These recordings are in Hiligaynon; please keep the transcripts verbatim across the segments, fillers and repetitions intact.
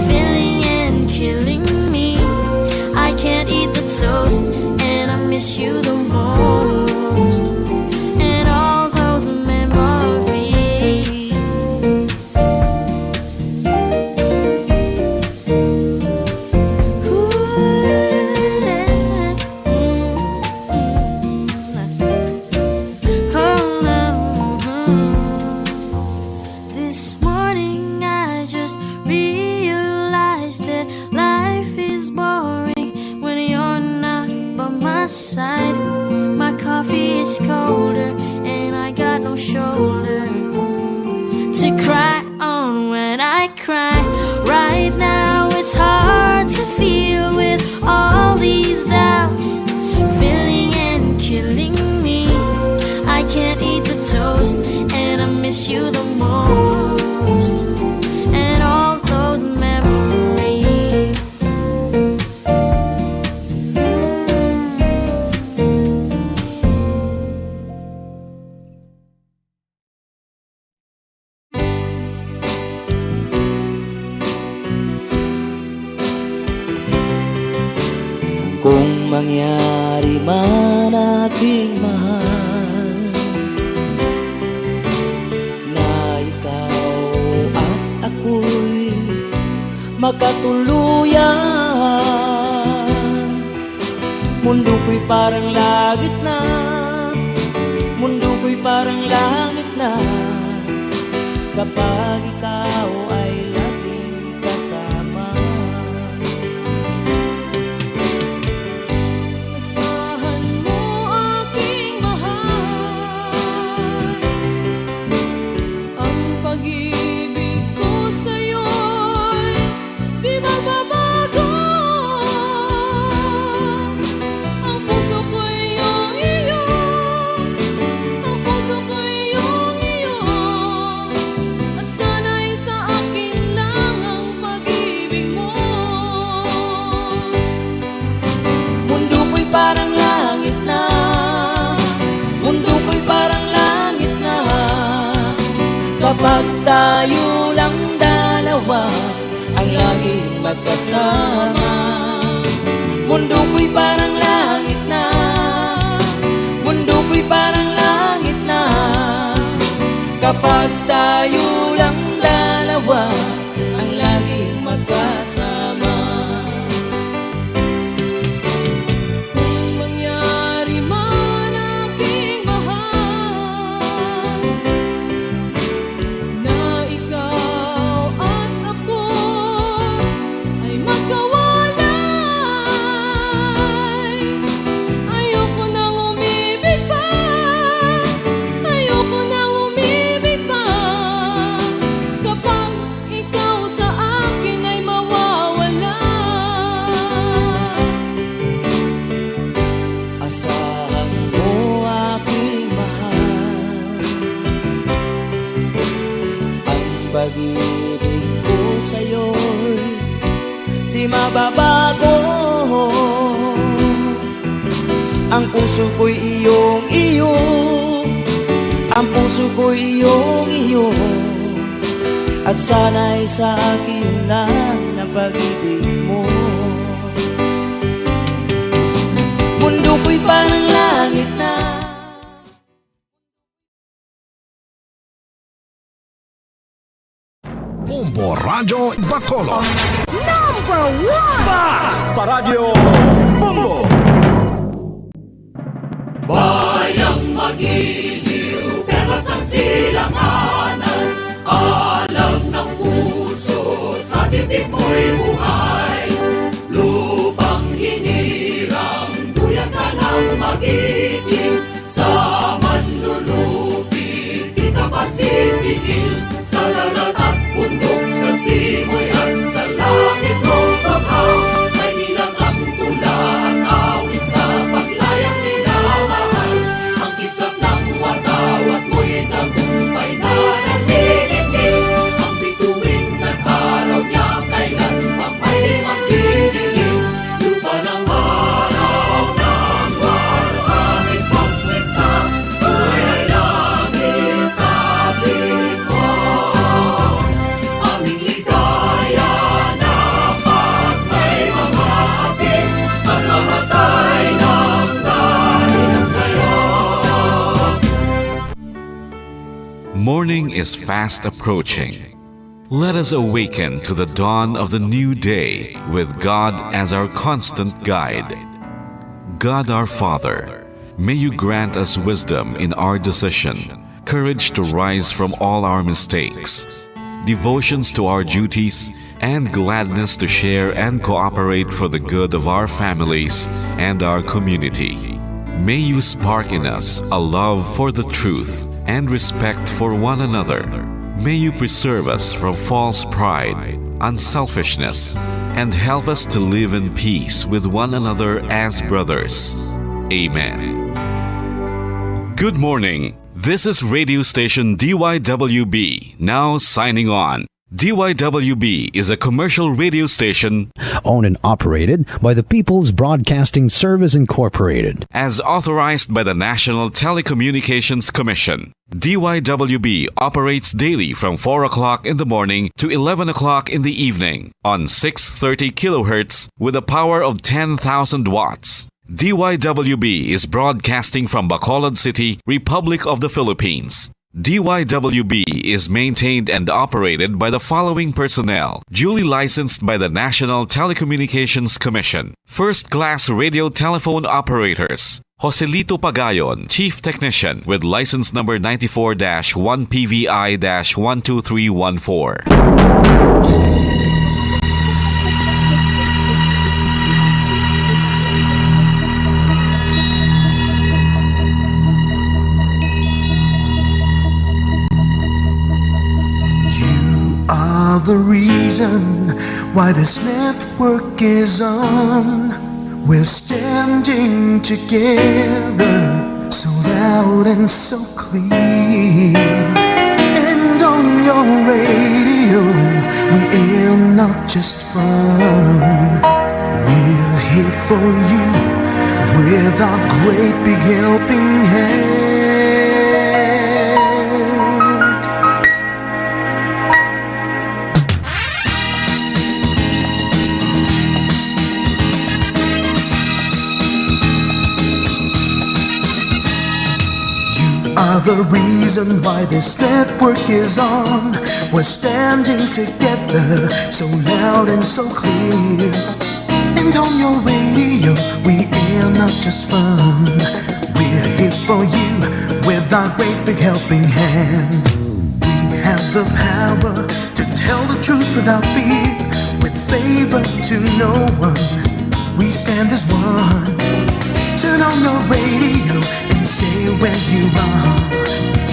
Filling and killing me. I can't eat the toast, and I miss you the most. And all those memories. Ooh, mm, mm. Oh, no. This morning I just realized that life is boring when you're not by my side. My coffee is colder and I got no shoulder to cry on when I cry. Right now it's hard to feel with all these doubts filling and killing me. I can't eat the toast, and I miss you the most. And all those memories. Kung mangyari man, aking mahal, na ikaw at ako'y magkatuluyan, mundo ko'y parang langit na, mundo ko'y parang langit na, kapag ikaw ay laging kasama. Asahan mo, aking mahal, ang pag-ibig ko sa'yo'y di magbabago. Ang puso ko'y iyong iyo, ang puso ko'y iyong iyo, at sana'y sa akin lang ang pag-ibig mo. Mundo ko'y parang langit na, mundo ko'y parang langit na, kapag tayo lang dalawa ang laging magkasama. Mundo ko'y parang langit na, mundo ko'y parang langit na, kapag tayo lang dalawa ang laging magkasama. Kung mangyari man, aking mahal, na ikaw at ako ay magkawalay, ayoko nang umibig pa, ayoko nang umibig pa, kapag ikaw sa akin ay mawawala. Asahan mo, aking mahal, ang pag-ibig ko sa'yo'y di mababago. Ang puso ko'y iyong iyo, ang puso ko'y iyong iyo, at sana'y sa akin lang ang pag-ibig mo. Mundo ko'y parang langit na. Bombo Radyo Bacolod. Number one! Bas pa Radyo Bombo! Bayang magiliw, perlas ang silanganan, alam ng puso, sa titik mo'y buhay. Lupang hinirang, duyan ka ng magiting, sa manlulupi di ka pasisingil, sa dagat at bundok, sa simoy at sa langit o baha. May nilang ang tula at awit sa paglayang minamahal. Ang kislap ng watawat mo'y tagumpay na nanginginig. Ang bituin at araw niya kailan pang may magdidilim. Lupa ng araw ng waluhangin pagsinta, buhay langit sa akin mo. is fast approaching. Let us awaken to the dawn of the new day with God as our constant guide. God our Father, may you grant us wisdom in our decision, courage to rise from all our mistakes, devotions to our duties, and gladness to share and cooperate for the good of our families and our community. May you spark in us a love for the truth and respect for one another. May you preserve us from false pride, unselfishness, and help us to live in peace with one another as brothers. Amen. Good morning. This is radio station D Y W B, now signing on. D Y W B is a commercial radio station owned and operated by the People's Broadcasting Service Incorporated. As authorized by the National Telecommunications Commission. D Y W B operates daily from four o'clock in the morning to eleven o'clock in the evening on six thirty kilohertz with a power of ten thousand watts. D Y W B is broadcasting from Bacolod City, Republic of the Philippines. D Y W B is maintained and operated by the following personnel, duly licensed by the National Telecommunications Commission. First-class radio telephone operators, Joselito Pagayon, Chief Technician, with license number ninety-four dash one P V I dash one two three one four. You are the reason why this network is on. We're standing together, so loud and so clear. And on your radio, we air not just fun. We're here for you with our great big helping hand. You are the reason why this network is on. We're standing together, so loud and so clear. And on your radio, we air not just fun. We're here for you with our great big helping hand. We have the power to tell the truth without fear, with favor to no one. We stand as one. Turn on your radio and stay where you are.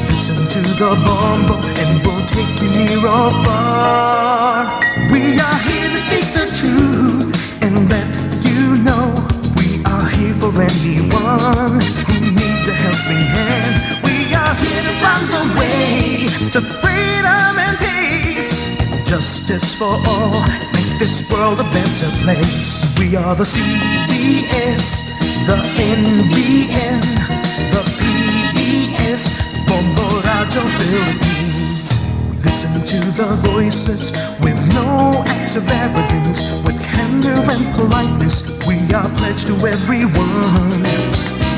Listen to the bombo and we'll take you near or far. We are here to speak the truth and let you know we are here for anyone who needs a helping hand. We are here to find the way to freedom and peace. Justice for all, make this world a better place. We are the C B S, the N B N, the P B S, Bombo Radyo Philippines. We listen to the voices with no acts of arrogance, with candor and politeness. We are pledged to everyone.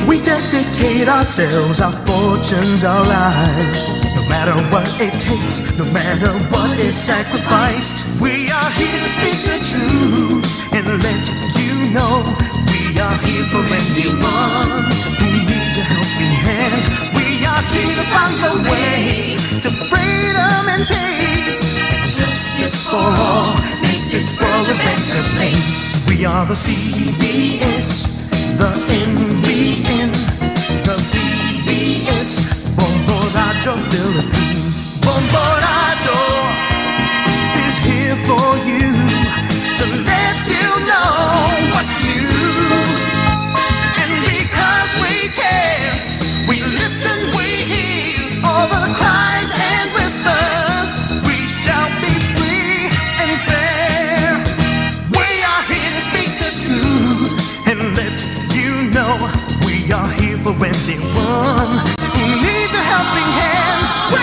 We dedicate ourselves, our fortunes, our lives. No matter what it takes, no matter what is sacrificed, we are here to speak the truth and let you know we are here for anyone who needs a helping hand. We are here to find a way to freedom and peace. Justice for all, make this world a better place. We are the C B S, the N B N, the P B S, Bombo Radyo Philippines. Bombo Radyo is here for you to let you know what's new. And because we care, we listen, we hear all the cries and whispers. We shall be free and fair. We are here to speak the truth and let you know we are here for anyone who needs a helping hand.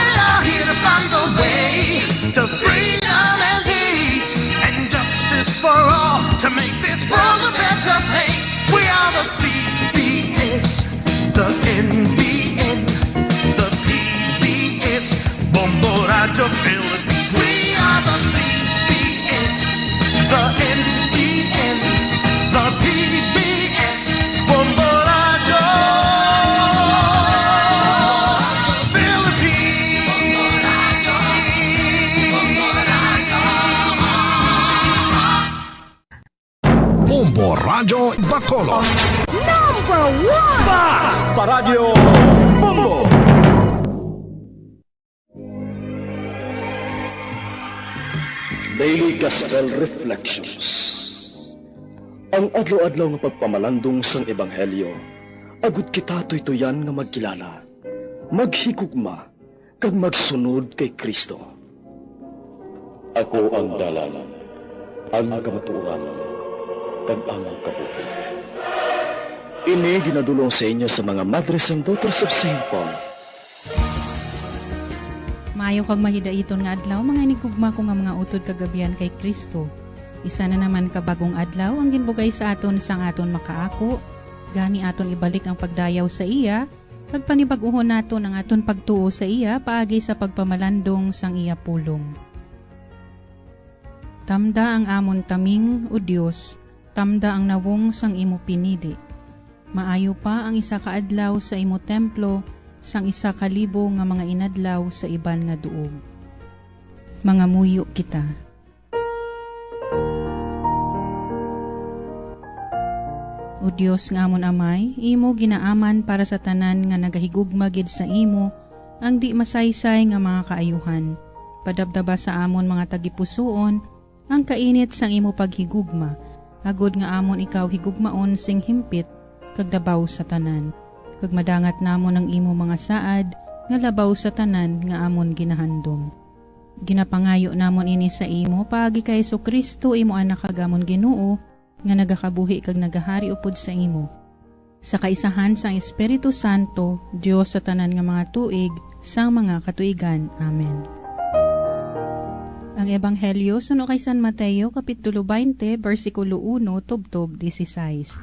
Radyo Philippines. We are the C B S, the N T N, the P B S, Bombo Radyo Philippines. Bombo Radyo Bacolod. Number one! Basta Radyo Bombo! Daily Gospel Reflections. Ang adlaw-adlaw nga pagpamalandong sang Ebanghelyo, agud kita tuytuyan nga magkilala, maghigugma, kag magsunod kay Cristo. Ako ang dalan, ang kamatuoran, kag ang kabuhi. Ini ginadul-ong sa inyo sa mga Madres and Daughters of Saint Paul. Maayo kag mahidaiton nga adlaw, mga inigugma ko nga mga utod kag abyan kay Cristo. Isa na naman ka bagong adlaw ang ginbugay sa aton sang aton makaako, gani aton ibalik ang pagdayaw sa iya, kag panibag-uhon naton ang aton pagtuo sa iya paagi sa pagpamalandong sang iya pulong. Tamda ang amon taming, O Dios, tamda ang nawong sang imo pinili. Maayo pa ang isa ka adlaw sa imo templo sang isa ka libo nga mga inadlaw sa iban nga duog. Mangamuyo kita. O Dios nga amon Amay, imo ginaaman para sa tanan nga nagahigugma gid sa imo ang di masaysay nga mga kaayuhan. Padabdaba sa amon mga tagipusoon ang kainit sang imo paghigugma, agod nga amon ikaw higugmaon sing himpit kag labaw sa tanan, kag madangat namon ang imo mga saad nga labaw sa tanan nga amon ginahandom. Ginapangayo namon ini sa imo paagi kay Jesu-Cristo, imo Anak kag amon Ginoo, nga nagakabuhi kag nagahari upod sa imo, sa kaisahan sang Espiritu Santo, Dios sa tanan nga mga tuig, sang mga katuigan. Amen. Ang Ebanghelyo suno kay San Mateo, Kapitulo twenty, bersikulo uno tubtob dieciséis.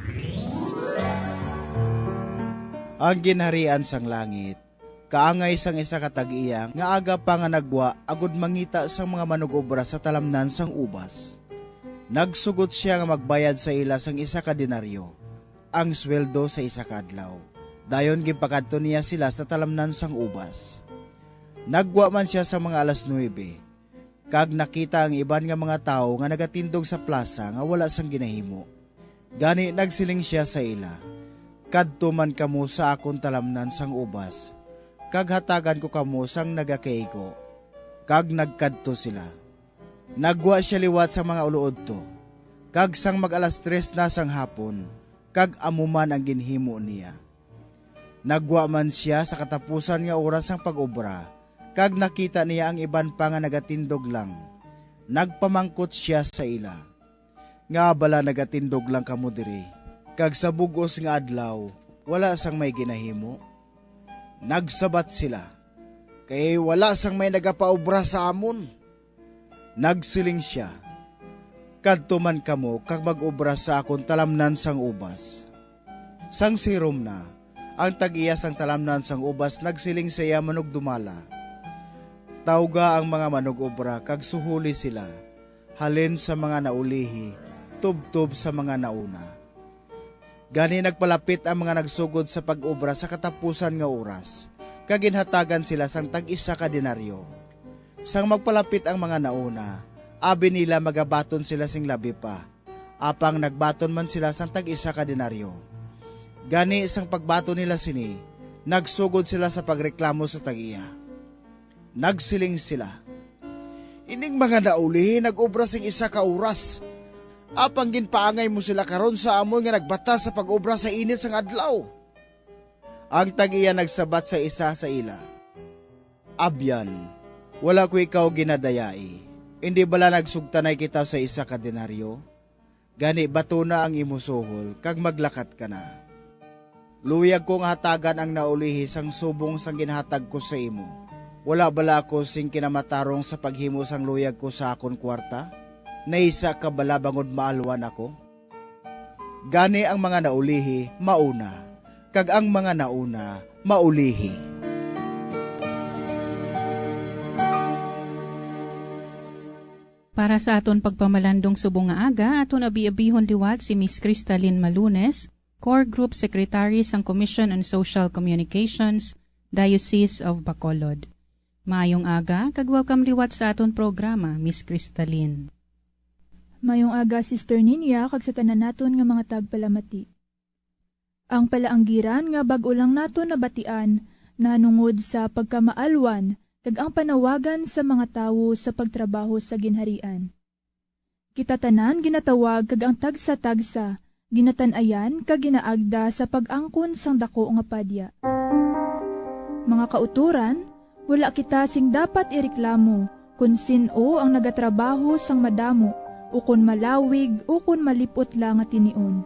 Ang Ginharian sang langit kaangay sang isa ka tag-iya nga aga pa nga nagwa agud mangita sang mga manug-obra sa talamnan sang ubas. Nagsugod sia nga magbayad sa ila sang isa ka denaryo, ang sweldo sa isa ka adlaw. Dayon ginpakadto niya sila sa talamnan sang ubas. Nagwa man sia sa mga alas nuebe, kag nakita ang iban nga mga tawo nga nagatindog sa plasa nga wala sang ginahimo. Gani nagsiling sia sa ila, "Kadto man kamo sa akon talamnan sang ubas, kag hatagan ko kamo sang nagakaigo." Kag nagkadto sila. Nagwa sia liwat sang mga uluodto, kag sang mag-alas tres na sang hapon, kag amo man ang ginhimo niya. Nagwa man sia sa katapusan nga oras sang pag-obra, kag nakita niya ang iban pa nga nagatindog lang. Nagpamangkot sia sa ila, "Ngaa bala nagatindog lang kamo diri, kag sa bug-os nga adlaw wala sang may ginahimo?" Nagsabat sila, "Kay wala sang may nagapaobra sa amon." Nagsiling sia, "Kadto man kamo kag mag-obra sa akon talamnan sang ubas." Sang sirom na, ang tag-iya sang talamnan sang ubas nagsiling sa iya manugdumala, "Tawga ang mga manug-obra kag suholi sila, halin sa mga naulihi tubtob sa mga nauna." Gani nagpalapit ang mga nagsugod sa pag-obra sa katapusan nga oras, kag ginhatagan sila sang tag-isa ka denaryo. Sang magpalapit ang mga nauna, abi nila magabaton sila sing labi pa, apang nagbaton man sila sang tag-isa ka denaryo. Gani sang pagbaton nila sini, nagsugod sila sa pagreklamo sa tag-iya. Nagsiling sila, "Ining mga naulihi nag-obra sing isa ka oras, apang ginpaangay mo sila karon sa amon nga nagbatas sa pag-obra sa init sang adlaw." Ang tag-iya nagsabat sa isa sa ila, "Abyan, wala ko ikaw ginadayai. Indi bala nagsugtanay kita sa isa ka denaryo? Gani batona ang imo suhol kag maglakat ka na. Luyag ko nga hatagan ang naulihi sang subong sang ginhatag ko sa imo. Wala bala ako sing kinamatarong sa paghimo sang luyag ko sa akon kuwarta? Naisa ka bala bangod maalwan ako?" Gani ang mga naulihi mauna, kag ang mga nauna maulihi. Para sa aton pagpamalandong subong nga aga, aton abi-abihon liwat si Miss Cristalyn Malunes, Core Group Secretary sang Commission on Social Communications, Diocese of Bacolod. Maayong aga, kag welcome liwat sa aton programa, Miss Cristalyn. Mayong aga, Sister Ninia, kag sa tanan naton nga mga tagpalamati. Ang palaanggiran nga bag-o lang naton nabatian nahanungod sa pagkamaalwan kag ang panawagan sa mga tawo sa pagtrabaho sa Ginharian. Kita tanan ginatawag kag ang tagsa-tagsa ginatan-ayan kag ginaagda sa pag-angkon sang daku nga padya. Mga kautoran, wala kita sing dapat ireklamo kon sin-o ang nagatrabaho sang madamo ukon malawig ukon malip-ot lang nga tinion.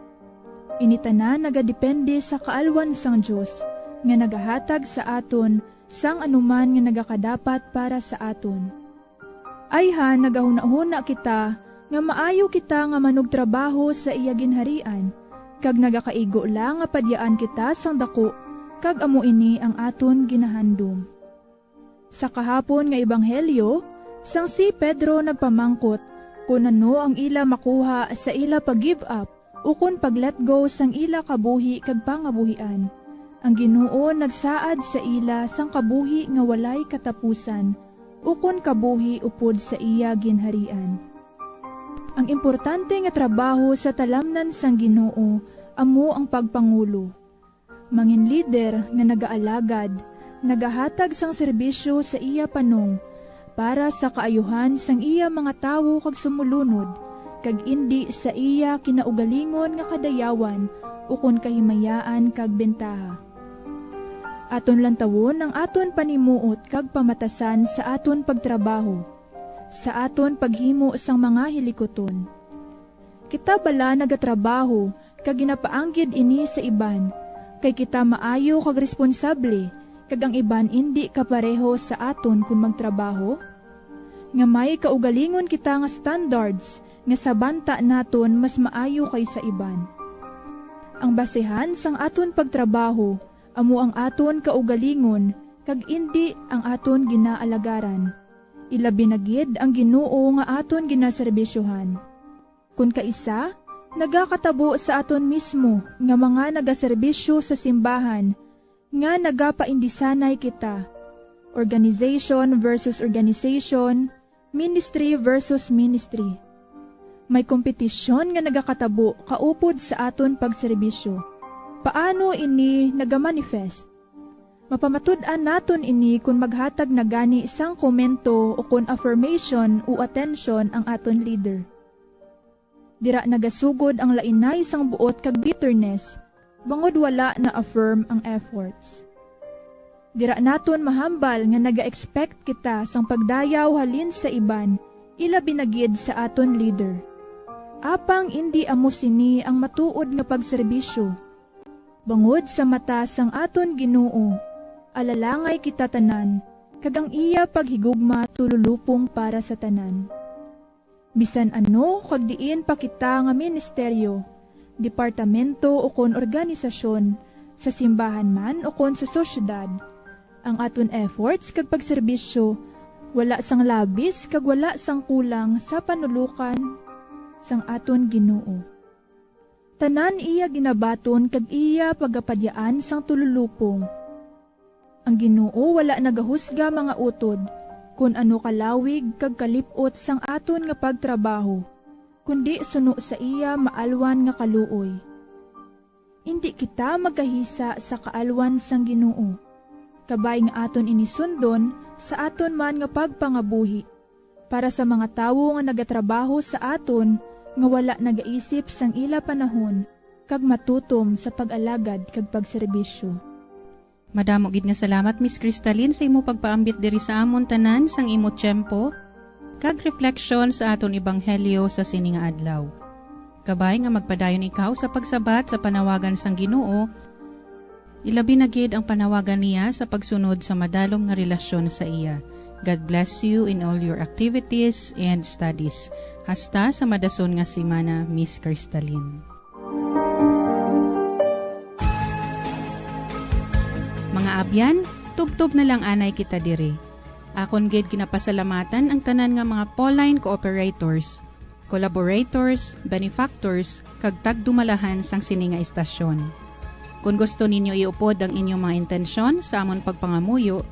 Ini tanan nagadepende sa kaalwan sang Dios nga nagahatag sa aton sang anuman nga nagakadapat para sa aton. Ayhan nagahunahuna kita nga maayo kita nga manugtrabaho sa iya ginharian, kag nagakaigo lang nga padyaan kita sang daku, kag amo ini ang aton ginahandom. Sa kahapon nga ebanghelyo, sang si Pedro nagpamangkot kon ano ang ila makuha sa ila pag-give up ukon pag-let go sang ila kabuhi kag pangabuhian, ang Ginoo nagsaad sa ila sang kabuhi nga walay katapusan, ukon kabuhi upod sa iya ginharian. Ang importante nga trabaho sa talamnan sang Ginoo amo ang pagpangulo. Mangin lider nga nagaalagad, nagahatag sang serbisyo sa iya panong para sa kaayuhan sang iya mga tawo kag sumulunod, kag indi sa iya kinaugalingon nga kadayawan ukon kahimayaan kag bentaha. Aton lantawon ang aton panimuot kag pamatasan sa aton pagtrabaho, sa aton paghimo sang mga hilikuton. Kita bala nagatrabaho kag ginapaanggid ini sa iban, kay kita maayo kag responsable, kag ang iban indi kapareho sa aton kon magtrabaho? Nga may kaugalingon kita nga standards nga sa banta naton mas maayo kay sa iban. Ang basehan sang aton pagtrabaho amo ang aton kaugalingon kag indi ang aton ginaalagaran. Ilabi na gid ang Ginoo nga aton ginaserbisyohan. Kon kaisa, nagakatabo sa aton mismo nga mga nagaserbisyo sa simbahan nga nagapaindisanay kita, organization versus organization, ministry versus ministry. May kompetisyon nga nagakatabo kaupod sa aton pagserbisyo. Paano ini nagamanifest? Mapamatud-an naton ini kon maghatag na gani sang komento ukon affirmation o atensyon ang aton leader. Dira nagasugod ang lainay sang buot kag bitterness, bangod wala na-affirm ang efforts. Dira naton mahambal nga naga-expect kita sang pagdayaw halin sa iban, ilabi na gid sa aton leader. Apang indi amo sini ang matuod nga pagserbisyo. Bangod sa mata sang aton Ginoo, alalangay kita tanan, kag ang iya paghigugma tululupong para sa tanan. Bisan ano kag diin pa kita nga ministeryo, departamento, ukon organisasyon, sa simbahan man ukon sa sosyedad, ang aton efforts kag pagserbisyo wala sang labis kag wala sang kulang sa panulokan sang aton Ginoo. Tanan iya ginabaton kag iya pagapadyaan sang tululupong. Ang Ginoo wala nagahusga mga utod, kon ano kalawig kag kalip-ot sang aton nga pagtrabaho, kundi suno sa iya maalwan nga kaluoy. Indi kita magkahisa sa kaalwan sang Ginoo. Kabay nga aton ini sundon sa aton man nga pagpangabuhi, para sa mga tawo nga nagatrabaho sa aton nga wala nagaisip sang ila panahon kag matutom sa pag-alagad kag pagserbisyo. Madamo gid nga salamat, Miss Cristalyn, sa imo pagpaambit diri sa amon tanan sang imo tiyempo kag refleksyon sa aton ebanghelyo sa sini nga adlaw. Kabay nga magpadayon ikaw sa pagsabat sa panawagan sang Ginoo, ilabi na gid ang panawagan niya sa pagsunod sa madalom nga relasyon sa iya. God bless you in all your activities and studies. Hasta sa madason nga semana, Miss Cristalyn. Mga abyan, tubtob na lang anay kita diri. Akon gid ginapasalamatan ang tanan nga mga Pauline cooperators, collaborators, benefactors, kag tagdumalahan sang sini nga istasyon. Kon gusto ninyo iupod ang inyong mga intensyon sa amon pagpangamuyo,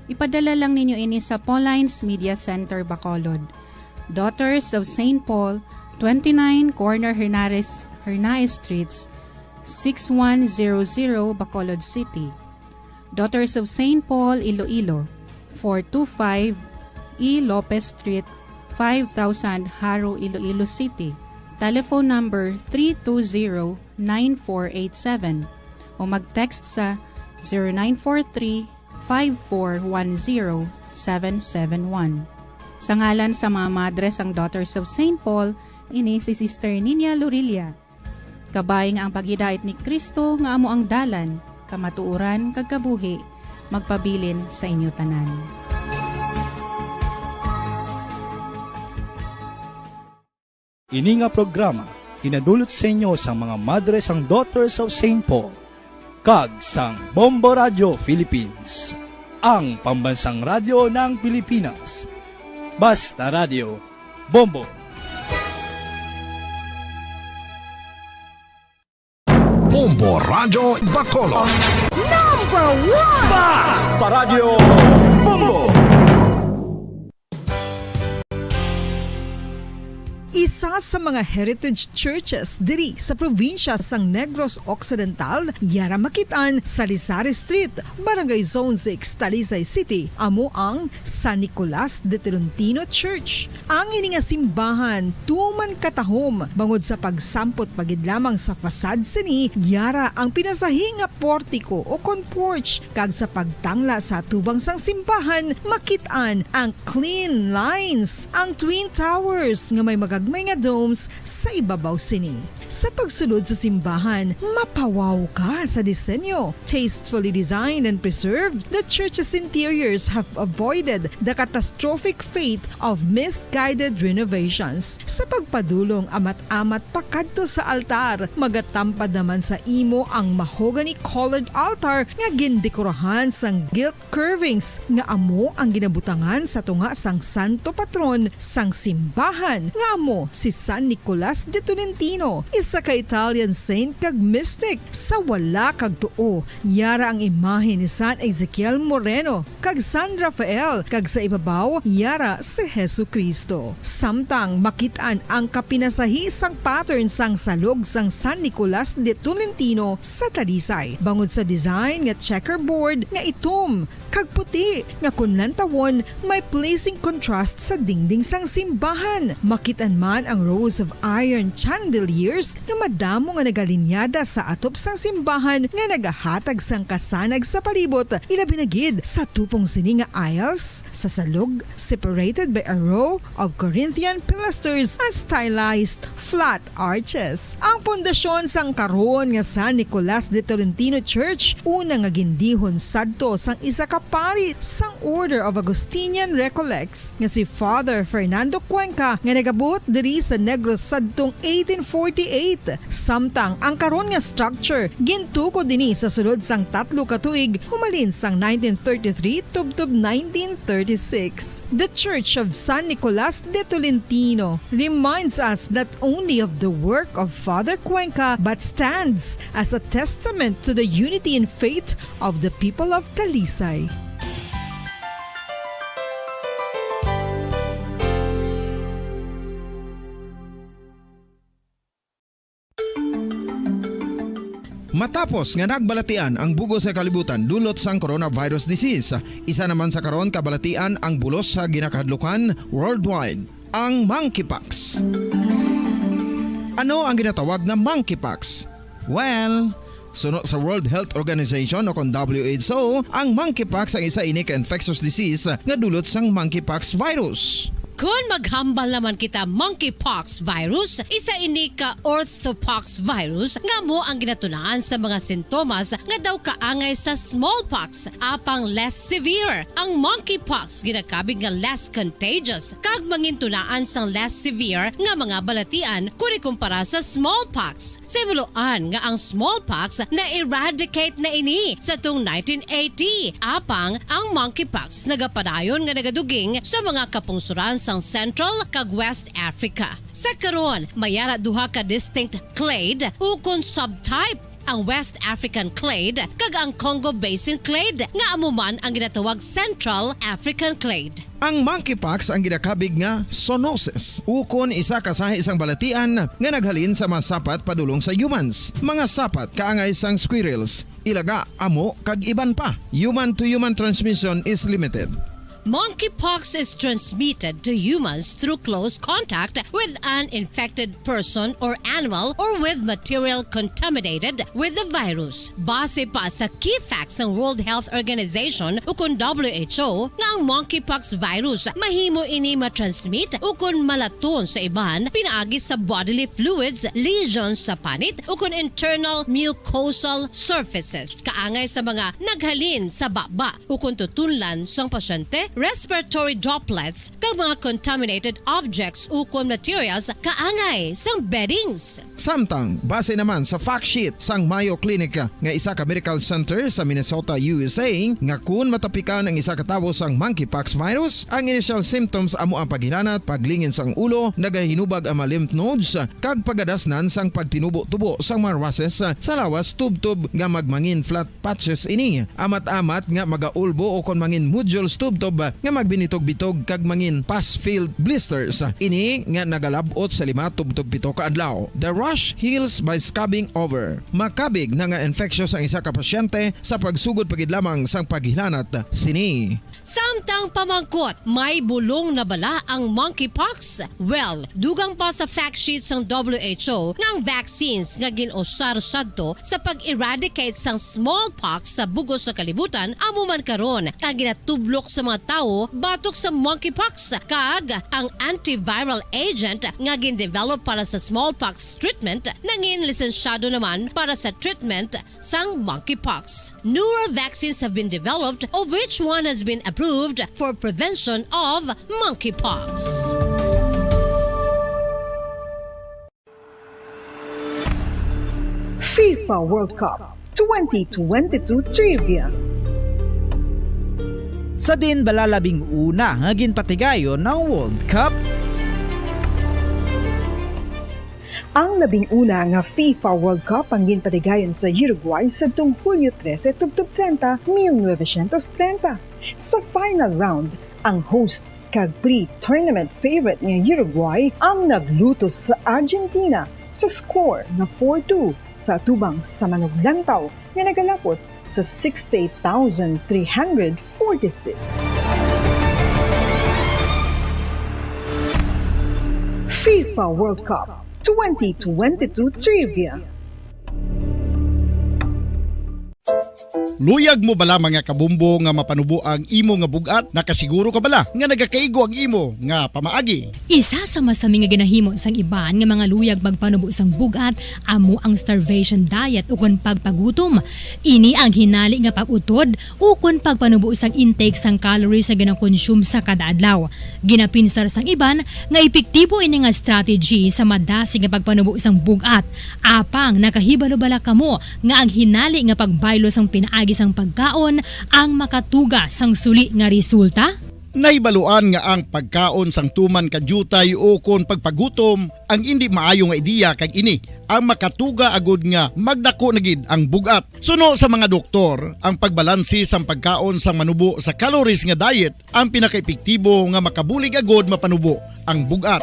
ipadala lang ninyo ini sa Pauline's Media Center, Bacolod, Daughters of Saint Paul, twenty-nine Corner Hernares, Hernaez Streets, six one zero zero, Bacolod City. Daughters of Saint Paul, Iloilo, four two five E Lopez Street, five thousand, Jaro, Iloilo City. Telephone number three two zero nine four eight seven o mag-text sa zero nine four three five four one zero seven seven one. Sa ngalan sa mga madre sang Daughters of Saint Paul, ini si Sister Ninia Lorilla. Kabay nga ang paghidait ni Cristo nga amo ang dalan, kamatuoran, kag kabuhi, magpabilin sa inyo tanan. Ini nga programa ginadulot sa inyo sang mga madre sang Daughters of Saint Paul kag sang Bombo Radio Philippines, ang pambansang radyo ng Pilipinas. Basta Radio, Bombo. Bombo Radyo Bacolod. Number one! Basta Radyo Bombo. Isa sa mga heritage churches diri sa probinsya sang Negros Occidental, yara makit-an sa Lisari Street, Barangay Zone six, Talisay City, amo ang San Nicolas de Tolentino Church. Ang ini nga simbahan tuman katahom bangod sa pagsampot pa gid lamang sa facade sini, yara ang pinasahi nga portiko o kon porch, kag sa pagtangla sa atubang sang simbahan, makit-an ang clean lines, ang twin towers nga may magagmay nga domes sa ibabaw sini. Sa pagsulod sa simbahan, mapawaw ka sa disenyo. Tastefully designed and preserved, the church's interiors have avoided the catastrophic fate of misguided renovations. Sa pagpadulong amat-amat pakadto sa altar, magatampad naman sa imo ang mahogany-colored altar nga gindekorahan sang gilt curvings nga amo ang ginabutangan sa tunga sang santo patron sang simbahan, nga amo si San Nicolas de Tolentino, isa ka Italian saint kag mystic. Sa wala kag tuo, yara ang imahe ni San Ezekiel Moreno kag San Rafael, kag sa ibabaw, yara si Jesu-Cristo. Samtang makit-an ang kapinasahi sang pattern sang salog sang San Nicolas de Tolentino sa Talisay, bangod sa design nga checkerboard nga itom kag puti nga kon lantawon may pleasing contrast sa dingding sang simbahan. Makit-an man ang rows of iron chandeliers nga madamo nga nagalinyada sa atop sang simbahan nga nagahatag sang kasanag sa palibot, ilabi na gid sa tupong sini nga aisles sa salog, separated by a row of Corinthian pilasters and stylized flat arches. Ang pundasyon sang karon nga San Nicolas de Tolentino Church, una nga gindihon sadto sang isa ka pari sang Order of Augustinian Recollects nga si Father Fernando Cuenca, nga nagabuot diri sa Negros sadtong eighteen forty-eight. Samtang ang karon nga structure gintukod dinhi sa sulod sang tatlo ka tuig, humalin sang nineteen thirty-three tubtob nineteen thirty-six. The Church of San Nicolas de Tolentino reminds us not only of the work of Father Cuenca but stands as a testament to the unity in faith of the people of Talisay. Matapos nga nagbalatian ang bug-os nga kalibutan dulot sang coronavirus disease, isa naman sa karon kabalatian ang bulos sa ginakahadlukan worldwide, ang monkeypox. Ano ang ginatawag nga monkeypox? Well, suno sa World Health Organization o kon W H O, ang monkeypox ang isa ini ka infectious disease nga dulot sang monkeypox virus. Kon maghambal naman kita monkeypox virus, isa ini ka orthopox virus nga amo ang ginatunaan sa mga sintomas nga daw kaangay sa smallpox, apang less severe. Ang monkeypox ginakabig nga less contagious kag mangintunaan sang less severe nga mga balatian kon ikumpara sa smallpox. Sa biluan nga ang smallpox na-eradicate na ini sa tung nineteen eighty, apang ang monkeypox nagapadayon nga nagaduging sa mga kapungsuran sang Central kag West Africa. Sa karon, may ara duha ka distinct clade ukon subtype, ang West African clade kag ang Congo Basin clade, nga amo man ang ginatawag Central African clade. Ang monkeypox ang ginakabig nga zoonosis, ukon isa ka sahi sang balatian nga naghalin sa mga sapat padulong sa humans, mga sapat kaangay sang squirrels, ilaga, amo, kag iban pa. Human-to-human transmission is limited. Monkeypox is transmitted to humans through close contact with an infected person or animal or with material contaminated with the virus. Base pa sa key facts sang World Health Organization ukon W H O, nga ang monkeypox virus mahimo ini matransmit ukon malaton sa iban pinaagi sa bodily fluids, lesions sa panit, ukon internal mucosal surfaces, kaangay sa mga naghalin sa baba ukon tutunlan sang pasyente, respiratory droplets, kag mga contaminated objects ukon materials kaangay sang beddings. Samtang, base naman sa fact sheet sang Mayo Clinic nga isa ka medical center sa Minnesota, U S A, nga kun matapikan ang isa ka tawo sang monkeypox virus, ang initial symptoms amo ang paghilanat, paglingin sang ulo, nagahinubag ang mga lymph nodes, kag pagadasnan sang pagtinubo-tubo sang mga rushes sa lawas, tubtob nga magmangin flat patches ini, amat-amat nga magaulbo ukon mangin nodules tubtob nga magbinitog-bitog kag mangin pus-filled blisters. Ini nga nagalab-ot sa lima tubtob pito ka adlaw. The rash heals by scabbing over. Makabig na nga infectious ang isa ka pasyente sa pagsugod pa gid lamang sang paghilanat sini. Samtang pamangkot, may bulong na bala ang monkeypox? Well, dugang pa sa fact sheet sang W H O nga ang vaccines nga gin-usar sadto sa pag-eradicate sang smallpox sa bug-os nga kalibutan amo man karon ang ginatublok sa mga tawo batok sa monkeypox, kag ang antiviral agent nga gin-develop para sa smallpox treatment nangin lisensyado naman para sa treatment sang monkeypox. Newer vaccines have been developed, of which one has been approved for prevention of monkeypox. FIFA World Cup twenty twenty-two Trivia. Sa diin bala labing una nga ginpatigayon ang World Cup? Ang labing una nga FIFA World Cup ang ginpatigayon sa Uruguay sadtong Hulyo trese tubtob trenta, mil novecientos trenta. Sa final round, ang host kag pre-tournament favorite nga Uruguay ang naglutos sa Argentina sa score nga four two sa atubang sa manuglantaw nga nagalapot sa sixty-eight thousand three hundred forty-six. FIFA World Cup twenty twenty-two Trivia. Luyag mo bala, mga kabumbo, nga mapanubo ang imo nga bug-at? Nakasiguro ka bala nga nagakaigo ang imo nga pamaagi? Isa sa masami nga ginahimo sang iban nga mga luyag magpanubo sang bug-at amo ang starvation diet ukon pagpagutom. Ini ang hinali nga pag-utod ukon pagpanubo sang intake sang calories nga ginakonsume sa kada adlaw. Ginapinsar sang iban nga epektibo ini nga strategy sa madasig nga pagpanubo sang bug-at. Apang nakahibalo bala kamo nga ang hinali nga pagbaylo sang pinaagi sang pagkaon ang makatuga sang suli nga resulta? Nahibaluan nga ang pagkaon sang tuman ka diutay ukon pagpagutom ang indi maayo nga ideya, kag ini ang makatuga agud nga magdako na gid ang bug-at. Suno sa mga doktor, ang pagbalanse sang pagkaon sang manubo sa calories nga diet ang pinakaepektibo nga makabulig agud mapanubo ang bug-at.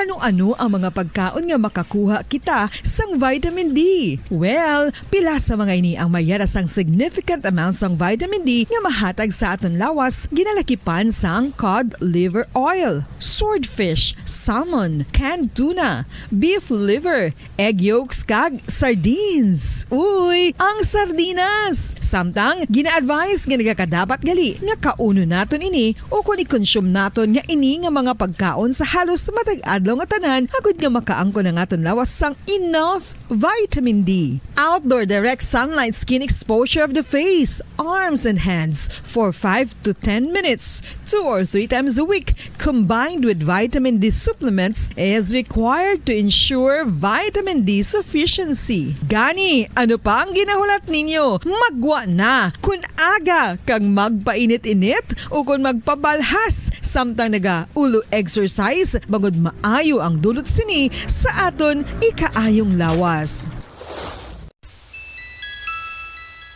Ano-ano ang mga pagkaon nga makakuha kita sang vitamin D? Well, pila sa mga ini ang mayara sang significant amount sang vitamin D nga mahatag sa aton lawas, ginalakipan sang cod liver oil, swordfish, salmon, canned tuna, beef liver, egg yolks, kag sardines. Uy, ang sardinas! Samtang, gina-advise nga nagakadapat gali nga kaunon naton ini ukon i-consume naton nga ini nga mga pagkaon sa halos matag adlaw nga tanan, agud nga makaangkon ang aton lawas sang enough vitamin D. Outdoor direct sunlight skin exposure of the face, arms, and hands for five to ten minutes, two or three times a week, combined with vitamin D supplements, is required to ensure vitamin D sufficiency. Gani, ano pa ang ginahulat ninyo? Maggwa na! Kun aga kag magpainit-init ukon magpabalhas samtang naga-ulo exercise, bangod maayo ang dulot sini sa aton ikaayong lawas.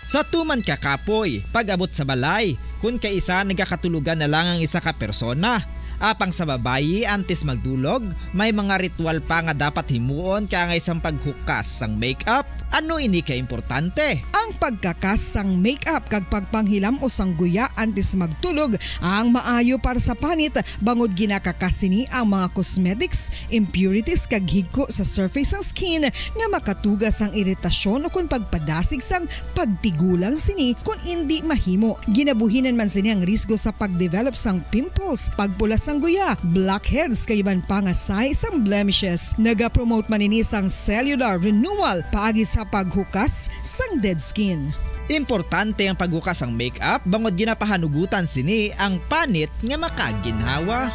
Sa tuman ka kapoy, pag-abot sa balay, kun kaisa nagakatulogan na lang ang isa ka persona. Apang sa babayi, antes magdulog, may mga ritual pa nga dapat himuon kaangay sang paghukas sang makeup. Ano ini ka importante? Ang pagkakas sang makeup kag pagpanghilam-os sang guya antes magtulog ang maayo para sa panit, bangod ginakakas sini ang mga cosmetics, impurities kag higko sa surface sang skin nga makatuga sang iritasyon ukon pagpadasig sang pagtigulang sini kon indi mahimo. Ginabuhinan man sini ang risgo sa pag-develop sang pimples, pagpula sang guya, blackheads kag iban pa nga sign sang blemishes. Nagapromote man ini sang cellular renewal paagi sa paghukas sang dead skin. Importante ang paghukas sang makeup bangod ginapahanugutan sini ang panit nga makaginhawa.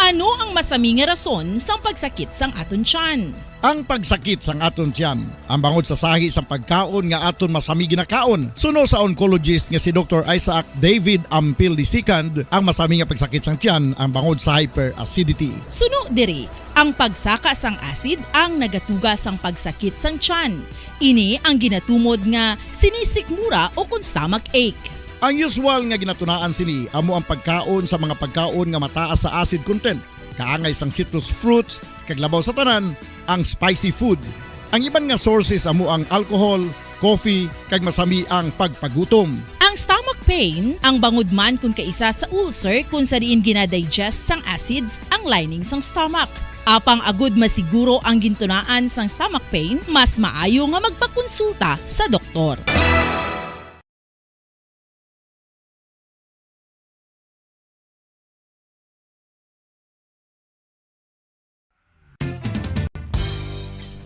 Ano ang masami nga rason sang pagsakit sang aton tiyan? Ang pagsakit sang aton tiyan ang bangod sa sahi sang pagkaon nga aton masami ginakaon. Suno sa oncologist nga si Doktor Isaac David Ampil the second, ang masami nga pagsakit sang tiyan ang bangod sa hyperacidity. Suno diri, ang pagsaka sang acid ang nagatuga sang pagsakit sang tiyan. Ini ang ginatumod nga sinisikmura ukon stomach ache. Ang usual nga ginatunaan sini amo ang pagkaon sa mga pagkaon nga mataas sa acid content, kaangay sang citrus fruits, kag labaw sa tanan, ang spicy food. Ang iban nga sources amo ang alcohol, coffee, kag masami ang pagpagutom. Ang stomach pain ang bangod man kon kaisa sa ulcer kon sa diin gina-digest sang acids ang lining sang stomach. Apang agud masiguro ang gintunaan sang stomach pain, mas maayo nga magpakonsulta sa doktor.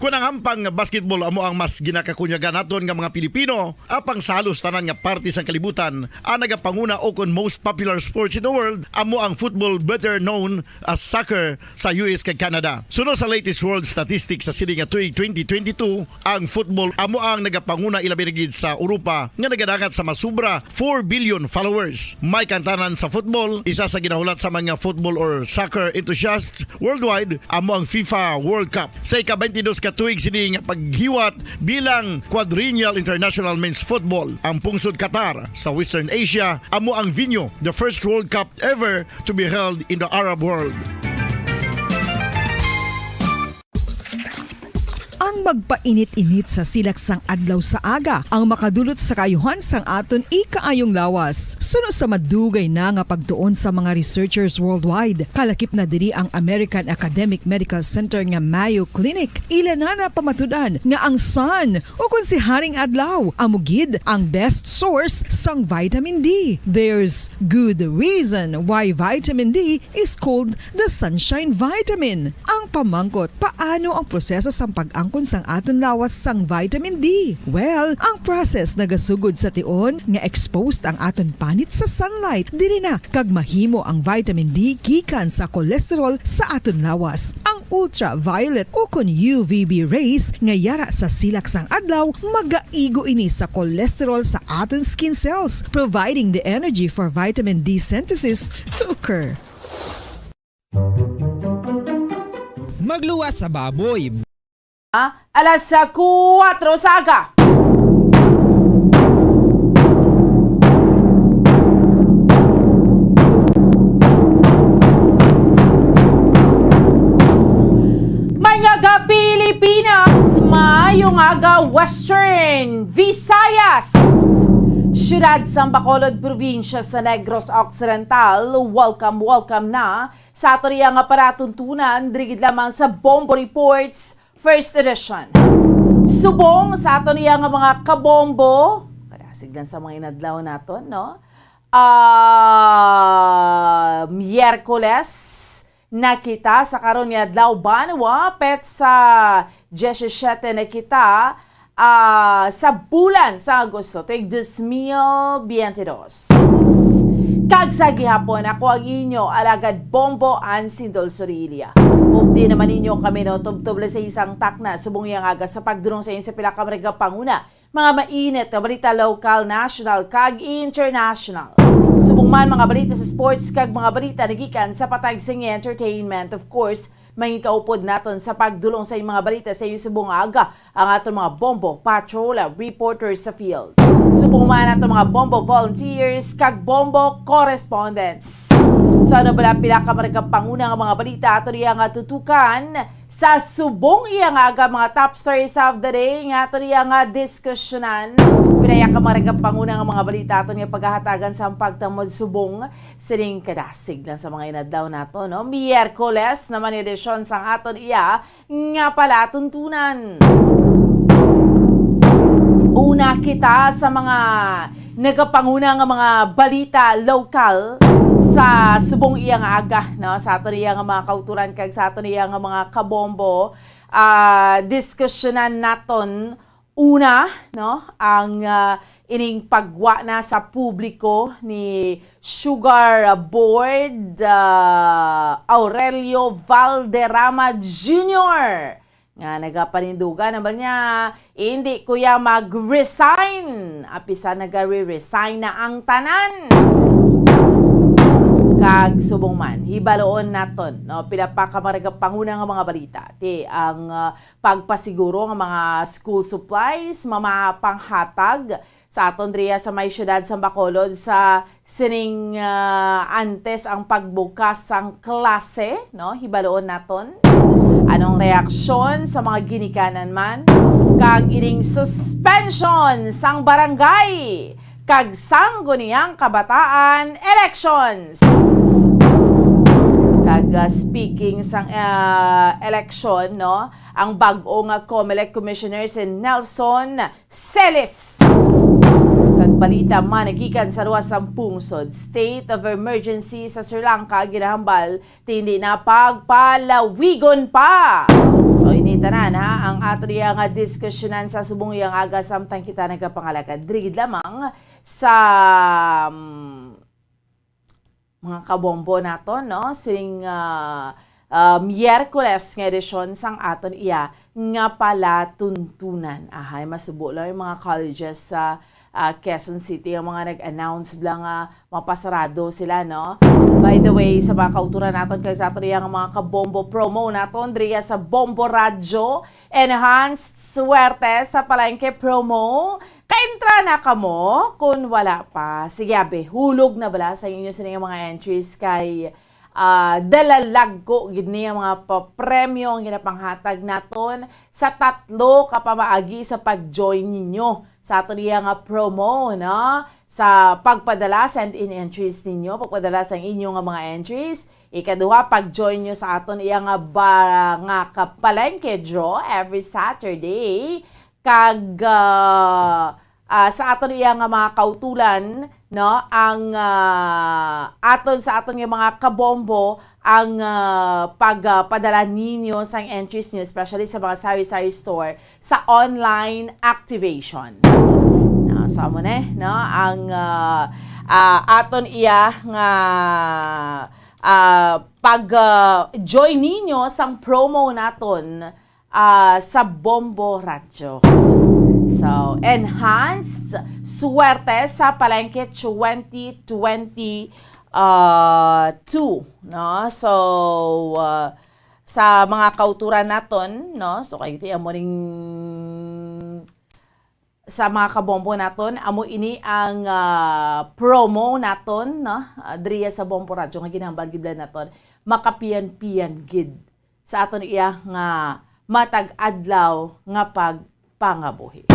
Kon ang hampang nga basketball amo ang mas ginakakunyagan naton nga mga Pilipino, apang sa halos tanan nga parte sang kalibutan, ang nagapanguna ukon most popular sports in the world amo ang football, better known as soccer, sa U S kag Canada. Suno sa latest world statistics sa sini nga tuig twenty twenty-two, ang football amo ang nagapanguna, ilabi na gid sa Europa nga nagadangat sa masubra four billion followers. May kantanan sa football, isa sa ginahulat sa mga football or soccer enthusiasts worldwide amo ang FIFA World Cup. Sa ika-twenty-dos ka tuig sini nga paghiwat bilang quadrennial international men's football, ang pungsod Qatar sa Western Asia amo ang venue, the first World Cup ever to be held in the Arab world. Ang magpainit-init sa silak sang adlaw sa aga ang makadulot sa kaayuhan sang aton ikaayong lawas. Suno sa madugay na nga pagtuon sa mga researchers worldwide, kalakip na diri ang American Academic Medical Center nga Mayo Clinic, ila na napamatud-an nga ang sun, ukon si Haring Adlaw, amo gid ang best source sang vitamin D. There's good reason why vitamin D is called the sunshine vitamin. Ang pamangkot, paano ang proseso sang pag-angkon sang aton lawas sang vitamin D? Well, ang process nagasugod sa tion nga exposed ang aton panit sa sunlight. Diri na kag mahimo ang vitamin D gikan sa cholesterol sa aton lawas. Ang ultraviolet ukon U V B rays nga yara sa silak sang adlaw magaigo ini sa cholesterol sa aton skin cells, providing the energy for vitamin D synthesis to occur. Magluwas sa baboy. Alas kuwatro sa aga. Western Visayas, siyudad sang Bacolod, probinsya sa Negros Occidental. Welcome, welcome na sa aton iya nga palatuntunan, diri gid lamang sa Bombo Reports, first edition. Subong sa aton iya nga mga kabombo, kadasig lang sa mga inadlaw naton, no? Ah, Miyerkules na kita sa karon nga adlaw, banwa, petsa diyesisiyete na kita, ah, sa bulan sa Agosto, tuig dos mil biyente dos. Kag sa gihapon, ako ang inyo alagad Bombo, Ann Sindol Sorilla. Updi naman ninyo kami, no, tubtob lang sa isang takna subong iya nga aga sa pagdulong sa inyo sa pila ka mga panguna, mga mainit nga balita, lokal, national, kag international. Subong man mga balita sa sports kag mga balita nagikan sa patag sing entertainment. Of course, mangikaupod naton sa pagdulong sa mga balita sa inyo subong nga aga ang aton mga Bombo Patrol reporters sa field. Subong man aton mga Bombo volunteers kag Bombo correspondents. So, ano bala pila ka mga panguna nga mga balita aton iya nga tutukan sa subong iya nga aga, mga top stories of the day nga aton iya nga diskusyonan? Pila ka mga panguna nga mga balita aton nga paghahatagan sa pagtamod subong sining kadasig lang sa mga inadlaw nato, no? Miyerkules naman edisyon sang aton iya nga palatuntunan. Una kita sa mga nagapanguna nga mga balita lokal sa subong iya nga aga, no? Sa aton iya nga mga kauturan kag sa aton iya nga mga kabombo, ah, diskusyonan naton una, no, ang, ah, ining pagwa na sa publiko ni Sugar Board, ah, Aurelio Valderrama Junior, nga nagapanindugan naman niya, "Hindi ko ya mag-resign." Apisan nagare-resign na ang tanan. Kag subong man, hibaloon naton, no, pila pa ka mga panguna nga mga balita. Ti ang, ah, pagpasiguro nga mga school supplies mamapanghatag sa aton diriya sa may siyudad sa Bacolod sa sining, ah, antes ang pagbukas sang klase, no? Hibaloon naton anong reaksyon sa mga ginikanan man kag ining suspension sang barangay kag Sangguniang Kabataan elections. Kag, ah, speaking sang, ah, election, no, ang bag-o nga Comelec Commissioner si Nelson Celis. Kag balita man nagikan sa luwas sang pungsod, state of emergency sa Sri Lanka ginahambal, ti hindi na pagpalawigon pa. So, ini tanan, ha, ang ato niya nga diskusyonan sa subong iyang aga, samtang kita nagapangalagad diri gid lamang sa, mm, mga kabombo naton, no? Sing, ah, ah, Miyerkules nga edisyon sang aton iya nga palatuntunan. Ahay, masubo lang yung mga colleges sa, ah, Quezon City, ang mga nag-announce bla nga mapasarado sila, no? By the way, sa mga kauturan naton kag sa aton iya nga mga kabombo promo naton, diriya sa Bombo Radyo, enhanced swerte sa palengke promo. Kaintra na kamo? Kun wala pa, sige, abi, hulog na bala sa inyo sini nga mga entries kay, ah, dalalagko gid ni ang mga papremyo ang ginapanghatag naton sa tatlo ka pamaagi sa pag-join ninyo sa aton iya nga promo, no? Sa pagpadala, send in entries ninyo, pagpadala sa inyo nga mga entries. Ikaduha, pag-join nyo sa aton iya nga ba-, nga kapalengke draw every Saturday. Kag, ah, ah, sa aton iya nga mga kautulan, no, ang, ah, aton sa aton nga mga kabombo ang, ah, pagpadala ninyo sang entries nyo, especially sa mga sari-sari store, sa online activation. No, so amo ni, no, ang, ah, ah, aton iya nga, ah, pag, ah, join ninyo sang promo naton, ah, sa Bombo Radyo. So, enhanced swerte sa palengke twenty twenty, ah, two, no? So, ah, sa mga kauturan naton, no? So, kay ti amo ning sa mga kabombo naton, amo ini ang, ah, promo naton, no? Ah, diriya sa Bombo Radyo nga ginahambal gid naton, makapiyan-piyan gid sa aton iya nga matag adlaw nga pag pangabuhi.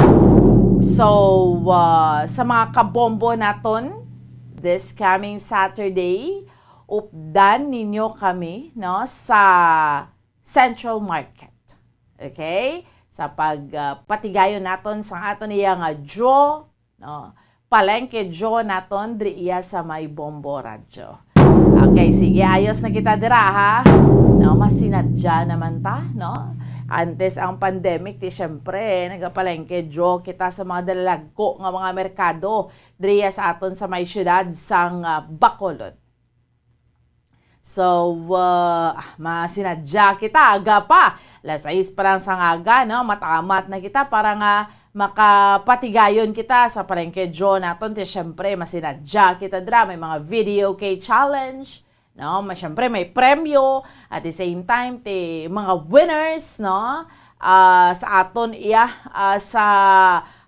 So, ah, sa mga kabombo naton, this coming Saturday, updan ninyo kami, no, sa Central Market. Okay? Sa pag, ah, patigayon naton sa aton iya nga draw, no? Palengke draw naton diri iya sa may Bombo Radyo. Okay, sige, ayos na kita dira, ha? No, masinadya naman ta, no? Antes ang pandemic, ti syempre, nagapalengke draw kita sa mga dalagko nga mga merkado diri iya sa aton sa may siyudad sang, ah, Bacolod. So, ah, ah, masinadya kita, aga pa. Alas sais pa lang sang aga, no? Matamat na kita para nga makapatigayon kita sa palengke draw naton. Ti, syempre, masinadya kita dira. May mga video kay challenge, no? May, syempre, may premyo. At the same time, ti, mga winners, no? Ah, sa aton iya, ah, sa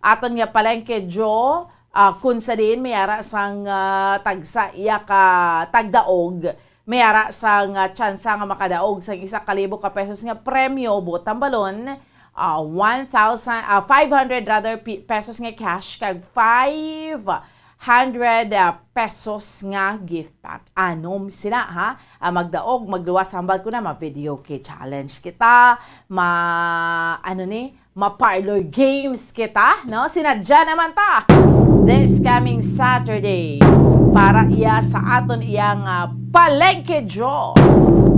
aton nga palengke draw, ah, kun sa diin may ara sang, ah, tagsa iya ka tagdaog, may ara sang, ah, tsansa nga makadaog sang isa ka libo ka pesos nga premyo, buot tambalon, ah, one thousand, ah, five hundred rather, pi-, pesos nga cash kag five hundred, ah, pesos nga gift pack. Anom sila, ha? Ah, magdaog, magluwas, hambal ko na, ma-video kay challenge kita, ma-, ano ni, ma-parlor games kita, no? Sinadya naman ta this coming Saturday para iya sa aton iyang, ah, palengke draw.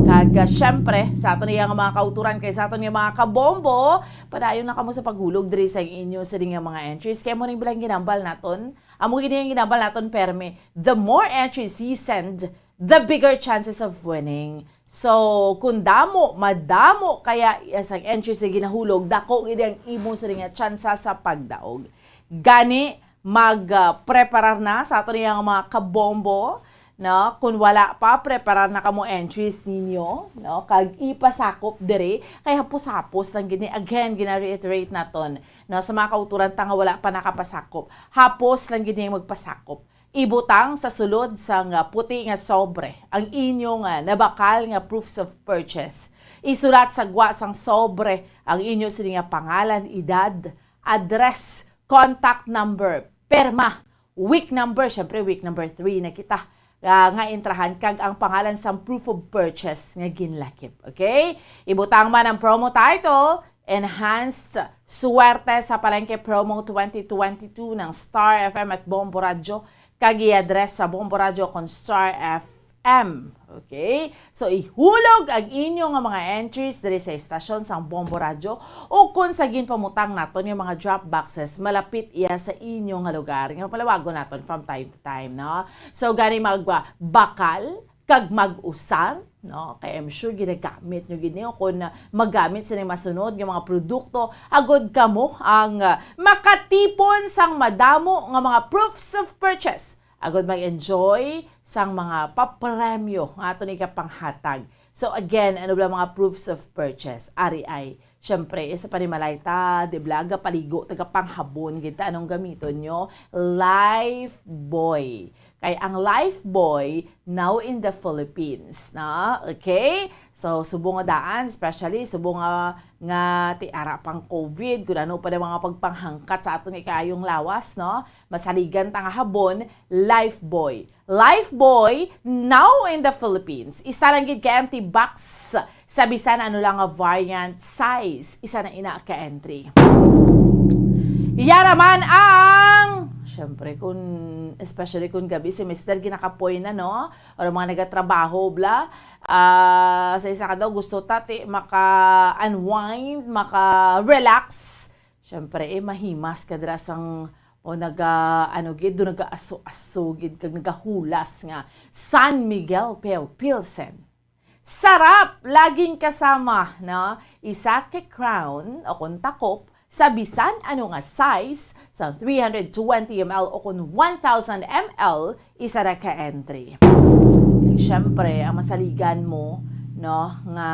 Kag, ah, syempre, sa aton iyang mga kauturan kay sa aton iyang mga kabombo, padayon na kamo sa paghulog diri sa inyo sa nga mga entries. Kay mo ning bilang ginambal naton, amo gid ang ginambal naton, permi. The more entries you send, the bigger chances of winning. So, kung damo, madamo kaya sang entries nga ginahulog, dako gid ang imo sa nga tsansa sa pagdaog. Gani, mag, ah, preparar na sa aton nga mga kabombo, no? Kung wala pa, preparar na kamo entries ninyo, no? Kag ipasakop diri, kay hapos-hapos lang gid ni. Again, gina-reiterate naton, no? Sa mga kauturan ta nga wala pa nakapasakop, hapos lang gid ni magpasakop. Ibutang sa sulod sang, ah, puti nga sobre ang inyo nga nabakal nga proofs of purchase. Isulat sa gwa sang sobre ang inyo sini nga pangalan, edad, address, contact number, perma, week number, syempre week number three na kita, ah, nga entrahan, kag ang pangalan sang proof of purchase nga ginlakip. Okay? Ibutang man ang promo title, Enhanced Suwerte sa Palengke Promo twenty twenty-two ng Star F M at Bombo Radyo, kag i-address sa Bombo Radyo kon Star F M. Okay? So, ihulog ang inyo nga mga entries diri sa estasyon sang Bombo Radyo o kon sa ginpamutang naton nga mga drop boxes malapit iya sa inyo nga lugar. Nga palawagon naton from time to time, no? So, gani magbakal kag mag-usar, no? Kay I'm sure ginagamit nyo gid ni, o kung, ah, magamit sa masunod nga mga produkto, agod kamo ang, ah, makatipon sang madamo nga mga proofs of purchase, agod mag-enjoy sang mga papremyo nga aton ikapanghatag. So again, ano ba mga proofs of purchase? Ari ay, syempre, isa pa ni Malayta, di ba, gapaligo, tagapanghabon, gid ta, anong gamiton nyo? Lifebuoy. Kay ang Lifebuoy now in the Philippines, no? Okay? So, subong nga daan, especially subong nga, nga ti ara pang covid, kung ano pa na mga pagpanghangkat sa aton ikaayong lawas, no? Masaligan ta nga habon, Lifebuoy. Lifebuoy now in the Philippines. Isa lang gid ka empty box sa bisan ano lang nga variant, size, isa na ina ka entry. Yara man ang, syempre, kung, especially kung gabi semester, ginakapoy na, no? Or mga nagatrabaho, bla, ah, sa isa ka daw, gusto ta, ti, maka-unwind, maka-relax. Syempre, eh, mahimas ka dira sang, o naga, ano gid, do nagaaso-aso gid, kag nagahulas nga San Miguel Pale Pilsen. Sarap! Laging kasama, no? Isa ka crown o kung takop sa bisan ano nga size sa three hundred twenty M L o kung one thousand M L, isa ra ka entry. Kay syempre, ang masaligan mo, no, nga,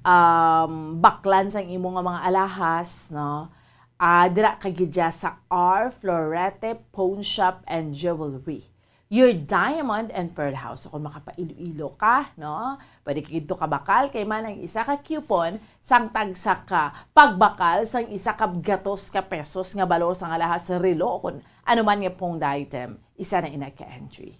um, baklan sang imo nga mga alahas, no? Ah, dira ka gid dya sa R Florete Pawn Shop and Jewelry. your Diamond and Pearl House. So, kung makapailoilo ka, no? Pwede ka dito kabakal kay man ang isa ka coupon sang tagsa ka pagbakal sang isa ka gatos ka pesos nga balor sang alahas relo o kung ano man nga pongda item, isa na ina ka entry.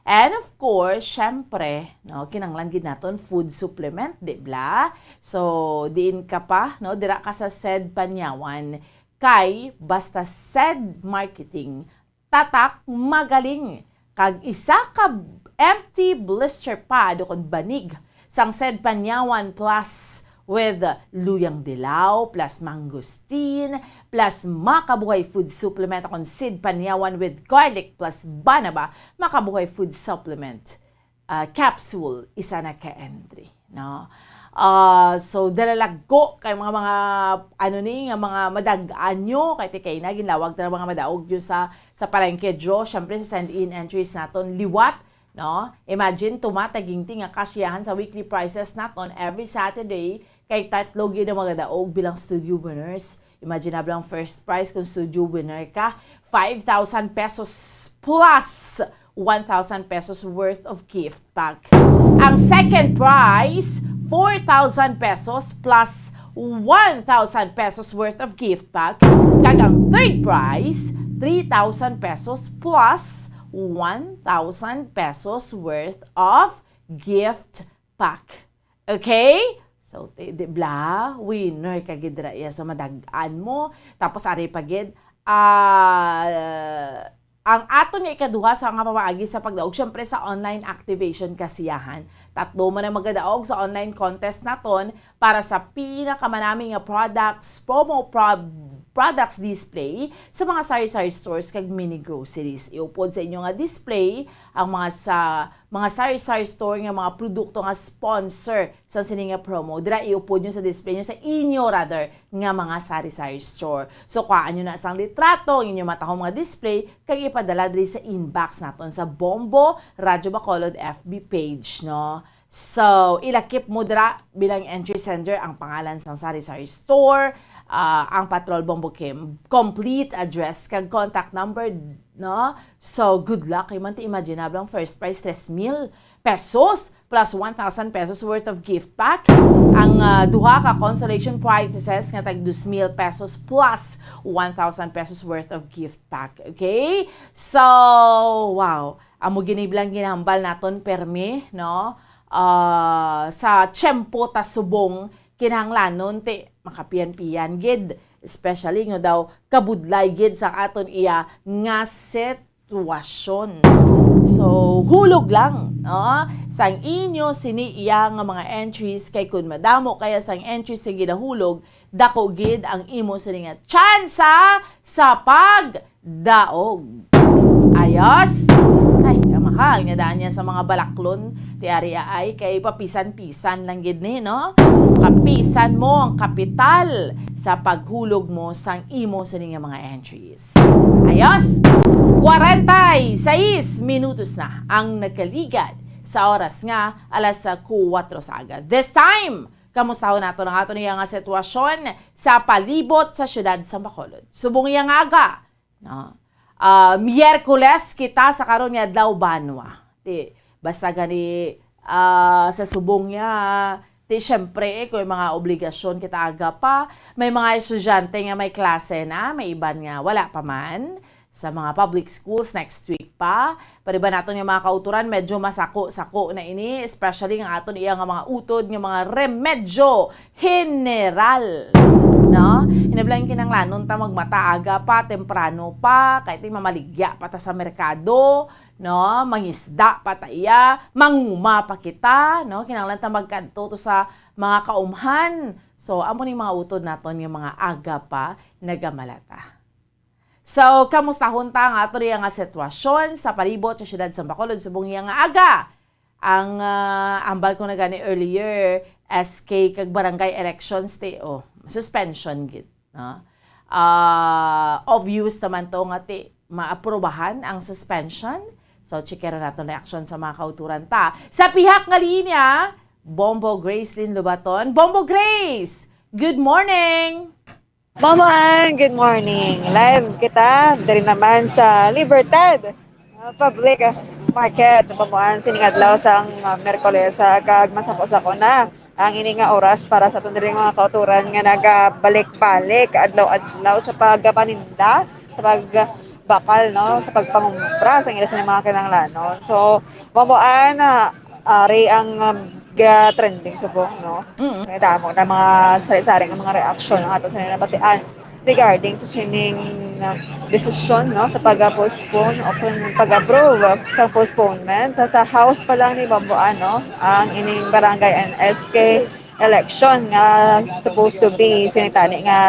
And of course, syempre, no, kinanglan gid naton food supplement, di bla? So, diin ka pa, no, dira ka sa said Panyawan kay basta said marketing, tatak, magaling. Kag isa ka empty blister pad o kon banig sang said Panyawan Plus with luyang dilaw, plus mangosteen, plus Makabuhay food supplement, akon said Panyawan with garlic plus banaba, Makabuhay food supplement, ah, capsule, isa na ka entry, no? Ah, so, dalalagko kay mga, mga, ano ni, nga mga madag-an nyo, kay tikay na, ginlawag na mga madaog nyo sa, sa palengke draw. Syempre, sa send-in entries naton liwat, no? Imagine, tumatagingting nga kasyahan sa weekly prizes naton every Saturday, kay tatlo gyud ang magadaog bilang studio winners. Imagine na lang first prize kung studio winner ka, five thousand pesos plus one thousand pesos worth of gift pack. Ang second prize, four thousand pesos plus one thousand pesos worth of gift pack. Kag ang third prize, three thousand pesos plus one thousand pesos worth of gift pack. Okay? So, ti-, di bla, winner ka gid ra iya sa madag-an mo. Tapos, ari pa gid, ah, ang aton nga ikaduha sa nga pamaagi sa pagdaog, syempre, sa online activation kasiyahan. Tatlo man ang magadaog sa online contest naton para sa pinakamanami nga products, promo pro-, products display sa mga sari-sari stores kag mini groceries. Iupod sa inyo nga display ang mga sa mga sari-sari store nga mga produkto nga sponsor sa sini nga promo. Dira iupod nyo sa display nyo sa inyo, rather, nga mga sari-sari store. So, kuhaan nyo na sang litrato ang inyo matahom nga display kag ipadala diri sa inbox naton sa Bombo Radyo Bacolod F B page, no? So, ilakip mo dira bilang entry sender ang pangalan sang sari-sari store, ah, ang Patrol Bombo Kim, complete address kag contact number, no? So, good luck. Kay man ti, imagine na lang, first prize, tres mil pesos plus one thousand pesos worth of gift pack. Ang, ah, duha ka consolation prizes nga tag dos mil pesos plus one thousand pesos worth of gift pack. Okay? So, wow. Amo gini bilang ginahambal naton permi, no? Ah, sa tiyempo ta subong, kinahanglanon ti makapiyan-piyan gid, especially nga daw kabudlay gid sa aton iya nga sitwasyon. So, hulog lang, no? Sang inyo sini iya nga mga entries, kay kun madamo kaya sang entries nga ginahulog, dako gid ang imo sini nga tsansa sa pagdaog. Ayos? Ay, kamahal nga daan niya sa mga balaklon, ti ari ay, kay papisan-pisan lang gid ni, no? Kapisan mo ang kapital sa paghulog mo sang imo sini nga mga entries. Ayos? Kwarenta y seis minutos na ang nagkaligad sa oras nga alas kuwatro sa aga. This time, kamustahon nato ang aton iya nga sitwasyon sa palibot sa siyudad sa Bacolod. Subong iya nga aga, no? Ah, Miyerkules kita sa karon nga adlaw, banwa. Ti, basta gani, ah, sa subong niya, ti, syempre, eh, kung may mga obligasyon kita aga pa, may mga estudyante nga may klase na, may iban nga wala pa man. Sa mga public schools next week pa. Pariba naton nga mga kauturan, medyo masako-sako na ini, especially ang aton iya nga mga utod nga mga remedyo general, no? Hinablang kinanglanon ta magmata aga pa, temprano pa, kay ti mamaligya pa ta sa merkado, no? Mangisda pa ta iya, manguma pa kita, no? Kinanglan ta magkadto to sa mga kaumhan. So, amo ning mga utod naton nga mga aga pa nagamalata. So, kamustahon ta ang ato riya nga sitwasyon sa palibot sa siyudad sa Bacolod subong iya nga aga. Ang, ah, ambal ko na gani earlier, S K kag barangay elections ti, oh, suspension gid, no? Ah, obvious naman to nga ti maaprobahan ang suspension. So, chikero naton reaksyon sa mga kauturan ta. Sa pihak nga linya, Bombo Gracelyn Lubaton. Bombo Grace, good morning! Mama Ann, good morning. Live kita diri naman sa Libertad. Ah, public, ah, market, Bamboan, sining adlaw sang, ah, Miyerkules, ah, kag masako-sako na ang ini nga oras para sa aton diri mga kautoran nga nagabalik-balik adlaw-adlaw sa pagpaninda, sa pagbakal, no, sa pagpangumpra sa ila sa mga kinahanglanon. So, Bamboan, ah, ari ang, um, ga-trending subong, no? Mm. May damo na mga sari-sari nga mga reaksyon ang ato sa nabatian regarding sa sining, uh, desisyon, no, sa pag-postpone o kung pag-approve sa postponement. Sa House pa lang ni Bamboan, no, ang ining barangay and S K election nga supposed to be sinitani nga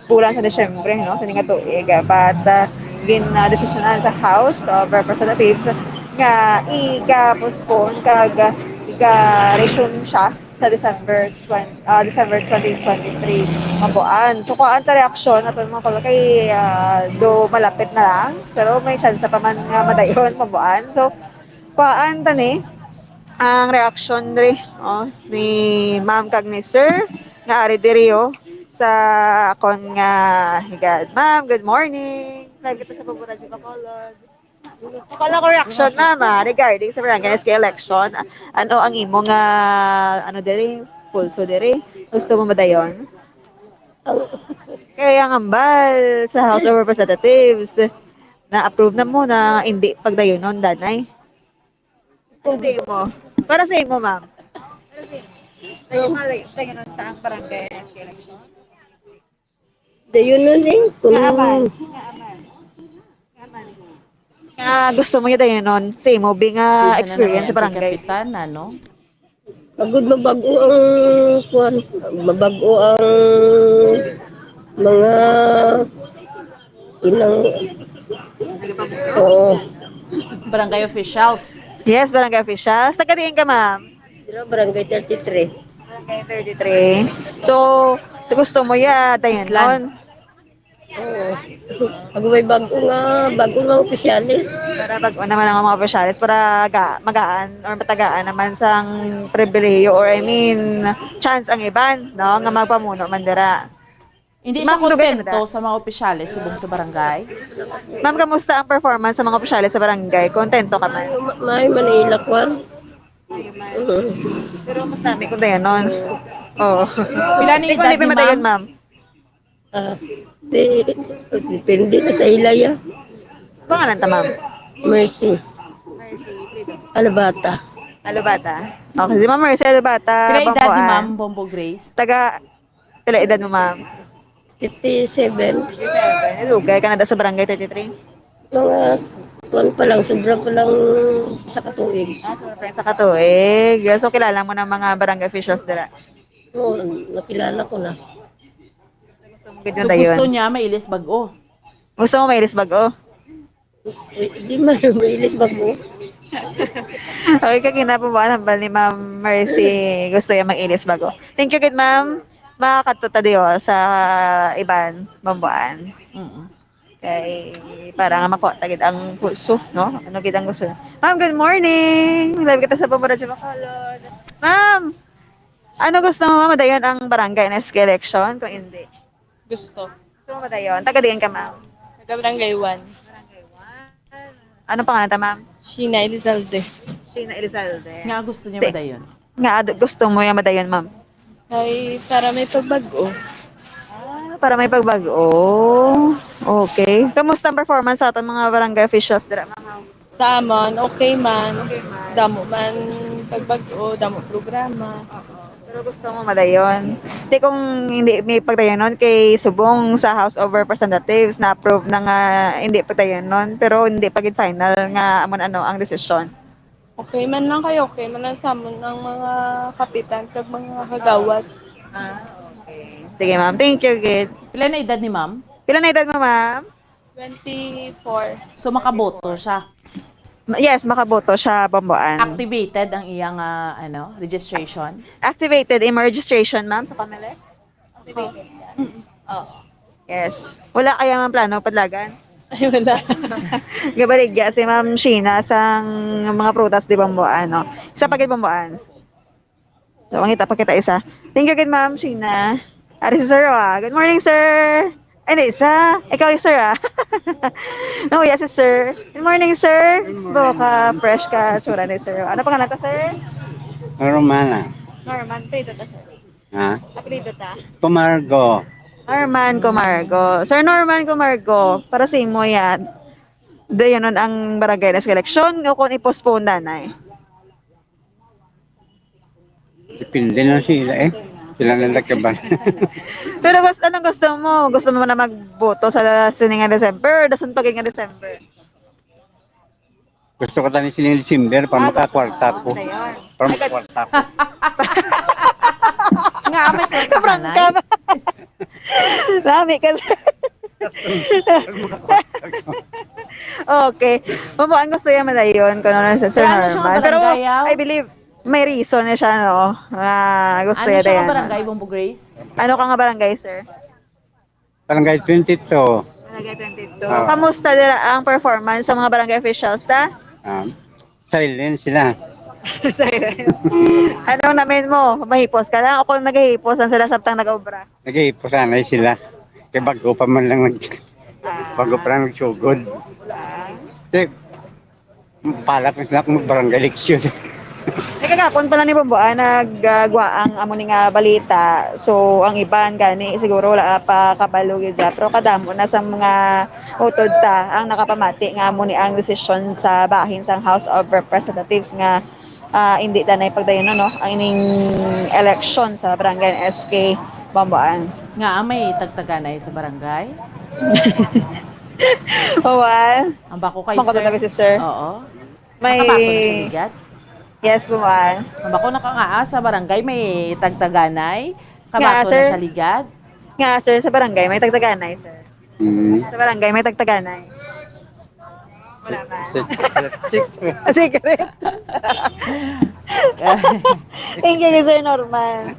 bulan sa Disyembre, no, sa nga tuig. But, uh, gin, uh, desisyonan sa House of Representatives nga iga-postpone kag iga-resume siya sa December twenty, ah, December twenty twenty-three, Bamboan. So, kuhaan ta reaksyon ato mga kolo kay, ah, do malapit na lang, pero may chance pa man nga madayon, Bamboan. So, kuhaan ta ni ang reaksyon diri, oh, ni ma'am kag ni sir nga ari diri, oh, sa akon nga higad. Ma'am, good morning. Live kita sa Pabura Radyo Bacolod. Wala ko reaction, ma'am, ah, regarding sa barangay S K election. Ano ang imo nga, ano diri, pulso diri? Gusto mo madayon? Kaya ang ambal sa House of Representatives, na-approve na mo na hindi pagdayonon, danay. Para sa imo. Para sa imo, ma'am. Para sa imo. Tayo nga, like, tayo nun sa ang barangay S K election. Dayonon eh, kung Nga aman. Nga aman. Nga aman. Nga gusto mo yung dayonon sa imo, bi nga Di siya na experience sa naman barangay. Kapitan, ano? Pagod mabag-o ang kuwan, mabag-o ang mga inang, oo. Barangay officials. Yes, barangay officials. Taga diin ka, ma'am? Dira, barangay thirty-three. Barangay thirty-three. So, sa gusto mo ya, Islan. Dayonon? Oo. Pag may bago nga, bago nga opisyales. Para bago naman ang mga opisyales, para ga, magaan or matagaan naman sang pribilehiyo or, I mean, chance ang iban, no, nga magpamuno man dira. Hindi siya Ma'am, dugay ka na kontento da? Sa mga opisyales subong sa barangay? Ma'am, kamusta ang performance sa mga opisyales sa barangay? Kontento ka man? May, may Manila kwan. Ayun, ma'am. Mhm. Pero mas dami ko dayonon. Oo. Pila ni Ikaw, edad di pa ni madayon, ma'am? Ma'am? Ah, di, depende na sa ila, ya. Pangalan ta, ma'am? Mercy. Mercy. Alabata. Alabata. Okay, si Ma'am Mercy Alabata, Pila edad ni Bamboan. Ma'am Bombo Grace? Taga, pila edad mo, ma'am? Fifty-seven. Fifty-seven. Lugay ka na da sa barangay thirty-three? Mga, kuwan pa lang, sobra pa lang sa katuig. Ah, sobra pa lang sa katuig. So, kilala mo na mga barangay officials dira? Oo, nakilala ko na. So, gusto niya mailis bag-o? Gusto mo mailis bag-o? Uy, di man, mailis bag-o. Okay, kagina po ba ang hambal ni Ma'am Mercy? Gusto niya mag-ilis bag-o. Thank you, good ma'am. Makakadto ta diyo sa iban, Bamboan. Mm. Kay, para nga makuha ta gid ang pulso, no? Ano gid ang gusto? Ma'am, good morning! Live kita sa Bombo Radyo Bacolod. Ma'am, ano gusto mo, ma'am? Madayon ang barangay next election? Kung hindi? Gusto. Gusto mo madayon? Taga diin ka, ma'am? Taga Barangay one. Barangay one. Anong pangalan ta, ma'am? Sheena Elizalde. Sheena Elizalde. Nga gusto niya Ti-, madayon? Nga ad-, gusto mo yung madayon, ma'am? Ay, para may pagbago. Ah, para may pagbago. Okay. Kamusta ang performance sa ating mga barangay officials dira, ma'am? Sa amon, okay man. Okay man. Damo man pagbago, damo programa. Oo. Pero gusto mo madayon? Di kung hindi may pagdayonon kay subong sa House of Representatives na-approve na nga hindi pagdayonon, pero hindi pa gid final nga amo na ano ang desisyon. Okay man lang kayo, okay man lang sa amon ang mga kapitan kag mga kagawad. Ah, okay. Sige, ma'am. Thank you, gid. Pila na edad ni ma'am? Pila na edad mo, ma'am? Twenty-four. So, makaboto siya? Ma-, yes, makaboto siya, Bamboan. Activated ang iyang, ah, ano, registration? Activated in registration, ma'am, sa Comelec? Activated. Mm. Oo. Yes. Wala kaya, ma'am, plano padlagan? Ay, wala. Gabaligya si Ma'am Sheena sang mga prutas di Bamboan, no? Sa pagid Bamboan. So, mangita pa kita isa. Thank you gid, Ma'am Sheena. Ari si Sir, ah. Good morning, sir. Ay, di, isa. Ikaw yung sir, ah. No, yes, si sir. Good morning, sir. Good morning. Bo ka, fresh ka, tsura ni sir. Ano pangalan to, sir? Norman, ah. Norman, apelyido ta, sir. Ha? Apelyido ta. Camargo. Norman Camargo. Sir Norman Camargo, para sa imo yan. Dayon nun ang barangay na sa eleksyon o kung i-postpone na, eh? Depende na sila, eh. Sila na nagkaban. Pero gusto, anong gusto mo? Gusto mo na magboto sa sining nga December or dason pa nga December? Gusto ko tani sining December para Ah, makakwarta ko. Ano yun? Para makakwarta ko. Nga, may kwarta ka, Nay? Nami ka, sir. Okay. Mabuang gusto yan madayon kung ano sa Sir Kaya ano siya Norman. Pero barangay, yaw? I believe, may reason na siya, no? Ah, gusto Ano niya siya yan. Barangay, Bombo Grace? Ano ka nga barangay, sir? Barangay twenty-two. Barangay twenty-two. Oo. Kamusta dira ang performance sa mga barangay officials, ta? Um, silent sila. Silent. Anong namin mo? Mahipos ka lang o kung naghihipos lang sila samtang nag-obra? Naghihipos anay sila. Kay bago pa man lang nag-, Ah. bago pa lang nagsugod. Ah. Kay palak na sila kung mag-barangay election. Ay, kagapon pala ni Bombo, ah, nagagwa ang amo ni nga balita. So, ang iban gani siguro wala pa kabalo gyud dyan. Pero kadamo na sa mga utod ta ang nakapamati nga amo ni ang desisyon sa bahin sang House of Representatives nga, ah, hindi danay pagdayon, no, ang ining eleksyon sa barangay S K Bambuan. Nga may tagtaganay sa barangay? Bambuan. Ang bako kay Mangkot sir. Tabi si sir. Oo. May Nakabato na siya ligad? Yes, Bambuan. Ang bako nakangaa sa barangay may tagtaganay. Nga, Kabato na sir. Siya ligad? Nga, sir, sa barangay may tagtaganay, sir. Mm. Sa barangay may tagtaganay. Wala man. Secret, secret. Secret. Thank you, Sir Norman.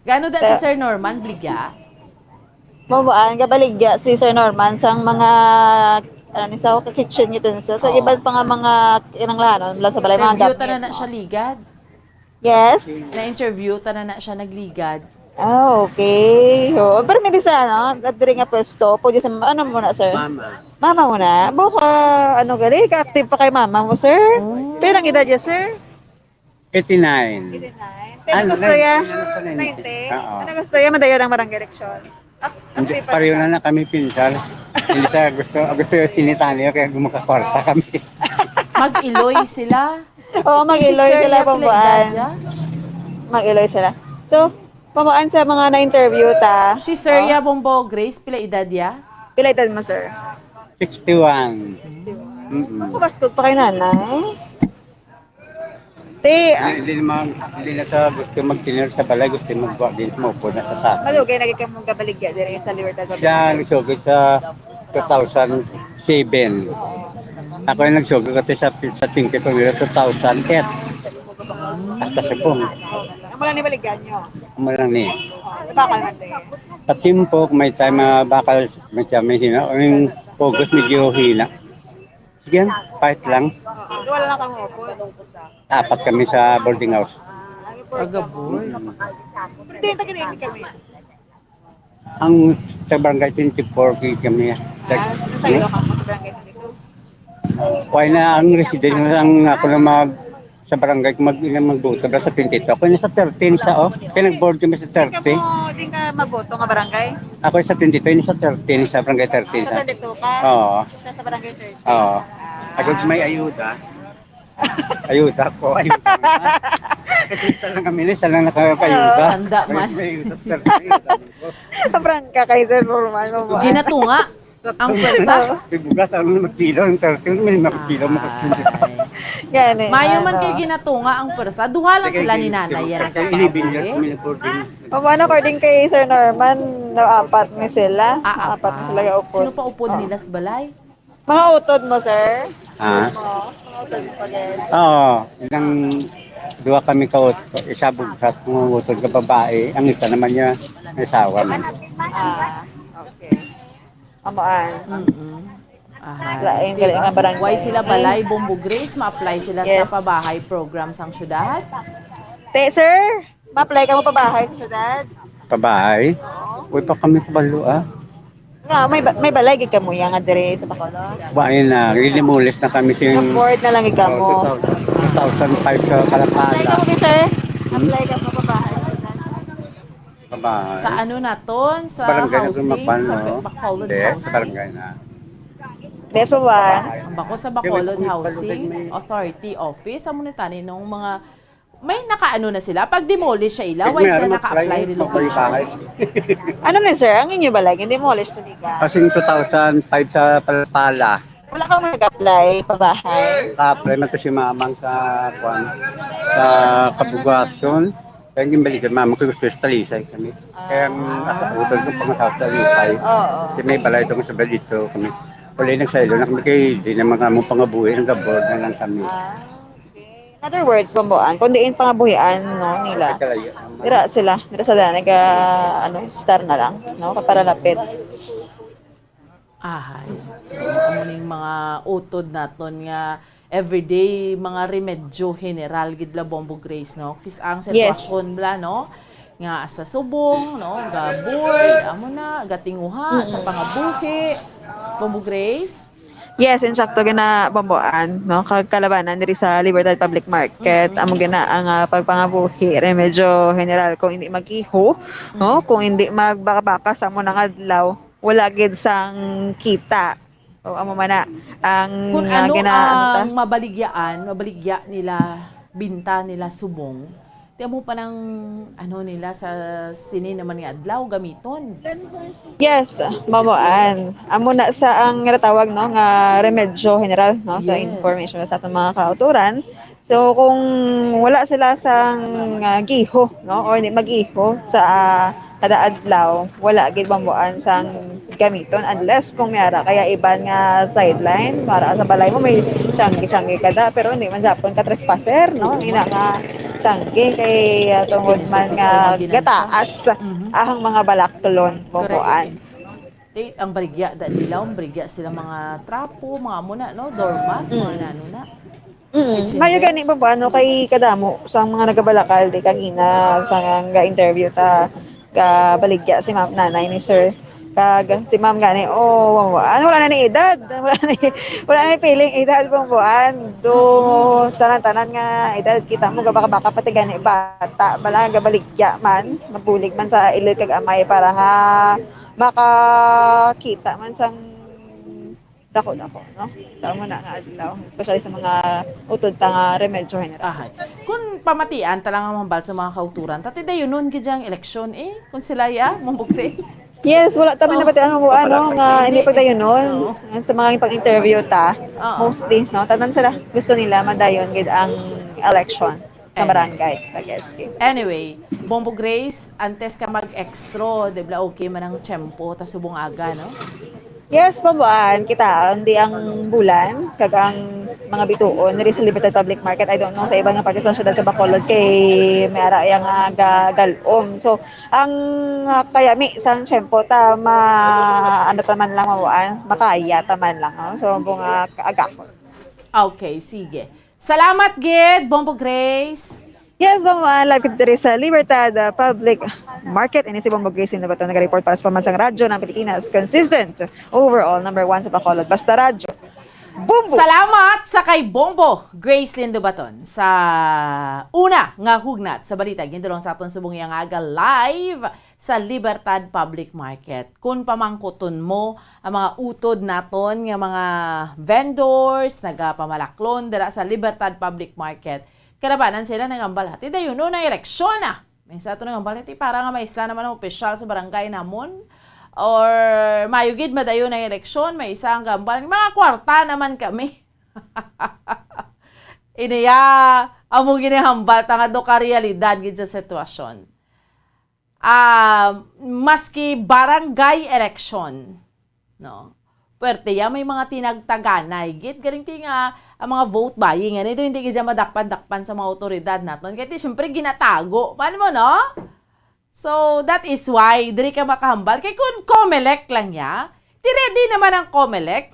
Gano da si Eh. Sir Norman, bligya? Mabuan, gabaligya si Sir Norman sang mga, ano, ni sa ka-kitchen utensils. Sa Oo. Iban pa nga mga kinanglanon, wala sa balay, mga Interview gamit, tanan na no? Siya ligad. Yes? Na-interview tanan na siya nagligad. Ah, okay. Oo. Pero may di sa, ano, diri nga pwesto, pwede sa, ano mo na, sir? Mama. Mama mo na? Buka, ano, gali, ka-active pa kay mama mo, sir? Oh. Pila ang edad niya, sir? Eighty-nine. Eighty-nine. Pero Ano, gusto niya? Ano pa na yun? Ninety? Oo. Ano gusto niya? Madayon ang barangay election. Ah, hindi, okay pa pareho siya. Na na kami pinsar. Hindi sa gusto, gusto yung sinitali, kaya gumakakwarta kami. Mag-iloy sila. Oo, mag-iloy sila, Bomboan. Mag-iloy sila. So, Bomboan, sa mga na-interview ta. Si Sir ya, Bombo Grace, pila edad ya? Pila edad mo, sir? Sixty-one. Sixty-one. Mm-mm. Ako, baskog pa kay nanay. Te, hindi, hindi naman, hindi na sa gusto mag-tenure sa balay, gusto magbuhat din, maupod na sa sakit. Malugay na gid kamo gabaligya diri sa Libertad. Siya ang nagsugod sa two thousand seven. Ako yung nagsugod kasi sa, sa Tingkit ko nila two thousand eight. Hasta sa pong. Amo lang ni baligyan nyo? Amo lang ni. Bakal man din. Sa tiempo, may time, ah, bakal, may time, may hina, yung pugos medyo hina. Sige, fight lang. Wala lang kang upod. Apat kami sa boarding house. Agaboy. Pero di, taga-, kami. Ang sa barangay twenty-four kay kami. Ah, nasa iyo ka po sa barangay twenty-two? Why na ang resident ang ako na mag, sa barangay kung mag, ilang magboto ba sa twenty-two? Ako na sa thirteen sa, oh. Kaya nag-board kami sa thirty. Di ka mo, di ka magboto nga barangay? Ako sa twenty-two, yun sa thirteen, sa barangay thirteen. Ah, sa twenty-two ka? Oo. Siya sa barangay thirteen. Oo. Ah. Agad may ayuda. Ayuda ko, ayuda mo. Kasi isa lang kami, isa lang nakakayuda. Oo. Tanda man. May ayuda, sir, may ayuda mo. Sobrang ka kay Sir Norman, mo ba? Ginatunga ang pwersa. May bugas, ang magkilo, ang thirty, may mga kilo, mga Ay. Gani, mayo man ano. Kay ginatunga ang pwersa. Duha lang sila ni nanay, yan ang kay Ibinyas, kapatid. May according. Opo, ano, according kay Sir Norman, no, apat ni sila. Ah, apat ni sila, apat. Upod. Sino pa upod nila sa balay? Mga utod mo, sir? Ha? Oo, mga utod mo pa din. Oo, ilang duha kami ka ut-, isa bugsat, mga utod ka babae, ang isa naman niya, may asawa man. Ah, okay. Amuan. Mm-mm. Ahay. Lain, galing nga barangay. Why sila balay, Bombo Grace? Ma-apply sila sa pabahay program sang syudad? Te, sir, ma-apply ka mo pabahay sa syudad? Pabahay? Oo. Uy, pa kami kabalo, ah. Nga, may ba-, may balay gid kamo iya nga dire sa Bacolod? Wa na, ginimulis na kami sing Nag-board na lang gid kamo. Oh, two thousand, two thousand five sa Palapala. Apply ka mo, sir? Hmm? Apply ka mo, babae. Babae. Sa ano naton? Sa Barangay na housing? Tumapan, Sa no? Bacolod Hindi, sa Housing? Barangay na. Best of one. Ang bako sa Bacolod Kami, Housing may Authority Office, amo ni tani nung mga, may nakaano na sila? Pag demolish siya ila, why sila naka-apply rin? Ano na, sir? Ang inyo balay, demolish to, di ka? Kasing two thousand five sa Palapala. Wala ka man nag-apply pabahay? Ka-apply man to si mamang sa, kwan, sa Kabugason. Kaya yung balik, mama ko gusto sa Talisay kami. Kaya ang asa utol ko pang sa Talisay. Oo. Kasi may balay itong sa balito kami. Wala nagsaylo na kami kay di na mga among pangabuhi ang gabor na lang kami. Ah, okay. In other words, Bamboan, kung diin pangabuhian, no, nila. Sa kalayo naman. Dira sila, dira sa daan, nag, ah, ano, star na lang, no, para lapit. Ahay. Amo ning mga utod naton nga everyday, mga remedyo general gid la, Bombo Grace, no? Kis ang Yes. sitwasyon bla, no? Nga sa subong, no? Ga-bored, amo na, gatinguha sa Mm. pangabuhi. Bombo Grace? Yes, insakto gina, Bomboan, no? Kag kalabanan diri sa Libertad Public Market, Mm. amo gina ang, ah, pagpangabuhi, remedyo general kung hindi mag-iho, no? Mm. Kung hindi magbakabaka sa amo nang adlaw. Wala gid sang kita. O, amo man na ang, Kung ah, ano gina-, ano ta? ang mabaligyaan, mabaligya nila, binta nila subong, ti amo pa nang, ano nila, sa sini naman nga adlaw gamiton. Yes, Ma'am Moan. Amo na sa ang ginatawag, no, nga remedyo general, no, sa Yes. information sa atong mga kauturan. So, kung wala sila sang, ah, giho, no, or di mag-iho sa, ah, kada adlaw, wala gid, Bomboan, sang gamiton unless kung may ara kaya iban nga sideline, para sa balay mo may tiyangge-tiyangge kada, pero hindi man gyapon ka trespasser, no, ina nga tiyangge kay, ah, tungod man nga gataas Mhm. ahang mga balaklon, Bomboan. Correct. Ti, ang baligya da nila, ang baligya sila mga trapo, mga amo na, no? Doormat, mga Mm. nano na. Mm. Kitchen Mayo gani, wares. Bambo, ano, kay kadamo sa mga nagabalakal, di, kagina sa nga interview ta, gabaligya si ma'am, nanay ni sir. Kag si ma'am gani, oh, ano, wala na ni edad. Wala na ni, wala na ni piling edad, Bomboan. Do, Mm. tanan-tanan nga edad, kita mo, gabaka-baka pati gani bata, bala, gabaligya man, mabulig man sa iloy kag amay para ha, makakita man sang dako-dako, no? Sa amo na nga adlaw, especially sa mga utod ta nga remedyo general. Ahay. Kung pamatian ta lang ang hambal sa mga kauturan, tati dayunon gid ang eleksyon, eh, kung sila ya, Mumbo Grace. Yes, wala ta man Oh, napatian mo, ano, nga hindi pagdayunon. Oo. Sa mga pag-interview ta, Oo. mostly, no? Tanan sila, gusto nila madayon gid ang election sa Amen. barangay, pag-S K. Anyway, Bombo Grace, antes ka mag-extra, di ba, okay man ang tiyempo, ta subong aga, no? Yes, Bomboan, kita, hindi ang bulan, kag ang mga bituon, diri sa Libertad Public Market, I don't know, sa iban nga parte sa syudad sa Bacolod, kay may ara yang, ah, ga-, galom. So, ang, ah, kayami sang tiyempo ta, ma-, ano ta man lang, Bomboan, makaya ta man lang, no? So, bunga, agakon. Okay, sige. Salamat gid, Bombo Grace. Yes, Mama, live kita diri sa Libertad, ah, Public Market. Ini si Bombo Grace Lindo Baton, naga-report para sa Pambansang Radyo ng Pilipinas. Consistent, overall, number one sa Bacolod. Basta Radyo. Bombo! Salamat sa kay Bombo Grace Lindo Baton sa una nga hugnat sa balita. Gindulong sa aton subong iya nga aga live sa Libertad Public Market. Kung pamangkuton mo ang mga utod naton nga mga vendors, nagapamalaklon dira sa Libertad Public Market, kalabanan sila nangambal, "Ti dayunon ang eleksyon, ah." May isa to nangambal, "Ti para nga maisla naman ang opisyal sa barangay namon, or mayo gid madayon ang eleksyon." May isa ang gambal, "Mga kwarta naman kami." Iniya, amo ginihambal ta nga do ka realidad gid sa sitwasyon. Ah, maski barangay election, no? Puwerte ya, may mga tinagtaganay gid, galing ti nga ang mga vote buying, ano, ito hindi gid siya madakpan-dakpan sa mga awtoridad naton. Kaya ti, siyempre, ginatago. Paano mo, no? So, that is why, diri ka makahambal. Kay kung Comelec lang ya, ti ready naman ang Comelec.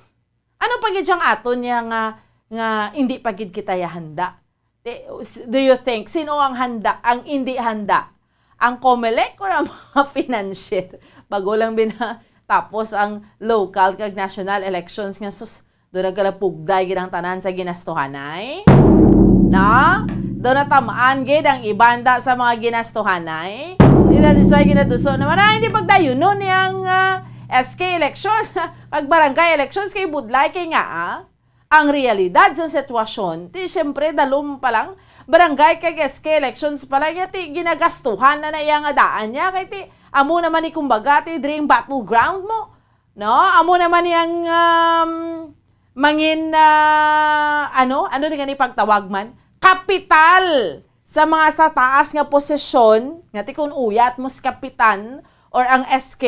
Ano pa gid siyang aton niya nga, nga hindi pa gid kita ya handa? Ti-, s-, do you think, sino ang handa, ang hindi handa? Ang Comelec or ang mga financier? Bago lang bina-, Tapos ang local kag national elections nga, sus, do nagkalapugday gid ang tanan sa ginastuhanay. Na? Do natamaan gid ang ibanda sa mga ginastuhanay. Di na disay ginaduso naman, ah, hindi pagdayunon niyang, ah, S K elections, kag barangay elections kay budlay kay nga, ah, ang realidad sa sitwasyon, ti siyempre, dalom pa lang, barangay kag S K elections pa lang, ya ti ginagastuhan na na iya nga daan niya, kay ti amo naman ni, kumbaga, ti diri ang battleground mo, no? Amo naman yang, um, mangin, ah, ano, ano ni gani pagtawag man? Kapital sa mga sa taas nga posisyon, nga ti kun uyat mo sa kapitan or ang S K,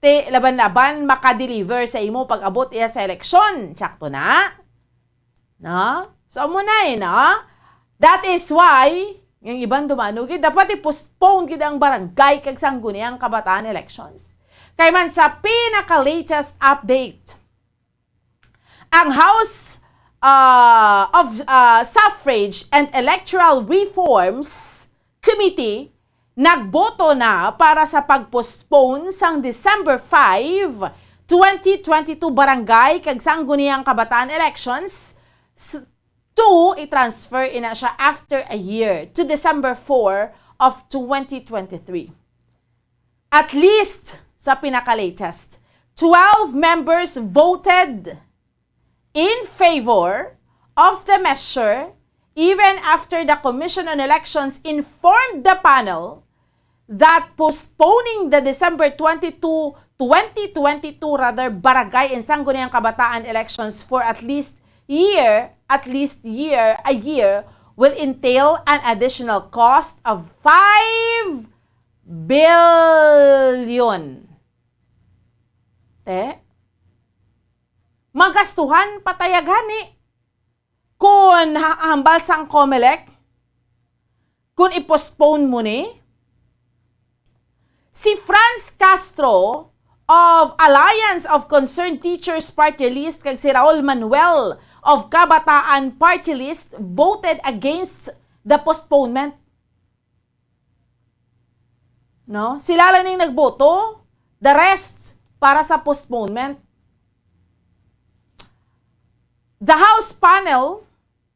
ti laban-laban makadeliver sa imo pag-abot iya sa eleksyon. Sakto na? No? So, amo na eh, no? That is why, yung iban dumano gid, dapat i-postpone gid ang barangay kag sangguniang kabataan elections. Kay man sa pinaka-latest update, ang House, ah, of, ah, Suffrage and Electoral Reforms Committee nagboto na para sa pag-postpone sang December five, twenty twenty-two barangay kag sangguniang kabataan elections s-, to i-transfer ina siya after a year to December four of twenty twenty-three. At least, sa pinaka-latest, twelve members voted in favor of the measure, even after the Commission on Elections informed the panel that postponing the December twenty-two, twenty twenty-two, rather, barangay and sangguniang kabataan elections for at least year, at least year, a year, will entail an additional cost of five billion. Te? Magastuhan pa ta ya gani. Kun ha-, hambal sang Comelec, kun i-postpone mo ni, si Franz Castro of Alliance of Concerned Teachers Party List kag si Raul Manuel of Kabataan Party List voted against the postponement. No? Sila lang ning nagboto, the rest para sa postponement. The House panel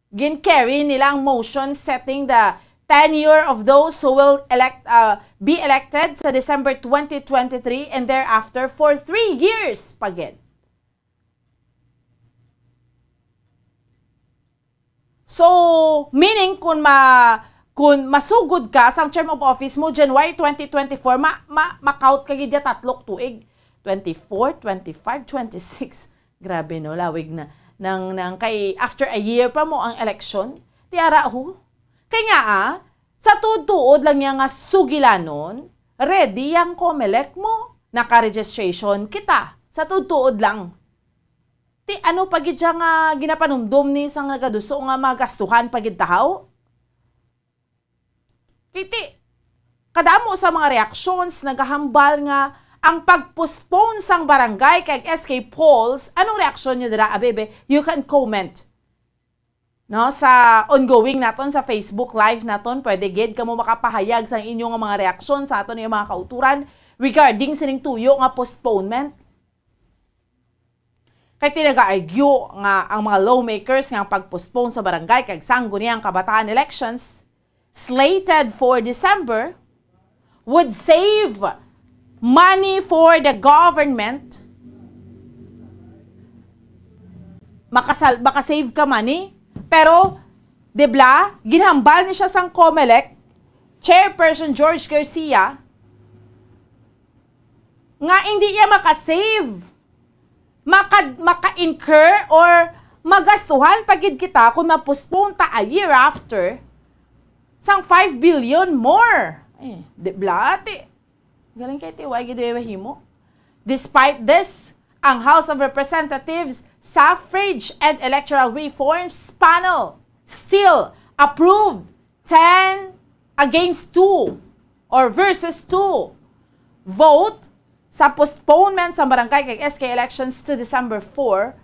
gin-carry nila ang motion setting the tenure of those who will elect, uh, be elected sa December twenty twenty-three and thereafter for three years pa gid. So, meaning, kung ma-, kung masugod ka sa term of office mo, January twenty twenty-four, ma-, ma-, ma-count ka gid ya tatlok tuig. Twenty-four, twenty-five, twenty-six. Grabe, no? Lawig na. Nang, nang kay, after a year pa mo ang election, ti ara ho. Kay nga, ah, sa tuod-tuod lang niya nga sugilanon, ready ang Comelec mo. Naka-registration kita. Sa tuod-tuod lang. Ti ano pa gid siya nga ginapanumdom ni sang nagaduso nga magastuhan pa gid tahaw? Kay ti, kadamo sa mga reactions nagahambal nga ang pag-postpone sang barangay kag S K polls, anong reaksyon niyo dira? Abebe, you can comment. No, sa ongoing naton, sa Facebook Live naton, pwede gid kamo makapahayag sang inyo nga mga reaksyon sa aton nga mga kauturan regarding sining tuyo nga postponement. Kay ti nag-argue nga ang mga lawmakers nga ang pag-postpone sa barangay kag sangguniang kabataan elections slated for December would save money for the government. Makasal-, makasave ka money. Pero, di bla, ginhambal ni siya sang Comelec Chairperson George Garcia nga hindi iya makasave, maka-, maka-incur or magastuhan pa gid kita kung ma-postpone ta a year after sang five billion more. Ay, di bla, ti. Galing kay ti, wa gid mahimo. Despite this, ang House of Representatives Suffrage and Electoral Reforms Panel still approved ten against two or versus two vote sa postponement sa barangay kag S K elections to December four,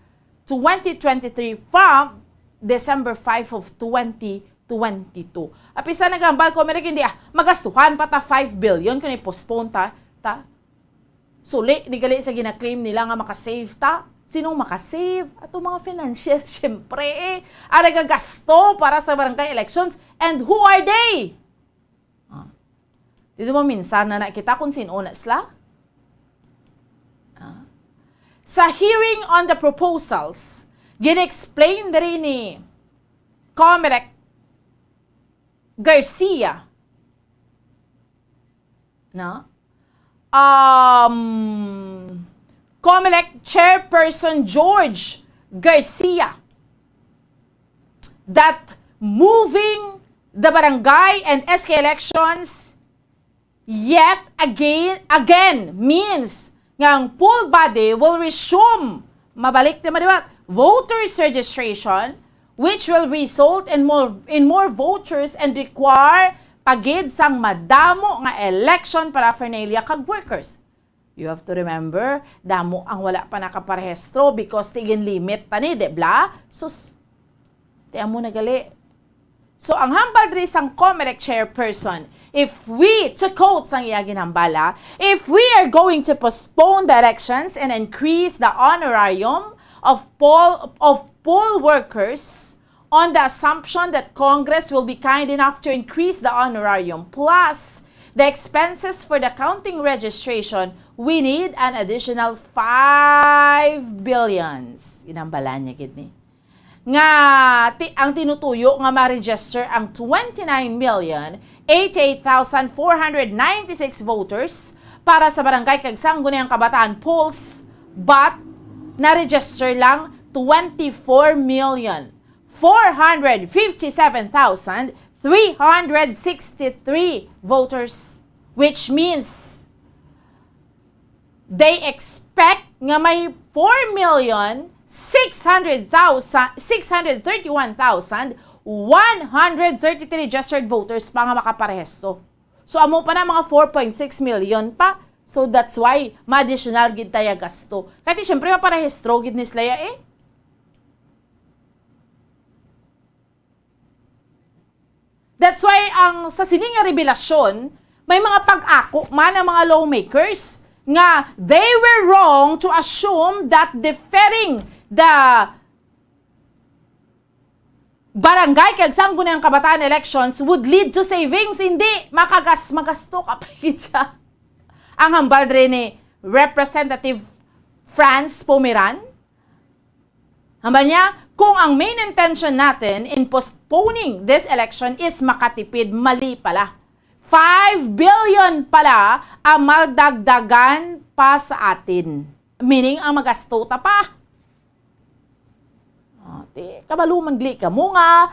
twenty twenty-three from December five of twenty twenty-two. Apisa nagambal ko, meron hindi, ah, magastuhan pa ta five billion kung i-postpone ta, ta. Suli ni gali sa gina-claim nila nga makasave ta. Sinong makasave? Ato mga financier, syempre eh. Ang nagagasto para sa barangay elections. And who are they? Ah. Dito mo minsan na nakita kung sino na sila? Ah. Sa hearing on the proposals, gina-explain diri ni Comelec Garcia, no? Um, Comelec Chairperson George Garcia that moving the barangay and S K elections yet again, again means nga ang poll body will resume, mabalik na maliwat, voters registration, which will result in more, in more voters and require pagid sang madamo nga election paraphernalia kag workers. You have to remember, damo ang wala pa nakaparehistro because tigin limit tani, di bla? Sus, ti amo na gali. So, ang hambal diri sang Comelec chairperson, if we, to quote sang iya ginhambala, "If we are going to postpone the elections and increase the honorarium of poll, of poll workers on the assumption that Congress will be kind enough to increase the honorarium plus the expenses for the counting registration, we need an additional five billions." Ginhambalan niya gid ni. Nga ti-, ang tinutuyo nga ma-register ang twenty-nine million eighty-eight thousand four hundred ninety-six voters para sa barangay kag sangguniang kabataan polls, but na-register lang twenty-four million four hundred fifty-seven thousand three hundred sixty-three voters, which means they expect nga may four million six hundred thousand, six hundred thirty-one thousand one hundred thirty-three registered voters pa nga makaparehisto. So, amo pa na mga four point six million pa. So, that's why ma-additional gid taya gasto. Kay ti, syempre, maparehistro gid ni sila ya eh. That's why ang sa sini nga revelasyon, may mga pag-ako man ang mga lawmakers nga they were wrong to assume that deferring the barangay kag sangguniang kabataan elections would lead to savings. Hindi, makagas-, magasto ka pa gid siya. Ang hambal diri ni Representative Franz Pomeran, hambal niya, "Kung ang main intention natin in postponing this election is makatipid, mali pala. Five billion pala ang magdagdagan pa sa atin." Meaning, ang magasto ta pa. Oh, ti, kabalo man gali kamo nga,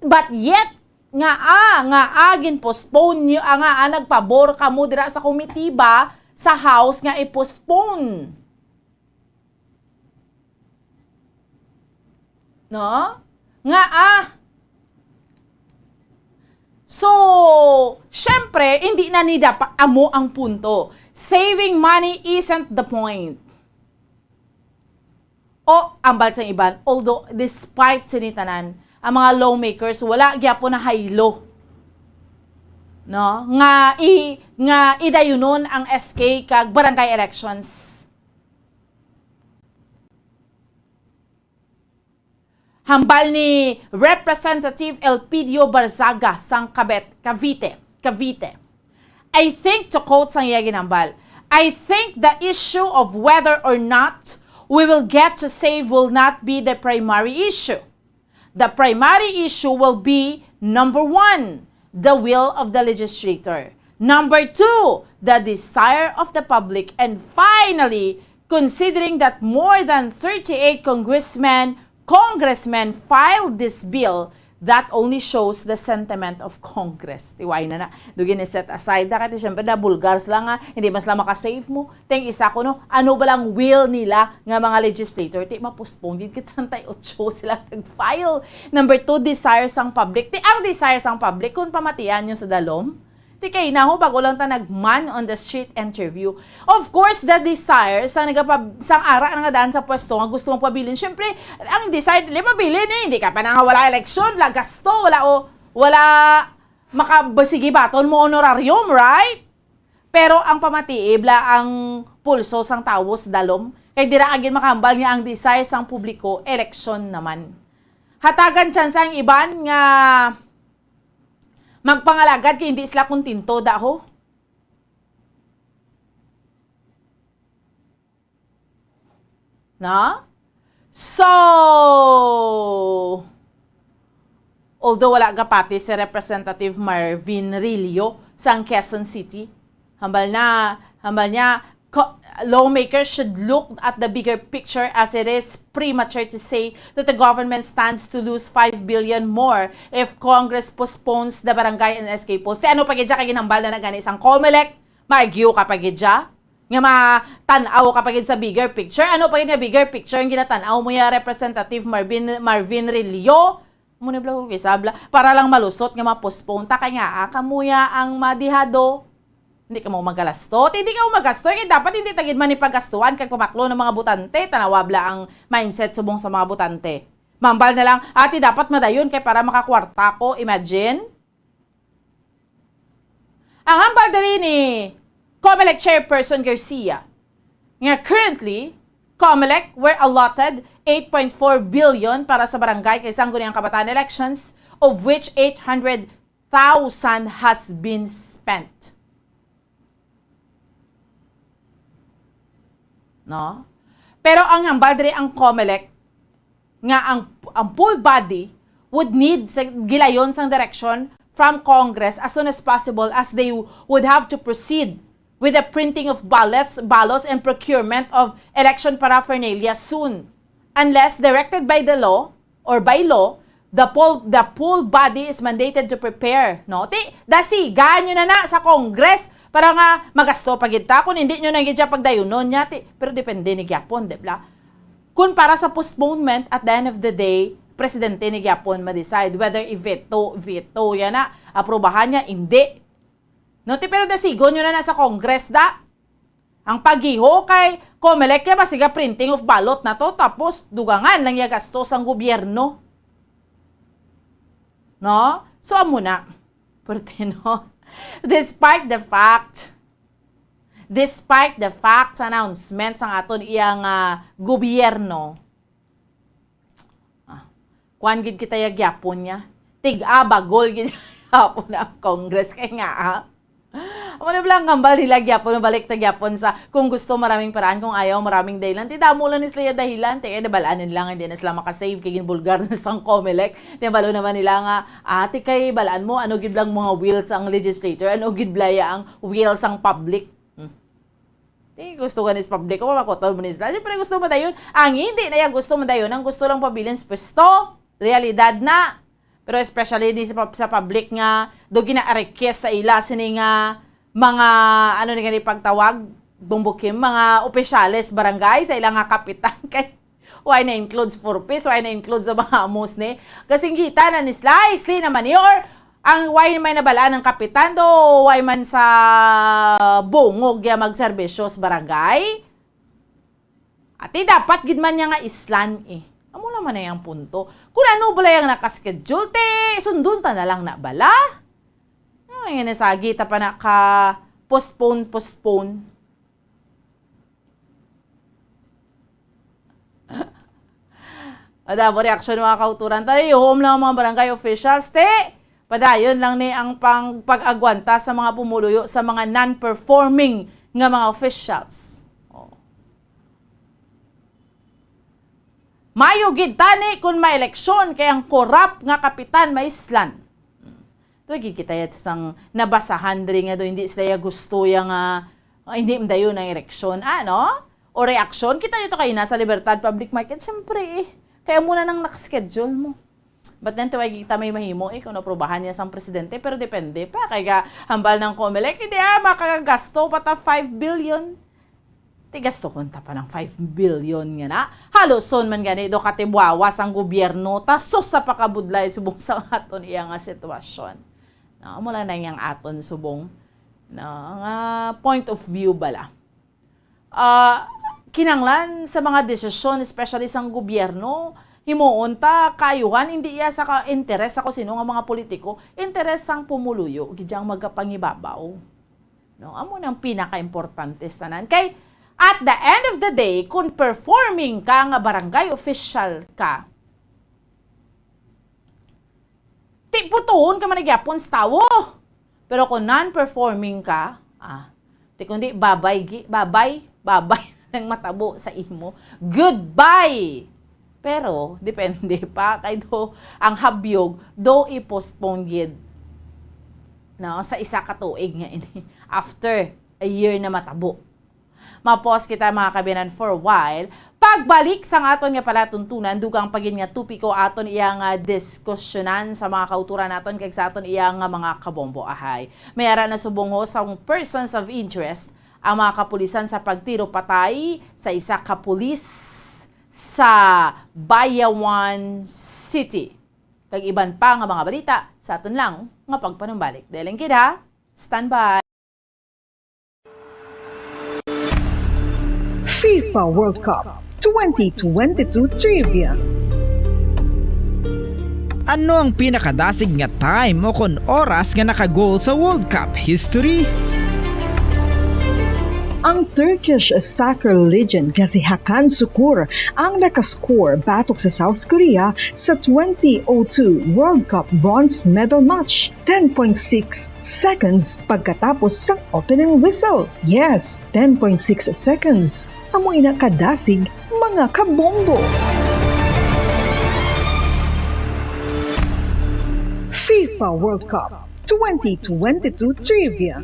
but yet, nga, ah, nga, ah, gin-postpone niyo, ah, nga, ah, nagpabor kamo dira sa komitiba, sa House nga i-postpone. No? Nga, ah. So, syempre, hindi na ni dapat amo ang punto. Saving money isn't the point. O, ambal sang iban, although despite sini tanan, ang mga lawmakers wala gyapon na haylo, no, nga i-, nga idayunon ang S K kag barangay elections. Hambal ni Representative Elpidio Barzaga sang Cabet-, Cavite, Cavite. I think, to quote sang iya ginhambal, "I think the issue of whether or not we will get to save will not be the primary issue. The primary issue will be, number one, the will of the legislator. Number two, the desire of the public. And finally, considering that more than thirty-eight congressmen, congressmen filed this bill, that only shows the sentiment of Congress." Tiway na na. Dugi ni set aside na, kaya siyempre na bulgar sila nga, hindi man sila makasave mo. Ting isa ko, no, ano ba lang will nila nga mga legislator? Ti, ma-postpone gid kay treinta y ocho sila nag-file. Number two, desire sang public. Ti, ang desire sang public, kung pamatian nyo sa dalom, ti kay naho, bago lang ta nag-man on the street interview. Of course, the desire sang nagapa-, sang ara na nga daan sa pwesto nga gusto magpabilin. Siyempre, ang desire nila mabilin eh. Hindi ka pa nangawala eleksyon, wala gasto, wala o, wala makabasigibaton mo honorarium, right? Pero ang pamatii bala ang pulso sang tawo sa dalom, kay dira agin makahambal nga ang desire sang publiko, eleksyon naman. Hatagan tsansa ang iban nga magpangalagad kay hindi sila kontento, daho. Na? So, although wala gapati si Representative Marvin Rillo sang Quezon City, hambal na, hambal niya, co-, lawmakers should look at the bigger picture, as it is premature to say that the government stands to lose five billion more if Congress postpones the barangay and S K polls. Ti ano pa gid siya kay ginhambal na na gani sang Comelec? Ma-argue ka pa gid siya? Nga matan-aw ka pa gid sa bigger picture? Ano pa gid nga bigger picture ang ginatan-aw mo ya, Representative Marvin, Marvin Rillo? Mo ni bala ko kisabla, para lang malusot nga ma-postpone ta, kay nga, ah, kamo ya ang madihado. Hindi kamo magalastot. Hindi kamo magasto. Kay dapat hindi ta gid man ipagastuhan kag pamaklo ng mga botante. Tanawa bala ang mindset subong sa mga botante. Mambal na lang, ati dapat madayon kay para makakwarta ko. Imagine? Ang hambal diri ni Comelec Chairperson Garcia, nga currently, Comelec were allotted eight point four billion para sa barangay kag sangguniang kabataan elections, of which eight hundred thousand has been spent. No? Pero ang hambal diri ang Comelec nga ang, ang full body would need sa gilayon sang direction from Congress as soon as possible, as they would have to proceed with the printing of ballots, ballots and procurement of election paraphernalia soon, unless directed by the law or by law, the full, the full body is mandated to prepare, no? Ti, dasigan nyo na na sa Congress para nga magasto pa gid ta, kung hindi nyo na gid siya pagdayunon niya, ti, pero depende ni gyapon, di ba? Kung para sa postponement, at the end of the day, presidente ni gyapon ma-decide whether i-veto, veto yan na, aprobahan niya, hindi. No, ti, pero dasigon nyo na na sa Congress, da. Ang pagiho kay Comelec, kaya ba, siga printing of ballot na to, tapos dugangan lang iya gasto sang gobyerno. No? So, amo na. Pwerte, no? Despite the fact, despite the fact sa announcement sang aton iyang, ah, gobyerno, ah, kuan gid kita ya gyapon niya. Tig-a bagol gid gyapon ang Congress kay nga, ah. Amo na lang ang hambal nila gyapon, balik ta gyapon sa kung gusto maraming paraan, kung ayaw maraming dahilan. Ti damo lang ni sila ya dahilan, ti kay nabal-an nila nga hindi na sila makasave kay ginbulgar na sang Comelec. Ti balo naman nila nga, ah, ti kay bal-an mo, ano gid lang mga will sang legislator, ano gid bala ya ang will sang public. Hmm. Ti gusto gani sa publiko, mamakutol mo ni sila. Siyempre, gusto madayon. Ang hindi na iya gusto madayon, ang gusto lang pabilin sa pwesto. Realidad na. Pero especially ni sa, pub- sa public nga, do gina-request sa ila, sini nga mga, ano ni gani pagtawag, Bong Bukim, mga opisyales, barangay, sa ila nga kapitan. Kay, why na includes purpose? Why na includes sa mga amos ni? Kasing kita na ni Slice, li naman ni, or ang why may nabalaan ng kapitan do, why man sa bungog ya magserbisyo sa barangay? Ati dapat gid man niya nga islan eh. Amo naman na yang punto. Kung ano bala yang nakaschedule, te, sundon ta na lang na bala. Ay, nga nasagi ta pa na ka postpone, postpone. Madamo reaksyon, mga kauturan. Tayo, home lang ang mga barangay officials, te. Padayon lang ni ang pang, pag-agwanta sa mga pumuluyo sa mga non-performing nga mga officials. Oh. Mayo gid tani kung may eleksyon kay ang korap nga kapitan maislan. Tuig kita ya sang nabasahan diri nga do hindi sila ya gusto ya nga, ah, hindi dayon ang eleksyon, ano? O reaksyon, kita nyo to kaina sa Libertad Public Market, syempre eh. Kaya muna nang nakaschedule mo. But then, tuwag kita may mahimo eh, kung aprubahan niya sang presidente, pero depende pa. Kaya hambal ng Comelec, hindi ah, makagasto pa ta five billion. Ti gasto ta pa ng five billion nga na. Haluson man gani do katibwawa sang gobyerno, ta sus sa pakabudlay subong sa aton iya nga sitwasyon. No, amo lang na yang aton subong, no, nga point of view bala. Ah, kinanglan sa mga desisyon, especially sang gobyerno, himuon ta, kaayuhan, hindi iya sa ka-, interes sa kusino nga mga politiko, interes sang pumuluyo, gid ang magapangibabaw. No, amo nang pinakaimportante sa tanan. Kay, at the end of the day, kung performing ka nga barangay official ka, ti putuhon ka man gyapon sa tawo. Pero kung non-performing ka, ah, ti kundi babay, gi-, babay, babay nang matabo sa imo. Goodbye! Pero, depende pa. Kay do, ang habyog, do i-postpone gid. No? Sa isa ka tuig nga ini. After a year na matabo. Ma-pause kita, mga kabinan, for a while. Pagbalik sang aton nga palatuntunan, dugang pa gid nga topiko aton iya nga diskusyonan sa mga kauturan naton kag sa aton iya nga mga kabombo ahay. May ara na subong ho sang persons of interest ang mga kapulisan sa pagtiro patay sa isa ka pulis sa Bayawan City. Kag iban pa nga mga balita sa aton lang nga pagpanumbalik. Dali lang gid, ha? Standby. FIFA World Cup twenty twenty-two Trivia. Ano ang pinakadasig nga time o kon oras nga naka-goal sa World Cup history? Ang Turkish soccer legend nga si Hakan Sukur ang nakascore batok sa South Korea sa twenty oh two World Cup bronze medal match, ten point six seconds pagkatapos sang opening whistle. Yes, ten point six seconds. Amo ina kadasig, mga kabombo. FIFA World Cup twenty twenty-two Trivia.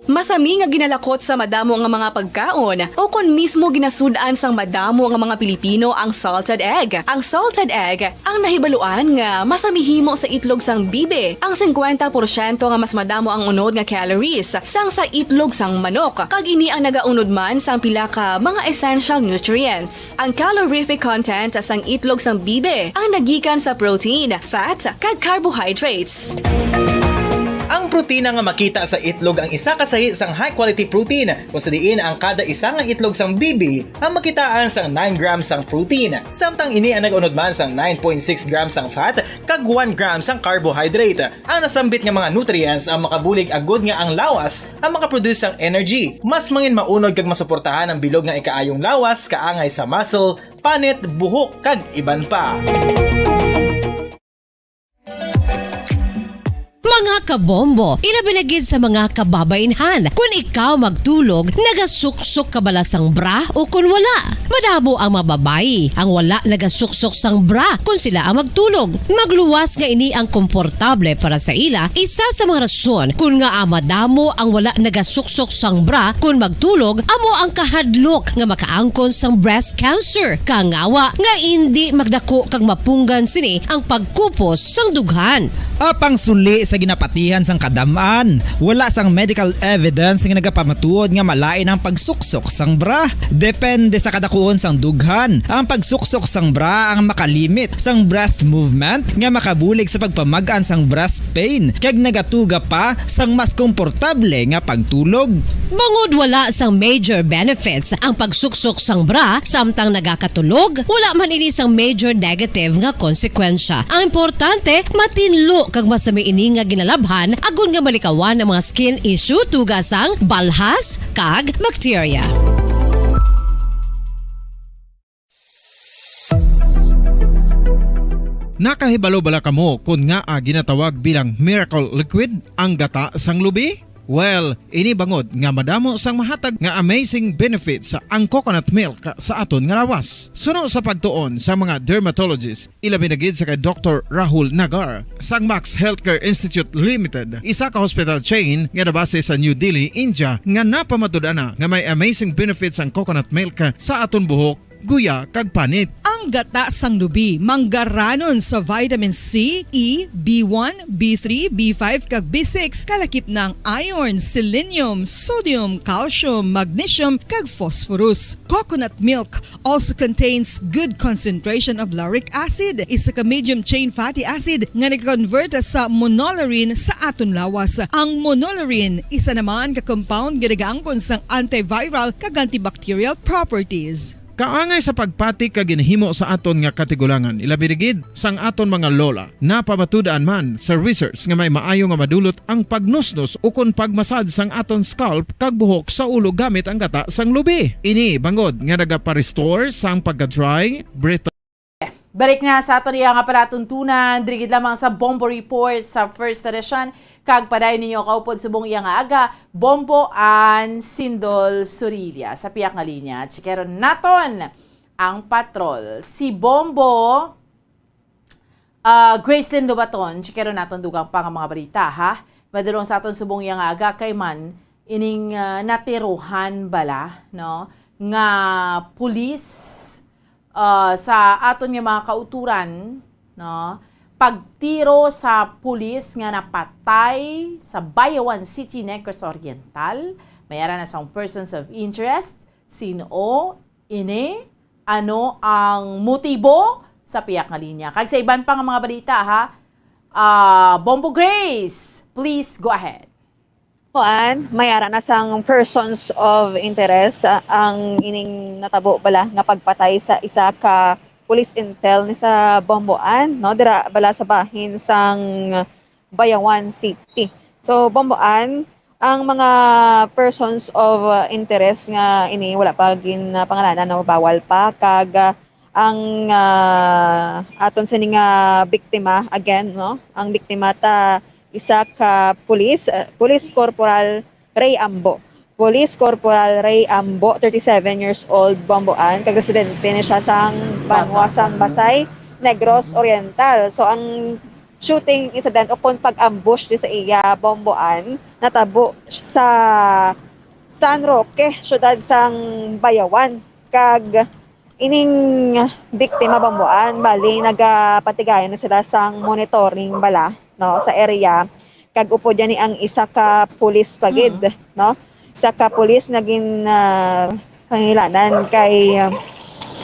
Masami nga ginalakot sa madamo nga mga pagkaon, o kon mismo ginasud-an sang madamo nga mga Pilipino ang salted egg. Ang salted egg ang nahibaluan nga masami himo sa itlog sang bibe, ang singkwenta porsyento nga mas madamo ang unod nga calories sang sa itlog sang manok, kag ini ang nagaunod man sang pila ka mga essential nutrients. Ang calorific content sang itlog sang bibe ang nagikan sa protein, fat, kag carbohydrates. Ang protina nga makita sa itlog ang isa ka sahi sang high-quality protein, kung sa diin ang kada isa nga itlog sang bibe ang makitaan sang nine grams sang protein, samtang ini ang nag-unod man sang nine point six grams sang fat kag one gram sang carbohydrate. Ang nasambit nga mga nutrients ang makabulig agud nga ang lawas ang makaproduce sang energy. Mas mangin maunod kag masuportahan ang bilog nga ikaayong lawas kaangay sa muscle, panit, buhok, kag iban pa. Mga kabombo, ilabi na gid sa mga kababainhan. Kung ikaw magtulog, nagasuksok ka bala sang bra o kon wala? Madamo ang mga babayi ang wala nagasuksok sang bra kung sila ang magtulog. Magluwas nga ini ang komportable para sa ila. Isa sa mga rason kung ngaa madamo ang wala nagasuksok sang bra kung magtulog amo ang kahadlok nga makaangkon sang breast cancer. Kangawa nga indi magdako kag mapunggan sini ang pagkupos sang dughan. Apang suli sa ginapatihan sang kadam-an, wala sang medical evidence nga nagapamatuod nga malain ang pagsuksok sang bra. Depende sa kadakuon sang dughan, ang pagsuksok sang bra ang makalimit sang breast movement nga makabulig sa pagpamag-an sang breast pain kag nagatuga pa sang mas komportable nga pagtulog. Bangod wala sang major benefits ang pagsuksok sang bra samtang nagakatulog, wala man ini sang major negative nga konsekwensya. Ang importante, matinlo kag masami ini nga ginalabhan agod nga malikawan ang mga skin issue tuga sang balhas kag bakterya. Nakahibalo bala kamo kon ngaa ginatawag bilang miracle liquid ang gata sang lubi? Well, ini bangod nga madamo sang mahatag nga amazing benefits ang coconut milk sa aton nga lawas. Suno sa pagtuon sa mga dermatologist, ilabi na gid sa kay Doktor Rahul Nagar sang Max Healthcare Institute Limited, isa ka hospital chain nga nabase sa New Delhi, India, nga napamatud-an na nga may amazing benefits ang coconut milk sa aton buhok, guya, kag panit. Ang gata sang lubi manggaranon sa vitamin C, E, B one, B three, B five, kag B six, kalakip na ang iron, selenium, sodium, calcium, magnesium, kag phosphorus. Coconut milk also contains good concentration of lauric acid, isa ka medium chain fatty acid nga nagakonvert sa monolaurin sa aton lawas. Ang monolaurin isa naman ka compound nga nagaangkon sang antiviral kag antibacterial properties. Kaangay sa pagpati ka ginhimo sa aton nga katigulangan, ilabi rigid sang aton mga lola. Napamatud-an man sa research nga may maayo nga madulot ang pagnusnos ukon pagmasad sang aton scalp kag buhok sa ulo gamit ang gata sang lubi. Ini bangod nga nagapa-restore sang pagka-dry, brittle, Balik na sa aton iya nga palatuntunan, diri gid lamang sa Bombo Report sa First Edition. Kag padayon ninyo kaupod subong iya nga aga, Bombo Ann Sindol Surilla sa piyak nga linya. Chikeron naton ang patrol. Si Bombo, ah, Gracelyn Lobaton, chikeron naton dugang pa nga mga balita, ha? Madulong sa aton subong iya nga aga kay man ining, ah, natirohan bala, no, nga pulis, ah, sa aton nga mga kauturan, no, pagtiro sa pulis nga napatay sa Bayawan City, Negros Oriental. May ara na sang persons of interest, sin-o ini, ano ang motibo sa piyak nga linya. Kag sa iban pa nga mga balita, ha, ah, Bombo Grace, please go ahead. Kuan, may ara na sang persons of interest, ah, ang ining natabo bala nga pagpatay sa isa ka police intel ni sa Bomboan, no? Dira bala sa bahin sang Bayawan City. So, Bomboan, ang mga persons of, uh, interest nga ini wala pa gin, uh, pangalanan, no, bawal pa, kag, uh, ang, uh, aton sini nga biktima, again, no, ang biktima ta isa ka pulis, uh, Police Corporal Ray Ambo. Police Corporal Ray Ambo, thirty-seven years old, Bomboan, kag residente ni siya sang banwa sang Basay, Negros Oriental. So, ang shooting incident o kon pag-ambush di sa iya, Bomboan, natabo sa San Roque, siyudad sang Bayawan. Kag ining biktima, Bomboan, bali nagapatigayon na sila sang monitoring bala, no, sa area. Kag upod yan ni ang isa ka pulis pa gid, Mm. no? Isa ka pulis nga gin, ah, pangilanan kay, ah,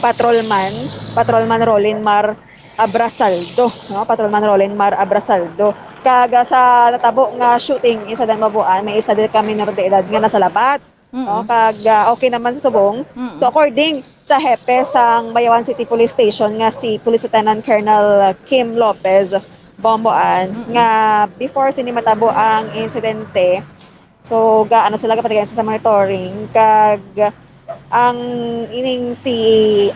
Patrolman, Patrolman Rolinmar Abrasaldo, no? Patrolman Rolinmar Abrasaldo. Kag, ah, sa natabo nga shooting incident, Bomboan, may isa din ka minor de edad nga nasalabat, no? Mm-mm. Kag, ah, okay naman sa subong. Mm-mm. So, according sa hepe sang Bayawan City Police Station nga si Police Lieutenant Colonel Kim Lopez, Bomboan, Mm-mm. nga before sini matabo ang insidente, so, ga-, ano sila, kapatigayon sa monitoring, kag ang ining si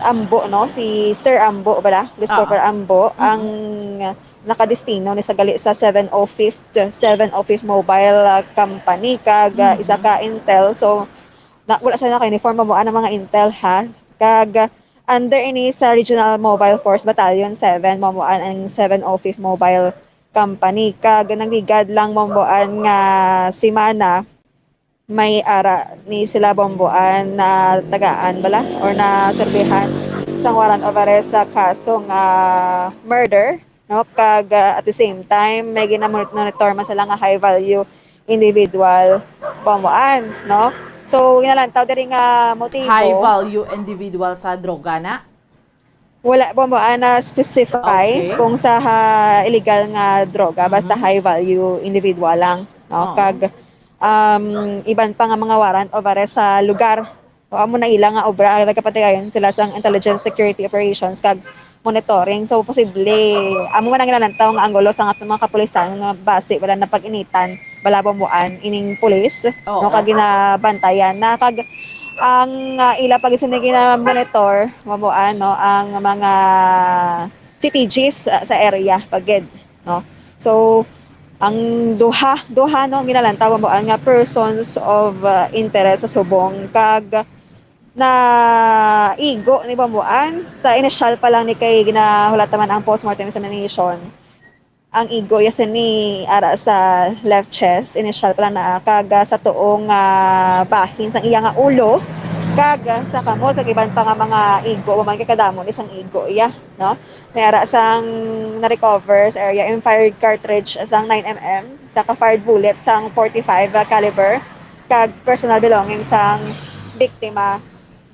Ambo, no? Si Sir Ambo, bala? Police Oo. Corporal Ambo, Mm-mm. ang nakadestino ni sa gali sa seven oh fifth, seven oh fifth Mobile, ah, Company, kag, ah, Mm-hmm. isa ka intel. So, na, wala sila naka-uniform, Bomboan, ang mga intel, ha? Kag, ah, under ini sa Regional Mobile Force Battalion seven, Bomboan, ang seven oh fifth Mobile Company. Kag nagligad lang, Bomboan, nga semana, may ara ni sila, Bomboan, na tagaan bala or na serbihan sang warrant of arrest sa kaso nga murder, no? Kag, uh, at the same time, may ginamonitor man sila nga high value individual, Bomboan, no? So, ginalantaw diri nga motibo. High value individual sa droga na? Wala, Bomboan, na specify Okay. kung sa ha, illegal nga droga, basta Mhm. high value individual lang, no? Oo. Kag, um, iban pa nga mga warrant of arrest sa lugar. O, amo na ila nga obra, nagapatigayon sila sang intelligence security operations kag monitoring. So, posible, amo man ang ginalantaw nga anggulo sa aton mga kapulisan nga basi wala na pag-initan, bala, Bomboan, ining pulis, Oo. no, kag ginabantayan na. Kag ang, ah, ila pa gid sini gina-monitor, Bomboan, no, ang mga C T Gs sa, sa area pa gid, no. So, ang duha, duha, no, ginalantaw, Bomboan, nga persons of, ah, interest sa subong kag naigo ni, Bomboan, sa inisyal pa lang ni kay ginahulat naman ang postmortem examination. Ang igo iya sini ara sa left chest, inisyal pa lang na, kag, ah, sa tuong, ah, bahin sang iya nga ulo, kag, ah, sa kamot, kag iban pa nga mga igo, wa man kay kadamo ni sang igo iya, no? May ara sang na-recover sa area, yung fired cartridge sang nine M M, sa ka-fired bullet sang forty-five caliber, kag personal belongings sang biktima.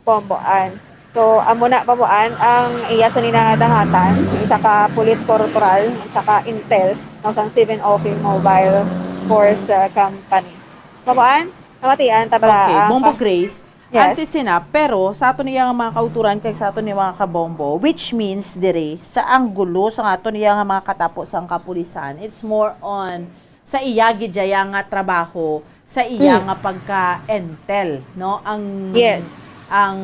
Bomboan. So, amo na, Bomboan, ang iya sa ninadangatan, isa ka police corporal, isa ka intel, no, sang seven oh fifth Mobile Force, uh, Company. Bomboan, namatian, tabala Okay, ang Bombo pa- Grace, Yes. Antes sina, pero sa aton iya nga mga kauturan kag sa aton iya mga kabombo, which means diri sa anggulo sa aton iya nga mga katapo sang kapulisan, it's more on sa iya gid dya nga trabaho, sa iya Yes. nga pagka-intel, no? Ang Yes. ang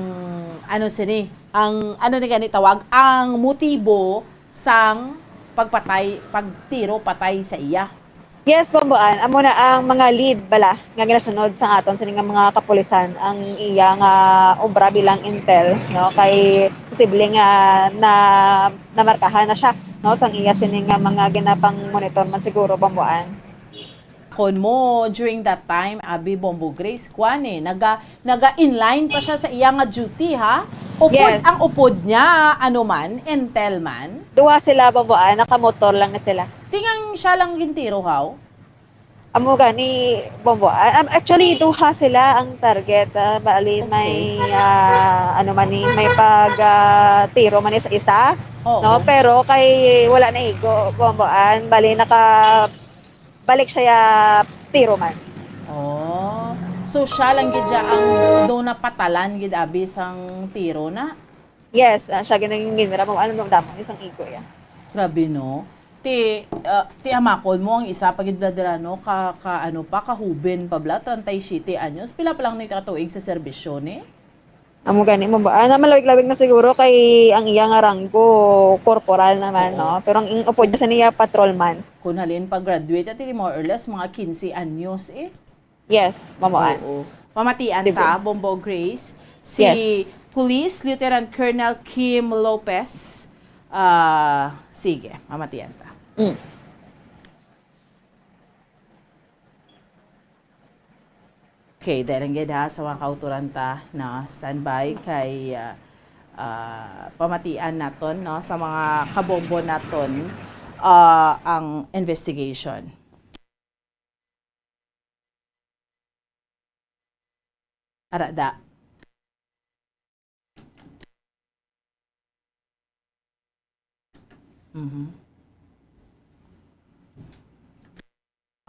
ano sini, ang ano ni gani tawag, ang motibo sang pagpatay, pagtiro patay sa iya. Yes, Bomboan. Amo na ang mga lead bala nga ginasunod sa aton sini nga mga kapulisan, ang iya nga obra bilang intel, no? Kay posible nga na namarkahan na siya, no, sang iya sini nga mga ginapang-monitor man siguro, Bomboan. Kon mo, during that time, abi, Bombo Grace, kwan eh, naga, naga-inline pa siya sa iya nga duty, ha? Upod, Yes. ang upod niya, ano man, intel man. Duha sila, Bomboan, nakamotor lang na sila. Tingang siya lang gintiro, haw? Amo gani, Bomboan. Um, actually, duha sila ang target. Ah, bali, Okay. may, ah, ano man ni, may pag, ah, tiro man ni sa isa, Oo. no? Pero kay wala na igo, Bomboan. Bali, naka, balik siya tiro man. Oh. So, siya lang gid siya ang do napatalan gid abi sang tiro na? Yes, ah, siya gid ang ginra mo. Ano nung damo? Isang igo, ya. Grabe, no? Ti, ah, ti hamakon mo ang isa pa gid bla dira, no? Ka, ka, ano pa, kahuben pa bla, treinta y siete anyos. Pila pa lang ni ka tuig sa serbisyo ni? Amo gani mo ba? Ah, na malawig-lawig na siguro kay ang iya nga ranggo, corporal naman, Oo. no? Pero ang ing-, upod niya sa niya, patrolman. Kung halin pa graduate, ati more or less, mga quince anyos eh. Yes, Mamoan. Oo. Pamatian Sige. ta, Bombo Grace, si Yes. Police Lieutenant Colonel Kim Lopez. Ah, sige, pamatian ta. Mm. Okay, dahil gid ha, sa mga kauturan ta, na standby kay, ah, ah, pamatian naton, no, sa mga kabombo naton, ah, ang investigation. Ara da. Mhm.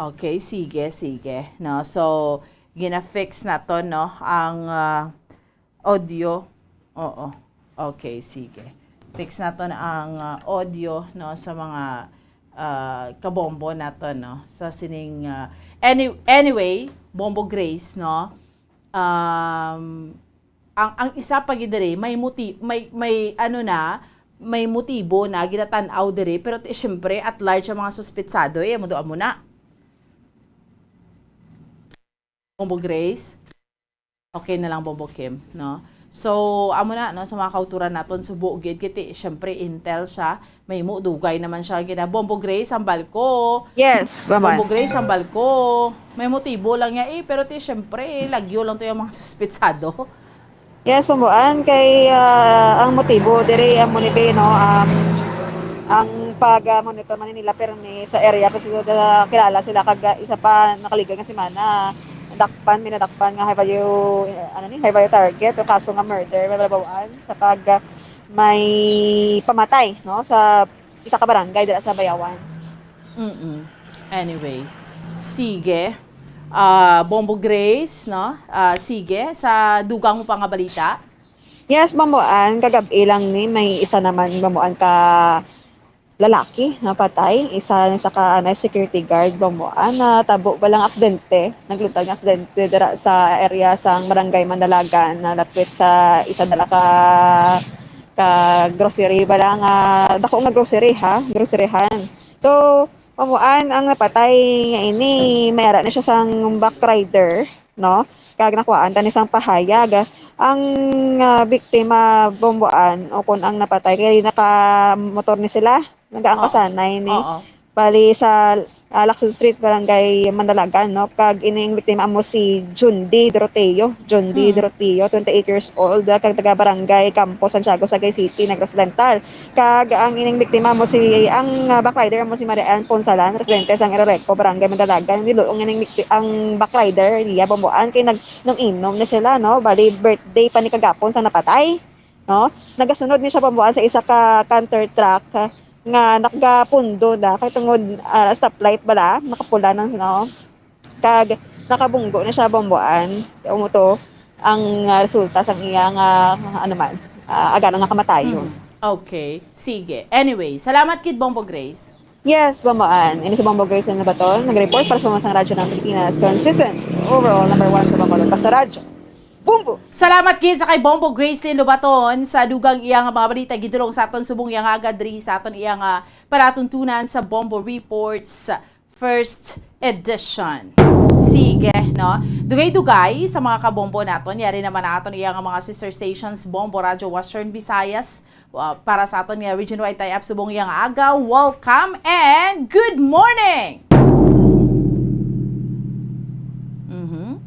Okay, sige, sige. No, so, gina-fix naton, no, ang, ah, audio. Oo. Okay, sige. Fix naton ang, ah, audio, no, sa mga, ah, kabombo naton, no, sa sining, ah, any-, anyway, Bombo Grace, no, um, ang, ang isa pa gid diri, may moti-, may, may ano na, may motibo na ginatan-aw diri, pero ti-, siyempre, at large ang mga suspitsado, eh, amo do, amo na. Bombo Grace? Okay na lang, Bombo Kim, no? So, amo na, no, sa mga kauturan naton, subo gid, kay ti-, siyempre, intel siya, may mo, dugay naman siya, gina, Bombo Grace, ang balko. Yes, Bombo Mamoan. Grace, ang balko. May motibo lang niya, eh, pero ti, siyempre, lagyo lang to yung mga suspitsado. Yes, Bomboan, kay, ah, ang motibo diri, amo ni be, no, um, ang pag, ah, monitor man nila pirmi sa area, kasi kilala sila, kag, ah, isa pa, nakaligad nga semana, dakpan, may nadakpan nga high value, ano ni, high value target, o kaso nga murder, may balabawan, sa pag, ah, may pamatay, no, sa isa ka barangay dira sa Bayawan. Mm-mm. Anyway, sige. Ah, Bombo Grace, no? Ah, sige, sa dugang mo pa nga balita. Yes, Bomboan, kagab-i lang ni may isa naman, Bomboan, ka lalaki nga patay, isa ni sa ka, ano, security guard, Bomboan, natabo ba lang aksidente, nagluntad nga aksidente dira sa area sang Barangay Mandalagan, na lapit sa isa dala ka, ka grocery ba lang, ah, dako nga grocery, ha, groceryhan. So, Bomboan, ang napatay nga ini, may ara na siya sang backrider, no? Kag nakuhaan ta ni sang pahayag. Ang, ah, biktima, Bomboan, o kun ang napatay, kay nakamotor ni sila, nagaangkasanay ni. Oo. Bali sa, ah, Lacson Street, Barangay Mandalagan, no? Kag ining biktima amo si John D. Doroteo. John D. Mm. Doroteo, twenty-eight years old, kag taga Barangay Campo, Santiago, Sagay City, Negros Oriental. Kag ang ining biktima mo si, ang, ah, backrider mo si Maria Ann Ponsalan, residente sang Eroreco, Barangay Mandalagan. Niluong ining bikti-, ang backrider niya, Bomboan, kay nag-inom-inom na sila, no? Bali, birthday pa ni kagapon sa napatay, no? Nagasunod ni siya, Bomboan, sa isa ka canter truck, ah, nga nagapundo na, kay tungod, ah, stoplight bala, nakapula na, no? Kag nakabunggo na siya, Bomboan, umuto. ang, ah, resulta sang iya nga, ano man, ah, agana nga kamatayon. Mm. Okay. Sige. Anyway, salamat gid, Bombo Grace. Yes, Bombo Ann. Ini si Bombo Grace Lin Lobaton, nag-report para sa Pambansang Radyo ng Pilipinas, consistent, overall number one sa Bacolod. Basta Radyo. Bombo! Salamat gid sa kay Bombo Grace Lin Lobaton sa dugang iya nga mga balita gidulong sa aton subong iya nga aga diri sa aton iya nga palatuntunan sa Bombo Reports First Edition. Sige, no? Dugay-dugay sa mga kabombo naton, yari naman ang aton iya nga mga sister stations, Bombo Radyo Western Visayas, uh, para sa aton nga region-wide tie-up subong iya nga aga. Welcome and good morning! Mhm.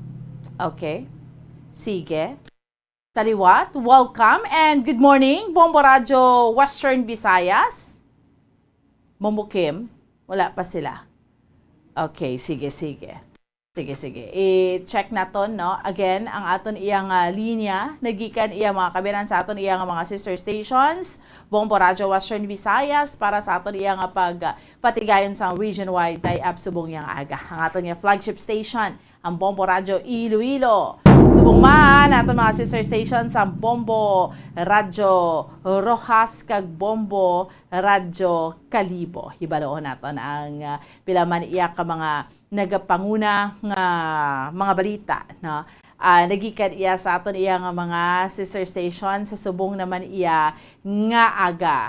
Okay. Sige. Sa liwat, welcome and good morning, Bombo Radyo Western Visayas. Bombo Kim, wala pa sila. Okay, sige, sige. Sige, sige. I-check naton, no? Again, ang aton iya nga linya, nagikan iya mga kabiran sa aton iya nga mga sister stations, Bombo Radyo Western Visayas, para sa aton iya nga pag, ah, patigayon sa region-wide tie-up subong iya nga aga. Ang aton iya flagship station, ang Bombo Radyo Iloilo. Subong man, aton mga sister stations, ang Bombo Radyo Roxas kag Bombo Radyo Kalibo. Hibaloon naton ang, ah, pila man iya ka mga nagapanguna nga mga balita, no? Ah, nagikan iya sa aton iya nga mga sister station sa subong naman iya nga aga.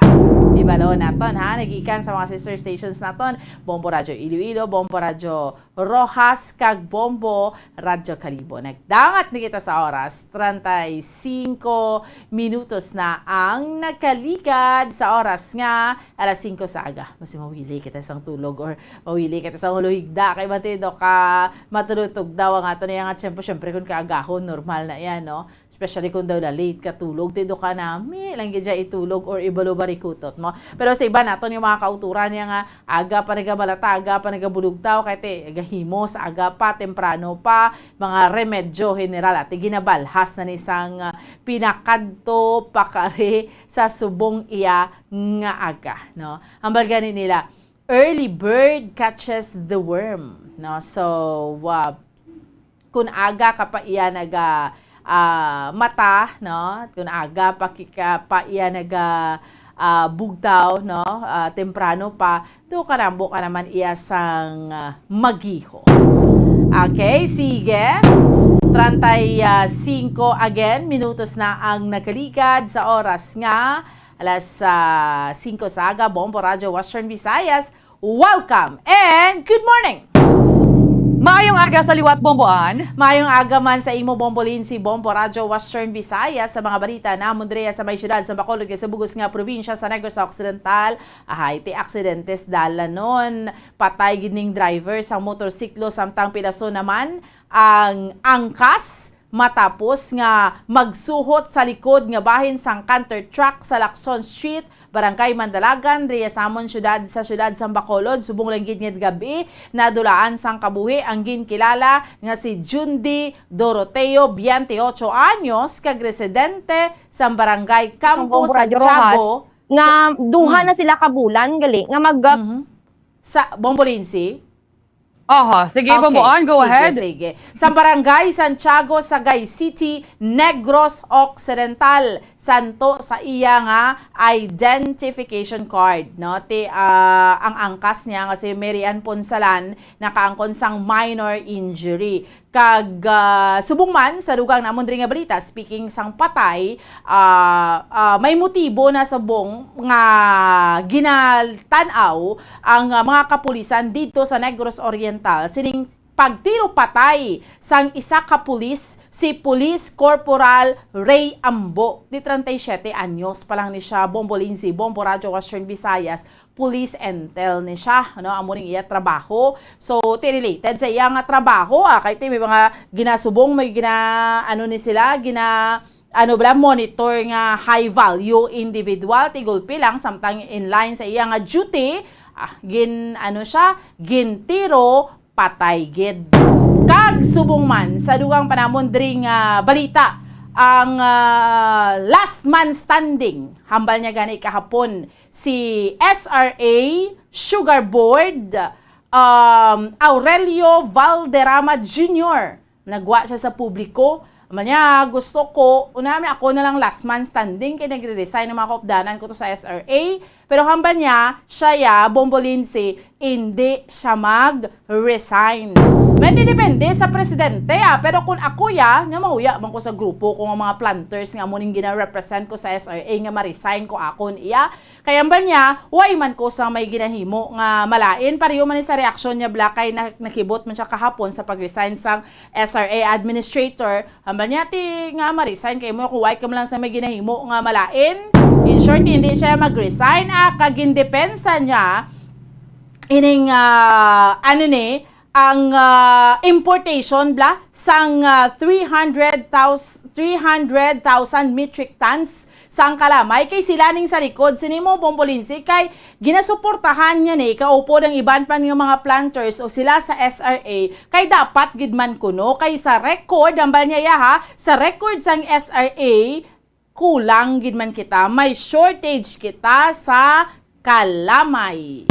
Hibaloon naton, ha, nagikan sa mga sister stations naton, Bombo Radyo Iloilo, Bombo Radyo Roxas, kag Bombo Radyo Kalibo. Nagdangat na kita sa oras, treinta y cinco minutos na ang nakaligad sa oras nga alas singko sa aga. Mas mawili kita sang tulog or mawili kita sang huluhigda. Kay matido ka, matulutog daw ang ato na nga tiyempo. Siyempre, kung kaagahon, normal na yan, no? Especially kung daw na late ka tulog, tido ka na, mi lang gid siya itulog or ibalo barikutot mo. Pero sa iba naton yung mga kauturan niya nga, aga pa nagabalata, aga pa nagabulugtaw, kay ti, gahimos, aga pa, temprano pa, mga remedyo general, ati ginabalhas na ni sang, ah, pinakadto, pakari sa subong iya nga aga, no? Hambal gani nila, "Early bird catches the worm," no? So, ah, kun aga ka pa iya naga, ah, mata, no? Kun aga pa ki-, ka pa iya naga, ah, bugtaw, no? Ah, temprano pa, do karambo ka naman iya sang, ah, magiho. Okay, sige. Treinta y cinco again, minutos na ang nakaligad sa oras nga alas, ah, singko sa aga, Bombo Radyo Western Visayas. Welcome and good morning! Maayong aga sa liwat, Bombo Ann. Maayong aga man sa imo, Bombo Lindsay, Bombo Radyo Western Visayas, sa mga balita namon diri sa may siyudad sa Bacolod kag sa bug-os nga probinsya sa Negros Occidental. Ahay, ti aksidentes dalanon. Patay gid ning driver sang motorsiklo, samtang pilason naman ang angkas matapos nga magsuhot sa likod nga bahin sang canter truck sa Lacson Street, Barangay Mandalagan, diri sa amon siyudad, sa siyudad sang Bacolod. Subong lang gid nga gab-i, nadulaan sang kabuhi ang ginkilala nga si Jundi Doroteo, biyente ocho anyos, kag residente sa Barangay Campo Bombo Radyo Santiago, Rojas, nga sa, duha mm, na sila ka bulan gali nga mag- Mhm. Sa Bombo Lindsay? Aha, sige, okay, Bombo Ann, go ahead. Sige, sige. Sa Barangay Santiago, Sagay City, Negros Occidental, santo sa iya nga identification card, no? Ti, ah, ang angkas niya nga si Mary Ann Punsalan nakaangkon sang minor injury. Kag, ah, subong man sa dugang namon diri nga balita, speaking sang patay, ah, ah, may motibo na subong nga ginatan-aw ang, ah, mga kapulisan didto sa Negros Oriental sining pagtiro patay sang isa ka pulis, si Police Corporal Ray Ambo. Di treinta y siete anyos pa lang ni siya, Bombo Lindsay, Bombo Radyo Western Visayas, police intel ni siya, ano, amo ning iya trabaho. So, ti related sa iya nga trabaho, ah, kay ti may mga ginasubong, may gina-, ano ni sila, gina-, ano bala, monitor nga high value individual, ti gulpi lang, samtang in line sa iya nga duty, ah, gin-, ano siya, gintiro, patay gid. Kag subong man, sa dugang pa namon diri nga balita, ang, ah, last man standing, hambal niya gani kahapon, si S R A Sugar Board, um, Aurelio Valderrama Junior. Nagwa siya sa publiko Manya, gusto ko, una mi ako na lang last man standing kay nagre-resign ang mga kaupdanan ko to sa S R A. Pero hambal niya, siya ya, Bombo Lindsay, hindi siya mag-resign. May depende sa presidente, ah. Pero kung ako ya, nga mahuya man ko sa grupo ko nga mga planters nga amo ning gina-represent ko sa S R A nga ma-resign ko akon iya. Kay hambal niya, wa man ko sa may ginahimo nga malain. Pareho man ni sa reaksyon niya, Black, kay na-, nakibot man siya kahapon sa pag-resign sang S R A administrator. Hambal niya, ti nga ma-resign kay mo, kung why ka man lang sa may ginahimo nga malain. In short, hindi siya mag-resign. Ah, kagindepensa niya, ining, ah, ano ni, ang, ah, importation, Bla, sang, ah, three hundred thousand, three hundred thousand metric tons sang kalamay kay sila ning sa likod sini mo, Bombo Lindsay, kay ginasuportahan niya ni kaupod ang iban pa nga mga planters o sila sa S R A, kay dapat gid man kuno, kay sa record, hambal niya ya ha, sa record sang S R A, kulang gid man kita, may shortage kita sa kalamay.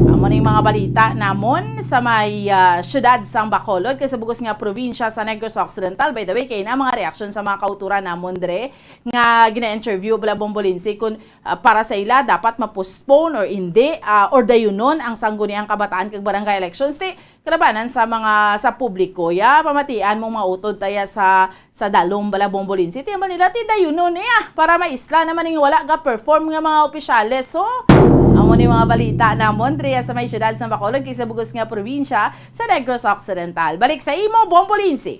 Amo ning mga balita namon sa may, ah, siyudad sang Bacolod, kay sa bug-os nga probinsya sa Negros Occidental. By the way, kay na mga reaksyon sa mga kauturan namon dre nga gina-interview bala Bombo Lindsay kung, ah, para sa ila dapat ma-postpone or hindi, ah, or dayunon ang sangguniang kabataan kag barangay elections. Ti kalabanan sa mga, sa publiko, ya, pamatian mong mga utod taya sa, sa dalom bala Bombo Lindsay. Ti man nila, ti dayunon niya para maisla naman ning wala ga-perform nga mga opisyales. So, amo ni mga balita namon dre sa may siyudad sa Bacolod kay sa bug-os nga probinsya sa Negros Occidental. Balik sa imo, Bombo Lindsay.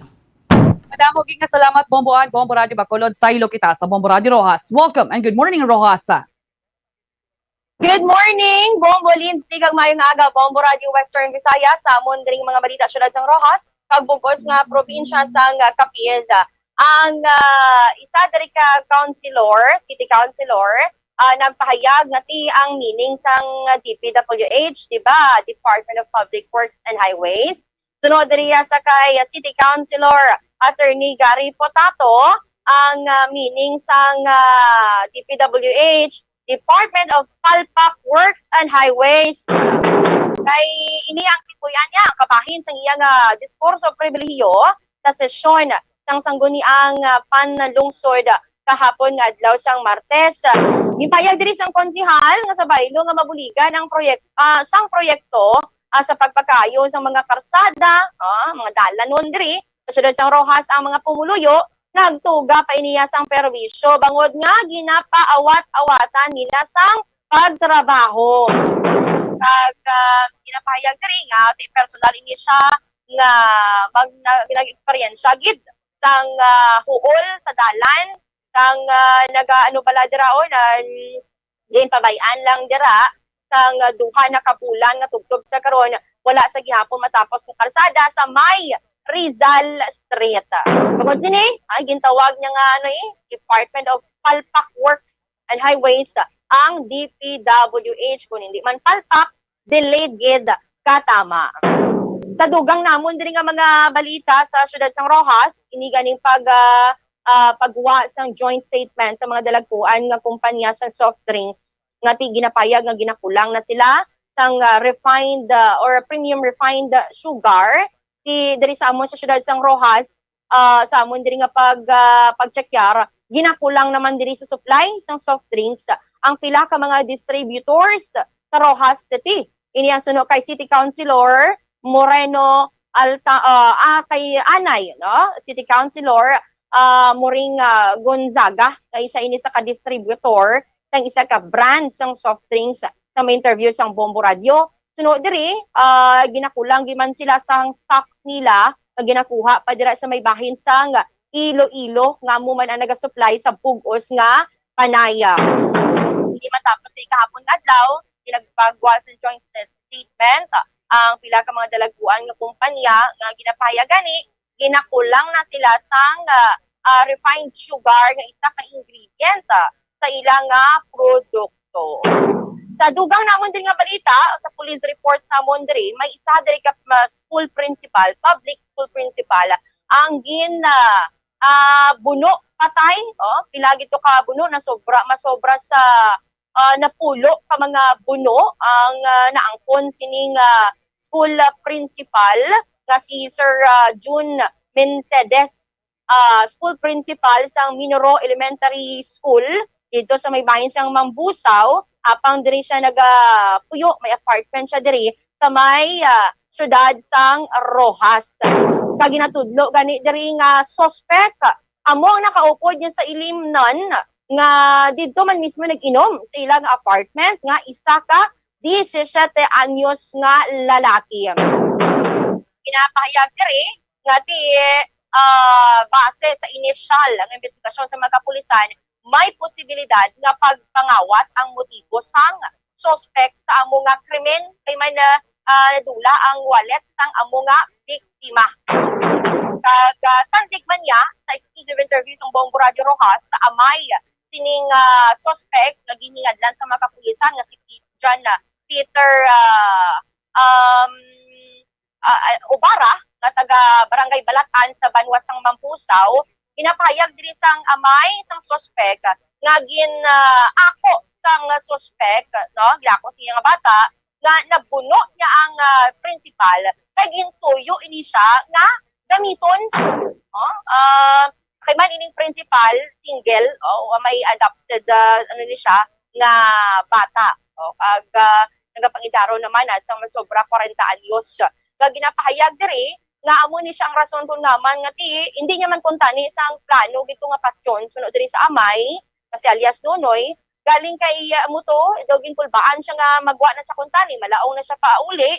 Madamo gid nga salamat, Bombo Ann, Bombo Radyo Bacolod. Saylo kita sa Bombo Radyo Roxas. Welcome and good morning, Roxas. Good morning, Bombo Lindsay, kag maayong aga, Bombo Radyo Western Visayas, sa amon dring mga balita, siyudad sang Roxas, kag bug-os nga probinsya sang, ah, Capiz. Ang, ah, isa diri ka councilor, city councilor, ah, nagpahayag nga ti ang meaning sang, ah, D P W H, di ba? Department of Public Works and Highways. Sunod diriya sa kay City Councilor Attorney Gary Potato, ang, ah, meaning sang, ah, D P W H, Department of Palpak Works and Highways. Kay ini ang tipuyan niya, ang kabahin sang iya nga diskurso pribilehiyo sa sesyon sang sangguniang, ah, panlungsod kahapon nga adlaw sang Martes. Ginpahayag diri sang konsehal nga sa baylo nga mabuligan ang proyek-, ah, sang proyekto, ah, sa pagpakaayo sang mga karsada, ah, mga dalanon diri sa siyudad sang Roxas ang mga pumuluyo nagtuga pa iniya sang perwisyo bangod nga ginapaawat-awatan nila sang pagtrabaho. Kag, ah, ginapahayag diri nga ti personal ini siya nga mag-, na-, nag-eksperyensya gid sang, ah, huol sa dalan, sang, ah, naga-, ano pala dira, oh, na, ginpabay-an lang dira sang, ah, duha na ka bulan nga tubtob sa karon, wala sa gihapon matapos nga karsada sa may Rizal Street. Bangod sini, ang gintawag niya nga, ano, eh, Department of Palpak Works and Highways, ang D P W H, kung hindi man palpak, delayed gid katama. Sa dugang namon diri nga mga balita sa siyudad sang Roxas, ini ganing pag, ah, ah, pagwa sang joint statement sa mga dalagkuan nga kumpanya sang soft drinks nga ti ginapayag nga ginakulang na sila sang, ah, refined, ah, or premium refined sugar ti diri sa amon sa siyudad sang Roxas, ah, sa amon diri nga pag, ah, pagtsekyar, ginakulang naman diri sa supply sang soft drinks ang pila ka mga distributors sa Roxas City. Ini ang suno kay City Councilor Moreno Alta-, ah, ah, kay anay, no? City Councilor, ah, Moring, ah, Gonzaga, nga isa ini sa ka distributor sang isa ka brand sang soft drinks sa may interview sang Bombo Radio. Suno diri, ah, ginakulang gid man sila sang stocks nila nga ginakuha pa dira sa may bahin sang Iloilo, nga amo man ang nagasupply sa bug-os nga panaya. Hindi matapos sa kahapon nga adlaw, ginagpagwa sa joint statement ang pila ka mga dalagkuan nga kumpanya nga ginapahayag gani ginakulang na sila sang, ah, ah, refined sugar nga isa ka ingredient, ah, sa ila nga produkto. Sa dugang namon diri nga balita, sa police report namon diri, may isa diri ka, ah, school principal, public school principal, ang gin, ah, ah, buno patay, oh, pila gid to ka buno na sobra, masobra sa, ah, napulo ka mga buno ang, ah, naangkon sining, ah, school, ah, principal nga si Sir, ah, June Mencedes. ah, school principal sang Minoru Elementary School didto sa may bahin sang Mambusao, apang diri siya nagapuyo, may apartment siya diri sa may, ah, siyudad sang Roxas. Kag ginatudlo gani diri nga suspect amo ang nakaupod niya sa ilimnon nga didto man mismo nag-inom sa ila nga apartment nga isa ka disisyete anyos nga lalaki. Ginapahayag diri nga ti, ah, base sa inisyal nga investigasyon sa mga kapulisan, may posibilidad nga pagpangawat ang motibo sang suspek sa amo nga krimen kay may na, ah, nadula ang wallet sang amo nga biktima. Kag, ah, sandig man niya sa exclusive interview sang Bombo Radio Roxas sa amay sining, ah, suspek nga ginhingadlan sa mga kapulisan nga si Pi-, John, ah, Peter, ah, um, ah, ah, Obara nga taga Barangay Balatan sa banwa sang Mambusao, ginapahayag diri sang amay sang suspek nga gin, ah, ako sang suspek, no, gilako sa iya nga bata nga nabuno niya ang, ah, principal kay gintuyo ini siya nga gamiton. No? Ah, kay man ining principal, single, o may adopted, ah, ano ni siya, nga bata. O, kag, ah, nagapangidaro naman, ah, sa masobra kwarenta anyos. Kag ginapahayag diri nga amo ni siya ang rason kun ngaa man nga ti, hindi niya man kuntani sang plano gid to nga patyon suno diri sa amay, nga si alias Nonoy, galing kay, ah, amo to, daw ginkulbaan siya nga magwa na siya kuntani, malaong na siya pauli,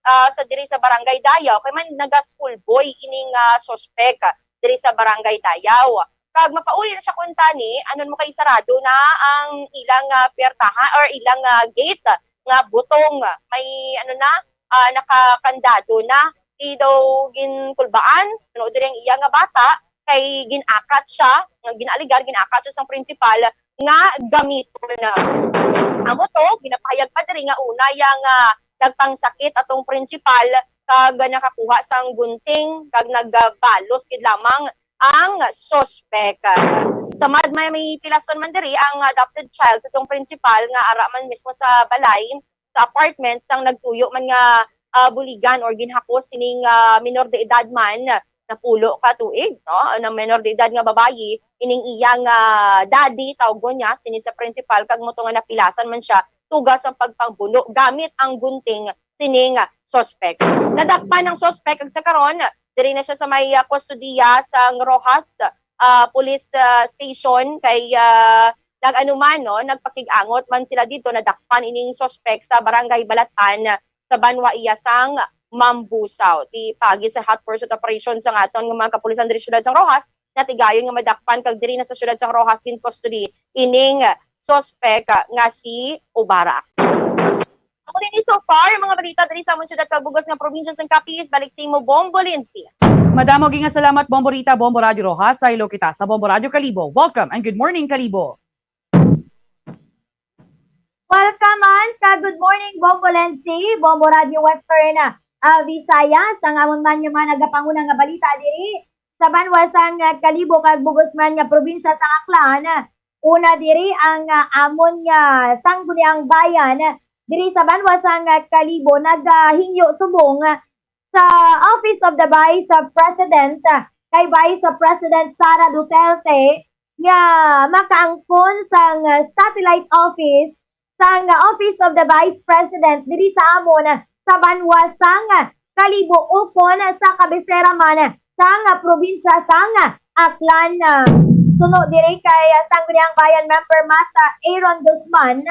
ah, sa diri sa Barangay Dayaw, kay man naga-school boy ining, ah, suspek, ah, diri sa Barangay Dayaw. Kag mapauli na siya kuntani, anon mo kay sarado na ang ilang, ah, puwertahan or ilang, ah, gate nga butong, may ano na, ah, nakakandado na. Di daw ginkulbaan, ano, diri ang iya nga bata, kay gin-akat siya, nga gin-alegar, gin-akat siya sang principal nga gamiton. Amo to, ginapahayag pa diri nga una iya nga nagpangsakit atong principal kag nakakuha sang gunting kag nagbalos gid lamang ang suspek. Samad may, may pilason man diri ang adopted child sa tong principal nga ara man mismo sa balay, sa apartment sang nagtuyo man nga, ah, buligan or ginhakos sining, ah, minor de edad man, napulo ka tuig, no? Ang minor de edad nga babayi, ining iyang, ah, daddy, tawgon niya, sini sa principal, kag mo to nga napilasan man siya, tuga sang pagpangbuno gamit ang gunting sining suspek. Nadakpan ang suspek, kag sa karon, diri na siya sa may, ah, kustodiya sang Roxas, ah, Police, ah, Station, kay, ah, nag-ano man, no, nagpakig-angot man sila dito, nadakpan ining suspek sa Barangay Balatan, sa banwa iya sang Mambusao. Ti paagi sa hot pursuit operation sang aton nga mga kapulisan diri siyudad sang Roxas, natigayon nga madakpan kag diri na sa siyudad sang Roxas gin-custody ining suspek nga si Obara. Amo ni so far, mga balita diri sa amon siyudad kag bug-os nga probinsya sang Capiz. Balik sa imo, Bombo Lindsay. Madamo gid nga salamat, Bombo Rita, Bombo Radio Roxas. Sa Iloilo kita sa Bombo Radio Kalibo. Welcome and good morning, Kalibo. Welcome man sa Good Morning, Bombo Lindsay, Bombo Radio Western, ah, Visayas. Ang amon man nga mga nagapanguna nga balita diri sa banwa sang, ah, Kalibo kag bug-os man nga probinsya sang Aklan. Una diri ang, ah, amon nga Sangguniang Bayan diri sa banwa sang, ah, Kalibo naghingyo subong sa Office of the Vice President, ah, kay Vice President Sara Duterte nga makaangkon sang, ah, satellite office sang, ah, Office of the Vice President diri sa amon, ah, sa banwa sang, ah, Kalibo ukon, ah, sa kabisera man, ah, sang, ah, probinsya sang, ah, Aklan. Ah, suno diri kay, ah, Sangguniang Bayan member Mata Aaron Guzman,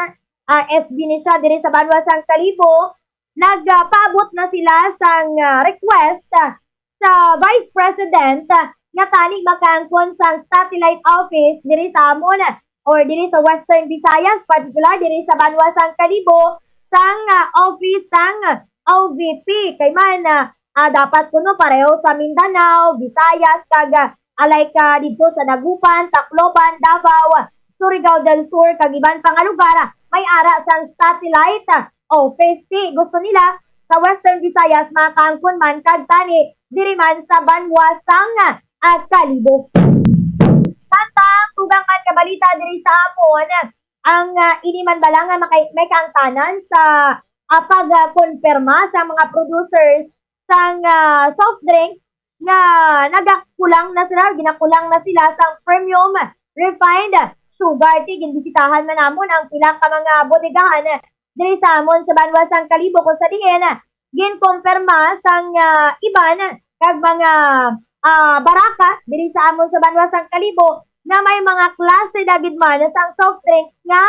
ah, S B ni siya diri sa banwa sang Kalibo, nagpaabot na sila sang, ah, request, ah, sa Vice President, ah, nga tani makaangkon sang satellite office diri sa amon, ah, or diri sa Western Visayas, particular diri sa banwa sang Kalibo, sang, ah, office sang O V P. Kay man, ah, ah, dapat kuno pareho sa Mindanao, Visayas, kag, ah, alay ka didto sa Dagupan, Tacloban, Davao, Surigao del Sur, kag iban pa nga lugar, ah, may ara sang satellite, ah, office. Ti gusto nila sa Western Visayas makaangkon man kag tani diri man sa banwa sang, ah, Kalibo. Samtang tugang man nga balita diri sa amon, ang, ah, ini man bala nga makay-, may kaangtanan sa, ah, pag, ah, konpirma sa mga producers sang, ah, soft drinks nga nagakulang na sila, ginakulang na sila sang premium refined sugar. Ti ginbisitahan man namon ang pila ka mga bodegahan diri sa amon sa banwa sang Kalibo, kung sa diin ginkumpirma sang, ah, iban kag mga, ah, baraka diri sa amon sa banwa sang Kalibo nga may mga klase na gid man sang soft drinks nga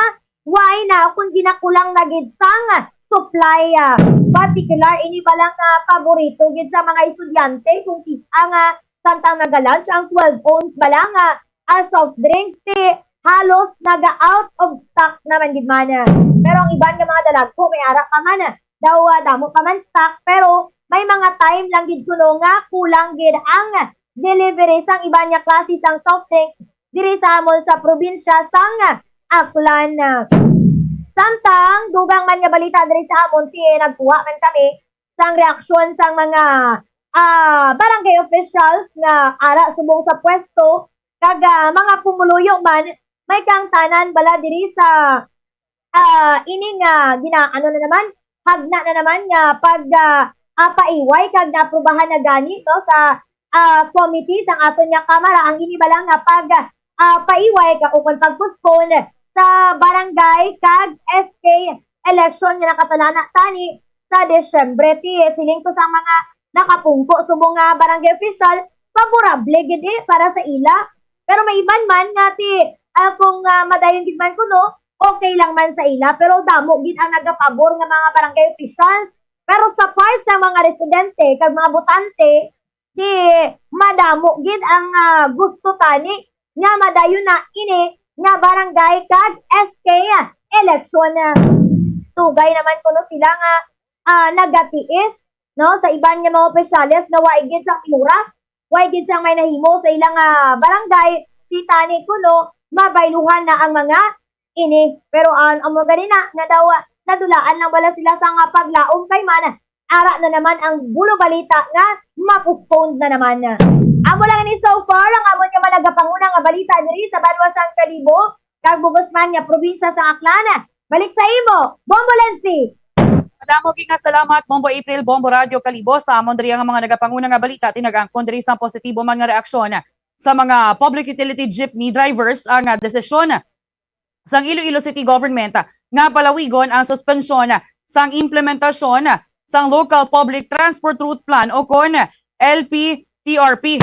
why na kung ginakulang na gid sang supply, ah, particular ini bala nga paborito gid sa mga estudyante, kung kis-a nga samtang naga-launch ang twelve ounce bala nga, ah, soft drinks, ti halos naga out of stock naman gid man. Pero ang iban nga mga dalagko may ara pa man, daw, ah, damo pa man stock, pero may mga time lang gid kuno nga kulang gid ang delivery sang iban nga klase sang soft drinks diri sa amon sa probinsya sang Aklan. Samtang dugang man nga balita diri sa amon, ti nagkuha man kami sang reaksyon sang mga, ah, barangay officials nga ara subong sa pwesto kag, ah, mga pumuluyo man, may kaangtanan bala diri sa, ah, ini nga gina-, ano na naman, hagna na naman nga pag, ah, ah, paiway kag naaprubahan na gani, no, sa, ah, committee sang aton nga Kamara ang ini bala nga pag, ah, paiway ka ukon pag-postpone sa barangay kag S K election nga nakatalana tani sa Disyembre. Ti siling to sa mga nakapungko subong nga barangay official, favorable gid, eh, para sa ila. Pero may iban man nga ti, ah, kung, ah, madayon gid man kuno, okay lang man sa ila. Pero damo gid ang nagapabor nga mga barangay officials. Pero sa part sa mga residente kag mga botante, di madamo gid ang, ah, gusto tani nga madayon na ini nga barangay kag S K election. Dugay naman kuno sila nga, ah, nagatiis, no, sa iban nga mga opisyales nga wa gid sang oras, wa gid sang may nahimo sa ilang, ah, barangay. Ti tani kuno mabayluhan na ang mga ini. Pero, ah, amo gani na nga daw, ah, nadulaan lang bala sila sa nga paglaom kay man ara na naman ang bulo balita nga ma-postpone na naman. Amo lang ini so far ang amon nga managapanguna nga balita diri sa banwa sang Kalibo kag bug-os man nga probinsya sa Aklan. Balik sa imo, Bombo Lensi. Madamo gid nga salamat, Bombo April, Bombo Radyo Kalibo, sa amon diri nga mga nagapanguna nga balita. Tinag-angkon diri sa positibo man nga reaksyon sa mga public utility jeepney drivers ang, ah, desisyon sang Iloilo City Government, ah, nga palawigon ang suspensyon, ah, sang implementasyon, ah, sang Local Public Transport Route Plan o kon L P T R P.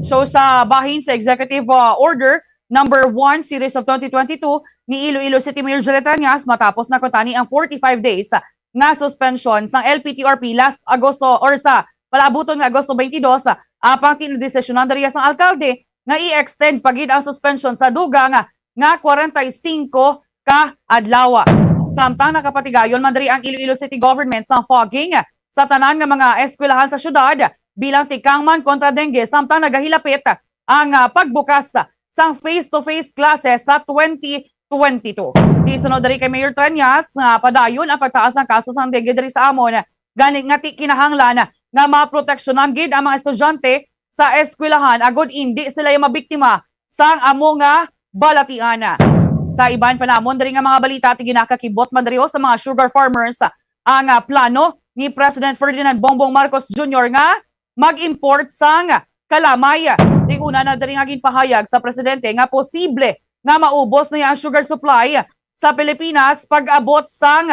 So, sa bahin sa Executive, ah, Order number one, Series of twenty twenty-two ni Iloilo City Mayor Jerry Treñas, matapos na kuntani ang forty-five days, ah, nga suspensyon sang L P T R P last Agosto or sa palaabuton nga Agosto twenty-two, ah, apang ti nadesisyonan diri sang alkalde nga i-extend pa gid ang suspensyon sa dugang nga kwarenta y singko ka adlaw. Samtang nakapatigayon man diri ang Iloilo City Government sa fogging sa tanan nga mga eskwelahan sa syudad bilang tikang man kontra dengue, samtang nagahilapit ang, ah, pagbukas sang face-to-face classes sa twenty twenty-two. Ti sunod diri kay Mayor Treñas nga padayon ang pagtaas sang kaso sang dengue diri sa amon, gani nga ti kinahanglan nga maproteksyonan gid ang mga estudyante sa eskwelahan agod indi sila mabiktima sang amo nga balatian. Sa iban pa namon diri nga mga balita, ti ginakakibot man diri sa mga sugar farmers ang, ah, plano ni President Ferdinand Bongbong Marcos Junior nga mag-import sang kalamay. Ti una na diri nga ginpahayag sa presidente nga posible nga maubos na ang sugar supply sa Pilipinas pag-abot sang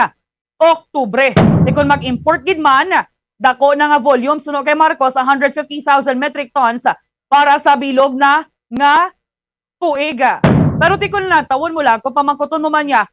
Oktubre. Ti kon mag-import gid man, dako na nga volume suno kay Marcos, ang hundred fifty thousand metric tons para sa bilog na nga tuig. Pero ti kon lantawon mo lang, kung pamangkuton mo man niya,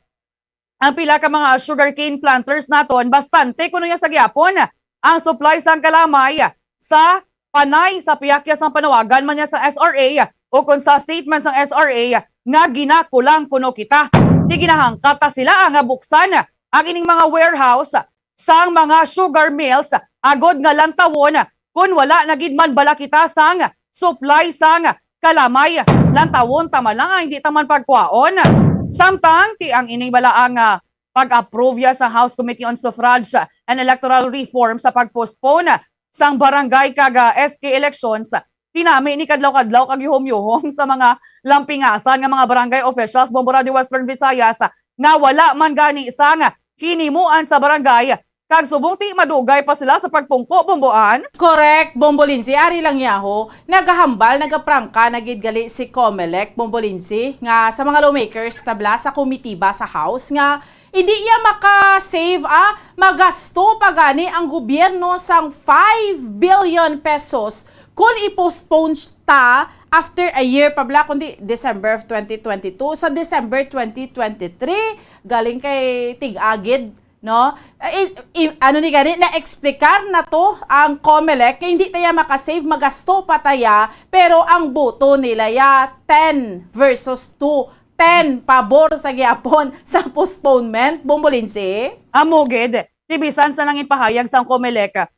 ang pila ka mga sugarcane planters naton, bastante kuno niya sa gihapon ang supply sang kalamay sa panay sa pihak sang panawagan man niya sa S R A o kon sa statement sang S R A nga ginakulang kuno kita. Ti ginahangkat ta sila nga buksan ang ining mga warehouse sang mga sugar mills agod nga lantawon kon wala na gid man bala kita sang supply sang kalamay. Lantawon ta man lang, ah, hindi ta man pagkuhaon. Samtang ti ang ining bala ang, ah, pag-approve ya sa House Committee on Suffrage and Electoral Reform sa pag-postpone sang barangay kag, ah, S K elections, tinami ni kadlaw-kadlaw kag yuhom-yuhom sa mga lampingasan nga mga barangay officials, Bombo Radio Western Visayas, nga wala man gani sang hinimuan sa barangay Kag subong ti madugay pa sila sa pagpungko, Bomboan. Correct, Bombo Lindsay. Ari lang yaho, nagahambal, nagaprangka na gid gali si Comelec, Bombo Lindsay, nga sa mga lawmakers, tabla sa komitiba sa House, nga hindi iya maka-save, ah, magasto pa gani ang gobyerno sang five billion pesos kung i-postpone ta after a year pa bala, kundi December of twenty twenty-two sa December twenty twenty-three, galing kay tig-agid, no? Eh, i-, i-, ano ni gani, na-explicar na to ang Comelec, kay hindi taya makasave, magasto pa taya, pero ang boto nila ya ten versus two, ten pabor sa gihapon sa postponement, Bombo Lindsay. Amo gid, ti bisan sa nangin pahayag sang Comelec,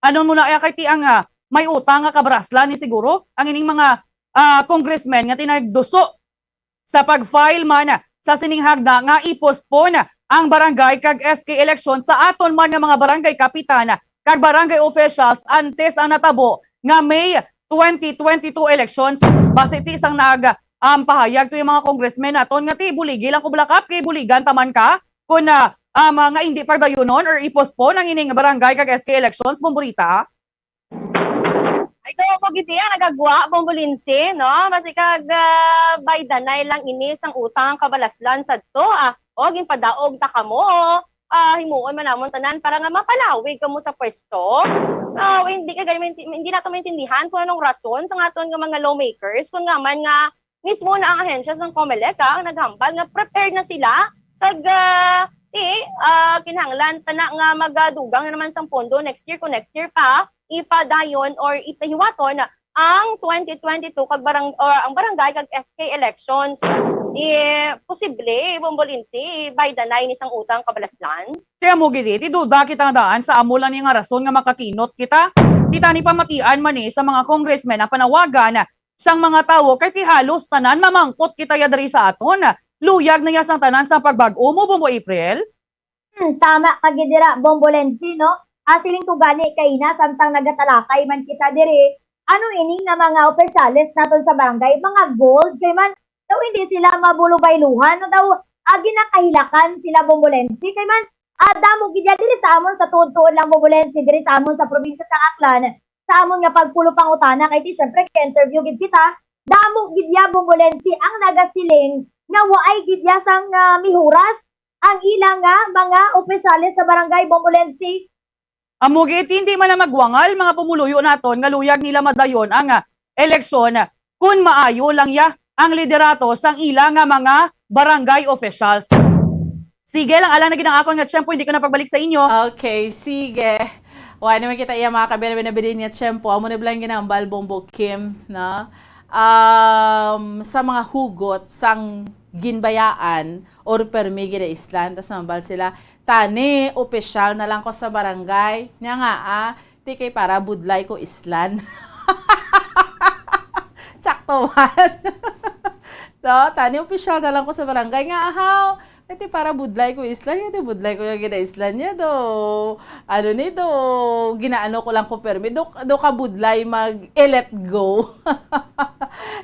ano mo na, eh, kay ti ang, ah, may utang nga kabaraslan ni siguro ang ining mga, ah, congressmen nga tinagduso sa pag-file man sa sining hagda nga i-postpone ang barangay kag S K election sa aton man nga mga barangay kapitan kag barangay officials antes ang natabo nga May twenty twenty-two elections. Basi ti sang nag, um, pahayag to yung mga congressmen naton nga ti buligi lang ko, Black Cap, kay buligan taman ka kun, ah, um, nga hindi pagdayunon or i-postpone ang ining barangay kag S K elections, Bombo Rita? Ay, to, mo gid ang nagagwa, Bombo Lindsay, no? Basi kag, ah, baydanay lang ini sang utang ang kabalaslan sadto, ah. O, ginpadaog ta kamo, ah, himuon man namon tanan para nga mapalawig kamo sa pwesto. Ah, hindi ka gani mainti-, hindi nato maintindihan kung anong rason sa aton nga mga lawmakers, kung nga man nga mismo na ang ahensya sang Comelec, ah, ang naghambal nga prepared na sila kag, ah, ti, ah, kinahanglan ta na nga magadugang na naman sang pondo next year, kung next year pa ipadayon or ipahiwaton ang twenty twenty-two kag barang-, or ang barangay kag S K elections. Eh, posible, Bombo Lindsay, baydanay ni sang utang kabalaslan. Kaya mo gid, ti duda kita nga daan sa amo lang ni nga rason nga makakinot kita. Ti tani pamatian man ni sa mga congressmen ang panawagan sang mga tawo, kay ti halos tanan mamangkot kita ya diri sa aton. Luyag na ya sang tanan sa pagbag-o mo, Bombo April. Hmm, tama ka gid dira, Bombo Lenzi, no? Ah, siling ko gani kaina, samtang nagatalakay man kita diri, ano ini nga mga opisyales naton sa barangay, mga gold, kay man, daw hindi sila mabulubayluhan, no? Daw, ah, ginakahilakan sila, Bombo Lenzi, kay man, ah, damo gid ya diri sa amon sa tuod-tuod lang, Bombo Lenzi, diri sa amon sa probinsya sa Aklan, sa amon nga pagpulo pangutana, kay ti, syempre, ka-interview gid kita, damo gid ya, Bombo Lenzi, ang nagasiling nga waay gid ya sang, ah, mihuras ang ila nga mga opisyales sa barangay, Bombo Lenzi. Amo gid, hindi man na magwangal mga pumuluyo naton nga luyag nila madayon ang, ah, eleksyon kun maayo lang ya ang liderato sang ila nga mga barangay officials. Sige lang, ala na gid ang akon nga tiyempo, hindi ko na pagbalik sa inyo. Okay, sige. Wa naman kita iya mga kabinabinabidin nga tiyempo. Amo na lang ginambal, Bombo Kim, no? Um, sa mga hugot sang ginbayaan or permi ginaislan, tas nambal sila, "Tani, opisyal na lang ko sa barangay." Nya nga, ah, ti kay para budlay ko islan. Tsakto man. No, tani opisyal na lang ko sa barangay nga, ahaw. Iti para budlay ko islan, iti budlay ko yung ginaislan niya do. Ano ni do, ginaano ko lang ko permi. Do, do ka budlay mag-let go.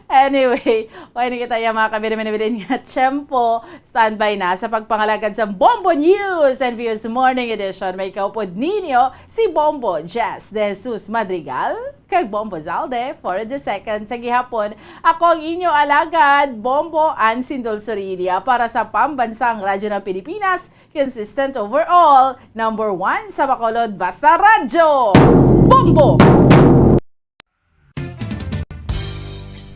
Anyway, okay na kita yung mga kabinabinabin nga tiyempo. Standby na sa pagpangalagad sa Bombo News and Views Morning Edition. May kaupod ninyo si Bombo Jess De Jesus Madrigal kag Bombo Zalde for the second sa gihapon. Ako ang inyo alagad, Bombo Ann Sindol Sorilia para sa Pambansang Radyo ng Pilipinas, consistent overall, number one sa Bacolod, basta radyo. Bombo!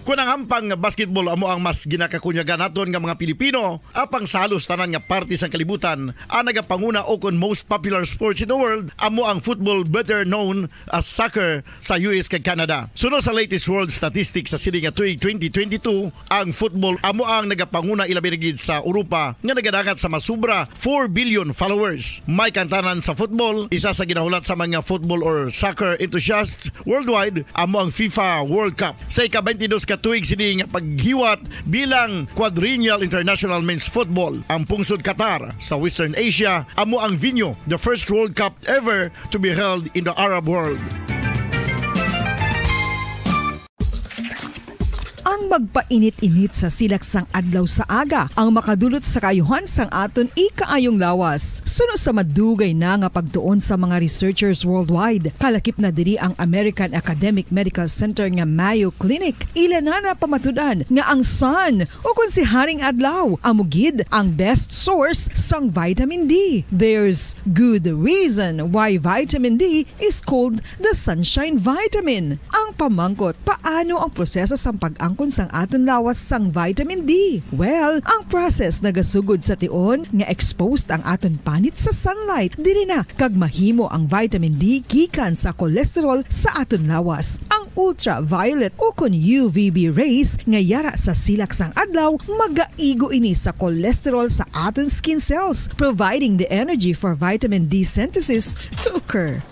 Kun ang hampang nga basketball amo ang mas ginakakunyagan naton nga mga Pilipino, apang sa halos tanan nga parte sang kalibutan, ang nagapanguna o kon most popular sports in the world amo ang football, better known as soccer, sa U S kag Canada. Suno sa latest world statistics sa sini nga tuig twenty twenty-two, ang football amo ang nagapanguna, ilabi na gid sa Europa nga nagadangat sa mas sobra four billion followers. May kantanan sa football, isa sa ginahulat sa mga football or soccer enthusiasts worldwide amo ang FIFA World Cup. Sa ika-twenty-dos ka tuig sini nga paghiwat bilang Quadrennial International Men's Football, ang pungsod Qatar sa Western Asia amo ang venue, the first World Cup ever to be held in the Arab world. Ang pagpainit-init sa silak sang adlaw sa aga ang makadulot sa kaayuhan sang aton ikaayong lawas. Suno sa madugay na nga pagtuon sa mga researchers worldwide, kalakip na diri ang American Academic Medical Center nga Mayo Clinic, ila na napamatud-an nga ang sun, o kon si Haring Adlaw, amo gid ang best source sang vitamin D. There's good reason why vitamin D is called the sunshine vitamin. Ang pamangkot, paano ang proseso sang pag-angkon sang aton lawas sang vitamin D? Well, ang process nagasugod sa tion nga exposed ang aton panit sa sunlight. Diri na kag mahimo ang vitamin D gikan sa cholesterol sa aton lawas. Ang ultraviolet o kon U V B rays nga yara sa silak sang adlaw magaigo ini sa cholesterol sa aton skin cells, providing the energy for vitamin D synthesis to occur.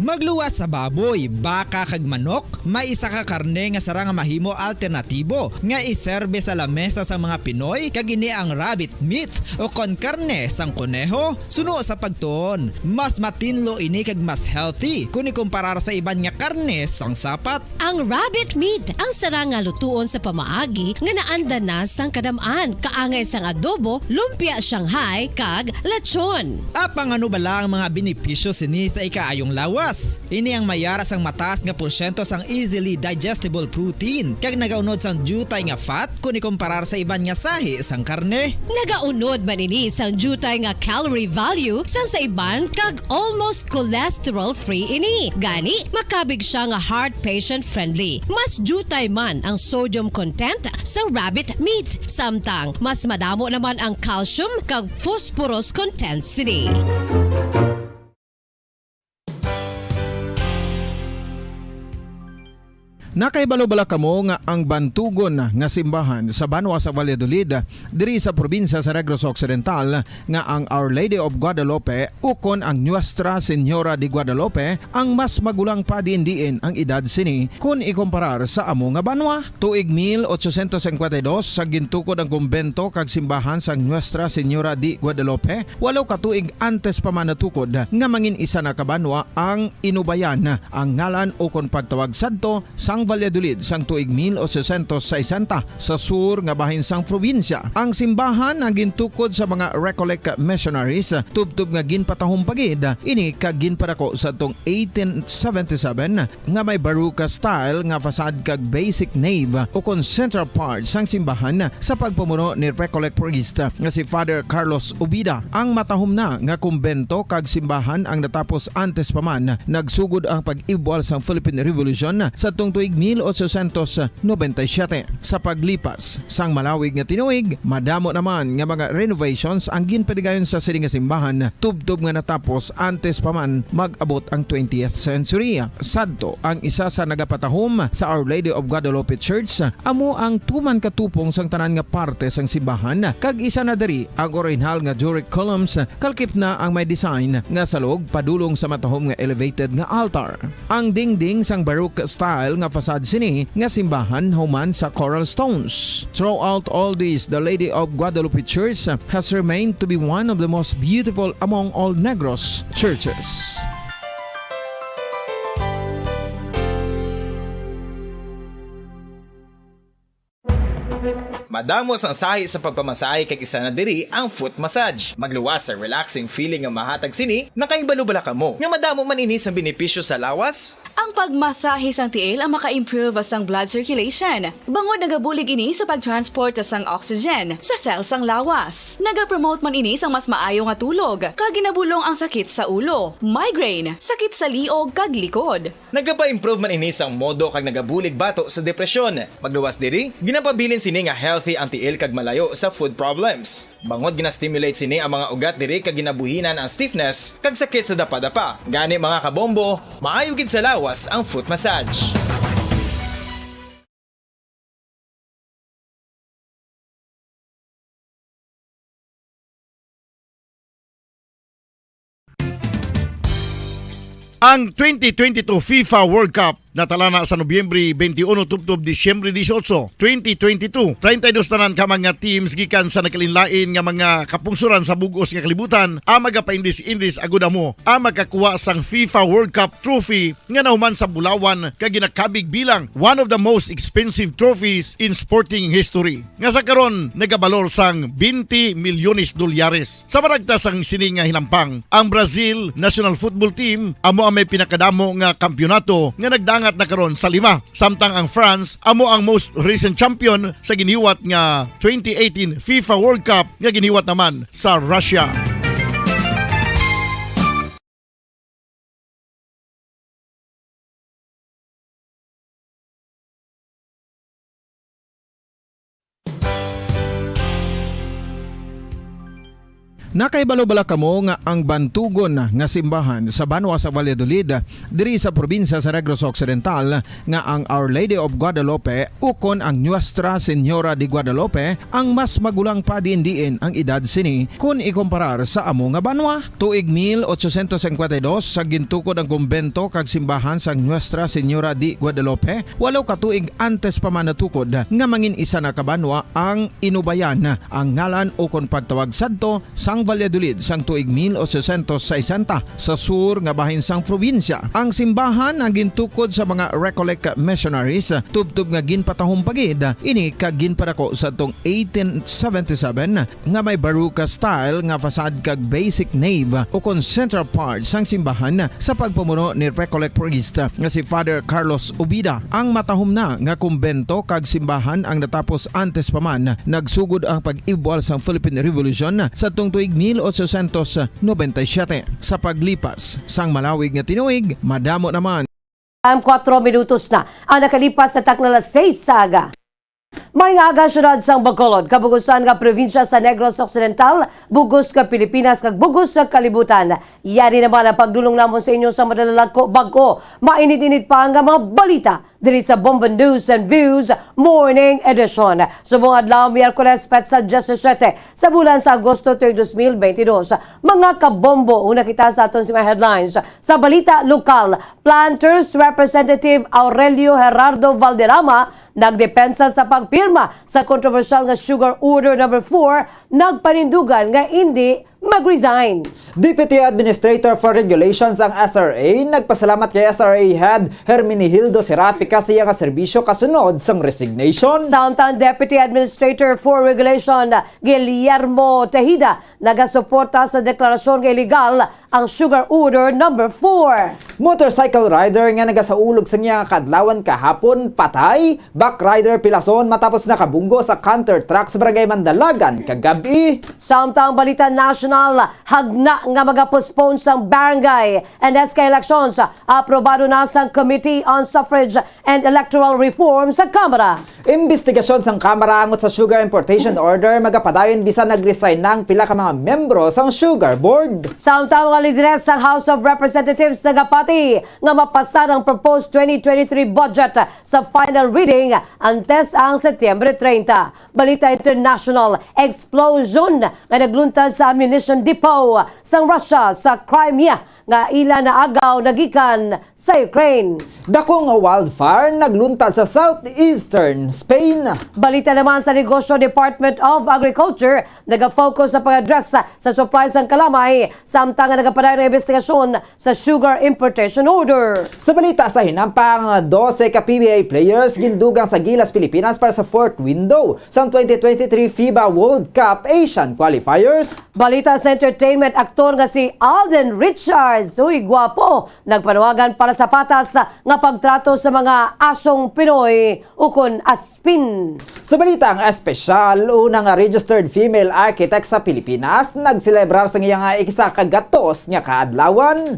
Magluwas sa baboy, baka, kag manok, may isa ka karne nga sarang nga mahimo alternatibo nga iserbe sa lamesa sang mga Pinoy, kag ini ang rabbit meat o kon karne sang koneho. Suno sa pagtuon, mas matinlo ini kag mas healthy kon ikumparar sa iban nga karne sang sapat. Ang rabbit meat ang sarang nga lutuon sa pamaagi nga naanda na sang kadam-an, kaangay sang adobo, lumpia Shanghai, kag lechon. Apang ano bala ang mga benepisyo sini sa ikaayong lawas? Ini ang may yara sang mataas nga porsyento sang easily digestible protein, kag nagaunod sang diutay nga fat kon ikumparar sa iban nga sahi sang karne. Nagaunod man ini sang diutay nga calorie value sang sa iban, kag almost cholesterol-free ini. Gani, makabig sia nga heart patient-friendly. Mas diutay man ang sodium content sa rabbit meat, samtang mas madamo naman ang calcium kag phosphorus content sini. Nakahibalo bala kamo nga ang bantugon nga simbahan sa banwa sa Valladolid, diri sa probinsya sa Negros Occidental, nga ang Our Lady of Guadalupe ukon ang Nuestra Señora de Guadalupe ang mas magulang pa diin-diin ang edad sini kon ikumparar sa amo nga banwa? Tuig mil ochocientos cincuenta y dos, sa gintukod ang kumbento kag simbahan sang Nuestra Señora de Guadalupe, walo ka tuig antes pa man natukod nga mangin isa na ka banwa ang Inubayan, ang ngalan ukon pagtawag sadto sang Valladolid sang tuig mil ochocientos sesenta, sa sur nga bahin sang probinsya. Ang simbahan ang gintukod sa mga Recollect missionaries, tubtob nga ginpatahom pa gid ini kag ginpadako sadtong eighteen seventy-seven, nga may Baroque style nga facade kag basic nave ukon central part sang simbahan sa pagpamuno ni Recollect priest nga si Father Carlos Ubida. Ang matahom na nga kumbento kag simbahan ang natapos antes pa man nagsugod ang pag-ibwal sang Philippine Revolution sadtong tuig mil ochocientos noventa y siete. Sa paglipas sang malawig nga tinuig, madamo naman nga mga renovations ang ginpadigayon sa sini nga simbahan, tubtob nga natapos antes pa man mag-abot ang twentieth century. Sadto, ang isa sa nagapatahom sa Our Lady of Guadalupe Church amo ang tuman ka tupong sang tanan nga parte sang simbahan, kag isa na diri ang orihinal nga Doric columns, kalkip na ang may design nga salog padulong sa matahom nga elevated nga altar. Ang dingding sang Baroque style nga facade sini nga simbahan human sa coral stones. Throughout all this, the Lady of Guadalupe Church has remained to be one of the most beautiful among all Negros churches. Madamo sang sahi sa pagpamasahe, kag isa na diri ang foot massage. Magluwas sa relaxing feeling nga mahatag sini. Nakahibalo bala kamo nga madamo man ini sang benepisyo sa lawas? Ang pagmasahe sang tiil ang maka-improve sang blood circulation, bangod nagabulig ini sa pag-transport sang oxygen sa cell sang lawas. Nagapromote man ini sang mas maayo nga tulog, kag ginabulong ang sakit sa ulo, migraine, sakit sa liog, kag likod. Nagapa-improve man ini sang modo kag nagabulig bato sa depresyon. Magluwas diri, ginapabilin sini nga healthy ang tiil kag malayo sa foot problems. Bangod gina-stimulate sini ang mga ugat diri kag ginabuhinan ang stiffness kag sakit sa dapadapa. Gani, mga kabombo, maayo gid sa lawas ang foot massage. Ang twenty twenty-two FIFA World Cup Natalana sa Nobyembre twenty-one tubtob Disyembre dieciocho, twenty twenty-two. Treinta y dos tanan ka mga teams gikan sa nagkalainlain nga mga kapungsoran sa bug-os nga kalibutan ang magapaindis-indis agud amo ang makakuha sang FIFA World Cup trophy nga nahuman sa bulawan kag ginakabig bilang one of the most expensive trophies in sporting history, nga sa karon nagabalor sang twenty milyones dolyares. Sa maragta sang sini nga hinampang, ang Brazil national football team amo ang may pinakadamo nga kampiyonato nga nagdangat na karon sa lima, samtang ang France amo ang most recent champion sa giniwat nga twenty eighteen FIFA World Cup nga giniwat naman sa Russia. Nakahibalo bala kamo nga ang bantugon nga simbahan sa banwa sa Valladolid, diri sa probinsya sa Negros Occidental, nga ang Our Lady of Guadalupe ukon ang Nuestra Señora de Guadalupe ang mas magulang pa diin-diin ang edad sini kon ikumparar sa amo nga banwa? Tuig mil ochocientos cincuenta y dos sa gintukod ang kumbento kag simbahan sang Nuestra Señora de Guadalupe, walo ka tuig antes pa man natukod nga mangin isa na ka banwa ang Inubayan, ang ngalan ukon pagtawag sadto sang Valladolid sang tuig mil ochocientos sesenta sa sur nga bahin sang probinsya. Ang simbahan ang gintukod sa mga Recollect missionaries, tubtob nga ginpatahom pa gid ini kag ginpadako sadtong eighteen seventy-seven nga may Baroque style nga facade kag basic nave ukon central part sang simbahan sa pagpamuno ni Recollect priest nga si Father Carlos Ubida. Ang matahom na nga kumbento kag simbahan ang natapos antes pa man nagsugod ang pag-ibwal sang Philippine Revolution sa tuig mil ochocientos noventa y siete. Sa paglipas sang malawig nga tinuig, madamo naman Time, kuwatro minutos na ang nakalipas sa takna alas seis sa aga. May nga aga, siyudad sang Bacolod, kabugusan nga probinsya sa Negros Occidental, bugos nga Pilipinas, kag bugos nga kalibutan. Yari naman ang pagdulong namon sa inyo sa madala lang ko bag-o, mainit-init pa nga mga balita diri sa Bombo News and Views Morning Edition. Subong adlaw, Miyerkules, petsa diyesisete sa bulan sa Agosto, tuig dos mil benti dos. Mga kabombo, una kita sa aton sa mga headlines. Sa balita lokal, Planters Representative Aurelio Gerardo Valderrama nagdepensa sa pagpirma sa kontrobersyal nga Sugar Order Number Four, nagpanindugan nga indi mag-resign. Deputy Administrator for Regulations ang S R A nagpasalamat kay S R A Head Hermenegildo Serafica sa iya nga serbisyo kasunod sang resignation. Samtang Deputy Administrator for Regulation Guillermo Tejeda nagasuporta sa deklarasyon nga iligal ang Sugar Order Number Four. Motorcycle rider nga nagasaulog sa iya nga kaadlawan kahapon patay, back rider pilason matapos nakabunggo sa canter truck sa Barangay Mandalagan kagab-i. Samtang balita nasyonal, hagna nga magapospone sang barangay and S K elections, aprobado na sang Committee on Suffrage and Electoral Reform sa Kamara. Imbestigasyon sang Kamara angot sa sugar importation order magapadayon bisan nag-resign na ang pila ka mga membro sang Sugar Board. Samtang mga lideres sang House of Representatives nagapati nga mapasar ang proposed twenty twenty-three budget sa final reading antes ang Setyembre treinta. Balita international, explosion nga nagluntad sa ammunition depot sang Russia sa Crimea nga ila naagaw nagikan sa Ukraine. Dako nga wildfire nagluntad sa southeastern Spain. Balita naman sa negosyo, Department of Agriculture nagafocus sa pag-address sa supply sang kalamay, samtang nga nagapadayon ang investigasyon sa sugar importation order. Sa balita sa hinampang, dose ka P B A players gindugang sa Gilas, Pilipinas para sa fourth window sang twenty twenty-three FIBA World Cup Asian Qualifiers. Balita sa entertainment, aktor nga si Alden Richards, uy, gwapo, nagpanawagan para sa patas nga pagtrato sa mga asong Pinoy ukon aspin. Sa balitang espesyal, una nga registered female architect sa Pilipinas nagselebrar sa iya nga ikisa ka gatos nga kaadlawan.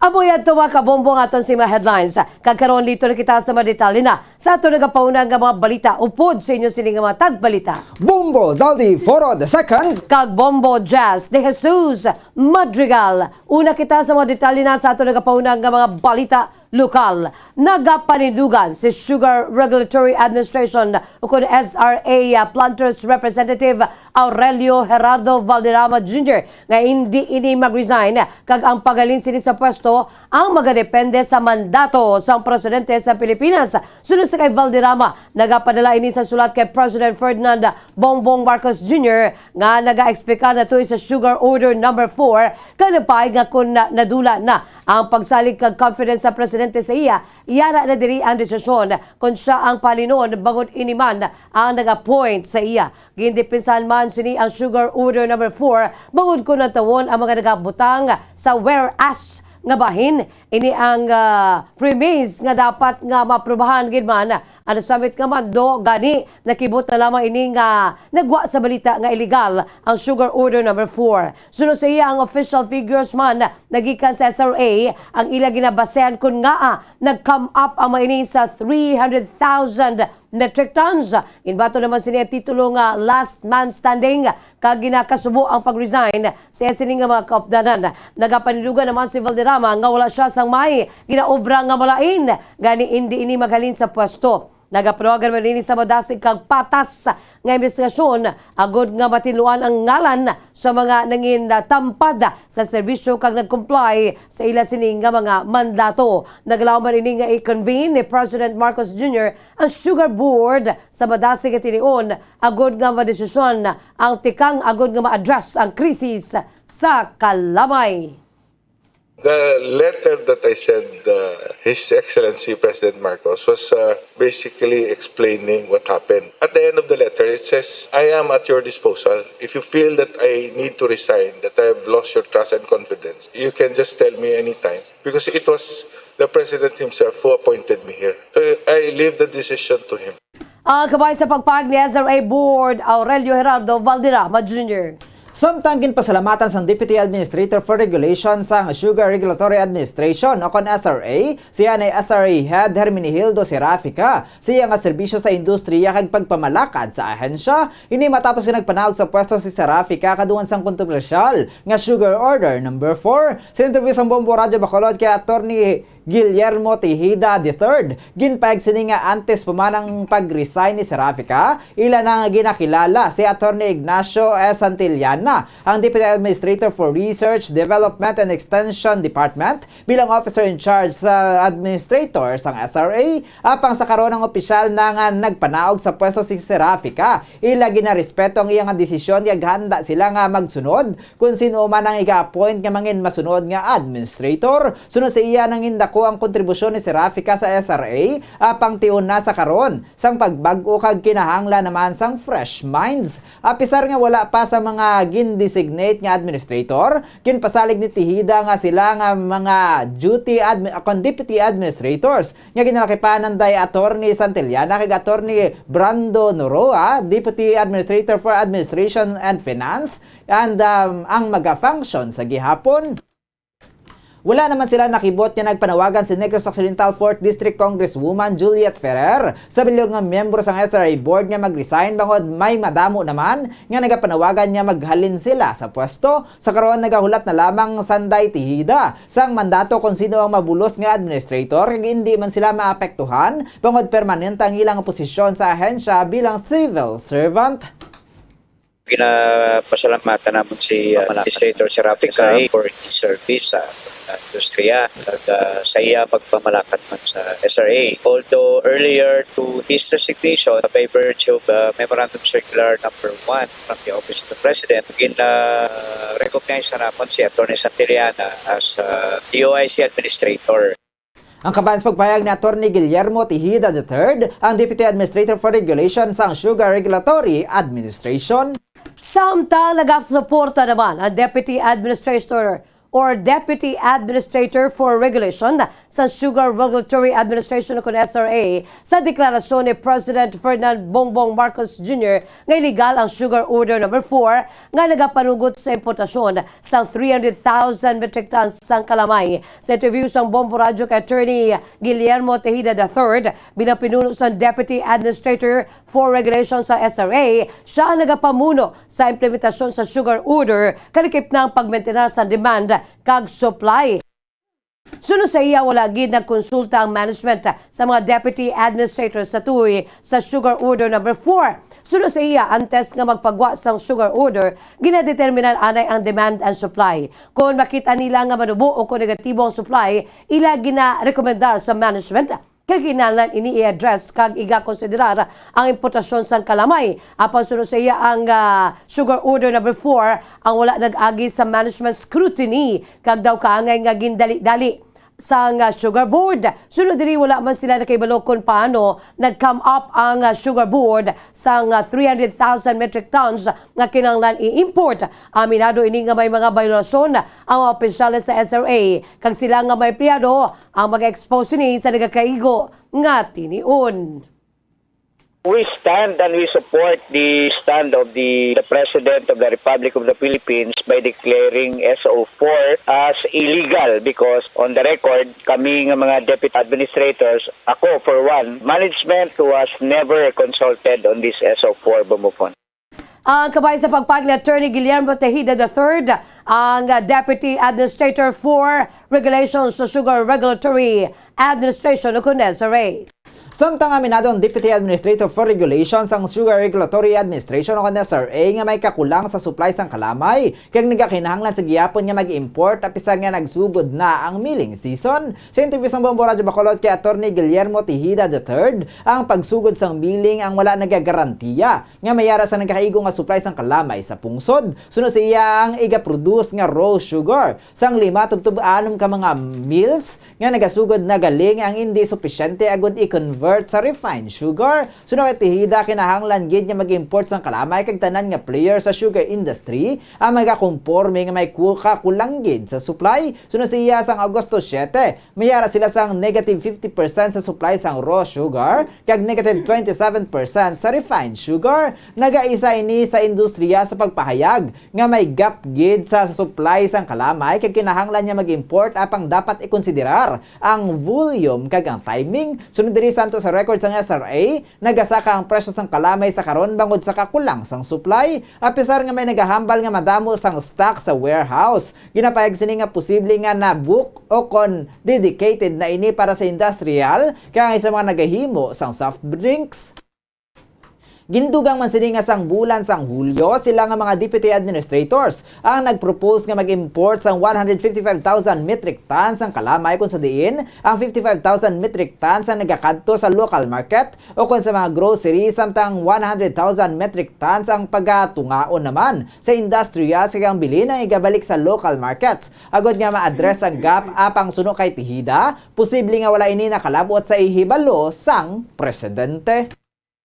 Amo yadto, mga kabombo, ang aton sa mga headlines. Kag karon, listo na kita sa mga detalye na sa aton nagapauna nga mga balita upod sa inyo sini nga mga tagbalita, Bombo Zaldi Foro the second kag Bombo Jazz de Jesus Madrigal. Una kita sa mga detalye na sa aton nagapauna nga mga balita lokal. Nagapanindugan si Sugar Regulatory Administration ukon S R A Planters Representative Aurelio Gerardo Valderrama Junior nga indi ini mag-resign, kag ang paghalin sini sa pwesto ang magadepende sa mandato sang presidente sa Pilipinas. Sunod sa kay Valderrama, nagapadala ini sa sulat kay President Ferdinand Bongbong Marcos Junior nga nagaexplicar na tuyo sa Sugar Order Number Four, kanapay nga kun na-, nadula na ang pagsalig kag confidence sa presidente sa iya, yara na diri ang desisyon kon siya ang palinon bangod ini man ang nag-appoint sa iya. Gindipinsahan man sini ang Sugar Order Number Four bangod kon natawon ang mga nagabutang sa whereas nga bahin. Ini ang, ah, premise nga dapat nga maaprubahan gid man ang nasamit nga mando, gani nakibot na lamang ini nga nagwa sa balita nga illegal ang Sugar Order Number Four. Suno sa iya, ang official figures man nagikan sa S R A ang ila ginabasehan kon ngaa nag-come up ang mga ini sa three hundred thousand metric tons. Ginbaton naman sini ang titulo nga last man standing, kag ginakasubo ang pag-resign sa iya sini nga mga kaupdanan. Nagapanindugan naman si Valderrama nga wala siya sang may ginaobra nga malain, gani indi ini maghalin sa pwesto. Nagapanawagan man ini sa madasig kag patas nga investigasyon agod nga matinluan ang ngalan sa mga nangin tampad sa serbisyo kag nag-comply sa ila sini nga mga mandato. Naglaom man ini nga i-convene ni President Marcos Junior ang Sugar Board sa madasig nga tinion agod nga madesisyon ang tikang agod nga ma-address ang krisis sa kalamay. The letter that I sent uh, His Excellency President Marcos was uh, basically explaining what happened. At the end of the letter, it says, "I am at your disposal. If you feel that I need to resign, that I have lost your trust and confidence, you can just tell me anytime." Because it was the President himself who appointed me here. So I leave the decision to him. Ang kabay sa pagpahayag ni S R A Board Aurelio Gerardo Valderrama Junior. Samtang ginpasalamatan sang Deputy Administrator for Regulation sang Sugar Regulatory Administration o kon S R A, si anay S R A Head Herminihildo Serafica, siya nga serbisyo sa industriya kag pagpamalakad sa ahensya, ini matapos nga nagpanaog sa pwesto si Serafica kadungan sang kontrobersyal nga Sugar Order Number Four. Sa interview sang Bombo Radyo Bacolod kay Attorney Guillermo Tejeda the third, ginpahayag sini nga antes pa man ang pag-resign ni Serafica, ila na nga ginakilala si Attorney Ignacio S. Santillana, ang Deputy Administrator for Research, Development, and Extension Department, bilang officer in charge sa administrator sang S R A, apang sa karon ang opisyal na nga nagpanaog sa pwesto si Serafica. Ila ginarespeto ang iya nga desisyon, kag handa sila nga magsunod kon sin-o man ang iga-appoint nga mangin masunod nga administrator. Sunod sa iya, nangin dako ang kontribusyon ni Serafica sa S R A, apang tion na sa karon sang pagbag-o kag kinahanglan naman sang fresh minds. Apisar nga wala pa sa mga gin-designate nga administrator, ginpasalig ni Tejeda nga sila nga mga duty admi-, kon deputy administrators nga ginalakipan anday Attorney Santillana kag Attorney Brando Noroa, Deputy Administrator for Administration and Finance, and um, ang maga-function sa gihapon. Wala naman sila nakibot nga nagpanawagan si Negros Occidental Fourth District Congresswoman Juliet Ferrer sa bilog nga miyembro sang S R A Board nga mag-resign bangod may madamo naman nga nagapanawagan nga maghalin sila sa pwesto. Sa karon, nagahulat na lamang sanday Tejeda sang mandato kon sino ang mabulos nga administrator kag indi man sila maapektuhan bangod permanente ang ilang posisyon sa ahensya bilang civil servant. Ginapasalamatan namon si uh, Legislator Serafica for his service sa uh, industriya kag uh, sa iya pagpamalakad man sa S R A. Although earlier to his resignation, by virtue of uh, Memorandum Circular number one from the Office of the President, gin-recognize na namon si Attorney Santillana as uh, D O I C Administrator. Ang kabahin sa pagpahayag ni Attorney Guillermo Tejeda the third, ang Deputy Administrator for Regulation sang Sugar Regulatory Administration. Samtang nagasuporta naman ang Deputy Administrator or Deputy Administrator for Regulation sa Sugar Regulatory Administration o kon S R A sa deklarasyon ni President Ferdinand Bongbong Marcos Junior nga illegal ang Sugar Order Number Four nga nagapanugot sa importasyon sang three hundred thousand metric tons sang kalamay. Sa interview sang Bombo Radyo kay Attorney Guillermo Tejeda the third, bilang pinuno sang Deputy Administrator for Regulation sa S R A, siya ang nagapamuno sa implementasyon sa Sugar Order, kalakip na ang pagmentenar sa demand kag supply. Sunod Sa iya, wala gid nagkonsulta ang management sa mga deputy administrators sa Tuy sa Sugar Order Number Four. Suno sa iya, antes nga magpagwa sang sugar order, ginadeterminan anay ang demand and supply. Kon makita nila nga manubo o kon negatibo ang supply, ila ginarekomendar sa management kag kinahanglan ini i-address kag igakonsiderar ang importasyon sang kalamay. Apan suno sa iya, ang, ah, Sugar Order Number Four ang wala nag-agi sa management scrutiny kag daw kaangay nga gindali-dali sang, ah, Sugar Board. Sunod diri, wala man sila nakahibalo kon paano nag-come up ang, ah, Sugar Board sang, ah, three hundred thousand metric tons nga kinahanglan i-import. Aminado ini nga may mga biolasyon ang mga opisyales sa S R A, kag sila nga mga empleyado ang mag-expose sini sa nagakaigo nga tinion. We stand and we support the stand of the, the President of the Republic of the Philippines by declaring S O four as illegal because, on the record, kami nga mga deputy administrators, ako for one, management was never consulted on this S O four, Bombo Pon. Ang kabay sa pagpahayag ni Attorney Guillermo Tejeda the third, ang, uh, Deputy Administrator for Regulations sa Sugar Regulatory Administration o kon S R A. Samtang aminado ang Deputy Administrator for Regulations sang Sugar Regulatory Administration o kon S R A nga may kakulang sa supply sang kalamay, kag nagakinahanglan sa gihapon nga mag-import apisar nga nagsugod na ang milling season. Sa interview sang Bombo Radyo Bacolod kay Attorney Guillermo Tejeda the third, ang pagsugod sang milling ang wala nagagarantiya nga may ara sa nagakaigo nga supply sang kalamay sa pungsod. Suno sa iya, ang iga-produce nga raw sugar sang lima tubtob anom ka mga mills nga nagasugod na galing ang indi supisyente agud i-convert sa refined sugar. Suno kay Tejeda, kinahanglan gid nga mag-import sang kalamay kag tanan nga player sa sugar industry ang magakomporme nga may ku-, kakulang gid sa supply. Suno sa iya, sang Agosto siete, may ara sila sang negative fifty percent sa supply sang raw sugar kag negative twenty-seven percent sa refined sugar. Nagaisa ini sa industriya sa pagpahayag nga may gap gid sa supply sang kalamay kag kinahanglan niya mag-import, apang dapat ikonsiderar ang volume kag ang timing. Sunod diri, santo sa record sang S R A, nagasaka ang presyo sang kalamay sa karon bangod sa kakulang sang supply, apisar nga may nagahambal nga madamo sang stock sa warehouse. Ginapahayag sini nga posible nga na-book o kon dedicated na ini para sa industrial, kag ang isa mga nagahimo sang soft drinks. Gindugang man sini nga sang bulan sang Hulyo, sila nga mga deputy administrators ang nag-propose nga mag-import sang one hundred fifty-five thousand metric tons sang kalamay, kung sa diin ang fifty-five thousand metric tons ang nagakadto sa local market o kon sa mga grocery, samtang one hundred thousand metric tons ang pagatungaon naman sa industriya sa kang bilin ang igabalik sa local markets, agod nga ma-address ang gap. Apang suno kay Tejeda, posible nga wala ini nakalabot sa ihibalo sang presidente.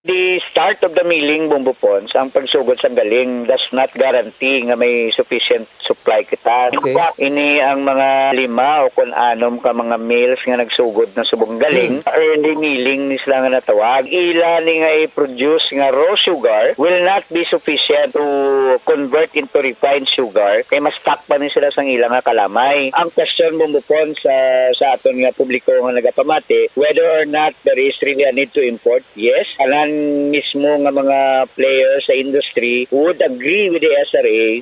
The start of the milling, Bombo Pons, ang pagsugod sang galing does not guarantee nga may sufficient supply kita. Okay. Ini ang mga lima o kon anom ka mga mills nga nagsugod na subong galing, hmm, early milling ni sila nga natawag. Ila ni nga i-produce nga raw sugar will not be sufficient to convert into refined sugar, kay mas stock pa ni sila sang ila nga kalamay. Ang question, Bombo Pons, sa, sa aton nga publiko nga nagapamati, whether or not there is really a need to import, yes, tanan mismo nga mga players sa industry would agree with the S R A.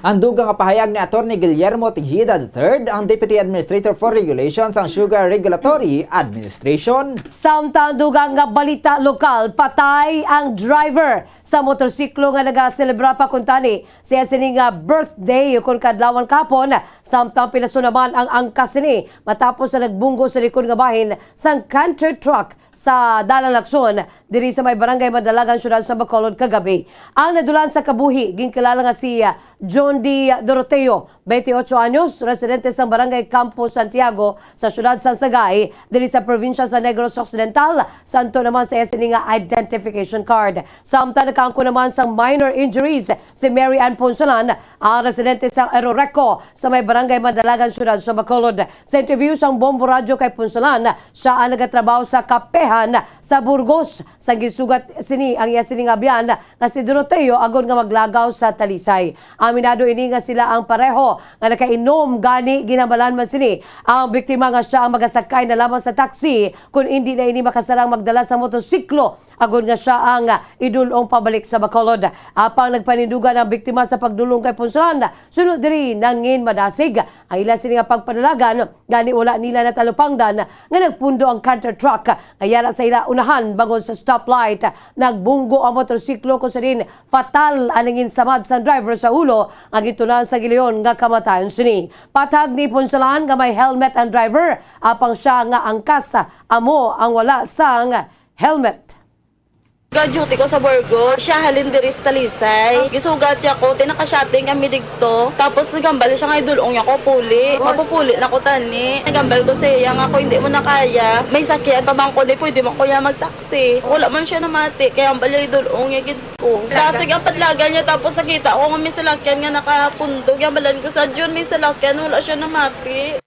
Ang dugang nga pahayag ni Attorney Guillermo Tejeda the third, ang Deputy Administrator for Regulation sang Sugar Regulatory Administration. Samtang dugang nga balita lokal, patay ang driver sa motorsiklo nga nagaselebra pa kuntani sa iya sini nga birthday ukon kaadlawan kahapon, samtang pilaso naman ang angkas sini matapos sa nagbunggo sa likod nga bahin sang canter truck sa Dalan Lacson diri sa may Barangay Mandalagan, Siyudad sa Bacolod kagabi. Ang nadulan sa kabuhi ginkilala nga si, ah, John D. Doroteo, twenty-eight anyos, residente sa Barangay Campo Santiago sa Siyudad sang Sagay, diri sa probinsya sa Negros Occidental. Santo naman sa iya sini nga identification card. Samtang nakaangkon naman sang minor injuries si Mary Ann Punsalan, ang residente sa Eroreco sa may Barangay Mandalagan, Siyudad sa Bacolod. Sa interview sang Bombo Radyo kay Punsalan, siya ang nagatrabaho sa kapehan sa Burgos Sang gisugat sini ang iya sini nga abyan nga si Doroteo agod nga maglagaw sa Talisay. Aminado ini nga sila ang pareho nga nakainom, gani ginhambalan man sini ang biktima nga siya ang magasakay na lamang sa taxi kon indi na ini makasarang magdala sa motorsiklo agod nga siya ang idul-ong pabalik sa Bacolod. Apang nagpanindugan ang biktima sa pagdul-ong kay Punsalan, suno diri nangin madasig ang ila sini nga pagpadalagan. Gani wala nila natalupangdan nga nagpundo ang canter truck nga yara sa ila unahan bangod sa stoplight. Nagbunggo ang motorsiklo kung sa diin fatal ang nangin samad sang driver sa ulo nga gintun-an sa gilayon nga kamatayon sini. Patag ni Punsalan nga may helmet ang driver, apang siya nga angkas amo ang wala sang helmet. Ga-duty ko sa Burgos, siya halin diri sa Talisay. Gisugat siya ko, ti naka-shutting kami digto. Tapos nagambal siya nga idul-ong niya ko puli. Mapupuli na ko tani. Nagambal ko sa iya nga kung hindi mo na kaya, may sakyan pa man ko, di pwede man ko niya magtaksi. Wala man siya namati, kaya ang balay idul-ong niya gid ko. Dasig ang padlagan niya, tapos nakita ko nga may salakyan nga nakapundog. Gambalan ko sa June may salakyan, wala siya namati.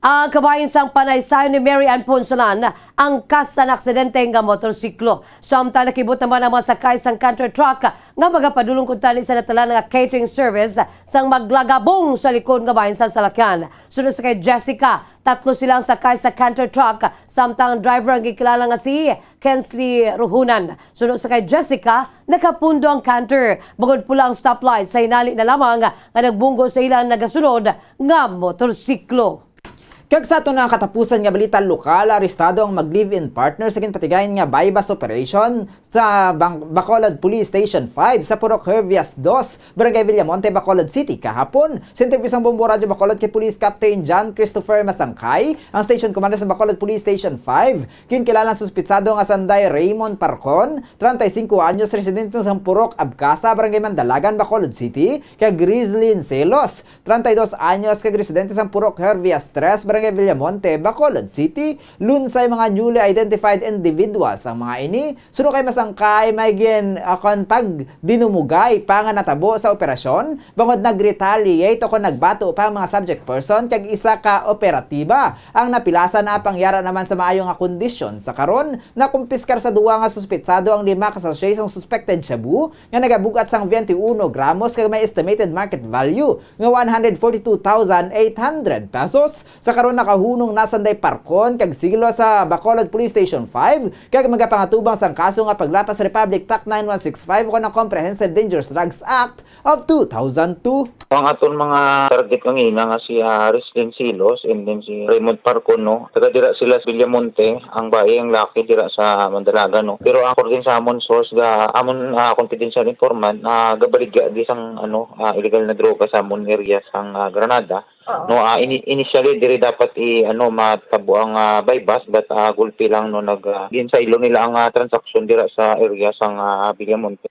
Ang kabahin sang panaysayon ni Mary Ann Punsalan, angkas sa naaksidente nga motorsiklo. Samtang nakibot naman ang mga sakay sang canter truck nga magapadulong kuntani sa natalan nga catering service sang maglagabong sa likod nga bahin sang salakyan. Suno sa kay Jessica, tatlo sila ang sakay sa canter truck, samtang ang driver ang gikilala nga si Kensley Ruhunan. Suno sa kay Jessica, nakapundo ang canter bangod pula ang stoplight sa hinali na lamang nga nagbunggo sa ila ang nagasunod nga motorsiklo. Kag sa aton nga katapusan nga balita lokal, arestado ang mag-live-in partner sa ginpatigayon nga buy-bust operation sa Bang-, Bacolod Police Station five sa Purok Hervias two, Barangay Villamonte, Bacolod City, kahapon. Sa interview sang Bombo Radyo Bacolod kay Police Captain John Christopher Masangkay, ang station commander sa Bacolod Police Station five, ginkilala ang suspitsado nga sanday Raymond Parcon, treinta y cinco anyos, residente sa Purok Abcasa, Barangay Mandalagan, Bacolod City, kag Rizlin Celos, treinta y dos anyos, kag residente sang Purok Hervias tres, Barangay Villamonte, Bacolod City. Lunsay mga newly identified individuals ang mga ini. Suno kay Masangkay, may gin-, ah, kon pagdinumugay pa nga natabo sa operasyon, bangod nag-retaliate o kon nagbato pa ang mga subject person kag isa ka operatiba ang napilasan, apang yara naman sa maayo nga kondisyon. Sa karon, nakumpiskar sa duwa nga suspitsado ang lima ka sachet sang suspected shabu nga nagabug-at sang twenty-one gramos kag may estimated market value nga one hundred forty-two thousand eight hundred pesos. Sa karon, nakahunong na sanday Parcon kag Celos sa Bacolod Police Station five kag magapangatubang sang kaso nga paglapas Republic Tax nine one six five o kon ang Comprehensive Dangerous Drugs Act of two thousand two. Ang aton mga target kanina nga si, ah, Rizlin Celos and then si Raymond Parcon, no? Taga dira sila sa Villamonte, ang bayi, ang laki dira sa Mandalagan, no? Pero according sa amon source, ga amon, ah, confidential informant, ah, gabaligya di sang, ano, ah, illegal na droga sa amon area sang, ah, Granada. Oo. No, ah, ini-, initially diri dapat i-, ano, matabo ang, ah, buy-bust, but, ah, gulpi lang, no, nag, ah, ginsaylo nila ang, ah, transaksyon dira sa area sang, ah, Villamonte.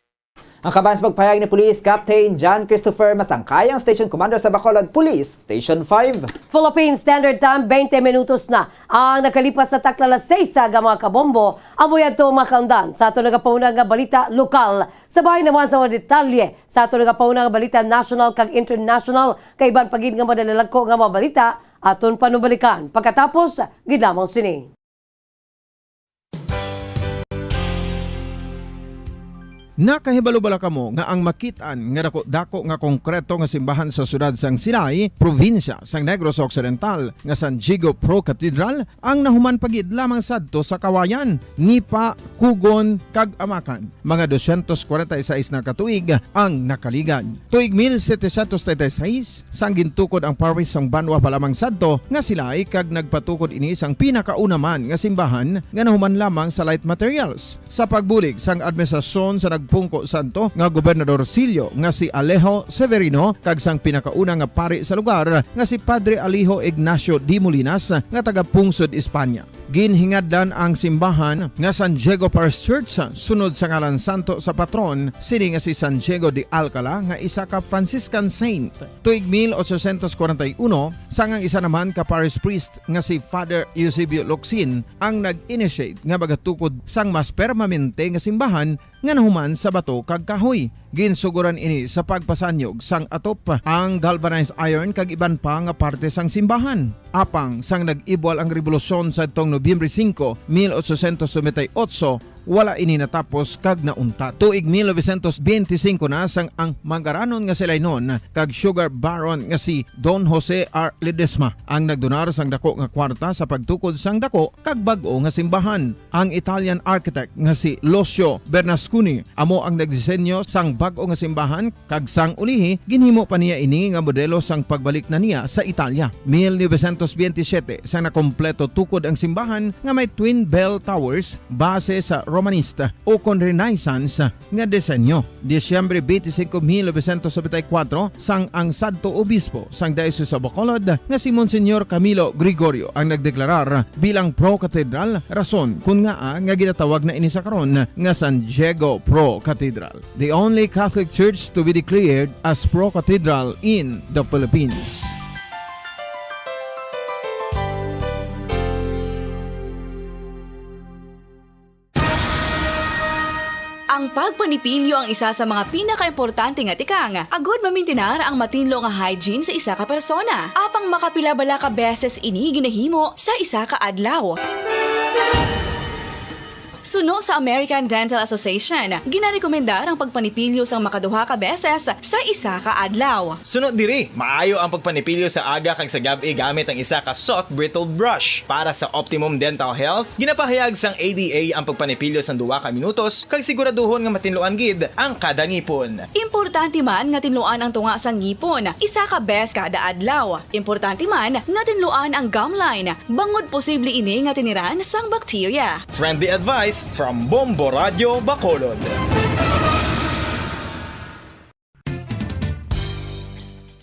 Ang kaban sa pagpahayag ni Police Captain John Christopher Masangkay, ang Station Commander sa Bacolod Police Station five. Philippine Standard Time, twenty minutos na ang nakalipas sa takla alas seis sa aga, mga kabombo. Amo yadto ang mga kaundan sa aton nagapauna nga balita lokal. Sa bahin naman sa mga detalye sa aton nagapauna nga balita national kag international, kag iban pa gid nga madalagko nga mga balita, aton panubalikan pagkatapos gid lamang sini. Nakahibalo bala kamo nga ang makit-an nga dako-dako nga konkreto nga simbahan sa siyudad sang Silay, probinsya sang Negros Occidental, nga San Diego Pro Cathedral, ang nahuman pa gid lamang sadto sa Kawayan, Nipa, Cugon, kag Amacan? Mga dosyentos kwarenta y seis na ka tuig ang nakaligad. Tuig mil setecientos treinta y seis, sang gintukod ang parish sang banwa pa lamang sadto nga Silay, kag nagpatukod ini sang pinakauna man nga simbahan nga nahuman lamang sa light materials. Sa pagbulig sang administrasyon sa nagpungko sadto nga gobernadorcillo nga si Alejo Severino kag sang pinakauna nga pari sa lugar nga si Padre Alejo Ignacio de Molinas nga taga-pungsod Espanya. Ginhingadlan ang simbahan nga San Diego Parish Church sunod sa ngalan santo sa patron sini nga si San Diego de Alcala, nga isa ka Franciscan saint. Tuig mil ochocientos kwarenta y uno, sang ang isa naman ka parish priest nga si Father Eusebio Locsin ang nag-initiate nga magatukod sang mas permanente nga simbahan nga nahuman sa bato kag kahoy. Ginsugoran ini sa pagpasanyog sang atop, ang galvanized iron kag iban pa nga parte sang simbahan. Apang sang nag-ibwal ang rebolusyon sadtong Nobyembre singko, mil ochocientos noventa y ocho, wala ini natapos kag nauntat. Tuig mil novecientos benti singko na sang ang mangaranon nga si Lainon kag sugar baron nga si Don Jose R. Ledesma ang nagdonar sang dako nga kwarta sa pagtukod sang dako kag bag-o nga simbahan. Ang Italian architect nga si Lucio Bernasconi amo ang nagdisenyo sang bag-o nga simbahan, kag sang ulihi, ginhimo pa niya ini nga modelo sang pagbalik na niya sa Italia. Mil novecientos benti siyete, sang nakompleto tukod ang simbahan nga may twin bell towers base sa Romanista ukon Renaissance nga disenyo. Disyembre twenty-five, mil novecientos noventa y cuatro, sang ang sadto obispo sang Diocese of Bacolod nga si Monsignor Camilo Gregorio ang nagdeklarar bilang pro-cathedral, rason kon ngaa nga ginatawag na ini sa karon nga San Diego Pro Cathedral, the only Catholic church to be declared as pro-cathedral in the Philippines. Ang pagpanipilyo ang isa sa mga pinakaimportante nga tikang agud mamintinar ang matinlo nga hygiene sa isa ka persona. Apang makapila bala ka beses ini ginahimo sa isa ka adlaw? Suno sa American Dental Association, ginarekomendar ang pagpanipilyo sang makaduha ka beses sa isa ka adlaw. Suno diri, maayo ang pagpanipilyo sa aga kag sa gab-i gamit ang isa ka soft bristle brush. Para sa optimum dental health, ginapahayag sang A D A ang pagpanipilyo sang duha ka minutos kag siguraduhon nga matinluan gid ang kada ngipon. Importante man nga tinluan ang tunga sang ngipon isa ka beses kada adlaw. Importante man nga tinluan ang gum line, bangod posible ini nga tiniran sang bakterya. Friendly advice from Bombo Radio Bacolod.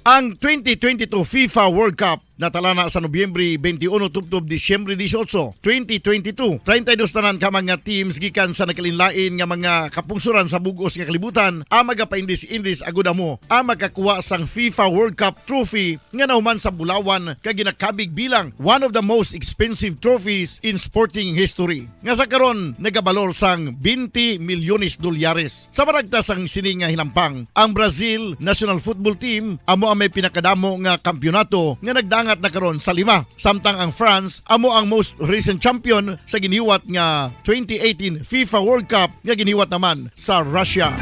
Ang twenty twenty-two FIFA World Cup natala na sa Nobyembre twenty-one tubtob Disyembre dieciocho, twenty twenty-two. Treinta y dos tanan ka mga teams gikan sa nagkalainlain nga mga kapungsoran sa bug-os nga kalibutan ang magapaindis-indis agud amo ang makakuha sang FIFA World Cup trophy nga nahuman sa bulawan kag ginakabig bilang one of the most expensive trophies in sporting history, nga sa karon nagabalor sang twenty milyones dolyares. Sa panagta sang sini nga hinampang, ang Brazil national football team amo ang may pinakadamo nga kampiyonato nga nagdangat na karon sa lima, samtang ang France amo ang most recent champion sa giniwat nga twenty eighteen FIFA World Cup nga giniwat naman sa Russia.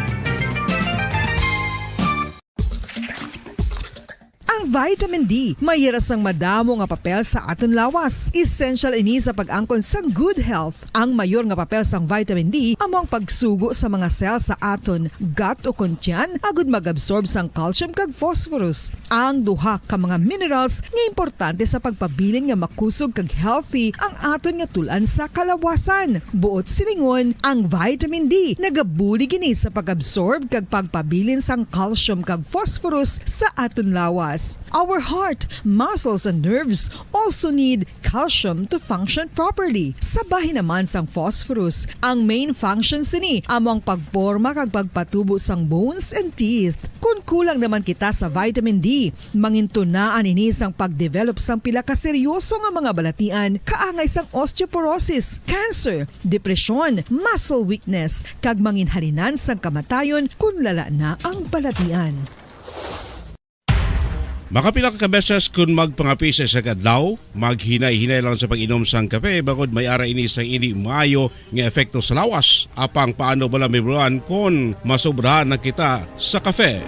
Ang vitamin D may hira sang madamo nga papel sa aton lawas. Essential ini sa pag-angkon sang good health. Ang mayor nga papel sang vitamin D amo ang pagsugo sa mga cell sa aton gut ukon tiyan agud mag-absorb sang calcium kag phosphorus, ang duha ka mga minerals nga importante sa pagpabilin nga makusog kag healthy ang aton nga tul-an sa kalawasan. Buot silingon, ang vitamin D nagabulig ini sa pag-absorb kag pagpabilin sang calcium kag phosphorus sa aton lawas. Our heart, muscles, and nerves also need calcium to function properly. Sa bahin naman sang phosphorus, ang main function sini amo ang pagporma kag pagpatubo sang bones and teeth. Kon kulang naman kita sa vitamin D, mangintunaan ini sang pag-develop sang pila ka seryoso nga mga balatian, kaangay sang osteoporosis, cancer, depresyon, muscle weakness, kag manginhalinan sang kamatayon kon lala na ang balatian. Makapila ka beses kon magpangapi sa isa ka adlaw, maghinay-hinay lang sa pag-inom sang kape, bangod may ara ini sang indi maayo nga epekto sa lawas. Apang paano bala mahibaluan kon masobrahan na kita sa kape?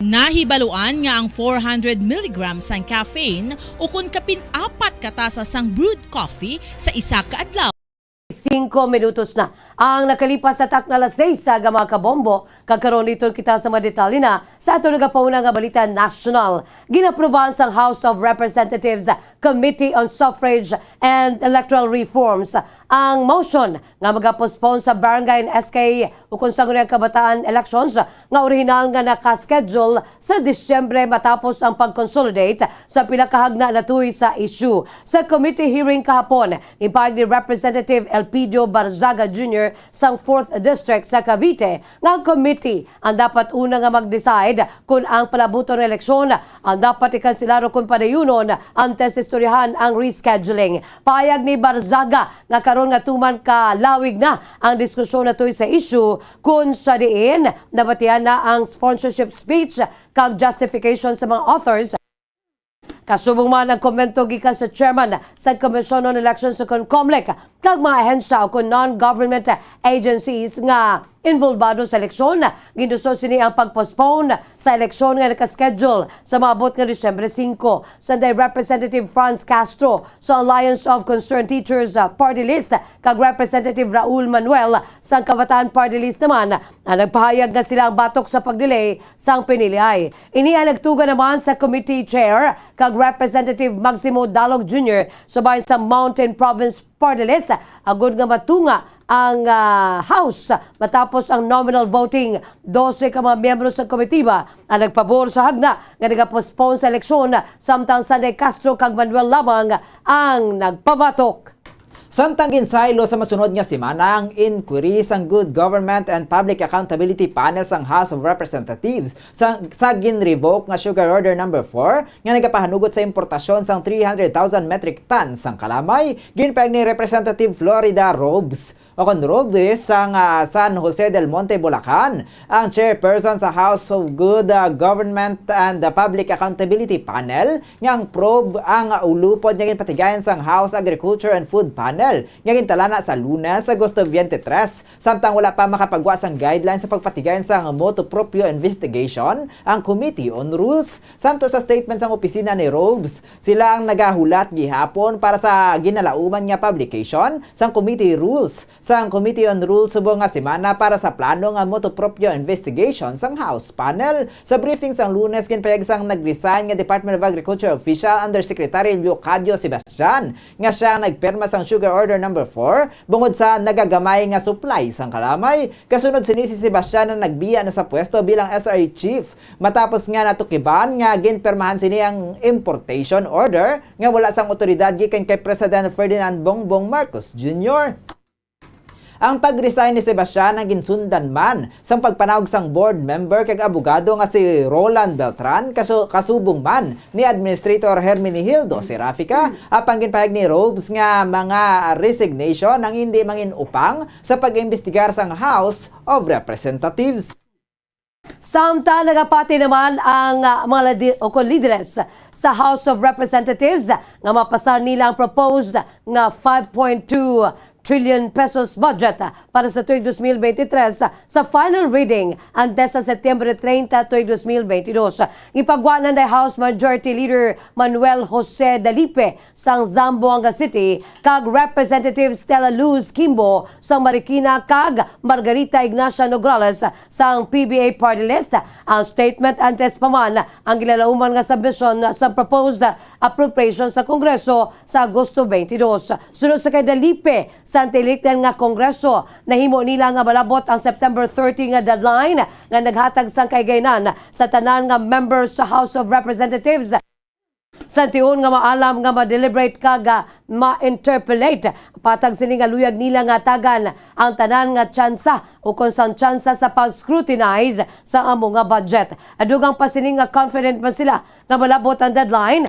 Nahibaluan nga ang four hundred milligrams sang caffeine ukon kapin apat ka tasa sang brewed coffee sa isa ka adlaw. Singko minutos na ang nakalipas sa takna alas seis sa aga, mga kabombo. Kag karon, liton kita sa mga detalye na sa aton nagapauna nga balita nasyonal. Ginaprobahan sang House of Representatives Committee on Suffrage and Electoral Reforms ang motion nga magapospon sa barangay and S K ukon Sangguniang Kabataan elections nga orihinal nga naka-schedule sa Disyembre matapos ang pag-consolidate sa pila ka hagna natuy sa issue. Sa committee hearing kahapon, ginpahayag ni Representative Elpidio Barzaga Junior sang fourth District sa Cavite nga ang committee ang dapat una nga mag-decide kon ang palabuton nga eleksyon ang dapat ikanselar ukon padayunon antes istoryahan ang rescheduling. Pahayag ni Barzaga nga karon nga tuman ka lawig na ang diskusyon natuy sa issue, kon sa diin nabatian na ang sponsorship speech kag justification sa mga authors. Kasubong man ang komento gikan sa chairman sa Commission on Elections o kon COMELEC kag mga ahensya o kon non-government agencies nga involbado sa eleksyon, ginduso sini ang pag-postpone sa eleksyon nga naka-schedule sa maabot nga Disyembre singko. Sanday Representative Franz Castro sa Alliance of Concerned Teachers, ah, party list kag Representative Raul Manuel sang Kabataan party list naman ang nagpahayag nga sila ang batok sa pag-delay sang piniliay. Ini ang nagtuga naman sa committee chair kag Representative Maximo Dalog Junior subay sa Mountain Province party list, agud nga matunga ang, ah, House matapos ang nominal voting. Dose ka mga miyembro sa komitiba ang nagpabor sa hagna nga nagapostpone sa eleksyon, samtang Sanday Castro kag Manuel lamang ang nagpabatok. Samtang ginsaylo sa masunod nga semana ang inquiry sang Good Government and Public Accountability Panel sang House of Representatives sa, sa ginrevoke nga Sugar Order Number Four nga nagapahanugot sa importasyon sang three hundred thousand metric tons sang kalamay, ginpahayag ni Representative Florida Robes o kon Robles sang, ah, San Jose del Monte, Bulacan, ang chairperson sa House of Good, ah, Government and, ah, Public Accountability Panel, nga ang probe ang ulupod nga ginpatigayon sang House Agriculture and Food Panel nga gintalana sa Lunes, Agosto twenty-three, samtang wala pa makapagwa sang guidelines sa pagpatigayon sang motu proprio investigation ang Committee on Rules. Samtang sa statement sang opisina ni Robes, sila ang nagahulat gihapon para sa ginalauman nga publication sang Committee Rules sang Committee on Rules subong nga semana para sa plano nga motu proprio investigation sang House panel. Sa briefing sang Lunes, ginpahayag sang nag-resign nga Department of Agriculture official, Undersecretary Leocadio Sebastian, nga sia ang nagpirma sang Sugar Order Number Four bungod sa nagagamay nga supply sang kalamay. Kasunod sini, si Sebastian ang nagbiya na sa pwesto bilang S R A chief matapos nga natukiban nga ginpirmahan sini ang importation order nga wala sang otoridad gikan kay President Ferdinand Bongbong Marcos Junior. Ang pag-resign ni Sebastian ang ginsundan man sang pagpanaog sang board member kag abogado nga si Roland Beltran, kasu-, kasubong man ni Administrator Herminihildo Serafica. Apang ginpahayag ni Robes nga mga resignation ang hindi mangin-upang sa pag-imbestigar sang House of Representatives. Samtang nagapati naman ang, ah, mga ladi-, o kon lideres sa House of Representatives nga mapasar nila ang proposed nga five point two trillion pesos budget, ah, para sa tuig dos mil bente tres, ah, sa final reading antes sa Setyembre treinta, tuig dos mil bente dos. Gipagwa na ni House Majority Leader Manuel Jose Dalipe sang Zamboanga City kag Representative Stella Luz Kimbo sang Marikina kag Margarita Ignacia Nograles sang P B A party list. Ang statement antes pa man ang ginalauman nga submission sa proposed appropriation sa Kongreso sa Agosto twenty-two. Sunod sa kay Dalipe, sa antilikdan nga Kongreso, nahimo nila nga malabot ang September thirty nga deadline nga naghatag sang kaigaynan sa tanan nga members sa House of Representatives. Sa tion nga maalam nga ma-deliberate kag, ah, ma-interpolate, patag sini nga luyag nila nga tagan ang tanan nga tsansa o kon sang tsansa sa pag-scrutinize sa amo nga budget. Dugang pa sini nga confident man sila nga malabot ang deadline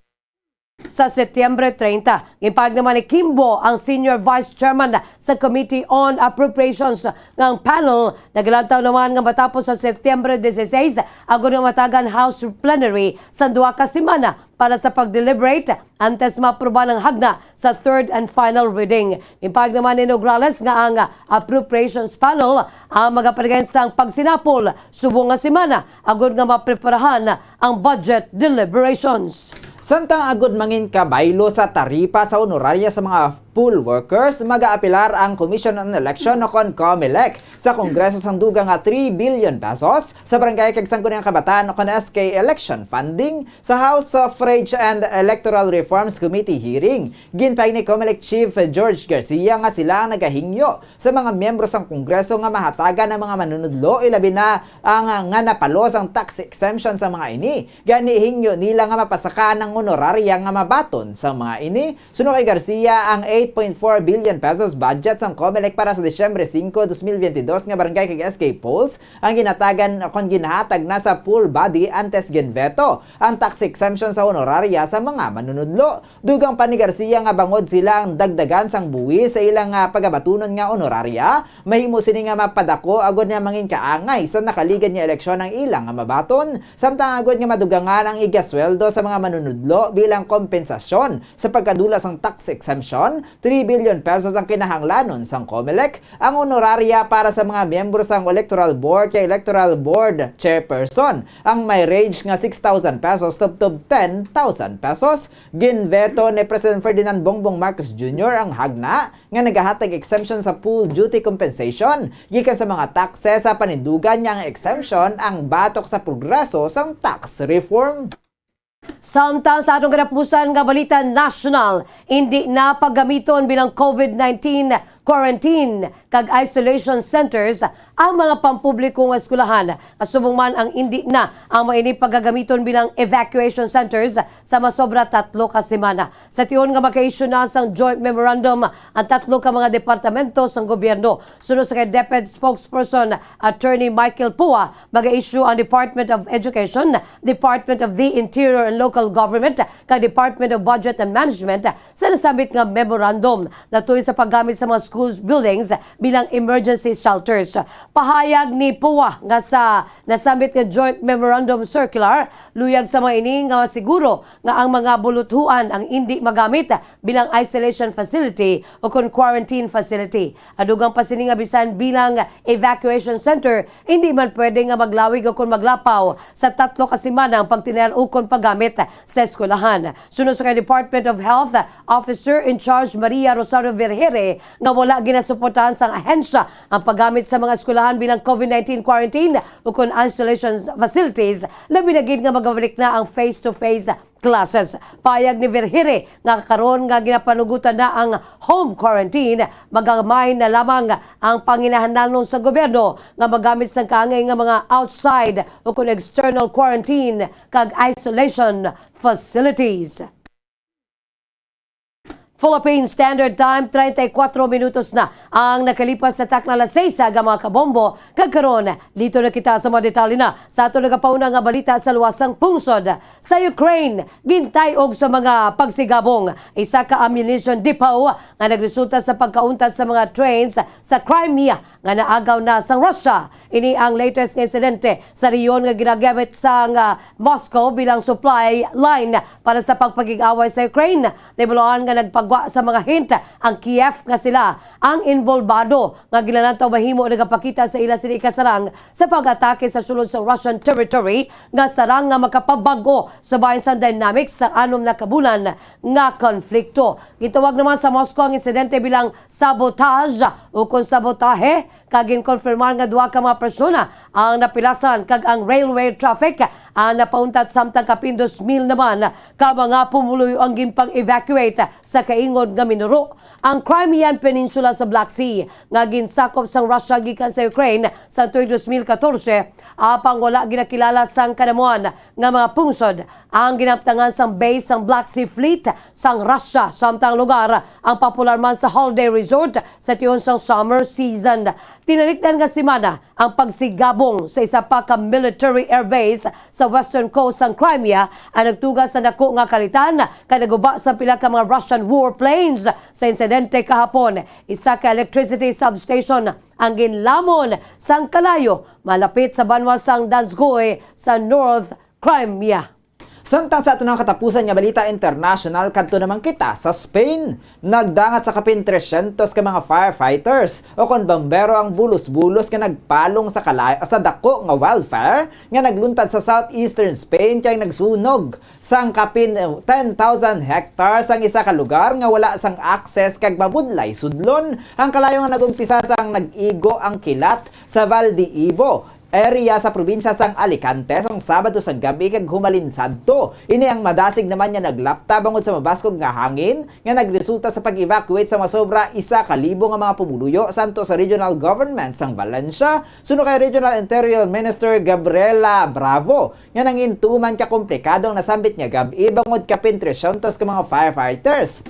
sa Setyembre treinta. Ginpahayag naman ni Kimbo, ang Senior Vice Chairman sa Committee on Appropriations, nga ang panel nagalantaw naman nga matapos sa Setyembre dieciséis, agod nga matagan House Plenary sa duha ka semana para sa pag-deliberate antes maaprubahan ang hagna sa third and final reading. Ginpahayag naman ni Nograles nga ang appropriations panel ang magapaligay sang pagsinapol subong nga semana agod nga mapreparahan ang budget deliberations. Samtang agud mangin kabaylo sa taripa sa honoraria sa mga poll workers, magaapelar ang Commission on Election o kon COMELEC sa Kongreso sang dugang nga three billion pesos sa Barangay kag Sangguniang Kabataan o kon S K election funding. Sa House Suffrage and Electoral Reforms Committee hearing, ginpahayag ni COMELEC Chief George Garcia nga sila ang nagahingyo sa mga miyembro sang Kongreso nga mahatagan ang mga manunudlo, ilabi na ang nga napalos ang tax exemption sa mga ini. Gani, hingyo nila nga mapasakaan ang honoraria nga mabaton sa mga ini. Suno kay Garcia, ang A eight point four billion pesos budget sang Comelec para sa Disyembre singko, dos mil biyente dos nga barangay kag S K polls ang ginatagan kon ginhatag na sa pool body antes ginveto ang tax exemption sa honoraria sa mga manunudlo. Dugang pa ni Garcia nga bangod sila ang dagdagan sang buhis sa ilang, ah, pagabatunon nga honoraria, mahimo sini nga mapadako agod nga mangin kaangay sa nakaligad nga eleksyon ang ilang nga mabaton, samtang agod nga madugangan ang igasweldo sa mga manunudlo bilang kompensasyon sa pagkadula sang tax exemption. Three billion pesos ang kinahanglanon sang Comelec. Ang honoraria para sa mga miyembro sang Electoral Board kay Electoral Board Chairperson ang may range nga six thousand pesos tubtob ten thousand pesos. Ginveto ni President Ferdinand Bongbong Marcos Junior ang hagna nga nagahatag exemption sa pool duty compensation gikan sa mga taxes sa panindugan, nga ang exemption ang batok sa progreso sang tax reform. Samtang sa atong katapusan nga balita nasyonal, indi na paggamiton bilang COVID nineteen quarantine kag isolation centers ang mga pampubliko nga eskwelahan, subong man ang indi na ang mga ini pagagamiton bilang evacuation centers sa masobra tatlo ka semana. Sa tion nga maka-issue na sang joint memorandum ang tatlo ka mga departamento sang gobyerno, suno sa kay DepEd spokesperson Attorney Michael Pua, maga-issue ang Department of Education, Department of the Interior and Local Government, kag Department of Budget and Management sa nasambit nga memorandum natuy sa paggamit sa mga schools buildings bilang emergency shelters. Pahayag ni Pua nga sa nasambit nga joint memorandum circular, luyag sa mga ini nga masiguro nga ang mga buluthuan ang indi magamit bilang isolation facility o kon quarantine facility. Adugang pa sini nga bisan bilang evacuation center, hindi man pwede nga maglawig o kon maglapaw sa tatlo ka semana ang pagtinar ukon paggamit sa eskwelahan. Suno sa kay Department of Health Officer in Charge Maria Rosario Vergere nga wala ginasuportahan sang ahensya ang paggamit sa mga eskwelahan bilang COVID nineteen quarantine o kon isolation facilities, labi na gid nga magabalik na ang face-to-face classes. Payag ni Vergere nga karon nga ginapanugutan na ang home quarantine, magamay na lamang ang panginahanglanon sa gobyerno nga magamit sang kaangay nga mga outside o kon external quarantine kag isolation facilities. Philippine Standard Time, treinta y cuatro minutos na ang nakalipas sa takna alas seis nga mga kabombo. Kag karon, dito na kita sa mga detalye na sa ato nagapauna nga balita sa luwasang pungsod. Sa Ukraine, gintay-og sa mga pagsigabong isa ka ammunition depot nga nagresulta sa pagkauntat sa mga trains sa Crimea nga naagaw na sang Russia. Ini ang latest nga insidente sa rehiyon nga ginagamit sang, ah, Moscow bilang supply line para sa pagpakig-away sa Ukraine. Nahibaluan nga nagpagwa sa mga hint ang Kiev nga sila ang involbado nga ginalantaw mahimo nagapakita sa ila sini ikasarang sa pag-atake sa sulod sa Russian territory nga sarang nga makapabag-o sa bahin sang dynamics sa anom na ka bulan nga konflikto. Gitawag naman sa Moscow ang insidente bilang sabotage o kon sabotahe, kag ginkonfirmar nga duha ka mga persona ang napilasan kag ang railway traffic ang napauntat, samtang kapin dos mil naman ka mga pumuluyo ang ginpag-evacuate sa kaingon nga minuro. Ang Crimean Peninsula sa Black Sea nga ginsakop sang Russia gikan sa Ukraine sa tuig dos mil katorse, apang wala ginakilala sang kanamuan nga mga pungsod ang ginaptangan sang base sang Black Sea Fleet sang Russia, samtang lugar ang popular man sa holiday resort sa tion sang summer season. Tinalikdan nga semana ang pagsigabong sa isa pa ka military airbase sa western coast sang Crimea ang nagtuga sa dako nga kalitan kag naguba sa pila ka mga Russian warplanes. Sa insidente kahapon, isa ka electricity substation ang ginlamon sang kalayo malapit sa banwa sang Donskoy sa North Crimea. Samtang sa aton nga katapusan nga balita international, kadto naman kita sa Spain. Nagdangat sa kapin tresyentos ka mga firefighters o kon bombero ang bulos-bulos nga nagpalong sa kalay-, sa dako nga wildfire nga nagluntad sa southeastern Spain kay nagsunog sang kapin ten thousand hectares ang isa ka lugar nga wala sang access kag mabudlay sudlon. Ang kalayo nga nag-umpisa sang nag-igo ang kilat sa Valdiviello area sa probinsya sang Alicante sang Sabado sang gabi kag humalin sadto. Ini ang madasig naman nga naglapta bangod sa mabaskog nga hangin nga nagresulta sa pag-evacuate sa masobra isa ka libo nga mga pumuluyo santo sa regional government sang Valencia. Suno kay Regional Interior Minister Gabriela Bravo, nga nangintuman ka komplikado ang nasambit nga gab-i bangod kapin tresyentos ka mga firefighters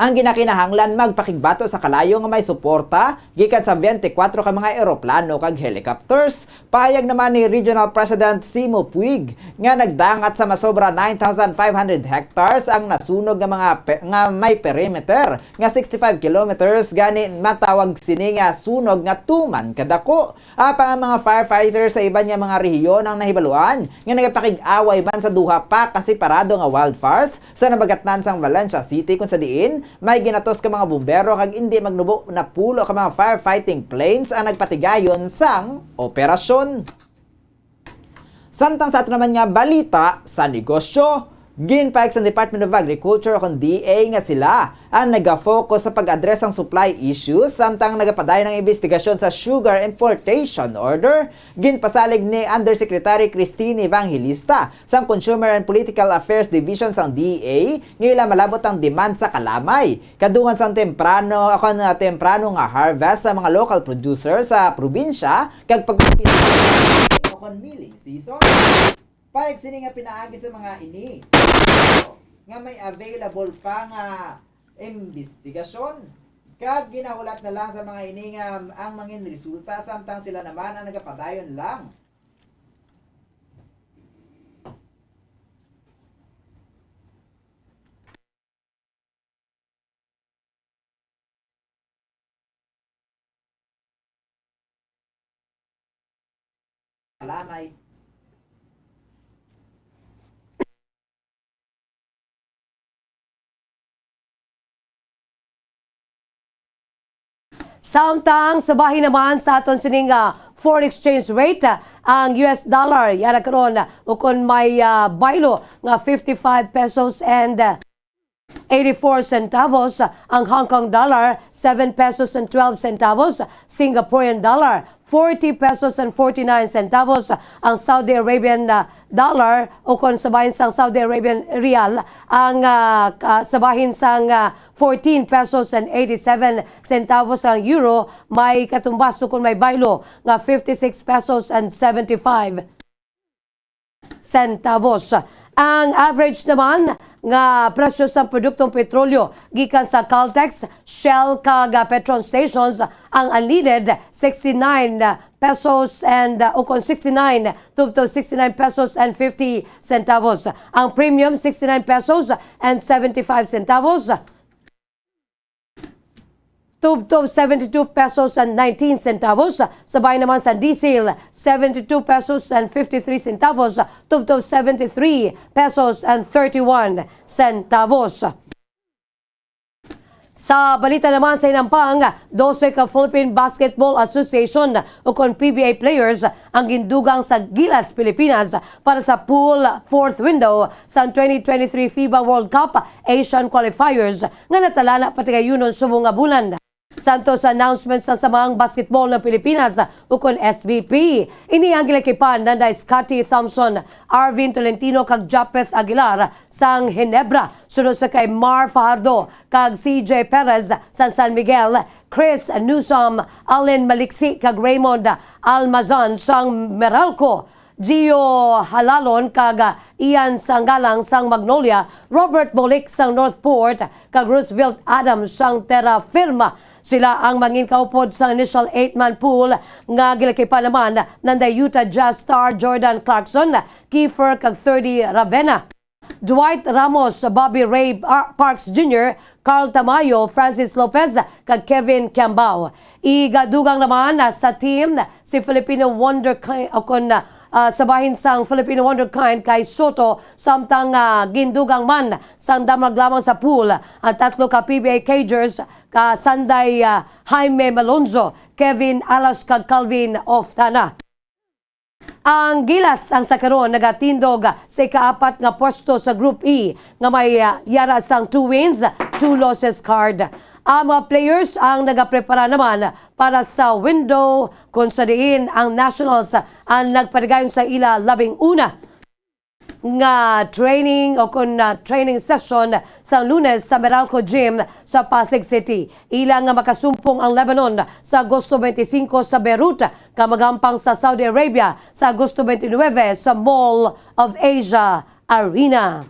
Ang ginakinahanglan magpakigbato sa kalayo nga may suporta gikan sa twenty-four ka mga eroplano kag helicopters. Pahayag naman ni Regional President Simo Puig nga nagdangat sa masobra nine thousand five hundred hectares ang nasunog nga mga pe-, nga may perimeter nga sixty-five kilometers, gani matawag sini nga sunog nga tuman kadako. Apang ang mga firefighters sa iban nga mga rehiyon ang nahibaluan nga nagapakig-away man sa duha pa ka separado nga wildfires sa nabagatnan sang Valencia City, kung sa diin may ginatos ka mga bumbero kag indi magnubo napulo ka mga firefighting planes ang nagpatigayon sang operasyon. Samtang sa ato naman nga balita sa negosyo, ginpahayag sa Department of Agriculture o kon D A nga sila ang nagafocus sa pag-address sang supply issues samtang nagapadayon ang investigasyon sa sugar importation order. Ginpasalig ni Undersecretary Christine Evangelista sang Consumer and Political Affairs Division sang D A nga ila malabot ang demand sa kalamay, kadungan sang temprano, o kon, ah, temprano nga harvest sa mga local producers sa probinsya, kag pag-umpisa o kon milling season. Pahayag sini nga pinaagi sa mga ini nga may available pa nga imbestigasyon, kag ginahulat na lang sa mga ini nga ang mangin resulta, samtang sila naman ang nagapadayon lang. Kalamay. Samtang sa bahin naman sa aton sining, ah, foreign exchange rate, ah, ang U S dollar yara karon, ah, ukon may, ah, baylo nga fifty-five pesos and, ah, eighty-four centavos, ang Hong Kong dollar, seven pesos and twelve centavos, Singaporean dollar, forty pesos and forty-nine centavos, ang Saudi Arabian, ah, dollar, o kon sa bahin sang Saudi Arabian rial, ang, ah, ka-, sa bahin sang, ah, fourteen pesos and eighty-seven centavos, ang euro, may katumbas o kon may baylo nga fifty-six pesos and seventy-five centavos. Ang average naman nga presyo sa produktong petrolyo gikan sa Caltex, Shell, kag, ah, Petron stations, ang unleaded, sixty-nine pesos and, ah, ukon sixty-nine, tubtob sixty-nine pesos and fifty centavos. Ang premium, sixty-nine pesos and seventy-five centavos. Tubtob seventy-two pesos and nineteen centavos. Sa bahin naman sa diesel, seventy-two pesos and fifty-three centavos, tubtob seventy-three pesos and thirty-one centavos. Sa balita naman sa hinampang, dose ka Philippine Basketball Association o kon P B A players ang gindugang sa Gilas, Pilipinas para sa Pool Fourth Window sa twenty twenty-three FIBA World Cup Asian Qualifiers nga natalana patigayunon subong nga bulan. Santos sa announcement sa Samang Basketball ng Pilipinas, ukon S B P. Ini ang gilakipan nanday Scotty Thompson, Arvin Tolentino kag Japeth Aguilar sang Ginebra, sunod sa kay Mar Fajardo kag C J Perez sang San Miguel, Chris Nuzum, Allen Maliksi kag Raymond Almazan sang Meralco, Gio Halalon kag Ian Sangalang sang Magnolia, Robert Bolic sang Northport, kag Roosevelt Adams sang Terra Firma. Sila ang mangin kaupod sa initial eight-man pool nga gilakipan naman nanday Utah Jazz star Jordan Clarkson, Kiefer kag Thirdy Ravena, Dwight Ramos, Bobby Ray Par-, Parks Junior, Carl Tamayo, Francis Lopez, kag Kevin Kiambao. Igadugang naman, ah, sa team si Filipino wonderkind, o kon, ah, sa bahin sang Filipino wonderkind kay Soto, samtang, ah, gindugang man sang damlag lamang sa pool ang tatlo ka P B A Cagers, ka sanday, ah, Jaime Malonzo, Kevin Alas, kag Calvin Oftana. Ang Gilas ang sa karon nagatindog sa ikaapat nga pwesto sa Group E nga may, ah, yara sang two wins, two losses card. Ang mga players ang nagaprepara naman para sa window, kung sa diin ang Nationals ang nagpatigayon sa ila labing una nga training o kon, ah, training session sa Lunes sa Meralco Gym sa Pasig City. Ila nga makasumpong ang Lebanon sa Agosto twenty-five sa Beirut, kag magampang sa Saudi Arabia sa Agosto twenty-nine sa Mall of Asia Arena.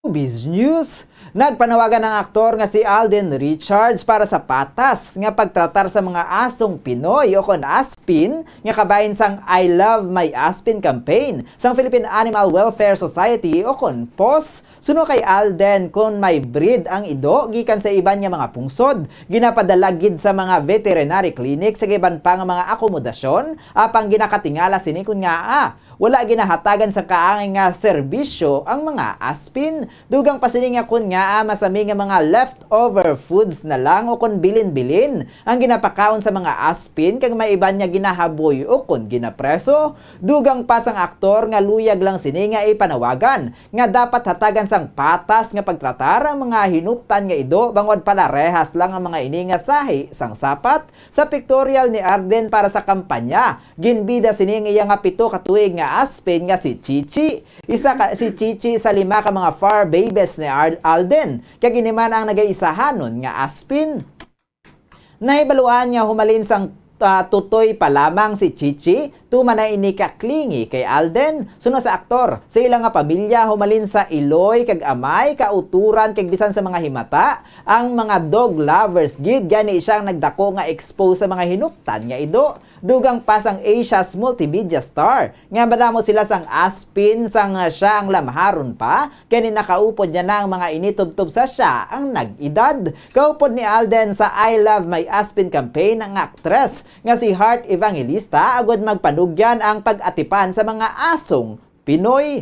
Showbiz News, Nagpanawagan ang aktor nga si Alden Richards para sa patas nga pagtratar sa mga asong Pinoy o kon Aspin nga kabahin sang I Love My Aspin campaign sang Philippine Animal Welfare Society o kon pos. Suno kay Alden, kon may breed ang ido gikan sa iban nga mga pungsod, ginapadala gid sa mga veterinary clinic sa iban pa nga mga akomodasyon, apang ginakatingala sini kon ngaa wala ginahatagan sa kaangay nga serbisyo ang mga Aspin. Dugang pa sini nga kon ngaa masami nga mga leftover foods na lang o kon bilin-bilin ang ginapakaon sa mga Aspin kag may iban nga ginahaboy o kon ginapreso. Dugang pa sang aktor nga luyag lang sini nga ipanawagan nga dapat hatagan sang patas nga pagtratar ang mga hinuptan nga ido bangod palarehas lang ang mga ini nga sahi sang sapat. Sa pictorial ni Alden para sa kampanya, ginbida sini ang iya nga pito ka tuig nga Aspin nga si Chichi. Isa ka, si Chichi sa lima ka mga fur babies ni Ar-, Alden, kag ini man ang nagaisahanon nga Aspin. Nahibaluan nga humalin sang, ah, tutoy pa lamang si Chichi, tuman na ini ka clingy kay Alden. Suno sa aktor, sa ila nga pamilya, humalin sa iloy kag amay, kauturan kag bisan sa mga himata, ang mga dog lovers gid gani siya ang nagdako nga expose sa mga hinuptan nga ido. Dugang pa sang Asia's multimedia star nga madamo sila sang Aspin sang siya ang lamharon pa, kani nakaupod niya na ang mga ini tubtob sa siya ang nag-edad. Kaupod ni Alden sa I Love My Aspin campaign ang aktres nga si Heart Evangelista agud magpanugyan ang pag-atipan sa mga asong Pinoy.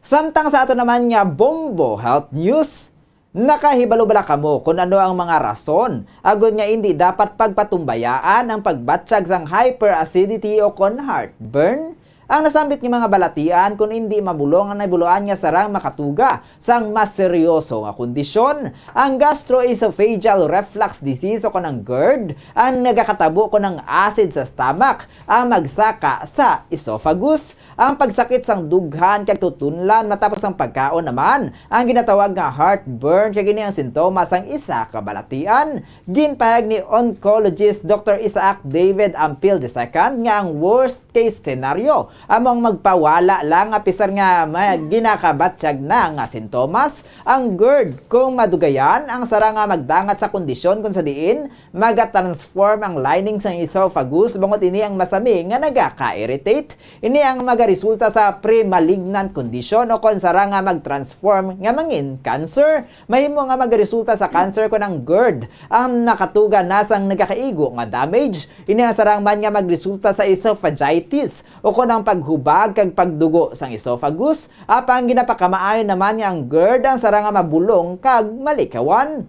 Samtang sa ato naman nga Bombo Health News, nakahibalo bala kamo kon ano ang mga rason agud nga indi dapat pagpatumbayaan ang pagbatyag sang hyperacidity o kon heartburn? Ang nasambit nga mga balatian kon indi mabulong ang nahibaluan nga sarang makatuga sang mas seryoso nga kondisyon, ang gastroesophageal reflux disease o kon ang GERD, ang nagakatabo kon ang acid sa stomach ang magsaka sa esophagus. Ang pagsakit sang dughan kag tutunlan matapos ang pagkaon naman ang ginatawag nga heartburn, kag ini ang sintomas sang isa ka balatian. Ginpahayag ni oncologist Doctor Isaac David Ampil the second nga ang worst case scenario amo ang magpawala lang, apisar nga may ginakabatyag na nga sintomas. Ang GERD, kung madugayan, ang sara nga magdangat sa kondisyon kung sa diin magatransform ang lining sang esophagus, bangod ini ang masami nga nagaka-irritate. Ini ang magaresulta sa premalignant condition o kon sara nga mag-transform nga mangin cancer. Mahimo nga magaresulta sa cancer kon ang GERD ang nakatuga na sang nagakaigo nga damage. Ini ang sarang man nga magresulta sa esophagitis o kon ang paghubag kag pagdugo sang esophagus. Apang ginapakamaayo naman nga ang GERD ang sarang nga mabulong kag malikawan.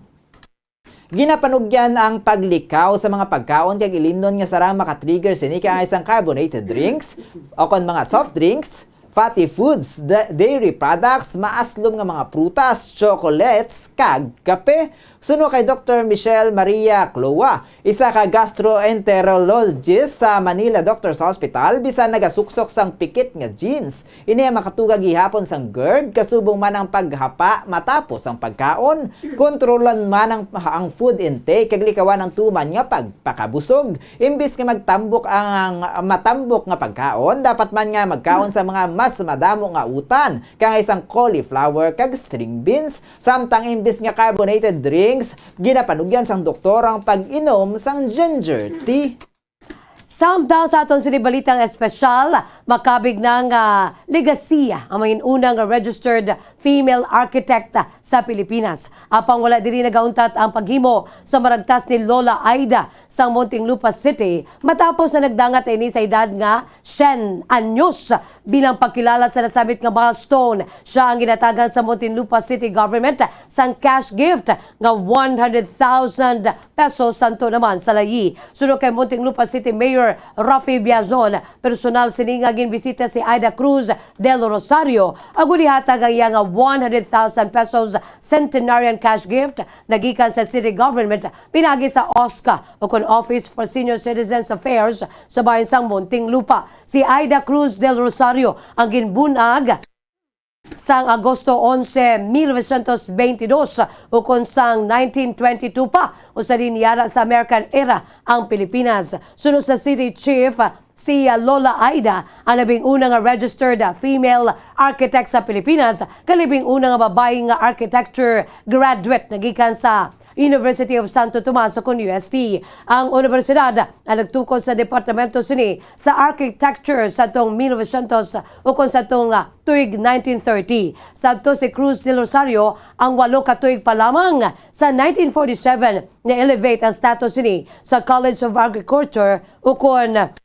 Ginapanugyan ang paglikaw sa mga pagkaon kag ilimnon nga sarang makatrigger sini kay ang isang carbonated drinks o kon mga soft drinks, fatty foods, da-, dairy products, maaslom nga mga prutas, chocolates, kag kape. Suno kay Doctor Michelle Maria Cloa, isa ka gastroenterologist sa Manila Doctors Hospital, bisan nagasuksok sang pikit nga genes, ini ang makatuga gihapon sang GERD, kasubong man ang paghapa matapos ang pagkaon. Kontrolan man ang, ang food intake kag likawan ang tuman nga pagpakabusog. Imbis nga magtambok ang matambok nga pagkaon, dapat man nga magkaon sa mga mas madamo nga utan, kang isang cauliflower kag string beans. Samtang imbis nga carbonated drinks, ginapanugyan sang doktor ang pag-inom sang ginger tea. Samtang sa aton sini balitang espesyal, makabig na nga legasiya ang mga inuna nga registered female architect sa Pilipinas. Apang wala diri nagauntat ang paghimo sa maragtas ni Lola Aida sang Muntinlupa City, matapos na nagdangat ini sa edad nga syen anyos. Bilang pagkilala sa nasambit nga milestone, siya ang ginatagan sa Muntinlupa City Government sang cash gift nga one hundred thousand pesos santo naman sa layi. Suno kay Muntinlupa City Mayor Raffy Biazon, personal sini nga ginbisita si Aida Cruz del Rosario, agud ihatag ang iya nga one hundred thousand pesos centenarian cash gift nagikan sa city government pinagi sa OSCA o kon Office for Senior Citizens Affairs sa bahin sang Muntinlupa. Si Aida Cruz del Rosario ang ginbun-ag sang Agosto onse, mil novecientos beintidos, ukon sang nineteen twenty-two pa, usa din yara sa American era ang Pilipinas. Suno sa City Chief Si, ah, Lola Aida, ang labing una nga registered, ah, female architect sa Pilipinas, kag labing una nga babayi nga architecture graduate nga gikan sa University of Santo Tomas, o kon U S T. Ang universidad ang nagtukod sa departamento sini sa architecture sa tong mil novecientos, o kon sa tong, ah, tuig nineteen thirty. Sadto si Cruz del Rosario ang walo ka tuig pa lamang sa nineteen forty-seven, na-elevate ang status sini sa College of Agriculture, o kon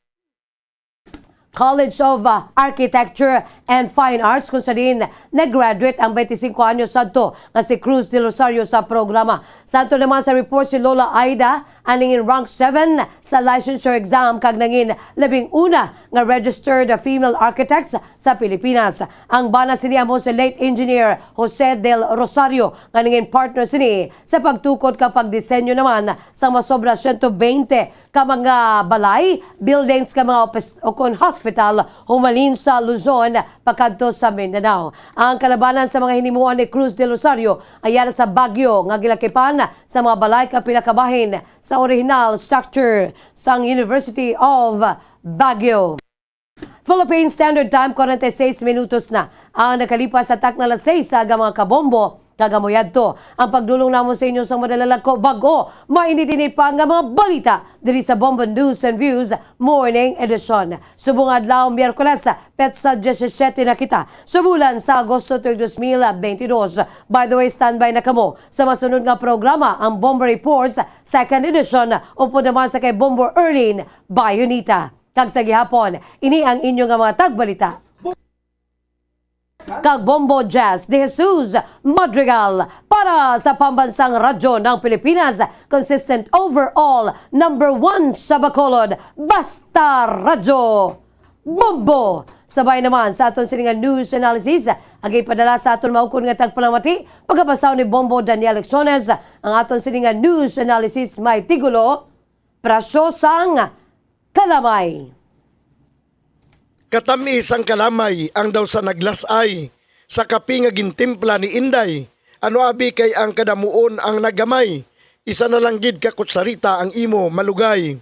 College of, ah, Architecture and Fine Arts, kung sa diin nag-graduate ang twenty-five anyos sadto nga si Cruz del Rosario sa programa. Sadto naman sa report, si Lola Aida ang nangin rank seven sa licensure exam kag nangin labing una nga registered female architects sa Pilipinas. Ang bana sini amo si late engineer Jose del Rosario, nga nangin partner sini sa pagtukod kag pagdisenyo naman sa masobra siyento bente ka mga balay, buildings, ka mga opis-, o kon hospital, humalin sa Luzon pakadto sa Mindanao. Ang kalabanan sa mga hinimuan ni Cruz del Rosario ay yara sa bagyo nga gilakipan sa mga balay ka pinakabahin sa original structure sang University of Baguio. Philippine Standard Time, forty-six minutos na ang nakalipas sa takna alas seis sa aga, mga kabombo. Kag amo yadto ang pagdulong namon sa inyo sa madala lang ko bag-o mainit-init pa nga mga balita diri sa Bombo News and Views Morning Edition. Subong adlaw, Miyerkules, petsa diyesisiyete na kita sa bulan sa Agosto tuig dos mil benti dos. By the way, standby na kamo sa masunod nga programa, ang Bombo Reports, Second Edition, upod naman sa kay Bombo Erlin Bayonita. Kag sa gihapon, ini ang inyo nga mga tagbalita. Kag Bombo Jazz de Jesus Madrigal para sa Pambansang Radyo ng Pilipinas, consistent overall, number one sa Bacolod, Basta Radyo Bombo. Sabay naman sa aton sini nga news analysis, ang ipadala sa aton maukon nga tagpalamati, pagkabasa ni Bombo Daniel Lecciones, ang aton sini nga news analysis may tigulo, Presyo sang Kalamay. Katamis ang kalamay, ang daw sa naglas-ay, sa kape nga gintimpla ni Inday. Ano abi kay ang kadamuon ang nagamay, isa na lang gid ka kutsarita ang imo malugay.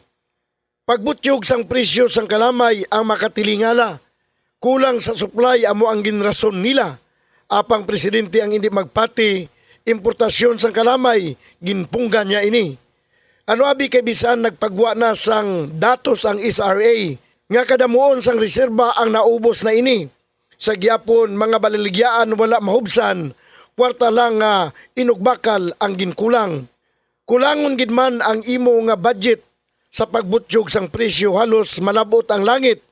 Pagbutyog sang presyo sang kalamay ang makatilingala. Kulang sa supply amo ang ginrason nila. Apang presidente ang indi magpati, importasyon sang kalamay, ginpunggan niya ini. Ano abi kay bisan nagpagwa na sang datos ang S R A, nga kadamuon sang reserba ang naubos na ini. Sa gihapon, mga balaligyaan wala mahubsan, kwarta lang nga inugbakal ang ginkulang. Kulangon gid man ang imo nga budget sa pagbutyog sang presyo, halos malab-ot ang langit.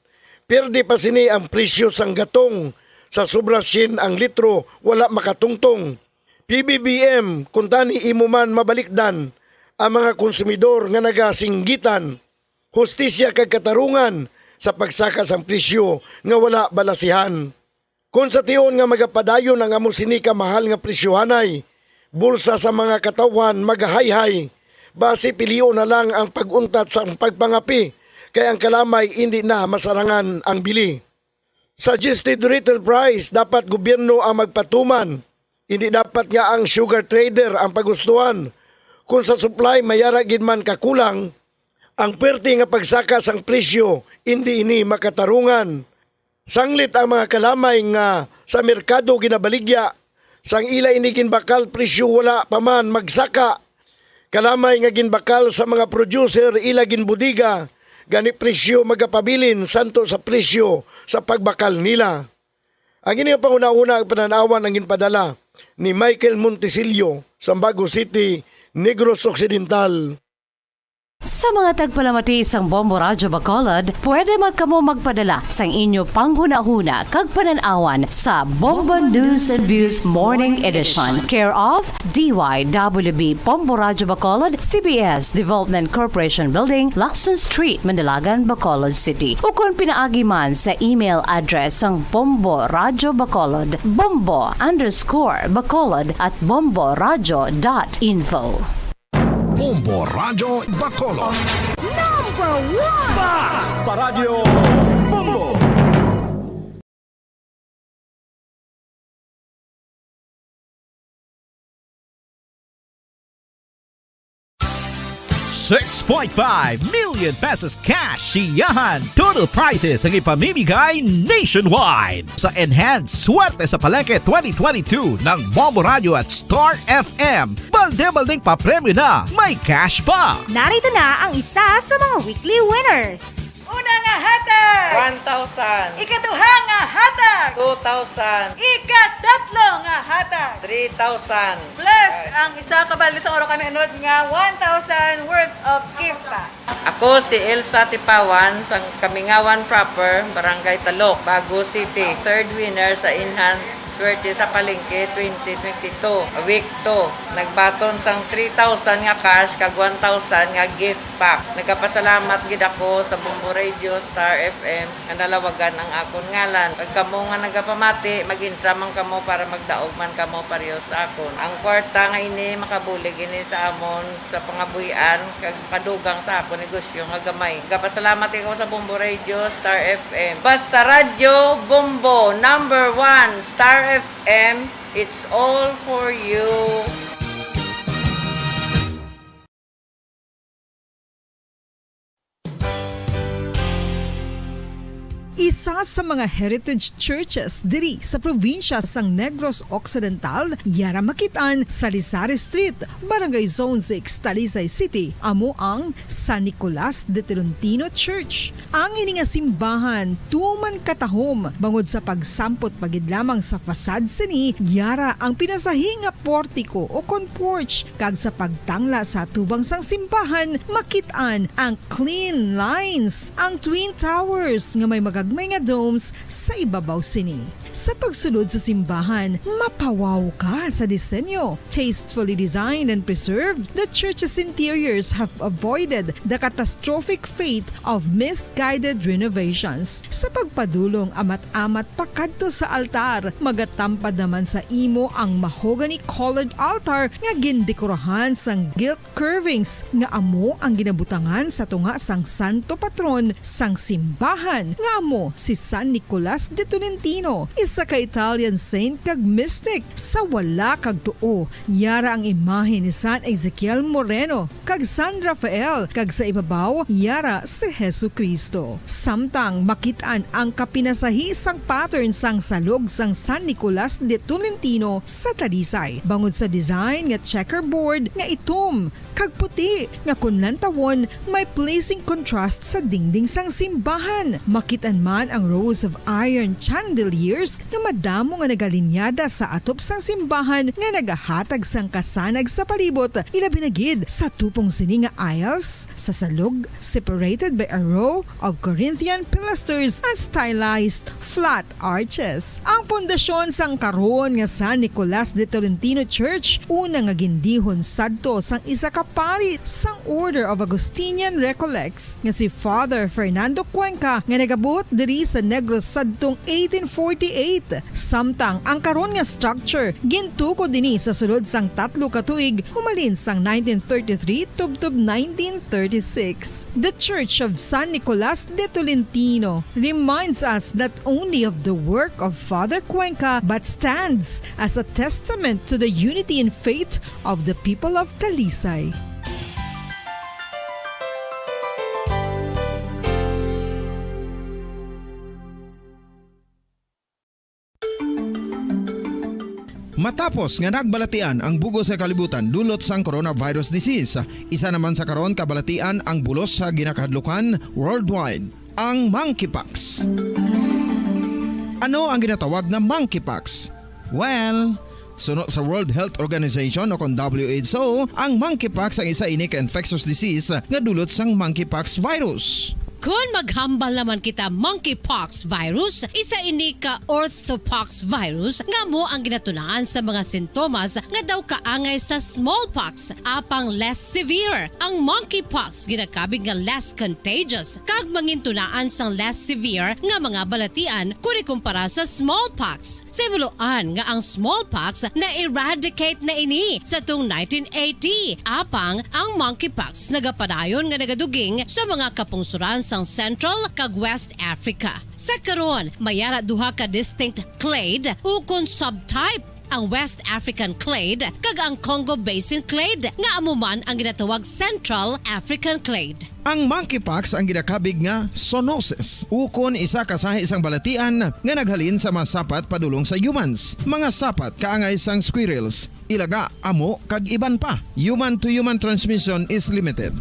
Pierde pa sini ang presyo sang gatong, sa sobra syen ang litro, wala makatungtong. P B B M, kuntani imo man mabalikdan ang mga konsumidor nga nagasinggitan. Hustisya kag katarungan sa pagsaka sang presyo nga wala balasihan. Kon sa tion nga magapadayon ang amo sini ka mahal nga presyohanay, bulsa sa mga katawhan magahayhay. Basi pilion na lang ang pag-untat sa pagpangapi, kay ang kalamay indi na masarangan ang bili. Suggested retail price, dapat gobyerno ang magpatuman. Indi dapat nga ang sugar trader ang pagustuhan. Kung sa supply may ara gid man kakulang, ang perte nga pagsaka sang presyo, indi ini makatarungan. Sanglit ang mga kalamay nga sa merkado ginabaligya, sang ila ini ginbakal presyo wala pa man magsaka. Kalamay nga ginbakal sa mga producer ila ginbodega, gani presyo magapabilin santo sa presyo sa pagbakal nila. Ang ini nga panghunahuna ang panan-awan ang ginpadala ni Michael Montesillo, Sambago City, Negros Occidental. Sa mga tagpalamati sang Bombo Radyo Bacolod, pwede man kamo magpadala sang inyo panghunahuna kag panan-awan sa Bombo News and Views Morning Edition, care of D Y W B Bombo Radyo Bacolod, C B S Development Corporation Building, Lacson Street, Mandalagan, Bacolod City, ukon pinaagi man sa email address sang Bombo Radyo Bacolod, bombo underscore bacolod at bomboradyo dot info. Bombo Radyo Bacolod. Number one! Basta Radyo Bombo! Six point five million pesos cash siyahan. Total prizes ang ipamimigay nationwide. Sa Enhance Swerte sa Palengke twenty twenty-two ng Bombo Radio at Star F M. Balde-baldeng papremyo na, may cash pa. Narito na ang isa sa mga weekly winners. Una nga hatag, one thousand. Ikaduha nga hatag, two thousand. Ikatatlo nga hatag, three thousand. Plus ang isa ka balde sang Oro Kami Unod nga one thousand worth of gift pa. Ako si Elsa Tipawan, sang Kamingawan Proper, Barangay Talok, Bago City. Third winner sa Enhanced Swerte sa Palengke twenty twenty-two, Week two. Nagbaton sang three thousand nga cash kag one thousand nga gift pack. Nagapasalamat gid ako sa Bombo Radio, Star F M, nga nalawagan ang akon ngalan. Kag kamo nga nagapamati, mag-intra man kamo para magdaog man kamo pareho sa akon. Ang kwarta nga ini makabulig ini sa amon sa pangabuhian kag padugang sa akon negosyo nga gamay. Nagapasalamat ako sa Bombo Radio, Star F M. Basta Radyo Bombo, number one, Star F M, it's all for you. Isa sa mga heritage churches diri sa probinsya sang Negros Occidental, yara makit-an sa Lisari Street, Barangay Zone six, Talisay City, amo ang San Nicolas de Tolentino Church. Ang ini nga simbahan tuman katahom bangod sa pagsampot pa gid lamang sa facade sini, yara ang pinasahi nga portiko o kon porch, kag sa pagtangla sa atubang sang simbahan, makit-an ang clean lines, ang twin towers nga may magagmay nga domes sa ibabaw sini. Sa pagsulod sa simbahan, mapawaw ka sa disenyo. Tastefully designed and preserved, the church's interiors have avoided the catastrophic fate of misguided renovations. Sa pagpadulong amat-amat pakadto sa altar, magatampad naman sa imo ang mahogany-colored altar nga gindekorahan sang gilt curvings nga amo ang ginabutangan sa tunga sang santo patron sang simbahan, nga amo si San Nicolas de Tolentino, isa ka Italian saint kag mystic. Sa wala kag tuo, yara ang imahe ni San Ezekiel Moreno kag San Rafael, kag sa ibabaw, yara si Jesu-Cristo. Samtang makit-an ang kapinasahi sang pattern sang salog sang San Nicolas de Tolentino sa Talisay, bangod sa design nga checkerboard nga itom kag puti, nga kon lantawon, may pleasing contrast sa dingding sang simbahan. Makit-an man ang rows of iron chandeliers nga madamo nga nagalinyada sa atop sang simbahan nga nagahatag sang kasanag sa palibot, ilabi na gid sa tupong sini nga aisles sa salog, separated by a row of Corinthian pilasters and stylized flat arches. Ang pundasyon sang karon nga San Nicolas de Tolentino Church, una nga gindihon sadto sang isa ka pari sang Order of Augustinian Recollects nga si Father Fernando Cuenca, nga nagabuot diri sa Negros sadtong eighteen forty-eight. Samtang ang karon nga structure gintukod ini sa sulod sang tatlo ka tuig, humalin sang nineteen thirty-three tubtob nineteen thirty-six. The Church of San Nicolas de Tolentino reminds us not only of the work of Father Cuenca, but stands as a testament to the unity in faith of the people of Talisay. Matapos nga nagbalatian ang bug-os nga kalibutan dulot sang coronavirus disease, isa naman sa karon kabalatian ang bulos sa ginakahadlukan worldwide, ang monkeypox. Ano ang ginatawag nga monkeypox? Well, suno sa World Health Organization o kon W H O, ang monkeypox ang isa ini ka infectious disease nga dulot sang monkeypox virus. Kon maghambal naman kita monkeypox virus, isa ini ka orthopox virus nga amo ang ginatunaan sa mga sintomas nga daw kaangay sa smallpox, apang less severe. Ang monkeypox ginakabig nga less contagious kag mangintunaan sang less severe nga mga balatian kon ikumpara sa smallpox. Sa himuloan nga ang smallpox na-eradicate na ini sa tung nineteen eighty, apang ang monkeypox nagapadayon nga nagaduging sa mga kapungsoran sang Central kag West Africa. Sa karon, may ara duha ka distinct clade ukon subtype ang West African clade, kag ang Congo Basin clade, nga amo man ang ginatawag Central African clade. Ang monkeypox ang ginakabig nga zoonosis, ukon isa ka sahi sang balatian nga naghalin sa mga sapat padulong sa humans, mga sapat kaangay sang squirrels, ilaga, amo, kag iban pa. Human to human transmission is limited.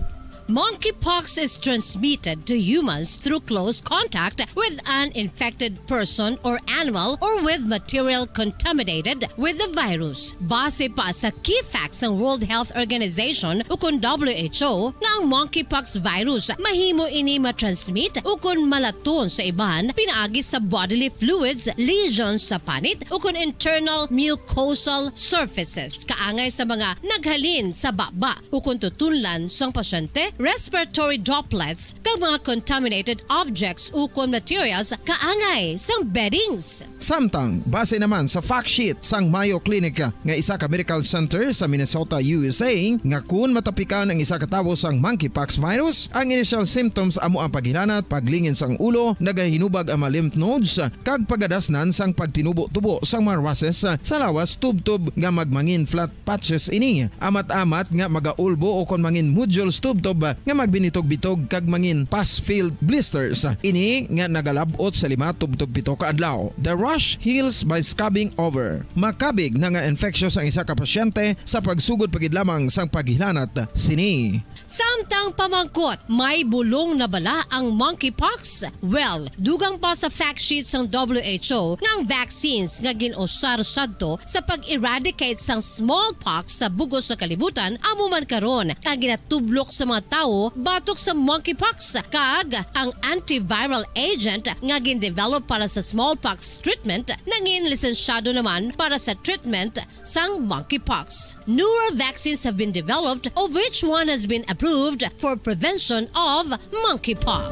Monkeypox is transmitted to humans through close contact with an infected person or animal or with material contaminated with the virus. Base pa sa key facts sang World Health Organization ukon W H O nga ang monkeypox virus mahimo ini matransmit ukon malaton sa iban pinaagi sa bodily fluids, lesions sa panit ukon internal mucosal surfaces kaangay sa mga naghalin sa baba ukon tutunlan sang pasyente, respiratory droplets, kag mga contaminated objects ukon materials kaangay sang beddings. Samtang, base naman sa fact sheet sang Mayo Clinic nga isa ka medical center sa Minnesota, U S A, nga kun matapikan ang isa ka tawo sang monkeypox virus, ang initial symptoms amo ang paghilanat, paglingin sang ulo, nagahinubag ang mga lymph nodes, kag pagadasnan sang pagtinubo-tubo sang mga rushes sa lawas tubtob nga magmangin flat patches ini, amat-amat nga magaulbo ukon mangin nodules tubtob nga magbinitog-bitog kag mangin pus-filled blisters ini nga nagalab-ot sa lima tubtob pito ka adlaw. The rash heals by scrubbing over. Makabig na nga infectious ang isa ka pasyente sa pagsugod pa gid lamang sang paghilanat sini. Samtang pamangkot, may bulong na bala ang monkeypox? Well, dugang pa sa fact sheet sang W H O nga ang vaccines nga gin-usar sadto sa pag-eradicate sang smallpox sa bug-os nga kalibutan amo man karon ang ginatublok sa mga tawo batok sa monkeypox, kag ang antiviral agent nga gin-develop para sa smallpox treatment nangin lisensyado naman para sa treatment sang monkeypox. Newer vaccines have been developed, of which one has been approved for prevention of monkeypox.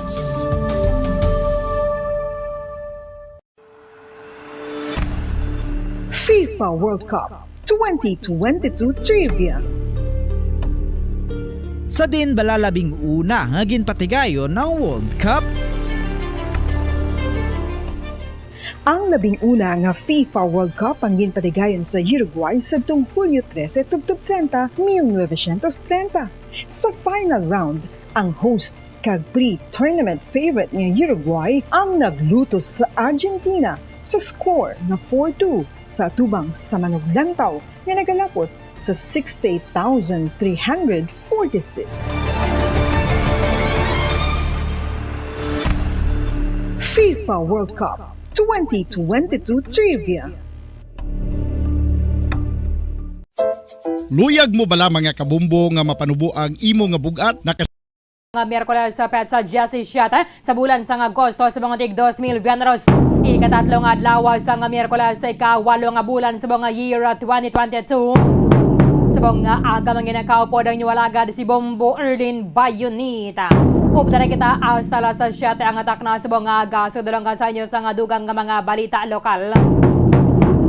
FIFA World Cup twenty twenty-two Trivia. Sa diin bala labing una nga ginpatigayon ang World Cup? Ang labing una nga FIFA World Cup ang ginpatigayon sa Uruguay sadtong Hulyo trese tubtob treinta, mil novecientos treinta. Sa final round, ang host kag pre-tournament favorite nga Uruguay ang naglutos sa Argentina sa score nga four two sa atubang sa manuglantaw nga nagalapot sa sixty-eight thousand three hundred forty-six. FIFA World Cup twenty twenty-two Trivia. Luyag mo bala, mga kabombo, nga mapanubo ang imo nga bug-at? Naka- Nga Miyerkules sa petsa diyasisiete sa bulan sang Agosto sa mga tig dos mil veintitrés. Ikatatlo nga adlaw sang Miyerkules sa ikawalo nga bulan sa mga year twenty twenty-two. Sa mga aga, manginakaupod ang inyong alagad si Bombo Erlin Bayonita. Updan na kita hasta alas siyete ang takna sa mga aga. Sugdulong ka sa inyo sa nga dugang nga mga balita lokal.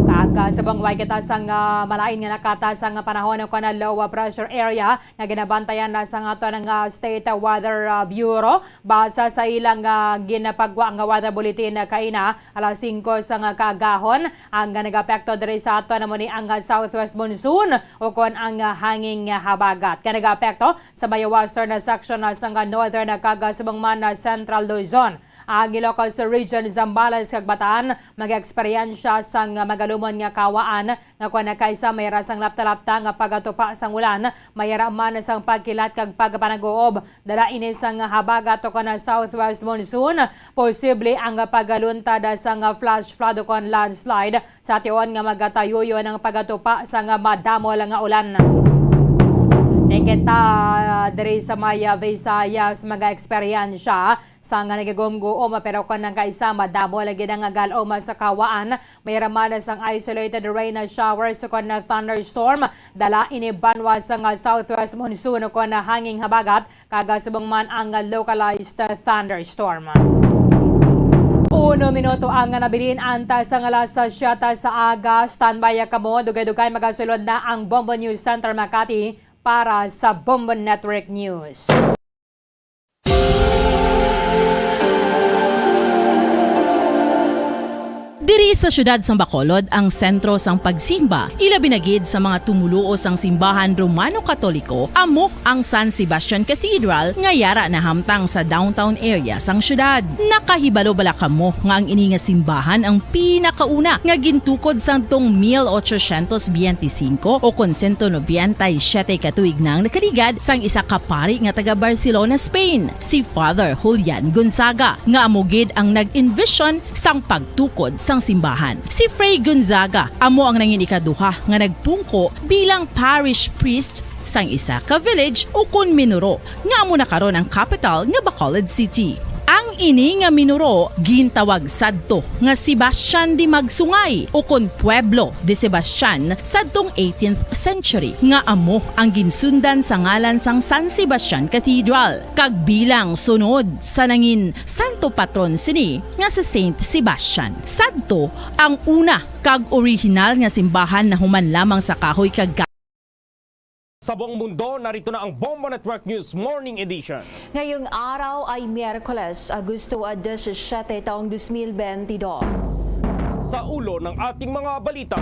Kag, ah, subong way kita sang, ah, malain nga nakata sang panahon kon low pressure area, nga ginabantayan na sang aton nga State Weather, ah, Bureau. Basa sa ilang, ah, ginapagwa nga weather bulletin, ah, kaina, alas singko sang kaagahon, ang nagaapekto diri sa aton amo ni ang, ah, southwest monsoon, ukon ang, ah, hanging habagat nga nagaapekto sa may western section, ah, sang northern, ah, kag, ah, subong man, ah, central Luzon. Ang Ilocos Region, Zambales, kag Bataan mag-eksperyensya sang magalumon nga kawaan nga kon kaysa may ra sang lapta-lapta nga pagatupa sang ulan, may ra man sang pagkilat kag pagpanag-uob. Dala ini sang habagat ukon southwest monsoon, posible ang pagluntad sang flash flood ukon landslide sa tion nga magatayuyon ang pagatupa sang madamol nga ulan. Di kita diri sa may Visayas mag-eksperyensya sang nagagumguom, pero kon ang kaisa madamo lagi na nga gal-om sa kawaan, may ra man sang isolated rain showers kon thunderstorm. Dala ini banwa sang southwest monsoon kon hanging habagat, kag subong man ang localized thunderstorm. Uno minuto ang nabilin antes sang alas siyete sa aga. Standby kamo, dugay-dugay magasulod na ang Bombo News Center Makati para sa Bombo Network News. Diri sa siyudad sang Bacolod ang sentro sang pagsimba, ilabi na gid sa mga tumoluo sang simbahan Romano-Katoliko, amo ang San Sebastian Cathedral nga yara nahamtang sa downtown area sang siyudad. Nakahibalo bala kamo nga ang ini nga simbahan ang pinakauna nga gintukod sadtong mil ochocientos biyente singko o kon sento nobenta y siyete ka tuig nang nakaligad sang isa ka pari nga taga Barcelona, Spain, si Father Julian Gonzaga, nga amo gid ang nag-envision sang pagtukod sang simbahan. Si Fray Gonzaga amo ang nangin ikaduha nga nagpungko bilang parish priest sang isa ka village ukon minuro, nga amo na karon ang kapital nga Bacolod City. Ang ini nga minuro gintawag sadto nga Sebastian de Magsungay ukon Pueblo de Sebastian sadtong eighteenth century, nga amo ang ginsundan sa ngalan sang San Sebastian Cathedral, kag bilang sunod sa nangin santo patron sini nga si Saint Sebastian. Sadto ang una kag orihinal nga simbahan nahuman lamang sa kahoy kag Sa buong mundo, narito na ang Bombo Network News Morning Edition. Ngayong araw ay Miyerkules, Agosto disisyete, taong dos mil bentidós. Sa ulo ng ating mga balita,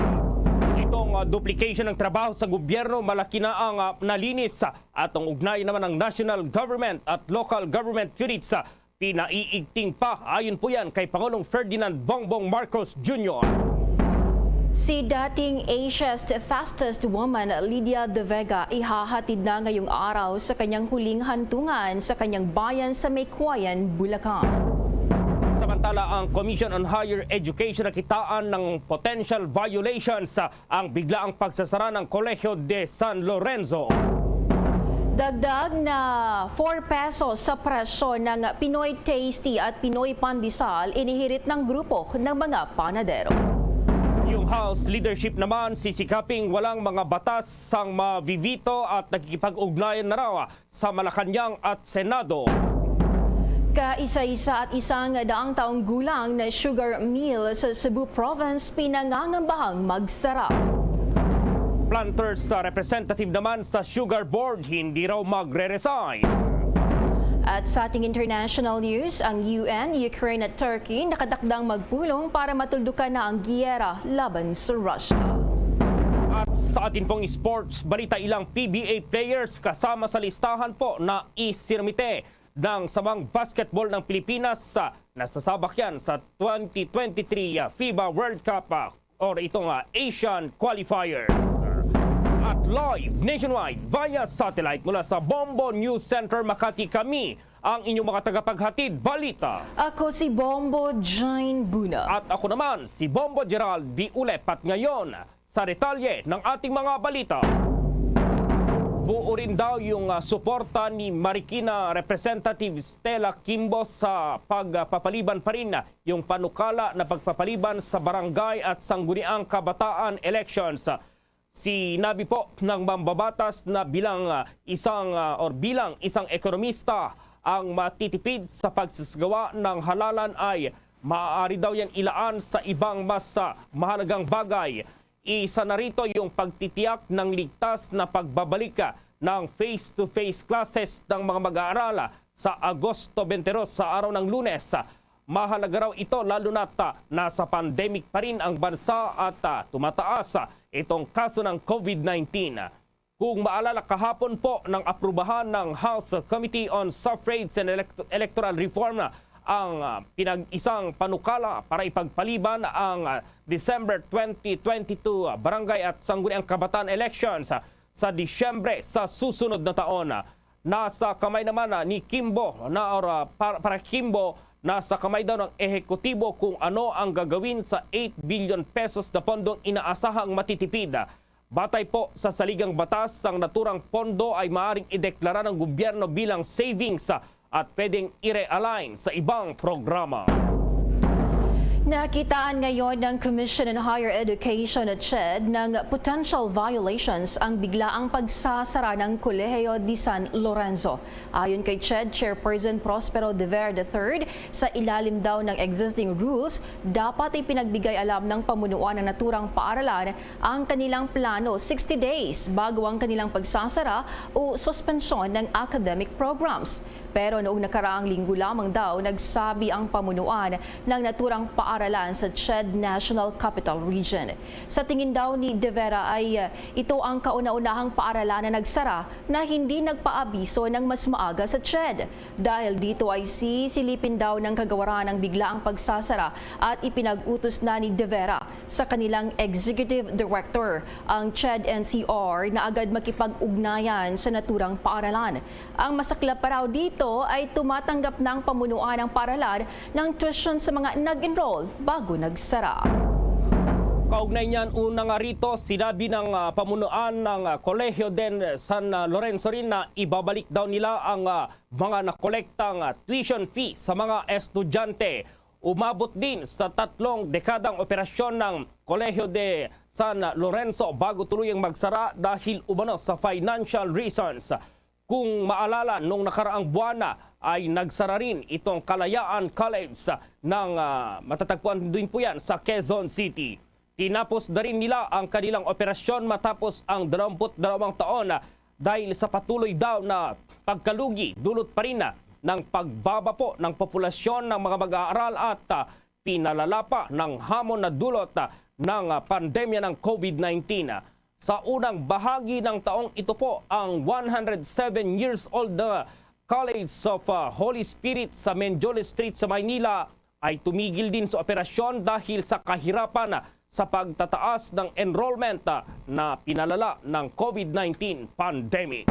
itong, ah, duplication ng trabaho sa gobyerno, malaki na ang, ah, nalinis, ah, at ang ugnayan naman ng national government at local government units, ah, pinaiigting pa. Ayon po yan kay Pangulong Ferdinand Bongbong Marcos Junior. Si dating Asia's Fastest Woman Lydia De Vega ihahatid na ngayong araw sa kanyang huling hantungan sa kanyang bayan sa Meycauayan, Bulacan. Samantala, ang Commission on Higher Education nakitaan ng potential violations sa ang biglaang pagsasara ng Kolehiyo de San Lorenzo. Dagdag na four pesos sa presyo ng Pinoy Tasty at Pinoy Pandesal inihirit ng grupo ng mga panadero. Yung House leadership naman sisikaping walang mga batas sang mavivito at nakikipag-ugnayan na raw sa Malacañang at Senado. Kaisa-isa at isang daang taong gulang na sugar mill sa Cebu Province pinangangambahang magsara. Planters sa representative naman sa Sugar Board hindi raw magre-resign. At sa ating international news, ang U N, Ukraine at Turkey nakatakdang magpulong para matuldukan na ang giyera laban sa Russia. At sa atin pong sports balita, ilang P B A players kasama sa listahan po na isirmite ng samang basketball ng Pilipinas sa nasasabak yan sa twenty twenty-three FIBA World Cup, ah, or itong, ah, Asian Qualifiers. At live nationwide via satellite mula sa Bombo News Center Makati, kami ang inyong mga tagapaghatid balita. Ako si Bombo Jane Buna. At ako naman si Bombo Gerald Biulep. At ngayon, sa detalye ng ating mga balita. Buo rin daw yung, ah, suporta ni Marikina Representative Stella Kimbo sa pagpapaliban pa rin yung panukala na pagpapaliban sa barangay at sangguniang kabataan elections. Sinabi po ng mambabatas na bilang, ah, isang, ah, or bilang isang ekonomista, ang matitipid sa pagsasagawa ng halalan ay maaari daw yan ilaan sa ibang mas, ah, mahalagang bagay. Isa na rito yung pagtitiyak ng ligtas na pagbabalik, ah, ng face-to-face classes ng mga mag-aaral, ah, sa Agosto twenty-two, sa araw ng Lunes. Mahalaga raw ito lalo na't, ah, nasa pandemic pa rin ang bansa at, ah, tumataas, ah, itong kaso ng COVID nineteen. Kung maalala, kahapon po nang aprubahan ng House Committee on Suffrage and Elect-, Electoral Reform ang, ah, pinag-isang panukala para ipagpaliban ang, ah, December twenty twenty-two, ah, barangay at sangguniang kabataan elections, ah, sa Disyembre sa susunod na taon. Nasa kamay naman, ah, ni Kimbo na, or, ah, para, para Kimbo, nasa kamay daw ng ehekutibo kung ano ang gagawin sa eight billion pesos na pondong inaasahang matitipid. Batay po sa saligang batas, ang naturang pondo ay maaaring ideklara ng gobyerno bilang savings at pwedeng i-realign sa ibang programa. Nakitaan ngayon ng Commission on Higher Education, CHED, ng potential violations ang biglaang pagsasara ng Kolehiyo de San Lorenzo. Ayon kay CHED Chairperson Prospero Dever the third, sa ilalim daw ng existing rules, dapat ipinagbigay alam ng pamunuan ng naturang paaralan ang kanilang plano sixty days bago ang kanilang pagsasara o suspensyon ng academic programs. Pero noong nakaraang linggo lamang daw, nagsabi ang pamunuan ng naturang paaralan sa CHED National Capital Region. Sa tingin daw ni De Vera ay, uh, ito ang kauna-unahang paaralan na nagsara na hindi nagpaabiso ng mas maaga sa CHED. Dahil dito ay sisilipin daw ng kagawaran ang biglaang pagsasara at ipinag-utos na ni De Vera sa kanilang executive director ang CHED N C R na agad makipag-ugnayan sa naturang paaralan. Ang masaklap pa raw dito ay tumatanggap ng pamunuan ng paaralan ng tuition sa mga nag-enroll bago nagsara. Kaugnay niyan, una nga rito, sinabi ng, ah, pamunuan ng, ah, Colegio de San, ah, Lorenzo rin na ibabalik daw nila ang, ah, mga nakolektang, ah, tuition fee sa mga estudyante. Umabot din sa tatlong dekadang operasyon ng Colegio de San Lorenzo bago tuluyang magsara dahil umano sa financial reasons. Kung maalala, nung nakaraang buwan na ay nagsara rin itong Kalayaan College ng, ah, matatagpuan din po yan sa Quezon City. Tinapos na rin nila ang kanilang operasyon matapos ang dalawampu't dalawang taon, ah, dahil sa patuloy daw na pagkalugi dulot pa rin, ah, ng pagbaba po ng populasyon ng mga mag-aaral at, ah, pinalala pa ng hamon na dulot, ah, ng, ah, pandemya ng COVID nineteen. Sa unang bahagi ng taong ito po, ang one hundred seven years old na College of, ah, Holy Spirit sa Mendiola Street sa Maynila ay tumigil din sa operasyon dahil sa kahirapan sa pagtataas ng enrollment, ah, na pinalala ng COVID nineteen pandemic.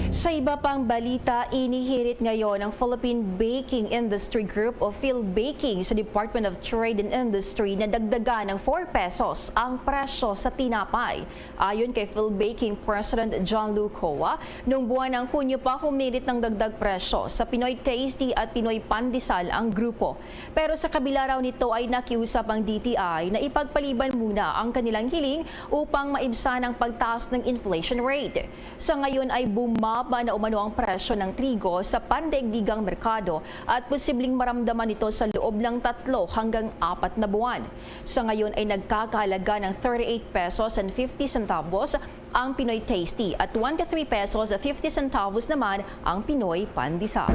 Sa iba pang balita, inihirit ngayon ang Philippine Baking Industry Group o PhilBaking sa Department of Trade and Industry na dagdagan ng four pesos ang presyo sa tinapay. Ayon kay PhilBaking President John Lou Coa, nung buwan ng Hunyo pa humirit ng dagdag presyo sa Pinoy Tasty at Pinoy Pandesal ang grupo. Pero sa kabila raw nito ay nakiusap ang D T I na ipagpaliban muna ang kanilang hiling upang maibsan ang pagtaas ng inflation rate. Sa ngayon ay bumaba na umano ang presyo ng trigo sa pandaigdigang merkado at posibleng maramdaman ito sa loob ng tatlo hanggang apat na buwan. Sa ngayon ay nagkakahalaga ng thirty-eight pesos and fifty centavos ang Pinoy Tasty at twenty-three pesos fifty centavos naman ang Pinoy Pandesal.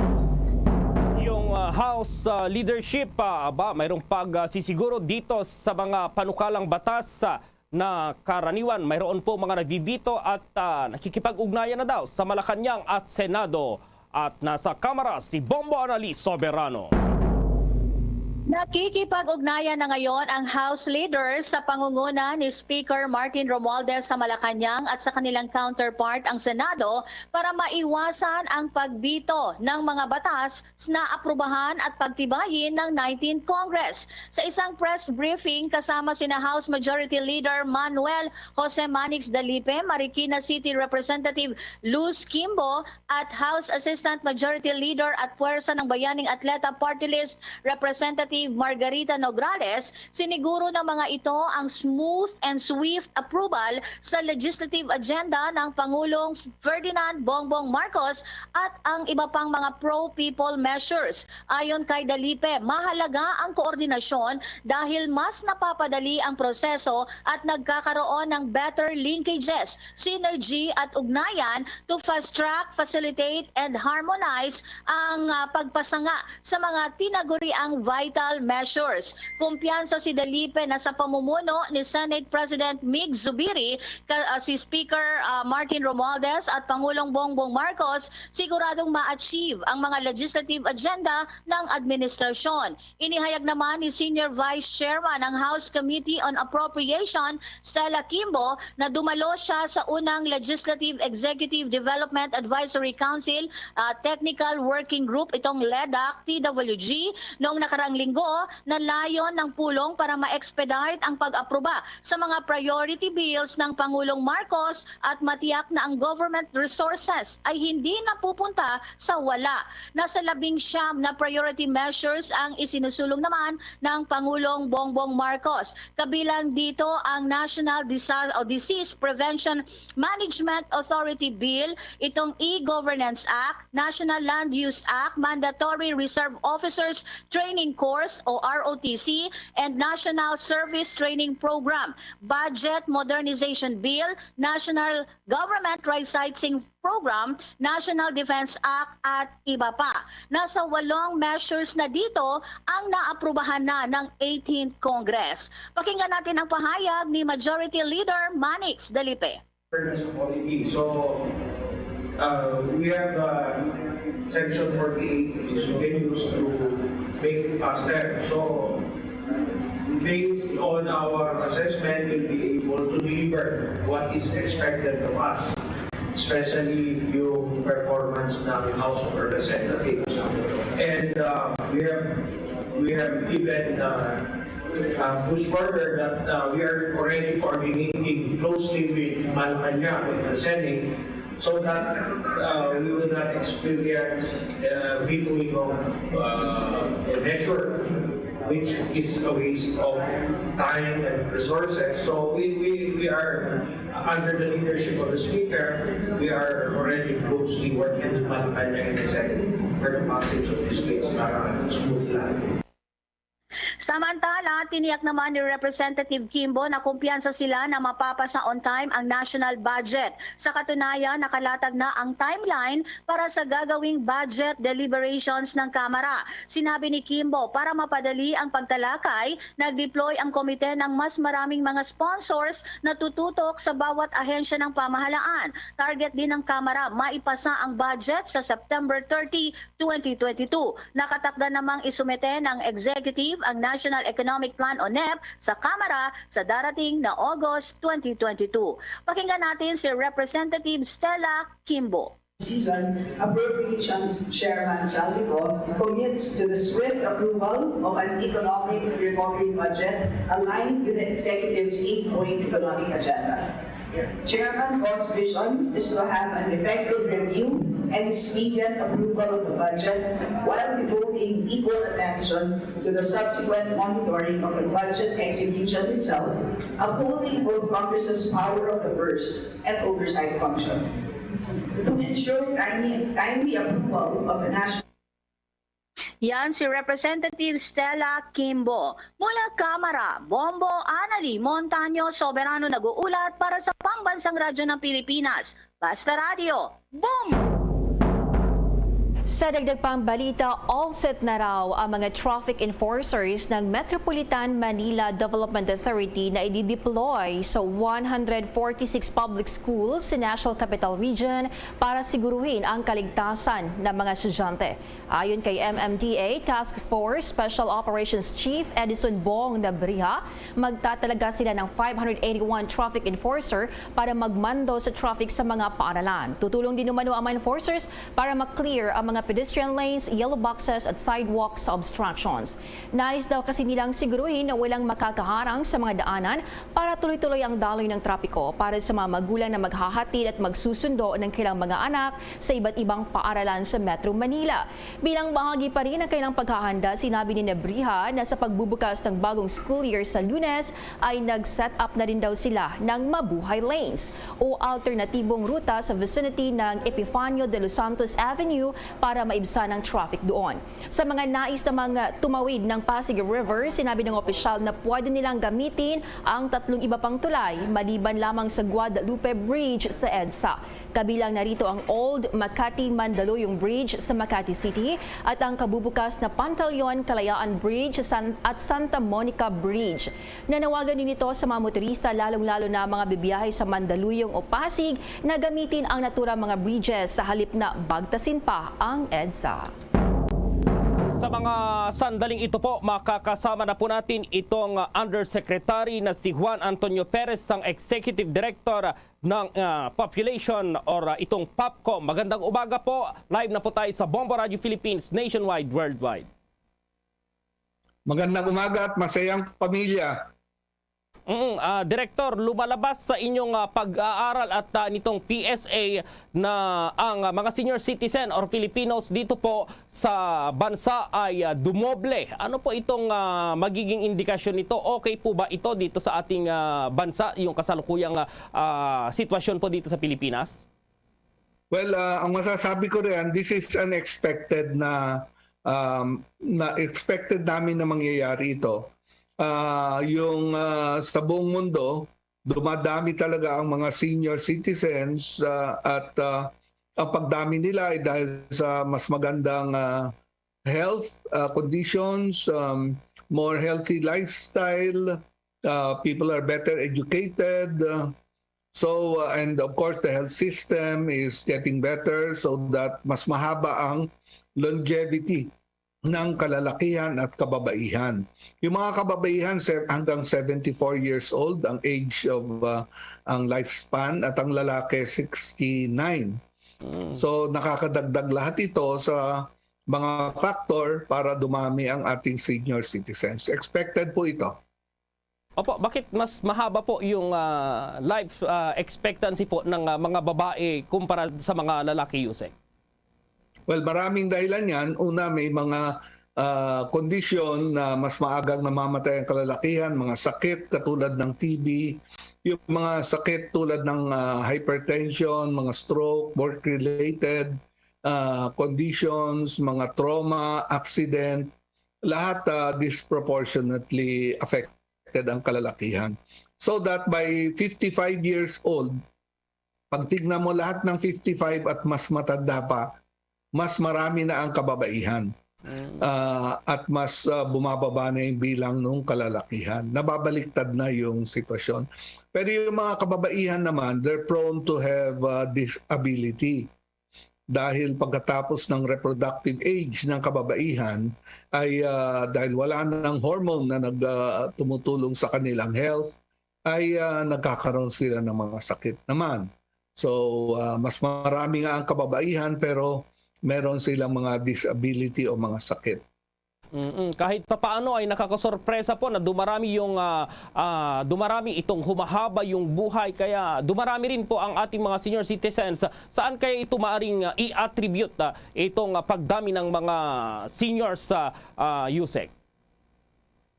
Yung, ah, House, ah, leadership, ah, aba, mayroong pagsisiguro dito sa mga panukalang batas, ah, na karaniwan mayroon po mga nabibito at, ah, nakikipag-ugnayan na daw sa Malacañang at Senado. At nasa Kamara si Bombo Annalise Soberano. Nakikipag-ugnayan na ngayon ang House leaders sa pangunguna ni Speaker Martin Romualdez sa Malacañang at sa kanilang counterpart ang Senado para maiwasan ang pagbito ng mga batas na aprubahan at pagtibayin ng nineteenth Congress. Sa isang press briefing kasama sina House Majority Leader Manuel Jose Manix Dalipe, Marikina City Representative Luz Kimbo, at House Assistant Majority Leader at Puwersa ng Bayaning Atleta Party List Representative Margarita Nograles, siniguro ng mga ito ang smooth and swift approval sa legislative agenda ng Pangulong Ferdinand Bongbong Marcos at ang iba pang mga pro-people measures. Ayon kay Dalipe, mahalaga ang koordinasyon dahil mas napapadali ang proseso at nagkakaroon ng better linkages, synergy at ugnayan to fast-track, facilitate, and harmonize ang, ah, pagpasanga sa mga tinaguriang vital measures. Kumpiyansa si Dalipe na sa pamumuno ni Senate President Mig Zubiri, ka-, ah, si Speaker, ah, Martin Romualdez at Pangulong Bongbong Marcos, siguradong ma-achieve ang mga legislative agenda ng administrasyon. Inihayag naman ni Senior Vice Chairman ng House Committee on Appropriation, Stella Kimbo, na dumalo siya sa unang Legislative Executive Development Advisory Council, ah, Technical Working Group, itong ledac T W G, noong nakaraang linggo, na layon ng pulong para ma-expedite ang pag-aproba sa mga priority bills ng Pangulong Marcos at matiyak na ang government resources ay hindi napupunta sa wala. Nasa labing siyam na priority measures ang isinusulong naman ng Pangulong Bongbong Marcos. Kabilang dito ang National Disa-, o Disease Prevention Management Authority Bill, itong E-Governance Act, National Land Use Act, Mandatory Reserve Officers Training Course, o R O T C, and National Service Training Program, Budget Modernization Bill, National Government Right Sizing Program, National Defense Act, at iba pa. Nasa walong measures na dito ang naaprubahan na ng eighteenth Congress. Pakinggan natin ang pahayag ni Majority Leader Manix Dalipe. Fairness of quality. So, uh, we have, uh, Section forty-eight, which we can use to make it faster. So, based on our assessment, we'll be able to deliver what is expected of us, especially yung performance ng House of Representatives. And, uh, we have, we have even, uh, uh, pushed further that, uh, we are already coordinating closely with Malacañang, with the Senate, so that, uh, we will not experience, uh, vetoing of, uh, a measure, which is a waste of time and resources. So we, we, we are, under the leadership of the Speaker, we are already closely working with Malacañang and the Senate for the passage of this bills para smooth lang. Samantala, tiniyak naman ni Representative Kimbo na kumpiyansa sila na mapapasa on time ang national budget. Sa katunayan, nakalatag na ang timeline para sa gagawing budget deliberations ng Kamara. Sinabi ni Kimbo, para mapadali ang pagtalakay, nag-deploy ang komite ng mas maraming mga sponsors na tututok sa bawat ahensya ng pamahalaan. Target din ng Kamara maipasa ang budget sa September thirty, twenty twenty-two. Nakatakda namang isumite ng Executive ang National Economic Plan o nep sa Kamara sa darating na August twenty twenty-two. Pakinggan natin si Representative Stella Kimbo. Season, Appropriations Chairman Saldico commits to the swift approval of an economic recovery budget aligned with the executive's eight-point economic agenda. Chairman Co's vision is to have an effective review and expedient approval of the budget while devoting equal attention to the subsequent monitoring of the budget execution itself, upholding both Congress's power of the purse and oversight function. To ensure timely, timely approval of the national Yan si Representative Stella Kimbo. Mula Kamara, Bombo Anali Montaño Soberano nag-uulat para sa Pambansang Radyo ng Pilipinas, Basta Radyo. Boom! Sa dagdag pang balita, all set na raw ang mga traffic enforcers ng Metropolitan Manila Development Authority na i-deploy sa one hundred forty-six public schools sa National Capital Region para siguruhin ang kaligtasan ng mga estudyante. Ayon kay M M D A Task Force Special Operations Chief Edison Bong Nabriha, magtatalaga sila ng five hundred eighty-one traffic enforcer para magmando sa traffic sa mga paaralan. Tutulong din umano ang mga enforcers para ma-clear ang mga pedestrian lanes, yellow boxes at sidewalks sa obstructions. Nais daw kasi nilang siguruhin na walang makakaharang sa mga daanan para tuloy-tuloy ang daloy ng trapiko para sa mga magulang na maghahatid at magsusundo ng kanilang mga anak sa iba't ibang paaralan sa Metro Manila. Bilang bahagi pa rin ng kanilang paghahanda, sinabi ni Nabriha na sa pagbubukas ng bagong school year sa Lunes ay nag-set up na rin daw sila ng mabuhay lanes o alternatibong ruta sa vicinity ng Epifanio de los Santos Avenue para maibsan ang traffic doon. Sa mga nais namang tumawid ng Pasig River, sinabi ng opisyal na pwede nilang gamitin ang tatlong iba pang tulay maliban lamang sa Guadalupe Bridge sa EDSA. Kabilang na rito ang Old Makati Mandaluyong Bridge sa Makati City at ang kabubukas na Pantaleon Kalayaan Bridge san-, at Santa Monica Bridge. Nanawagan din ito sa mga motorista, lalong-lalo na mga bibiyahe sa Mandaluyong o Pasig, na gamitin ang naturang mga bridges sa halip na bagtasin pa ang EDSA. Sa mga sandaling ito po, makakasama na po natin itong Undersecretary na si Juan Antonio Perez, sang Executive Director ng, ah, Population or, ah, itong POPCOM. Magandang umaga po. Live na po tayo sa Bombo Radio Philippines, nationwide, worldwide. Magandang umaga at masayang pamilya. Mm, ah, Director, lumalabas sa inyong, ah, pag-aaral at, ah, nitong P S A na ang, ah, mga senior citizen or Filipinos dito po sa bansa ay, ah, dumoble. Ano po itong, ah, magiging indikasyon nito? Okay po ba ito dito sa ating, ah, bansa, yung kasalukuyang, ah, ah, sitwasyon po dito sa Pilipinas? Well, ah, ang masasabi ko riyan, this is an expected na, um, na expected namin na mangyayari ito. Ah, yung, ah, sa buong mundo, dumadami talaga ang mga senior citizens, ah, at, ah, ang pagdami nila ay dahil sa mas magandang, ah, health, ah, conditions, um, more healthy lifestyle, ah, people are better educated, ah, so, ah, and of course, the health system is getting better so that mas mahaba ang longevity ng kalalakihan at kababaihan. Yung mga kababaihan, se-, hanggang seventy-four years old ang age of, ah, ang lifespan, at ang lalaki, sixty-nine. Mm. So, nakakadagdag lahat ito sa mga factor para dumami ang ating senior citizens. Expected po ito. Opo, bakit mas mahaba po yung, ah, life, ah, expectancy po ng, ah, mga babae kumpara sa mga lalaki, Yusek? Well, maraming dahilan yan. Una, may mga, ah, kondisyon na mas maagang namamatay ang kalalakihan, mga sakit katulad ng T B, yung mga sakit tulad ng, ah, hypertension, mga stroke, work-related, ah, conditions, mga trauma, accident, lahat, ah, disproportionately affected ang kalalakihan. So that by fifty-five years old, pag tignan mo lahat ng fifty-five at mas matanda pa, mas marami na ang kababaihan. Mm. Ah, at mas, ah, bumababa na yung bilang nung kalalakihan. Nababaliktad na yung sitwasyon. Pero yung mga kababaihan naman, they're prone to have, ah, disability. Dahil pagkatapos ng reproductive age ng kababaihan ay, ah, dahil wala nang hormone na nag, ah, tumutulong sa kanilang health, ay, ah, nagkakaroon sila ng mga sakit naman. So, ah, mas marami nga ang kababaihan, pero meron silang mga disability o mga sakit. Mm-mm. Kahit papaano ay nakakasorpresa po na dumarami yung, ah, ah, dumarami itong humahaba yung buhay, kaya dumarami rin po ang ating mga senior citizens. Saan kaya ito maaring, ah, i-attribute, ah, itong, ah, pagdami ng mga seniors sa, ah, Yusek?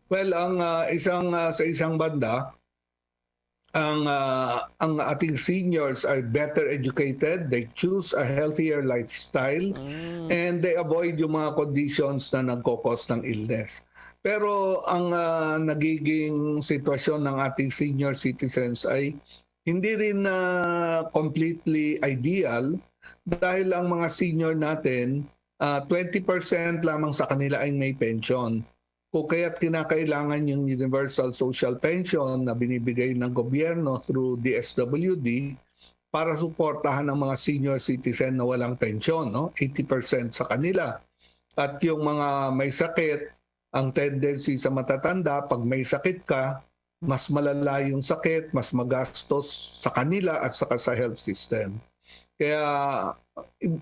Well, ang, ah, isang, ah, sa isang banda, ang, ah, ang ating seniors are better educated, they choose a healthier lifestyle, Mm. and they avoid yung mga conditions na nagkokos ng illness. Pero ang, ah, nagiging sitwasyon ng ating senior citizens ay hindi rin na completely ideal dahil ang mga senior natin, ah, twenty percent lamang sa kanila ay may pension. Kung kaya't kinakailangan yung universal social pension na binibigay ng gobyerno through D S W D para suportahan ang mga senior citizen na walang pensyon, no? Eighty percent sa kanila. At yung mga may sakit, ang tendency sa matatanda, pag may sakit ka, mas malala yung sakit, mas magastos sa kanila at saka sa health system. Kaya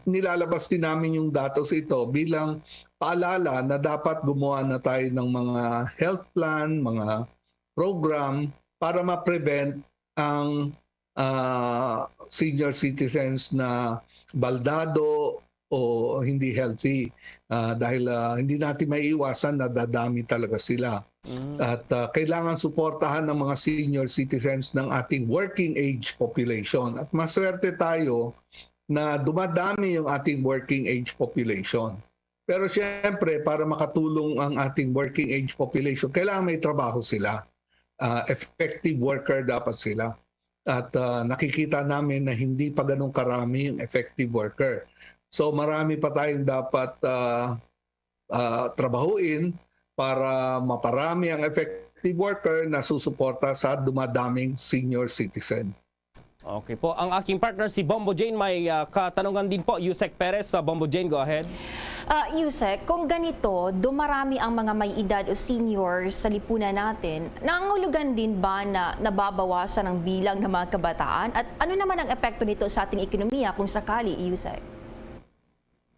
nilalabas din namin yung datos ito bilang paalala na dapat gumawa na tayo ng mga health plan, mga program para ma-prevent ang, ah, senior citizens na baldado o hindi healthy. Ah, dahil, ah, hindi natin maiiwasan na dadami talaga sila. Mm. At, ah, kailangan suportahan ng mga senior citizens ng ating working age population. At maswerte tayo na dumadami yung ating working age population. Pero siyempre, para makatulong ang ating working age population, kailangan may trabaho sila. Ah, effective worker dapat sila. At, ah, nakikita namin na hindi pa ganun karami yung effective worker. So, marami pa tayong dapat, ah, ah, trabahuin para maparami ang effective worker na susuporta sa dumadaming senior citizen. Okay po. Ang aking partner, si Bombo Jane, may, ah, katanungan din po. Yusek Perez, sa Bombo Jane, go ahead. Ah, Yusek, kung ganito, dumarami ang mga may edad o senior sa lipunan natin, nangangahulugan din ba na nababawasan ang bilang ng mga kabataan? At ano naman ang epekto nito sa ating ekonomiya kung sakali, Yusek?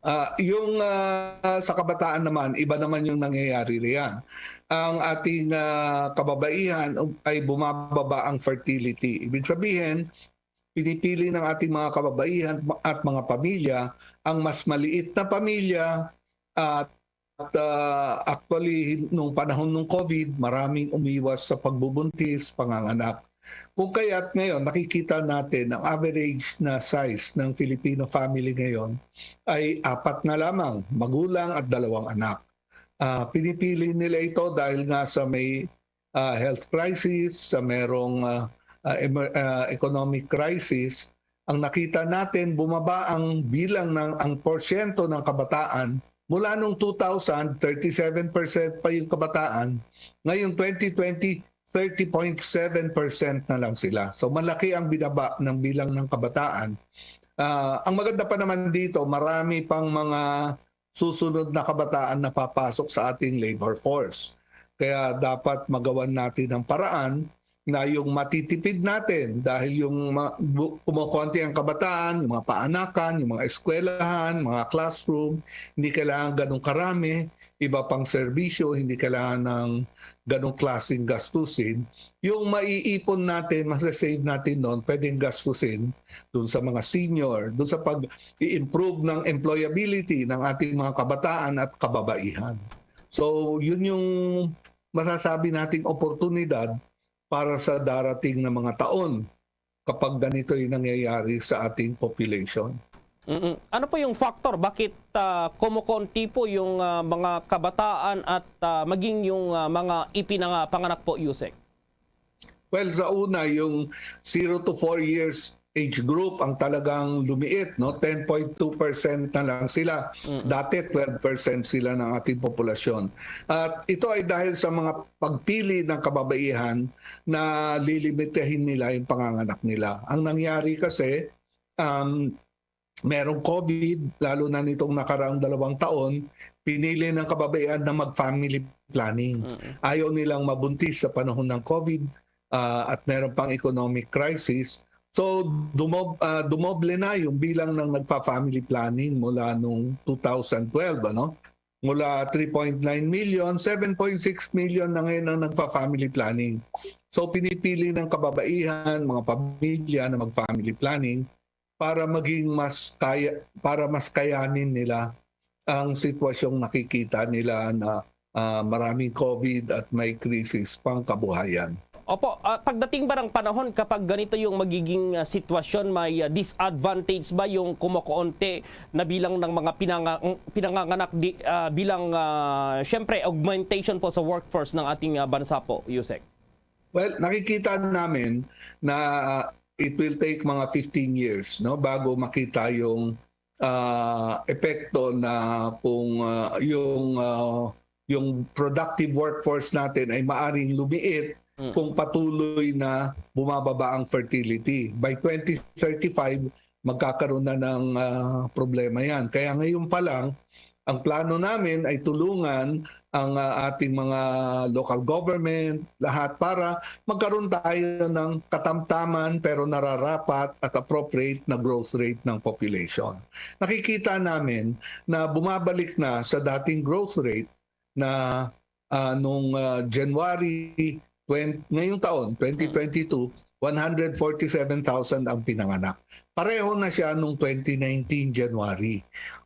Ah, yung, ah, sa kabataan naman, iba naman yung nangyayari riyan. Ang ating, ah, kababaihan, um, ay bumababa ang fertility. Ibig sabihin, pinipili ng ating mga kababaihan at mga pamilya ang mas maliit na pamilya at, ah, actually, nung panahon ng COVID, maraming umiwas sa pagbubuntis, panganganak. Kung kaya't ngayon, nakikita natin ang average na size ng Filipino family ngayon ay apat na lamang, magulang at dalawang anak. Ah, pinipili nila ito dahil nga sa may, ah, health crisis, sa merong, ah, ah, emer- ah, economic crisis. Ang nakita natin, bumaba ang bilang ng, ang porsyento ng kabataan. Mula nung two thousand, thirty-seven percent pa yung kabataan. Ngayon, twenty twenty, thirty point seven percent na lang sila. So, malaki ang binaba ng bilang ng kabataan. Ah, ang maganda pa naman dito, marami pang mga susunod na kabataan na papasok sa ating labor force. Kaya dapat magawan natin ng paraan na yung matitipid natin dahil yung ma- bu- kumukonti ang kabataan, yung mga paanakan, yung mga eskwelahan, mga classroom, hindi kailangan ganong karami, iba pang serbisyo, hindi kailangan ng ganong klaseng gastusin. Yung maiipon natin, masasave natin noon, pwedeng gastusin dun sa mga senior, dun sa pag-i-improve ng employability ng ating mga kabataan at kababaihan. So, yun yung masasabi nating oportunidad para sa darating na mga taon kapag ganito'y nangyayari sa ating population. Mm-mm. Ano po yung factor bakit ah, kumukonti po yung ah, mga kabataan at ah, maging yung ah, mga ipinanganak po, Yusek? Well, sa una, yung zero to four years age group ang talagang lumiit, no? Ten point two percent na lang sila. Mm. Dati, twelve percent sila ng ating populasyon. At ito ay dahil sa mga pagpili ng kababaihan na lilimitahin nila yung panganganak nila. Ang nangyari kasi, um, merong COVID, lalo na nitong nakaraang dalawang taon, pinili ng kababaihan na mag-family planning. Mm. Ayaw nilang mabuntis sa panahon ng COVID ah, at meron pang economic crisis. So, dumob, ah, dumoble na yung bilang ng nagpa-family planning mula nung two thousand twelve, ano? Mula three point nine million, seven point six million na ngayon ang nagpa-family planning. So, pinipili ng kababaihan, mga pamilya na mag-family planning para maging mas kaya, para mas kayanin nila ang sitwasyong nakikita nila na ah, maraming COVID at may krisis pang kabuhayan. Opo, ah, pagdating ba ng panahon kapag ganito yung magiging ah, sitwasyon, may ah, disadvantage ba yung kumukuonti na bilang ng mga pinanga- pinanganganak di, ah, bilang ah, syempre augmentation po sa workforce ng ating ah, bansa po, Yusek? Well, nakikita namin na it will take mga fifteen years, no, bago makita yung ah, epekto na kung ah, yung ah, yung productive workforce natin ay maaring lumiit Mm. kung patuloy na bumababa ang fertility. By twenty thirty-five, magkakaroon na ng ah, problema yan. Kaya ngayon pa lang, ang plano namin ay tulungan ang ah, ating mga local government, lahat para magkaroon tayo ng katamtaman pero nararapat at appropriate na growth rate ng population. Nakikita namin na bumabalik na sa dating growth rate na ah, nung ah, January twenty, ngayong taon, twenty twenty-two, one hundred forty-seven thousand ang pinanganak. Pareho na siya nung twenty nineteen January.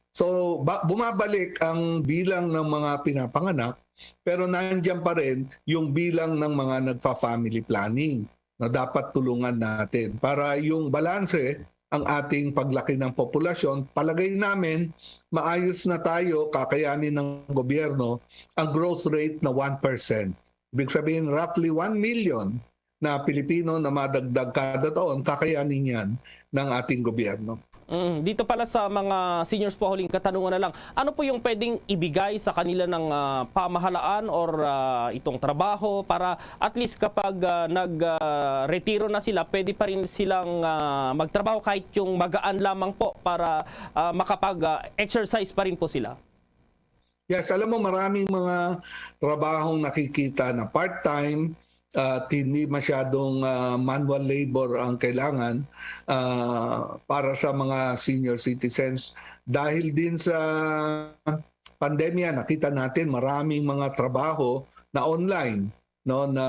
So, ba, bumabalik ang bilang ng mga pinapanganak, pero nandiyan pa rin yung bilang ng mga nagfa-family planning na dapat tulungan natin para yung balanse ang ating paglaki ng populasyon. Palagay namin, maayos na tayo, kakayanin ng gobyerno ang growth rate na one percent. Ibig sabihin, roughly one million na Pilipino na madagdag kada taon, kakayanin yan ng ating gobyerno. Mm, dito pala sa mga seniors po, huling katanungan na lang. Ano po yung pwedeng ibigay sa kanila ng ah, pamahalaan or ah, itong trabaho para at least kapag ah, nag ah, retiro na sila, pwede pa rin silang ah, magtrabaho kahit yung magaan lamang po para ah, makapag ah, exercise pa rin po sila? Yes, alam mo, maraming mga trabahong nakikita na part-time at hindi masyadong ah, manual labor ang kailangan ah, para sa mga senior citizens. Dahil din sa pandemya, nakita natin maraming mga trabaho na online, no, na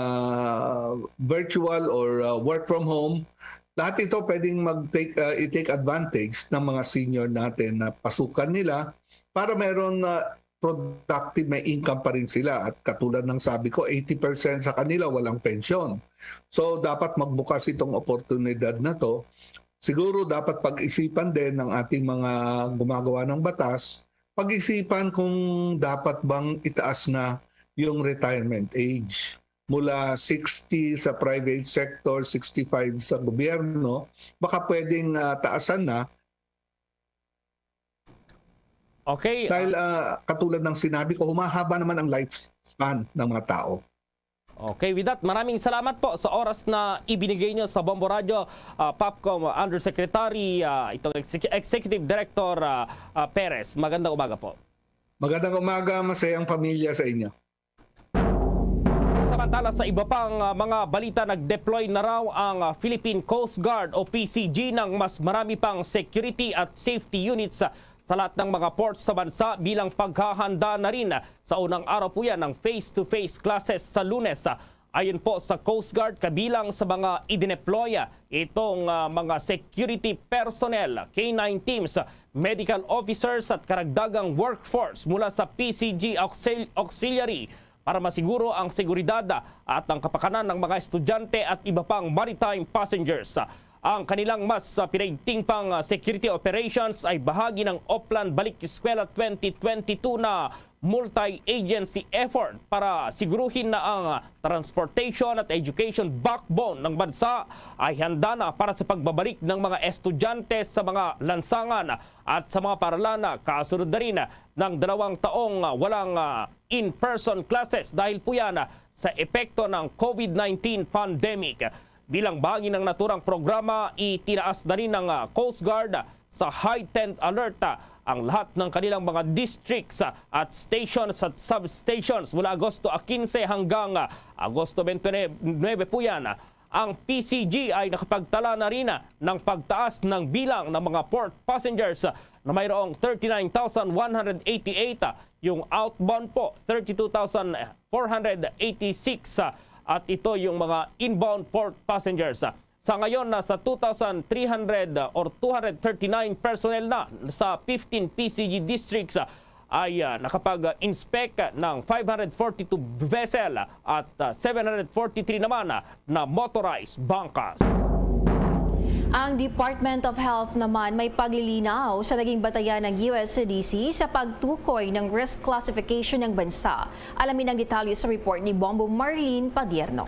virtual or ah, work from home. Lahat ito pwedeng mag-take ah, i-take advantage ng mga senior natin na pasukan nila para meron ah, productive, may income pa rin sila. At katulad ng sabi ko, eighty percent sa kanila walang pensyon. So, dapat magbukas itong oportunidad na 'to. Siguro dapat pag-isipan din ng ating mga gumagawa ng batas, pag-isipan kung dapat bang itaas na yung retirement age mula sixty sa private sector, sixty-five sa gobyerno, baka pwedeng, ah, taasan na. Okay, ah, dahil, ah, katulad ng sinabi ko, humahaba naman ang lifespan ng mga tao. Okay, with that, maraming salamat po sa oras na ibinigay niyo sa Bombo Radyo, ah, Popcom Undersecretary, ah, itong Exec-, Executive Director, ah, ah, Perez. Magandang umaga po. Magandang umaga, masayang pamilya sa inyo. Samantala, sa iba pang, ah, mga balita, nag-deploy na raw ang, ah, Philippine Coast Guard o P C G ng mas marami pang security at safety units, ah, sa lahat ng mga ports sa bansa bilang paghahanda na rin sa unang araw po yan ng face-to-face classes sa Lunes. Ayon po sa Coast Guard, kabilang sa mga idineploy, ah, itong, ah, mga security personnel, K nine teams, medical officers at karagdagang workforce mula sa P C G auxil-, auxiliary para masiguro ang seguridad at ang kapakanan ng mga estudyante at iba pang maritime passengers. Ang kanilang mas, ah, pinaigting pang, ah, security operations ay bahagi ng Oplan Balik Eskwela twenty twenty-two na multi-agency effort para siguruhin na ang, ah, transportation at education backbone ng bansa ay handa na para sa pagbabalik ng mga estudyante sa mga lansangan at sa mga paaralan, kasunod na rin ng dalawang taong, ah, walang, ah, in-person classes dahil po yan, ah, sa epekto ng COVID nineteen pandemic. Bilang bahagi ng naturang programa, itinaas na rin ng, ah, Coast Guard sa heightened alert, ah, ang lahat ng kanilang mga districts, ah, at stations at substations mula Agosto quince hanggang, ah, Agosto twenty-nine po yan. Ang P C G ay nakapagtala na rin, ah, ng pagtaas ng bilang ng mga port passengers, ah, na mayroong thirty-nine thousand one hundred eighty-eight, ah, yung outbound po, thirty-two thousand four hundred eighty-six, ah, at ito yung mga inbound port passengers. Sa ngayon, nasa two thousand three hundred or two hundred thirty-nine personnel na sa fifteen P C G districts, ah, ay, ah, nakapag-inspect ng five hundred forty-two vessel at, ah, seven hundred forty-three naman, ah, na motorized bangkas. Ang Department of Health naman may paglilinaw sa naging batayan ng U S C D C sa pagtukoy ng risk classification ng bansa. Alamin ang detalye sa report ni Bombo Marlene Padierno.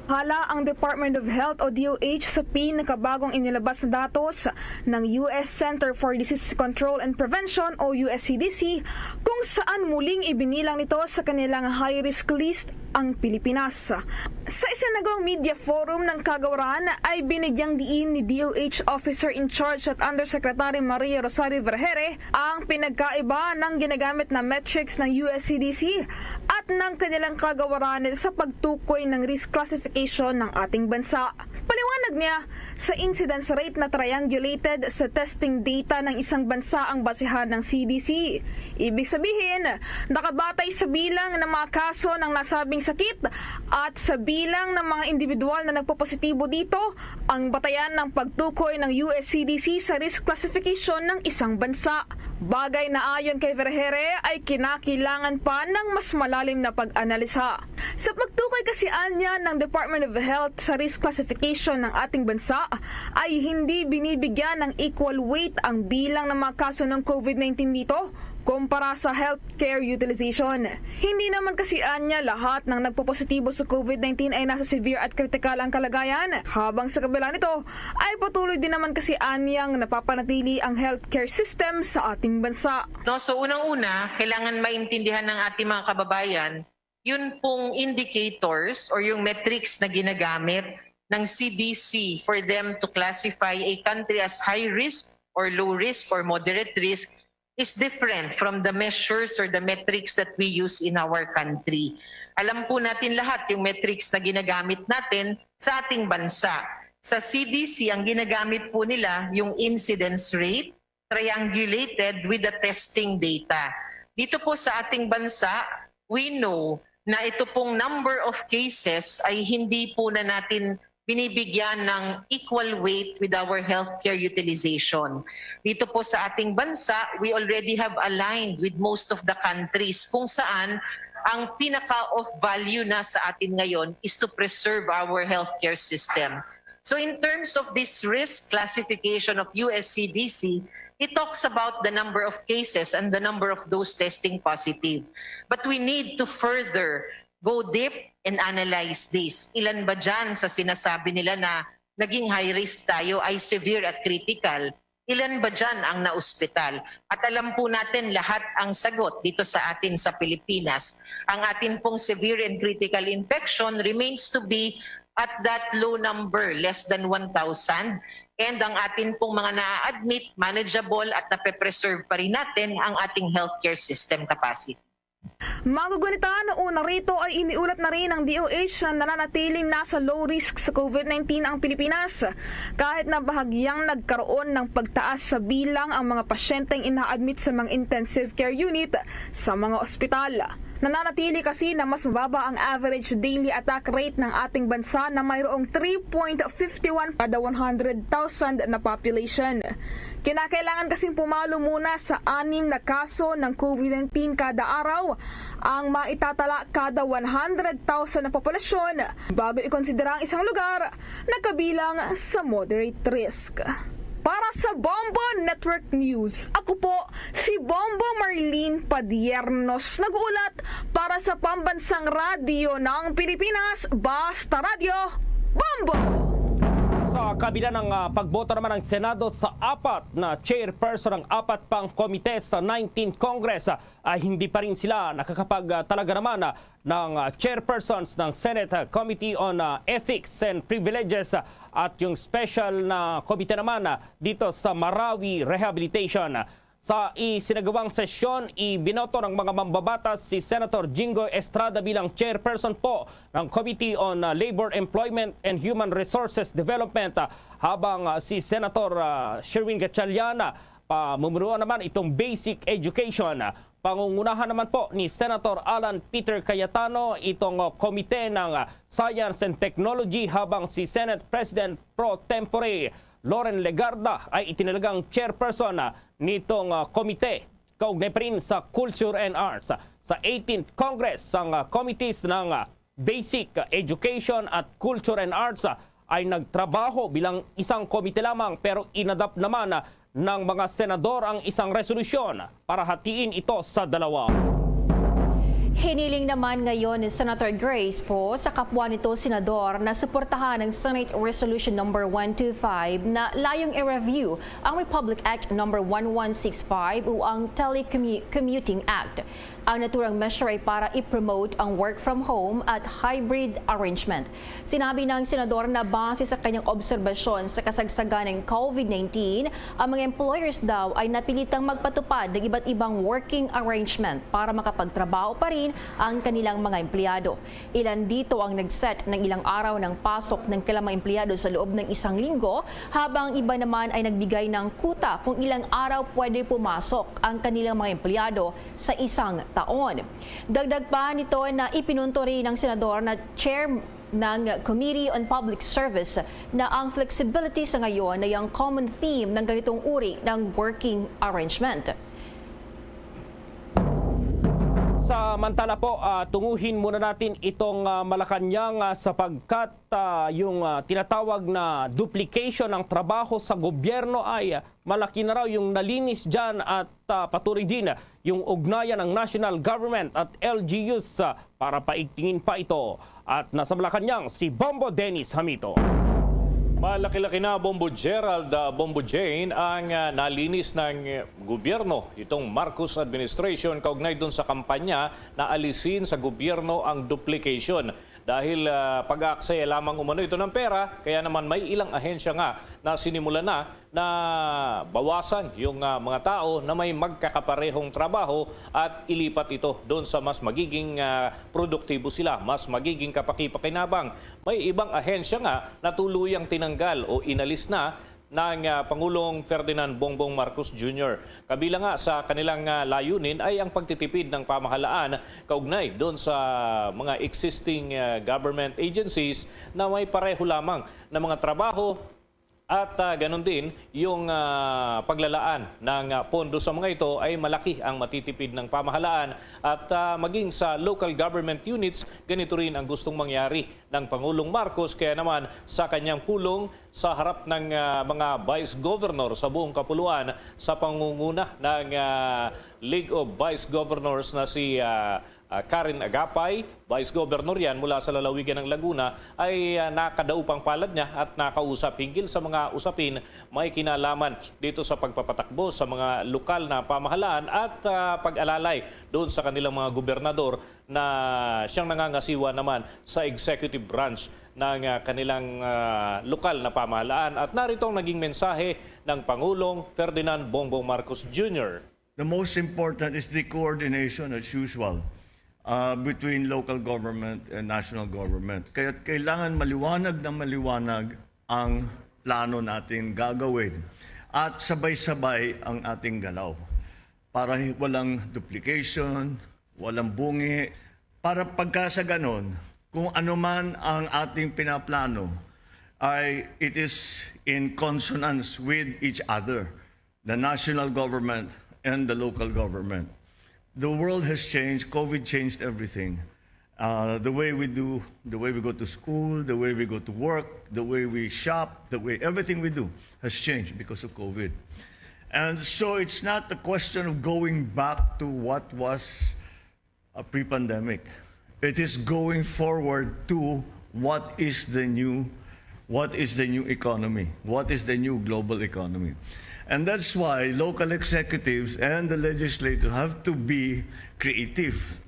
Hala ang Department of Health o D O H sa pinakabagong inilabas na datos ng U S Center for Disease Control and Prevention o U S C D C, kung saan muling ibinilang nito sa kanilang high-risk list ang Pilipinas. Sa isinagawang media forum ng kagawaran ay binigyang diin ni D O H Officer in Charge at Undersecretary Maria Rosario Vergere ang pinagkaiba ng ginagamit na metrics ng U S C D C at ng kanilang kagawaran sa pagtukoy ng risk classification ng ating bansa. Paliwanag niya, sa incidence rate na triangulated sa testing data ng isang bansa ang basehan ng C D C. Ibig sabihin, nakabatay sa bilang ng mga kaso ng nasabing sakit at sa bilang ng mga individual na nagpopositibo dito, ang batayan ng pagtukoy ng U S C D C sa risk classification ng isang bansa. Bagay na ayon kay Vergere ay kinakailangan pa ng mas malalim na pag-analisa. Sa pagtukoy kasi anya ng Department of Health sa risk classification ng ating bansa, ay hindi binibigyan ng equal weight ang bilang ng mga kaso ng COVID nineteen dito kumpara sa healthcare utilization. Hindi naman kasi anya lahat ng nagpopositibo sa COVID nineteen ay nasa severe at critical ang kalagayan, habang sa kabila nito ay patuloy din naman kasi anyang napapanatili ang healthcare system sa ating bansa. No, so unang-una, kailangan maintindihan ng ating mga kababayan yun pong indicators or yung metrics na ginagamit ng C D C for them to classify a country as high risk or low risk or moderate risk is different from the measures or the metrics that we use in our country. Alam po natin lahat yung metrics na ginagamit natin sa ating bansa. Sa C D C, ang ginagamit po nila yung incidence rate, triangulated with the testing data. Dito po sa ating bansa, we know na ito pong number of cases ay hindi po na natin binibigyan ng equal weight with our healthcare utilization. Dito po sa ating bansa, we already have aligned with most of the countries kung saan ang pinaka of value na sa atin ngayon is to preserve our healthcare system. So in terms of this risk classification of U S C D C, it talks about the number of cases and the number of those testing positive. But we need to further go deep and analyze this. Ilan ba dyan sa sinasabi nila na naging high risk tayo ay severe at critical? Ilan ba dyan ang naospital? At alam po natin lahat ang sagot dito sa atin sa Pilipinas. Ang atin pong severe and critical infection remains to be at that low number, less than one thousand. And ang atin pong mga naa-admit, manageable at nape-preserve pa rin natin ang ating healthcare system capacity. Mga kagunitan, una rito ay iniulat na rin ng D O H na nananatiling nasa low risk sa COVID nineteen ang Pilipinas, kahit na bahagyang nagkaroon ng pagtaas sa bilang ang mga pasyenteng ina-admit sa mga intensive care unit sa mga ospital. Nananatili kasi na mas mababa ang average daily attack rate ng ating bansa na mayroong three point fifty one kada one hundred thousand na population. Kinakailangan kasing pumalo muna sa anim na kaso ng COVID nineteen kada araw ang maitatala kada one hundred thousand na populasyon bago ikonsidera ang isang lugar na kabilang sa moderate risk. Para sa Bombo Network News, ako po si Bombo Marlene Padiernos, nag-uulat para sa Pambansang Radyo ng Pilipinas, Basta Radyo, Bombo! Sa kabila ng ah, pagboto naman ng Senado sa apat na chairperson ng apat pang komite sa nineteenth Congress, ah, ay hindi pa rin sila nakakapag ah, talaga naman ah, ng ah, chairpersons ng Senate ah, Committee on ah, Ethics and Privileges ah, at yung special na komite naman ah, dito sa Marawi Rehabilitation. Sa isinagawang sesyon, ibinoto ng mga mambabatas si Senator Jinggoy Estrada bilang chairperson po ng Committee on uh, Labor, Employment, and Human Resources Development, uh, habang uh, si Senator uh, Sherwin Gatchalian, uh, pamumunuan naman itong basic education. Uh, Pangungunahan naman po ni Senator Alan Peter Cayetano itong uh, komite ng uh, Science and Technology, habang si Senate President Pro Tempore Loren Legarda ay itinalagang chairperson uh, nitong uh, komite kaugnay pa rin sa Culture and Arts. Sa eighteenth Congress, ang ah, committees ng ah, Basic Education at Culture and Arts ah, ay nagtrabaho bilang isang komite lamang, pero inadapt naman ah, ng mga senador ang isang resolusyon para hatiin ito sa dalawa. Hiniling naman ngayon ni Senator Grace Poe sa kapwa nito senador na suportahan ang Senate Resolution Number one two five na layong i-review ang Republic Act Number one one six five o ang Telecommuting Act. Ang naturang measure ay para i-promote ang work from home at hybrid arrangement. Sinabi ng senador na base sa kanyang obserbasyon sa kasagsagan ng COVID nineteen, ang mga employers daw ay napilitang magpatupad ng iba't ibang working arrangement para makapagtrabaho pa rin ang kanilang mga empleyado. Ilan dito ang nag-set ng ilang araw ng pasok ng kanilang mga empleyado sa loob ng isang linggo, habang ang iba naman ay nagbigay ng kuta kung ilang araw pwede pumasok ang kanilang mga empleyado sa isang taon. Dagdag pa nito na ipinunto rin ng senador na chair ng Committee on Public Service na ang flexibility sa ngayon ay ang common theme ng ganitong uri ng working arrangement. Samantala po, ah, tunguhin muna natin itong ah, Malacañang ah, sapagkat ah, yung ah, tinatawag na duplication ng trabaho sa gobyerno ay ah, malaki na raw yung nalinis dyan at ah, patuloy din yung ugnayan ng national government at L G Us ah, para paigtingin pa ito. At nasa Malacañang si Bombo Dennis Hamito. Malaki-laki na, Bombo Gerald, ah, Bombo Jane, ang ah, nalinis ng eh, gobyerno, itong Marcos administration, kaugnay dun sa kampanya na alisin sa gobyerno ang duplication. Dahil ah, pag-aaksaya lamang umano ito ng pera, kaya naman may ilang ahensya nga na sinimulan na na bawasan yung ah, mga tao na may magkakaparehong trabaho at ilipat ito doon sa mas magiging ah, produktibo sila, mas magiging kapakipakinabang. May ibang ahensya nga na tuluyang tinanggal o inalis na ng, ah, Pangulong Ferdinand Bongbong Marcos Junior. Kabilang nga sa kanilang, ah, layunin ay ang pagtitipid ng pamahalaan kaugnay doon sa mga existing, ah, government agencies na may pareho lamang na mga trabaho at, ah, ganun din yung, ah, paglalaan ng, ah, pondo sa mga ito ay malaki ang matitipid ng pamahalaan at, ah, maging sa local government units, ganito rin ang gustong mangyari ng Pangulong Marcos. Kaya naman sa kanyang pulong sa harap ng, ah, mga vice governor sa buong kapuluan sa pangunguna ng, ah, League of Vice Governors na si, ah, ah, Karen Agapay, Vice Governor yan mula sa lalawigan ng Laguna, ay, ah, nakadaupang palad niya at nakausap hinggil sa mga usapin may kinalaman dito sa pagpapatakbo sa mga lokal na pamahalaan at, ah, pag-alalay doon sa kanilang mga gobernador na siyang nangangasiwa naman sa executive branch ng, ah, kanilang, ah, lokal na pamahalaan. At narito ang naging mensahe ng Pangulong Ferdinand Bongbong Marcos Junior. The most important is the coordination as usual, uh, between local government and national government. Kaya kailangan maliwanag na maliwanag ang plano natin gagawin at sabay-sabay ang ating galaw para hi-, walang duplication, walang bungi, para pagka sa ganon, kung ano man ang ating pinaplano, ay it is in consonance with each other, the national government and the local government. The world has changed. COVID changed everything. Uh, the way we do, the way we go to school, the way we go to work, the way we shop, the way everything we do has changed because of COVID. And so it's not a question of going back to what was, uh, pre-pandemic. It is going forward to what is the new, what is the new economy, what is the new global economy. And that's why local executives and the legislature have to be creative.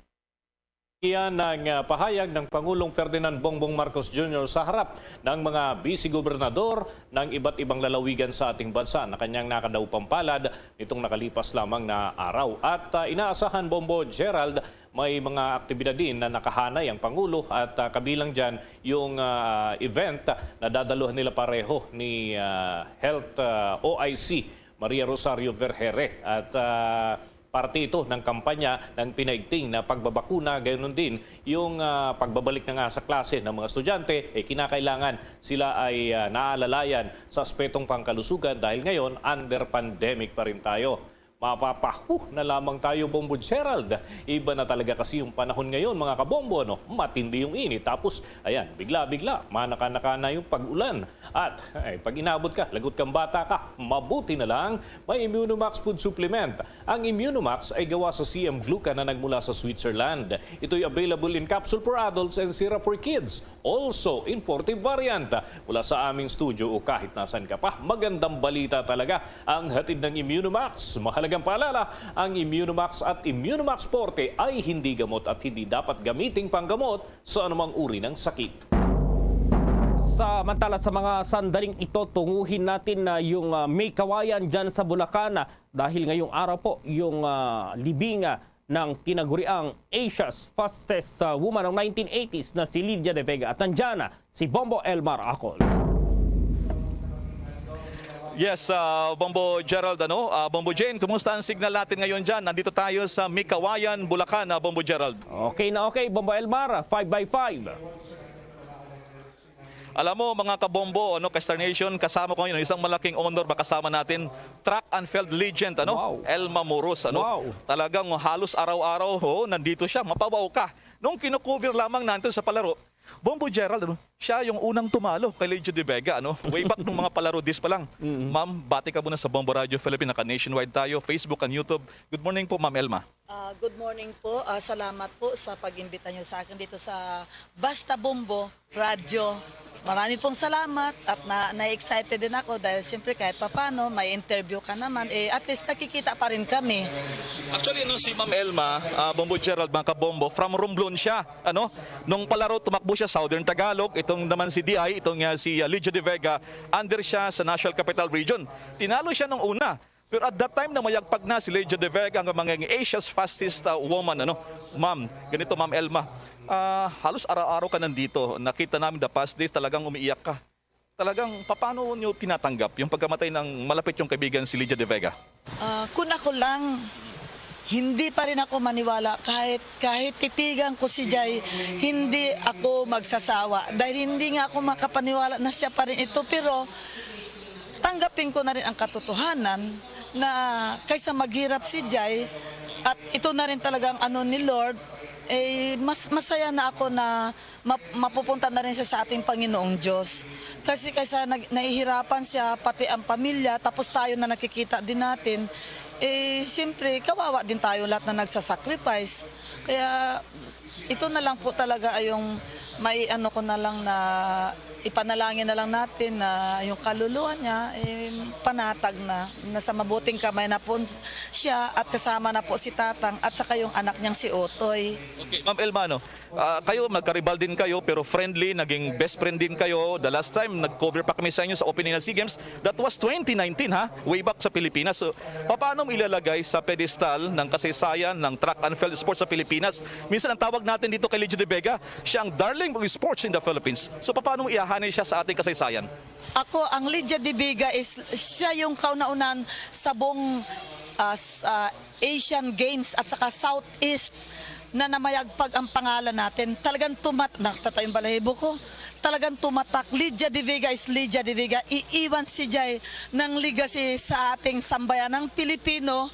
Iyan ang, ah, pahayag ng Pangulong Ferdinand Bongbong Marcos Junior sa harap ng mga bise gobernador ng iba't ibang lalawigan sa ating bansa na kanyang nakadaupang palad nitong nakalipas lamang na araw. At, ah, inaasahan, Bombo Gerald, may mga aktibidad din na nakahanay ang Pangulo at, ah, kabilang dyan yung, ah, event na dadaluhan nila pareho ni, ah, Health, ah, O I C Maria Rosario Vergeire. At, ah, parte ito ng kampanya ng pinaigting na pagbabakuna, gayon din yung, ah, pagbabalik na nga sa klase ng mga estudyante, eh, kinakailangan sila ay, ah, naalalayan sa aspetong pangkalusugan dahil ngayon under pandemic pa rin tayo. Mapapahu na lamang tayo, Bombo Gerald. Iba na talaga kasi yung panahon ngayon, mga kabombo, no? Matindi yung init. Tapos, ayan, bigla-bigla, manaka-naka na yung pag-ulan. At, ay, pag inabot ka, lagot kang bata ka, mabuti na lang, may Immunomax Food Supplement. Ang Immunomax ay gawa sa C M glucan na nagmula sa Switzerland. Ito'y available in capsule for adults and syrup for kids. Also, in forty variant. Mula sa aming studio o kahit nasan ka pa, magandang balita talaga ang hatid ng Immunomax. Mahalagang paalala, ang Immunomax at Immunomax Forte ay hindi gamot at hindi dapat gamiting panggamot sa anumang uri ng sakit. Samantala, sa mga sandaling ito, tunguhin natin na yung, ah, may kawayan dyan sa Bulacan, ah, dahil ngayong araw po yung, ah, libing, ah, ng tinaguriang Asia's Fastest, ah, Woman noong nineteen eighties na si Lydia De Vega. At nandyan na si Bombo Elmar Acol. Yes, ah, Bombo Gerald, ano? Ah, Bombo Jane, kumusta ang signal natin ngayon dyan? Nandito tayo sa Mikawayan, Bulacan, ah, Bombo Gerald. Okay na okay, Bombo Elmar, five by five. Alam mo, mga kabombo, ano, ka-Star Nation, kasama ko ngayon isang malaking honor, makasama natin, track and field legend, ano, Wow. Elma Moros, ano. Wow. Talagang halos araw-araw, oh, nandito siya, mapabaw ka. Nung kino-cover lamang natin sa palaro, Bombo Gerald, ano, siya yung unang tumalo kay Lydia De Vega, ano, way back nung mga palaro days pa lang. Mm. Ma'am, bati ka muna sa Bombo Radio Philippines, naka-nationwide tayo, Facebook and YouTube. Good morning po, Ma'am Elma. Ah, good morning po. Ah, salamat po sa pag-imbita niyo sa akin dito sa Basta Bombo Radyo. Marami pong salamat at na, na-excited din ako dahil siyempre kahit papano may interview ka naman, eh, at least nakikita pa rin kami. Actually, no, si Ma'am Elma, ah, Bombo Gerald, mga kabombo, from Romblon siya, ano? Nung palaro, tumakbo siya, Southern Tagalog, itong naman si D I, itong, ah, si, ah, Lydia De Vega, under siya sa National Capital Region. Tinalo siya nung una. Pero at that time na mayagpag na si Lydia De Vega nga mangin Asia's Fastest, uh, Woman, ano? Ma'am, ganito, Ma'am Elma. Ah, halos araw-araw ka nandito. Nakita namin the past days, talagang umiiyak ka. Talagang paano niyo tinatanggap yung pagkamatay ng malapit yung kaibigan, si Lydia De Vega? Ah, kung ako lang, hindi pa rin ako maniwala kahit, kahit titigan ko si Jai, hindi ako magsasawa. Dahil hindi nga ako makapaniwala na siya pa rin ito, pero tanggapin ko na rin ang katotohanan na kaysa maghirap si Jai at ito na rin talagang ano ni Lord, eh, mas masaya na ako na map-, mapupunta na rin siya sa ating Panginoong Diyos. Kasi kaysa nag-, nahihirapan siya, pati ang pamilya, tapos tayo na nakikita din natin, eh, siyempre, kawawa din tayo lahat na nagsasacrifice. Kaya ito na lang po talaga ay yung may ano ko na lang na ipanalangin na lang natin na yung kaluluwa niya, eh, panatag na, nasa mabuting kamay na po siya at kasama na po si Tatang at saka yung anak niyang si Otoy. Okay, Ma'am Elma, no? Ah, kayo, magkaribal din kayo, pero friendly, naging best friend din kayo. The last time, nag-cover pa kami sa inyo sa opening ng SEA Games. That was twenty nineteen, ha? Way back sa Pilipinas. So, paano mo ilalagay sa pedestal ng kasaysayan ng track and field sports sa Pilipinas? Minsan, ang tawag natin dito kay Lydia De Vega, siya ang darling of sports in the Philippines. So, paano mo ihahanay siya sa ating kasaysayan? Ako, ang Lydia De Vega is siya yung kauna-unan sa buong, ah, s-, ah, Asian Games at saka Southeast na namayagpag ang pangalan natin. Talagang tumat-, nakatata yung balahibo ko. Talagang tumatak. Lydia De Vega is Lydia De Vega. Iiwan si Jai ng legacy sa ating sambayanang Pilipino.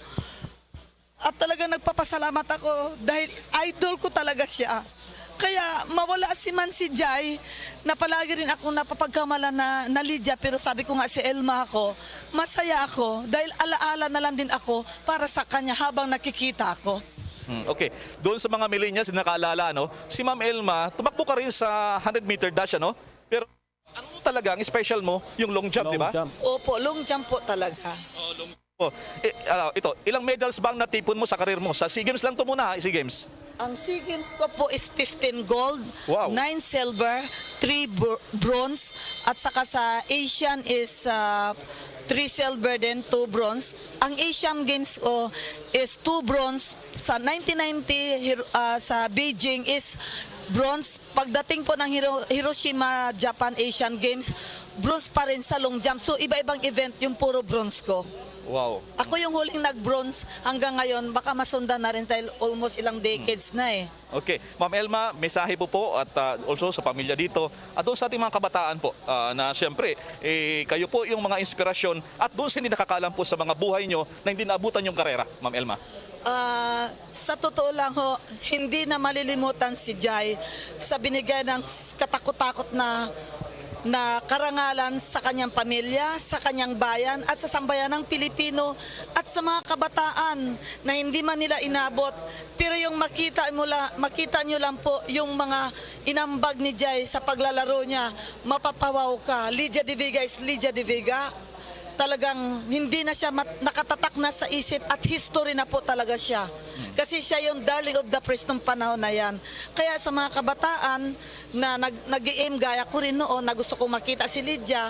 At talagang nagpapasalamat ako dahil idol ko talaga siya. Kaya mawala si man si Jai, na palagi rin ako napapagkamala na, na Lydia, pero sabi ko nga si Elma ako, masaya ako dahil alaala na lang din ako para sa kanya habang nakikita ako. Hmm, okay. Doon sa mga millennials na nakaalala, no? Si Ma'am Elma, tumakbo ka rin sa hundred meter dash, ano? Pero ano talaga ang special mo? Yung long jump, di ba? Long jump. Opo, long jump po talaga. Oh, long, oh, eh, ah, ito, ilang medals ba ang natipon mo sa career mo? Sa SEA Games lang to muna, ha? SEA Games. Ang SEA Games ko po is fifteen gold, Wow. nine silver, three br-, bronze, at saka sa Asian is, ah, three silver din, two bronze. Ang Asian Games ko is two bronze. Sa nineteen ninety, Hiro-, ah, sa Beijing is bronze. Pagdating po ng Hiro-, Hiroshima, Japan Asian Games, bronze pa rin sa long jump. So, iba-ibang event yung puro bronze ko. Wow. Ako yung huling nag-bronze hanggang ngayon, baka masundan na rin dahil almost ilang decades na eh. Okay. Ma'am Elma, mensahe po po at, ah, also sa pamilya dito at doon sa ating mga kabataan po, ah, na siyempre, eh, kayo po yung mga inspirasyon at doon sa hindi nakakaalam po sa mga buhay nyo na hindi naabutan yung karera, Ma'am Elma. Ah, sa totoo lang ho, hindi na malilimutan si Jai sa binigay ng s-, katakot-takot na, na karangalan sa kanyang pamilya, sa kanyang bayan, at sa sambayanang Pilipino, at sa mga kabataan na hindi man nila inabot. Pero yung makita mo la-, makita nyo lang po yung mga inambag ni Jai sa paglalaro niya, mapapawaw ka. Lydia De Vega is Lydia De Vega. Talagang hindi na siya mat-, nakatatak na sa isip at history na po talaga siya. Kasi siya yung darling of the press nung panahon na yan. Kaya sa mga kabataan na nag-, nag-i-aim gaya ko rin noon na gusto kong makita si Lydia,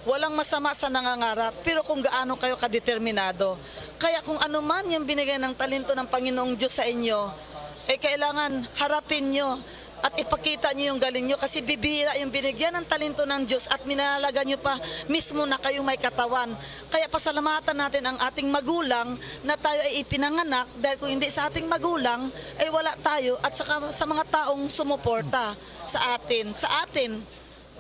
walang masama sa nangangarap, pero kung gaano kayo kadeterminado. Kaya kung ano man yung binigay ng talento ng Panginoong Diyos sa inyo, eh kailangan harapin nyo at ipakita niyo yung galing niyo kasi bibihira yung binigyan ng talento ng Diyos at minalaga niyo pa mismo na kayong may katawan. Kaya pasalamatan natin ang ating magulang na tayo ay ipinanganak dahil kung hindi sa ating magulang, ay wala tayo at saka sa mga taong sumuporta sa atin, sa atin.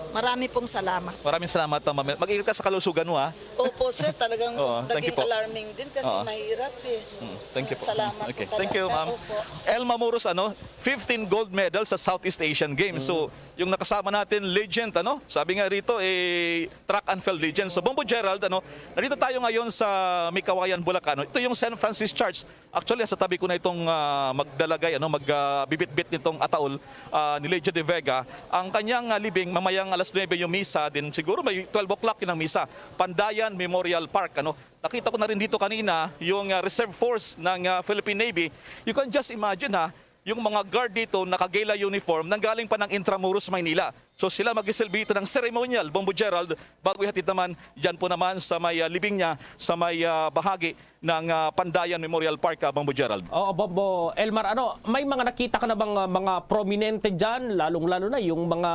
Marami pong salamat. Maraming salamat, Ma'am Mel. Mag-ingat ka sa kalusugan mo, ha? Opo, sir. Talagang Oo, thank you naging po. alarming din kasi Oo. mahirap eh. Mm, thank you po. Salamat Okay. po Thank you, talaga. Ma'am. Opo. Elma Muros, ano, fifteen gold medal sa Southeast Asian Games. So, yung nakasama natin, legend, ano? Sabi nga rito, eh, track and field legend. So, Bombo Gerald, ano, nandito tayo ngayon sa May Kawayan, Bulacan, no? Ito yung Saint Francis Church. Actually, sa tabi ko na itong, ah, magdalagay, ano, mag, ah, bibitbit nitong ataol, ah, ni Lydia De Vega. Ang kanyang, ah, libing, mamayang alas nuebe yung misa, din siguro may twelve o'clock yun ang misa. Pandayan Memorial Park, ano. Nakita ko na rin dito kanina yung, ah, reserve force ng, ah, Philippine Navy. You can just imagine, ha, yung mga guard dito, naka-gala uniform, nanggaling pa ng Intramuros, Maynila. So sila magisilbi ito ng ceremonial, Bombo Gerald, bago ihatid naman dyan po naman sa may ah, libing niya, sa may ah, bahagi ng ah, Pandayan Memorial Park, ah, Bombo Gerald. Oo, Bombo Elmar, ano, may mga nakita ka na bang ah, mga prominente dyan, lalong-lalo na yung mga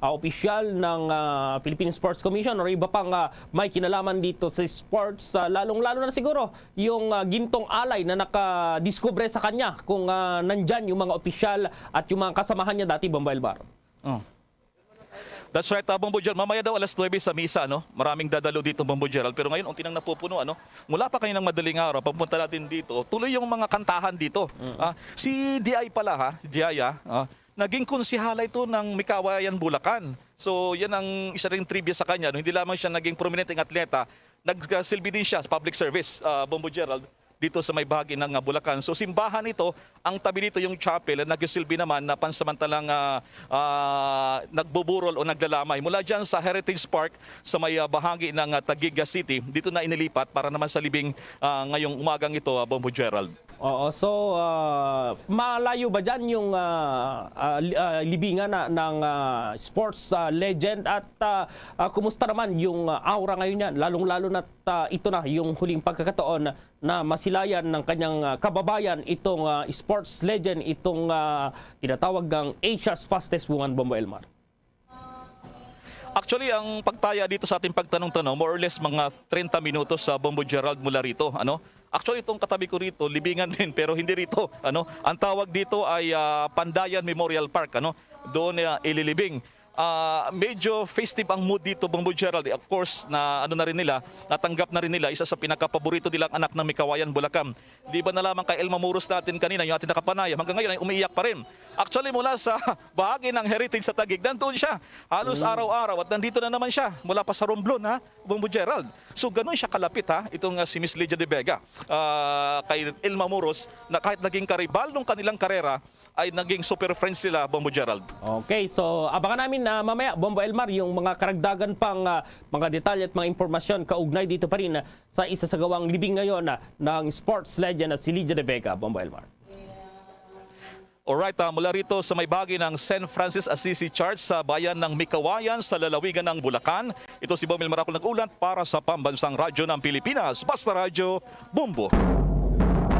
ah, opisyal ng ah, Philippine Sports Commission or iba pang ah, may kinalaman dito sa sports, ah, lalong-lalo na siguro yung ah, gintong alay na nakadiskubre sa kanya kung ah, nandyan yung mga opisyal at yung mga kasamahan niya dati, Bombo Elmar? Oh. That's right, ah, Bombo Gerald. Mamaya daw alas nuwebe sa misa, no? Maraming dadalo dito, Bombo Gerald. Pero ngayon, unti nang napupuno, ano? Mula pa kaninang madaling araw, pagpunta natin dito, tuloy yung mga kantahan dito. Ah, si D I pala, ha? D I, ah, ah, naging konsehala ito ng Mikawayan, Bulacan. So, yan ang isa ring trivia sa kanya, no? Hindi lamang siya naging prominenteng atleta, nagsilbi din siya sa public service, ah, Bombo Gerald, dito sa may bahagi ng ah, Bulacan. So, simbahan ito, ang tabi dito yung chapel, na nagsilbi naman na pansamantalang ah, ah, nagbuburol o naglalamay. Mula dyan sa Heritage Park sa may ah, bahagi ng ah, Taguig City, dito na inilipat para naman sa libing ah, ngayong umagang ito, ah, Bombo Gerald. Oo, so ah, malayo ba dyan yung ah, ah, li- ah, libingan na, ng ah, sports ah, legend at ah, ah, kumusta naman yung ah, aura ngayon yan? Lalong-lalo na ah, ito na yung huling pagkakataon na masilayan ng kanyang ah, kababayan itong ah, sports legend, itong ah, tinatawag ng Asia's Fastest Woman, Bombo Elmar. Actually, ang pagtaya dito sa ating pagtanong-tanong, more or less mga treinta minutos sa Bombo Gerald mula rito, ano? Actually, itong katabi ko rito, libingan din, pero hindi rito, ano? Ang tawag dito ay ah, Pandayan Memorial Park, ano? Doon ah, ililibing. Ah, medyo festive ang mood dito, Bombo Gerald. Of course, na ano na rin nila, natanggap na rin nila isa sa pinakapaborito nilang anak ng Mikawayan, Bulacan. Di ba na lamang kay Elma Muros natin kanina, yung ating nakapanayam, hanggang ngayon ay umiiyak pa rin. Actually, mula sa bahagi ng Heritage sa Taguig, nandun siya halos araw-araw at nandito na naman siya mula pa sa Romblon, ha, Bombo Gerald. So, ganun siya kalapit, ha, itong ah, si Miss Lydia De Vega, ah, kay Elma Muros, na kahit naging karibal nung kanilang karera, ay naging super friends sila, Bombo Gerald. Okay, so abangan namin ah, mamaya, Bombo Elmar, yung mga karagdagan pang ah, mga detalye at mga impormasyon kaugnay dito pa rin ah, sa isasagawang libing ngayon ah, ng sports legend na si Lydia De Vega, Bombo Elmar. Alright, ah, mula rito sa may bahagi ng Saint Francis Assisi Church sa bayan ng Mikawayan sa lalawigan ng Bulacan, ito si Bomel Marakol nag-ulat para sa Pambansang Radyo ng Pilipinas, Basta Radyo, Bombo.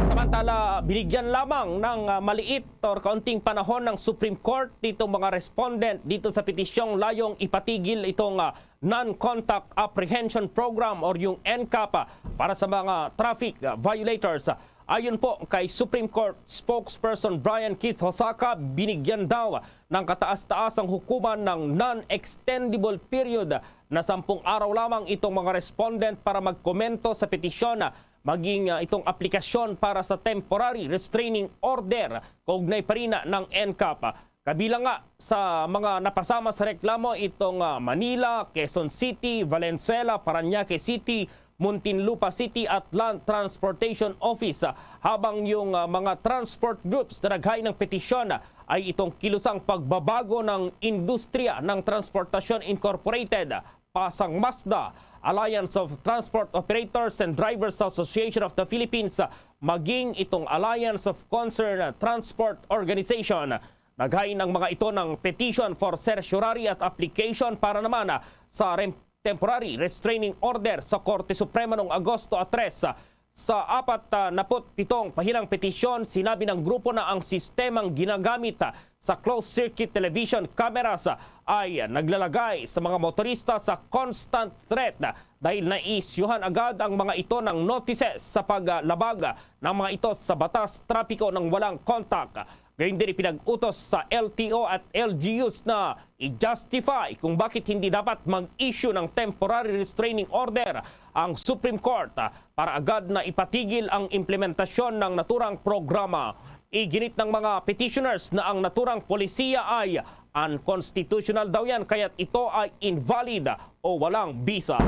Samantala, binigyan lamang ng ah, maliit or kaunting panahon ng Supreme Court dito mga respondent dito sa petisyong layong ipatigil itong ah, non-contact apprehension program or yung N CAP ah, para sa mga traffic ah, violators. Ayon po kay Supreme Court spokesperson Brian Keith Hosaka, binigyan daw ng kataas-taas ang hukuman ng non-extendable period na sampung araw lamang itong mga respondent para magkomento sa petisyon, maging ah, itong aplikasyon para sa temporary restraining order kaugnay pa rin ng N CAP. Kabilang nga sa mga napasama sa reklamo itong ah, Manila, Quezon City, Valenzuela, Parañaque City, Muntinlupa City at Land Transportation Office, ah, habang yung ah, mga transport groups na naghain ng petisyon, ah, ay itong kilusang pagbabago ng industriya ng Transportasyon Incorporated, Pasang Mazda, Alliance of Transport Operators and Drivers Association of the Philippines, maging itong Alliance of Concerned Transport Organization. Naghain ang mga ito ng petition for certiorari at application para naman ah, sa rem- temporary restraining order sa Korte Suprema noong Agosto a tres. Sa apat na put pitong pahinang petisyon, sinabi ng grupo na ang sistemang ginagamit sa closed-circuit television cameras ay naglalagay sa mga motorista sa constant threat dahil naisyuhan agad ang mga ito ng notices sa paglabag ng mga ito sa batas trapiko ng walang contact. Gayon din ipinag-utos sa L T O at L G Us na i-justify kung bakit hindi dapat mag-issue ng temporary restraining order ang Supreme Court para agad na ipatigil ang implementasyon ng naturang programa. Iginit ng mga petitioners na ang naturang polisiya ay unconstitutional daw yan, kaya't ito ay invalid o walang bisa.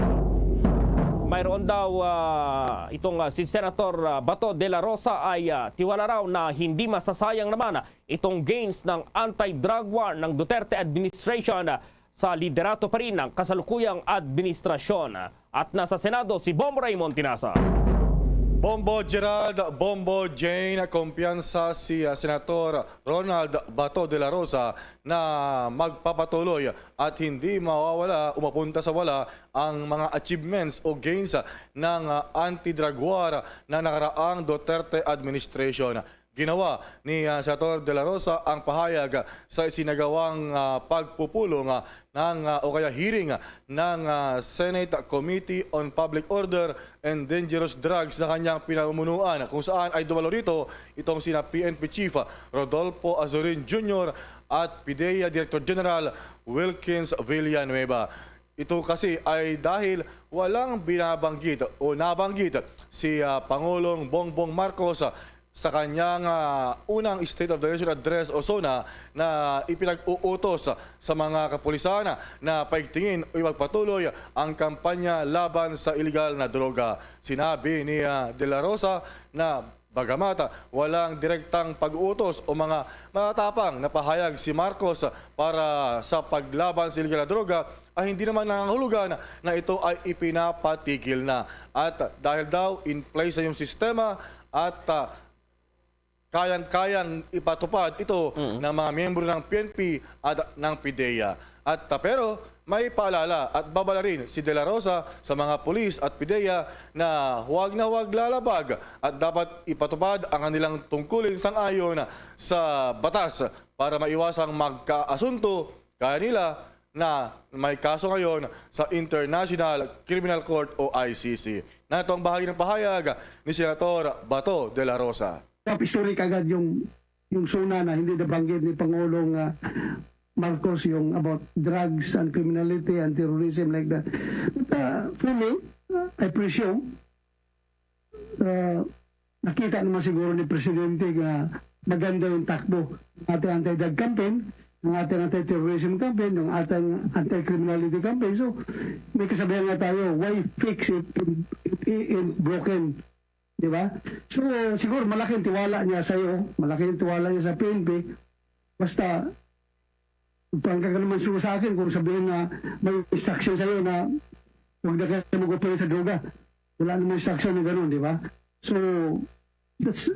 Mayroon daw ah, itong ah, si Senator ah, Bato de la Rosa ay ah, tiwala raw na hindi masasayang naman itong gains ng anti-drug war ng Duterte administration sa liderato pa rin ng kasalukuyang administrasyon. At nasa Senado si Bom Raymond Tinasa. Bombo Gerald, Bombo Jane, kumpiyansa si, ah, Senator Ronald Bato de la Rosa na magpapatuloy at hindi mawawala o mapunta sa wala ang mga achievements o gains ng, ah, anti-drug war na nakaraang Duterte administration. Ginawa ni, ah, Senator de la Rosa ang pahayag sa isinagawang, ah, pagpupulong, ah, ng, ah, o kaya hearing, ah, ng, ah, Senate Committee on Public Order and Dangerous Drugs sa kanyang pinamumunuan, kung saan ay dumalo rito itong sina P N P Chief Rodolfo Azurin Junior at PDEA Director General Wilkins Villanueva. Ito kasi ay dahil walang binabanggit o nabanggit si, ah, Pangulong Bongbong Marcos, ah, sa kanyang, ah, unang State of the Nation Address o SONA na ipinag-uutos sa mga kapulisan na paigtingin o ipagpatuloy ang kampanya laban sa iligal na droga. Sinabi ni, ah, De La Rosa na bagamat walang direktang pag-uutos o mga matatapang na pahayag si Marcos para sa paglaban sa iligal na droga, ay hindi naman nangangahulugan na ito ay ipinapatigil na. At dahil daw in place sa iyong sistema at, ah, kayang-kayang ipatupad ito Mm. ng mga miyembro ng P N P at ng PDEA. At, ah, pero may paalala at babala rin si De La Rosa sa mga pulis at PDEA na huwag na huwag lalabag at dapat ipatupad ang kanilang tungkulin sang-ayon sa batas para maiwasang magkaasunto kaya nila na may kaso ngayon sa International Criminal Court o I C C. Nato ang bahagi ng pahayag ni Senator Bato de la Rosa. Top story kagad yung, yung SONA na hindi nabanggit ni Pangulong, ah, Marcos yung about drugs and criminality and terrorism like that. But, ah, for me, ah, I presume, ah, nakita naman siguro ni Presidente nga maganda yung takbo ng ating anti-drug campaign, ng ating anti-terrorism campaign, ng ating anti-criminality campaign. So, may kasabihan nga tayo, why fix it if, if, if broken? Di ba? So, siguro malaki ang tiwala niya sa'yo, malaki ang tiwala niya sa P N P. Basta, pangka ka naman siguro sa akin kung sabihin na may instruction sa'yo na huwag na kayo mag-operate sa droga. Wala namang instruction na gano'n, di ba? So, that's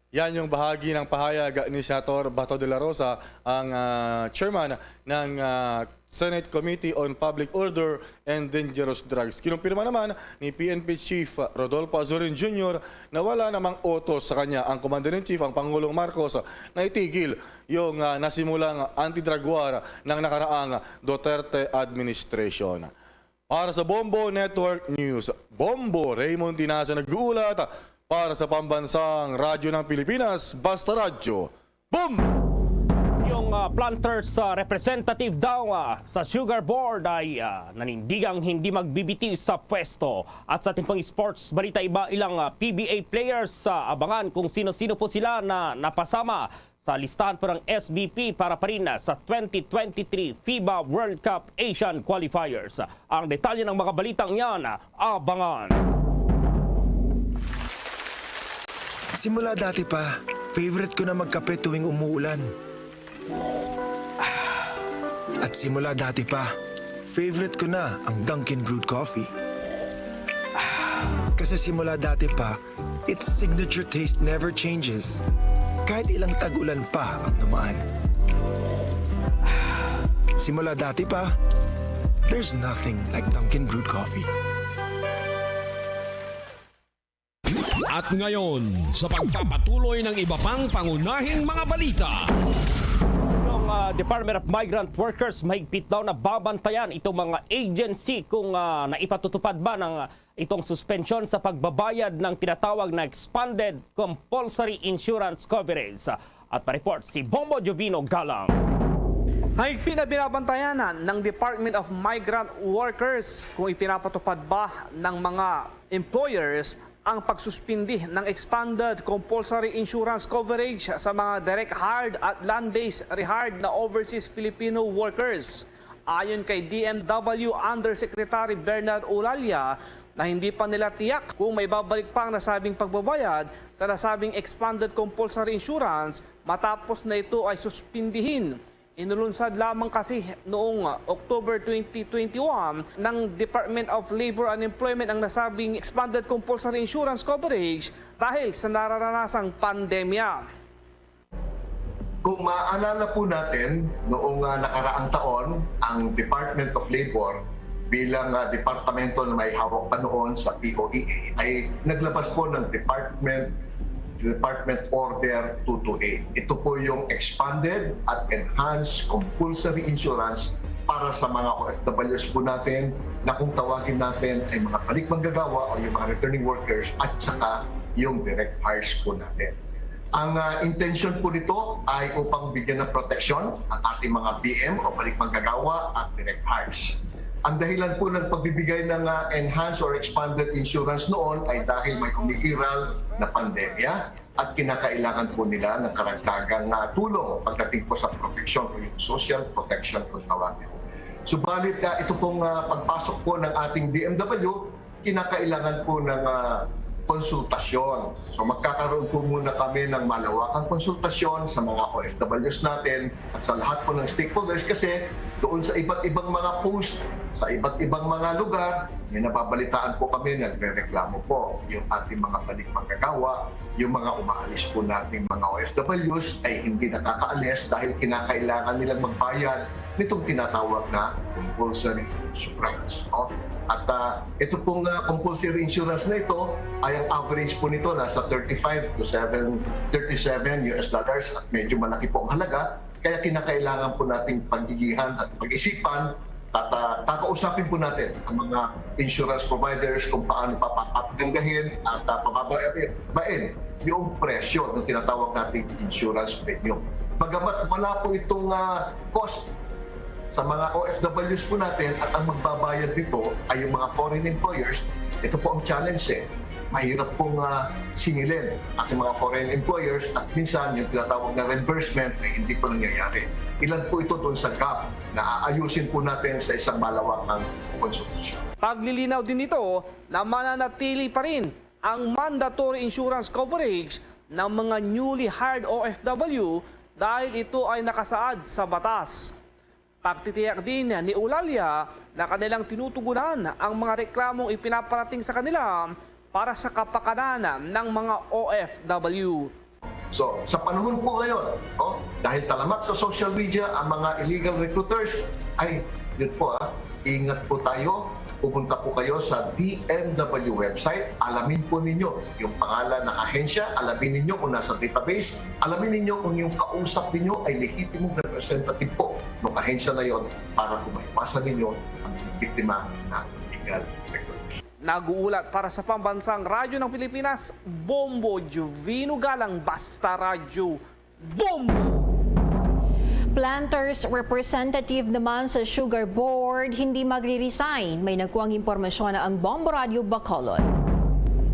Yan yung bahagi ng pahayag ni Senator Bato de la Rosa, ang, ah, chairman ng, ah, Senate Committee on Public Order and Dangerous Drugs. Kinumpirma naman ni P N P Chief Rodolfo Azurin Junior na wala namang utos sa kanya ang Commander-in-Chief, ang Pangulong Marcos, na itigil yung, ah, nasimulang anti-drug war ng nakaraang Duterte administration. Para sa Bombo Network News, Bombo Raymond Tinaza nag-uulat. Para sa Pambansang Radyo ng Pilipinas, Basta Radyo, Bombo! Yung, ah, planters, ah, representative daw, ah, sa Sugar Board ay, ah, nanindigang hindi magbibitiw sa pwesto. At sa ating pang sports balita, iba ilang, ah, P B A players sa abangan kung sino-sino po sila na napasama sa listahan po ng S B P para pa rin sa twenty twenty-three FIBA World Cup Asian Qualifiers. Ang detalye ng mga balitang yan, abangan. Simula dati pa, favorite ko na magkape tuwing umuulan. At simula dati pa, favorite ko na ang Dunkin Brewed Coffee. Kasi simula dati pa, its signature taste never changes. Kahit ilang tag-ulan pa ang dumaan. Simula dati pa, there's nothing like Dunkin Brewed Coffee. At ngayon, sa pagpapatuloy ng iba pang pangunahing mga balita. Ng, ah, Department of Migrant Workers, mahigpit daw na babantayan itong mga agency kung, ah, naipatutupad ba ng, ah, itong suspensyon sa pagbabayad ng tinatawag na expanded compulsory insurance coverage. At pa-report si Bombo Jovino Galang. Mahigpit na binabantayan ng Department of Migrant Workers kung ipinapatupad ba ng mga employers ang pagsuspindi ng expanded compulsory insurance coverage sa mga direct hired at land-based rehired na overseas Filipino workers. Ayon kay D M W Undersecretary Bernard Ulalia na hindi pa nila tiyak kung maibabalik pa ang nasabing pagbabayad sa nasabing expanded compulsory insurance matapos na ito ay suspindihin. Inulunsad lamang kasi noong October twenty twenty-one ng Department of Labor and Employment ang nasabing expanded compulsory insurance coverage dahil sa nararanasang pandemya. Kung maaalala po natin, noong ah, nakaraang taon, ang Department of Labor bilang ah, departamento na may hawak pa noon sa P O E A ay naglabas po ng Department Department Order two two eight. Ito po yung expanded at enhanced compulsory insurance para sa mga O F Ws po natin na kung tawagin natin ay mga balik manggagawa o yung mga returning workers at saka yung direct hires po natin. Ang ah, intention po nito ay upang bigyan ng proteksyon ang ating mga B M o balik manggagawa at direct hires. Ang dahilan po ng pagbibigay ng ah, enhanced or expanded insurance noon ay dahil may umiiral na pandemya at kinakailangan po nila ng karagdagang ah, tulong pagdating po sa proteksyon o yung social protection kung tawagin. Subalit ah, ito pong ah, pagpasok po ng ating D M W, kinakailangan po ng ah, konsultasyon. So magkakaroon po muna kami ng malawakang konsultasyon sa mga O F Ws natin at sa lahat po ng stakeholders kasi doon sa iba't ibang mga post, sa iba't ibang mga lugar, may nababalitaan po kami, nagrereklamo po yung ating mga balik manggagawa, yung mga umaalis po nating mga O F Ws ay hindi nakakaalis dahil kinakailangan nilang magbayad nitong tinatawag na compulsory insurance. No? At ah, ito pong ah, compulsory insurance na ito ay ang average po nito nasa thirty-five to seven, thirty-seven U S dollars at medyo malaki po ang halaga. Kaya kinakailangan po nating pag-igihan at pag-isipan at ah, kakausapin po natin ang mga insurance providers kung paano papapaganggahin at uh, pababain yung presyo ng tinatawag nating insurance premium. Bagamat wala po itong ah, cost sa mga O F Ws po natin at ang magbabayad nito ay yung mga foreign employers, ito po ang challenge eh. Mahirap pong ah, singilin ang ating mga foreign employers at minsan yung tinatawag na reimbursement ay hindi po nangyayari. Ilan po ito doon sa gap na aayusin po natin sa isang malawakang konsultasyon. Paglilinaw din nito na mananatili pa rin ang mandatory insurance coverage ng mga newly hired O F W dahil ito ay nakasaad sa batas. Pagtitiyak din ni Eulalia na kanilang tinutugunan ang mga reklamong ipinaparating sa kanila para sa kapakanan ng mga O F W. So, sa panahon po ngayon, no, dahil talamak sa social media ang mga illegal recruiters, ay, yun po ah, ingat po tayo, pumunta po kayo sa D M W website, alamin po ninyo yung pangalan ng ahensya, alamin ninyo kung nasa database, alamin ninyo kung yung kausap ninyo ay legitimong representative po ng ahensya na yon para po maiwasan ninyo ang biktima ng illegal recruiters. Nag-uulat para sa Pambansang Radyo ng Pilipinas, Bombo Jovino Galang, Basta Radyo, Bombo! Planters representative naman sa Sugar Board hindi magre-resign. May nagkuhang impormasyon ang Bombo Radyo Bacolod.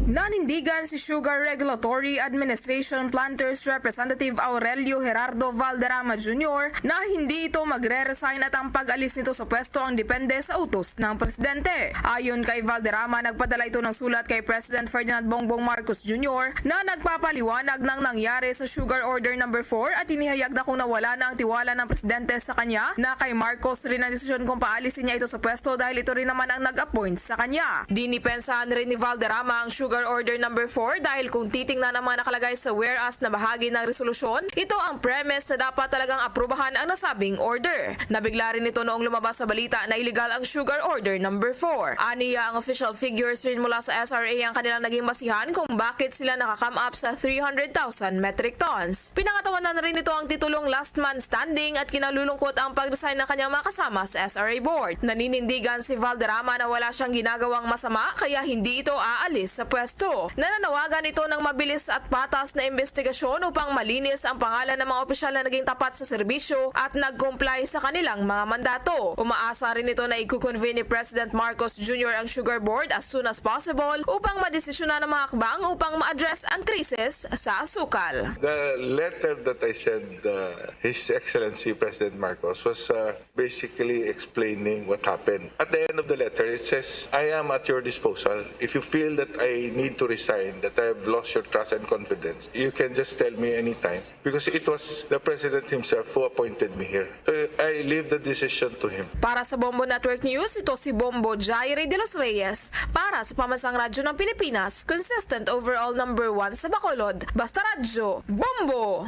Nanindigan si Sugar Regulatory Administration Planters Representative Aurelio Gerardo Valderrama Junior na hindi ito magre-resign at ang pag-alis nito sa pwesto ang depende sa utos ng presidente. Ayon kay Valderrama, nagpadala ito ng sulat kay President Ferdinand Bongbong Marcos Junior na nagpapaliwanag ng nangyari sa Sugar Order Number four at inihayag na kung nawala na ang tiwala ng presidente sa kanya na kay Marcos rin ang desisyon kung paalisin niya ito sa pwesto dahil ito rin naman ang nag-appoint sa kanya. Dinipensahan rin ni Valderrama ang Sugar Order Number four dahil kung titingnan ang mga nakalagay sa whereas na bahagi ng resolusyon, ito ang premise na dapat talagang aprubahan ang nasabing order. Nabigla rin ito noong lumabas sa balita na iligal ang Sugar Order Number four. Aniya, ang official figures rin mula sa S R A ang kanilang naging basihan kung bakit sila nakakam up sa three hundred thousand metric tons. Pinangatawanan rin nito ang titulong last man standing at kinalulungkot ang pag-resign ng kanyang mga kasama sa S R A board. Naninindigan si Valderrama na wala siyang ginagawang masama kaya hindi ito aalis sa pwesto. Nananawagan ito ng mabilis at patas na investigasyon upang malinis ang pangalan ng mga opisyal na naging tapat sa serbisyo at nag-comply sa kanilang mga mandato. Umaasa rin ito na i-convene ni President Marcos Junior ang Sugar Board as soon as possible upang madesisyonan ang mga hakbang upang ma-address ang krisis sa asukal. The letter that I sent uh, His Excellency President Marcos was uh, basically explaining what happened. At the end of the letter, it says, "I am at your disposal. If you feel that I need to resign, that I have lost your trust and confidence, you can just tell me anytime, because it was the president himself who appointed me here. So I leave the decision to him. Para sa Bombo Network News, ito si Bombo Jaire de los Reyes. Para sa Pambansang Radyo ng Pilipinas, consistent overall number one sa Bacolod. Basta Radyo, Bombo!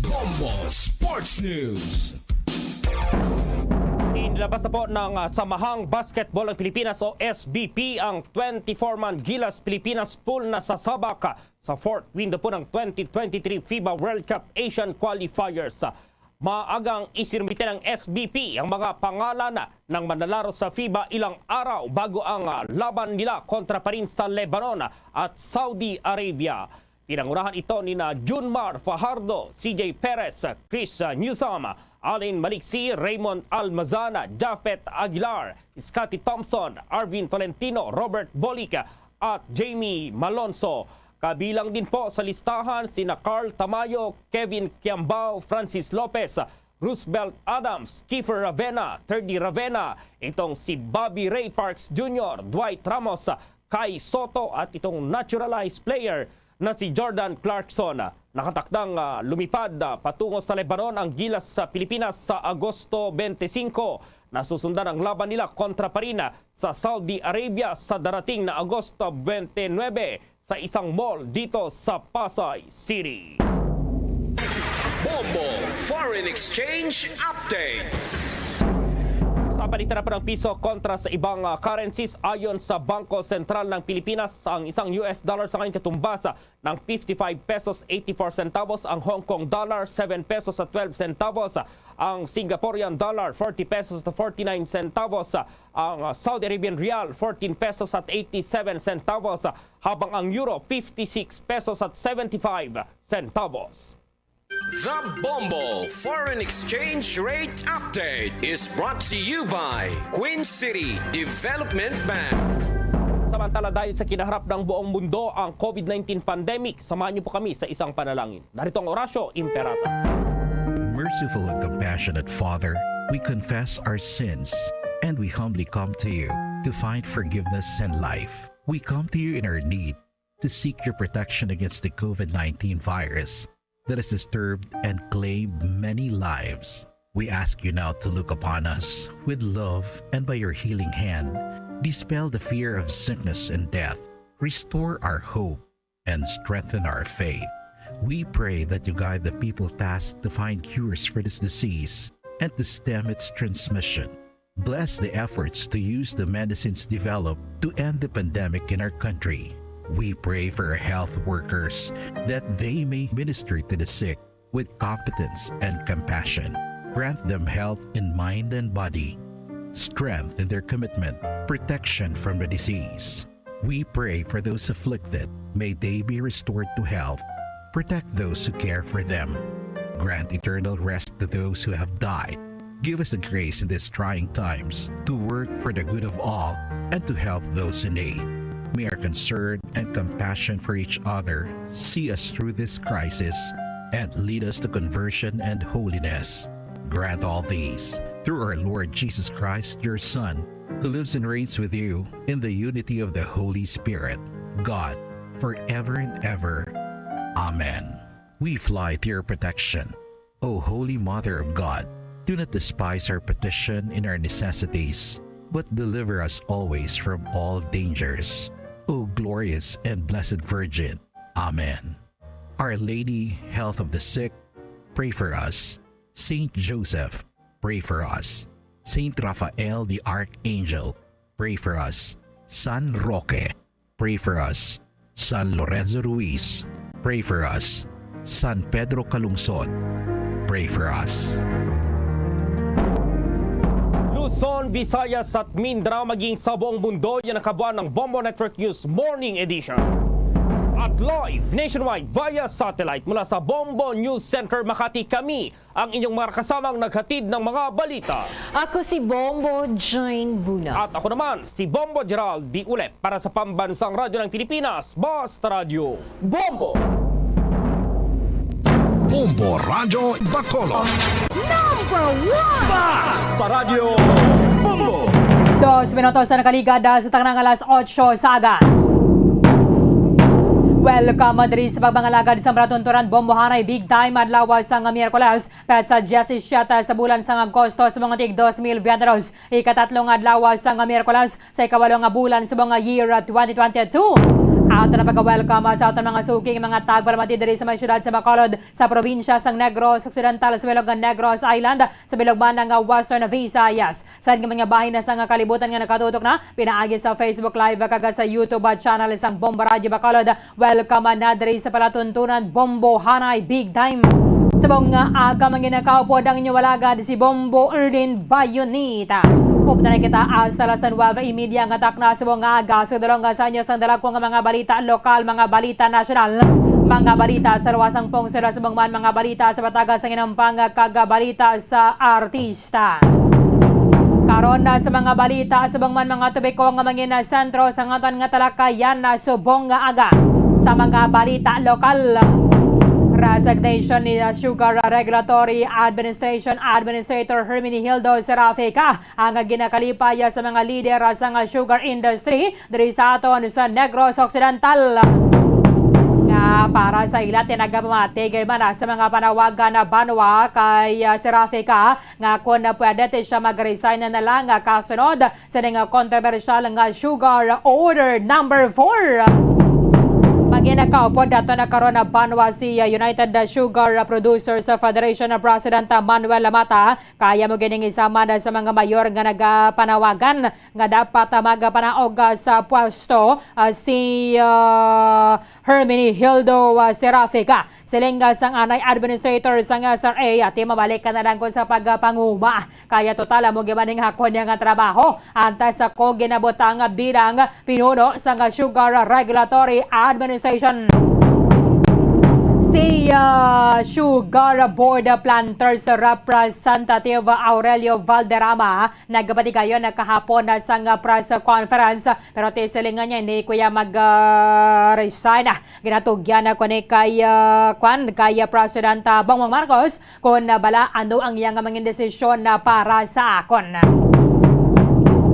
Bombo Sports News. Inilabas na po ng, ah, Samahang Basketball ng Pilipinas o S B P ang twenty-four-man Gilas Pilipinas pool na sasabak, ah, sa fourth window po ng twenty twenty-three FIBA World Cup Asian Qualifiers. Maagang isinumite ng S B P ang mga pangalan ng manlalaro sa FIBA ilang araw bago ang, ah, laban nila kontra pa rin sa Lebanon at Saudi Arabia. Pinangunahan ito ni na Junmar Fajardo, C J Perez, Chris Newsom, Allen Maliksi, Raymond Almazan, Japhet Aguilar, Scottie Thompson, Arvin Tolentino, Robert Bolic, at Jamie Malonzo. Kabilang din po sa listahan sina Carl Tamayo, Kevin Kiambao, Francis Lopez, Roosevelt Adams, Kiefer Ravena, Thirdy Ravena, itong si Bobby Ray Parks Junior, Dwight Ramos, Kai Soto at itong naturalized player na si Jordan Clarkson. Nakatakdang, ah, lumipad, ah, patungo sa Lebanon ang Gilas sa Pilipinas sa Agosto twenty-five. Nasusundan ang laban nila kontra pa rin, ah, sa Saudi Arabia sa darating na Agosto twenty-nine sa isang mall dito sa Pasay City. Bombo Foreign Exchange Update. Sa palitan na po ng piso kontra sa ibang, ah, currencies, ayon sa Bangko Sentral ng Pilipinas, ang isang U S dollar sa ngayon katumbas, ah, ng fifty-five pesos eighty-four centavos, ang Hong Kong dollar seven pesos at twelve centavos, ang Singaporean dollar forty pesos at forty-nine centavos, ang, ah, Saudi Arabian rial fourteen pesos at eighty-seven centavos, habang ang euro fifty-six pesos at seventy-five centavos. The Bombo Foreign Exchange Rate Update is brought to you by Queen City Development Bank. Samantala, dahil sa kinaharap ng buong mundo ang COVID nineteen pandemic, samahan niyo po kami sa isang panalangin. Narito ang Oratio Imperata. Merciful and compassionate Father, we confess our sins and we humbly come to you to find forgiveness and life. We come to you in our need to seek your protection against the COVID nineteen virus that has disturbed and claimed many lives. We ask you now to look upon us with love and by your healing hand, dispel the fear of sickness and death, restore our hope, and strengthen our faith. We pray that you guide the people tasked to find cures for this disease and to stem its transmission. Bless the efforts to use the medicines developed to end the pandemic in our country. We pray for our health workers that they may minister to the sick with competence and compassion. Grant them health in mind and body, strength in their commitment, protection from the disease. We pray for those afflicted. May they be restored to health. Protect those who care for them. Grant eternal rest to those who have died. Give us the grace in these trying times to work for the good of all and to help those in need. May our concern and compassion for each other see us through this crisis and lead us to conversion and holiness. Grant all these through our Lord Jesus Christ, your Son, who lives and reigns with you in the unity of the Holy Spirit, God, forever and ever. Amen. We fly to your protection, O Holy Mother of God. Do not despise our petition in our necessities, but deliver us always from all dangers, O glorious and blessed Virgin. Amen. Our Lady, Health of the Sick, pray for us. Saint Joseph, pray for us. Saint Raphael the Archangel, pray for us. San Roque, pray for us. San Lorenzo Ruiz, pray for us. San Pedro Calungsod, pray for us. Luzon, Visayas at Mindanao, maging sa buong mundo, yan ang kabuuan ng Bombo Network News Morning Edition. At live nationwide via satellite mula sa Bombo News Center Makati, kami ang inyong mga kasamang naghatid ng mga balita. Ako si Bombo Jane Buna. At ako naman, si Bombo Gerald Diulep para sa Pambansang Radyo ng Pilipinas, Basta Radyo Bombo! Bombo Radyo Bacolod. Number one! Basta Radyo Bombo! Dos minutos na nakaligad sa tanang alas otso sa aga. Welcome diri sa pagpangalagad sa palatuntunan bombohanay big time adlaw sa nga Miyerkules, petsa diyesisiete sa bulan sa Agosto sa mga tig dos mil veintidos. Ikatatlo nga adlaw sa nga Miyerkules sa ikawalo nga bulan sa mga year twenty twenty-two. Ato na pagka-welcome sa aton mga suking mga tagbalamati diri sa may siyudad sa Bacolod, sa probinsya sang Negros Occidental, sa bilog nga Negros Island, sa bilog man nga Western Visayas. Sa nga mga bahin na sa nga kalibutan nga nakatutok na pinaagi sa Facebook Live kag sa YouTube channel sang Bombo Radyo Bacolod, welcome na diri sa palatuntunan Bombo Hanay Big Time. Subong nga aga, mga ginakaupod, ang inyo alagad si Bombo Erlin Bayonita. Updan na kita hasta las nuwebe y media nga takna subong nga aga. Sa dulong nga sa inyo sang dalagko nga mga balita lokal, mga balita nasyonal, mga balita sa luwas sang pungsod, subong man mga balita sa bataga sang inampang kag balita sa artista. Karon na sa mga balita, subong man mga topiko nga mangin sentro sa aton nga talakayan na subong nga aga sa mga balita lokal. Resignation ni Sugar Regulatory Administration Administrator Herminihildo Serafica ang ginakalipay sa mga lider sa nga sugar industry diri sa aton sa Negros Occidental, nga para sa ila tinagapamatigay man sa mga panawagan na banwa kay, ah, Serafica nga kun pwede ti siya mag-resign na lang, ah, kasunod sa ning kontrobersyal nga Sugar Order number four. Magin nagkaupod nato na karon na banwa si, ah, United Sugar Producers Federation President, ah, Manuel Lamata. Kaya mo gining isa man sa mga mayor nga nagapanawagan nga dapat, ah, magapanaog, ah, sa pwesto, ah, si, ah, Herminihildo, ah, Serafica. Siling, ah, sang anay administrator sang S R A, ati mabalik ka na lang ko sa pagpanguma. Kaya total, amo giman ning hakon niya nga trabaho antes sa ko ginabutang bilang pinuno sang Sugar Regulatory Administration. Si, ah, Sugar Board Planters Representative Aurelio Valderrama nagpatigayon na kahapon na sang press conference, pero ti silingan niya hindi kuya mag, ah, resign. Ginatugyan na ko ni kay, ah, kwan, kay, ah, President, ah, Bongbong Marcos kung, ah, bala ano ang iya nga mangin desisyon na para sa akon.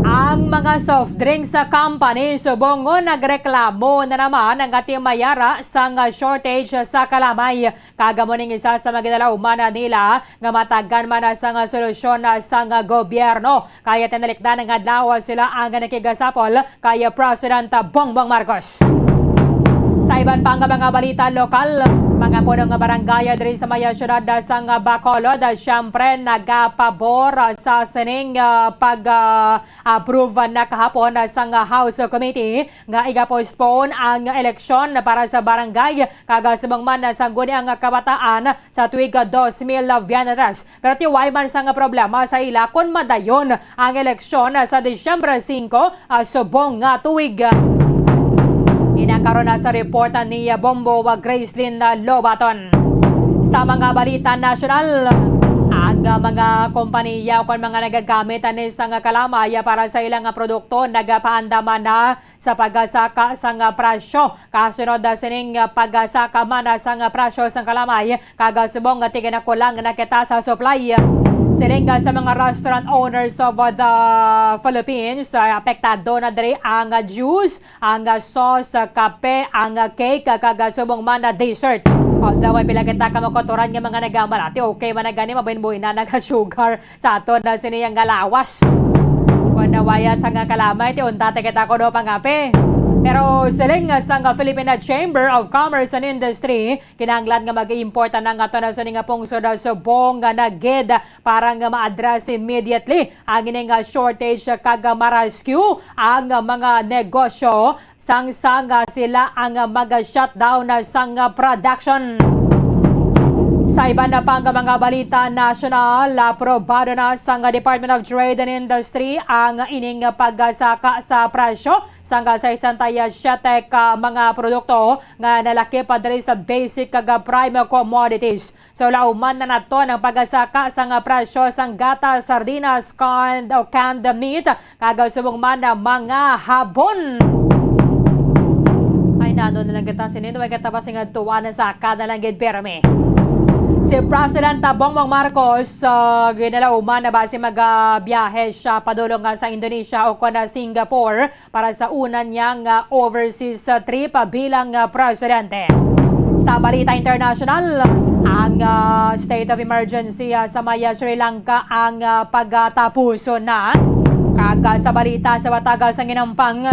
Ang mga soft drinks sa company subong nga nagreklamo na naman ang atimayara sang shortage sa kalamay. Kag amo ning isa sa mga ginalauman nila nga matagan man sang solusyon sang gobyerno. Kaya tinalikdan nga adlaw sila ang nakigasapol kay President Bongbong Marcos. Sa iban pa nga mga balita lokal, mga puno nga barangay diri sa may siyudad sang Bacolod, siyempre nagapabor sa sining, ah, pag, ah, approve na kahapon sang House Committee nga iga-postpone ang eleksyon para sa barangay kag subong man sa guni ang kabataan sa tuig dos mil veintitrés. Pero ti way man sang problema sa ila kon madayon ang eleksyon sa Disyembre singko, ah, subong nga tuig. Ina karon na sa report ni Bombo wa Gracelyn Lobaton. Sa mga balita nasyonal, ang mga kompanya o kon mga nagagamit ani sang kalamay para sa ilang produkto nagapaandaman na sa pagsaka sang presyo. Kasunod sining pagsaka man sang presyo sang kalamay, kag subong nga tiginakulang na kita sa supply. Siling sa mga restaurant owners of the Philippines, apektado na diri ang juice, ang sauce, kape, ang cake, kag subong man na dessert. Although may pila kita ka makotoran nga mga nagamalati, okay man na gani, mabuhin-buhin na nag-sugar sa aton na sini ang lawas. Kung nawaya sa nga kalamay, ti unta ti kita ko do pangape. Pero siling nga sang Philippine Chamber of Commerce and Industry, kinahanglan nga mag-import na nga aton na sini nga pungsod subong nga nagid para nga ma-address immediately ang ini nga shortage kag ma-rescue ang mga negosyo sang sang sila ang mag-shutdown sang production. Sa iban na pa nga mga balita nasyonal, aprobado na sang Department of Trade and Industry ang ining pagsaka sa presyo sang sesenta y siete ka mga produkto nga nalakip diri sa basic kag prime commodities. So, lauman na naton ang pagsaka sang presyo sang gatas, sardinas, canned o canned meat, kag subong man na mga habon. Ay, nano na lang kita sinin, way kita pa sing adtuan sa kada lang gid pirmi. Si President Bongbong Marcos, ah, ginalauman na basi magabiyahe siya padulong nga sa Indonesia o kon na Singapore para sa una niya nga overseas, ah, trip, ah, bilang, ah, presidente. Sa balita international, ang, ah, state of emergency, ah, sa may, ah, Sri Lanka ang, ah, pagatapuson na. Kag, ah, sa balita sa Wataga sa Ginampang,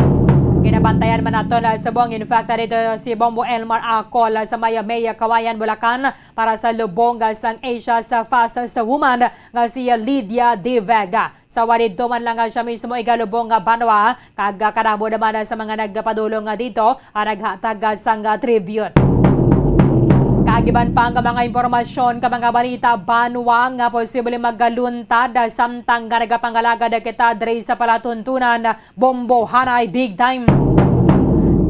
ginabantayan man nato na subong infected dito si Bombo Elmar Acol, ah, sa may, ah, May, ah, Kawayan, Bulacan, para sa lubong sang Asia's Fastest Woman nga si Lydia De Vega. Sa Warido man lang nga siya mismo igalubong nga banwa, kag kadamo naman sa mga nagpadulong nga dito ang naghatag sang tribute. Kag iban pa nga mga impormasyon ka mga balita, banwa nga posible magaluntad samtang nga nagapangalagad kita diri sa palatuntunan. Bombo, hanay big time.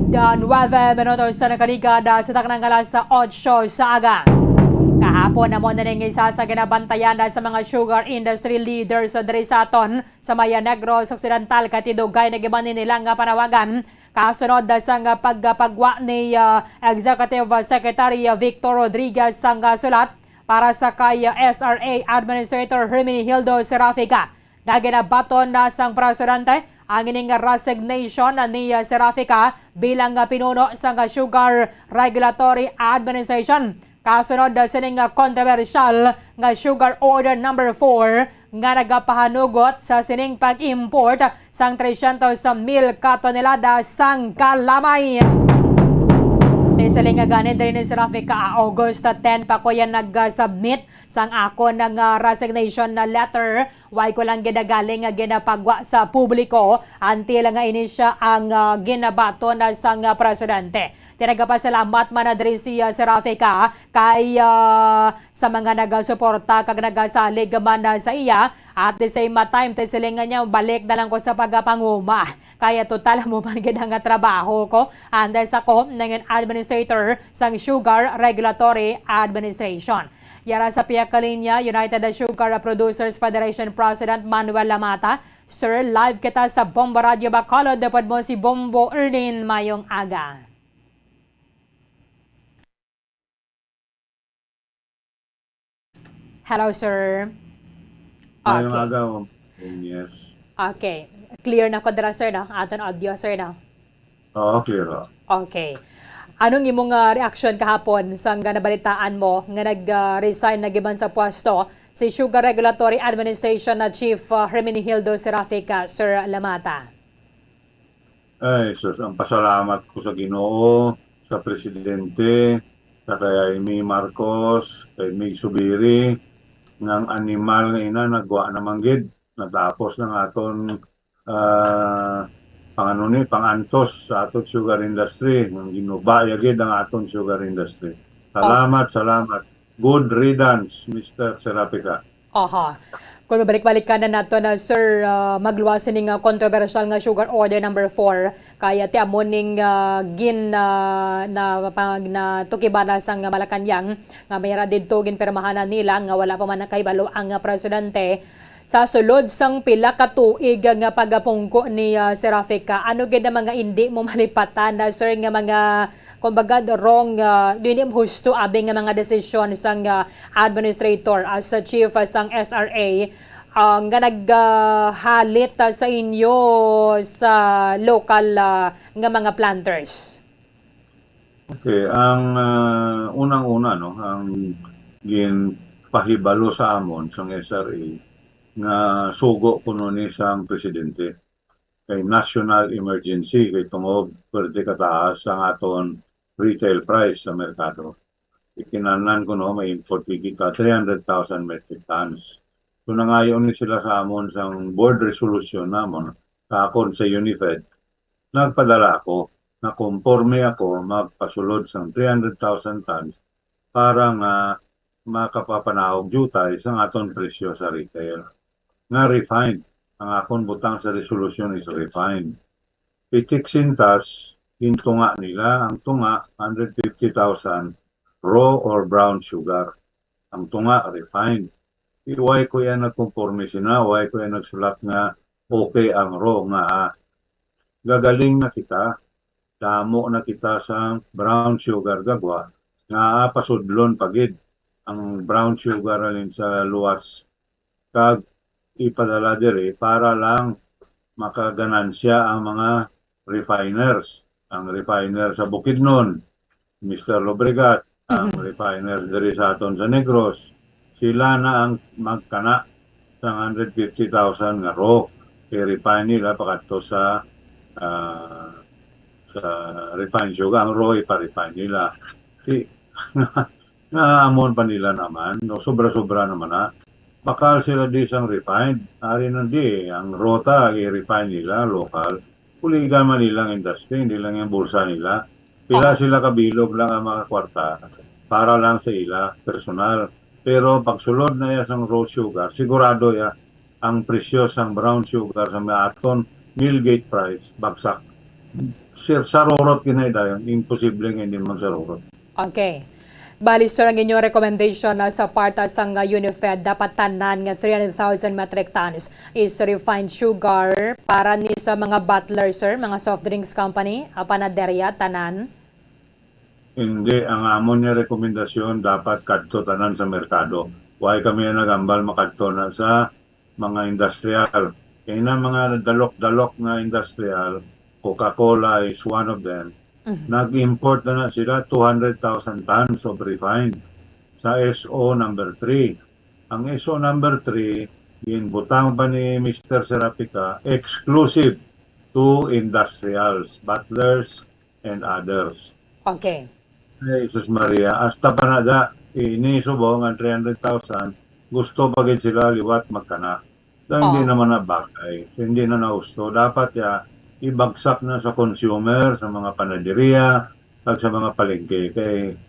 Da nueve minutos sa nakaligad, ah, sa taknang alas otso sa aga. Kahapon, amo na ning isa sa ginabantayan, ah, sa mga sugar industry leaders, ah, diri sa aton sa Maya Negros Occidental, kay dugay na gid man nila nga panawagan. Kasunod, ah, sang, ah, pagpagwa ni, ah, Executive Secretary, ah, Victor Rodriguez sang, ah, sulat para sa kay, ah, S R A Administrator Herminihildo Serafica. Nga ginabaton na sang presidente ang ining resignation ni, ah, Serafica bilang, ah, pinuno sang, ah, Sugar Regulatory Administration. Kasunod, ah, sining, ah, kontrobersyal nga Sugar Order Number Four nga nagapahanugot sa sining pag-import sang tresyentos mil ka tonelada sang kalamay. Ti siling nga gani diri ni Serafica, ah, August ten pa ko yan nag-submit sang akon nga resignation na letter. Way ko lang ginagaling nga ginapagwa sa publiko, until nga ini siya ang, ah, ginabaton na sang, ah, presidente. Ti nagapasalamat man na diri si, ah, Serafica kay, ah, sa mga nagasuporta kag nagasalig man na sa iya. At the same time, ti siling nga niya, balik na lang ko sa pagapanguma. Kaya total mo man gid ang trabaho ko, antes ako nangin administrator sang Sugar Regulatory Administration. Yara sa pihak ka linya, United Sugar Producers Federation President Manuel Lamata. Sir, live kita sa Bombo Radio Bacolod. Dapat mo si Bombo Ernin. Mayong aga. Hello, sir. Mayong Okay. aga, Ma'am. Yes. Okay. Clear na ko dira, sir, no? Aton audio, sir, no? Oo, clear, oh. Okay. Anong imong, ah, reaksyon kahapon sang nabalitaan mo nga nag, ah, resign na giban sa pwesto si Sugar Regulatory Administration na Chief, ah, Herminihildo Serafica, Sir Lamata? Ay, sus, ang pasalamat ko sa Ginoo, sa Presidente, sa kay Amy Marcos, kay Mig Subiri, nga ang animal nga ina nagwa na man gid, natapos na ang aton, ah, pangano ni, pangantos sa aton sugar industry, nga ginuba ya gid ang aton sugar industry. Oh. Salamat, salamat. Good riddance, Mister Serapica. Aha. Kung mabalik-balikan na nato na, sir, ah, magluwas sining, ah, kontrobersyal nga Sugar Order Number Four, kaya ti amo ning, ah, gin, ah, na, pag natukiban na sang Malacañang, nga mayra didto ginpirmahan na nila nga wala pa man nakahibalo ang, ah, presidente. Sa sulod sang pila ka tuig nga pagapungko ni, ah, Serafica, ano gid ang mga indi mo malipatan na, sir, nga mga, kumbaga, wrong, ah, dili husto abi nga mga desisyon sang, ah, administrator as a chief, ah, sang S R A, ah, nga nag, ah, halit, ah, sa inyo sa local, ah, nga mga planters? Okay, ang, ah, unang-una, no, ang ginpahibalo sa amon sang S R A nga sugo kuno ni sang presidente kay national emergency, kay tungod pwerte kataas ang aton retail price sa merkado. Ikinahanglan kuno ma-import kita three hundred thousand metric tons. So, nangayo ni sila sa amon sang board resolution namon, sa akon sa Unifed, nagpadala ako, nakomporme ako magpasulod sang three hundred thousand tons para nga makapapanahog diutay sang aton presyo sa retail. Nga refined, ang akon butang sa resolution is refined. Pitik sintas, gintunga nila ang tunga, hundred fifty thousand raw or brown sugar. Ang tunga, refined. Iway ko yan nagkonforme sina, way ko yan nagsulat nga okay ang raw nga, ah, gagaling na kita, damo na kita sa brown sugar gagwa, nga, ah, pasudlon pa gid. ang brown sugar halin sa luwas kag ipadala diri para lang makaganansya ang mga refiners. Ang refiner sa Bukidnon, Mister Lobregat, ang Mhm. refiners diri sa aton sa Negros, sila na ang magkana sang hundred fifty thousand nga raw. I-refine nila pakadto sa, ah, sa refined sugar. Ang raw ipa-refine nila. Si, nga amon pa nila naman, no, sobra-sobra naman na. Bakal sila di sang refined. Ari na di, ang raw ta, i-refine nila, local. Kuligan man nilang industry, hindi lang yung bulsa nila. Pila Oo. sila kabilog lang ang mga kwarta para lang sa ila, personal. Pero pagsulod na ya sang raw sugar, sigurado ya ang presyo sang brown sugar sa mga aton mill gate price, bagsak. Sir, sarurot kinay dayon, imposible nga hindi magsarurot. Okay. Bali, sir, ang inyong recommendation na sa part, ah, sang, ah, UNIFED, dapat tanan nga three hundred thousand metric tons is refined sugar para ni sa mga bottler, sir, mga soft drinks company, ah, panaderya, tanan? Hindi, ang amon nga rekomendasyon dapat kadto tanan sa merkado. Why kami ang nagambal makadto na sa mga industrial? Kaya na mga dalok-dalok nga industrial, Coca-Cola is one of them. Mhm. Nag-import na na sila two hundred thousand tons of refined sa S O number three. Ang S O number three, ginbutang pa ni Mister Serapica, exclusive to industrials, butlers, and others. Okay. Ay, Jesus Maria, hasta pa na da, ini subong ang three hundred thousand, gusto pa gid sila liwat magkana. So, hindi Oh. naman na bagay. So, hindi na nausto. Dapat ya, ibagsak na sa consumer, sa mga panaderia, at sa mga palengke. Kay,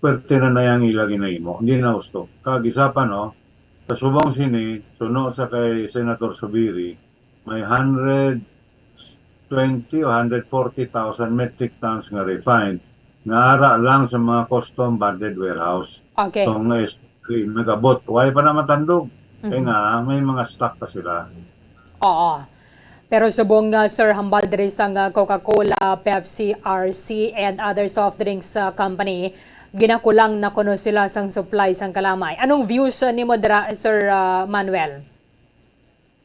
pwerte na na yang ila ginahimo. Hindi na usto. Kag isa pa, no, sa subong sini, suno sa kay Senator Subiri, may hundred twenty o hundred forty thousand metric tons nga refined nga ara lang sa mga custom bonded warehouse. Okay. So, nga is, nagabot, why pa na matandog? Kaya Mhm. nga, may mga stock pa sila. Oo. Pero subong nga, sir, hambal diri sang, ah, Coca-Cola, Pepsi, R C, and other soft drinks, ah, company, ginakulang na kuno sila sang supply sang kalamay. Anong views, ah, nimo dira, Sir, ah, Manuel?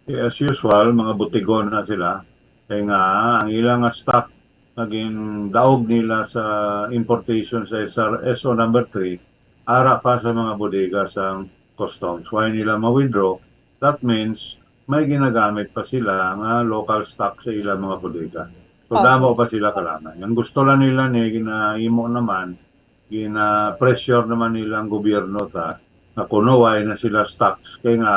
Eh, as usual, mga butigon na sila. Kaya nga, ang ilang stock nga gindaog nila sa importation sa S R, S O number three, ara pa sa mga bodega sang customs. Why nila ma-withdraw? That means, may ginagamit pa sila nga local stock sa ilang mga bodega. So, Oh. damo pa sila kalamay. Ang gusto lang nila ni, ginahimo naman, gina-pressure naman nila ang gobyerno ta, nga kuno wala na sila stocks. Kaya nga,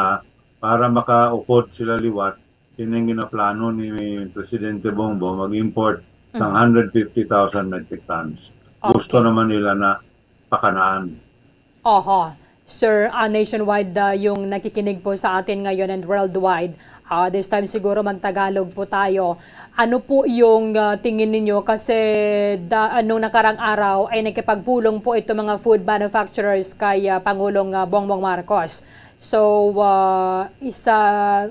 para makaupod sila liwat, kining ginaplano ni Presidente Bongbong mag-import sang Mhm. hundred fifty thousand metric tons. Gusto Okay. naman nila na pakanaan. Oho. Sir, ah, nationwide, ah, yung nakikinig po sa atin ngayon and worldwide. Ah, this time siguro magtagalog po tayo. Ano po yung, ah, tingin ninyo? Kasi da-, ah, nung nakarang araw ay nakipagpulong po itong mga food manufacturers kay, ah, Pangulong, ah, Bongbong Marcos. So, ah, isa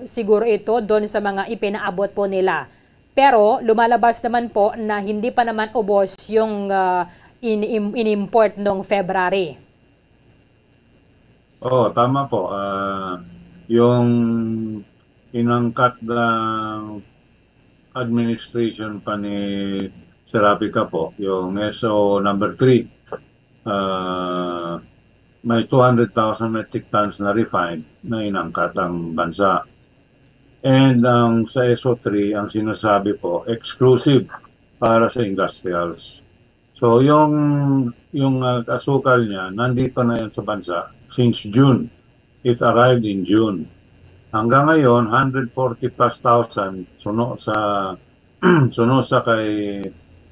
siguro ito doon sa mga ipinaabot po nila. Pero lumalabas naman po na hindi pa naman ubos yung, ah, in-, im-, in-import nung February. Oo, tama po. Ah, yung inangkat ng administration pa ni Serapica po, yung S O number three, ah, may two hundred thousand metric tons na refined na inangkat ang bansa. And ang sa S O three, ang sinasabi po, exclusive para sa industrials. So, yung, yung, ah, asukal niya, nandito na yan sa bansa since June. It arrived in June. Hanggang ngayon, hundred forty plus thousand suno sa, suno sa kay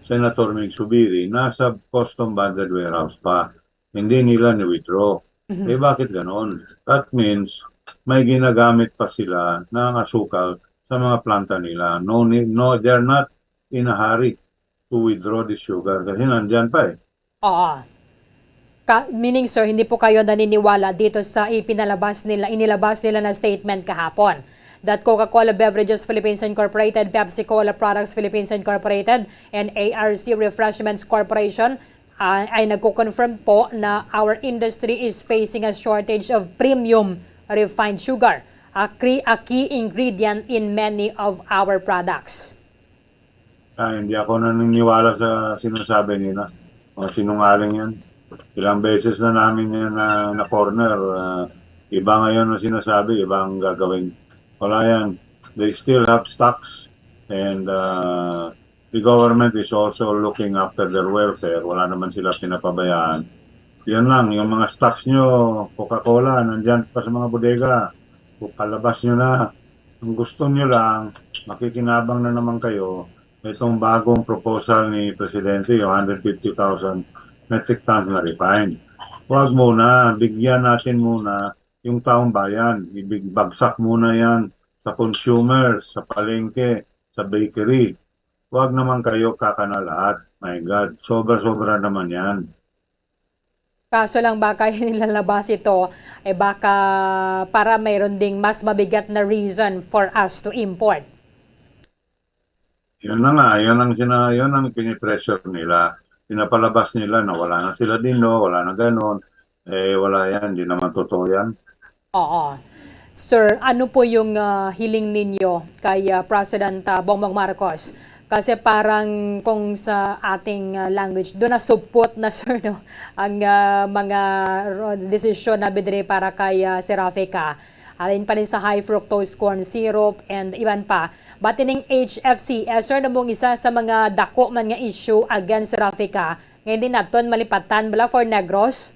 Senator Ming Subiri, nasa custom bonded warehouse pa. Hindi nila ni-withdraw. Mhm. Eh, bakit ganon? That means, may ginagamit pa sila ng asukal sa mga planta nila. No need, no, they're not in a hurry to withdraw the sugar kasi nandyan pa eh. Oo. Ka-, meaning, sir, hindi po kayo naniniwala dito sa ipinalabas nila, inilabas nila na statement kahapon that Coca-Cola Beverages Philippines Incorporated, Pepsi Cola Products Philippines Incorporated, and A R C Refreshments Corporation ah, ay nagko-confirm po na our industry is facing a shortage of premium refined sugar, a, cre- a key ingredient in many of our products. Ah, hindi ako naniniwala sa sinasabi nila. O, sinungaling yan. Ilang beses na namin yan na, na corner. Ah, iba ngayon ang sinasabi, iba ang gagawin. Wala yan. They still have stocks and uh, the government is also looking after their welfare. Wala naman sila pinapabayaan. Yan lang, yung mga stocks nyo, Coca-Cola, nandyan pa sa mga bodega. Palabas nyo na. Ang gusto nyo lang, makikinabang na naman kayo itong bagong proposal ni Presidente, yung one hundred fifty thousand metric tons na refined. Huwag muna, bigyan natin muna yung taong bayan. Ibig bagsak muna yan sa consumers, sa palengke, sa bakery. Huwag naman kayo kakana lahat. My God, sobra-sobra naman yan. Kaso lang baka nilalabas ito, eh baka para mayroon ding mas mabigat na reason for us to import. Yun na nga, yun ang sina, yun ang pinipressure nila. Pinapalabas nila na wala na sila dino, wala na ganon. Eh, wala yan, hindi naman totoo yan. Oo. Sir, ano po yung ah, hiling ninyo kay ah, President ah, Bongbong Marcos? Kasi parang kung sa ating ah, language, doon nasupot na, sir, no? Ang ah, mga ro- desisyon na bidre para kay ah, Serafica. Alin pa rin sa high fructose corn syrup and iban pa. But ining H F C S, sir, na mong isa sa mga dako man nga issue against Serafica, nga hindi naton malipatan bala for Negros?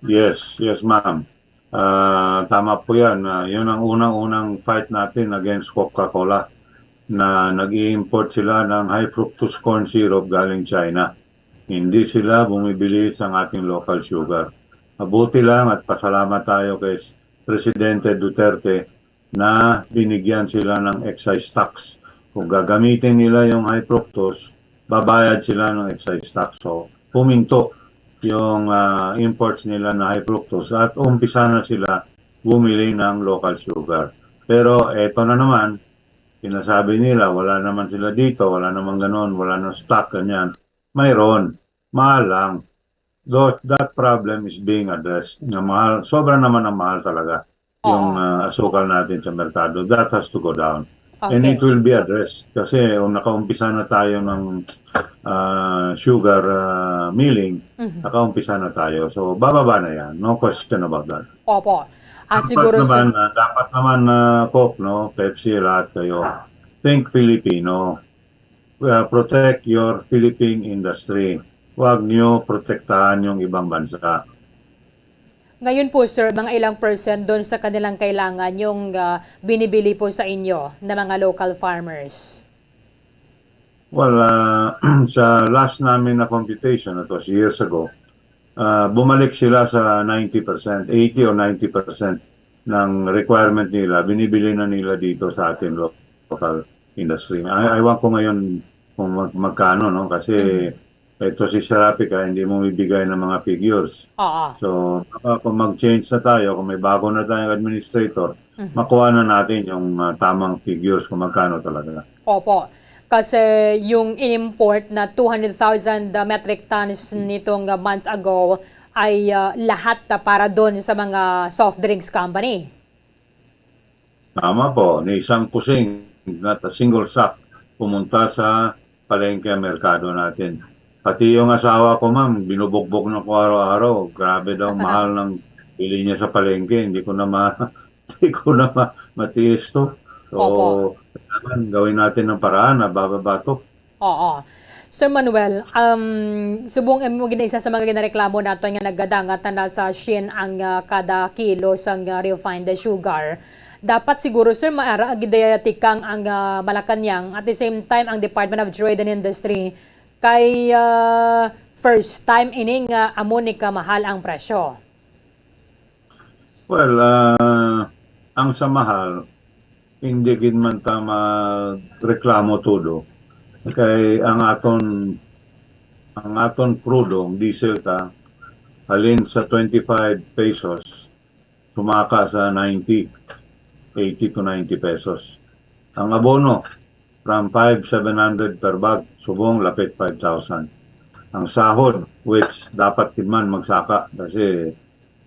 Yes, yes, ma'am. Ah, tama po yan. Ah, yun ang unang-unang fight natin against Coca-Cola na nag-i-import sila ng high fructose corn syrup galing China. Hindi sila bumibili sa ating local sugar. Mabuti lang at pasalamat tayo kay Presidente Duterte na binigyan sila ng excise tax. Kung gagamitin nila yung high fructose, babayad sila ng excise tax. So, huminto yung ah, imports nila na high fructose at umpisa na sila bumili ng local sugar. Pero eto na naman, sinasabi nila, wala naman sila dito, wala naman ganon, wala nang stock, ganyan. Mayroon, mahal lang. Though that problem is being addressed. Nga mahal, sobra naman ang mahal talaga yung ah, asukal natin sa merkado. That has to go down. And it Okay. will be addressed kasi kung nakaumpisa na tayo ng ah, sugar ah, milling, Mhm. nakaumpisa na tayo. So, bababa na yan. No question about that. Opo. At Dapat siguro, naman, sir, ah, dapat naman na Coke, no? Pepsi, lahat kayo. Think Filipino. Uh, protect your Philippine industry. Huwag nyo protektahan yung ibang bansa. Ngayon po, sir, mga ilang percent doon sa kanilang kailangan yung ah, binibili po sa inyo ng mga local farmers? Well, ah, sa last namin na computation, that was years ago, ah, bumalik sila sa ninety percent, eighty or ninety percent ng requirement nila, binibili na nila dito sa ating local industry. Ay, aywan ko ngayon kung mag- magkano, no? Kasi ito si Serapica, hindi mo bibigay ng mga figures. Oo. So, baka kung mag-change na tayo, kung may bago na tayong administrator, Mhm. makuha na natin yung ah, tamang figures kung magkano talaga. Opo. Kasi yung in-import na two hundred thousand metric tons nitong ah, months ago ay ah, lahat na para doon sa mga soft drinks company. Tama po, ni isang kusing, not a single sack, pumunta sa palengke, merkado natin. Pati yung asawa ko, ma'am, binubugbog na ko araw-araw. Grabe daw, mahal ng bili niya sa palengke. Hindi ko na ma, hindi ko na ma, matiis to. So, Opo. kailangan gawin natin ng paraan na bababa to. Oo. Sir Manuel, um, subong imo gid isa sa mga ginareklamo naton nga nagadangat na sa syen ang ah, kada kilo sang ah, refined sugar. Dapat siguro, sir, maara gid tikang ang ah, Malacañang, at the same time ang Department of Trade and Industry kay ah, first time ini nga amo ni kamahal ang presyo. Well, ah, ang sa mahal, hindi gid man ta magreklamo todo. Kay ang aton ang aton krudo, ang diesel ta, halin sa twenty-five pesos, sumaka sa ninety, eighty to ninety pesos. Ang abono, from five seven hundred per bag, subong lapit five thousand. ang sahod, which dapat gid man magsaka kasi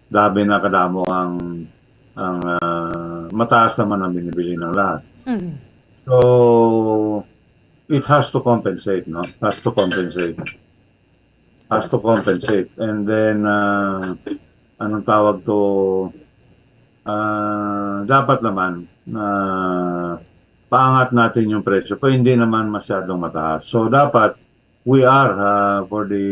dabi na kadamo ang, ang, ah, mataas naman ang binibili ng lahat. Mhm. So, it has to compensate, no? Has to compensate. Has to compensate. And then, ah, anong tawag to? Ah, dapat naman na paangat natin yung presyo, pero hindi naman masyadong mataas. So, dapat we are, ah, for the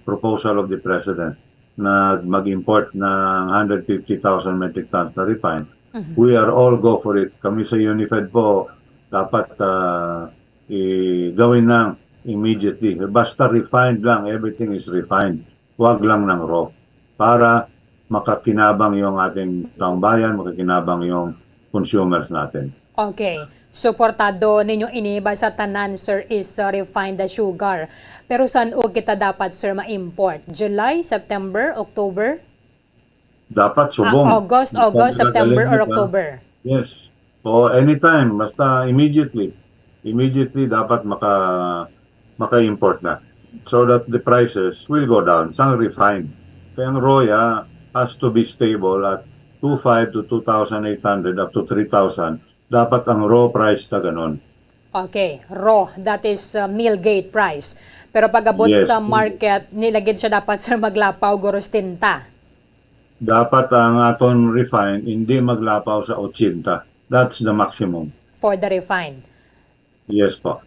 proposal of the President na mag-import ng hundred fifty thousand metric tons na refined. Mhm. We are all go for it. Kami sa Unified po, dapat, ah, i-, gawin na immediately. Basta refined lang, everything is refined. Wag lang ng raw. Para makakinabang yung ating taong bayan, makakinabang yung consumers natin. Okay. Suportado ninyo ini, basta tanan, sir, is, uh, refined sugar. Pero san-o kita dapat, sir, ma-import? July, September, October? Dapat subong. Ah, August, August, September, or October? Yes. O anytime, basta immediately. Immediately dapat maka-, maka-import na. So that the prices will go down. Sang refined. Kaya ang raw ya has to be stable at two five to two thousand eight hundred up to three thousand. Dapat ang raw price ta ganon. Okay, raw, that is, uh, mill gate price. Pero pag abot sa market, nilagid siya dapat, sir, maglapaw, guro, setenta. Dapat ang aton refine hindi maglapaw sa ochenta. That's the maximum. For the refine. Yes po.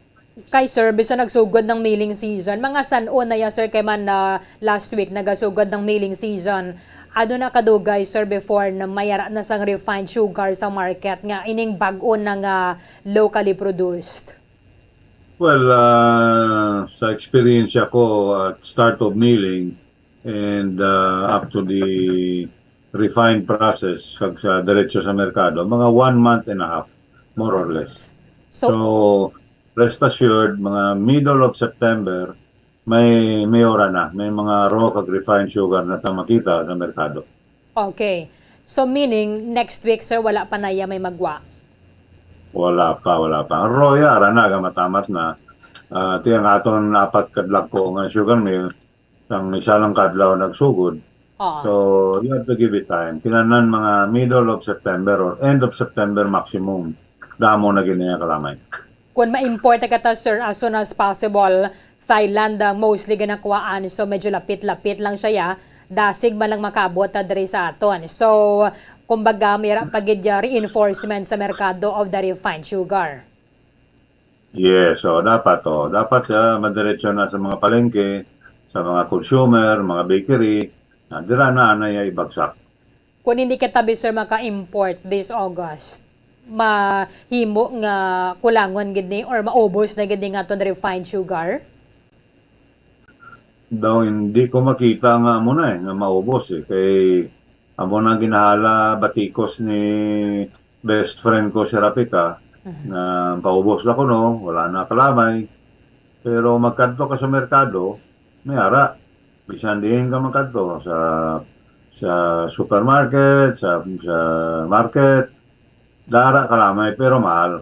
Kay, sir, bisan nagsugod ng milling season, mga san-o na ya, sir, kay man, ah, last week nagasugod ng milling season. Ano na kadugay, sir, before na mayara na sang refined sugar sa market nga ining bag-o na nga locally produced? Well, ah, sa eksperyensya ko at start of milling and, ah, up to the refined process kag sa diretso sa merkado, mga one month and a half, more or less. So, So, rest assured, mga middle of September, may, may ora na, may mga raw kag refined sugar na ta makita sa merkado. Okay. So, meaning, next week, sir, wala pa na ya may magwa? Wala pa, wala pa. Ang raw ya, ara na, gamatamat na. Ah, ti ang aton apat ka dlako nga sugar mill, sang isa lang kadlaw nagsugod. Oo. So, you have to give it time. Kinahanglan mga middle of September or end of September maximum. Damo na gini ang kalamay. Kung ma-import na kita, sir, as soon as possible, Thailand, ah, mostly ginakuhaan. So, medyo lapit-lapit lang siya, ya. Dasig man lang makabot, ah, diri sa aton. So, kumbaga, mayra pa gid, ah, reinforcement sa merkado of the refined sugar. Yes, so dapat, oh, dapat, ah, madiretso na sa mga palengke, sa mga consumer, mga bakery, ah, dira na, na ya ibagsak. Kung hindi kita bi, sir, maka-import this August, mahimo nga kulangon gid ni or maubos na gid ni nga aton refined sugar? Daw hindi ko makita nga amo na, eh, nga maubos, eh. Kay amo na ginahala batikos ni best friend ko si Rapica, Mhm. nga paubos na kuno, wala na kalamay. Pero magkadto ka sa merkado, may ara. Bisan diin ka magkadto, sa, sa supermarket, sa, sa market, dara kalamay, pero mahal.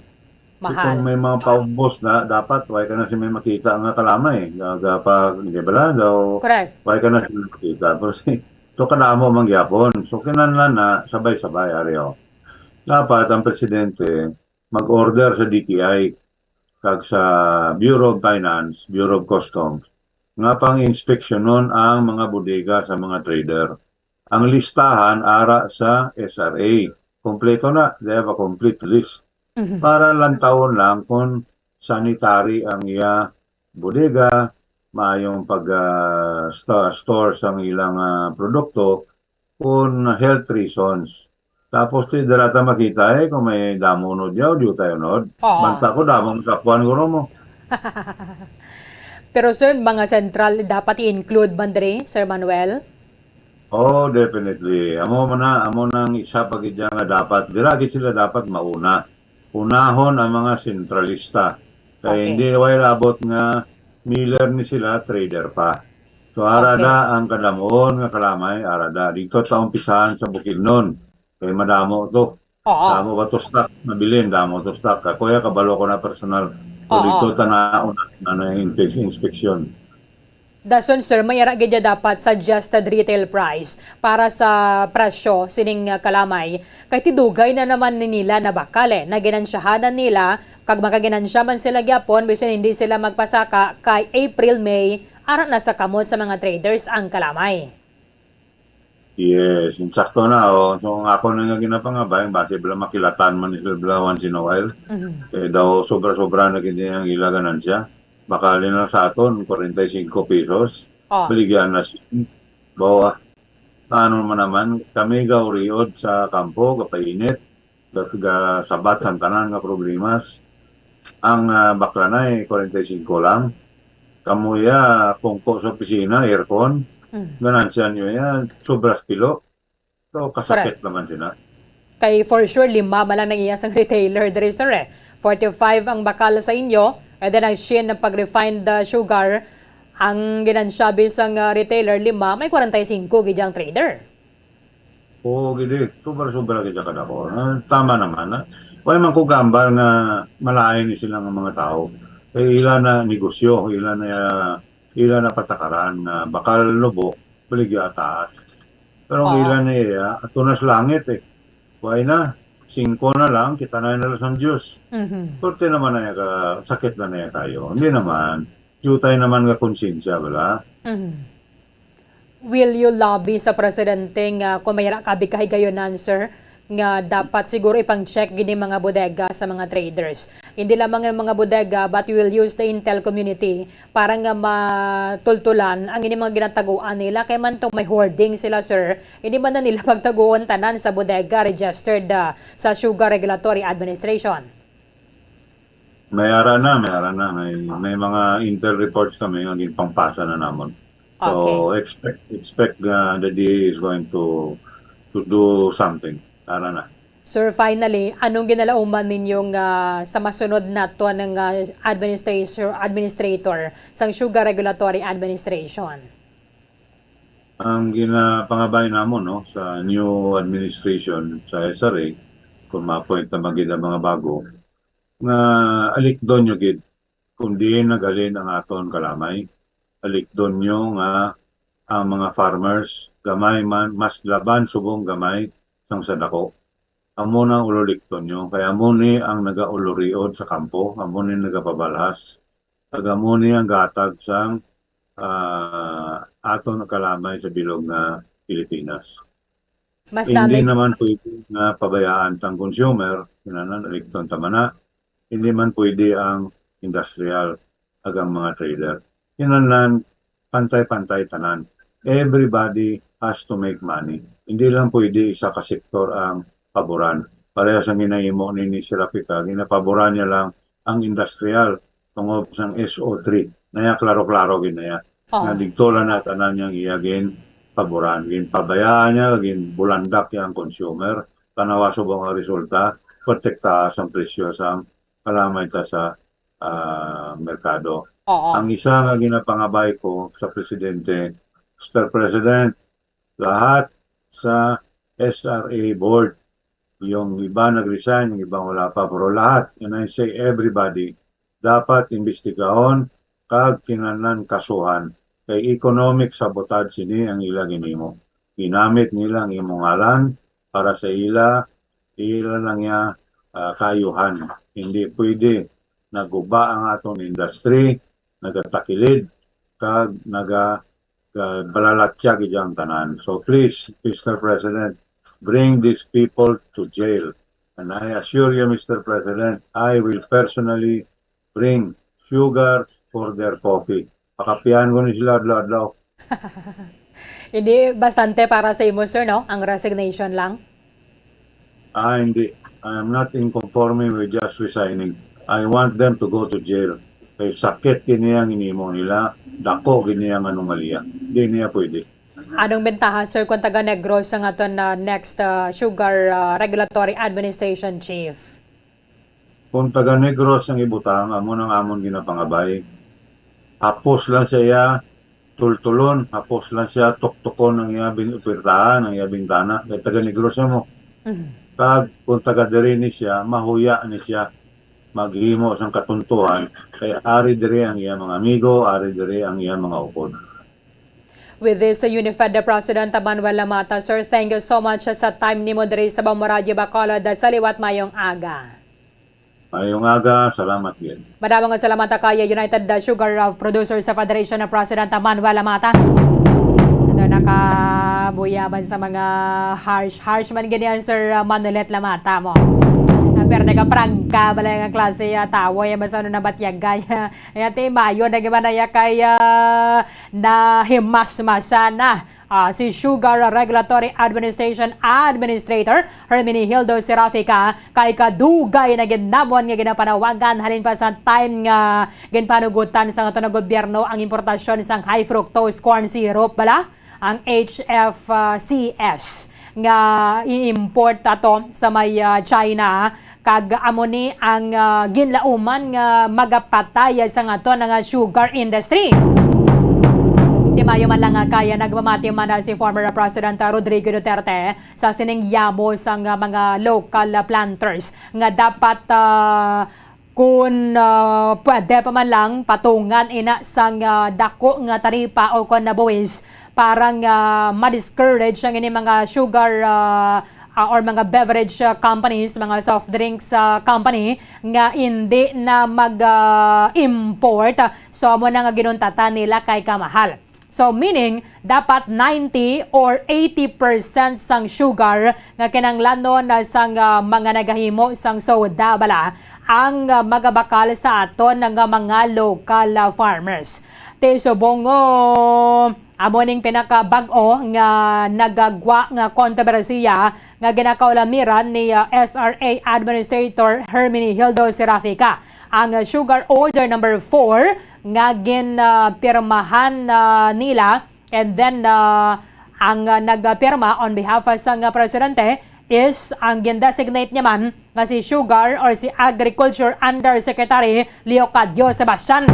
Mahal. Kung may mga paubos na, dapat way ka na si may makita nga kalamay. Ga-, ga-, pa, di ba lang? Daw, Correct. Way ka na si may makita. Pero si, to kadamo man gyapon. So, kinahanglan na sabay-sabay, ari, oh. Dapat ang presidente mag-order sa D T I kag sa Bureau of Finance, Bureau of Customs, nga pang-inspeksyonon ang mga bodega sa mga trader. Ang listahan ara sa S R A. Kompleto na. They have a complete list. Mhm. Para lantawon lang kung sanitary ang iya bodega, maayong pag, ah, sta-, store sang ilang, ah, produkto, kung health reasons. Tapos, ti, dira ta makita, eh, kung may damo unod yaw, di tayo unod. Oo. Banta ko, damo ang sapuan, guro mo. Pero, sir, mga sentral, dapat i-include man diri, Sir Manuel? Oh, definitely. Amo man na, amo nang isa pa gid nga dapat. Dira gid sila dapat mauna. Unahon ang mga sentralista. Kay Okay. hindi way labot nga miller ni sila, trader pa. So, ara Okay. da ang kadamon nga kalamay, ara da. Dito ta umpisahan sa Bukidnon. Kay madamo to. Oo. Damo ba to stock? Nabilin, damo to stock. Ako ya, kabalo ko na personal. So, Oo. dito ta na, na, na inspe-, inspection. Dason, sir, may ara gid dapat suggested retail price para sa presyo sining, ah, kalamay. Kay tidugay na naman ni nila na bakal, eh, na ginansyahan na nila, kag makaginansya man sila gyapon bisan hindi sila magpasaka kay April, May, ara na sa kamot sa mga traders ang kalamay. Yes, insakto na, oh. So, ang ako na nga ginapangabay, basi bala makilatan man ni sila bala once in a while. Mhm. Eh, daw sobra-sobra na gid ang ila ganansya. Bakal na sa aton, forty-five pesos. Oh. Baligya na si, bawa. Ano man naman, kami gauriod sa kampo, gapainit, ga-, gasabat sang tanan nga problemas. Ang, ah, baklanay, forty-five lang. Kamo ya, pungko sa opisina, aircon. Mm. Ganansya nyo ya, sobras pilo. So, kasakit Correct. naman sila. Kay for sure, lima man lang ang iya sang retailer diri, sir, eh. Forty-five ang bakal sa inyo, and then ang Shein ng pag-refined, uh, sugar, ang ginansyabi sang, uh, retailer, lima, may kwarenta y singko gid ang trader. Oo, gid eh. Sobra-sobra gid kadako. Ah, tama naman, ah. Wala man ko gambal nga malain ni sila nga mga tao. Kay ila na negosyo, ila na, ila na patakaran nga bakal nubo, baligya taas. Pero ang Oo. ila na iya, ato na sa langit eh. Wala na, singko na lang, kita na na sang Diyos. Mhm. Korte naman na iya ka, sakit na na iya kayo. Hindi naman. Jutay naman nga konsensya, wala? Mhm. Will you lobby sa presidente nga kung may ra ka bikahigayonan, sir, nga dapat siguro ipang-check gini mga bodega sa mga traders? Hindi lamang ang mga bodega, but we will use the intel community para nga matultulan ang ini mga ginataguan nila. Kay man tong may hoarding sila, sir, hindi man na nila pagtaguon tanan sa bodega registered, ah, sa Sugar Regulatory Administration. May ara na, may ara na. May, may mga intel reports kami nga ginpangpasa na namon. So, Okay. expect, expect, uh, the D A is going to, to do something. Ara na. Sir, finally, anong ginalauman ninyo nga sa masunod nato nga administrator, administrator sang Sugar Regulatory Administration? Ang ginapangabay namon, no, sa new administration sa S R A, kung ma-appoint na man gid ang mga bago, nga alikdon nyo gid kung diin naghalin ang aton kalamay. Alikdon nyo nga ang mga farmers, gamay man, mas laban subong gamay sang sa dako. Amo na ang ululikton nyo, kay amo ni ang nagauluriod sa kampo, amo ni nagapabalhas, kag amo ni ang gatag sang, ah, aton kalamay sa bilog nga Pilipinas. Mas Hindi dami. naman pwede nga pabayaan sang consumer, kinahanglan alikton ta man na. Hindi man pwede ang industrial ag ang mga trader. Kinahanglan pantay-pantay tanan. Everybody has to make money. Hindi lang pwede isa ka sektor ang paboran. Parehas ang ginahimo ni, ni Sir Rafica, ginapaboran niya lang ang industrial tungod sang S O three. Naya klaro-klaro gid naya. Oh. Nga digto lang na tanan niyang iya gin paboran, gin pabayaan niya, gin bulandak niya ang consumer. Tanawa subong ang resulta, protektaha sang presyo sang kalamay ta sa, ah, merkado. Oo. Ang isa nga ginapangabay ko sa presidente, Mister President, lahat sa S R A board, yung iba nag-resign, yung iba wala pa, pero lahat, and I say everybody, dapat imbestigahon kag kinahanglan kasuhan, kay economic sabotage sini ang ila ginhimo. Ginamit nila ang imong ngalan para sa ila, ila lang niya, ah, kaayuhan. Hindi pwede naguba ang aton industry, nagatakilid, kag naga-, ah, balalatya gid ang tanan. So please, Mister President, bring these people to jail. And I assure you, Mister President, I will personally bring sugar for their coffee. Pakapihan ko ni sila adlaw-adlaw. Hindi bastante para sa imo, sir, no? Ang resignation lang? Ah, hindi. I am not in conforming with just resigning. I want them to go to jail. Kay sakit gid niya ang ginhimo nila, dako gid niya ang anomalya. Hindi niya pwede. Anong bentaha, sir, kung taga Negros ang aton na next, ah, Sugar, ah, Regulatory Administration Chief? Kung taga Negros ang ibutang, amo nang amon ginapangabay. Hapos lang siya, tultulon, hapos lang siya, tuktukon ang iya bin-, puwertahan, ang iya bintana. Kay taga Negros siya mo. Mhm. Kag kung taga diri ni siya, mahuya ni siya, maghimo sang katuntuhan, kay ari diri ang iya mga amigo, ari diri ang iya mga upod. With this, uh, Unified President Manuel Lamata, sir, thank you so much sa time nimo diri sa Bambo Radyo Bacolod. Sa liwat, mayong aga. Mayong aga, salamat gid. Madamo nga salamat kay United Sugar, uh, Producers Federation President Manuel Lamata. Ano, nakabuyaban sa mga harsh, harsh man gid yan, Sir, uh, Manulet Lamata mo. Ah, pero taga prangka, balay nga klase, ah, tawo, yan, basta ano nabatyagan niya. Kaya ti mayo na gimanaya kay, ah, nahimasmasan na, ah, si Sugar Regulatory Administration Administrator Herminihildo Serafica kay kadugay na gid namon nga ginapanawagan halin pa sa time nga ginpanugutan sa aton nga gobyerno ang importasyon sang high fructose corn syrup, bala, ang H F C S nga i-import ato sa may, ah, China, kag amo ni ang, ah, ginlauman nga magapatay sa aton nga sugar industry. Ti mayo man lang nga kaya nagpamati man na si former President Rodrigo Duterte sa sining yamo sang, ah, mga local, ah, planters nga dapat, ah, kun, ah, pwede pa man lang patungan ina sang, ah, dako nga taripa o kon na buwis para nga ma-discourage ang ini mga sugar, ah, ah, or mga beverage, ah, companies, mga soft drinks, ah, company nga indi na mag, ah, import. So, amo na nga ginuntatan nila kay kamahal. So, meaning, dapat ninety or eighty percent sang sugar nga kinahanglanon na sang, ah, mga nagahimo sang soda bala ang, ah, magabakal sa aton nga mga local, ah, farmers. Ti subong, oh, amo ning pinakabag-o nga nagagwa nga kontrobersiya nga ginakaulamiran ni, ah, S R A Administrator Herminihildo Serafica, ang, ah, Sugar Order number four nga gin, ah, pirmahan, ah, nila, and then, ah, ang, ah, nagpirma on behalf sang, ah, presidente is ang gin-designate niya man nga si Sugar or si Agriculture Undersecretary Leocadio Sebastian.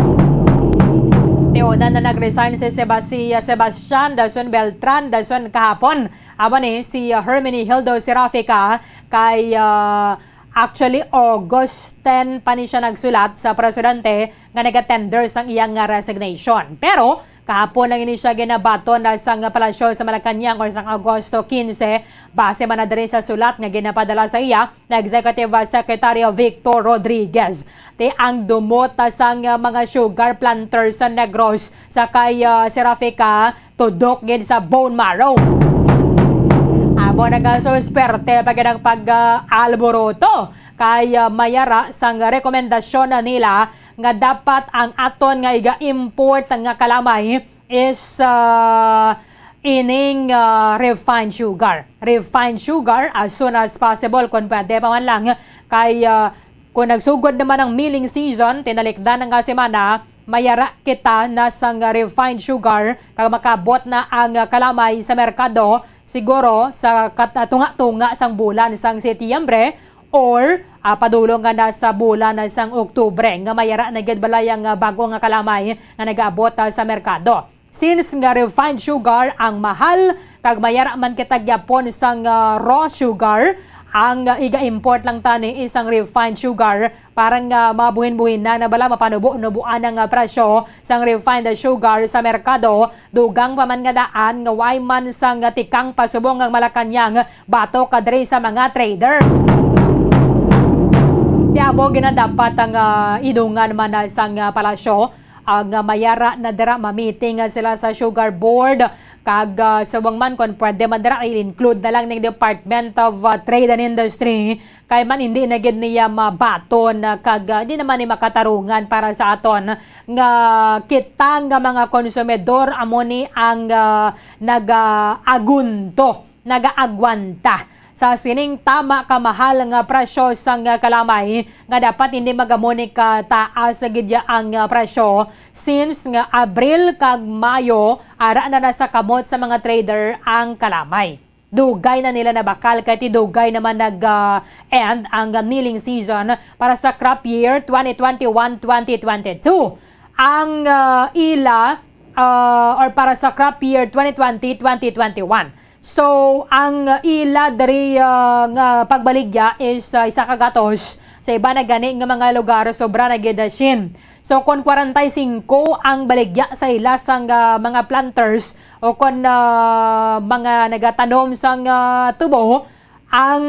Ti una na nag-resign si Seba-, si, ah, Sebastian dason Beltran dason kahapon. Amo ni si, ah, Herminihildo Serafica kay, ah, actually, August ten pa ni siya nagsulat sa presidente nga nagatender sang iyang nga resignation. Pero kahapon lang ini siya ginabaton na sang palasyo sa Malacañang or sang Agosto quince, base man na diri sa sulat nga ginapadala sa iya na Executive Secretary Victor Rodriguez. Ti ang dumot sang mga sugar planters sa Negros sa kay, ah, Serafica, tudok gid sa bone marrow. Amo na nga, so, swerte pa gid ang pag, ah, alboroto kay, ah, mayara sang rekomendasyon na nila nga dapat ang aton nga iga-import nga kalamay is, ah, ining, ah, refined sugar. Refined sugar as soon as possible, kung pwede pa man lang. Kay, ah, kung nagsugod naman ang milling season, tinalikdan nga semana, mayara kita na sang refined sugar kag makabot na ang kalamay sa merkado, siguro sa kat-, tunga-tunga sang bulan sang Setyembre or, ah, padulong nga na sa bulan sang Oktubre, nga mayara na gid balay ang, ah, bago nga kalamay nga nagaabot, ah, sa merkado. Since nga refined sugar ang mahal, kag mayara man kita gyapon sang, ah, raw sugar, ang, ah, iga-import lang tani isang refined sugar para nga mabuhin-buhinan na bala, mapanubo-nuboan ang, ah, presyo sang refined sugar sa merkado, dugang pa man nga daan nga way man sang, ah, tikang pasubong ang Malacañang batok ka diri sa mga trader. Ti amo gid na dapat ang, ah, idungan man na sang, ah, palasyo. Ang, ah, mayara na dira, mamiting, ah, sila sa Sugar Board, kag, ah, subong man, kung pwede man dira, i-include na lang ning Department of, ah, Trade and Industry, kay man hindi na gid niya mabaton, ah, kag, ah, di naman ni makatarungan para sa aton nga kita nga mga konsumidor amo ni ang, ah, nagaagunto, nagaagwanta sa sining tama ka mahal nga presyo sang kalamay, nga dapat hindi magamuni ka taas gid ya ang, ah, presyo, since nga Abril kag Mayo ara na nasa kamot sa mga trader ang kalamay. Dugay na nila nabakal kay ti dugay naman nag, ah, end ang milling season para sa crop year twenty twenty-one, twenty twenty-two. Ang, ah, ila, ah, or para sa crop year twenty twenty, twenty twenty-one. So, ang ila diri, ah, nga pagbaligya is, ah, isa ka gatos Sa iba na gani nga mga lugar, sobra na gid, ah, Shin. So, kon kwarenta y singko ang baligya sa ila sang, ah, mga planters o kon, ah, mga nagatanom sang, ah, tubo, ang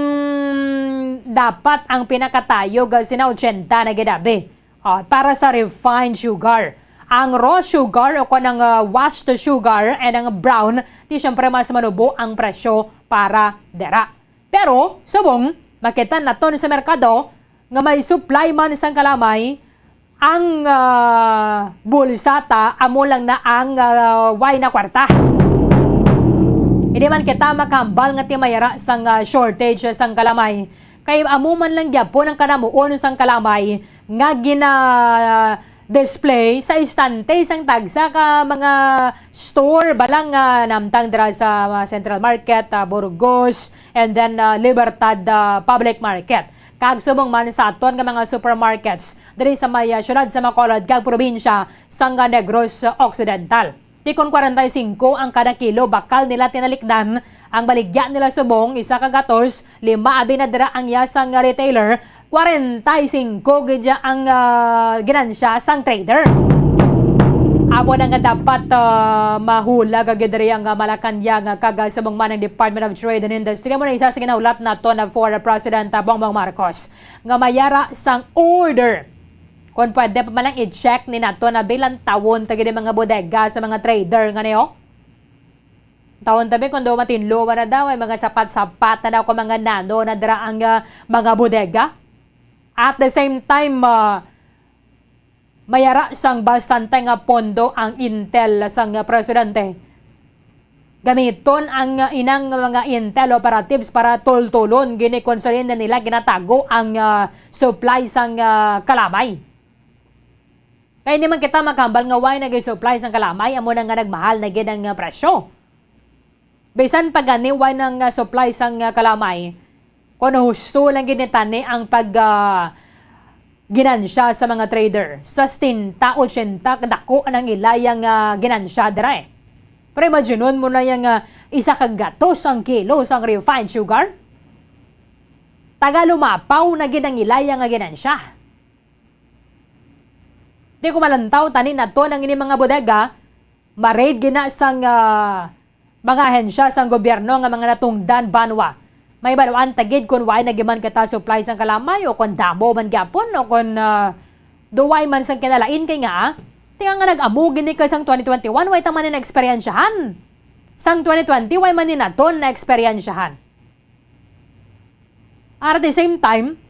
dapat ang pinakatayo ga sina ochenta na gid abi. Ah, para sa refined sugar. Ang raw sugar o kon ang, ah, washed sugar and ang brown, di siyempre mas manubo ang presyo para dira. Pero, subong, makita naton sa merkado nga may supply man sang kalamay, ang, ah, bulsa ta amo lang na ang, ah, way na kwarta. Hindi man kita makahambal nga timayara sang, ah, shortage sang kalamay. Kay amo man lang gyapon ang kanamuon sang kalamay nga gina-display sa istante sang tagsa ka mga store, balang, ah, namtang dira sa, ah, Central Market, ah, Burgos, and then, ah, Libertad, ah, Public Market. Kag subong man sa aton nga mga supermarkets diri sa may, ah, siyudad sa Bacolod kag probinsya sang, ah, Negros Occidental. Ti kon kwarenta y singko ang kada kilo bakal nila tinalikdan, ang baligya nila subong isa ka gatos, lima abi na dira ang iya sang retailer, kwarenta y singko gid ya ang, ah, ginansya sang trader. Amo na nga dapat, ah, mahulag gid diri ang, ah, Malacañang, ah, kag, ah, subong man ang Department of Trade and Industry. Amo na isa sa ginahulat nato na former President, ah, Bongbong Marcos nga mayara sang order. Kung pwede pa man lang i-check ni nato na bilantawon ta gid ang mga bodega sa mga trader nga niyo. Tawon tabi kung daw matinlo man na daw, ay mga sapat-sapat na daw kung mga nano na dira ang, ah, mga bodega. At the same time, ah, mayara sang bastante nga pondo ang intel sang, ah, presidente. Gamiton ang, ah, inang mga intel operatives para tultulon gini kung saan na nila ginatago ang, ah, supply sang, ah, kalamay. Kay hindi man kita makahambal nga way nag-supply sang kalamay, amo na nga nagmahal na gid ang, ah, presyo. Bisan pa gani way nang, ah, supply sang, ah, kalamay, kung husto lang gid ni tani ang pag, ah, ginansya sa mga trader, sa setenta, ochenta, kadako ang ilaya nga ginansya dira eh. Pero imaginon mo na yang, ah, isa ka gatos ang kilo sang refined sugar. Taga lumapaw na gid ang ilaya nga ginansya. Di ko malantaw, tani nato nang ini mga bodega, ma-raid gina sang, ah, mga ahensya sang gobyerno nga mga natungdan banwa. May baluan ta gid kon way na giman kita supply sang kalamay o kon damo man gyapon o kon, ah, duway man sang kinalain kay nga, ah, tinga nga nag-amo gini kay sang twenty twenty-one, way ta man ni na-eksperyensyahan. Sang twenty twenty, way man ni naton na-eksperyensyahan. At the same time,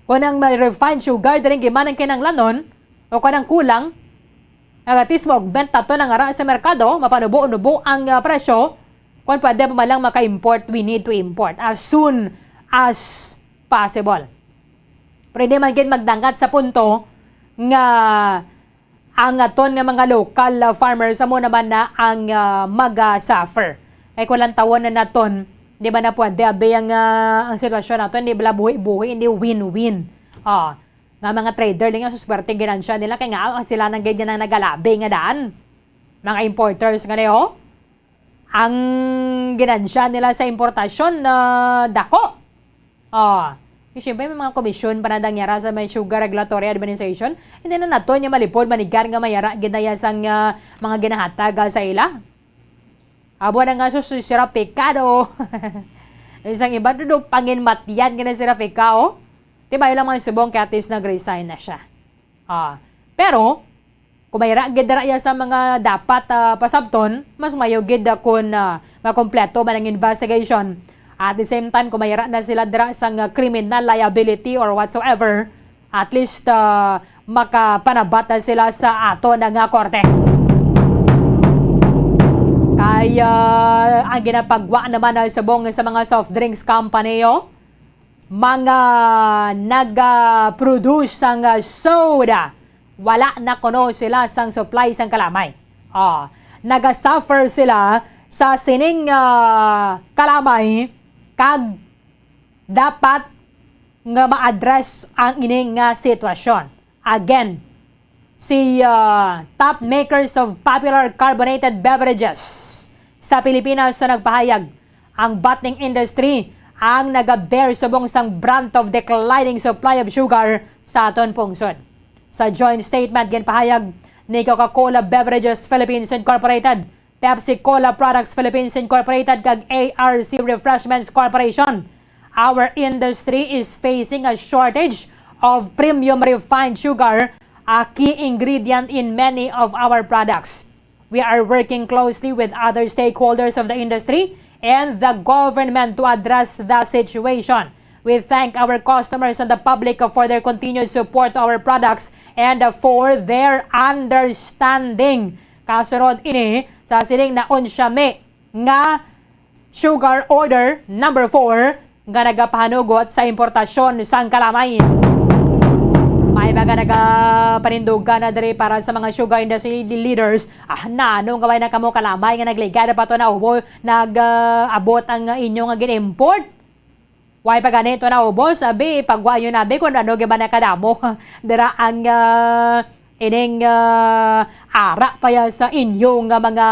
kung ang may refined sugar diri giman ang kinahanglanon o kung ang kulang, agatis mo-augment nato na nga ra sa merkado, mapanubo-nubo ang, ah, presyo, kung pwede pa man lang maka-import, we need to import as soon as possible. Pero hindi man gid magdangat sa punto nga ang aton nga mga local, ah, farmers amo naman na ang, ah, maga-suffer. Kay kung lantawon na naton, di ba na pwede abi ang, ah, ang sitwasyon naton, di bala buhi-buhi, hindi win-win. Ah, nga mga trader lang ang suswerte ginansya nila kay nga, ah, sila nang gid nga nagalabi nga daan. Mga importers nga niyo, ang ginansya nila sa importasyon na dako. Oh, eh, siyempre, may mga komisyon pa na dangyara sa may Sugar Regulatory Administration. Hindi na nato niya malipod manigar nga mayara gid na ya sang, ah, mga ginahatag, ah, sa ila. Abo na nga sus, si Rafica do. Isang iba do, do panginmatyan gina si Rafica, oh. Di ba, ilang mga subong kay at least nag-resign na siya. Ah, pero, kung mayra gid dira iya sa mga dapat, ah, pasabton, mas mayo gid, ah, kun, ah, makompleto man ang investigation. At the same time, kung mayra na sila dira sa nga criminal liability or whatsoever, at least, ah, makapanabat na sila sa ato na nga korte. Kaya, ang ginapagwa naman na subong sa mga soft drinks company, oh, mga naga-produce sang, ah, soda, wala na kuno sila sang supply sang kalamay. Ah, naga-suffer sila sa sining, ah, kalamay, kag dapat nga ma-address ang ini nga sitwasyon. Again, si, ah, top makers of popular carbonated beverages sa Pilipinas sa nagpahayag, ang bottling industry ang nagabear subong sang brunt of declining supply of sugar sa aton pungsod. Sa joint statement, ginpahayag ni Coca-Cola Beverages Philippines Incorporated, Pepsi Cola Products Philippines Incorporated, kag A R C Refreshments Corporation, "Our industry is facing a shortage of premium refined sugar, a key ingredient in many of our products. We are working closely with other stakeholders of the industry and the government to address the situation. We thank our customers and the public for their continued support to our products and for their understanding." Kasunod ini sa siling na unsyami nga sugar order number four nga nagapahanugot sa importasyon sang kalamay. May mga nagapanindugan na diri para sa mga sugar industry leaders. Ah, nano nga way na kamo kalamay nga nagligad pa to na ubo, nag, ah, abot ang inyo nga gin-import? Way pa gani to naubos, abi, pagwa nyo na, abi, kung ano gyud ba nakadamo. Dira ang, ah, ining, ah, ara pa ya sa inyo nga mga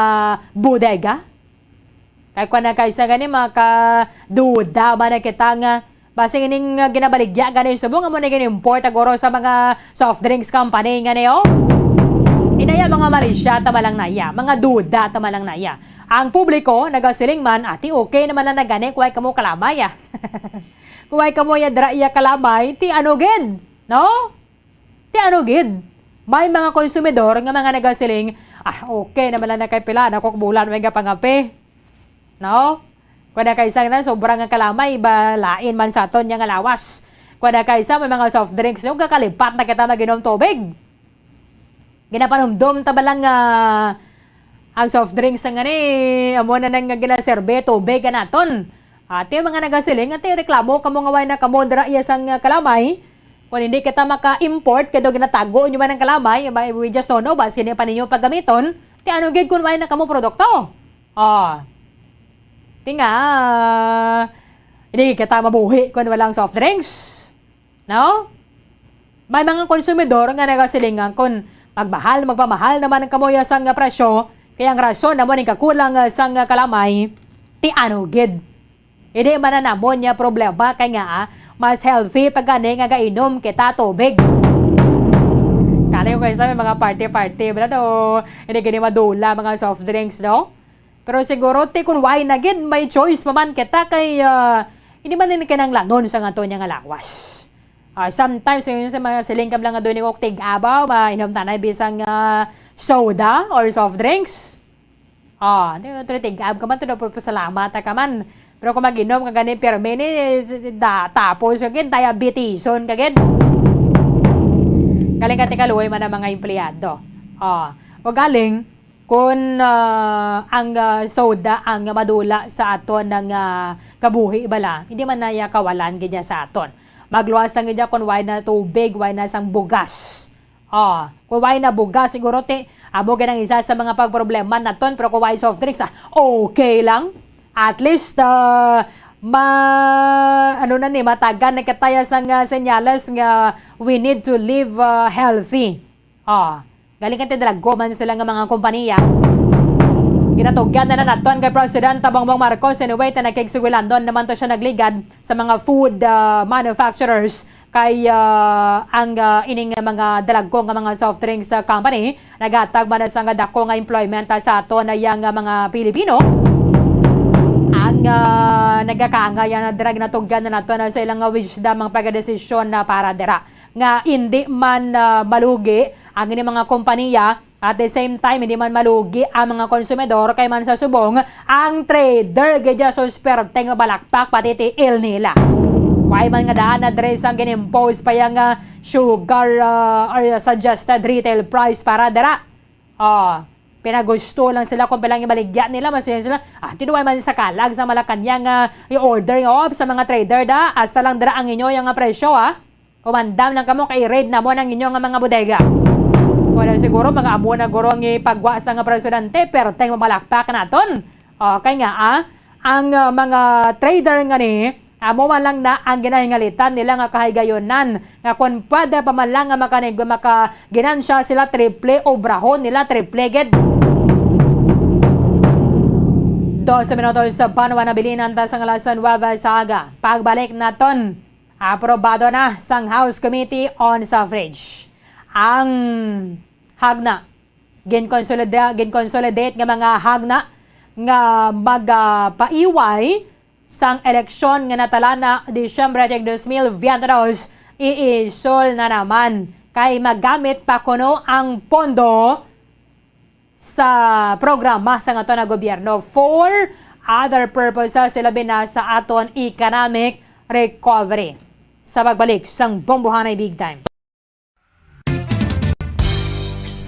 bodega. Kay kung na kaysa gani, makaduda ba na kita nga basing ining, ah, ginabaligya gani subong amo na gin-import, aguro, sa mga soft drinks company nga niyo. Inaya, mga malisya ta man lang naya, mga duda ta man lang naya. Ang publiko nagasiling man, "Ati, okay naman lang na gani, kuway kamo kalamay, ah." Kuway kamo ya dira iya kalamay, ti ano gid, no? Ti ano gid? May mga konsumidor nga mga nagasiling, "Ah, okay naman lang na kay pila na kog bulan, way nga pangape." No? Kuwada kay sa na, sobra nga kalamay, ba, lain man sa aton niya nga lawas. Kuwada kay sa may mga soft drinks, yung kakalipat na kita mag-inom tubig. Ginapanumdom ta ba lang nga ang soft drinks nga ni, amo na nang ginaserbe, tubig ka naton. Ati, mga nagasiling, ati, reklamo kamo nga way na kamo dira iya sang, ah, kalamay. Kung hindi kita maka-import, kay daw ginatago nyo man ang kalamay, ba, we just don't know, ba, sino pa ninyo paggamiton? Ti ano gid kung way na kamo produkto? Oh. Ti nga, hindi kita mabuhi kung walang soft drinks. No? May mga konsumidor nga nagasiling nga kon magmahal, magpamahal naman ang kamuya sang presyo, kay ang rason amo ning kakulang sang kalamay, ti ano gid? Hindi man na namon niya problema, kay nga, ah, mas healthy pa gani nga gainom kita tubig. Kani ko sa may mga party-party, bala, no? Hindi gani madula mga soft drinks, no? Pero siguro, ti, kun why na gid, may choice pa man kita kay, ah, hindi man din kinahanglanon sa aton niya nga lawas. Ah, sometimes, yun sa mga siling kabla nga doon ni Kok Tig-Abaw, mainom tanay bisang, ah, soda or soft drinks. Ah, di, pero tig-ab ka man, to, daw pasalamat ka man. Pero kung mag-inom ka gani, pirmi ni, da, tapos ka gid, diabetison ka gid. Galing ka, tikaluoy man ang mga empleyado. Ah, o galing, kun, ah, ang, ah, soda ang madula sa aton nga, ah, kabuhi bala, hindi man na iya kawalan gid niya sa aton. Magluwas lang gid niya kun way na tubig, way na sang bugas. Oh, kun way na bugas, siguro ti, amo gid ang isa sa mga pagproblema naton, pero kun way soft drinks, ah, okay lang. At least, ah, ma-, ano na ni, matagan na kita ya sang, ah, senyales nga we need to live, ah, healthy. Oh, galing kan ti dalago man sila nga mga kompanya. Ginatugyan na na naton kay President Bongbong Marcos. Anyway, ta nakigsugilandon naman to siya nagligad sa mga food, ah, manufacturers kay, ah, ang, ah, ining mga dalago nga mga soft drinks, ah, company naghatag man sa nga dako nga employment, ah, sa aton na yang, ah, mga Pilipino. Ang, ah, nagakaangay na dira, ginatugyan na nato na sa ilang, ah, wisdom ang pagdesisyon na para dira nga hindi man, ah, malugi ang ini mga kompanya, at the same time, hindi man malugi ang mga konsumidor, kay man sa subong, ang trader gid ya susperte nga balakpak pati tiil nila. Why man nga daan na dre sang gin-impose pa yang, ah, sugar, ah, or suggested retail price para dira. Oh, pinagusto lang sila kung pilang ibaligya nila, mas yun sila, ah, tinuway man sa kalag sa Malacañang, ah, i-order nga, oh, sa mga trader da, hasta lang dira ang inyo yang, ah, presyo, ah. Kumandam lang kamo kay i-raid namon ang inyo nga mga bodega. Wala siguro mga amo na guro ang ipagwa sa nga presidente, pero teng mamalakpak naton. Okay nga, ah, ang, ah, mga trader nga ni, amo man lang na ang ginahingalitan nila nga kahigayunan, nga kung pwede pa man lang nga makanig-, makaginansya sila, triple obrahon nila, triple gid. Dos minutos sa banwa na bilin ang tasang alas nuwebe sa aga. Pagbalik naton, aprobado na sang House Committee on Suffrage ang hagna. Ginkonsolida-, ginconsolidate nga mga hagna nga magapaiway sang eleksyon nga natalana Disyembre twenty twenty-two, iisol na naman kay magamit pa kuno ang pondo sa programa sang aton nga gobyerno for other purposes, ilabi na sa aton economic recovery. Sa pagbalik sang Bombohanay Big Time.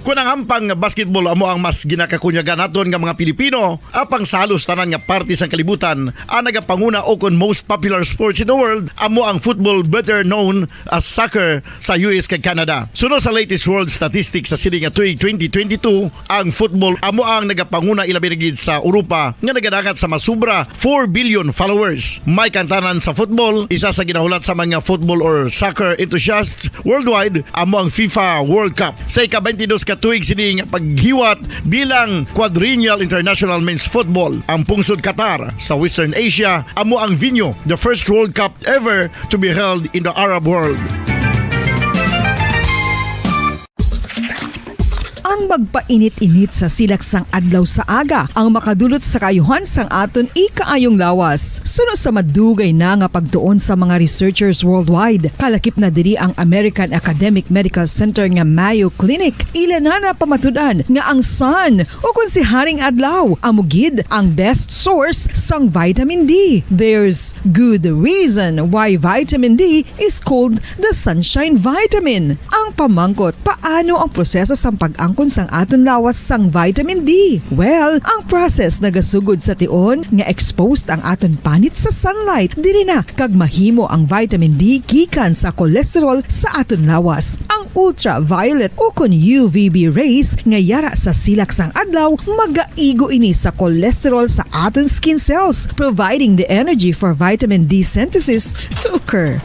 Kon ang hampang nga basketball amo ang mas ginakakunyagan naton nga mga Pilipino, apang sa halos tanan nga parte sang kalibutan, ang nagapanguna o kon most popular sports in the world amo ang football, better known as soccer, sa U S kag Canada. Suno sa latest world statistics sa sini nga tuig twenty twenty-two, ang football amo ang nagapanguna, ilabi na gid sa Europa, nga nagadangat sa masubra four billion followers. May kantanan sa football, isa sa ginahulat sa mga football or soccer enthusiasts worldwide amo ang FIFA World Cup. Sa ika-twenty-dos ka tuig sini nga paghiwat bilang Quadrennial International Men's Football, ang pungsod Qatar sa Western Asia amo ang venue, the first World Cup ever to be held in the Arab world. Ang magpainit-init sa silak sang adlaw sa aga ang makadulot sa kaayuhan sang aton ikaayong lawas. Suno sa madugay na nga pagtuon sa mga researchers worldwide, kalakip na diri ang American Academic Medical Center nga Mayo Clinic. Ila na napamatud-an nga ang sun, o kon si Haring Adlaw, amo gid ang best source sang vitamin D. There's good reason why vitamin D is called the sunshine vitamin. Ang pamangkot, paano ang proseso sang pag-angkon sang aton lawas sang vitamin D? Well, ang process nagasugod sa tion nga exposed ang aton panit sa sunlight. Diri na kag mahimo ang vitamin D gikan sa cholesterol sa aton lawas. Ang ultraviolet o kon U V B rays nga yara sa silak sang adlaw magaigo ini sa cholesterol sa aton skin cells, providing the energy for vitamin D synthesis to occur.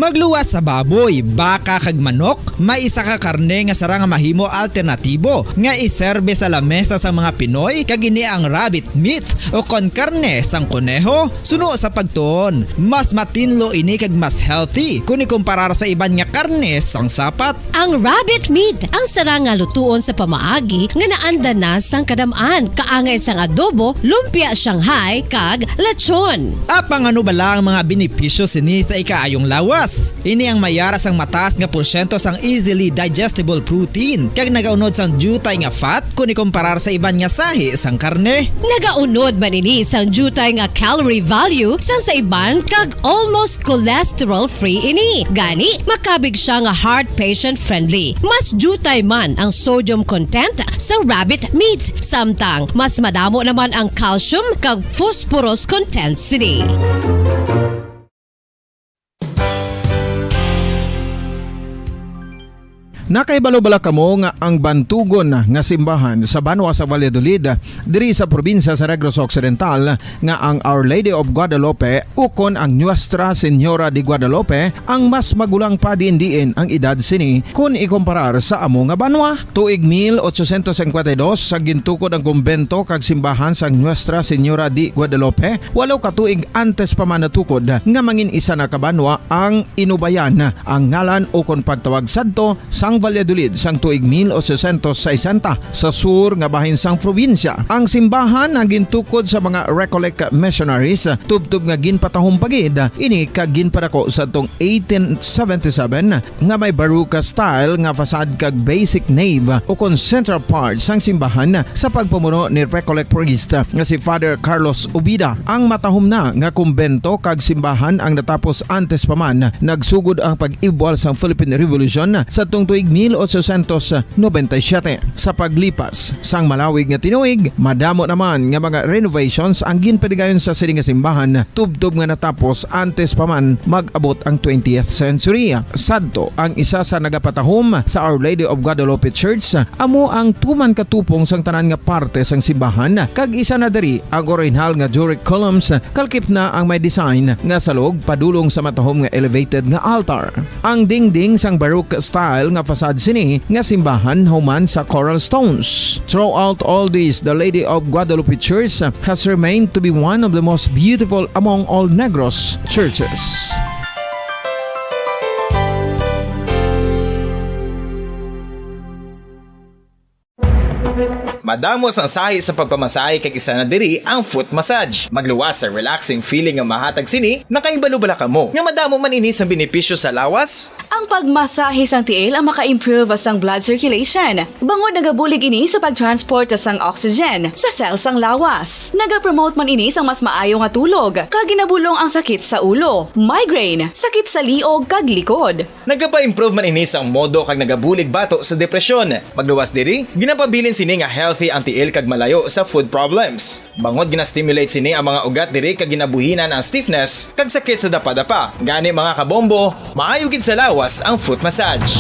Magluwas sa baboy, baka kag manok, may isa ka karne nga sarang nga mahimo alternatibo nga iserbe sa lamesa sang mga Pinoy, kag ini ang rabbit meat o kon karne sang koneho. Suno sa pagtuon, mas matinlo ini kag mas healthy kon ikumparar sa iban nga karne sang sapat. Ang rabbit meat ang sarang nga lutuon sa pamaagi nga naanda na sang kadam-an, kaangay sang adobo, lumpia Shanghai, kag lechon. Apang ano bala ang mga benepisyo sini sa ikaayong lawas? Ini ang may yara sang mataas nga porsyento sang easily digestible protein, kag nagaunod sang diutay nga fat kon ikumparar sa iban nga sahi sang karne. Nagaunod man ini sang diutay nga calorie value sang sa iban, kag almost cholesterol-free ini. Gani, makabig siya nga heart patient-friendly. Mas diutay man ang sodium content sa rabbit meat, samtang mas madamo naman ang calcium kag phosphorus content sini. Nakahibalo bala kamo nga ang bantugon nga simbahan sa banwa sa Valladolid, diri sa probinsya sa Negros Occidental, nga ang Our Lady of Guadalupe ukon ang Nuestra Señora de Guadalupe ang mas magulang pa diin-diin ang edad sini kon ikumparar sa amo nga banwa? Tuig mil ochocientos cincuenta y dos, sa gintukod ang kumbento kag simbahan sang Nuestra Señora de Guadalupe, walo ka tuig antes pa man natukod nga mangin isa na ka banwa ang Inubayan, ang ngalan ukon pagtawag sadto sang Valladolid sang tuig mil ochocientos sesenta, sa sur nga bahin sang probinsya. Ang simbahan ang gintukod sa mga Recollect missionaries, tubtob nga ginpatahom pa gid ini kag ginpadako sadtong eighteen seventy-seven, nga may Baroque style nga facade kag basic nave ukon central part sang simbahan sa pagpamuno ni Recollect priest nga si Father Carlos Ubida. Ang matahom na nga kumbento kag simbahan ang natapos antes pa man nagsugod ang pag-ibwal sang Philippine Revolution sadtong tuig mil ochocientos noventa y siete. Sa paglipas sang malawig nga tinuig, madamo naman nga mga renovations ang ginpadigayon sa sini nga simbahan, tubtob nga natapos antes pa man mag-abot ang twentieth century. Sadto, ang isa sa nagapatahom sa Our Lady of Guadalupe Church amo ang tuman ka tupong sang tanan nga parte sang simbahan, kag isa na diri ang orihinal nga Doric columns, kalakip na ang may design nga salog padulong sa matahom nga elevated nga altar. Ang dingding sang Baroque style nga sad sini nga simbahan human sa coral stones. Throughout all this, the Lady of Guadalupe Church has remained to be one of the most beautiful among all Negros churches. Madamo sang sahi sa pagpamasahe, kag isa na diri ang foot massage. Magluwas sa relaxing feeling nga mahatag sini. Nakahibalo bala kamo nga madamo man ini sang benepisyo sa lawas? Ang pagmasahe sang tiil ang maka-improve sang blood circulation, bangod nagabulig ini sa pag-transport sang oxygen sa cell sang lawas. Nagapromote man ini sang mas maayo nga tulog, kag ginabulong ang sakit sa ulo, migraine, sakit sa liog, kag likod. Nagapa-improve man ini sang modo kag nagabulig bato sa depresyon. Magluwas diri, ginapabilin sini nga healthy ang tiil kag malayo sa foot problems. Bangod gina-stimulate sini ang mga ugat diri kag ginabuhinan ang stiffness kag sakit sa dapadapa. Gani, mga kabombo, maayo gid sa lawas ang foot massage.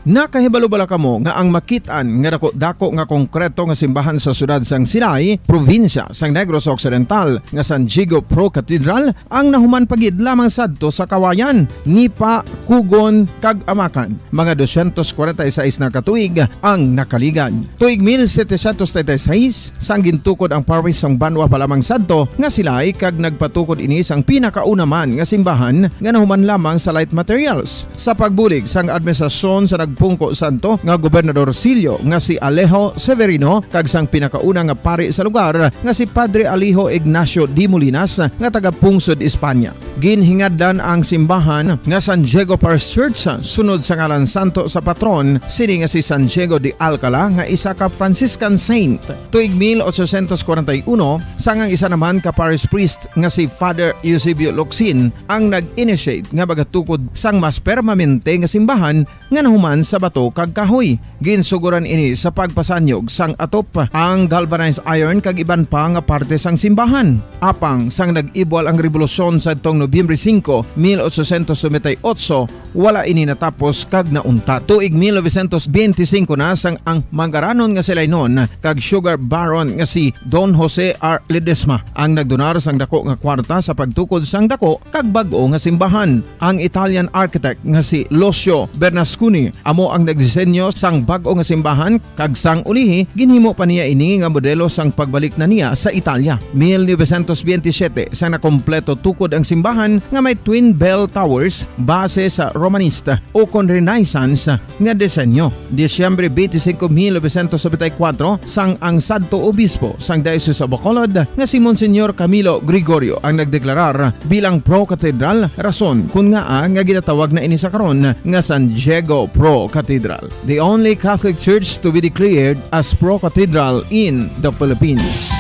Nakahibalo bala kamo nga ang makit-an nga dako-dako nga konkreto nga simbahan sa siyudad sang Silay, probinsya sang Negros Occidental, nga San Diego Pro Cathedral, ang nahuman pa gid lamang sadto sa Kawayan, Nipa, Cogon, kag Amacan, mga dosyentos kwarenta y seis na ka tuig ang nakaligad. Tuig mil setecientos treinta y seis, sang gintukod ang parish sang banwa pa lamang sadto nga Silay, kag nagpatukod ini sang pinakauna man nga simbahan nga nahuman lamang sa light materials. Sa pagbulig sang administrasyon sa nagpungko sadto nga Gobernador Sillo nga si Alejo Severino kag sang pinakauna nga pari sa lugar nga si Padre Alejo Ignacio de Molinas nga taga-pungsod Espanya. Ginhingadlan ang simbahan nga San Diego Parish Church sunod sa ngalan santo sa patron sini nga si San Diego de Alcala nga isa ka Franciscan saint. Tuig mil ochocientos kwarenta y uno, sang ang isa naman ka parish priest nga si Father Eusebio Locsin ang nag-initiate nga magatukod sang mas permanente nga simbahan nga nahuman sa bato kag kahoy. Ginsugoran ini sa pagpasanyog sang atop, ang galvanized iron kag iban pa nga parte sang simbahan. Apang sang nag-ibwal ang rebolusyon sadtong Nobyembre singko, mil ochocientos noventa y ocho, wala ini natapos kag nauntat. Tuig mil novecientos benti singko na sang ang mangaranon nga Silaynon kag sugar baron nga si Don Jose R. Ledesma ang nagdonar sang dako nga kwarta sa pagtukod sang dako kag bag-o nga simbahan. Ang Italian architect nga si Lucio Bernasconi amo ang nagdisenyo sang bag-o nga simbahan, kag sang ulihi ginhimo pa niya ini nga modelo sang pagbalik na niya sa Italia. Mil novecientos benti siyete, sang nakompleto tukod ang simbahan nga may twin bell towers base sa Romanista ukon Renaissance nga disenyo. Disyembre benti singko, mil novecientos nobenta y kuwatro, sang ang sadto obispo sang Diocese of Bacolod nga si Monsignor Camilo Gregorio ang nagdeklarar bilang pro-cathedral, rason kon ngaa nga ginatawag na ini sa karon nga San Diego Pro Cathedral, the only Catholic church to be declared as pro-cathedral in the Philippines.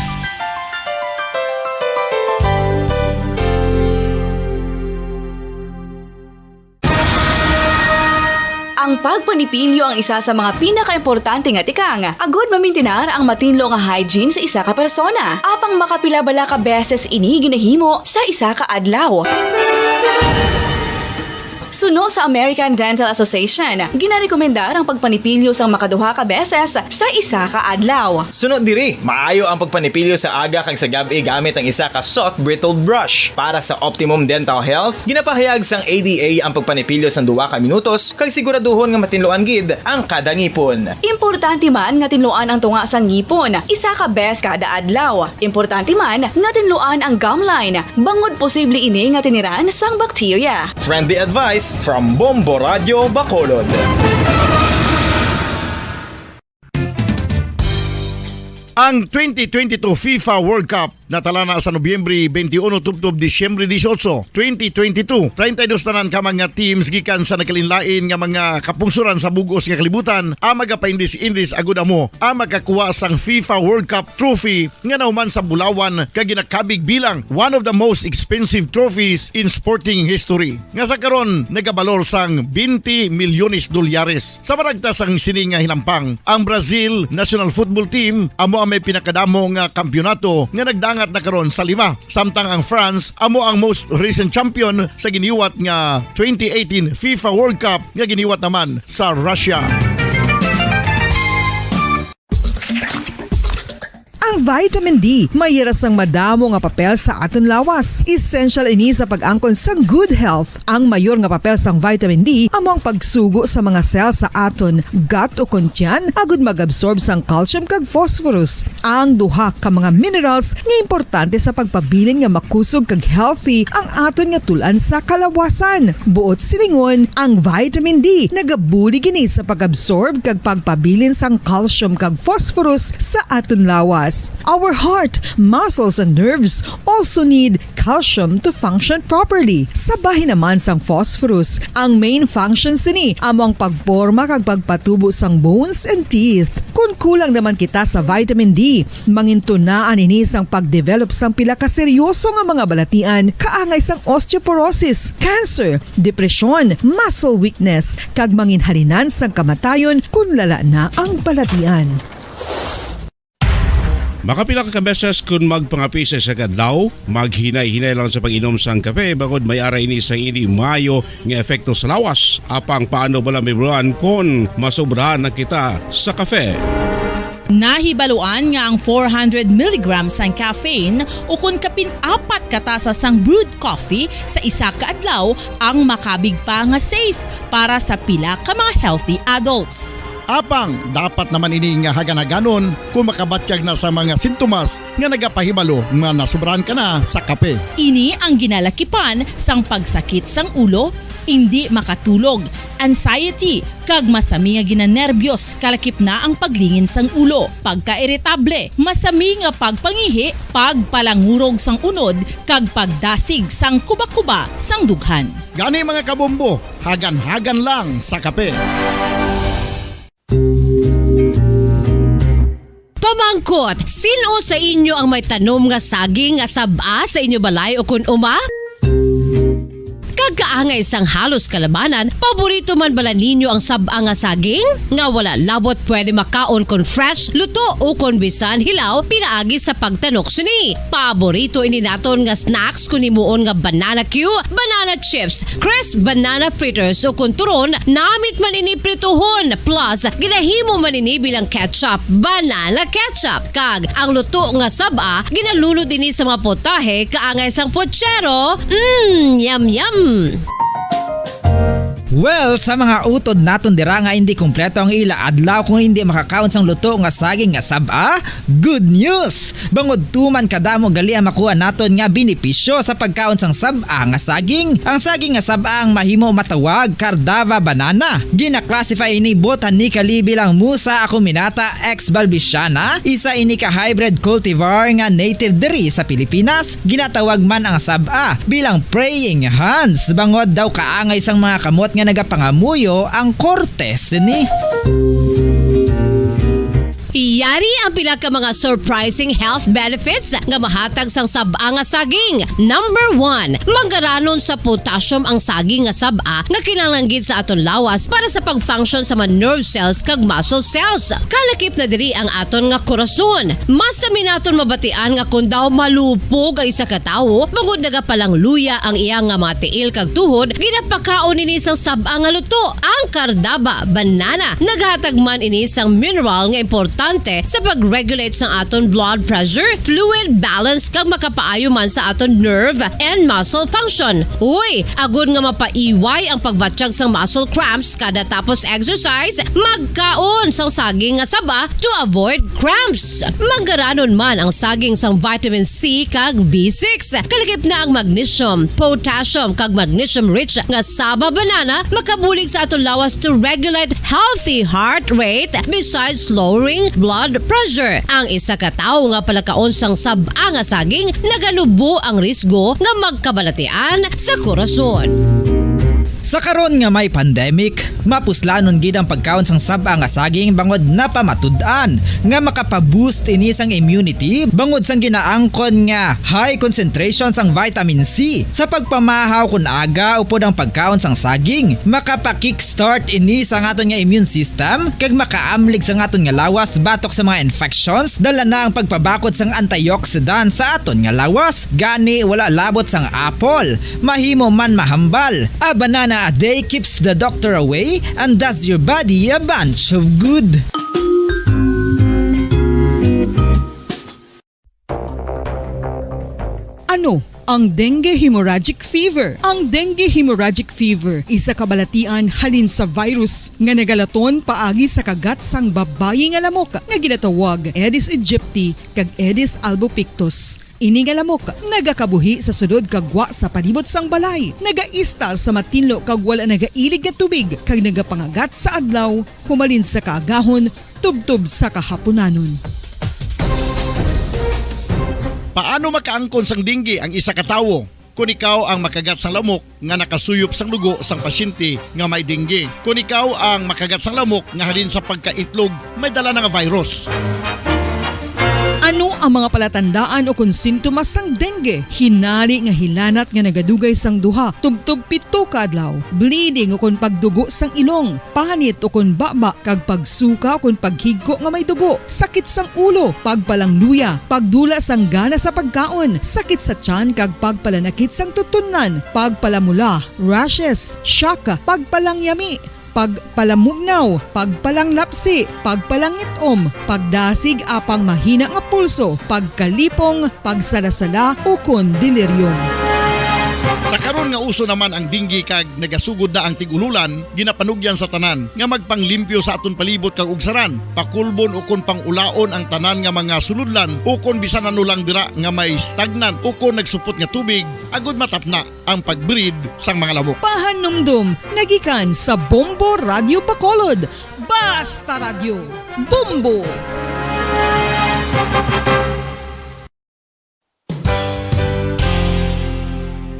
Ang pagpanipilyo ang isa sa mga pinakaimportante nga tikang agud mamintinar ang matinlo nga hygiene sa isa ka persona. Apang makapila bala ka beses ini ginahimo sa isa ka adlaw? Suno sa American Dental Association, ginarekomendar ang pagpanipilyo sang makaduha ka beses sa isa ka adlaw. Suno diri, maayo ang pagpanipilyo sa aga kag sa gab-i gamit ang isa ka soft bristled brush. Para sa optimum dental health, ginapahayag sang A D A ang pagpanipilyo sang duha ka minutos kag siguraduhon nga matinluan gid ang kada ngipon. Importante man nga tinluan ang tunga sang ngipon isa ka bes kada adlaw. Importante man nga tinluan ang gum line, bangod posible ini nga tiniran sang bakterya. Friendly advice from Bombo Radio Bacolod. Ang twenty twenty-two FIFA World Cup natala na sa Nobyembre twenty-one tubtob Disyembre dieciocho, twenty twenty-two. Treinta y dos tanan ka mga teams gikan sa nagkalainlain nga mga kapungsoran sa bug-os nga kalibutan ang magapaindis-indis agud amo ang makakuha sang FIFA World Cup trophy nga nahuman sa bulawan kag ginakabig bilang one of the most expensive trophies in sporting history, nga sa karon nagabalor sang twenty milyones dolyares. Sa maragta sang sini nga hinampang, ang Brazil national football team amo ang may pinakadamo nga kampiyonato nga nagdangat na karon sa lima, samtang ang France amo ang most recent champion sa giniwat nga twenty eighteen FIFA World Cup nga giniwat naman sa Russia. Ang Vitamin D may hira sang madamo nga papel sa aton lawas. Essential ini sa pag-angkon sang good health. Ang mayor nga papel sang vitamin D amo ang pagsugo sa mga cell sa aton gut o kon tiyan agud mag-absorb sang calcium kag phosphorus, ang duha ka mga minerals nga importante sa pagpabilin nga makusog kag healthy ang aton nga tul-an sa kalawasan. Buot silingon, ang vitamin D nagabulig ini sa pag-absorb kag pagpabilin sang calcium kag phosphorus sa aton lawas. Our heart, muscles, and nerves also need calcium to function properly. Sa bahin naman sang phosphorus, ang main function sini amo ang pagporma kag pagpatubo sang bones and teeth. Kon kulang naman kita sa vitamin D, mangintunaan ini sang pagdevelop sang pila ka seryoso nga mga balatian kaangay sang osteoporosis, cancer, depresyon, muscle weakness, kag manginhalinan sang kamatayon kon lala na ang balatian. Makapila ka beses kon magpangape sa isa ka adlaw, maghinay-hinay lang sa pag-inom sang kape, bangod may ara ini sang indi maayo nga epekto sa lawas. Apang paano bala mahibaluan kon masobrahan na kita sa kape? Nahibaluan nga ang four hundred milligrams sang caffeine, ukon kapin apat ka tasa sang brewed coffee sa isa ka adlaw, ang makabig pa nga safe para sa pila ka mga healthy adults. Apang dapat naman ini nga hagan-haganon kung makabatyag na sa mga sintomas nga nagapahibalo nga nasobrahan ka na sa kape. Ini ang ginalakipan sang pagsakit sang ulo, indi makatulog, anxiety, kag masami nga ginanerbiyos, kalakip na ang paglingin sang ulo, pagkairitable, masami nga pagpangihi, pagpalangurog sang unod, kag pagdasig sang kuba-kuba sang dughan. Gani, mga kabombo, hagan-hagan lang sa kape. Pamangkot, sin-o sa inyo ang may tanom nga saging nga sab-a sa inyo balay ukon uma? Kag kaangay sang halos kalabanan, paborito man bala ninyo ang sab-a nga saging? Nga wala labot pwede makaon kon fresh, luto, ukon bisan hilaw pinaagi sa pagtanok sini. Paborito ini naton nga snacks kon himuon nga banana cue, banana chips, crisp banana fritters, ukon turon, namit man ini prituhon, plus ginahimo man ini bilang ketchup, banana ketchup. Kag ang luto nga sab-a, ginalunod ini sa mga putahe kaangay sang putsero. Mm, yum, yum. Well, sa mga utod naton dira nga indi kompleto ang ila adlaw kung indi makakaon sang luto nga saging nga sab-a, good news! Bangod tuman kadamo gali ang makuha naton nga benepisyo sa pagkaon sang sab-a nga saging. Ang saging nga sab-a ang mahimo matawag Cardava banana. Gina-classify ini botanically bilang Musa acuminata ex balbisiana, isa ini ka hybrid cultivar nga native diri sa Pilipinas. Ginatawag man ang sab-a bilang praying hands, bangod daw kaangay sang mga kamot nga nagapangamuyo ang korte sini. Yari ang pila ka mga surprising health benefits nga mahatag sang sab-a nga saging. Number one, manggaranon sa potassium ang saging nga sab-a nga kinahanglan gid sa aton lawas para sa pag-function sa mga nerve cells kag muscle cells. Kalakip na diri ang aton nga korason. Masami naton mabatian nga kon daw malupog ang isa ka tawo, bangod nagapalangluya ang iya nga mga tiil kag tuhod, ginapakaon ini sang sab-a nga luto. Ang Cardaba banana nagahatag man ini sang mineral nga importante sa pag-regulate sang aton blood pressure, fluid balance, kag makapaayo man sa aton nerve and muscle function. Uy, agod nga mapaiway ang pagbatyag sang muscle cramps kada tapos exercise, magkaon sang saging nga saba to avoid cramps. Manggaranon man ang saging sang vitamin C kag B six. Kalakip na ang magnesium, potassium, kag magnesium-rich nga saba banana makabulig sa aton lawas to regulate healthy heart rate besides lowering blood pressure. Ang isa ka tawo nga palakaon sang sab-a nga saging naganubo ang risgo nga magkabalatian sa korason. Sa karon nga may pandemic, mapuslanon gid ang pagkaon sang sab-a nga saging bangod napamatud-an nga makapa-boost ini sang immunity bangod sang ginaangkon nga high concentration sang vitamin C. Sa pagpamahaw kon aga upod ang pagkaon sang saging, makapa-kickstart ini sa aton nga immune system kag makaamlig sa aton nga lawas batok sa mga infections. Dala na ang pagpabakod sang antioxidant sa aton nga lawas. Gani, wala labot sang apple, mahimo man mahambal. A banana a day keeps the doctor away and does your body a bunch of good. Ano ang dengue hemorrhagic fever? Ang dengue hemorrhagic fever isa ka balatian halin sa virus nga nagalaton paagi sa kagat sang babayi nga lamok nga ginatawag Aedes aegypti kag Aedes albopictus. Ini nga lamok nagakabuhi sa sulod kag gwa sa palibot sang balay, nagaistar sa matinlo kag wala nagailig nga tubig, kag nagapangagat sa adlaw humalin sa kaagahon tubtob sa kahapunanon. Paano makaangkon sang dengue ang isa ka tawo? Kon ikaw ang makagat sang lamok nga nakasuyop sang dugo sang pasyente nga may dengue, kon ikaw ang makagat sang lamok nga halin sa pagkaitlog may dala na nga virus. Ano ang mga palatandaan ukon sintomas sang dengue? Hinali nga hilanat nga nagadugay sang duha tubtob pito ka adlaw, bleeding ukon pagdugo sang ilong, panit ukon baba, kag pagsuka ukon paghigko nga may dugo, sakit sang ulo, pagpalangluya, pagdula sang gana sa pagkaon, sakit sa tiyan kag pagpalanakit sang tutunlan, pagpalamula, rashes, shock, pagpalangyami, pagpalamugnaw, pagpalanglapsi, pagpalangit-om, pagdasig apang mahina nga pulso, pagkalipong, pagsalasala, ukon delirium. Sa karon nga uso naman ang dengue kag nagasugod na ang tig-ululan, ginapanugyan sa tanan nga magpanglimpyo sa aton palibot kag ugsaran, pakulbon ukon pang-ulaon ang tanan nga mga sulodlan, ukon bisan ano lang dira nga may stagnant ukon nagsupot nga tubig, agud matapna ang pag-breed sang mga lamok. Pahanumdom nga gikan sa Bombo Radyo Bacolod. Basta Radyo, Bombo!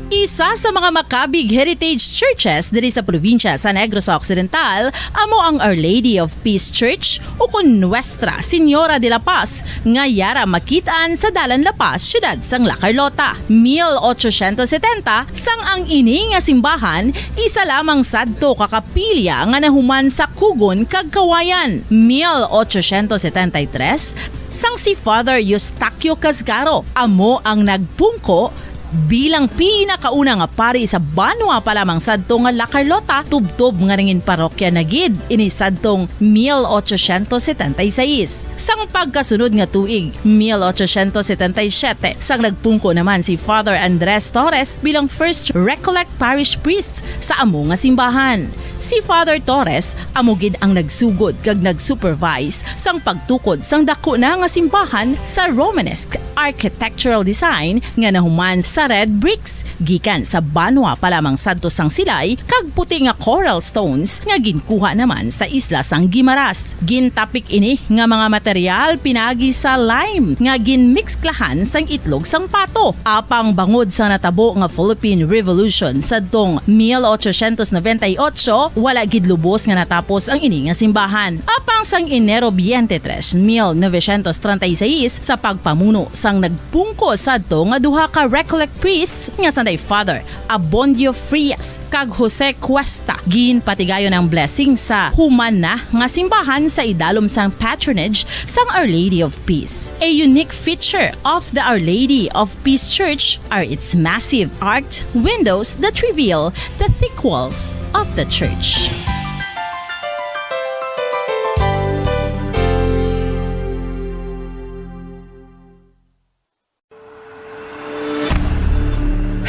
Isa sa mga Macabig Heritage Churches diri sa probinsya sa Negros Occidental amo ang Our Lady of Peace Church, ukon Nuestra Señora de la Paz, nga yara makit-an sa Dalan La Paz, siyudad sang La Carlota. Mil ochocientos setenta, sang ang ini nga simbahan isa lamang sadto ka kapilya nga nahuman sa kugon kag kawayan. Mil ochocientos setenta y tres, sang si Father Eustaquio Casgaro amo ang nagpungko bilang pinakauna nga pari sa banwa pa lamang sadto nga La Carlota, tubtob nga nangin parokya na gid ini sadtong mil ochocientos setenta y seis. Sang pagkasunod nga tuig, mil ochocientos setenta y siete, sang nagpungko naman si Father Andres Torres bilang first Recollect Parish Priest sa amo nga simbahan. Si Father Torres amo gid ang nagsugod kag nag-supervise sang pagtukod sang daku na nga simbahan sa Romanesque architectural design nga nahuman sa red bricks gikan sa banwa pa lamang sadto sang silay kag puti nga coral stones nga ginkuha naman sa isla sang Guimaras. Gintapik ini nga mga material pinaagi sa lime nga ginmikslahan sang itlog sang pato. Apang bangod sa natabo nga Philippine Revolution sadtong mil ochocientos noventa y ocho, wala gid lubos nga natapos ang ini nga simbahan. Apang sang Enero twenty-three, mil novecientos treinta y seis, sa pagpamuno sang nagpungko sadto nga duha ka Recollect priests nga sanday Father Abondio Frias kag Jose Cuesta, ginpatigayon ang blessing sa human na nga simbahan sa idalom sang patronage sang Our Lady of Peace. A unique feature of the Our Lady of Peace Church are its massive arched windows that reveal the thick walls of the church.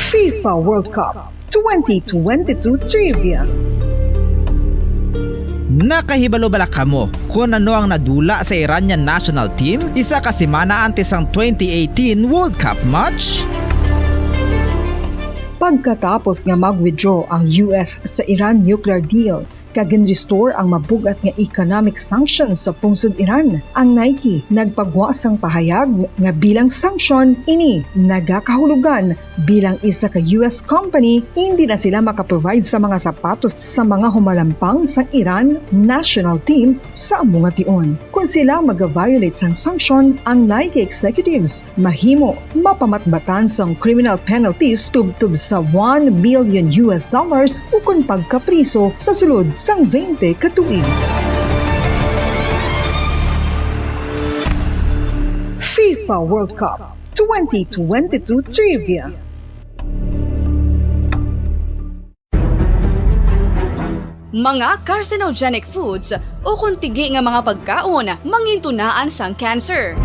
FIFA World Cup twenty twenty-two Trivia. Nakahibalo bala kamo kon ano ang nadula sa Iranian national team isa ka semana antes sang twenty eighteen World Cup match? Pagkatapos nga mag-withdraw ang U S sa Iran nuclear deal, kag gin-restore ang mabug-at nga economic sanctions sa pungsod Iran. Ang Nike nagpagwa sang pahayag nga bilang sanction ini nagakahulugan bilang isa ka U S company, hindi na sila makaprovide sa mga sapatos sa mga humalampang sang Iran national team sa amo nga tion. Kon sila maga-violate sang sanction, ang Nike executives mahimo mapamatbatan sang criminal penalties tubtob sa one million U S dollars ukon pagkapriso sa sulod sang twenty ka tuig. FIFA World Cup twenty twenty-two Trivia. Mga carcinogenic foods ukon tigi nga mga pagkaon mangintunaan sang cancer.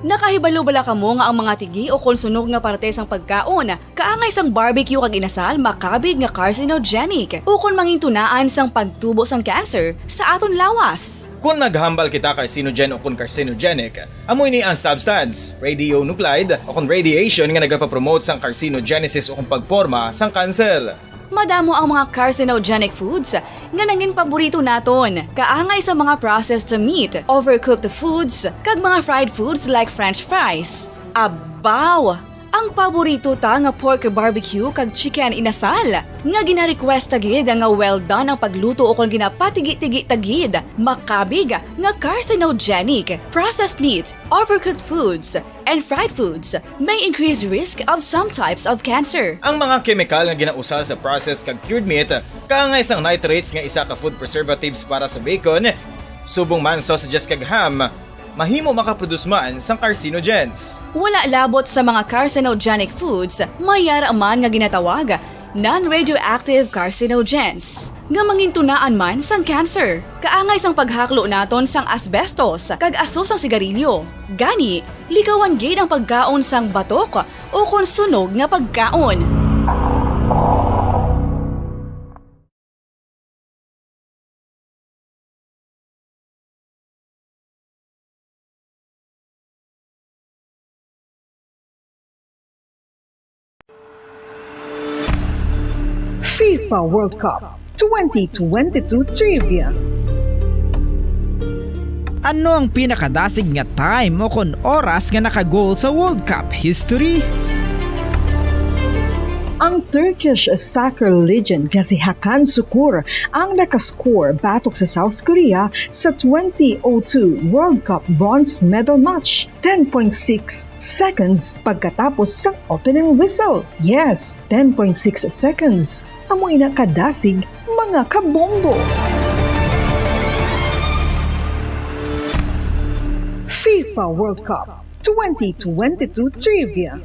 Nakahibalo bala kamo nga ang mga tigi o kon sunog nga parte sang pagkaon, kaangay sang barbecue kag inasal, makabig nga carcinogenic o kon mangintunaan sang pagtubo sang cancer sa aton lawas? Kon naghambal kita carcinogen o kon carcinogenic, amo ini ang substance, radionuclide o kon radiation nga nagapapromote sang carcinogenesis o kon pagporma sang kanser. Madamo ang mga carcinogenic foods nga nangin paborito naton, kaangay sa mga processed meat, overcooked foods, kag mga fried foods like French fries. Abaw! Ang paborito ta nga pork barbecue kag chicken inasal, nga gina-request ta gid nga well done ang pagluto o kon ginapatigi-tigi ta gid, makabig nga carcinogenic. Processed meat, overcooked foods, and fried foods may increase risk of some types of cancer. Ang mga kemikal nga ginausal sa processed kag cured meat, kaangay sang nitrates nga isa ka food preservatives para sa bacon, subong man sausages kag ham, mahimo makaproduce man sang carcinogens. Wala labot sa mga carcinogenic foods, may yara man nga ginatawag non-radioactive carcinogens, nga mangintunaan man sang cancer, kaangay sang paghaklo naton sang asbestos kag aso sang sigarilyo. Gani, likawan gid ang pagkaon sang batok o kon sunog nga pagkaon. FIFA World Cup twenty twenty-two Trivia. Ano ang pinakadasig nga time o kon oras nga naka-goal sa World Cup history? Ang Turkish soccer legend nga si Hakan Sukur ang nakascore batok sa South Korea sa twenty oh two World Cup bronze medal match, ten point six seconds pagkatapos sang opening whistle. Yes, ten point six seconds. Amo ina kadasig, mga kabombo. FIFA World Cup twenty twenty-two Trivia.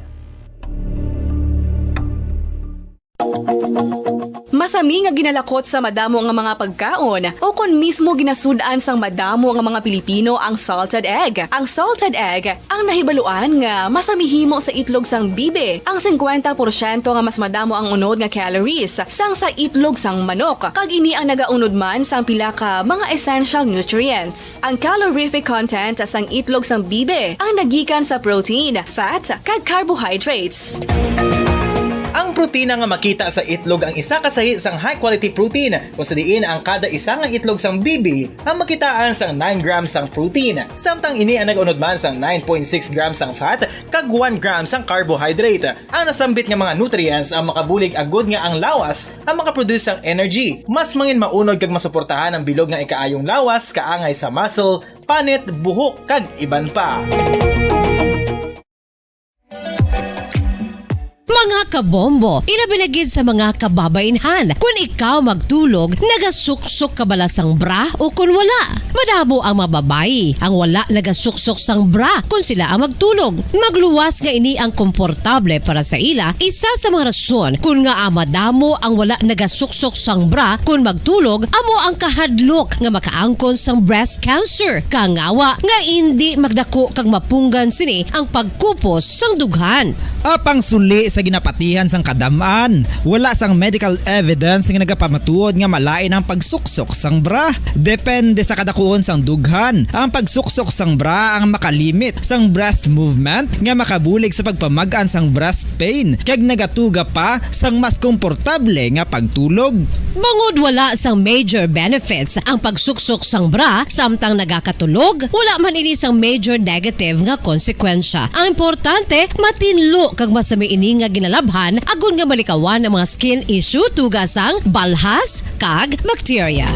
Masami nga ginalakot sa madamo nga mga pagkaon, o kon mismo ginasud-an sang madamo nga mga Pilipino ang salted egg. Ang salted egg ang nahibaluan nga masami himo sa itlog sang bibi. Ang singkwenta porsyento nga mas madamo ang unod nga calories sang sa itlog sang manok, kag ini ang nagaunod man sang pila ka mga essential nutrients. Ang calorific content sang itlog sang bibi ang nagikan sa protein, fat, kag carbohydrates. Ang protina nga makita sa itlog ang isa ka sahi sang high-quality protein, kung sa diin ang kada isa nga itlog sang bibi ang makitaan sang nine grams sang protein, samtang ini ang nag-unod man sang nine point six grams sang fat kag one gram sang carbohydrate. Ang nasambit nga mga nutrients ang makabulig agud nga ang lawas ang makaproduce sang energy. Mas mangin maunod kag masuportahan ang bilog nga ikaayong lawas kaangay sa muscle, panit, buhok, kag iban pa. Mga kabombo, ilabi na gid sa mga kababainhan, kun ikaw magtulog, nagasuksok ka bala sang bra o kun wala? Madamo ang mga babayi ang wala nagasuksok sang bra kun sila ang magtulog. Magluwas nga ini ang komportable para sa ila. Isa sa mga rason kun ngaa madamo ang wala nagasuksok sang bra kun magtulog amo ang kahadlok nga makaangkon sang breast cancer, kangawa nga indi magdako kag mapunggan sini ang pagkupos sang dughan. Apang suli sa ginapatihan sang kadam-an, wala sang medical evidence nga nagapamatuod nga malain ang pagsuksok sang bra. Depende sa kadakuon sang dughan, ang pagsuksok sang bra ang makalimit sang breast movement nga makabulig sa pagpamag-an sang breast pain, kag nagatuga pa sang mas komportable nga pagtulog. Bangod wala sang major benefits ang pagsuksok sang bra samtang nagakatulog, wala man ini sang major negative nga konsekwensya. Ang importante, matinlo kag masami ini nga ginalabhan agod nga malikawan ang mga skin issue, tuga sang balhas kag bakterya.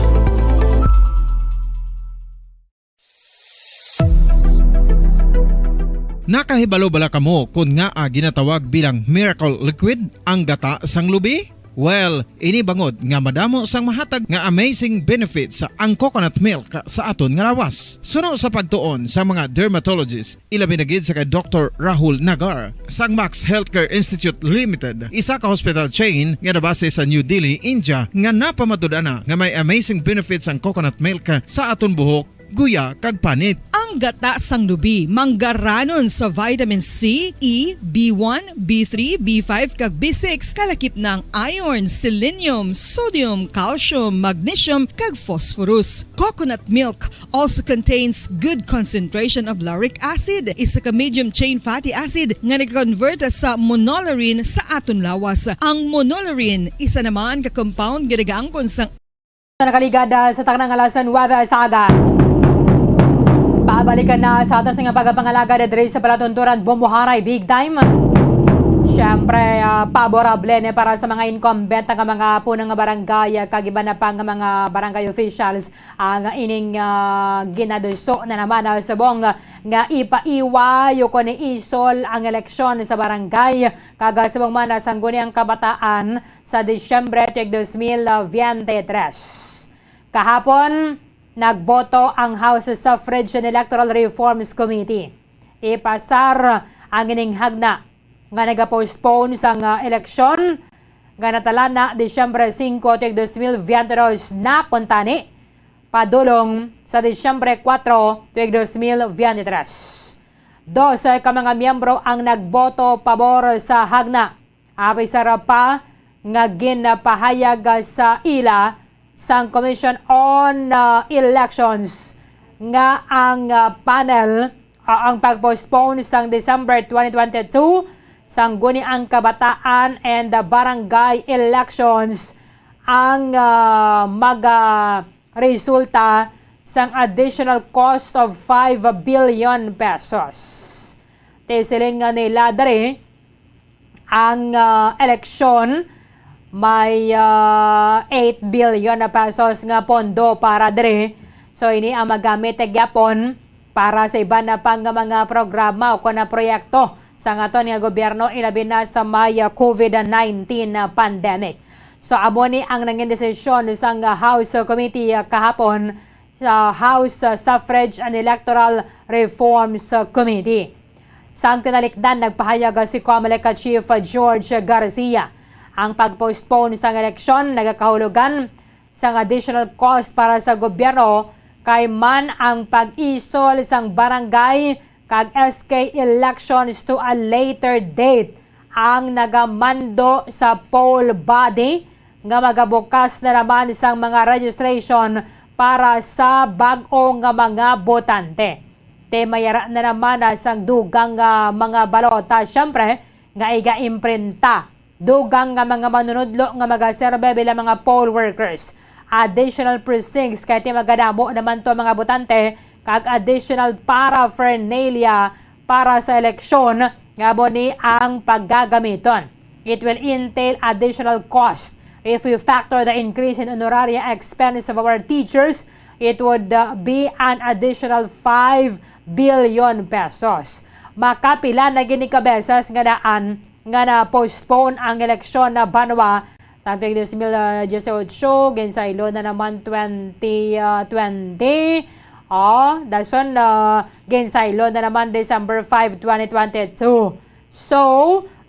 Nakahibalo bala kamo kon ngaa ginatawag bilang miracle liquid ang gata sang lubi? Well, ini bangod nga madamo sang mahatag nga amazing benefits ang coconut milk sa aton nga lawas. Suno sa pagtuon sa mga dermatologist, ilabi na gid sa kay Doktor Rahul Nagar sang Max Healthcare Institute Limited, isa ka hospital chain nga nabase sa New Delhi, India, nga napamatud-an na nga may amazing benefits ang coconut milk sa aton buhok, guya, kag panit. Ang Gata sang lubi, manggaranon sa vitamin C, E, B one, B three, B five, kag B six, kalakip na ang iron, selenium, sodium, calcium, magnesium, kag phosphorus. Coconut milk also contains good concentration of lauric acid, isa ka medium chain fatty acid nga nag-convert sa monolaurin sa aton lawas. Ang monolaurin, isa naman ka compound nga nagaangkon sang Nakaligad, ah, sa takna nga alas nuwebe sa aga. Pabalikan na sa ato sa nga pagpangalagad diri sa palatunturan, bumuharay big time. Siyempre, ah, paborable ni para sa mga incumbent nga mga punong nga barangay, ah, kag iban na pa nga mga barangay officials ang ining, ah, ginaduso na naman, ah, subong nga ipaiway o kon iisol ang eleksyon sa barangay. Kag, ah, subong man, ah, sangguni ang kabataan sa Disyembre tuig dos mil veintitrés. Kahapon, nagboto ang House Suffrage and Electoral Reforms Committee. Ipasar ang ining hagna nga nagapostpone sang, ah, eleksyon nga natalana Disyembre singko tuig dos mil veintidos na kuntani padulong sa Disyembre kuwatro tuig dos mil veintitrés. Dose ka mga miyembro ang nagboto pabor sa hagna. Apisar pa nga ginpahayag sa ila sang Commission on, uh, Elections nga ang, uh, panel, uh, ang pag-postpone sang December twenty twenty-two sang guni ang kabataan and the barangay elections ang, uh, maga-, resulta sang additional cost of five billion pesos. Ti siling nga nila diri, ang, ah, eleksyon may, ah, eight billion na pesos nga pondo para diri. So, ini ang magamit gyapon para sa iban na pang mga programa o kon na proyekto sa aton nga gobyerno, ilabi na sa may, ah, covid nineteen na pandemic. So, amo ni ang nangin desisyon sang House Committee, ah, kahapon sa House, ah, Suffrage and Electoral Reforms, ah, Committee. Sang tinalikdan, nagpahayag, ah, si COMELEC Chief, ah, George Garcia. Ang pag-postpone sang eleksyon nagakahulugan sang additional cost para sa gobyerno, kay man ang pag-isol sang barangay kag S K elections to a later date ang nagamando sa poll body nga magabukas na naman sang mga registration para sa bag-o nga mga botante. Ti may ara na naman, ah, sang dugang nga mga balota, siyempre, nga iga-imprinta. Dugang nga mga manunudlo nga magaserbe bilang mga poll workers. Additional precincts kay ti magadamo naman to mga botante, kag additional paraphernalia para sa eleksyon nga amo ni ang paggagamiton. It will entail additional cost. If we factor the increase in honoraria expense of our teachers, it would, uh, be an additional five billion pesos. Makapila na gid ni ka beses nga daan nga na-postpone ang eleksyon na banwa sang tuig dos mil dieciocho, ginsaylo na naman twenty, ah, twenty. Oh, dason, ah, ginsaylo na naman December five, twenty twenty-two. So,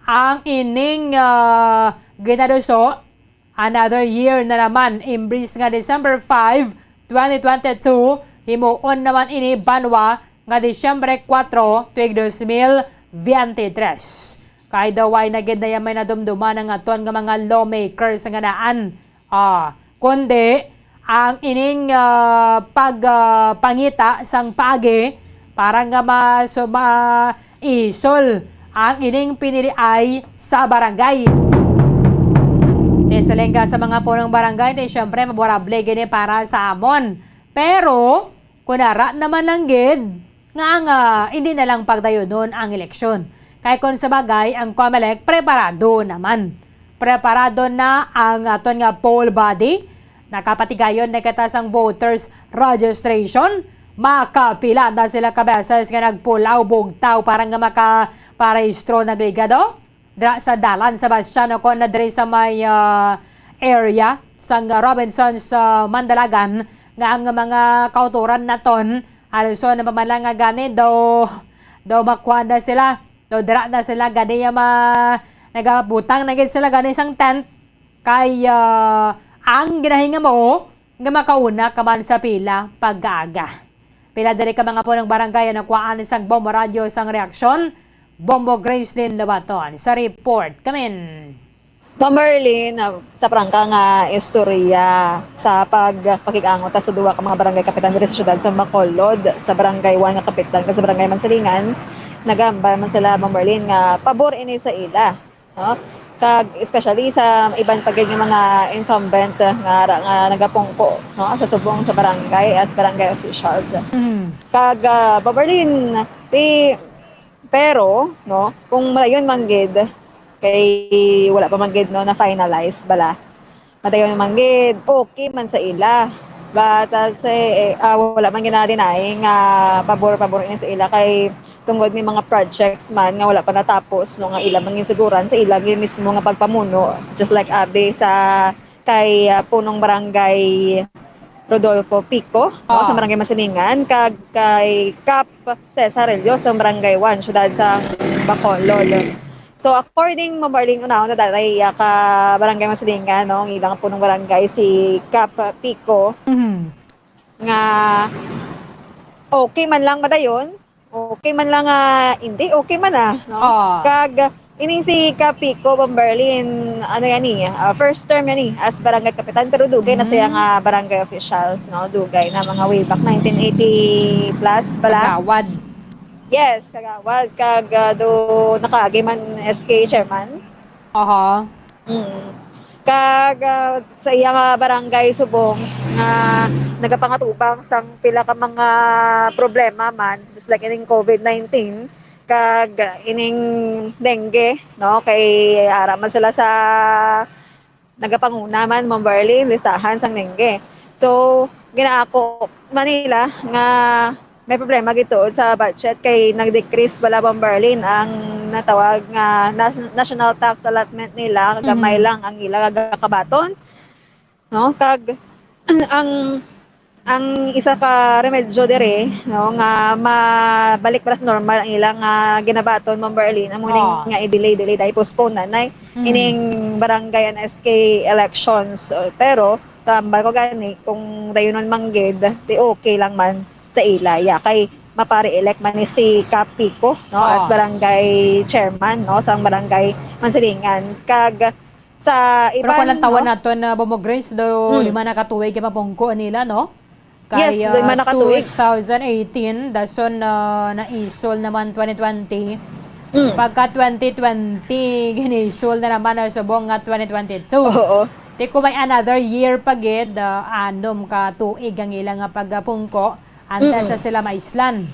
ang ining, ah, ginaduso, another year na naman, imbis nga December five, twenty twenty-two, himuon naman ini banwa nga Disyembre kuwatro, tuig dos mil veintitrés. Kay daw way na gid na ya may nadumduman ang aton nga mga lawmakers nga daan. Ah, kundi ang ining, ah, pag, ah, pangita sang paagi para nga mas maisol ang ining piniliay sa barangay. Ti siling nga sa mga punong barangay, ti siyempre, favorable gini para sa amon. Pero, kung ara naman lang gid, nga ang, ah, hindi na lang pagdayunon ang eleksyon. Kay kung sa bagay, ang COMELEC preparado naman. Preparado na ang aton nga poll body. Nakapatigayon na kita sang voters registration. Makapila na sila ka beses nga nagpulaw bugtaw para nga makaparehistro nagligado. Dira sa dalan, Sebastian, o kon na diri sa may, ah, area sang Robinsons, ah, Mandalagan, nga ang mga kautoran naton, halson na pa man lang nga gani, daw, daw makuha na sila, daw dira na sila gani, ah, ma-, nagabutang na gid sila gani sang tent, kay, ah, ang ginahingamo nga makauna ka man sa pila pag-aga. Pila diri ka mga punong barangay ang nakuhaan sang Bombo Radyo sang reaksyon? Bombo Gracelyn Labaton sa report. Kamin. Ma'am Marlene, ah, sa prangka nga istorya sa pagpakig-angot sa duwa ka mga barangay kapitan diri sa siyudad sa Bacolod, sa Barangay One nga kapitan kag sa Barangay Mansilingan, nagahambal man sila, Ma'am Marlene, nga pabor ini sa ila, no? Kag especially sa iban pa gid nga mga incumbent nga ra-, nga nagapungko, no, sa subong sa barangay as barangay officials. Mm. Kag, ah, Ma'am Marlene, ti-, pero, no, kung madayon man gid, kay wala pa man gid, no, na-finalize bala. Madayon man gid, okay man sa ila. But, ah, say, eh, ah, wala man gid na-deny nga pabor-pabor ini sa ila kay tungod may mga projects man nga wala pa natapos, no, nga ila man gid siguran sa ila gid mismo nga pagpamuno, just like abi sa kay, ah, Punong Barangay Rodolfo Pico, no, sa Oo. Barangay Masilingan, kag kay Kap Cesar Relio sa Barangay One, siyudad sa Bacolod. So, according, Ma'am Marlene, unahon na dati, ah, ka Barangay Masilingan, no, ang ilang punong barangay si Kap Pico, Mhm. nga okay man lang madayon, okay man lang, ah, hindi, okay man, ah, no? Oo. Kag ining si Kapico Bomberlin, ano yan, eh, ah, first term yan, eh, as barangay kapitan, pero dugay na siya Mm. nga barangay officials, no? Dugay na, mga way back nineteen eighty plus pala. Kagawad. Yes, kagawad. Kag, ah, do nakaagi man S K chairman. Aha. Mm. Kag, ah, sa iya nga barangay subong nga nagapangatubang sang pila ka mga problema man, just like ining covid nineteen, kag ining dengue, no? Kay ara man sila sa nagapanguna man, Ma'am Barley, listahan sang dengue. So, ginaako man nila nga may problema gid tuod sa budget kay nag-decrease bala, Ma'am Barley, ang natawag nga nas-, national tax allotment nila, gamay Mhm. lang ang ila gakabaton, no? Kag ang, ang isa ka remedyo diri, no, nga mabalik para sa normal ang ilang, ah, ginabaton, Ma'am Barley, amo ni Oh. nga i-delay, delay, dahil postpone na, nay, Mhm. ining barangay and S K elections. Uh, pero, tambal ko gani, kung dayunon man gid, di okay lang man sa ila, ya, kay mapare-elect man ni si Kapico, no, as Oh. barangay chairman, no, sang barangay Mansilingan. Kag sa Pero iban, kung lantawan no? naton na Bombo Grace, do Hmm. lima na ka tuig ang pagpungko nila, no? Yes, Kay, lima ah, na ka tuig. two thousand eighteen, dason, ah, naisol naman twenty twenty. Mm. Pagka twenty twenty, ginisol na naman ang subong nga twenty twenty-two. Oo. Ti kung may another year pa gid, ah, anom ka tuig ang ila nga pagpungko, antes Mm. sa sila maislan.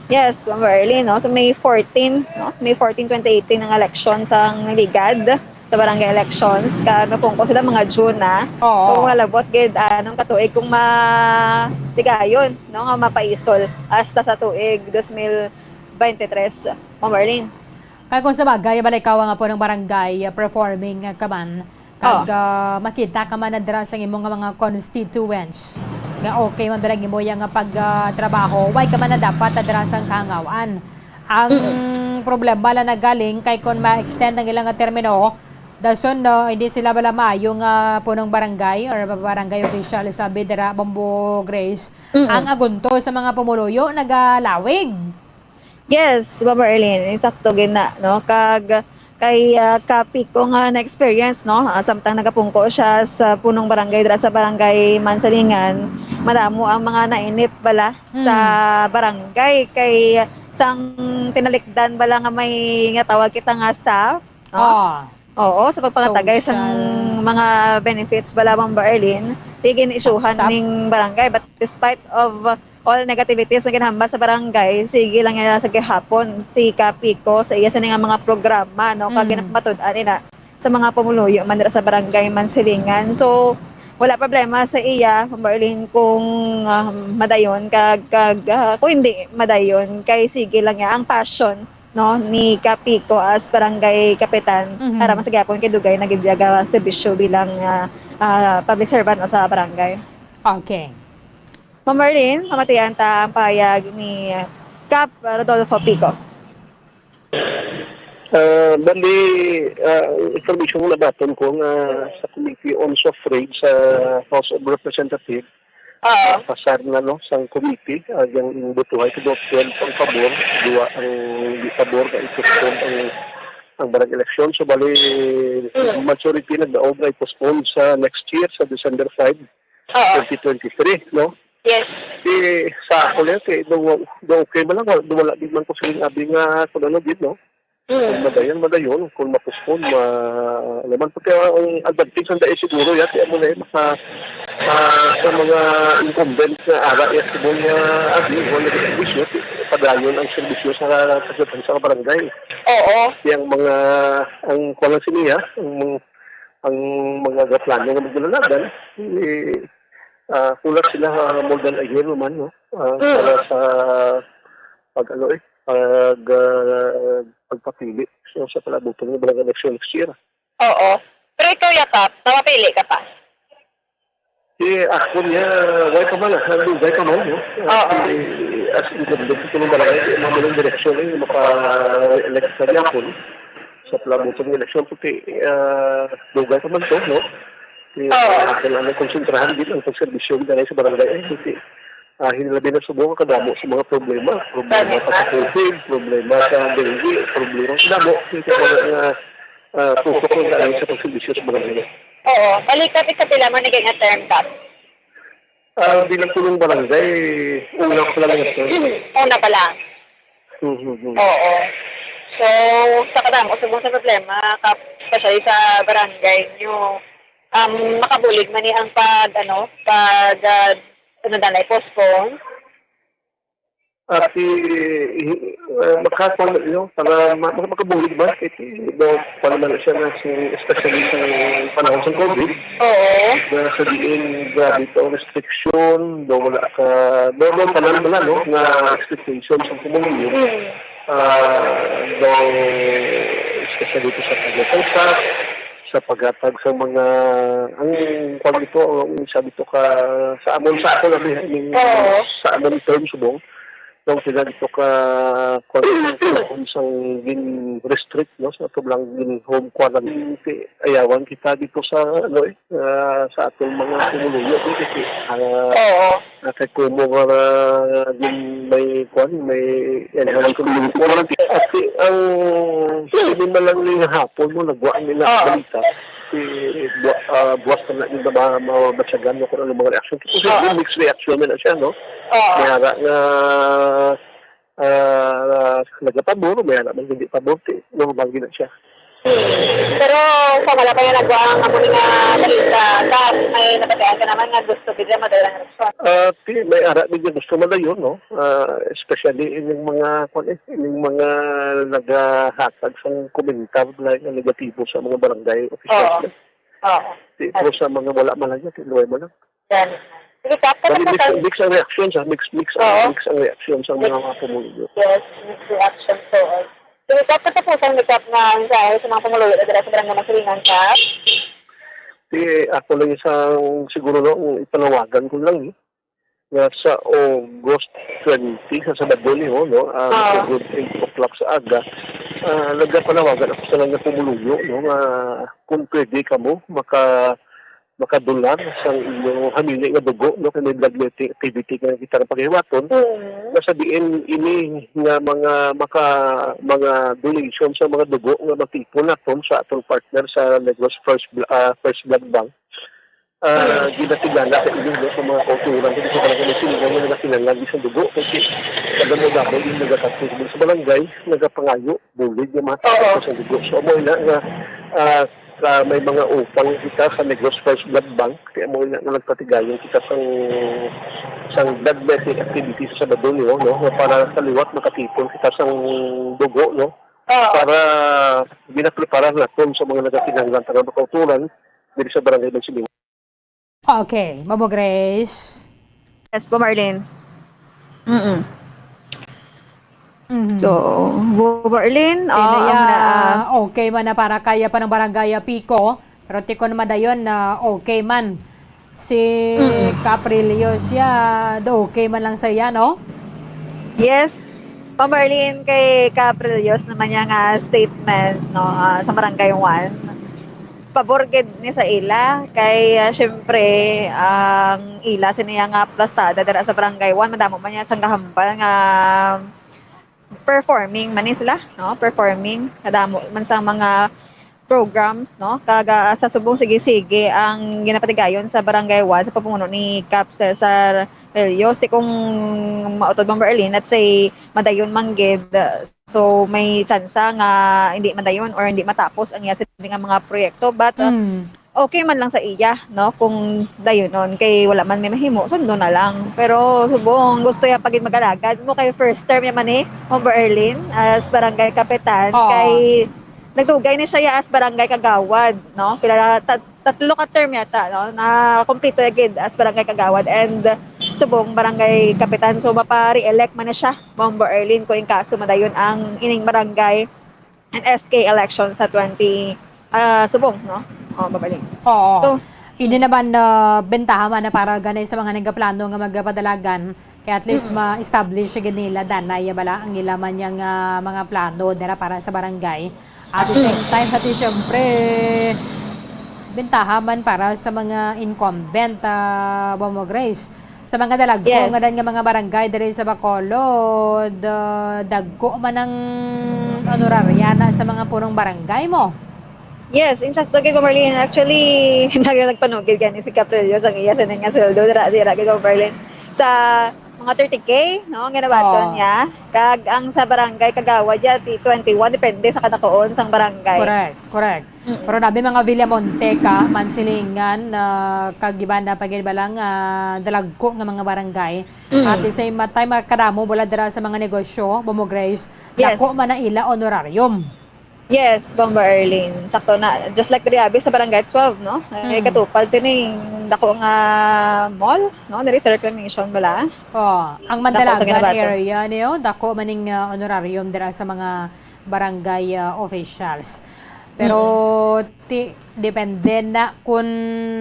Yes, Ma'am Early, no? So, May fourteen, no? May fourteen, twenty eighteen ang election sa Ligad, sa barangay elections. Kag napungko sila mga June na. Oo. Kung malabot gid, anong katuig kung ma-, tigayon, no? Nga mapaisol hasta sa tuig dos mil veintitrés, Ma'am Early. Kag kung sa bagay, balay ka nga punong barangay, ah, performing, ah, ka man, kag, Oh. ah, makita ka man na dira sa imo nga mga constituents nga okay man dira ang imo yang nga pag, ah, trabaho, why ka man na dapat na dira sang kahangawan? Ang Mm. problema lang nagaling kay kung ma-extend ang ilang nga termino, dason, no, hindi sila bala maayo nga punong barangay or barangay official, sabi dira, Bombo Grace, Mm. ang agunto sa mga pumuluyo nagalawig. Yes, Ma'am Erlene, insakto gid na, no? Kag kay, ah, Kapico nga na-experience, no? Ah, samtang nagapungko siya sa punong barangay dira sa barangay Mansalingan, madamo ang mga nainip bala sa Hmm. barangay kay sang tinalikdan bala nga may nga tawag kita nga sa, no? Ah. Oo, sa pagpangatagay sang Social. mga benefits bala, Ma'am Barlene, di gin-issuehan Sapsap. ning barangay. But despite of all negativities nga ginhambal sa barangay, sige lang niya sa gihapon si Kapico sa iya sini nga mga programa, no, kag Mm. ginapamatud-an ina sa mga pumuluyo man dira sa barangay Mansilingan. So, wala problema sa iya, Ma'am Barlene, kung, ah, madayon kag, kag, ah, kung hindi madayon, kay sige lang niya ang passion, no, ni Kapico as barangay kapitan, Mhm. para mas gihapon kay dugay na gid nga serbisyo bilang, ah, ah, public servant sa barangay. Okay. Ma'am Marlene, pamatian ta ang pahayag ni Kap Rodolfo Pico. Ah, bali, ah, information nga nabaton ko nga sa Committee on Suffrage sa House of Representatives, Oo. Pasar na, no, sang committee, ah, ang butuhay ko, twelve ang pabor, duwa ang di pabor, nga i-postpone ang, ang barangay election. So, bali, Mm. majority nagdaog nga i-postpone sa next year, sa December five, Oo. twenty twenty-three, no? Yes. Eh, sa ako lang, kay, do, do okay man lang, wala, wala din man ko siling abi nga, kung ano din, no? Kung Mm. madayon, madayon. Kung ma-postpone, ma-, ano man, pagka ang advantage ang dai siguro, ya, kaya mo na yun, maka-, ah, sa mga incumbent nga ara, ya, siguro nga, abi, wala na serbisyo, padayon ang serbisyo sa, sa, sa barangay. Oo. Yang mga, ang, kuwan lang sila, ya, ang, ang mga gaplano nga magdulanagan, eh, ah, kulang sila, ah, more than a year naman, no? Ah, Mm. para sa pag, ano, eh, pag, ah, pagpapili. So, sa palabuton ng barangay election next year. Oo. Pero ikaw, Yakap, mapapili ka pa? Eh, ako niya, why pa man, ah, why pa man, no? Oo. Eh, as in, dito sa mga barangay, di naman ang direksyon, eh, mapa-elect sa Yapon. Sa palabuton ng eleksyon, puti, ah, dugay pa man to, no? Eh, Oo. ah, kailangan konsentrahan din ang pagserbisyo ng sa barangay, eh, kasi, ah, hindi labi na subong ang kadamo sa mga problema. Problema Problema. pa sa COVID, problema sa dengue, problema sa damo. Ito po nga, ah, tusok ko na sa pagserbisyo sa barangay. Oo. Balik ka sa pila mo naging term, Kap? Ah, bilang pulong barangay, una ko lang ito. Una pa lang. Mhm, mhm. Oo. So, sa kadamo subong sa problema, kap-, especially sa barangay nyo, um, makabulig man ni ang pag, ano, pag, ah, ano na, postpone? At i-, i-, ah, makakuha na, you know, para ma-, maka-, makabulig ba? Kasi daw pa naman siya na si, especially sa panahon sa COVID, Oo. na sa diin grabe to ang restriction, daw wala ka, daw, daw tanan wala, no, nga expectation sa pumuluyo. Mm. Ah, daw especially dito sa pagkakasal, sa paghatag sa mga, ang, kwan dito, ang isa dito ka, sa amon, sa ako lang, eh, I mean, Oo. sa amon term subong, daw sila dito ka, kwan, kung sang gin-restrict, no, sa ato lang gin-home quarantine, ti-, ayawan kita dito sa, ano, eh, ah, sa atong mga pumuluyo, di, kasi, ah, Oo. ah, kay kumo nga, ah, din may, kuwan, may enhanced community quarantine. At si, ang, hindi man lang ning hapon mo, nagwa nila Oo. balita. Si, bu-, ah, buwas na na yung ma-, mabatyagan mo kung ano mga reaction. Kasi Oo. yung mixed reaction na siya, no? Oo. May ara nga, ah, nagapabor, may ara man hindi pabor, ti-, normal gina siya. Hmm. Pero sa wala pa nga nagwa ang amo nga balita, Kap, may nabatian ka naman nga gusto gid nga madayon ang response? Ah, ti-, may ara gid nga gusto madayon, no? Ah, especially ining mga, kwan eh, ining mga nagahatag sang komentar nga negatibo sa mga barangay officials Oo. na. Oo. Ti-, pero sa mga wala man lang, ti-, luway man lang. Yan. Sige, Kap, Bali, mix, katapusan. mix ang reaction sa, mix, mix ang, Oo. mix ang reaction sa mga, mga pumuluyo. Yes, mix reaction. So, uh, sige, Kap, katapusan ni Kap nga mensahe sa mga pumuluyo na dira sa Barangay Masilingan, Kap. Di, ako lang isang siguro, no, ang ipanawagan ko lang, eh, nga sa August twenty, sa Sabado ni, oh, no, ah, Ah. sa good eight o'clock sa aga, ah, nagapanawagan ako sa mga pumuluyo, no, nga kung pwede kamo, maka-, makadular sang inyong hamili nga dugo, no, kay may bloodletting activity nga kita nga paghiwaton. Mm. Nga sa diin ini nga mga maka-, mga donation sa mga dugo nga matipon naton sa atong partner sa Negros First Bl-, ah, First Blood Bank. Ah, Mm. ginatigala sa inyo, no, sa mga kauturan sa mga sila nga nagkinahanglan sa dugo. Kasi kadamo-damo yung nagatapo sa barangay, nagapangayo, bulig nga mga Oo. sa dugo. So, amo na nga, ah, sa may mga upang kita sa Negros First Blood Bank, kaya mo na nga nagpatigayon kita sang, sang bloodletting activity sa Sabado niyo, no? Nga para sa liwat makatipon kita sang dugo, no? Oo. Para ginaprepara naton sa mga nagakinahanglan nga mga kauturan diri sa Barangay Bansilingan. Okay, Mamo Grace. Yes po, Marlene. Mm-mm. Mhm. So, Bo Marlene, Kaya oh, na ang ya, naa. Okay man na para kaya pa ng barangay, ah, Pico, pero tikon naman dayon na okay man si Mm. Caprillo siya, do okay man lang sa iya, no? Yes, Pa Marlene, kay Caprillo naman niya nga statement, no, ah, sa Barangay One. pabor gid ni sa ila kay, ah, syempre, ang ila sini nga aplastada dira sa Barangay One, madamo man niya sang gahambal nga performing man ni sila, no? Performing, kadamo man sang mga programs, no? Kag, ah, sa subong sige-sige ang ginapatigayon sa Barangay One sa pamumuno ni Kap Cesar Rillos. Di kung mautod, Ma'am Berlin, let's say, madayon man gid, so may tsansa nga hindi madayon or hindi matapos ang iya sini nga mga proyekto. But, uh, Mm. okay man lang sa iya, no, kung dayonon kay wala man may mahimo, sundo na lang. Pero subong gusto ya pa gid mag-alagad mo kay first term ya man ni Ma'am Berlin as barangay kapitan. Oo. Kay nagdugay ni siya ya as barangay kagawad, no? Pila na, tat-, tatlo ka term yata, no? Na kompleto ya gid as barangay kagawad and subong barangay kapitan. So mapa-re-elect man na siya, Ma'am Berlin, kung in kaso madayon ang ining barangay and S K election sa twenty, ah, subong, no? Oh, mabaling. Oo. So, Hindi naman, ah, bentaha man na para gani sa mga nagaplano nga magpadalagan, kay at least Mm. ma-establish gid nila danay bala ang ila man yang, ah, mga plano dira para sa barangay. At the Mm. same time, pati syempre, bentaha man para sa mga incumbent, ah, Bomo Grace. Sa mga dalagko Yes. nga dan nga mga barangay diri sa Bacolod, ah, dagko man ang honorarya na sa mga punong barangay mo. Yes, insakto gid, Ma'am Marlene. Actually, nag-, nagpanugid gani si Caprillo sang iya sining nga sweldo dira, dira gid, Ma'am Marlene. Sa mga thirty K, no, nga nabaton Oh. niya. Kag ang sa barangay kagawad ya, ti twenty-one, depende sa kadakuon sang barangay. Correct, correct. Mm. Pero nabi mga Villamonte ka, Mansilingan, ah, kag iban na pa gid ba lang, ah, dalagko nga mga barangay. Mm. At the same time, ah, kadamo bala dira sa mga negosyo, Bomo Grace, Yes. dako man ang ila honorarium. Yes, Bomba Erlene. Sakto na. Just like diri abi sa Barangay twelve, no? Eh, Mm. katupad sini dako nga mall, no? Diri sa Reclamation bala. Oh, ang Dako sa Mandalagan ginabaton. area niyo, dako man ning, ah, honorarium dira sa mga barangay, ah, officials. Pero Mm. ti-, depende na kung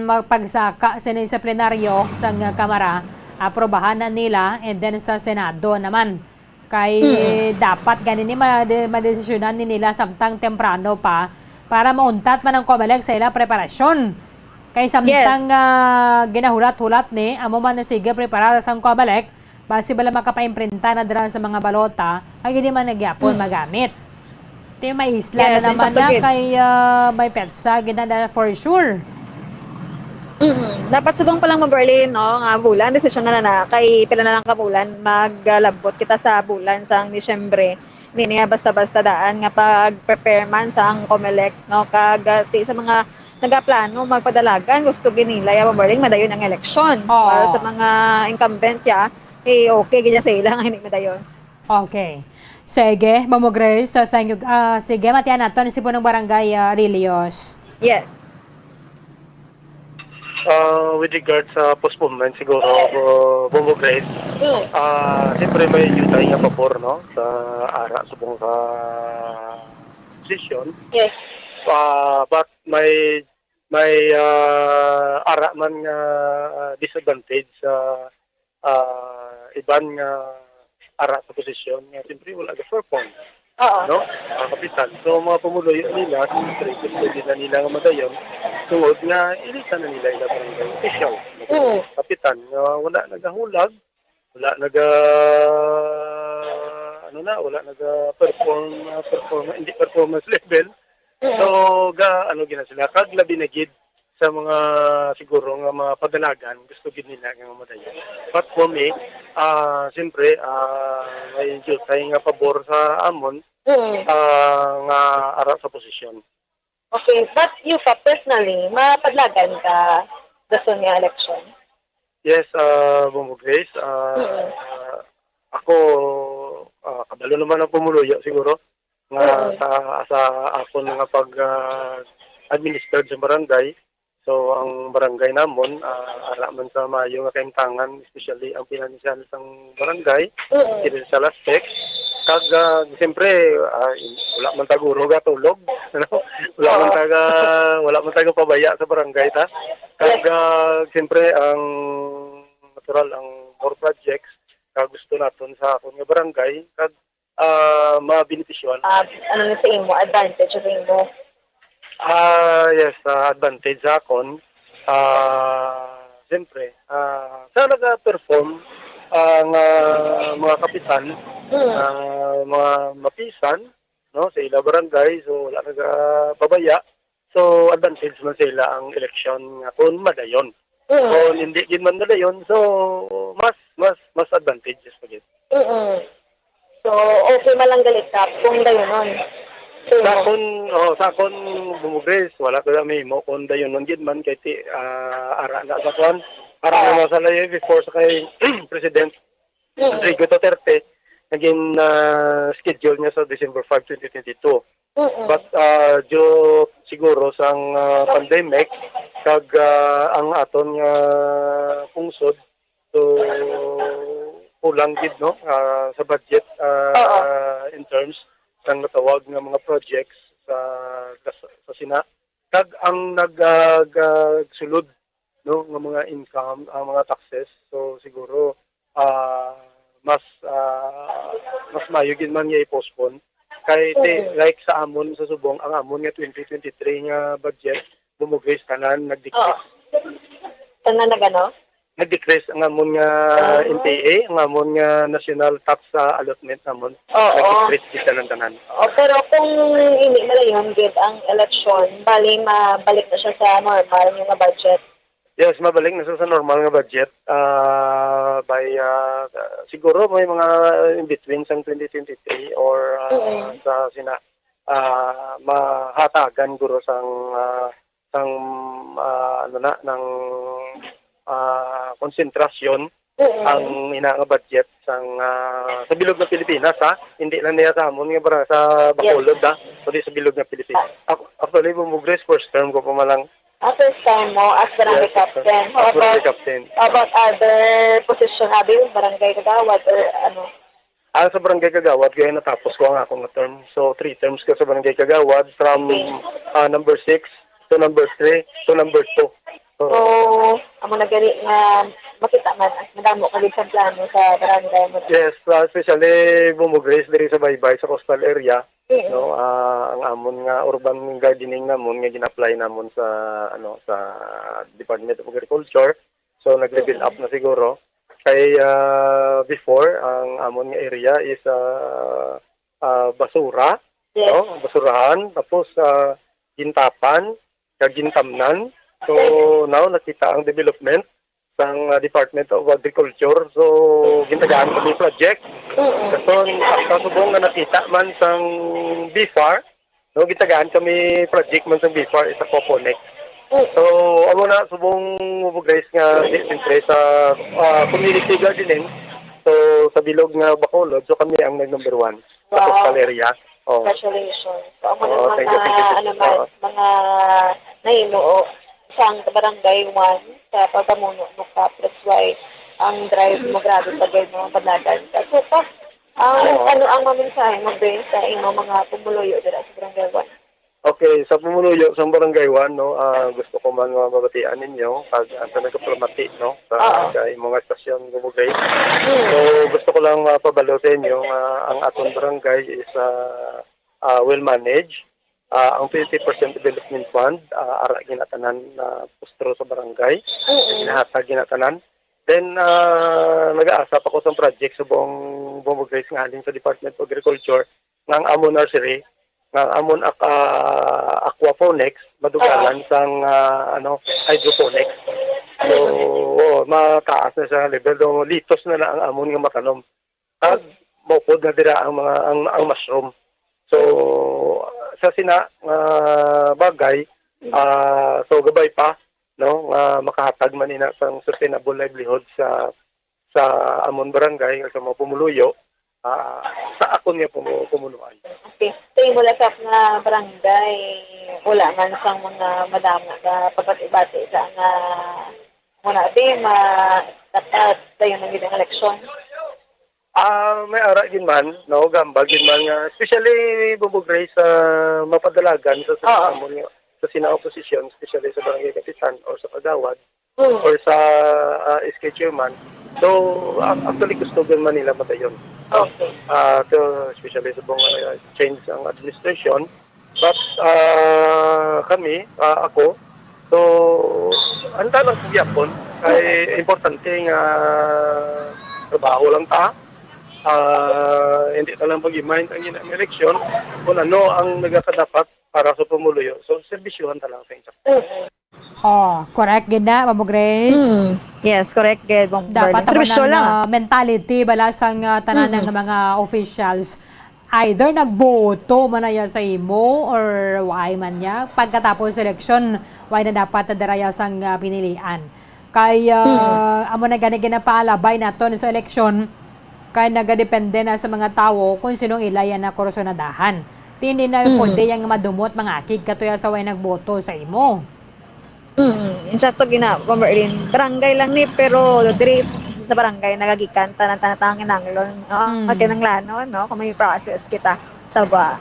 magpagsaka sini sa plenaryo sang, ah, Kamara, aprobahan na nila, and then sa Senado naman. Kay Mm. dapat gani ni ma-, de-, madesisyonan ni nila samtang temprano pa para mauntat man ang Comelec sa ila preparasyon. Kay samtang, Yes. ah, ginahulat-hulat ni, amo man na sige preparar sang Comelec, basi bala makapaimprenta na dira sa mga balota, kay hindi man na gyapon Mm. magamit. Ti may isla Yes, na naman insakto na gid. kay, ah, may petsa gid na, na for sure. Mm. Dapat subong pa lang, Ma'am Berlin, no, nga bulan, desisyon na na, na kay pila na lang ka bulan, maglabot kita sa bulan sang Disyembre. Hindi niya basta-basta daan nga pag-prepare man sang Comelec, no, kag, ah, ti sa mga nagaplano magpadalagan, gusto gid nila ya, Ma'am Berlin, madayon ang eleksyon. Oo. While sa mga incumbent ya, eh, okay gid ya sa ila nga hindi madayon. Okay. Sige, Mamo Grace, so thank you. Ah, sige, matian naton si punong barangay, ah, Rillos. Yes. Ah, with regard sa postponement, siguro, uh, Bombo Grace, Mm. ah, siyempre may jutay nga pabor, no, sa ara subong sa posisyon. Yes. Ah, but may, may, ah, ara man nga, ah, disadvantage sa, ah, iban nga ara sa posisyon nga siyempre wala ga-perform. Oo. No? Mga kapitan. So, mga pumuluyo nila, siyempre, gusto din na nila nga madayon, tungod nga ilita na nila ila barangay official. Mm. Kapitan, nga wala nagahulag, wala naga, ano na, wala naga-perform, ah, perform-, hindi performance level. Mm. So, ga, ano, gina sila, kag labi na gid sa mga, siguro, nga mga padalagan, gusto gid nila nga madayon. But for me, ah, siyempre, ah, may jutay nga pabor sa amon, Mm. ah, nga ara sa posisyon. Okay, but you pa personally, mapadlagan ka dason nga election? Yes, ah, Bombo Grace, ah, Mm. ako, ah, kabalo naman ang pumuluyo siguro nga Mm. sa, sa akon nga pag, ah, administered sa barangay. So, ang barangay namon, ah, ara man sa maayo nga kahimtangan, especially ang pinansyal sang barangay, Mm. financial aspect. Kag, ah, siyempre, ah, wala man tag uro gatulog, ano? Wala man Oo. taga, wala man taga pabaya sa barangay ta. Kag, Yes. ah, siyempre, ang natural, ang more projects, kag gusto naton sa akon nga barangay, kag, ah, mabenepisyohan. Ah, ano na sa imo, advantage sa imo? Ah, yes, ah, advantage sa akon. Ah, siyempre, ah, sa naga-perform ang, ah, mga kapitan, Mm. ah, mga mapisan, no, sa ila barangay, so wala nagapabaya. So, advantage man sa ila ang eleksyon nga kung madayon. Mm. Kung hindi gid man madayon, so mas, mas, mas advantageous pa gid. Mm. So, okay man lang gali, Kap, kung dayonon. Sa Sino? akon, oh, sa akon, Bumugres, wala ko lang mahimo kung dayonon gid man kay ti, ah, ara na sa kwan. Ara na Ah. sa layo before sa kay President Mm. Rodrigo Duterte, naging, ah, schedule niya sa December five, twenty twenty-two. Mm. But, ah, due siguro sang, ah, pandemic, kag, ah, ang aton nga pungsod, so, kulang gid, no, ah, sa budget, ah, Oo. in terms sang natawag nga mga projects sa, sa, sa Sina. Kag ang nag, ah, ga-, sulod, no, nga mga income, ang mga taxes, so siguro, ah, mas, ah, mas maayo gid man nga i-postpone. Kay ti-, Mm. like sa amon sa subong, ang amon nga twenty twenty-three nga budget, bumugris tanan, nag-decrease. Oo. Tanan nag ano? Nag-decrease ang amon nga Oo. N T A, ang amon nga national tax, ah, allotment namon. Oo. Nag-decrease gid tanan tanan. Oh, pero kung hindi madayon gid ang eleksyon, bali mabalik na siya sa normal nga budget. Yes, mabalik na siya sa normal nga budget. Ah, by, ah, siguro may mga in between sang twenty twenty-three or, ah, Mm. sa Sina, ah, mahatagan guro sang, ah, sang, ah, ano na, ng, ah, konsentrasyon Mm. ang ina nga budget sang, ah, sa bilog nga Pilipinas, ha? Hindi lang niya sa amon nga bara sa Yes. Bacolod, ha? Kundi sa bilog nga Pilipinas. Ac-, actually, Bumugres, first term ko pa man lang. Ah, first time mo as barangay Yes, first term. captain. How As barangay about, captain. how about other position, abi, barangay kagawad or ano? Ah, sa barangay kagawad, kaya natapos ko ang akong term. So, three terms ko sa barangay kagawad, from, Okay. ah, number six to number three to number two. So, So, amo na gani nga makita man, ah, madamo ka gid sa plano sa barangay mo. Yes, ah, especially Bumugres diri sa Baybay, sa coastal area. Mm. No, ah, ang amon nga urban gardening namon nga gina-apply namon sa, ano, sa Department of Agriculture. So, nag-level Mm. up na siguro. Kay, ah, before, ang amon nga area is, ah, ah, basura, Yes. no? Basurahan, tapos, ah, gintapan, kag gintamnan. So, Mm. now, nakita ang development sang, ah, Department of Agriculture. So, Mm. gintagaan kami project. Mm. Kason, ang kasubong nga nakita man sang BFAR, no, gitagaan kami project man sa BFAR is aquaponics. Mm. So, amo na, subong Bumugres nga di, siyempre sa, ah, community gardening. So, sa bilog nga Bacolod, so kami ang nag number one sa Wow. coastal area. Oh. Congratulations. So, amo Oo, na thank you, mga, thank you, thank you. ano man, Oo. mga nahimo, o, sang barangay one sa pagpamuno mo ka. That's why ang drive mo, grabe pa gid, mga panagan. So, pa, ang, Oo. ano ang mamensahe mo, Ben, sa imo mga pumuluyo dira sa barangay one? Okay, sa pumuluyo sa Barangay one, no, ah, gusto ko man nga mabatian ninyo, kag, ah, sa nagapamati, no, sa, Oo. sa imong estasyon, Bumugres. Hmm. So, gusto ko lang mapabalo sa inyo nga ang aton barangay is, ah, ah, well managed. Ah, ang twenty percent development fund, ah, ara ginatanan na pustro sa barangay, Mm-mm. ginahatag ginatanan. Then, ah, nagaasa pa ko sa project subong Bumugres nga halin sa Department of Agriculture, nga ang amon nursery, nga ang amon ak-, ah, aquaponics, madugalan Ah. sang, ah, ano, hydroponics. So, oo, mataas na siya level. Do, litos na na ang amon nga matanom. At Mm. maupod na dira ang mga, ang, ang mushroom. So, sa sina nga bagay, Mm. ah, so gabay pa, no, nga makahatag man ina sang sustainable livelihood sa sa amon barangay, sa mga pumuluyo, ah, sa akon nga pumu-, pumunuan. Okay. Sa imo lasap nga barangay, wala man sang mga madamo nga pagbati-bati sa nga muna di ma-, dapat dayon ang gid ang eleksyon? Ah, may ara gid man, no, gambag gid man nga, especially Bumugres sa mapadalagan sa, sa Oo. amon nga, sa sina opposition, especially sa barangay kapitan or sa kagawad, Mm. or sa, ah, S K chairman. So, ac-, actually, gusto gyud man nila madayon. Okay. Ah, so, especially sa mga, ah, change ang administration, But, ah, kami, ah, ako, so, handa lang sa gyapon. Kay importante nga trabaho lang ta. Ah, hindi ta lang pag-mind ang ina-, eleksyon kung ano ang nagakadapat para sa pumuluyo. So, serbisyohan ta lang sa inyo. Oh, correct gid na, Mamo Grace. Mm. Yes, correct gid, Ma'am Dapat Berlin. Serbisyo ang lang. uh, mentality bala sang uh, tanan ng mga officials, either nagboto man na ya sa imo or why man niya, pagkatapos eleksyon, why na dapat na daraya sang uh, pinilian. Kay uh, amo na gani ginapaalabay naton sa eleksyon, kay nagadepende na sa mga tawo kung sinong ila yan na kursunadahan. Hindi na pwede yang madumot mga akig katuya sa way nagboto sa imo. Mm, insakto gina, Ma'am Merlin. Barangay lang ni, pero diri sa barangay nagagikan tanan tanan kinahanglan, no? Mm. Kinahanglanon, no? Kung may process kita sa ba.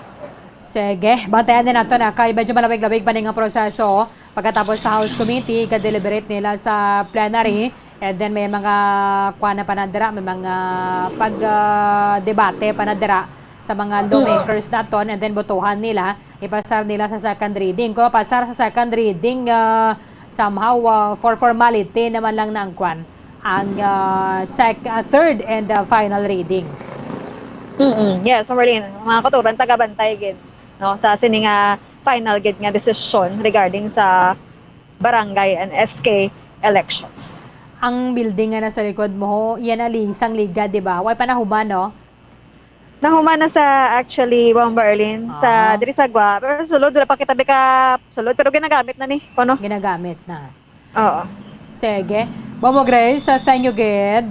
Sige, bantayan din nato na kay medyo malawig-lawig pa ni nga proseso. Pagkatapos sa House Committee, ga-deliberate nila sa plenary. And then may mga kuan na pa na dira, may mga pag ah, debate pa na dira sa mga lawmakers naton, and then botohan nila, ipasar nila sa second reading. Kung mapasar sa second reading, ah, somehow ah, for formality naman lang na ang kuan ang ah, sec- ah, third and ah, final reading. Mm, yes, Ma'am Merlin. Mga kauturan, tagabantay gid, no, sa sini nga final gid nga desisyon regarding sa barangay and S K elections. Ang building nga nasa likod mo, ho, yan ang lisang liga, di ba? Way pa nahuman, no? Nahuman na sa, actually, Ma'am Merlin, sa Ah. diri sa Gwa. Pero sulod, wala pa kita bika sulod, pero ginagamit na ni, kuno. Ginagamit na. Oo. Sige. Bombo Grace, uh, thank you, gid.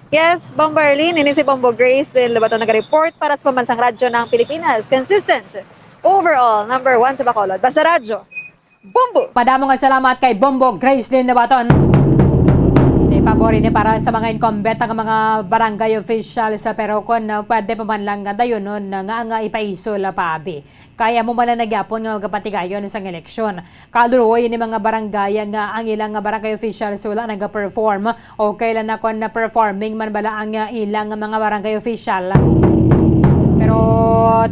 Yes, Bombo Arlene, ini si Bombo Grace din Lobato nag-report para sa Pambansang Radyo ng Pilipinas. Consistent. Overall, number one sa Bacolod. Basta Radyo. Bombo! Padamo nga salamat kay Bombo Grace Lynn Nabaton. Di pabor ini para sa mga incumbent ang mga barangay officials, pero kung uh, pwede pa man lang nga dayonon nga nga ipaisol pa abi. Kaya mo man lang nagyapon nga magapatigayon sang eleksyon. Kaluoy ni mga barangay nga ang ilang nga barangay officials wala nagaperform o kailan na kon na performing man bala ang uh, ilang nga mga barangay official. Pero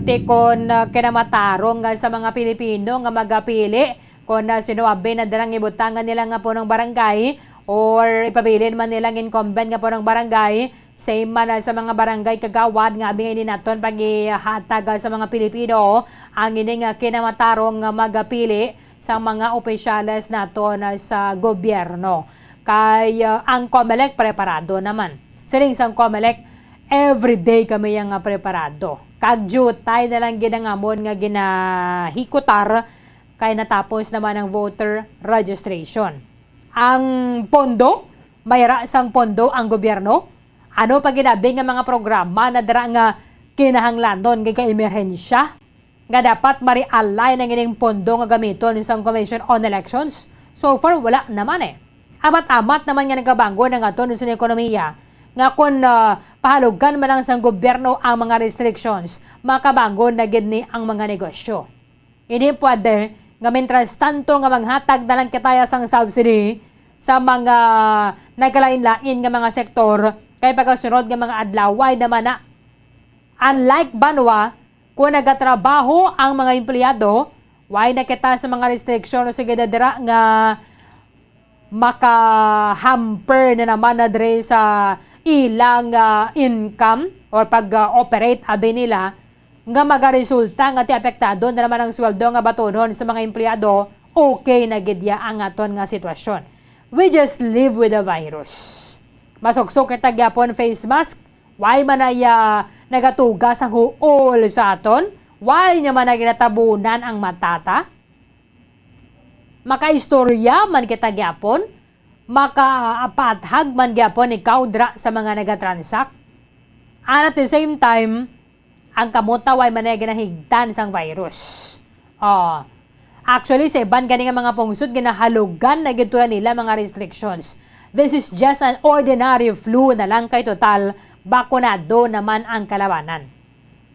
tikon uh, kinamatarong nga sa mga Pilipino nga magapili kung uh, sino abi na darang ibutangan nila nga punong barangay or ipabilin man nilang incumbent nga punong barangay, same man uh, sa mga barangay kagawad nga abi nga ini naton pagihatag uh, sa mga Pilipino ang ining uh, kinamatarong nga magapili sa mga opisyales naton uh, sa gobyerno. Kay uh, ang Comelec preparado naman. Siling sang Comelec, everyday kami yang uh, preparado. Kag jutay na lang ginangamon nga ginahikutar kay natapos naman ang voter registration. Ang pondo, mayra sang pondo ang gobyerno? Ano pa ginabi nga mga programa na dira nga kinahanglanon nga ka-emerhensya nga dapat ma-realign ang ining pondo nga gamiton sang Commission on Elections? So far, wala naman eh. Amat-amat naman nga nagabangon ang aton sa ekonomiya nga kung uh, pahalugan man lang sang gobyerno ang mga restrictions, makabangon na gid ni ang mga negosyo. Hindi pwede nga mintras tanto nga manghatag na lang kita sang subsidy sa mga nagkalain-lain nga mga sektor kay pagkasunod nga mga adlaw way naman na. Unlike banwa, kung nagatrabaho ang mga empleyado, way na kita sa mga restriksyon o sige dira nga maka-hamper na naman na dre sa ilang uh, income or pag-operate uh, abi nila nga magaresulta nga ti apektado na naman ang sweldo nga batunon sa mga empleyado, okay na gid ya ang aton nga sitwasyon. We just live with the virus. Masuksok kita gyapon face mask, why man na ya nagatuga sa huol sa aton, why niya man na ginatabunan ang matata? Makaistorya man kita gyapon, makaapathag man gyapon ikaw dra sa mga nagatransact. And at the same time, ang kamot way man na ginahigtan sang virus. Oh. Actually, sa iban gani nga mga pungsod, ginahalugan na gid nila mga restrictions. This is just an ordinary flu na lang kay total, bakunado naman ang kalawanan.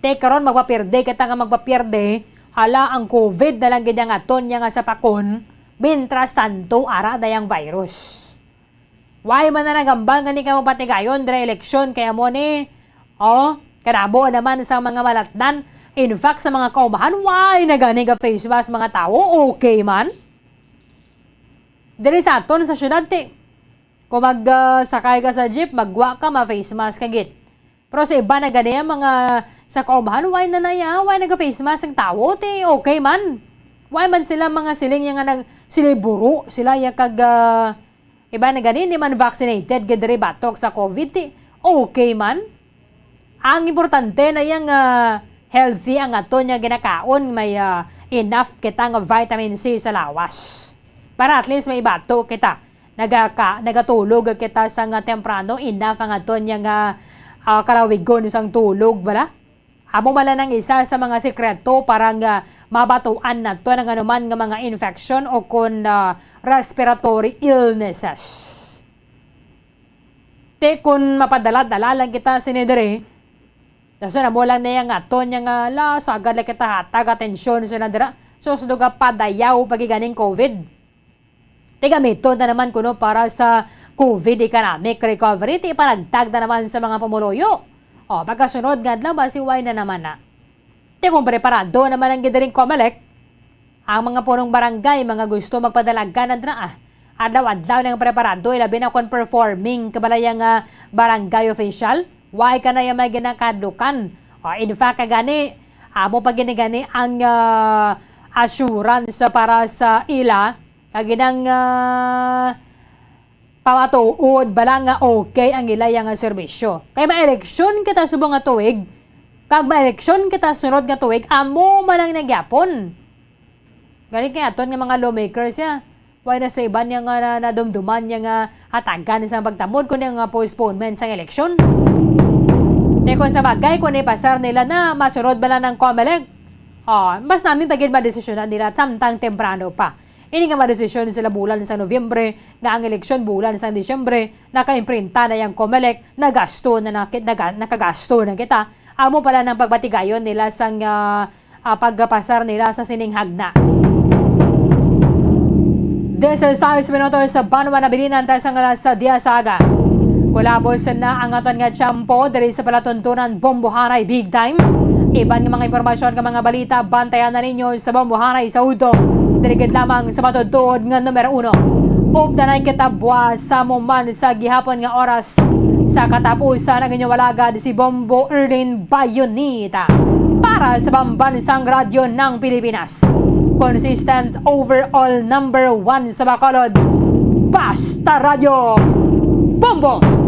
Te karon magpapierde kita nga magpapierde, hala ang COVID na lang gid ang aton niya nga sapakon, mintras tanto ara na yang virus. Why man na nagambal nga ni ka mapatigayon dira eleksyon kay amo ni? Oh, kadamo naman sa mga malatnan, In fact, sa mga kaubahan, why na gani ga face mask mga tawo? Okay man. Diri sa aton sa syudad, ti, kung mag, ah, sakay ka sa jeep, magwa ka, ma-face mask ka gid. Pero sa iba na gani, ang mga sa kaubahan, why na naya? Why naga-face mask ang tawo? Ti, okay man. Why man sila mga siling nga nag, sila'y buro, sila ya kag, ah, iba na gani, hindi man vaccinated gid diri batok sa covid, ti, okay man. Ang importante na yang, ah, healthy ang aton nga ginakaon, may, ah, enough kita nga vitamin C sa lawas. Para at least may bato kita. Nagaka-, nagatulog kita sa nga temprano, enough ang aton nga, ah, kalawigon sang tulog, bala? Amo man lang ang isa sa mga sikreto para nga mabatuan nato ang anuman nga mga infection o kon, ah, respiratory illnesses. Ti, kun mapadala-dala lang kita sini diri, dason amo lang niya nga aton niya nga la, sagad lang kita hatag atensyon sila dira. So, sa duga padayaw pag ganing covid. Ti, gamiton na naman kuno para sa covid economic recovery, ti, ipanagtag na naman sa mga pumuluyo. O, pagkasunod nga adlaw, basi why na naman na. Ti, kung preparado naman ang gidiring Comelec, ang mga punong barangay, mga gusto magpadalagan na dira, ah. Adlaw-adlaw nang preparado, ilabi na kon performing kabalaya nga barangay official, why ka na yung may ginakadlukan? O, in fact, kagani, amo pa gini gani ang, ah, assurance para sa ila, kag ginang, ah, pamatuod bala nga okay ang ila nga serbisyo. Kay maeleksyon kita subong nga tuig, kag maeleksyon kita sunod nga tuig, amo man ang nagyapon. Gani kay aton nga mga lawmakers ya, why na sa iban niya nga na-, nadumduman niya nga hatagan sa pagtamod kundi nga postponement sa eleksyon. Te, kung sa bagay, kung ipasar nila na, masunod bala ng Comelec? Oh, mas namin pagid madesisyonan nila samtang temprano pa. Ini nga madesisyon sila bulan sa Nobyembre, nga ang eleksyon bulan sa Disyembre, nakaimprinta na yang Comelec, nagasto na, naki-, naga-, nakagasto na kita. Amo pala ng pagbatigayon nila sang, ah, ah, pagpasar nila sa sining hagna. Diyes sais minutos sa banwa na bilinan tayo sa ngalas sa Diasaga. Kulabos na ang aton nga tiyempo diri sa palatuntunan Bomboharay Big Time. Iban nga mga impormasyon nga mga balita, bantayan na ninyo sa Bomboharay sa udto. Diri gid lamang sa matuod-tuod nga numero uno. Updanay kita buwas sa amo man sa gihapon nga oras sa katapusan ang inyong alagad si Bombo Erlin Bayonita para sa Pambansang Radyo ng Pilipinas. Consistent overall number one sa Bacolod. Basta Radyo. Bombo!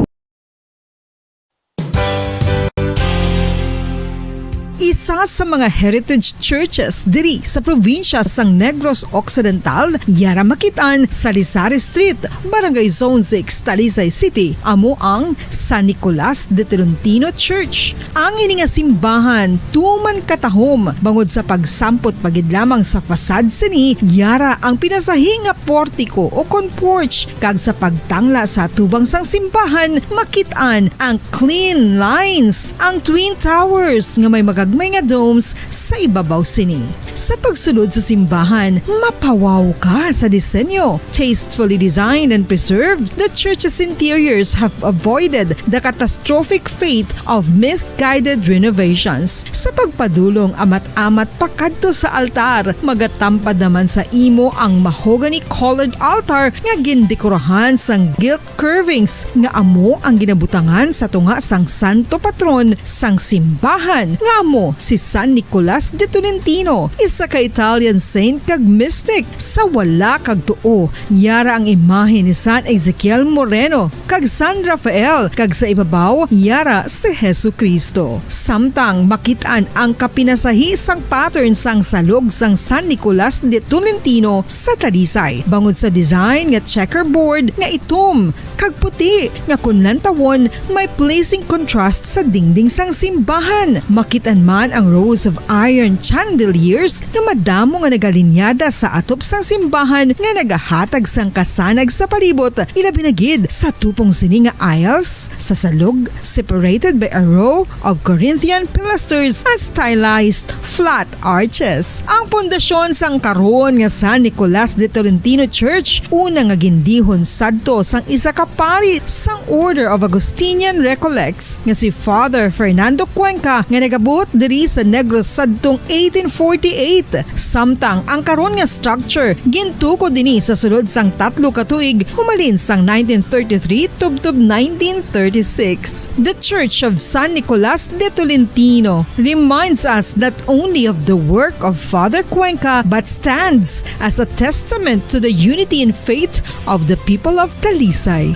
Isa sa mga heritage churches diri sa probinsya sang Negros Occidental, yara makit-an sa Lisari Street, Barangay Zone six, Talisay City, amo ang San Nicolas de Tolentino Church. Ang ini nga simbahan tuman katahom bangod sa pagsampot pa gid lamang sa fasad sini, yara ang pinasahi nga portiko o kon porch, kag sa pagtangla sa atubang sang simbahan, makit-an ang clean lines, ang twin towers nga may magagmay nga domes sa ibabaw sini. Sa pagsulod sa simbahan, mapawaw ka sa disenyo. Tastefully designed and preserved, the church's interiors have avoided the catastrophic fate of misguided renovations. Sa pagpadulong amat-amat pakadto sa altar, magatampad naman sa imo ang mahogany-colored altar nga gindekorahan sang gilt curvings nga amo ang ginabutangan sa tunga sang santo patron sang simbahan, nga amo si San Nicolas de Tolentino, isa ka Italian saint kag mystic. Sa wala kag tuo, yara ang imahe ni San Ezekiel Moreno kag San Rafael, kag sa ibabaw, yara si Jesu-Cristo. Samtang makit-an ang kapinasahi sang pattern sang salog sang San Nicolas de Tolentino sa Talisay, bangod sa design nga checkerboard nga itom kag puti nga kun lantawon may pleasing contrast sa dingding sang simbahan. Makit-an man ang rows of iron chandeliers nga madamo nga nagalinyada sa atop sang simbahan nga nagahatag sang kasanag sa palibot, ilabi na gid sa tupong sini nga aisles sa salog, separated by a row of Corinthian pilasters and stylized flat arches. Ang pundasyon sang karon nga San Nicolas de Tolentino Church, una nga gindihon sadto sang isa ka pari sang Order of Augustinian Recollects nga si Father Fernando Cuenca, nga nagabuot diri sa Negros sadtong eighteen forty-eight, samtang ang karon nga structure gintukod ini sa sulod sang tatlo ka tuig humalin sang nineteen thirty-three tubtob nineteen thirty-six. The Church of San Nicolas de Tolentino reminds us not only of the work of Father Cuenca but stands as a testament to the unity in faith of the people of Talisay.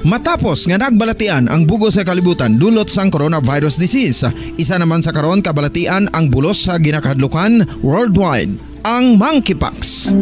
Matapos nga nagbalatian ang bug-os nga kalibutan dulot sang coronavirus disease, isa naman sa karon kabalatian ang bulos sa ginakahadlukan worldwide, ang monkeypox.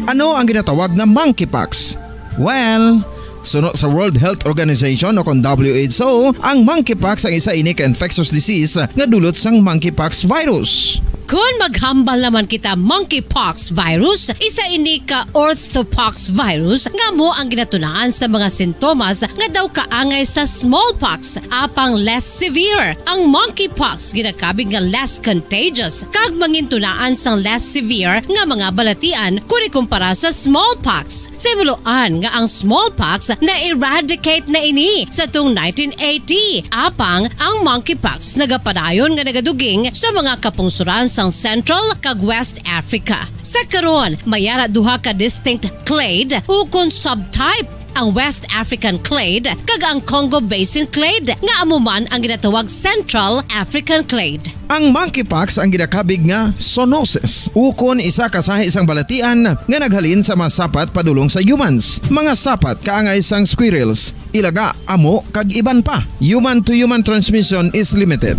Ano ang ginatawag nga monkeypox? Well, suno sa World Health Organization o kon W H O, ang monkeypox ang isa ini ka infectious disease nga dulot sang monkeypox virus. Kon maghambal naman kita monkeypox virus, isa ini ka orthopox virus nga amo ang ginatunaan sa mga sintomas nga daw kaangay sa smallpox, apang less severe. Ang monkeypox ginakabig nga less contagious kag mangintunaan sang less severe nga mga balatian kon ikumpara sa smallpox. Sa himuloan nga ang smallpox na-eradicate na ini sa tung nineteen eighty, apang ang monkeypox nagapadayon nga nagaduging sa mga kapungsoran sang Central kag West Africa. Sa karon, may ara duha ka distinct clade ukon subtype, ang West African clade kag ang Congo Basin clade, nga amo man ang ginatawag Central African clade. Ang monkeypox ang ginakabig nga zoonosis, ukon isa ka sahi sang balatian nga naghalin sa mga sapat padulong sa humans. Mga sapat kaangay sang squirrels, ilaga, amo, kag iban pa. Human to human transmission is limited.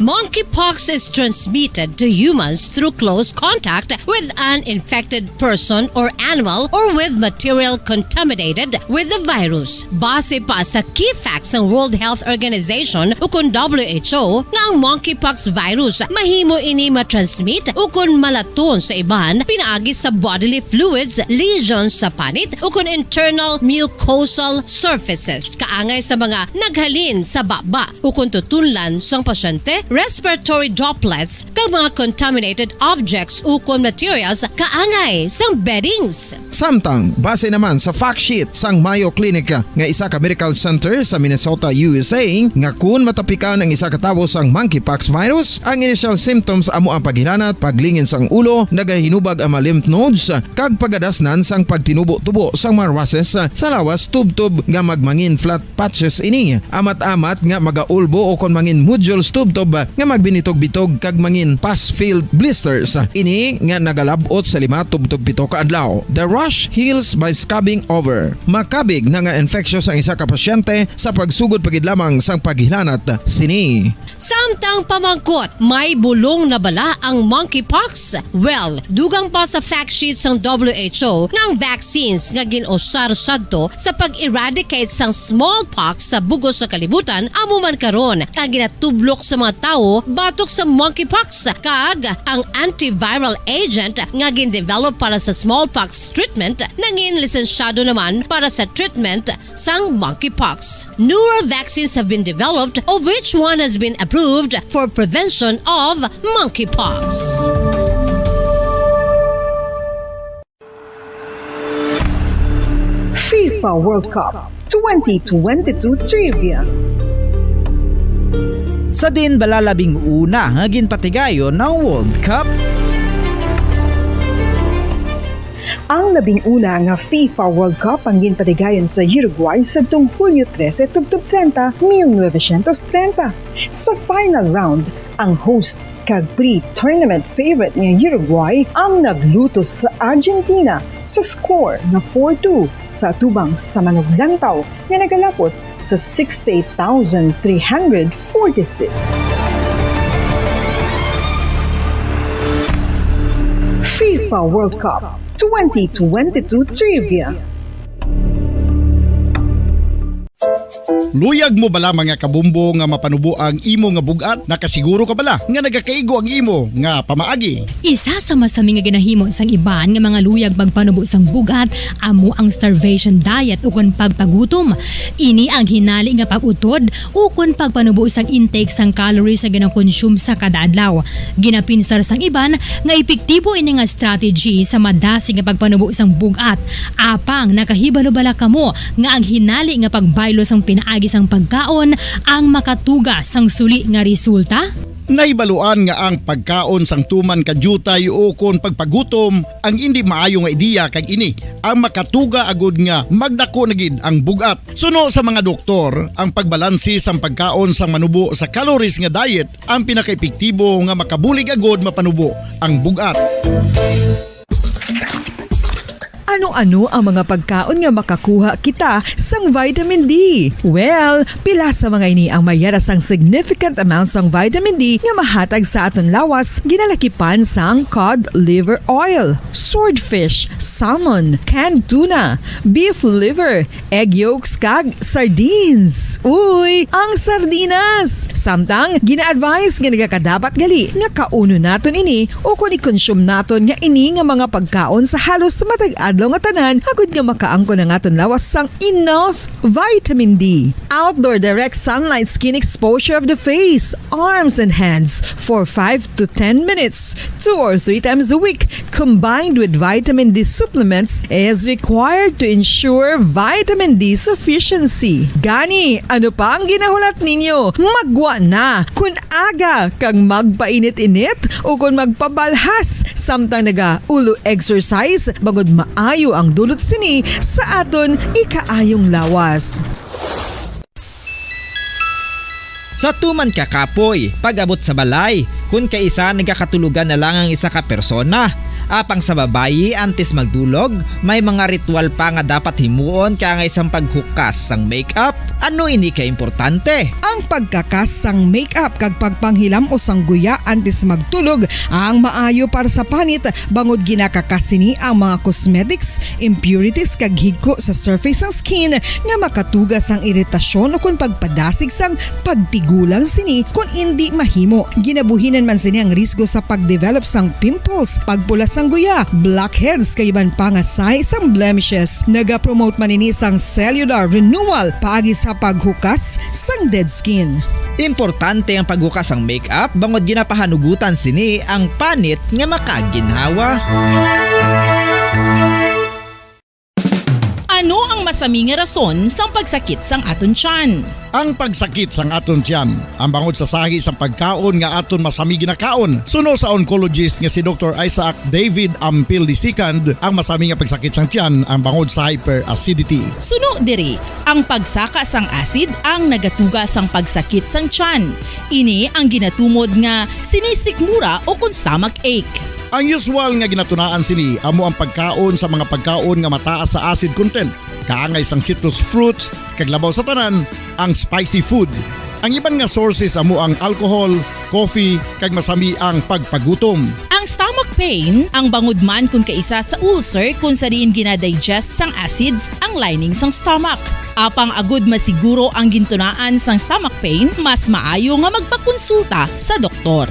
Monkeypox is transmitted to humans through close contact with an infected person or animal or with material contaminated with the virus. Base pa sa key facts sang World Health Organization ukon W H O nga ang monkeypox virus mahimo ini matransmit ukon malaton sa iban pinaagi sa bodily fluids, lesions sa panit ukon internal mucosal surfaces kaangay sa mga naghalin sa baba ukon tutunlan sang pasyente, respiratory droplets, kag mga contaminated objects ukon materials kaangay sang beddings. Samtang, base naman sa fact sheet sang Mayo Clinic nga isa ka medical center sa Minnesota, U S A, nga kun matapikan ang isa ka tawo sang monkeypox virus, ang initial symptoms amo ang paghilanat, paglingin sang ulo, nagahinubag ang mga lymph nodes, kag pagadasnan sang pagtinubo-tubo sang mga rushes sa lawas tubtob nga magmangin flat patches ini, amat-amat nga magaulbo o kon mangin nodules tubtob nga magbinitog-bitog kag mangin pus-filled blisters. Ini nga nagalab-ot sa lima tubtob pito ka adlaw. The rash heals by scabbing over. Makabig na nga infectious ang isa ka pasyente sa pagsugod pa gid lamang sang paghilanat sini. Samtang pamangkot, may bulong na bala ang monkeypox? Well, dugang pa sa fact sheet sang W H O nga ang vaccines nga gin-usar sadto sa pag-eradicate sang smallpox sa bug-os nga kalibutan amo man karon ang ginatublok sa mga tawo batok sa monkeypox, kag ang antiviral agent nga gin-develop para sa smallpox treatment nangin lisensyado naman para sa treatment sang monkeypox. Newer vaccines have been developed, of which one has been approved for prevention of monkeypox. FIFA World Cup twenty twenty-two Trivia. Sa diin bala labing una nga ginpatigayon ang World Cup? Ang labing una nga FIFA World Cup ang ginpatigayon sa Uruguay sadtong Hulyo trese tubtob treinta, mil novecientos treinta. Sa final round, ang host kag pre-tournament favorite nga Uruguay ang naglutos sa Argentina sa score nga four two sa atubang sa manuglantaw nga nagalapot sa sixty-eight thousand three hundred forty-six. FIFA World Cup twenty twenty-two Trivia. Luyag mo bala, mga kabombo, nga mapanubo ang imo nga bug-at? Nakasiguro ka bala nga nagakaigo ang imo nga pamaagi? Isa sa masami nga ginahimo sang iban nga mga luyag magpanubo sang bug-at amo ang starvation diet ukon pagpagutom. Ini ang hinali nga pag-utod ukon pagpanubo sang intake sang calories nga ginakonsume sa kada adlaw. Ginapinsar sang iban nga epektibo ini nga strategy sa madasig nga pagpanubo sang bug-at. Apang nakahibalo bala kamo nga ang hinali nga pagbaylo sang pinaagi sang pagkaon ang makatuga sang suli nga resulta? Nahibaluan nga ang pagkaon sang tuman ka diutay ukon pagpagutom ang indi maayo nga ideya, kag ini ang makatuga agud nga magdako na gid ang bug-at. Suno sa mga doktor, ang pagbalanse sang pagkaon sang manubo sa calories nga diet ang pinakaepektibo nga makabulig agud mapanubo ang bug-at. Ano-ano ang mga pagkaon nga makakuha kita sang vitamin D? Well, pila sa mga ini ang may yara sang significant amount sang vitamin D nga mahatag sa aton lawas, ginalakipan sang cod liver oil, swordfish, salmon, canned tuna, beef liver, egg yolks, kag sardines. Uy, ang sardinas! Samtang gina-advise nga nagakadapat gali nga kaunon naton ini ukon i-consume naton nga ini nga mga pagkaon sa halos matag adlaw nga tanan, agud nga makaangkon ang aton lawas sang enough vitamin D. Outdoor direct sunlight skin exposure of the face, arms, and hands for five to ten minutes, two or three times a week, combined with vitamin D supplements, is required to ensure vitamin D sufficiency. Gani, ano pa ang ginahulat ninyo? Magwa na! Kun aga kag magpainit-init ukon magpabalhas samtang naga-ulo exercise, bangod maayo ang dulot sini sa aton ikaayong lawas. Sa tuman ka kapoy, pag-abot sa balay, kun kaisa nagakatulogan na lang ang isa ka persona. Apang sa babayi, antes magdulog, may mga ritual pa nga dapat himuon kaangay sang paghukas sang makeup. Ano ini ka importante? Ang pagkakas sang makeup kag pagpanghilam-os sang guya antes magtulog ang maayo para sa panit, bangod ginakakas sini ang mga cosmetics, impurities, kag higko sa surface sang skin nga makatuga sang iritasyon ukon pagpadasig sang pagtigulang sini kon indi mahimo. Ginabuhinan man sini ang risgo sa pagdevelop sang pimples, pagpula sang guya, blackheads, kag iban pa nga sahi sang blemishes. Nagapromote man ini sang cellular renewal paagi sa paghukas sang dead skin. Importante ang paghukas sang makeup bangod ginapahanugutan sini ang panit nga makaginhawa. Ano ang masami nga rason sang pagsakit sang aton tiyan? Ang pagsakit sang aton tiyan ang bangod sa sahi sang pagkaon nga aton masami ginakaon. Suno sa oncologist nga si Doktor Isaac David Ampil the second, ang masami nga pagsakit sang tiyan ang bangod sa hyperacidity. Suno diri, ang pagsaka sang acid ang nagatuga sang pagsakit sang tiyan. Ini ang ginatumod nga sinisikmura ukon stomach ache. Ang usual nga ginatunaan sini amo ang pagkaon sa mga pagkaon nga mataas sa acid content, kaangay sang citrus fruits, kag labaw sa tanan, ang spicy food. Ang iban nga sources amo ang alcohol, coffee, kag masami ang pagpagutom. Ang stomach pain ang bangod man kon kaisa sa ulcer kon sa diin ginadigest sang acids ang lining sang stomach. Apang agud masiguro ang gintunaan sang stomach pain, mas maayo nga magpakonsulta sa doktor.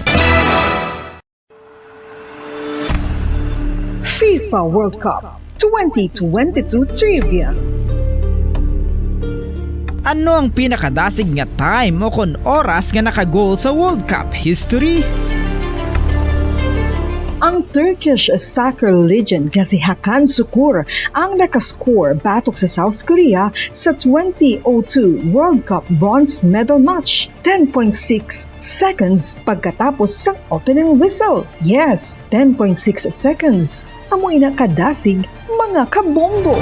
FIFA World Cup twenty twenty-two Trivia. Ano ang pinakadasig nga time o kon oras nga naka-goal sa World Cup history? Ang Turkish soccer legend nga si Hakan Sukur ang nakascore batok sa South Korea sa twenty oh two World Cup bronze medal match, ten point six seconds pagkatapos sang opening whistle. Yes, ten point six seconds. Amo ina kadasig, mga kabombo.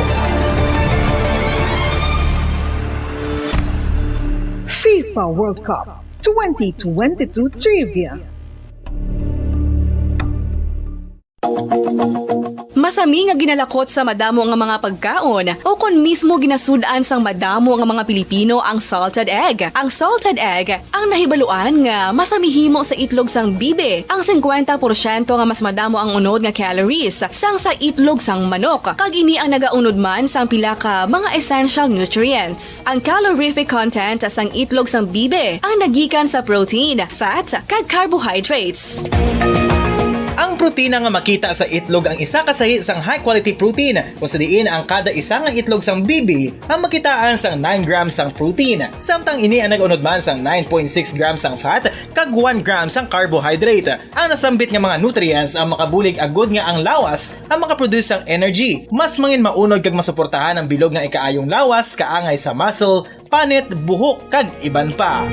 FIFA World Cup twenty twenty-two Trivia. Masami nga ginalakot sa madamo nga mga pagkaon, o kon mismo ginasud-an sang madamo nga mga Pilipino ang salted egg. Ang salted egg ang nahibaluan nga masami himo sa itlog sang bibi, ang singkwenta porsyento nga mas madamo ang unod nga calories sang sa itlog sang manok, kag ini ang nagaunod man sang pila ka mga essential nutrients. Ang calorific content sang itlog sang bibi ang nagikan sa protein, fat, kag carbohydrates. Ang protina nga makita sa itlog ang isa ka sahi sang high-quality protein, kung sa diin ang kada isa nga itlog sang bibi ang makitaan sang nine grams sang protein, samtang ini ang nag-unod man sang nine point six grams sang fat kag one gram sang carbohydrate. Ang nasambit nga mga nutrients ang makabulig agud nga ang lawas ang makaproduce sang energy. Mas mangin maunod kag masuportahan ang bilog nga ikaayong lawas kaangay sa muscle, panit, buhok, kag iban pa.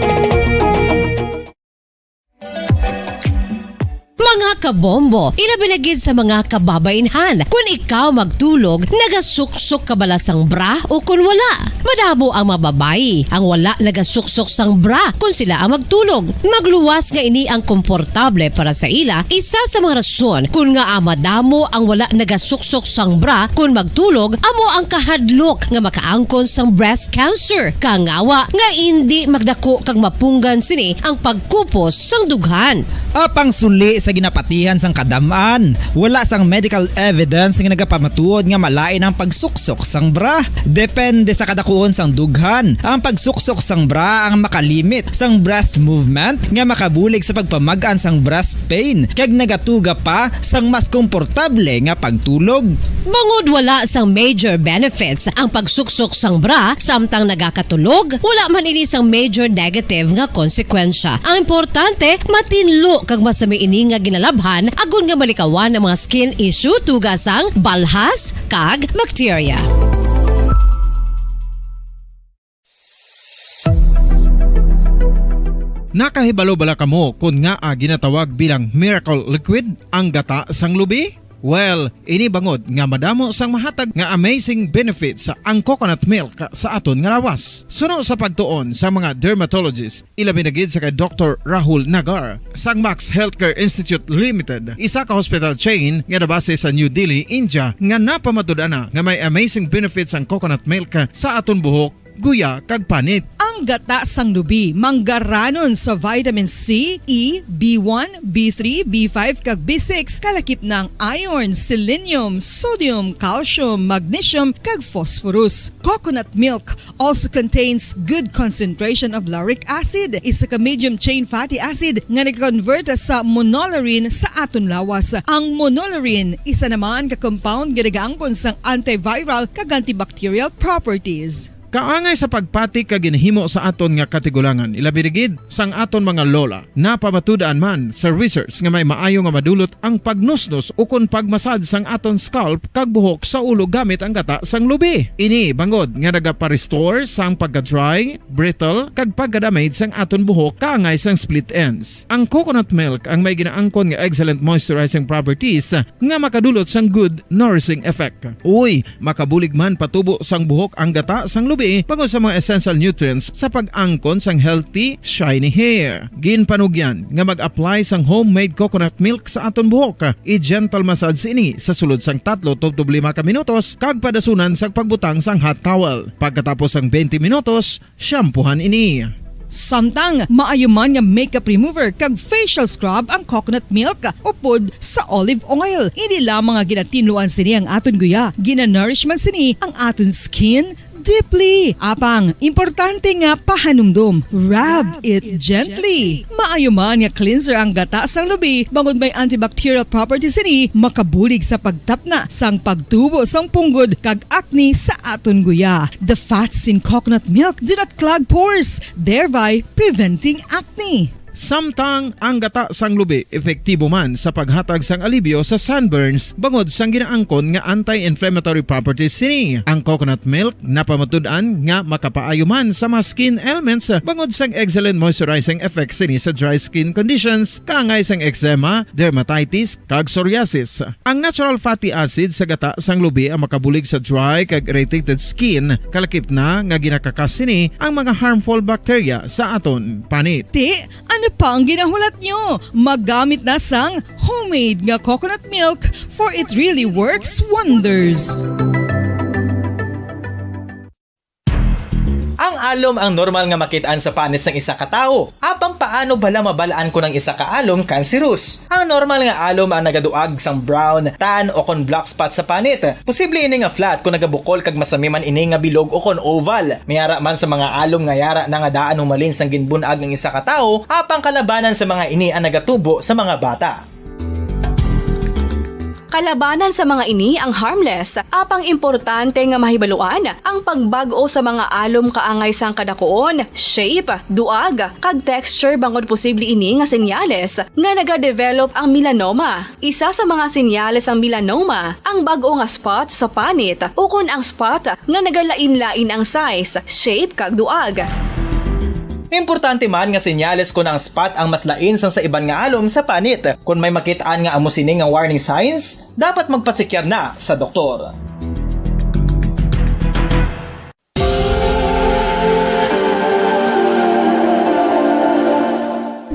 Mga kabombo, ilabi na gid sa mga kababainhan, kun ikaw magtulog, nagasuksok ka bala sang bra o kun wala? Madamo ang mga babayi ang wala nagasuksok sang bra kun sila ang magtulog. Magluwas nga ini ang komportable para sa ila, isa sa mga rason kun ngaa madamo ang wala nagasuksok sang bra kun magtulog amo ang kahadlok nga makaangkon sang breast cancer. Kangawa nga indi magdako kag mapunggan sini ang pagkupos sang dughan. Apang suli sa ginapatihan sang kadam-an, wala sang medical evidence nga nagapamatuod nga malain ang pagsuksok sang bra. Depende sa kadakuon sang dughan, ang pagsuksok sang bra ang makalimit sang breast movement nga makabulig sa pagpamag-an sang breast pain kag nagatuga pa sang mas komportable nga pagtulog. Bangod wala sang major benefits ang pagsuksok sang bra samtang nagakatulog, wala man ini sang major negative nga konsekwensya. Ang importante, matinlo kag masami ini nga ginalabhan agod nga malikawan ang mga skin issue, tuga sang balhas kag bakterya. Nakahibalo bala kamo kon ngaa ginatawag bilang miracle liquid ang gata sang lubi? Well, ini bangod nga madamo sang mahatag nga amazing benefits ang coconut milk sa aton nga lawas. Suno sa pagtuon sa mga dermatologist, ilabi na gid sa kay Doktor Rahul Nagar sang Max Healthcare Institute Limited, isa ka hospital chain nga nabase sa New Delhi, India, nga napamatud-an na nga may amazing benefits ang coconut milk sa aton buhok, guya, kag panit. Ang gata sang lubi manggaranon sa vitamin C, E, B one, B three, B five, kag B six, kalakip na ang iron, selenium, sodium, calcium, magnesium, kag phosphorus. Coconut milk also contains good concentration of lauric acid, isa ka medium chain fatty acid nga nag-convert sa monolaurin sa aton lawas. Ang monolaurin isa naman ka compound nga nagaangkon sang antiviral kag antibacterial properties. Kaangay sa pagpati kag ginhimo sa aton nga katigulangan, ilabi na gid sang aton mga lola, napamatud-an man sa research nga may maayo nga madulot ang pagnusnos ukon pagmasad sang aton scalp kag buhok sa ulo gamit ang gata sang lubi. Ini bangod nga nagapa-restore sang pagka-dry, brittle, kag pagka-damage sang aton buhok kaangay sang split ends. Ang coconut milk ang may ginaangkon nga excellent moisturizing properties nga makadulot sang good nourishing effect. Uy, makabulig man patubo sang buhok ang gata sang lubi bangod sa mga essential nutrients sa pag-angkon sang healthy, shiny hair. Ginpanugyan nga mag-apply sang homemade coconut milk sa aton buhok. I-gentle massage ini sa sulod sang tatlo tubtob lima ka minutos kag padasunan sang pagbutang sang hot towel. Pagkatapos sang twenty minutos, shampoohan ini. Samtang maayo man nga makeup remover kag facial scrub ang coconut milk upod sa olive oil. Ini lamang nga ginatinluan sini ang aton guya. Ginanourish man sini ang aton skin deeply. Apang, importante nga pahanumdom, rub it gently. Maayo man nga cleanser ang gata sang lubi, bangod may antibacterial properties sini, makabulig sa pagtapna sang pagtubo sang punggod kag acne sa aton guya. The fats in coconut milk do not clog pores, thereby preventing acne. Samtang ang gata sang lubi epektibo man sa paghatag sang alibyo sa sunburns bangod sang ginaangkon nga anti-inflammatory properties sini. Ang coconut milk napamatud-an nga makapaayo man sa mga skin ailments bangod sang excellent moisturizing effects sini sa dry skin conditions kaangay sang eczema, dermatitis, kag psoriasis. Ang natural fatty acid sa gata sang lubi ang makabulig sa dry kag irritated skin, kalakip na nga ginakakas sini ang mga harmful bacteria sa aton panit. Ti, ano Pang ginahulat nyo, maggamit na sang homemade nga coconut milk, for it really works wonders. Ang alom ang normal nga makit-an sa panit sang isa ka tawo. Apang paano bala mabal-an kon ang isa ka alom cancerous? Ang normal nga alom ang nagaduag sang brown, tan, o kon black spot sa panit. Posible ini nga flat kon nagabukol kag masami man ini nga bilog o kon oval. May ara man sa mga alom nga yara na nga daan humalin sang ginbun-ag ang isa ka tawo, apang kalabanan sa mga ini ang nagatubo sa mga bata. Kalabanan sa mga ini ang harmless, apang importante nga mahibaluan ang pagbag-o sa mga alom kaangay sang kadakuon, shape, duag, kag texture bangod posible ini nga senyales nga nagadevelop ang melanoma. Isa sa mga senyales sang melanoma ang bag-o nga spot sa panit ukon ang spot nga nagalain-lain ang size, shape, kag duag. Importante man nga senyales kon ang spot ang mas lain sang sa iban nga alom sa panit. Kon may makit-an nga amo sini nga warning signs, dapat magpatsikyar na sa doktor.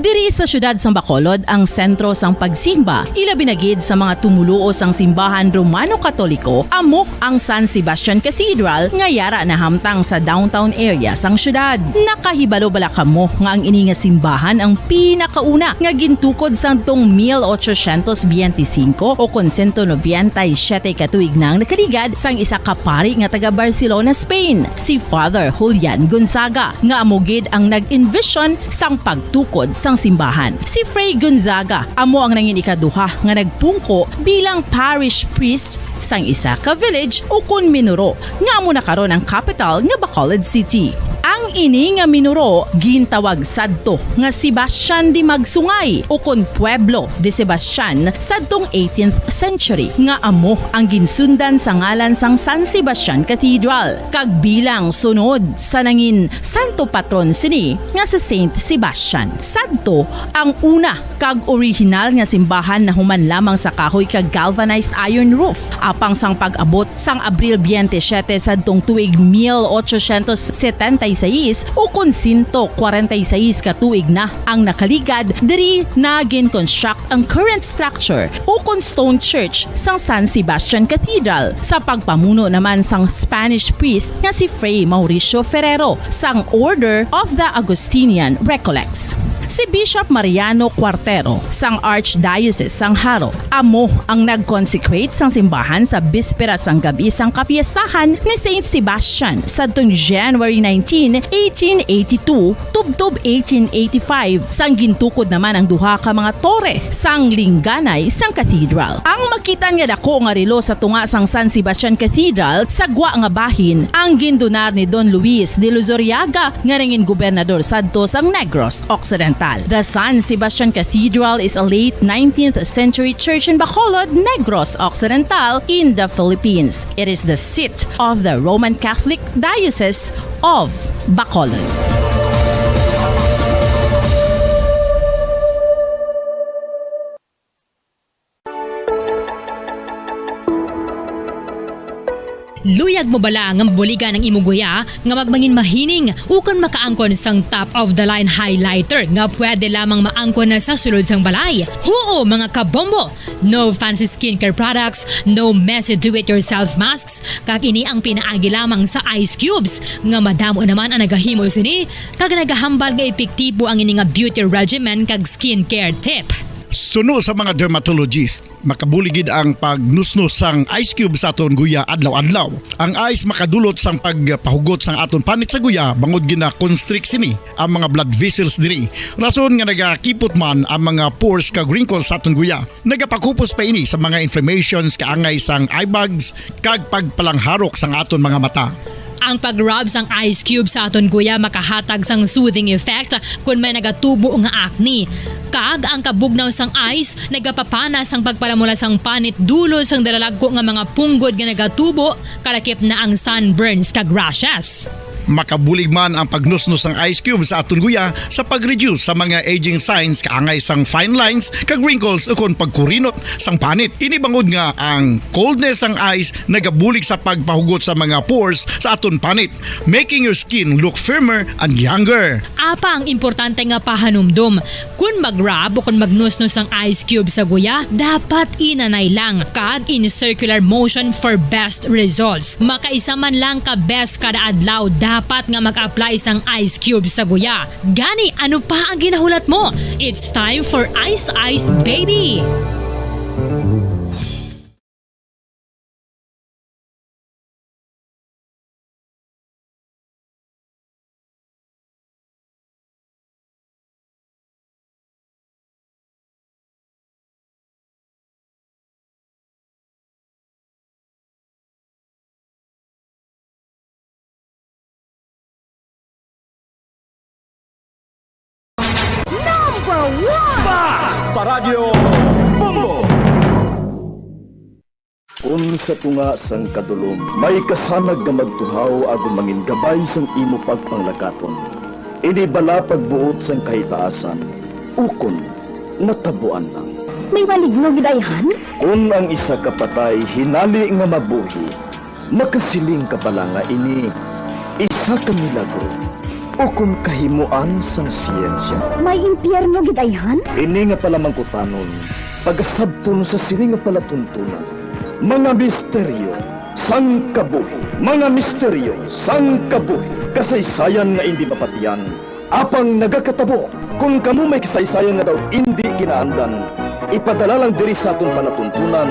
Diri sa siyudad sang Bacolod ang sentro sang pagsimba, ilabi na gid sa mga tumoluo sang simbahan Romano-Katoliko, amo ang San Sebastian Cathedral nga yara nahamtang sa downtown area sang siyudad. Nakahibalo bala kamo nga ang ini nga simbahan ang pinakauna nga gintukod sadtong mil ochocientos biyente singko o kon sento nobenta y siyete ka tuig na ang nakaligad sang isa ka pari nga taga Barcelona, Spain, si Father Julian Gonzaga, nga amo gid ang nag-envision sang pagtukod sang simbahan. Si Fray Gonzaga amo ang nangin ikaduha nga nagpungko bilang parish priest sang isa ka village ukon minuro nga amo na karon ang kapital nga Bacolod City. Ang ini nga minuro gintawag sadto nga Sebastian de Magsungay ukon Pueblo de Sebastian sadtong eighteenth century, nga amo ang ginsundan sa ngalan sang San Sebastian Cathedral, kag bilang sunod sa nangin santo patron sini nga si Saint Sebastian. Sadto ang una kag orihinal nga simbahan nahuman lamang sa kahoy kag galvanized iron roof. Apang sang pag-abot sang Abril biyente siyete sadtong tuig mil ochocientos setenta y seis, ukon sento kwarenta y seis ka tuig na ang nakaligad, diri na gin-construct ang current structure ukon stone church sang San Sebastian Cathedral sa pagpamuno naman sang Spanish priest nga si Fray Mauricio Ferrero sang Order of the Augustinian Recollects. Si Bishop Mariano Cuartero sang Archdiocese sang Jaro amo ang nag-consecrate sang simbahan sa bispera sang gab-i sang kapiestahan ni Saint Sebastian sadtong January nineteen, eighteen eighty-two, tubtob eighteen eighty-five, sang gintukod naman ang duha ka mga tore sang lingganay sang cathedral. Ang makit-an nga dako nga relo sa tunga sang San Sebastian Cathedral sa gwa nga bahin ang gindonar ni Don Luis de Luzuriaga nga nangin gobernador sadto sang Negros Occidental. The San Sebastian Cathedral is a late nineteenth century church in Bacolod, Negros Occidental, in the Philippines. It is the seat of the Roman Catholic Diocese of Bacolod. Luyag mo bala nga mabuligan ang imo guya nga magmangin mahining ukon makaangkon sang top of the line highlighter nga pwede lamang maangkon na sa sulod sang balay? Huo, mga kabombo! No fancy skincare products, no messy do-it-yourself masks, kag ini ang pinaagi lamang sa ice cubes, nga madamo naman ang nagahimo sini, kag nagahambal nga epektibo ang ini nga beauty regimen kag skincare tip. Suno sa mga dermatologist, makabulig gid ang pagnusnos sang ice cube sa aton guya adlaw-adlaw. Ang ice makadulot sang pagpahugot sang aton panit sa guya, bangod gina-constrict sini ang mga blood vessels diri, rason nga nagakipot man ang mga pores kag wrinkles sa aton guya. Nagapakupos pa ini sa mga inflammations kaangay sang eye bags kag pagpalangharok sang aton mga mata. Ang pag-rub sang ice cube sa aton guya makahatag sang soothing effect kon may nagatubo nga acne. Kag ang kabugnaw sang ice nagapapana sang pagpalamula sang panit dulot sang dalalagko nga mga punggod nga nagatubo, kalakip na ang sunburns kag rashes. Makabulig man ang pagnusnos sang ice cube sa aton guya sa pag-reduce sa mga aging signs kaangay sang fine lines kag wrinkles ukon pagkurinot sang panit. Ini bangod nga ang coldness sang ice nagabulig sa pagpahugot sa mga pores sa aton panit, making your skin look firmer and younger. Apa ang importante nga pahanumdom? Kon mag-rub o kon magnusnos ang ice cube sa guya, dapat inanay lang kag in circular motion for best results. Makaisa man lang ka beses kada adlaw dapat nga mag-apply sang ice cube sa guya. Gani, ano pa ang ginahulat mo? It's time for Ice Ice Baby! Number one! Basta Radyo Bombo! Kun sa tunga sang kadulom may kasanag nga magtuhaw agod mangin gabay sang imo pagpanglakaton, ini bala pagbuot sang kahitaasan, ukon natabuan lang. May maligno gid ayhan? Kun ang isa ka patay hinali nga mabuhi, makasiling ka bala nga ini isa ka milagro ukon kahimoan sang siyensya? May impyerno gid ayhan? Ini nga palamangkutanon pagasabton sa sini nga palatuntunan, mga misteryo sang kabuhi. Mga misteryo sang kabuhi. Kasaysayan nga indi mapatiyan, apang nagakatabo. Kon kamo may kasaysayan nga daw indi ginaandan, ipadala lang diri sa aton palatuntunan,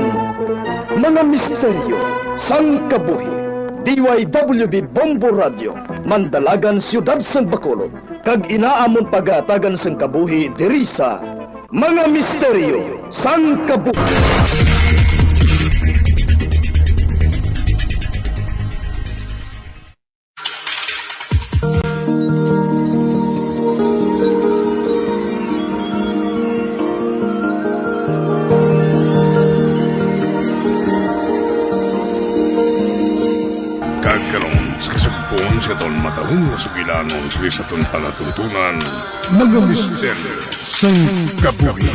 mga misteryo sang kabuhi. D Y W B Bombo Radio, Mandalagan, Siyudad sang Bacolod, kag ina amon pagahatagan sang kabuhi diri sa Mga Misteryo sang Kabuhi. Kag karon, sa kasugpon sa aton matahom nga sugilanon sa aton palatuntunan, mga misteryo sang kabuhi.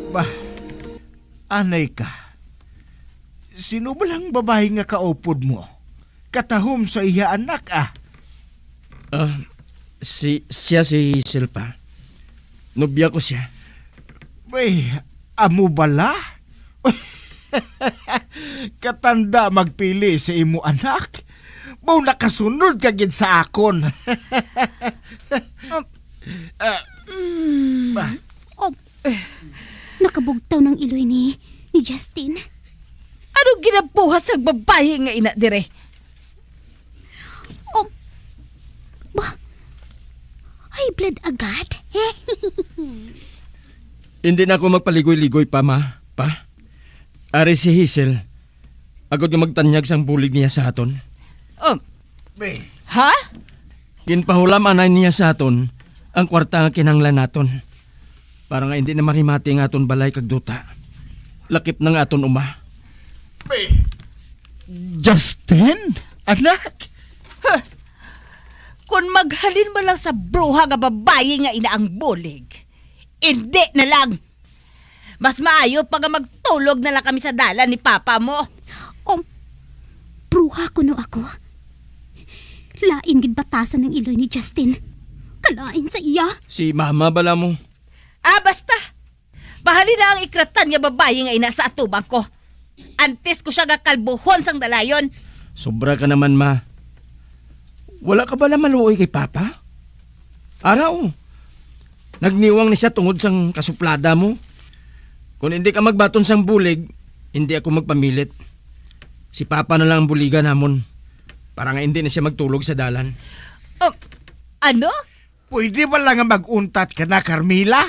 Bah, anay ka. Sino ba lang babayi nga kaupod mo? Katahom sa iya anak, ah. Ah, si, siya si Silpa. Nobya ko siya. Bay, amo bala? Katanda magpili sa imo anak. Baw nakasunod ka gid sa akon. Ah, mm, ba? Oh, eh, nakabugtaw ng iloy ni, ni Justin. Anong ginabuhat sang babayi nga ina dire? Oh, ba? High blood agad? Hindi na ako magpaligoy-ligoy pa, ma, pa. Ari si Hazel, agod nga magtanyag sang bulig niya sa aton. Oh. Be. Ha? Ginpahulam anay niya sa aton ang kwarta nga kinahanglan naton, para nga hindi na marimati ang aton balay kag duta. Lakip na nga aton uma. Be. Justin, anak. Huh. Kon maghalin man lang sa bruha nga babayi nga ina ang bulig, indi na lang. Mas maayo pa nga magtulog na lang kami sa dalan ni papa mo. Oh, bruha kuno ako. Lain gid batasan ang iloy ni Justin. Kalain sa iya. Si mama bala mo? Ah, basta. Bahali na ang ikratan nga babayi nga ina sa atubang ko. Antes ko siya nga kalbuhon sang dalayon. Sobra ka naman, ma. Wala ka bala maluoy kay papa? Ara, oh. Nagniwang ni siya tungod sang kasuplada mo. Kung hindi ka magbaton sang bulig, hindi ako magpamilit. Si papa na lang ang buligan namon, para nga hindi na siya magtulog sa dalan. Oh, ano? Pwede ba lang nga mag-untat ka na, Carmela?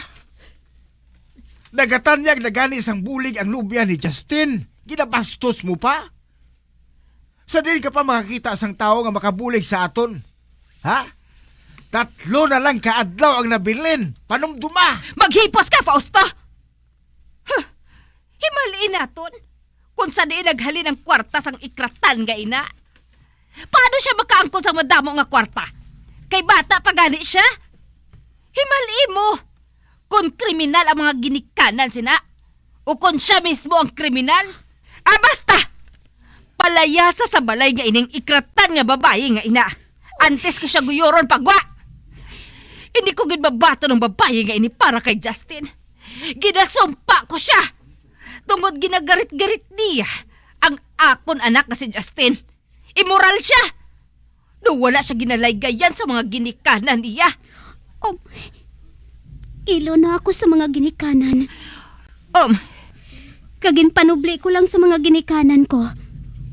Nagatanyag na gani sang bulig ang nobya ni Justin. Ginabastos mo pa? Sa diin ka pa makakita sang tawo nga makabulig sa aton? Ha? Tatlo na lang ka adlaw ang nabilin. Panumduma! Maghipos ka, Fausto! Huh! Himali naton kung sa diin naghalin ang kwarta sang ikratan nga ina. Paano siya makaangkon sang madamo nga kwarta? Kay bata pa gani siya. Himali mo kung kriminal ang mga ginikanan sina, o kung siya mismo ang kriminal. Ah, basta! Palayasa sa balay nga ining ikratan nga babayi nga ina. Antes ko siya guyuron pagwa. Hindi ko gid mabaton ang babayi nga ini para kay Justin. Ginasumpa ko siya tungod ginagarit-garit niya ang akon anak nga si Justin. Imoral siya. Daw wala siya ginalaygayan sa mga ginikanan niya. Um, ilo na ako sa mga ginikanan. Um, Kag ginpanubli ko lang sa mga ginikanan ko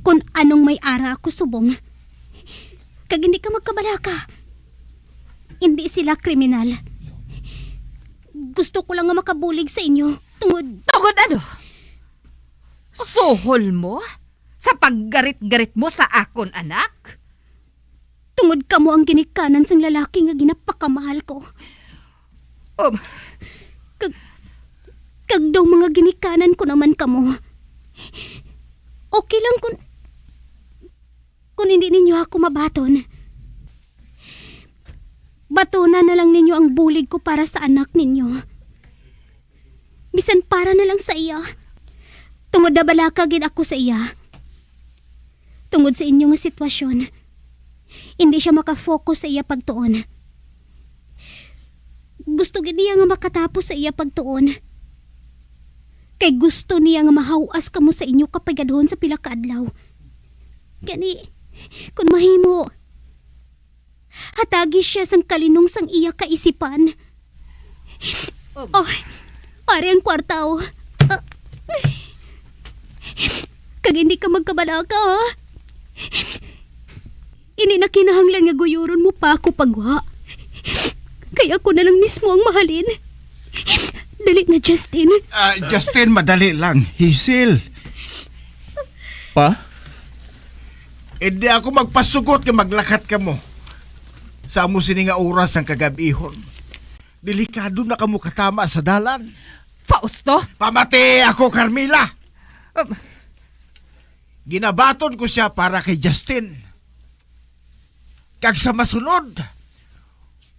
kung anong may ara ako subong. Kag hindi ka magkabalaka. Hindi sila kriminal. Gusto ko lang nga makabulig sa inyo tungod Tungod ano? Suhol mo sa paggarit-garit mo sa akon anak? Tungod kamo ang ginikanan sang lalaki nga ginapakamahal ko. Um, Kag, kag daw mga ginikanan ko naman kamo. Okay lang kun, kun hindi ninyo ako mabaton. Batuna na lang ninyo ang bulig ko para sa anak ninyo. Bisan para na lang sa iya. Tungod nabalaka gid ako sa iya. Tungod sa inyo nga sitwasyon, hindi siya makafocus sa iya pagtuon. Gusto gid niya nga makatapos sa iya pagtuon. Kay gusto niya nga mahaw-as kamo sa inyo kapigadhon sa pila ka adlaw. Gani, kung mahimo, hatagi siya sang kalinong sang iya kaisipan. Um. Oh, ari ang kwarta, oh. Ah. Kag hindi ka magkabalaka, ha? Hindi na kinahanglan nga guyuron mo pa ako pagwa. Kay ako na lang mismo ang mahalin. Dali na, Justin. Ah, Justin, madali lang. Hazel. Pa? Hindi ako magpasugot nga maglakat kamo sa amo sini nga oras ang kagab-ihon. Delikado na kamo katama sa dalan. Fausto? Pamati ako, Carmela! Um. Ginabaton ko sia para kay Justin. Kag sa masunod,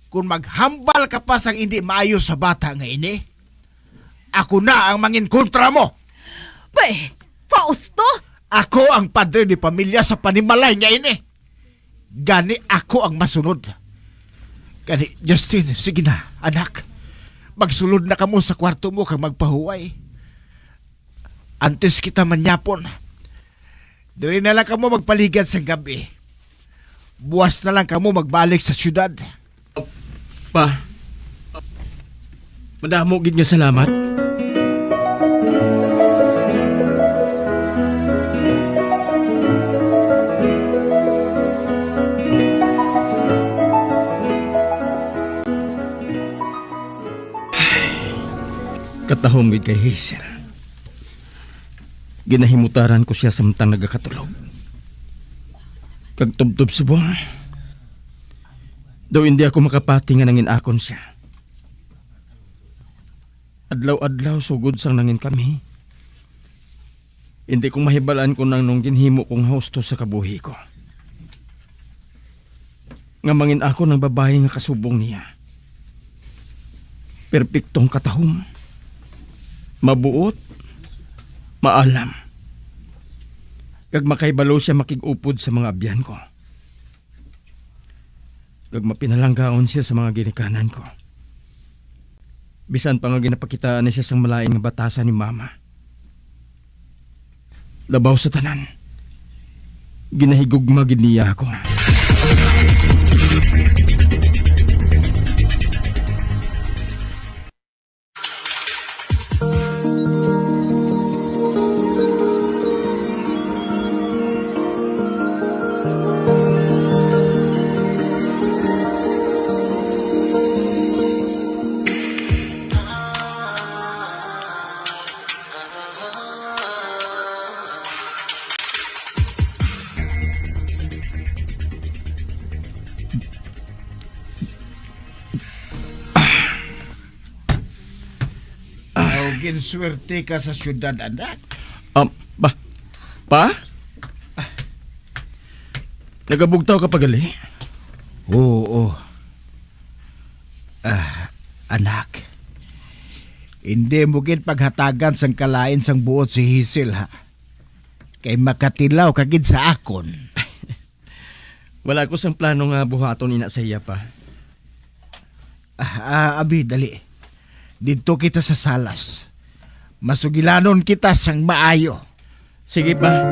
kung maghambal ka pa sang indi maayo sa bata nga ini, ako na ang manginkontra mo. Bay, Fausto! Ako ang padre de pamilya sa panimalay nga ini. Gani ako ang masunod. Gani, Justin, sige na, anak. Magsulod na kamo sa kwarto mo kag magpahuway. Antes kita manyapon, diri na lang kamo magpaligad sang gab-i. Buas na lang kamo magbalik sa siyudad. Pa, madamo gid nga salamat. Katahom gid kay Hazel. Ginahimutaran ko sia samtang nagakatulog. Kag tubtob subong, daw indi ako makapati nga nangin-akon sia. Adlaw-adlaw, sugod sang nangin kami, indi ko mahibal-an kon anong ginhimo kong husto sa kabuhi ko. Nga mangin-akon ang babayi nga kasubong niya. Perpektong katahom, mabuot, maalam, kag makahibalo sia makig-upod sa mga abyan ko. Kag mapinalanggaon sia sa mga ginikanan ko. Bisan pa nga ginapakitaan na sia sang malain nga batasan ni Mama. Labaw sa tanan, ginahigugma gid niya ako. Swerte ka sa syudad, anak. Um, ba? Pa? Nagabugtaw ka pa gali? Oo. Ah, anak. Hindi mo gid paghatagan sang kalain sang buot si Hazel, ha? Kay makatilaw ka gid sa akon. Wala ko sang plano nga buhaton ina sa iya, Pa. Ah, ah, abi, dali. Didto kita sa salas. Masugilanon kita sang maayo. Sige, Pa.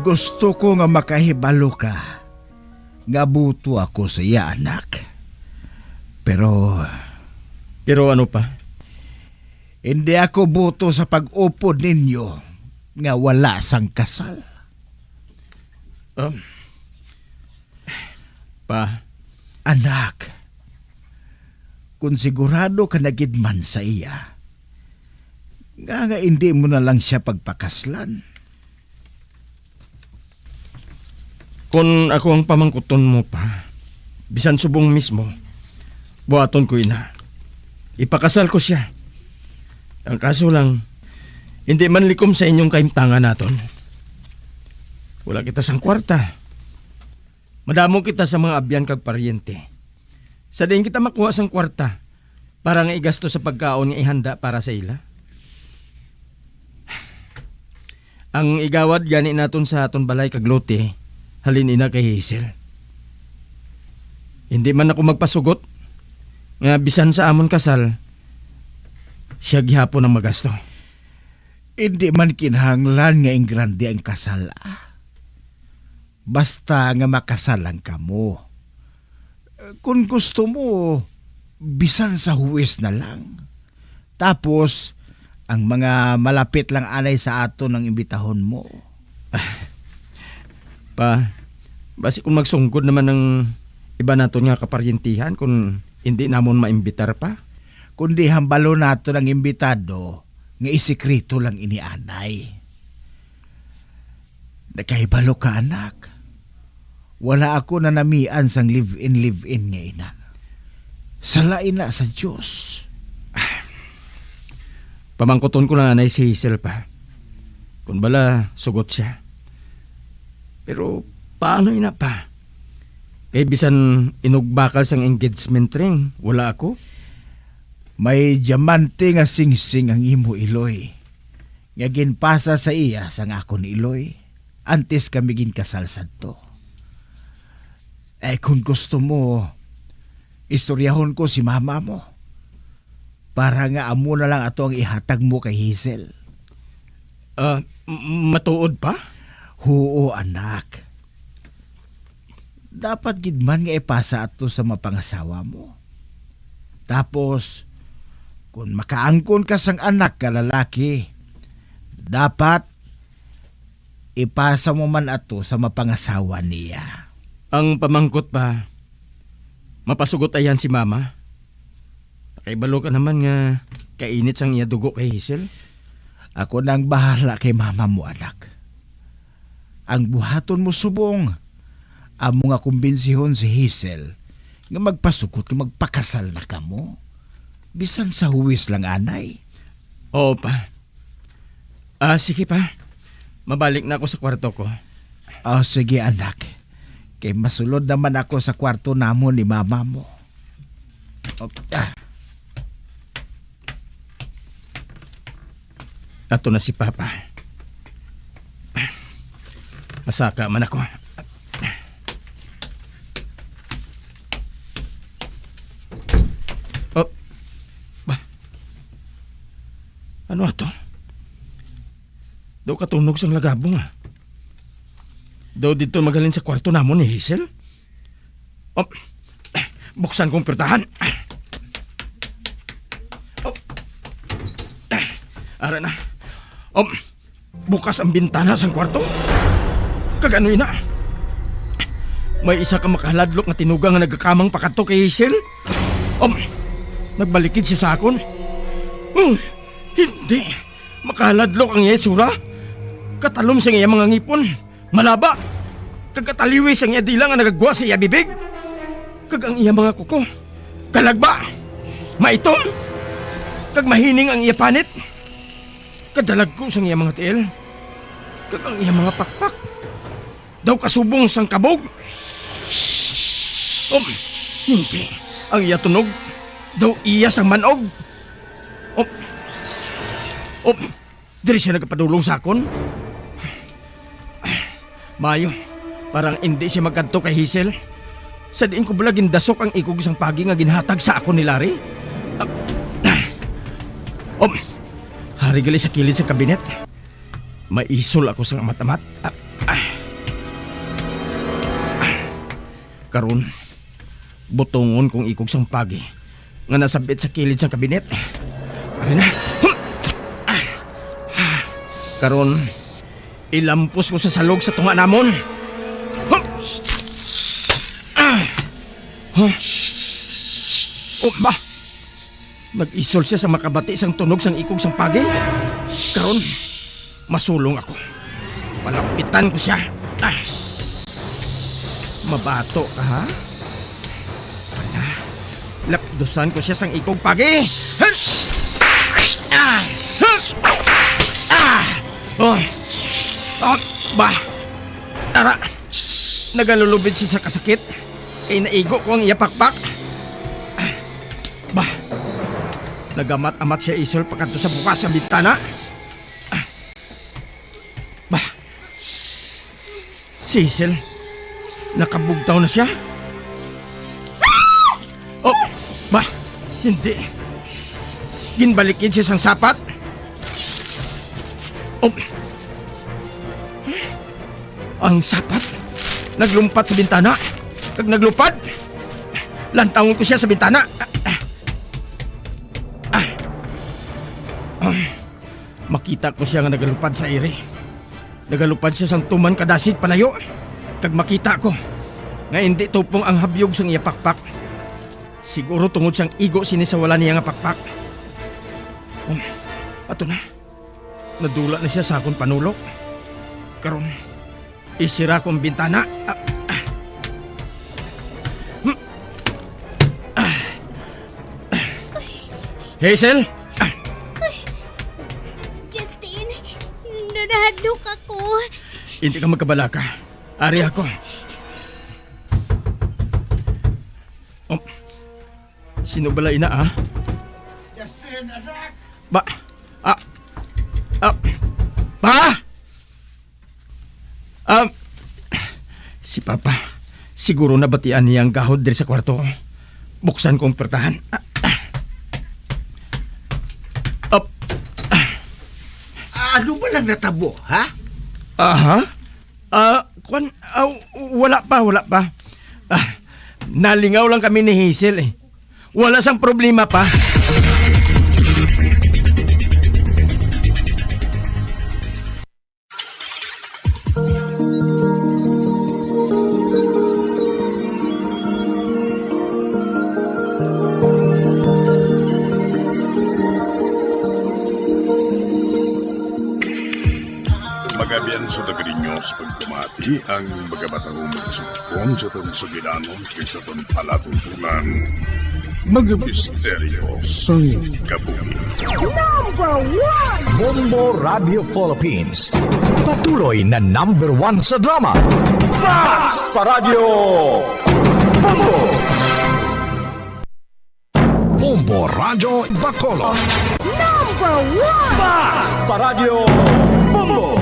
Gusto ko nga makahibalo ka nga buto ako sa iya, anak. Pero Pero ano, Pa? Hindi ako buto sa pag-upod ninyo nga wala sang kasal. Um, Pa. Anak, kung sigurado ka na gid man sa iya, nga, nga hindi mo na lang siya pagpakaslan. Kon ako ang pamangkuton mo, Pa, bisan subong mismo, buhaton ko ina. Ipakasal ko sia. Ang kaso lang, hindi man likom sa inyong kahimtangan naton. Wala kita sang kwarta. Madamo kita sa mga abyan kag paryente. Sa diin kita makuha sang kwarta para nga igasto sa pagkaon nga ihanda para sa ila? Ang igawad gani naton sa aton balay kag lote, halin ina kay Hazel. Hindi man ako magpasugot nga bisan sa amon kasal, siya gihapon ang magasto. Hindi man kinahanglan nga ingrande ang kasal, ah. Basta nga makasal lang kamo. Kon gusto mo, bisan sa huwis na lang. Tapos, ang mga malapit lang anay sa aton ang imbitahon mo. Pa, basi kung magsunggod naman ang iba naton nga kaparyentihan kung hindi namon maimbitar, Pa? Kundi hambalon naton ang imbitado nga isikreto lang ini anay. Nakahibalo ka, anak. Wala ako nanamian sang live-in, live-in nga ina. Sala ina sa Dios. Pamangkuton ko lang anay si Hazel, Pa. Kun bala, sugot siya. Pero paano ina, Pa? Kay bisan inugbakal sang engagement ring, wala ako. May diamante nga singsing ang imo iloy, nga ginpasa sa iya sang akon iloy, antes kami ginkasal sadto. Eh, kung gusto mo, istoryahon ko si mama mo, para nga amo na lang ato ang ihatag mo kay Hazel. Ah, m-, matuod, Pa? Huo, anak. Dapat gid man nga ipasa ato sa mapangasawa mo. Tapos, kung makaangkon ka sang anak nga lalaki, dapat ipasa mo man ato sa mapangasawa niya. Ang pamangkot, Pa, mapasugot ayan si Mama? Nakahibalo ka naman nga kainit sang iya dugo kay Hazel. Ako na ang bahala kay mama mo, anak. Ang buhaton mo subong, amo nga kumbinsihon si Hazel nga magpasugot nga magpakasal na kamo, bisan sa huwis lang anay. Oo, Pa. Ah, sige, Pa. Mabalik na ako sa kwarto ko. Ah, sige, anak. Kay masulod naman ako sa kwarto namon ni mama mo. Op-, ah. Ato na si Papa. Masaka man ako. Oh. Ba? Ano ato? Daw katunog sang lagabong, ah. Daw didto maghalin sa kwarto namon ni Hazel? Oh. Buksan kong pirtahan. Oh. Ara na. Oh. Bukas ang bintana sang kwarto. Kag ano ina? May isa ka makahaladlok nga tinuga nga nagakamang pakadto kay Hazel. Um, nagbalikid siya sa akon. Hmm. Hindi! Makaladlok ang iya itsura. Katalom sang iya mga ngipon. Malaba. Kag kataliwis ang iya dila nga nagagwa sa iya bibig. Kag ang iya mga kuko. Kalagba. Maitom. Kag mahining ang iya panit. Kadalagko sang iya mga tiil. Kag ang iya mga pakpak. Daw kasubong sang kabog. Um, hindi. Ang iya tunog. Daw iya sang manog. Um, um, diri siya nagapadulong sa akon. Maayo, parang hindi siya magkadto kay Hazel. Sa diin ko bala gindasok ang ikog sang pagi nga ginhatag sa akon ni Larry. Ah, ah. Um, hari gali sa kilid sa kabinet. Maisol ako sang amat-amat. Ah, ah. Ah. Karon, butongon kong ikog sang pagi nga nasabit sa kilid sang kabinet. Ari na. Hmm. Ah. Ah. Karon, ilampos ko sa salog sa tunga namon. Hmm. Ah. Huh? Oh, ba? Nag-isol siya sa makabati sang tunog sang ikog sang pagi. Karon, masulong ako. Palapitan ko siya. Ah. Mabato ka, ha? Ana, lapdusan ko siya sang ikog pagi. Ah! Ah! Oh! Ah! Ba! Tara! Nagalulubid siya sa kasakit. Kay naigo ko ang iya pakpak. Bah, nagamat-amat siya isol pakadto sa bukas nga bintana. Bah, si Hazel, nakabugtaw na siya. Oh, bah, hindi. Ginbalikid siya sang sapat. Oh. Ang sapat naglumpat sa bintana kag naglupad. Lantawon ko siya sa bintana. Ah, ah, ah. Makita ko siya nga nagalupad sa iri. Nagalupad siya sang tuman ka dasig palayo, kag makita ko nga indi tupong ang habyog sang iya pakpak. Siguro tungod sang igo sini sa wala niya nga pakpak. Um, ato na. Nadula na siya sa akon panulok. Karon, isira ko ang bintana. Ah, ah. Hmm. Ah. Hazel! Ah. Justin, nahadlok ako. Hindi ka magkabalaka. Ari ako. Oh. Sino bala ina, ah? Justin, anak! Ba, ah, ah, Pa! Ah, si Papa, siguro nabatian niya ang gahod diri sa kwarto ko. Buksan ko ang pertahan. Ah, ah. Up. Ano ba lang natabo, ha? Aha? Ah, kwan, ah, wala pa, wala pa. Ah, nalingaw lang kami ni Hazel eh. Wala sang problema pa. Magabian sa Dagrinyo sa pagpamati ang mga matauman sa Pon sa aton sugilanon kay sa aton palatuntunan. Mga misteryo sang kabuhi. Number one! Bombo Radio Philippines. Patuloy na number one sa drama. Basta Radyo Bombo! Bombo Radyo Bacolod. Number one! Basta Radyo Bombo!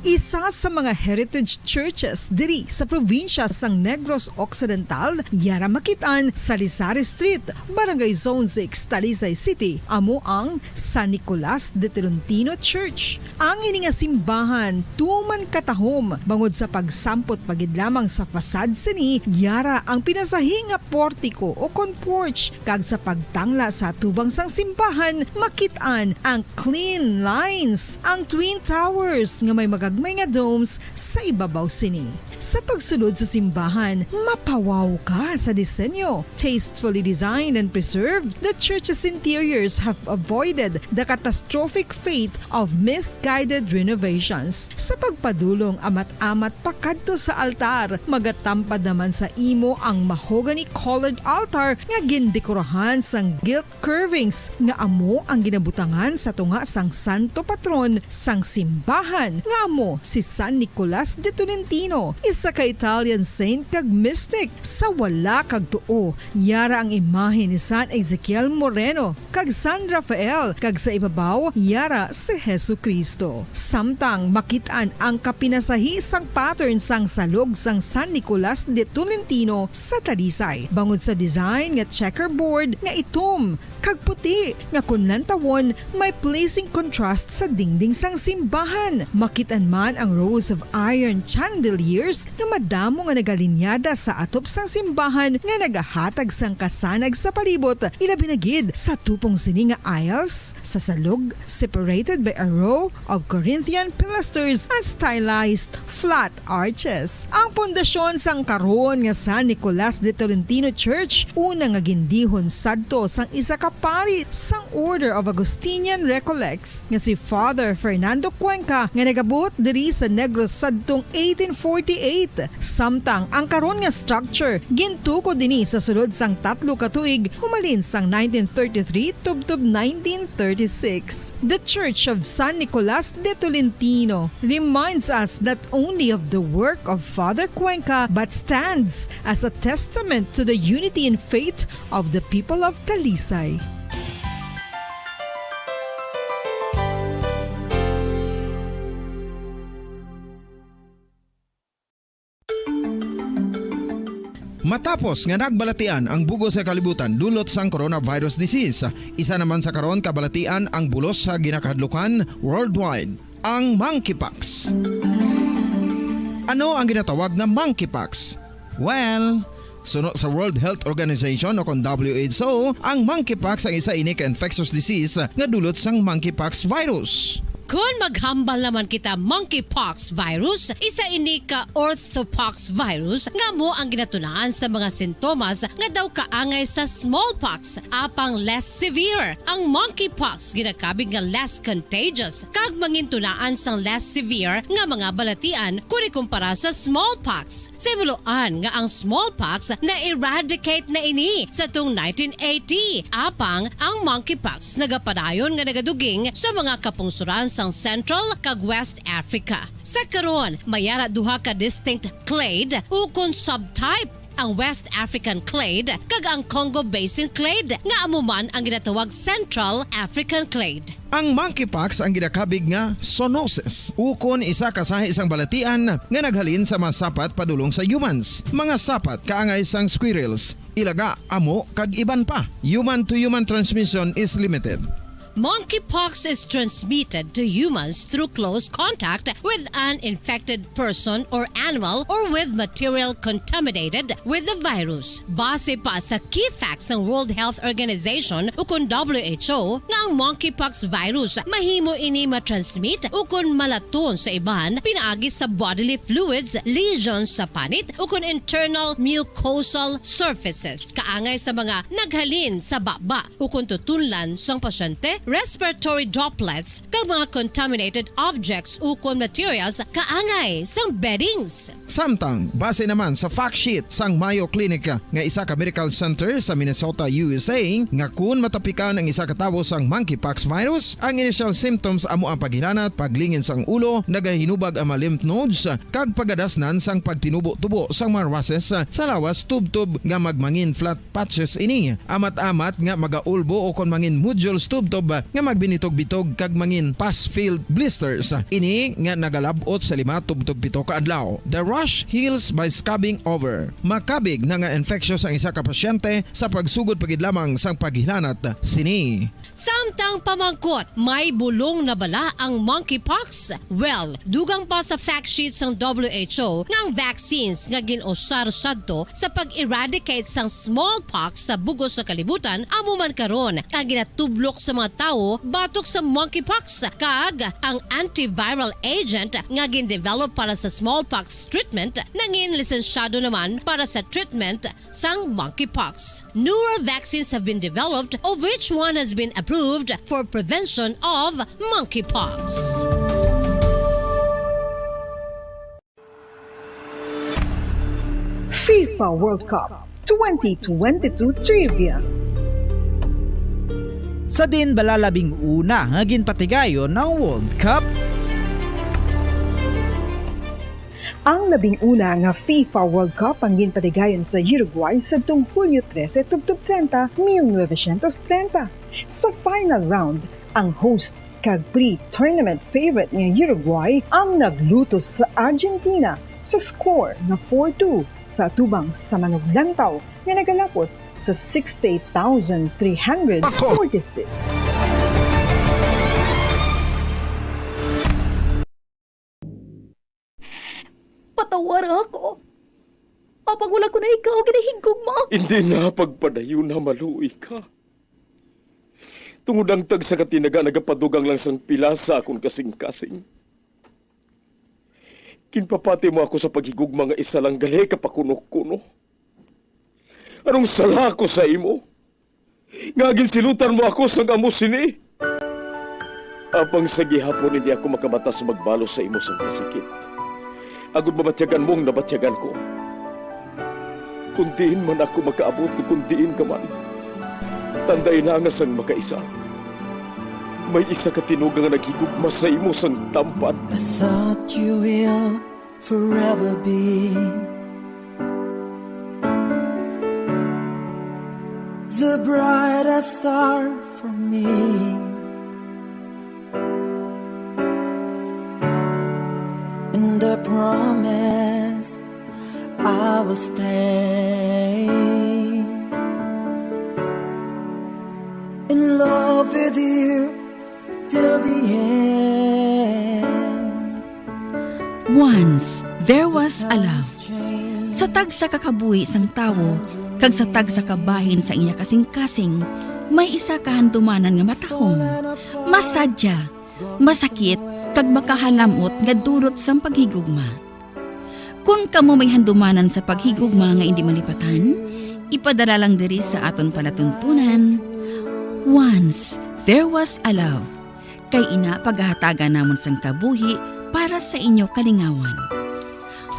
Isa sa mga heritage churches diri sa probinsya sang Negros Occidental, yara makit-an sa Lizares Street, Barangay Zone six, Talisay City, amo ang San Nicolas de Tolentino Church. Ang ini nga simbahan tuman katahom bangod sa pagsampot pa gid lamang sa facade sini, yara ang pinasahi nga portiko o kon porch, kag sa pagtangla sa atubang sang simbahan, makit-an ang clean lines, ang Twin Towers nga may magagmay nga domes sa ibabaw sini. Sa pagsulod sa simbahan, mapawaw ka sa disenyo. Tastefully designed and preserved, the church's interiors have avoided the catastrophic fate of misguided renovations. Sa pagpadulong amat-amat pakadto sa altar, magatampad naman sa imo ang mahogany-colored altar nga gindekorahan sang gilt curvings nga amo ang ginabutangan sa tunga sang santo patron sang simbahan, nga amo si San Nicolas de Tolentino, isa ka Italian saint kag mystic. Sa wala kag tuo, yara ang imahe ni San Ezekiel Moreno kag San Rafael, kag sa ibabaw yara si Jesu-Cristo. Samtang makit-an ang kapinasahi sang pattern sang salog sang San Nicolas de Tolentino sa Talisay, bangod sa design nga checkerboard nga itom kag puti, nga kon lantawon, may pleasing contrast sa dingding sang simbahan. Makit-an man ang rows of iron chandeliers nga madamo nga nagalinyada sa atop sang simbahan nga nagahatag sang kasanag sa palibot, ilabi na gid sa tupong sini nga aisles sa salog, separated by a row of Corinthian pilasters and stylized flat arches. Ang pundasyon sang karon nga San Nicolas de Tolentino Church, una nga gindihon sadto sang isa ka pari sang Order of Augustinian Recollects nga si Father Fernando Cuenca, nga nagabot diri sa Negros sadtong eighteen forty-eight. Samtang ang karon nga structure gintukod ini sa sulod sang tatlo ka tuig, humalin sang nineteen thirty-three tubtob nineteen thirty-six. The Church of San Nicolas de Tolentino reminds us not only of the work of Father Cuenca, but stands as a testament to the unity in faith of the people of Talisay. Matapos nga nagbalatian ang bug-os nga kalibutan dulot sang coronavirus disease, isa naman sa karon kabalatian ang bulos sa ginakahadlukan worldwide, ang monkeypox. Ano ang ginatawag nga monkeypox? Well, suno sa World Health Organization o kon W H O, ang monkeypox ang isa ini ka infectious disease nga dulot sang monkeypox virus. Kon maghambal naman kita monkeypox virus, isa ini ka orthopox virus nga amo ang ginatunaan sa mga sintomas nga daw kaangay sa smallpox, apang less severe. Ang monkeypox ginakabig nga less contagious kag mangintunaan sang less severe nga mga balatian kon ikumpara sa smallpox. Sa himuloan nga ang smallpox na-eradicate na ini sa tung nineteen eighty, apang ang monkeypox nagapadayon nga nagaduging sa mga kapungsoran sang Central kag West Africa. Sa karon, may ara duha ka distinct clade ukon subtype, ang West African clade kag ang Congo Basin clade, nga amo man ang ginatawag Central African clade. Ang monkeypox ang ginakabig nga zoonosis, ukon isa ka sahi sang balatian nga naghalin sa mga sapat padulong sa humans, mga sapat kaangay sang squirrels, ilaga, amo, kag iban pa. Human-to-human transmission is limited. Monkeypox is transmitted to humans through close contact with an infected person or animal or with material contaminated with the virus. Base pa sa key facts sang World Health Organization ukon W H O nga ang monkeypox virus mahimo ini matransmit ukon malaton sa iban pinaagi sa bodily fluids, lesions sa panit ukon internal mucosal surfaces kaangay sa mga naghalin sa baba ukon tutunlan sang pasyente, respiratory droplets, kag mga contaminated objects ukon materials kaangay sang beddings. Samtang, base naman sa fact sheet sang Mayo Clinic nga isa ka medical center sa Minnesota, U S A, nga kun matapikan ang isa ka tawo sang monkeypox virus, ang initial symptoms amo ang paghilanat, paglingin sang ulo, nagahinubag ang mga lymph nodes, kag pagadasnan sang pagtinubo-tubo sang mga rashes sa lawas tubtob nga magmangin flat patches ini, amat-amat nga magaulbo ukon mangin nodules tubtob nga magbinitog-bitog kag mangin pus-filled blisters. Ini nga nagalab-ot sa lima tubtob pito ka adlaw. The rash heals by scabbing over. Makabig na nga infectious ang isa ka pasyente sa pagsugod pa gid lamang sang paghilanat sini. Samtang pamangkot, may bulong na bala ang monkeypox? Well, dugang pa sa fact sheet sang W H O nga ang vaccines nga gin-usar sadto sa pag-eradicate sang smallpox sa bug-os nga kalibutan amo man karon ang ginatublok sa mga tawo batok sa monkeypox, kag ang antiviral agent nga gin-develop para sa smallpox treatment nangin lisensyado naman para sa treatment sang monkeypox. Newer vaccines have been developed, of which one has been approved for prevention of monkeypox. FIFA World Cup twenty twenty-two Trivia. Sa diin bala labing una nga ginpatigayon ang World Cup? Ang labing una nga FIFA World Cup ang ginpatigayon sa Uruguay sadtong Hulyo trese tubtob treinta, mil novecientos treinta. Sa final round, ang host kag pre-tournament favorite nga Uruguay ang naglutos sa Argentina sa score nga four two sa atubang sa manuglantaw nga nagalapot sa sixty-eight thousand three hundred forty-six. Patawara ako. Apang wala ko na ikaw ginahigugma. Hindi na pagpadayon na maluoy ka. Tungod ang tagsa ka tinaga nagapadugang lang sang pila sa akon kasing-kasing. Ginpapati mo ako sa paghigugma nga isa lang gali ka pakuno-kuno. Anong sala ko sa imo? Nga ginsilutan mo ako sang amo sini. Apang sa gihapon hindi ako makabata sa magbalos sa imo sang kasakit, agod mabatyagan mo ang nabatyagan ko. Kung diin man ako makaabot, kung diin ka man, tanday na nga sang makaisa, may isa ka tinuga nga naghigugma sa imo sang tampad. I thought you will forever be the brightest star for me and the promise I will stay in love with you till the end. Once there was a love. Sa tagsa ka kabuhi sang tawo kag sa tagsa ka bahin sa iya kasing-kasing, may isa ka handumanan nga matahom, masadya, masakit, kag makahalam-ot nga dulot sang paghigugma. Kon kamo may handumanan sa paghigugma nga indi malipatan, ipadala lang diri sa aton palatuntunan, Once There Was a Love. Kay ina, pagahatagan namon sang kabuhi para sa inyo kalingawan.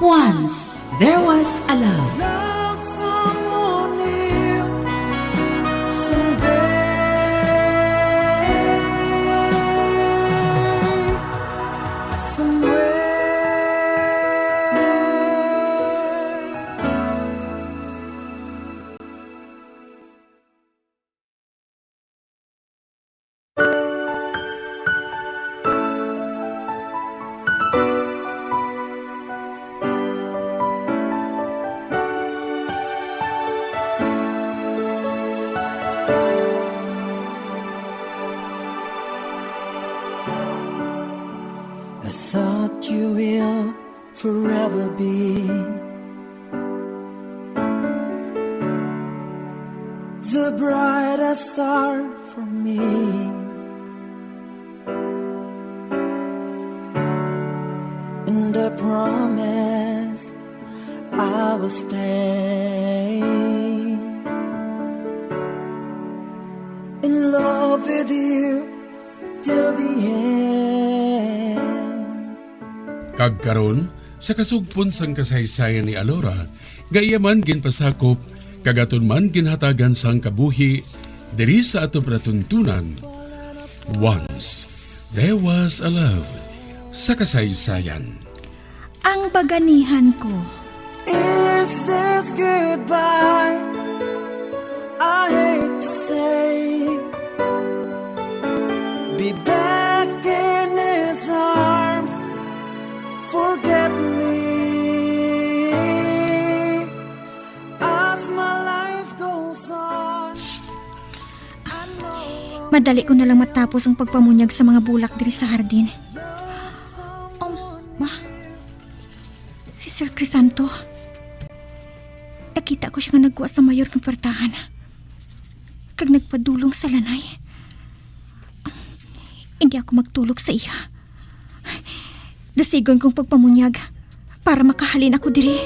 Once There Was a Love. Love someone new someday, somewhere. I thought you will forever be the brightest star for me and the promise I will stay in love with you till the end. Kag karon, sa kasugpon sang kasaysayan ni Alora, nga iya man ginpasakop, kag aton man ginhatagan sang kabuhi, diri sa aton palatuntunan, Once There Was a Love sa kasaysayan. Ang baganihan ko. Is this goodbye? I hate to say. Be back in his arms. Forget me as my life goes on. Madali ko na lang matapos ang pagpamunyag sa mga bulak diri sa hardin. Um, ma, si Sir Crisanto. Nakita ko siya nga nagkuha sa mayor nga kwartahan. Kag nagpadulong sa lanay. Indi ako magtulog sa iya. Dasigon kong pagpamunyag para makahalin ako diri.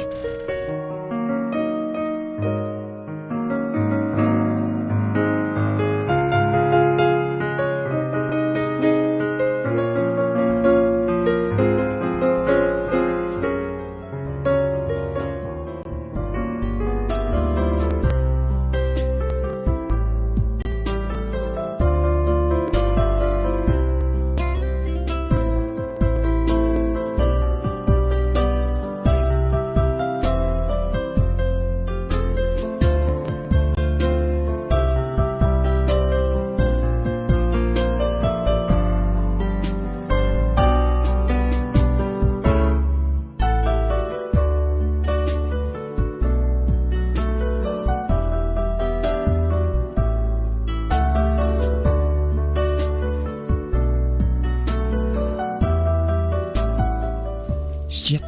Shit.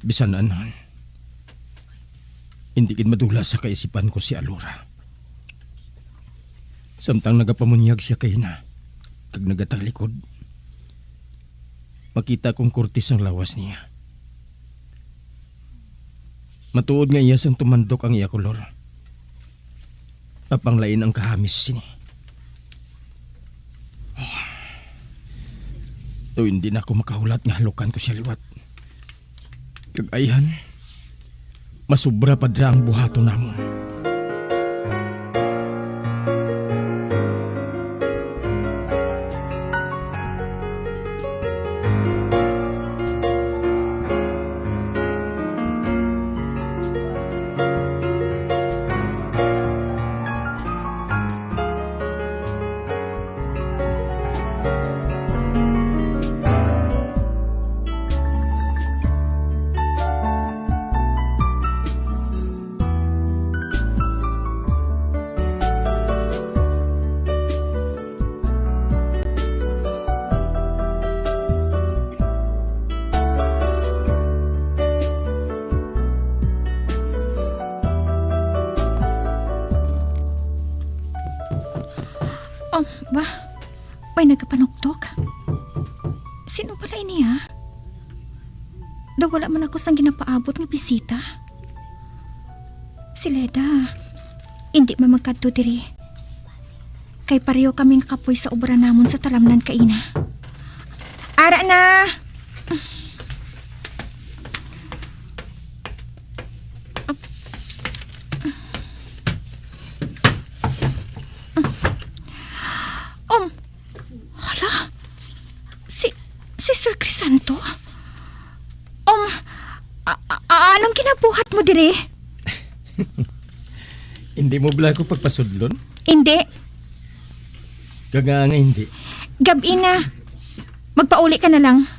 Bisan anhan, hindi gid madula sa kaisipan ko si Alora. Samtang nagapamunyag siya kay na, kag nagatalikod, makita kong kurtis ang lawas niya. Matuod nga iya sang tumandok ang iya kolor, apang lain ang kahamis sini. Ah. Daw hindi na ako makahulat nga halukan ko siya liwat. Kag ayhan, masubra pa dira ang buhaton namon. Um, ba? May nagapanuktok? Sino bala ini, ha? Daw wala man ako sang ginapaabot nga bisita. Si Leda, indi man magkadto diri. Kay pareho kami nga kapoy sa obra namon sa talamnan kaina. Ara na! Um, hala, si, si Sir Crisanto? Um, a, a, a- anong ginabuhat mo diri? Hindi mo bala ako pagpasudlon? Hindi. Kaga nga hindi. Gab-i na. Magpauli ka na lang.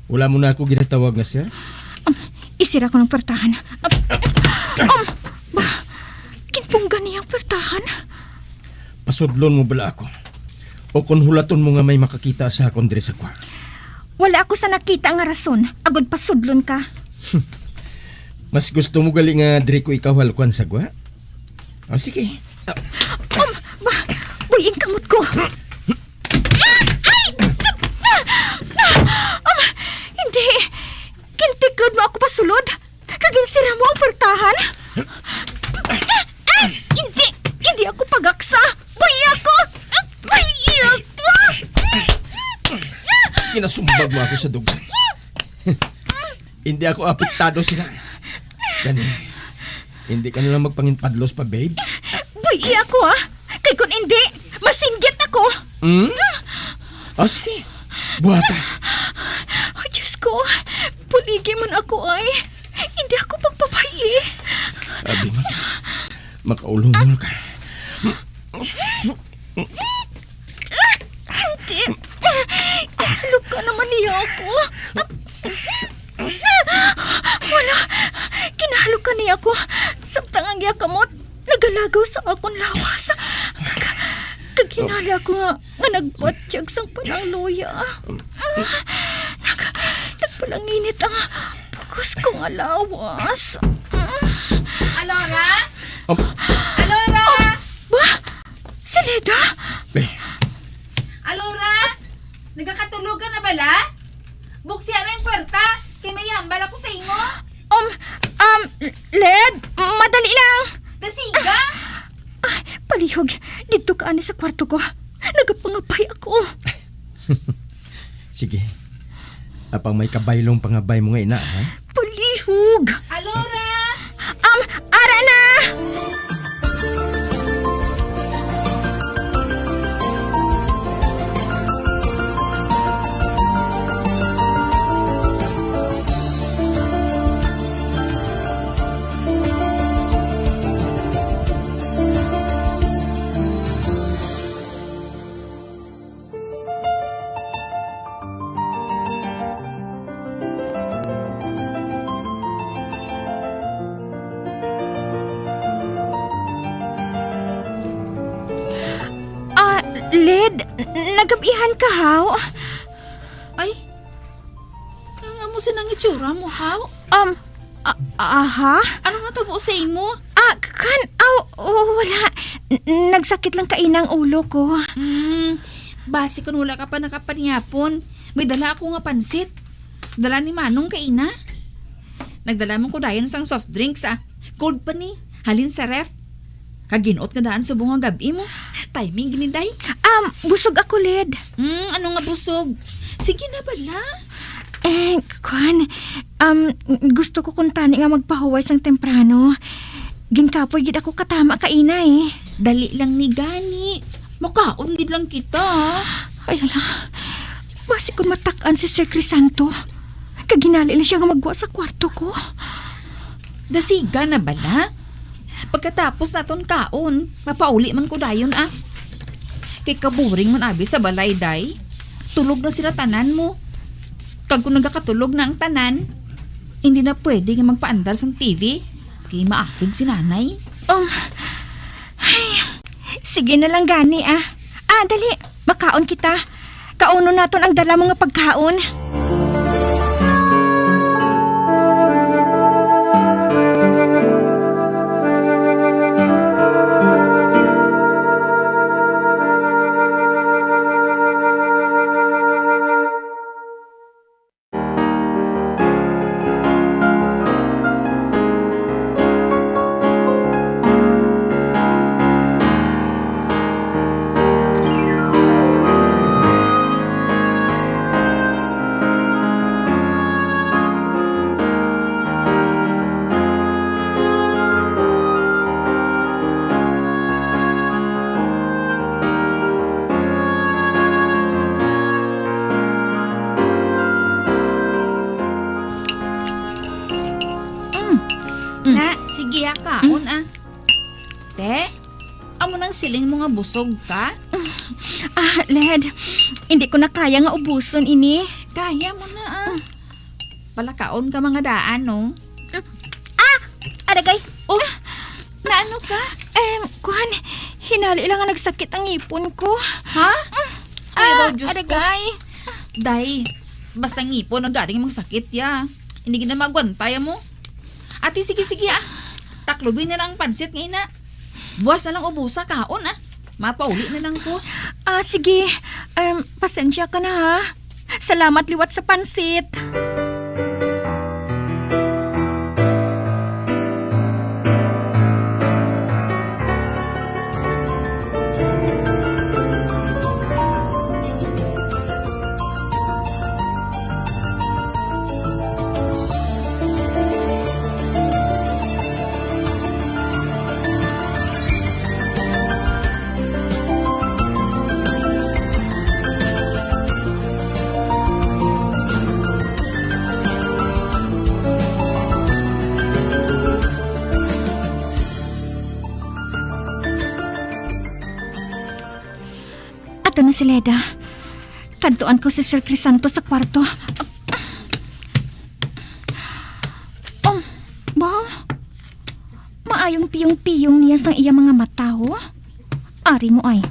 Wala mo na ako ginatawag nga sir? Um, isira ko ng pertahan. Um, um, ba, ginpunggan niya ang pertahan? Pasudlon mo bala ako? O kung hulaton mo nga may makakita sa akon diri sa kwa? Wala ako sa nakita nga rason, agod pasudlon ka. Mas gusto mo gali nga diri ko ikaw halkuan sa gwa? O, sige. Um, ba, buy-i ang kamot ko. Ay! Um, hindi. Gintiklod mo ako pasulod. Kag ginsira mo ang portahan. Hindi, hindi ako pagaksa. Buy-i ako. Buy-i ako. Ginasumbag mo ako sa dughan. Hindi ako apektado sina. Gani, hindi ka na lang magpanginpadlos pa, babe. Buy-i ako, ha? Kay kun hindi, masinggit ako. Hmm? O, sige. Buhata. Oh, Diyos ko. Puligi man ako, ay. Hindi ako pagpabay-i. Abi mo. Makaulungol ka. Hindi. Halokan naman niya ako. Wala. Kinahalokan niya ako. Samtang ang iya kamot nagalagaw sa akon lawas. Kag, kag hinali ako nga, nga nagbatyag sang panangluya. Nag-, nagpalanginit ang bug-os ko nga lawas. Alora? Um, Alora? Ba? Si Leda? Tulog ka na bala? Buksian na yung puwerta, kay may hambal ako sa imo. Um, um, Led, madali lang. Dasiga! Ay, palihog, didto ka ani sa kwarto ko. Nagapangabay ako. Sige. Apang may kabaylong pangabay mo nga ina, ha? Palihog. Alora! Um, ara na! Ah, Led, nagabihan ka, haw? Ay, ang amo sinang itsura mo, haw? Um, a-, aha? Ano natabo sa imo? Ah, kan, aw, oh, wala. N-, nagsakit lang kaina ang ulo ko. Mm, basi kun wala ka pa nakapanyapon, may dala ako nga pansit. Dala ni Manong kaina. Nagdala man ko dayon sang soft drinks, ah. Cold pa ni. Halin sa ref. Kagin-ot nga daan subong nga gab-i mo. Timing gini, day. Um, busog ako, Led. Hmm, ano nga busog? Sige na bala. Eh, kwan, um, gusto ko kuntani nga magpahuway sang temprano. Ginkapoy gid ako katama kaina, eh. Dali lang ni gani. Makaon gid lang kita, ah. Ay, hala. Basi ko matak-an si Sir Crisanto. Kag ginali lang siya nga magwa sa kwarto ko. Dasiga na bala. Pagkatapos naton kaon, mapauli man ko dayon, ah. Kay kaboring man abi sa balay, day. Tulog na sila tanan mo. Kag kung nagakatulog na ang tanan, hindi na pwede nga magpaandar sang T V. Kay maakig si nanay. Um, ay, sige na lang gani, ah. Ah, dali. Makaon kita. Kaunon naton ang dala mo nga pagkaon. Mm. Mm. Na, sige, ah, kaon, ah. Te, amo nang siling mo nga busog ka? Ah, Led, hindi ko na kaya nga ubuson ini. Kaya mo na, ah. Palakaon ka mga daan, no? Ah! Aragay! Oh, naano ka? Em, kuan, hinali lang nga nagsakit ang ngipon ko. Ha? Ay, ah, wow, Diyos ko. Aragay. Day, basta ngipon ang galing magsakit, ya. Hindi gid na magwantay mo. Ate, sige, sige, ah. Taklubi na lang ang pansit nga ina. Buwas na lang ubusa, kaon, ah. Mapauli na lang ko. Ah, sige. Em, pasensya ka na, ha. Salamat liwat sa pansit. Ato na si Leda. Kadtuan ko si Sir Crisanto sa kwarto. Um, ba? Maayong piyong-piyong niya sang iya mga mata, ho? Ari mo, ay.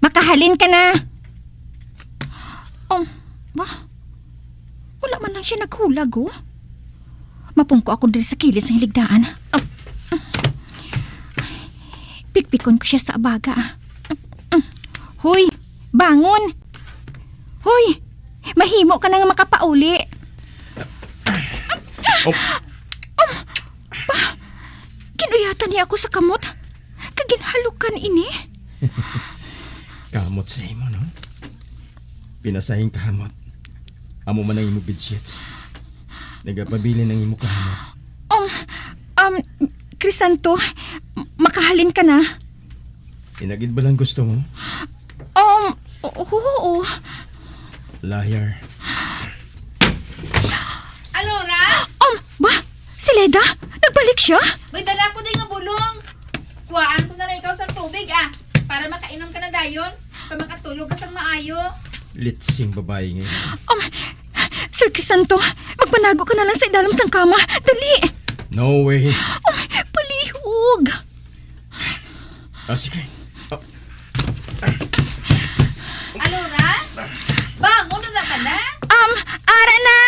Makahalin ka na. Um, ba? Wala man lang siya naghulag, oh. Mapungko ako diri sa kilid sang hiligdaan. Pikpikon ko siya sa abaga. Hoy! Bangon! Hoy! Mahimo ka na nga makapauli. Oh. Ginuyatan niya ako sa kamot, kag ginhalukan ini. Kamot sa imo, no? Pinasahing kahamot. Amo man ang imo bedsheets. Nagapabilin ang imo kahamot. Um, um, Crisanto, makahalin ka na? Inagid ba lang gusto mo? Um, oo. Liar. Alora? Um, ba? Si Leda? Nagbalik siya? May dala ko din nga bulong. Kuhaan ko na lang ikaw sa tubig, ah, para makainom ka na dayon, para makatulog ka sang maayo. Litsing babae nga. Um, Sir Crisanto, magpanago ka na lang sa idalom sang kama. Dali! No way. Um, palihog! Ah, sige. Ah. Alora? Bangon na naman na? Um, ara na!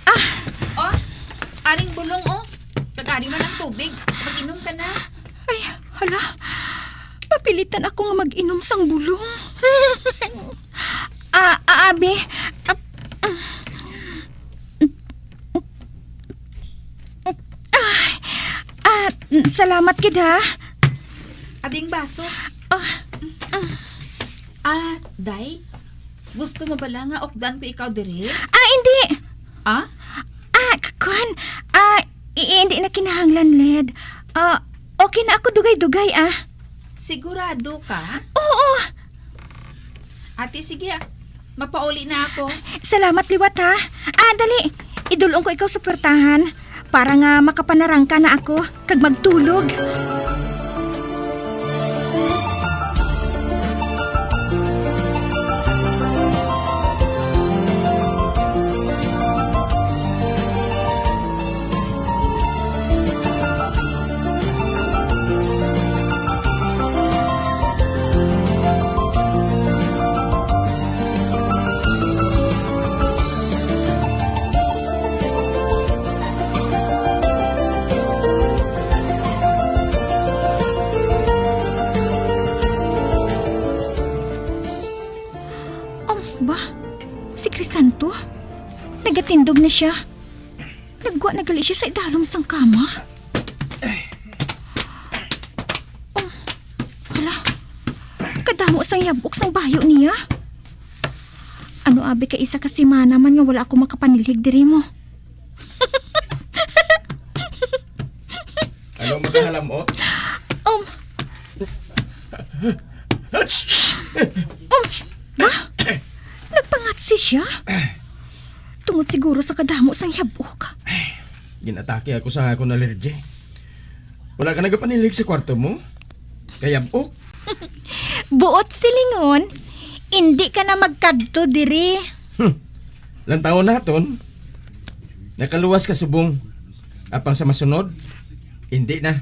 Ah! Oh, aring bulong, oh. Nag-ari man ang tubig. Mag-inom ka na. Ay, hala. Mapilitan ako nga mag-inom sang bulong. Ah, ah, abi. Ah, ah, ah, salamat gid, ha. Abing baso. Ah, ah. Ah, day, gusto mo bala nga updan ko ikaw diri? Ah, hindi. Ah? Ah, k-, kwan. Ah, i-, hindi na kinahanglan, Led. Ah, okay na ako dugay-dugay, ah. Sigurado ka? Oo. Ate, sige, ah. Mapauli na ako. Salamat liwat, ha. Ah, dali. Idulong ko ikaw sa puwertahan para nga makapanarangka na ako kag magtulog. Um, ba? Si Crisanto? Nagatindog na siya. Nagwa na gali siya sa idalom sang kama. Oh, hala. Kadamo sang yab-ok sang bayo niya. Ano abi ka isa ka semana man nga wala ako makapanilhig diri mo? Ano makahalamot? Um. Um, ba? Nagpangatsi siya? Tungod siguro sa kadamo sang yab-ok. Ginatake ako sa akon allergy. Wala ka nagapanilhig sa kwarto mo? Kay yab-ok? Buot silingon, indi ka na magkadto diri. Hmm. Lantawon naton. Nakaluwas ka subong. Apang sa masunod, indi na.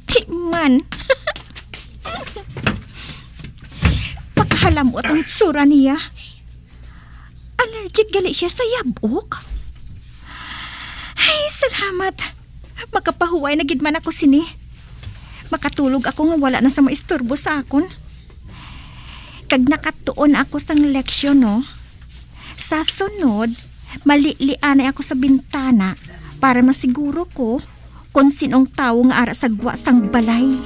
Di man. Pakahalamot ang itsura niya. Allergic gali siya sa yab-ok. Ay, salamat. Makapahuway na gid man ako sini. Makatulog ako nga wala na sa maisturbo sa akon. Kag nakatuon ako sang leksyon, no? Sa sunod, malilianay ako sa bintana para masiguro ko kon sin-ong tawo nga ara sa gwa sang balay.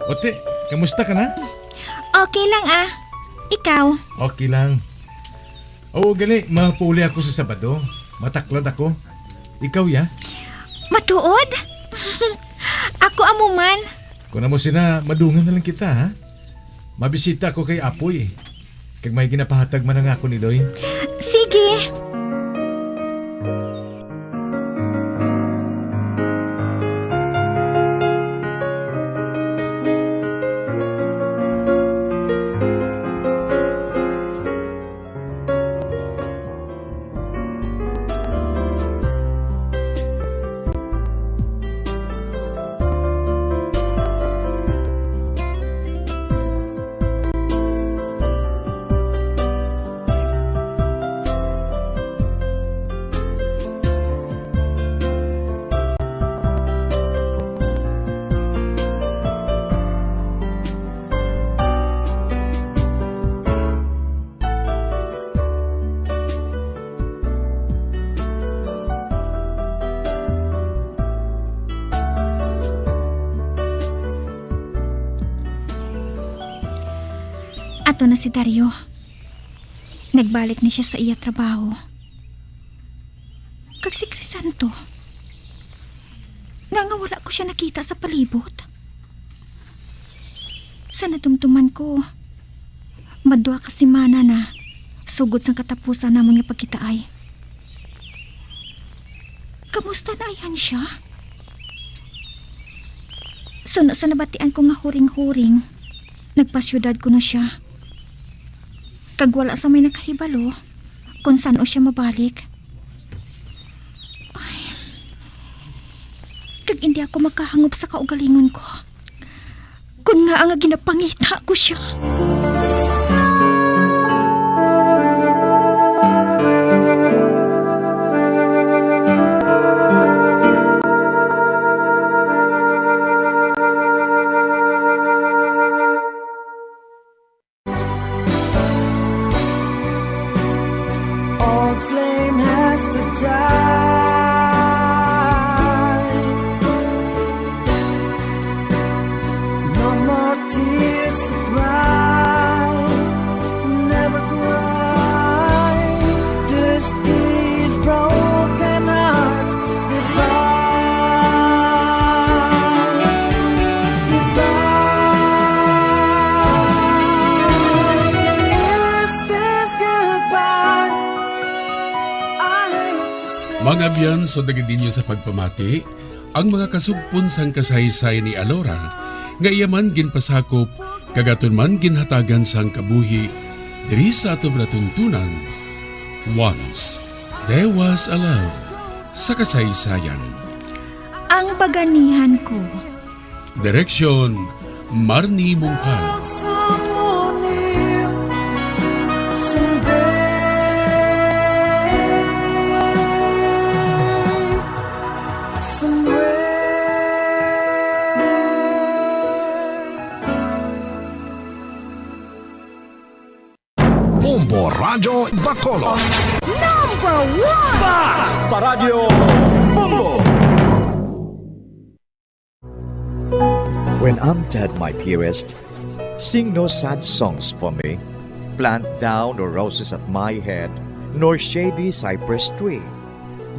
Ote, kamusta ka na? Okay lang, ah. Ikaw? Okay lang. Oo, gani, mapauli ako sa Sabado. Mataklad ako. Ikaw, ya? Matuod? Ako amo man. Kung amo sina, madungan na lang kita, ha? Mabisita ako kay Apoy. Kag may ginapahatag man ang ako ni Loy. Sige. Ato na si Dario. Nagbalik ni siya sa iya trabaho. Kag si Crisanto, nga, nga wala ko siya nakita sa palibot. Sa nadumduman ko, madwa ka semana na sugod sang katapusan namon nga pagkitaay. Kamusta na ayhan siya? Suno sa nabatian ko nga huring-huring, nagpasyudad ko na siya. Kag wala sa may nakahibalo kon san-o siya mabalik. Ay. Kag indi ako makahangop sa kaugalingon ko. Kon ngaa nga ginapangita ko siya. Old flame has to die. No more tears to cry. Never cry. This is broken heart. Goodbye. Goodbye. Is this goodbye? I hate to say. Mga abyan, so dagid ninyo sa pagpamati ang mga kasugpon sang kasaysayan ni Alora, nga iya man ginpasakop kag aton man ginhatagan sang kabuhi diri sa aton palatuntunan, Once There Was a Love sa Kasaysayan. Ang Baganihan Ko. Direksyon, Marnie Mungkal. Bombo Radyo Bacolod. Number one! Basta Radyo Bombo! When I'm dead, my dearest, sing no sad songs for me. Plant thou no roses at my head, nor shady cypress tree.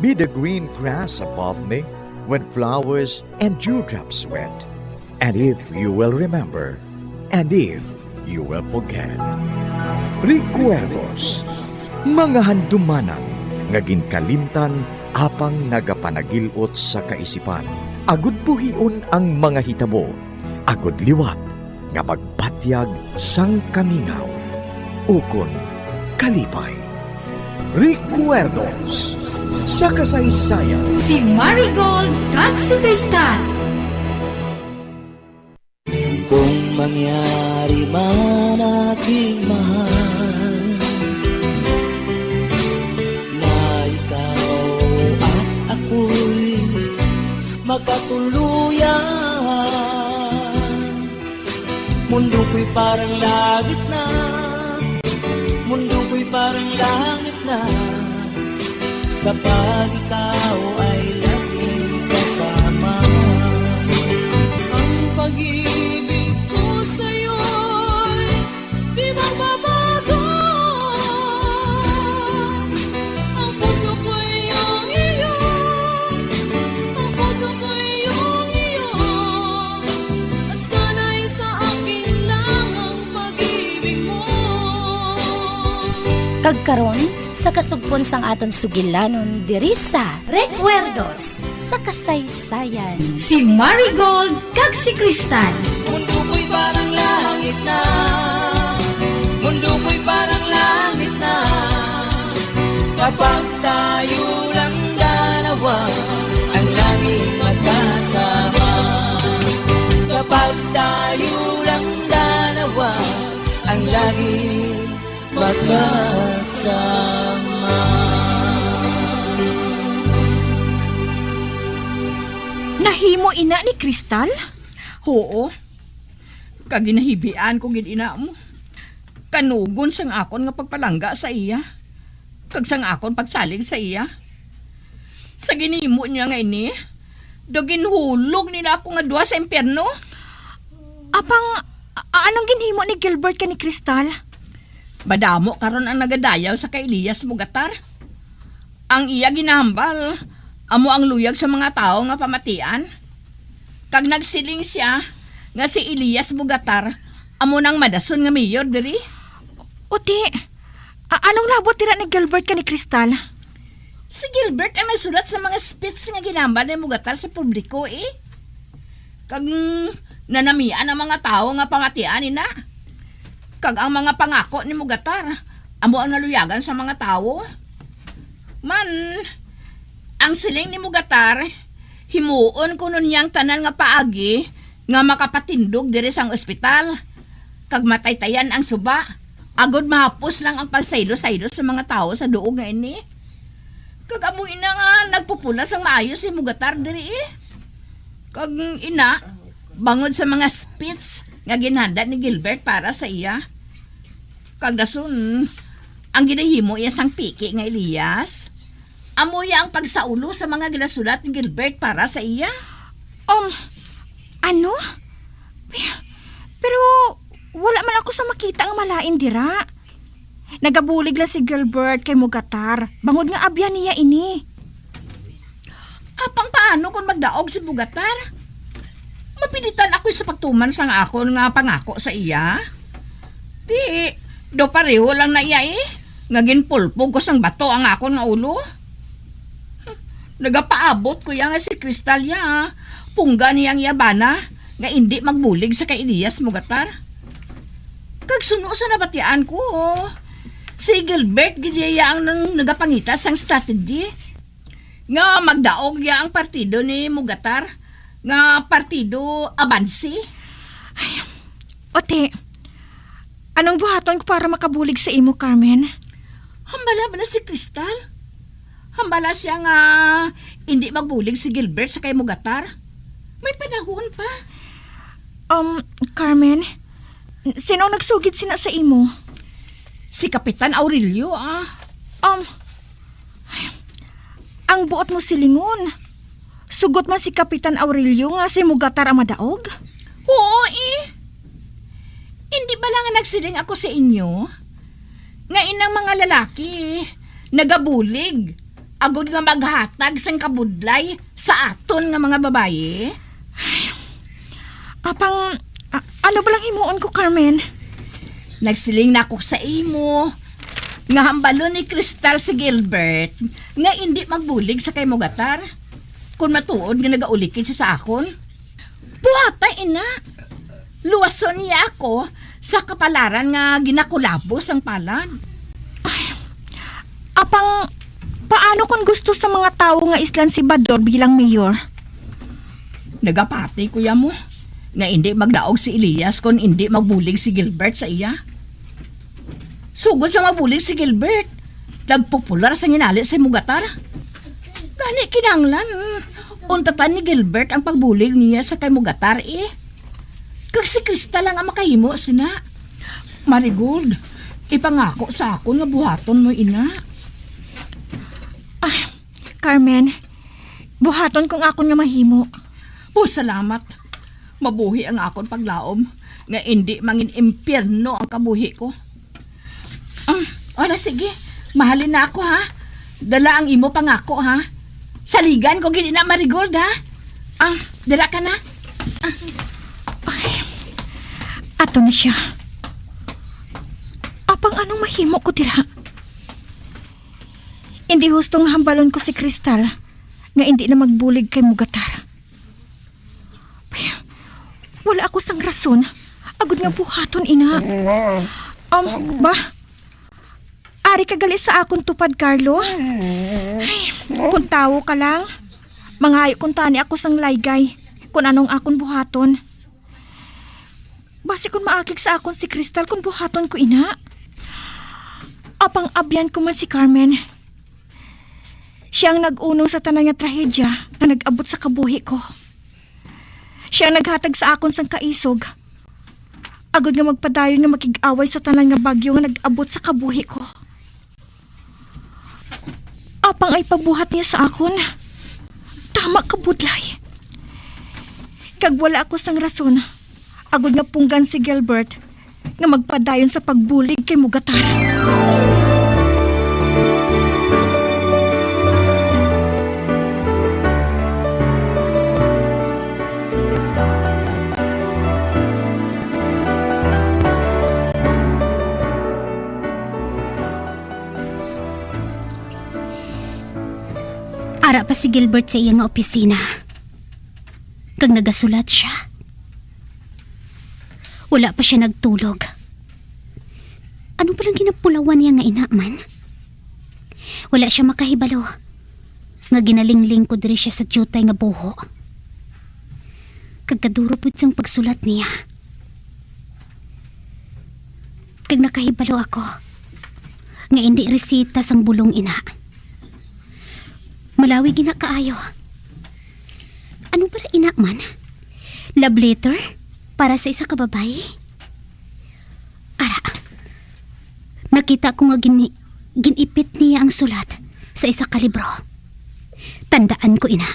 Be the green grass above me when flowers and dewdrops wet. And if you will remember, and if you will forget. Recuerdos, mga handumanan nga ginkalimtan apang nagapanagil-ot sa kaisipan, agud buhion ang mga hitabo, agud liwat nga magpatyag sang kamingaw ukon kalipay. Recuerdos sa kasaysayan. Si Marigold kag si Tristan. Kung mangyari man, aking mahal, na ikaw at ako'y magkatuluyan, mundo ko'y parang langit na, mundo ko'y parang langit na, kapag ikaw ay laging kasama. Ang pag-ibig ko sa'yo'y di magbabago. Kag karon, sa kasugpon sang aton sugilanon diri sa Recuerdos sa Kasaysayan, si Marigold kag si Cristal. Mundo ko'y parang langit na. Mundo ko'y parang langit na. Kapag tayo lang dalawa, ang langit magkasama. Kapag tayo lang dalawa, ang langit magkasama. Nahimo ina ni Cristal? Huo. Kag ginahibian ko gid ina mo. Kanugon sang akon nga pagpalangga sa iya, kag sang akon pagsalig sa iya. Sa ginhimo niya nga ini, daw ginhulog nila ako nga duha sa impyerno. Apang, a-, anong ginhimo ni Gilbert kani Cristal? Madamo karon ang nagadayaw sa kay Elias Mogatar. Ang iya ginahambal amo ang luyag sa mga tawo nga pamatian. Kag nagsiling sia nga si Elias Mogatar amo nang madason nga mayor diri. Uti, a-, anong labot dira ni Gilbert kani Cristal? Si Gilbert ang nagsulat sa mga speech nga ginahambal ni Mogatar sa publiko, eh. Kag, mm, nanamian ang mga tawo nga pamatian ina. Kag ang mga pangako ni Mogatar amo ang naluyagan sa mga tawo. Man, ang siling ni Mogatar, himuon kuno niya ang tanan nga paagi nga makapatindog diri sang ospital, kag mataytayan ang suba, agod mahapos lang ang pagsaylo-saylo sa mga tawo sa duog nga ini. Kag amo ina nga nagpopular sang maayo si Mogatar diri, eh. Kag ina, bangod sa mga speech nga ginhanda ni Gilbert para sa iya. Kag dason, ang ginahimo iya sang piki nga Elias, amo iya ang pagsaulo sa mga ginasulat ni Gilbert para sa iya. Um, ano? Pero wala man ako sa makita nga malain dira. Nagabulig lang si Gilbert kay Mogatar, bangod nga abyan niya ini. Apang paano kon magdaog si Mogatar? Mapilitan ako sa pagtuman sang akon nga pangako sa iya. Di, daw pareho lang na iya, eh, nga ginpulpog ko sang bato ang akon nga ulo. Nagapaabot ko iya nga si Cristal iya, pungga niya ang iya bana nga indi magbulig sa kay Elias Mogatar. Kag suno sa nabatian ko, si Gilbert gid iya ang nang nagapangita sang strategy nga magdaog iya ang partido ni Mogatar nga Partido Abanse. Ay, Ote, anong buhaton ko para makabulig sa imo, Carmen? Hambala bala si Cristal? Hambala siya nga hindi magbulig si Gilbert sa kay Mogatar? May panahon pa. Um, Carmen, sino ang nagsugid sina sa imo? Si Kapitan Aurelio, ah. Um, ang buot mo silingon. Sugot man si Kapitan Aurelio nga si Mogatar ang madaog? Oo, eh. Hindi bala nga nagsiling ako sa inyo nga inang mga lalaki nagabulig agod nga maghatag sang kabudlay sa aton nga mga babayi? Apang, a-, ano ba lang himuon ko, Carmen? Nagsiling na ako sa imo nga hambalon ni Cristal si Gilbert nga indi magbulig sa kay Mogatar kon matuod nga nagaulikid siya sa akon. Buhata, ina. Luwason niya ako sa kapalaran nga ginakulabo sang palad. Ay, apang, paano kon gusto sa mga tawo nga islan si Bador bilang mayor? Nagapati ko ya mo nga indi magdaog si Elias kon indi magbulig si Gilbert sa iya. Sugod sa mabulig si Gilbert, nagpopular sa ginali si Mogatar. Gani kinahanglan, untatan ni Gilbert ang pagbulig niya sa kay Mogatar, eh. Kag si Cristal lang ang makahimo sina. Marigold, ipangako sa akon nga buhaton mo ina. Ah, Carmen, buhaton kong akon nga mahimo. Oh, salamat. Mabuhi ang akon paglaom nga indi mangin impyerno ang kabuhi ko. Ah, wala, sige. Mahalin na ako, ha? Dala ang imo pangako, ha? Saligan ko gid ina, Marigold, ha? Ah, dala ka na. Ah. Ay, ato na siya. Apang anong mahimo ko dira? Indi husto nga hambalon ko si Crystal nga indi na magbulig kay Mugatar. Wala ako sang rason agod nga buhaton ina. Um, ba? Ari ka gali sa akon tupad, Carlo. Ay, kung tawo ka lang, mangayo kuntani ako sang laygay kung anong akon buhaton. Basi kung maakig sa akon si Crystal kung buhaton ko ina. Apang abyan ko man si Carmen. Siya ang nag-unong sa tanan nga trahedya nga nag-abot sa kabuhi ko. Siya ang naghatag sa akon sang kaisog, agod nga magpadayon nga makig-away sa tanan nga bagyo nga nag-abot sa kabuhi ko. Apang ay pabuhat niya sa akon, tama ka budlay. Kag wala ako sang rason agod nga punggan si Gilbert nga magpadayon sa pagbulig kay Mugatar. Ara pa si Gilbert sa iya nga opisina, kag nagasulat siya. Wala pa siya nagtulog. Ano pa lang ginapulawan niya nga ina man? Wala siya makahibalo nga ginalingling ko diri siya sa diutay nga buho. Kag kaduro pud sang pagsulat niya. Kag nakahibalo ako nga indi resita sang bulong ina. Malawi gina kaayo. Ano para ina man? Love letter para sa isa ka babayi? Ara, nakita ko nga gini-, gin-ipit niya ang sulat sa isa ka libro. Tandaan ko ina.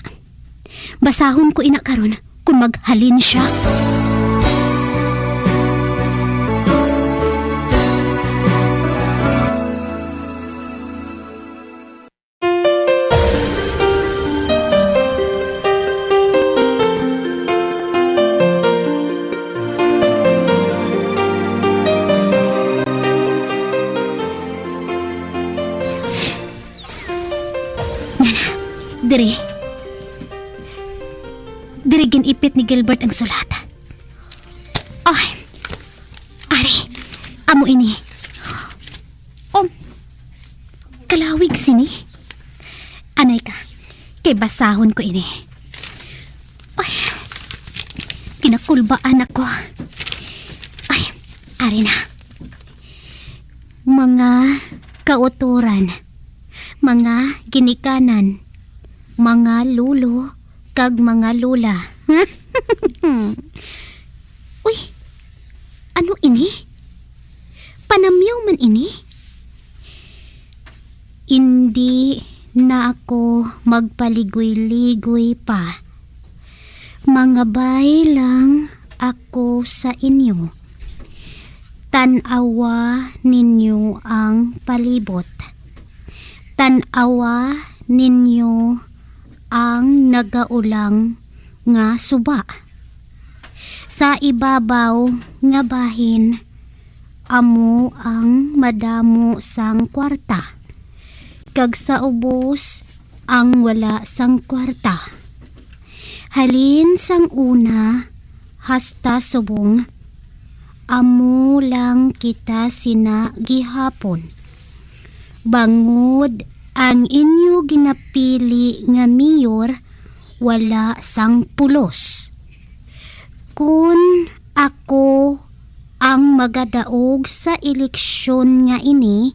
Basahon ko ina karon kung maghalin siya. Nana, diri. Diri gin-ipit ni Gilbert ang sulat. Ay, ari, amo ini. Um, kalawig sini. Anay ka, kay basahon ko ini. Ay, kinakulbaan ako. Ay, ari na. Mga kautoran, mga ginikanan, mga lolo, kag mga lola. Uy, ano ini? Panamyaw man ini? Indi na ako magpaligoy-ligoy pa. Mangabay lang ako sa inyo. Tan-awa ninyo ang palibot. Tan-awa ninyo ang nagaulang nga suba. Sa ibabaw nga bahin, amo ang madamo sang kwarta, kag sa ubos ang wala sang kwarta. Halin sang una hasta subong, amo lang kita sina gihapon. Bangod ang inyo ginapili nga mayor wala sang pulos. Kon ako ang magadaog sa eleksyon nga ini,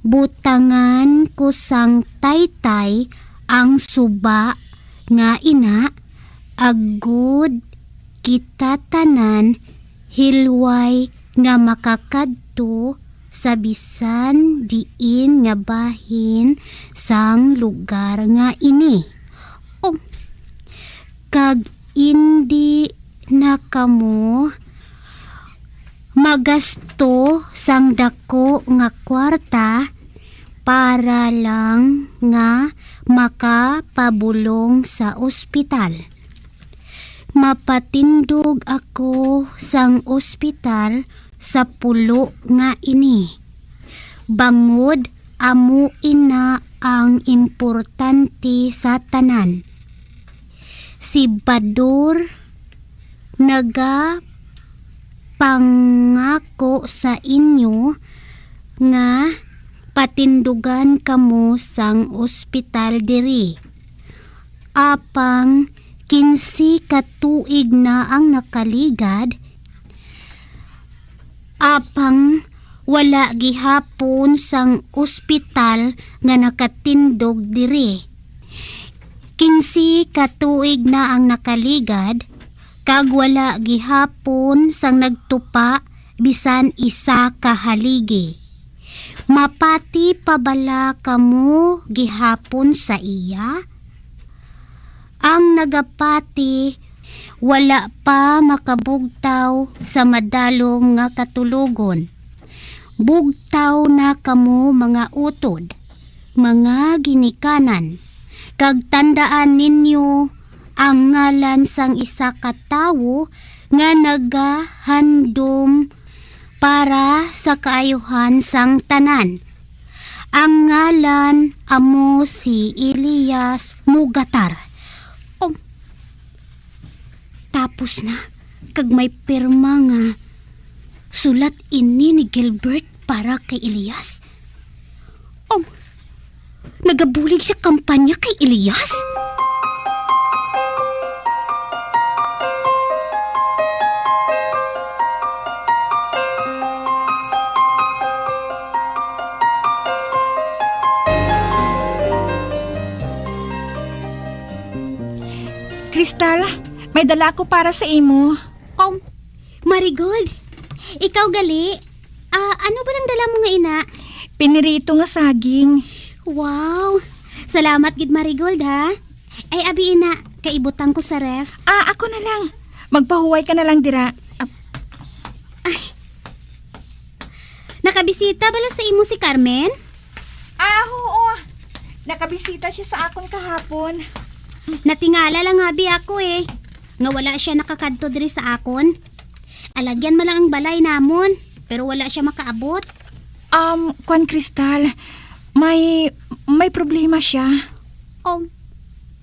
butangan ko sang taytay ang suba nga ina, agod kita tanan hilway nga makakadto sa bisan diin nga bahin sang lugar nga ini. O, kag indi na kamo magasto sang dako nga kwarta para lang nga makapabulong sa ospital. Mapatindog ako sang ospital sa pulo nga ini. Bangod amo ina ang importante sa tanan. Si Bador nagapangako sa inyo nga patindugan kamo sang ospital diri. Apang kinse ka tuig na ang nakaligad, apang wala gihapon sang ospital nga nakatindog diri. Kinse ka tuig na ang nakaligad, kag wala gihapon sang nagtupa bisan isa ka haligi. Mapati pa bala kamo gihapon sa iya? Ang nagapati wala pa makabugtaw sa madalom nga katulogon. Bugtaw na kamo, mga utod, mga ginikanan, kag tandaan ninyo ang ngalan sang isa ka tawo nga nagahandom para sa kaayuhan sang tanan. Ang ngalan amo si Elias Mugatar. Oh, tapos na, kag may pirma nga sulat ini ni Gilbert para kay Elias. Oh, nagabulig siya kampanya kay Elias? Crystal, may dala ako para sa imo. Oh, Marigold, ikaw gali? Ah, ano ba nang dala mo nga ina? Pinirito nga saging. Wow! Salamat gid, Marigold, ha? Ay, abi ina, kaibutang ko sa ref. Ah, ako na lang. Magpahuway ka na lang dira. Ah, Ay. Nakabisita bala sa imo si Carmen? Ah, oo. Nakabisita siya sa akon kahapon. Natingala lang abi ako eh, nga wala siya nakakadto diri sa akon. Alagyan man lang ang balay namon, pero wala siya makaabot. Um, kwan, Crystal, may, may problema siya. Um,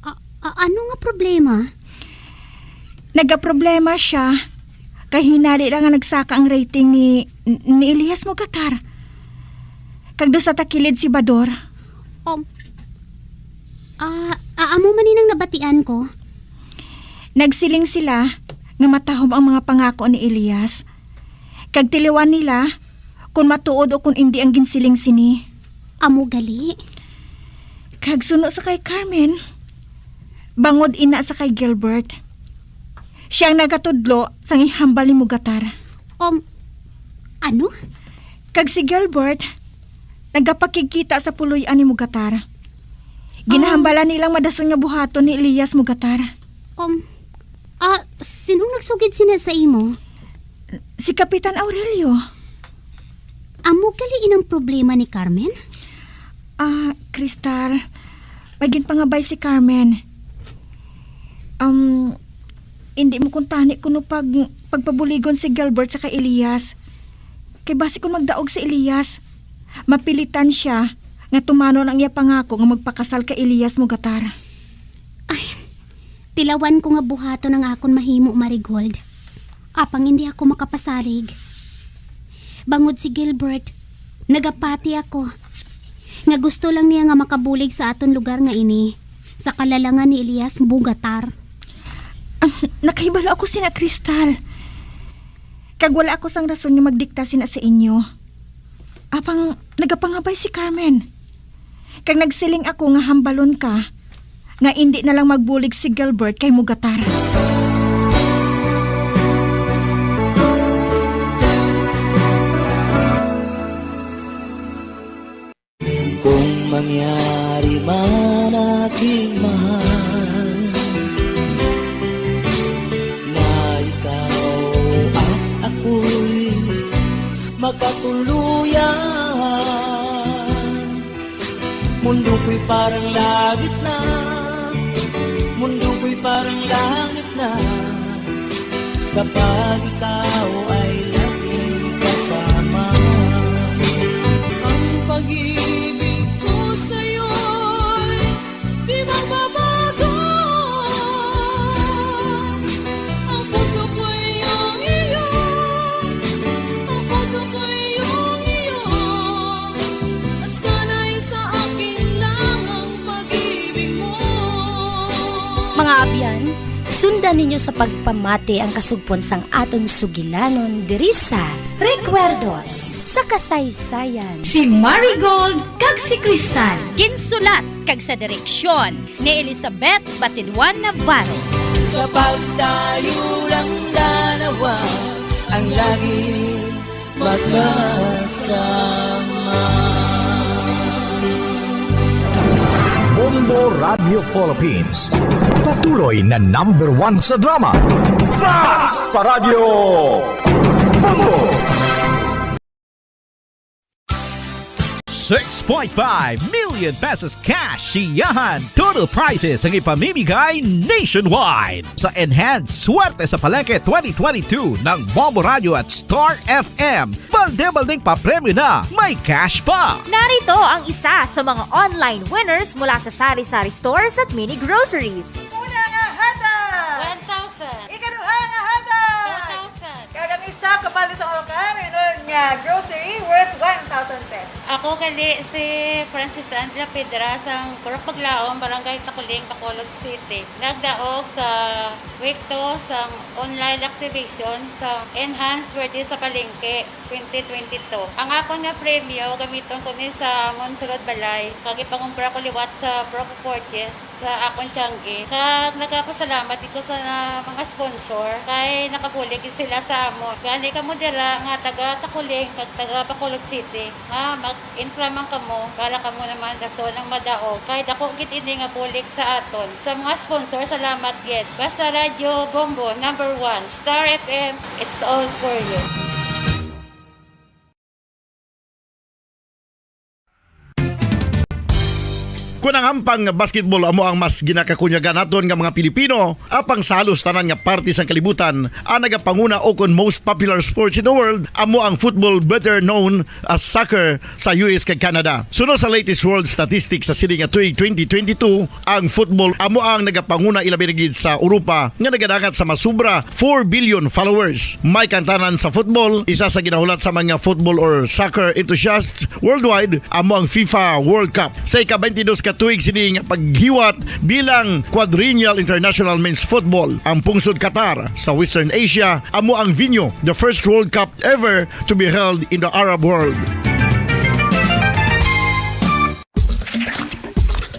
a, a, ano nga problema? Nagaproblema siya kay hinali lang nga nagsaka ang rating ni, ni Elias Mogatar. Kag daw sa takilid si Bador. Um, ah, ah, amo man ni nang nabatian ko. Nagsiling sila nga matahom ang mga pangako ni Elias. Kag tiliwan nila kon matuod o kon indi ang ginsiling sini. Amo gali. Kag suno sa kay Carmen, bangod ina sa kay Gilbert. Siya ang nagatudlo sang ihambal ni Mugatar. Um, ano? Kag si Gilbert, nagapakigkita sa puloy-an ni Mugatar. Ginahambal nilang madason nga buhaton ni Elias Mugatar. Um, ah, sinong nagsugid sina sa imo? Si Kapitan Aurelio. Amo gali inang problema ni Carmen? Ah, Crystal, may ginpangabay si Carmen. Um, hindi mo kuntani kuno pag, pagpabuligon si Gilbert sa kay Elias. Kay basi kung magdaog si Elias, mapilitan siya nga tumanon ang iya pangako nga magpakasal kay Elias Mugatar. Ay, tilawan ko nga buhaton ang akon mahimo, Marigold. Apang hindi ako makapasalig. Bangod si Gilbert, nagapati ako nga gusto lang niya nga makabulig sa aton lugar nga ini, sa kalalangan ni Elias Mugatar. Ah, nakahibalo ako sina Crystal. Kag wala ako sang rason nga magdikta sina sa inyo. Apang nagapangabay si Carmen. Kag nagsiling ako nga hambalon ka nga indi na lang magbulig si Gilbert kay Mugatar. Kung mangyari man, aking mahal, na ikaw at ako'y magkatuluyan, mundo ko'y parang langit na, mundo ko'y parang langit na, kapag ikaw ay laging kasama. Ang pag-ibig ko sa'yo Sundan ninyo sa pagpamati ang kasugpon sang aton sugilanon diri sa Recuerdos sa Kasaysayan. Si Marigold kag si Crystal. Ginsulat kag sa direksyon ni Elizabeth Batiduan Navarro. Kapag tayo lang dalawa, ang lagi magkasama. Bombo Radio Philippines, patuloy na number one sa drama. Basta Radyo Bombo! Six point five million pesos cash, siyahan, total prizes ang ipamimigay nationwide sa Enhanced Swerte sa Palengke twenty twenty-two ng Bombo Radio at Star F M. Balde-baldeng papremyo na, may cash pa! Narito ang isa sa mga online winners mula sa sari-sari stores at mini groceries. Una nga hatag! One thousand. Ikaduha nga hatag! Two thousand. Kag ang isa ka balde sa mga kahaminun nga grocery worth one thousand pesos. Ako gali si Francis Ann Lapidra sang Purok Maglaom, Barangay Taculing, Bacolod City. Nagdaog sa week two sang online activation sa Enhanced Swerte sa Palengke twenty twenty-two. Ang akon nga premyo, gamiton ko ni sa amon sulod balay, kag ipangumpra ko liwat sa Proco Purchase sa akon tiangge. Kag nagapasalamat gid ko sa mga sponsor kay nakabulig gid sila sa amon. Gani kamo dira nga taga Taculing kag taga Bacolod City, nga mag-intra man kamo para kamo naman rason ang madaog kay dako gid ini nga bulig sa aton. Sa mga sponsor, salamat gid. Basta Radyo Bombo, number one. Star F M, it's all for you. Kon ang hampang nga basketball amo ang mas ginakakunyagan naton nga mga Pilipino, apang sa halos tanan nga parte sang kalibutan, ang nagapanguna o kon most popular sports in the world amo ang football, better known as soccer, sa U S kag Canada. Suno sa latest world statistics sa sini nga tuig twenty twenty-two, ang football amo ang nagapanguna, ilabi na gid sa Europa nga nagadangat sa masubra four billion followers. May kantanan sa football, isa sa ginahulat sa mga football or soccer enthusiasts worldwide amo ang FIFA World Cup. Sa ika-twenty-dos ka tuig sini nga paghiwat bilang Quadrennial International Men's Football, ang pungsod Qatar sa Western Asia amo ang venue, the first World Cup ever to be held in the Arab world.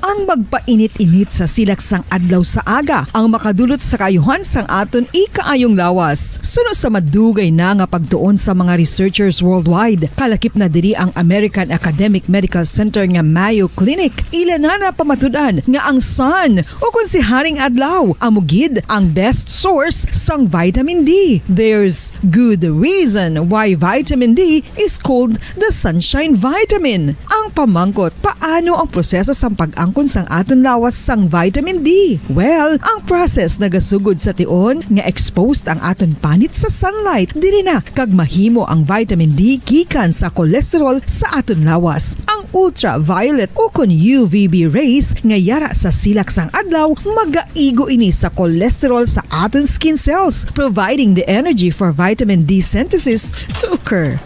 Ang magpainit-init sa silak sang adlaw sa aga ang makadulot sa kaayuhan sang aton ikaayong lawas. Suno sa madugay na nga pagtuon sa mga researchers worldwide, kalakip na diri ang American Academic Medical Center nga Mayo Clinic. Ila na napamatud-an nga ang sun, o kon si Haring Adlaw, amo gid ang best source sang vitamin D. There's good reason why vitamin D is called the sunshine vitamin. Ang pamangkot, paano ang proseso sang pag-angkon sang aton lawas sang vitamin D? Well, ang process nagasugod sa tion nga exposed ang aton panit sa sunlight. Diri na kag mahimo ang vitamin D gikan sa cholesterol sa aton lawas. Ang ultraviolet o kon U V B rays nga yara sa silak sang adlaw magaigo ini sa cholesterol sa aton skin cells, providing the energy for vitamin D synthesis to occur.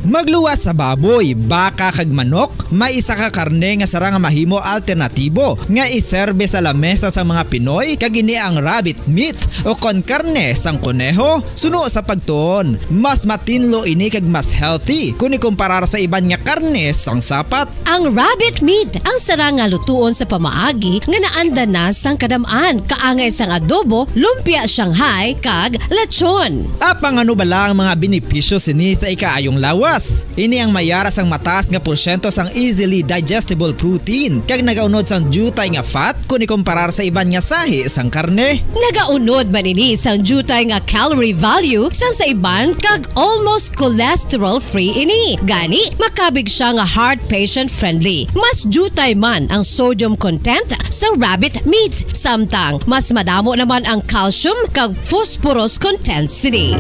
Magluwas sa baboy, baka kag manok, may isa ka karne nga sarang nga mahimo alternatibo nga iserbe sa lamesa sang mga Pinoy, kag ini ang rabbit meat o kon karne sang koneho. Suno sa pagtuon, mas matinlo ini kag mas healthy kon ikumparar sa iban nga karne sang sapat. Ang rabbit meat ang sarang nga lutuon sa pamaagi nga naanda na sang kadam-an, kaangay sang adobo, lumpia Shanghai, kag lechon. Apang ano bala ang mga benepisyo sini sa ikaayong lawas? Ini ang mayara sang mataas nga porsyento sang easily digestible protein kag nagaunod sang diutay nga fat kon ikumparar sa iban nga sahi sang karne. Nagaunod man ini sang diutay nga calorie value sang sa iban kag almost cholesterol-free ini. Gani, makabig sia nga heart patient-friendly. Mas diutay man ang sodium content sa rabbit meat, samtang mas madamo naman ang calcium kag phosphorus content sini.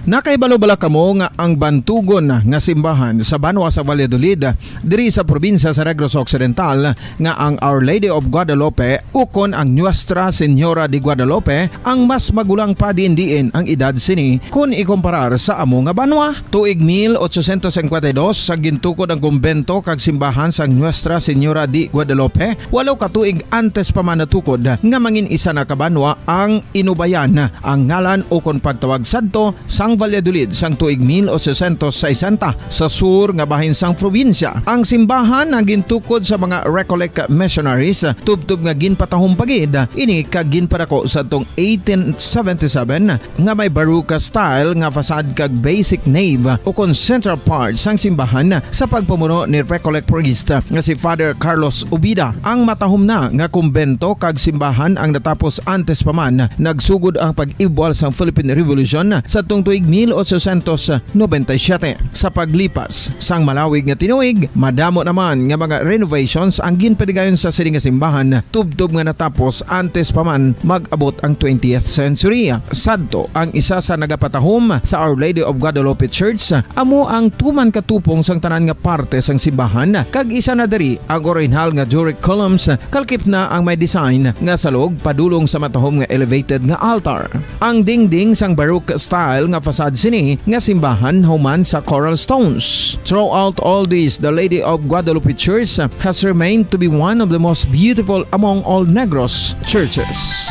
Nakahibalo bala kamo nga ang bantugon nga simbahan sa banwa sa Valladolid, diri sa probinsya sa Negros Occidental, nga ang Our Lady of Guadalupe ukon ang Nuestra Señora de Guadalupe ang mas magulang pa diin-diin ang edad sini kon ikumparar sa amo nga banwa? Tuig mil ochocientos cincuenta y dos, sa gintukod ang kumbento kag simbahan sang Nuestra Señora de Guadalupe, walo ka tuig antes pa man natukod nga mangin isa na ka banwa ang Inubayan, ang ngalan ukon pagtawag sadto sang Valladolid sang tuig mil ochocientos sesenta, sa sur nga bahin sang probinsya. Ang simbahan ang gintukod sa mga Recollect missionaries, tubtob nga ginpatahom pa gid ini kag ginpadako sadtong eighteen seventy-seven, nga may Baroque style nga facade kag basic nave ukon central part sang simbahan sa pagpamuno ni Recollect priest nga si Father Carlos Ubida. Ang matahom na nga kumbento kag simbahan ang natapos antes pa man nagsugod ang pag-ibwal sang Philippine Revolution sadtong tuig mil ochocientos noventa y siete. Sa paglipas sang malawig nga tinuig, madamo naman nga mga renovations ang ginpadigayon sa sini nga simbahan, tubtob nga natapos antes pa man mag-abot ang twentieth century. Sadto, ang isa sa nagapatahom sa Our Lady of Guadalupe Church amo ang tuman katupong sang tanan nga parte sang simbahan, kag isa na diri ang orihinal nga Doric columns, kalkip na ang may design nga salog padulong sa matahom nga elevated nga altar. Ang dingding sang Baroque style nga facade sini nga simbahan human sa coral stones. Throughout all this, the Lady of Guadalupe Church has remained to be one of the most beautiful among all Negros churches.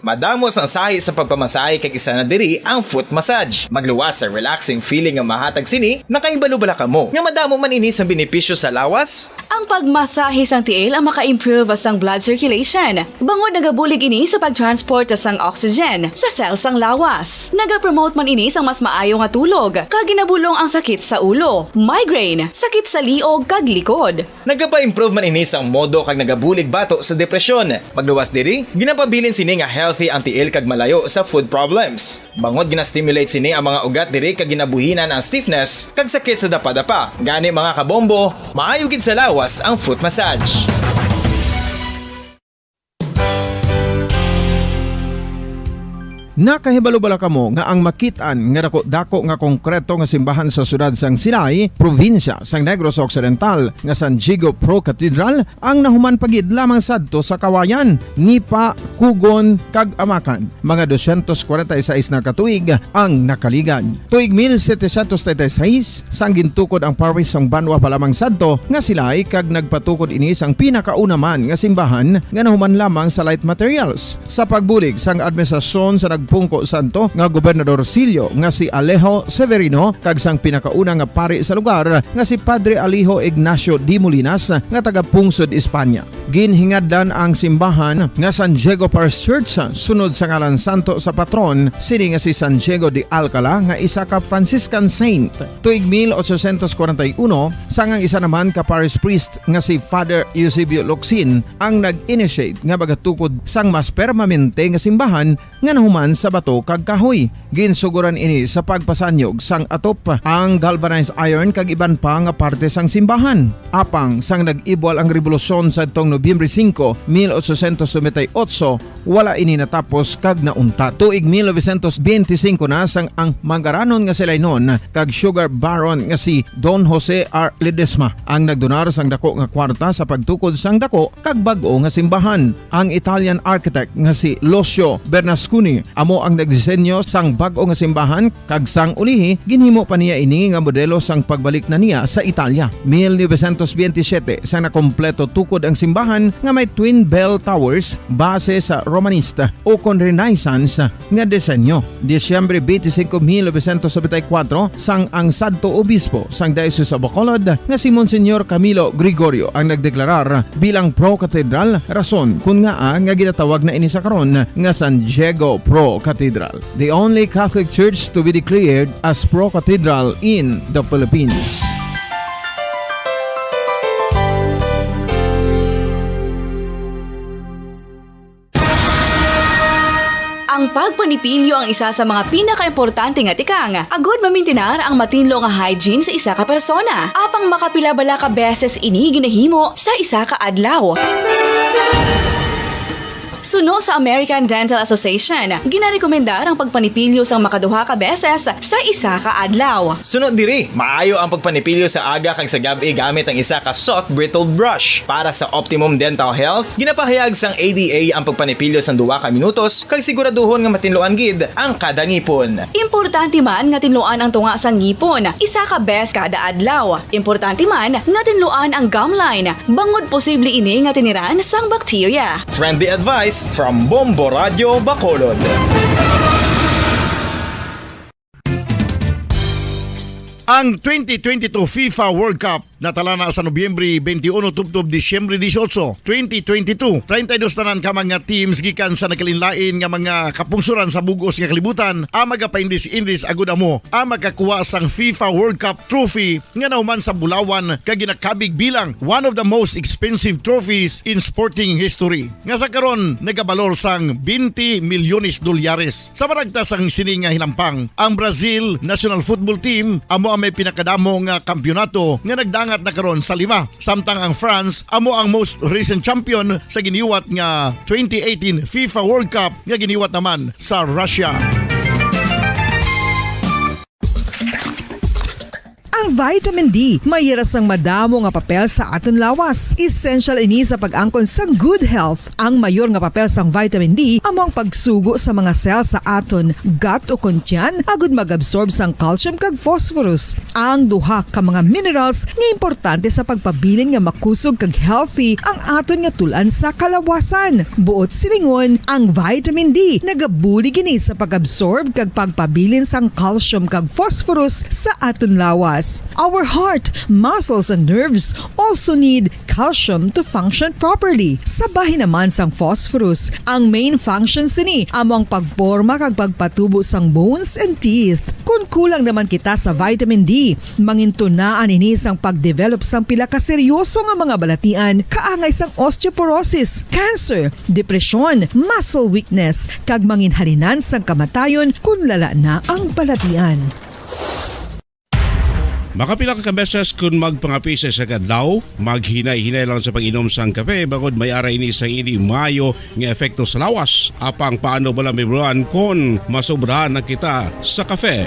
Madamo sang sahi sa pagpamasahe kag isa na diri ang foot massage. Magluwas sa relaxing feeling nga mahatag sini, nakahibalo bala kamo nga madamo man ini sang benepisyo sa lawas? Ang pagmasahe sang tiil ang maka-improve sang blood circulation, bangod nagabulig ini sa pag-transport sang oxygen sa cell sang lawas. Nagapromote man ini sang mas maayo nga tulog, kag ginabulong ang sakit sa ulo, migraine, sakit sa liog, kag likod. Nagapa-improve man ini sang modo kag nagabulig bato sa depresyon. Magluwas diri, ginapabilin sini nga healthy ang tiil kag malayo sa foot problems. Bangod gina-stimulate sini ang mga ugat diri kag ginabuhinan ang stiffness kag sakit sa dapadapa. Gani, mga kabombo, maayo gid sa lawas ang foot massage. Nakahibalo bala kamo nga ang makit-an nga dako-dako nga konkreto nga simbahan sa siyudad sang Silay, probinsya sang Negros Occidental, nga San Diego Pro Cathedral, ang nahuman pa gid lamang sadto sa Kawayan, Nipa, Cogon, kag Amacan, mga dosyentos kwarenta y seis na ka tuig ang nakaligad. Tuig mil setecientos treinta y seis, sang gintukod ang parish sang banwa pa lamang sadto nga Silay, kag nagpatukod ini sang pinakauna man nga simbahan nga nahuman lamang sa light materials. Sa pagbulig sang administrasyon sa nagpungko sadto nga Gobernador Silio nga si Alejo Severino kag sang pinakauna nga pari sa lugar nga si Padre Alejo Ignacio de Molinas nga taga-pungsod Espanya. Ginhingadlan ang simbahan nga San Diego Parish Church sunod sa ngalan santo sa patron sini nga si San Diego de Alcala, nga isa ka Franciscan saint. Tuig mil ochocientos kwarenta y uno, sang ang isa naman ka parish priest nga si Father Eusebio Locsin ang nag-initiate nga magatukod sang mas permanente nga simbahan nga nahuman sa bato kag kahoy. Ginsuguran ini sa pagpasanyog sang atop, ang galvanized iron kag iban pa nga parte sang simbahan. Apang sang nag-ibwal ang rebolusyon sadtong Nobyembre singko, mil ochocientos noventa y ocho, wala ini natapos kag nauntat. Tuig mil novecientos benti singko na sang ang mangaranon nga Silaynon kag sugar baron nga si Don Jose R. Ledesma ang nagdonar sang dako nga kwarta sa pagtukod sang dako kag bag-o nga simbahan. Ang Italian architect nga si Lucio Bernasconi amo ang nagdisenyo sang bag-o nga simbahan, kag sang ulihi ginhimo pa niya ini nga modelo sang pagbalik na niya sa Italia. Mil novecientos benti siyete, sang nakompleto tukod ang simbahan nga may twin bell towers base sa Romanista ukon Renaissance nga disenyo. Disyembre benti singko, mil novecientos nobenta y kuwatro, sang ang sadto obispo sang Diocese of Bacolod nga si Monsignor Camilo Gregorio ang nagdeklarar bilang pro-cathedral, rason kon ngaa nga ginatawag na ini sa karon nga San Diego Pro Cathedral, the only Catholic church to be declared as pro-cathedral in the Philippines. Ang pagpanipilyo ang isa sa mga pinakaimportante nga tikang, agod mamintinar ang matinlo nga hygiene sa isa ka persona. Apang makapila bala ka beses ini ginahimo sa isa ka adlaw? Suno sa American Dental Association, ginarekomendar ang pagpanipilyo sang makaduha ka beses sa isa ka adlaw. Suno diri, maayo ang pagpanipilyo sa aga kag sa gab-i gamit ang isa ka soft bristled brush. Para sa optimum dental health, ginapahayag sang A D A ang pagpanipilyo sang duha ka minutos kag siguraduhon nga matinluan gid ang kada ngipon. Importante man nga tinluan ang tunga sang ngipon isa ka bes kada adlaw. Importante man nga tinluan ang gum line, bangod posible ini nga tiniran sang bakterya. Friendly advice from Bombo Radio Bacolod. Ang twenty twenty-two FIFA World Cup natala na sa Nobyembre twenty-one tubtob Disyembre dieciocho, twenty twenty-two. Treinta y dos tanan ka mga teams gikan sa nagkalainlain nga mga kapungsoran sa bug-os nga kalibutan ang magapaindis-indis agud amo ang makakuha sang FIFA World Cup trophy nga nahuman sa bulawan kag ginakabig bilang one of the most expensive trophies in sporting history, nga sa karon nagabalor sang twenty milyones dolyares. Sa paragtas sang sini nga hinampang, ang Brazil national football team amo ang may pinakadamo nga kampiyonato nga nagdangat na karon sa lima, samtang ang France amo ang most recent champion sa giniwat nga twenty eighteen FIFA World Cup nga giniwat naman sa Russia. Ang vitamin D may ira sang madamo nga papel sa aton lawas. Essential ini sa pag-angkon sang good health. Ang mayor nga papel sang vitamin D amo ang pagsugo sa mga cell sa aton gut ukon tiyan agud mag-absorb sang calcium kag phosphorus, ang duha ka mga minerals nga importante sa pagpabilin nga makusog kag healthy ang aton nga tul-an sa kalawasan. Buot silingon, ang vitamin D nagabulig ini sa pag-absorb kag pagpabilin sang calcium kag phosphorus sa aton lawas. Our heart, muscles, and nerves also need calcium to function properly. Sa bahin naman sang phosphorus, ang main function sini amo ang pagporma kag pagpatubo sang bones and teeth. Kon kulang naman kita sa vitamin D, mangintunaan ini sang pagdevelop sang pila ka seryoso nga mga balatian, kaangay sang osteoporosis, cancer, depresyon, muscle weakness, kag manginhalinan sang kamatayon kon lala na ang balatian. Makapila ka beses kon magpangapi sa isa ka adlaw, maghinay-hinay lang sa pag-inom sang kape, bangod may ara ini sang indi maayo nga epekto sa lawas. Apang paano bala, Mibruan, kon masobrahan na kita sa kape?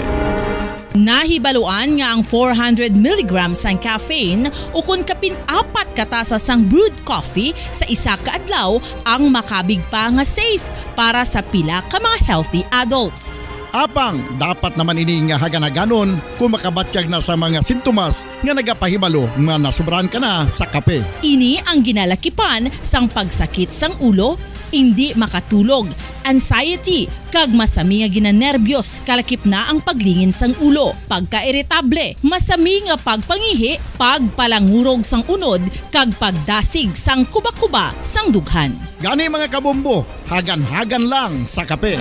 Nahibaluan nga ang four hundred milligrams sang caffeine ukon kapin apat ka tasa sang brewed coffee sa isa ka adlaw ang makabig pa nga safe para sa pila ka mga healthy adults. Apang dapat naman ini nga hagan-haganon kon makabatyag na sa mga sintomas nga nagapahibalo nga nasobrahan ka na sa kape. Ini ang ginalakipan sang pagsakit sang ulo, indi makatulog, anxiety, kag masami nga ginanerbyos, kalakip na ang paglingin sang ulo, pagkairitable, masami nga pagpangihi, pagpalangurog sang unod, kag pagdasig sang kubakuba sang dughan. Gani, mga kabombo, hagan-hagan lang sa kape.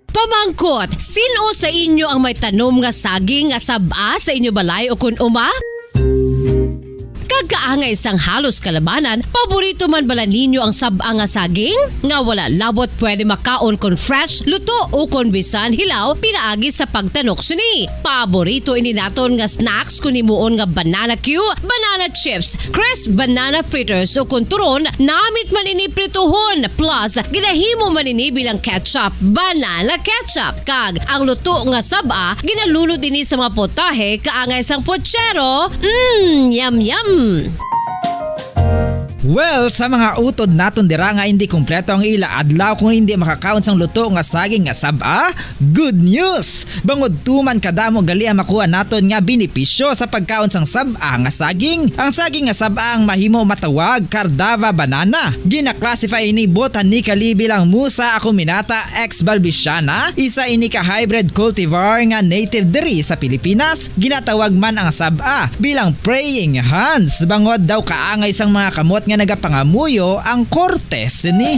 Pamangkot, sin-o sa inyo ang may tanom nga saging nga sab-a sa inyo balay ukon uma? Kag kaangay sang halos kalabanan, paborito man bala ninyo ang sab-a nga saging? Nga wala labot pwede makaon kon fresh, luto, ukon bisan hilaw pinaagi sa pagtanok sini. Paborito ini naton nga snacks kon himuon nga banana cue, banana chips, crisp banana fritters, ukon turon, namit man ini prituhon, plus ginahimo man ini bilang ketchup, banana ketchup. Kag ang luto nga sab-a, ginalunod ini sa mga potahe kaangay sang pochero. Mm, yum, yum! Well, sa mga utod naton dira nga indi kompleto ang ila adlaw kung indi makakaon sang luto nga saging nga sab-a, good news! Bangod tuman kadamo gali ang makuha naton nga benepisyo sa pagkaon sang sab-a nga saging. Ang saging nga sab-a ang mahimo matawag Cardava banana. Gina-classify ini botanically bilang Musa acuminata ex balbisiana, isa ini ka hybrid cultivar nga native diri sa Pilipinas. Ginatawag man ang sab-a bilang praying hands, bangod daw kaangay sang mga kamot nga nagapangamuyo ang korte sini.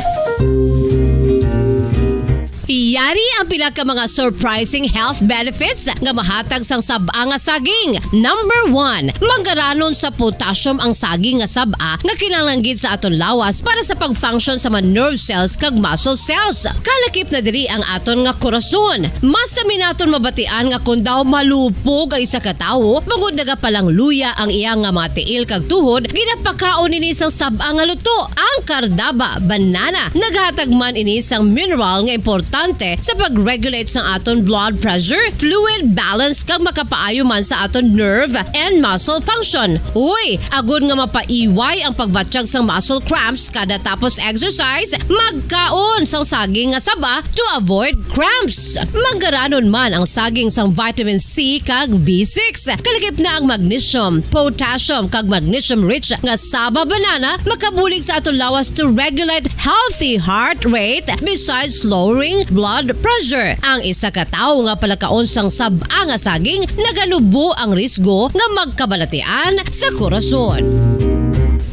Yari ang pila ka mga surprising health benefits nga mahatag sang sab-a nga saging. Number one, manggaranon sa potassium ang saging nga sab-a nga kinahanglan gid sa aton lawas para sa pag-function sa mga nerve cells kag muscle cells. Kalakip na diri ang aton nga korason. Mas sami naton mabatian nga kon daw malupog ang isa ka tawo, bangod nagapalangluya ang iya nga mga tiil kag tuhod, ginapakaon ini sang sab-a nga luto. Ang kardaba, banana, naghatag man ini sang mineral nga importante sa pag-regulate sang aton blood pressure, fluid balance, kag makapaayo man sa aton nerve and muscle function. Uy, agod nga mapaiway ang pagbatyag sang muscle cramps kada tapos exercise, magkaon sang saging nga saba to avoid cramps. Manggaranon man ang saging sang vitamin C kag B six. Kalakip na ang magnesium, potassium, kag magnesium-rich nga saba banana makabulig sa aton lawas to regulate healthy heart rate besides lowering blood pressure. Ang isa ka tawo nga palakaon sang sab-a nga saging naganubo ang risgo nga magkabalatian sa korason.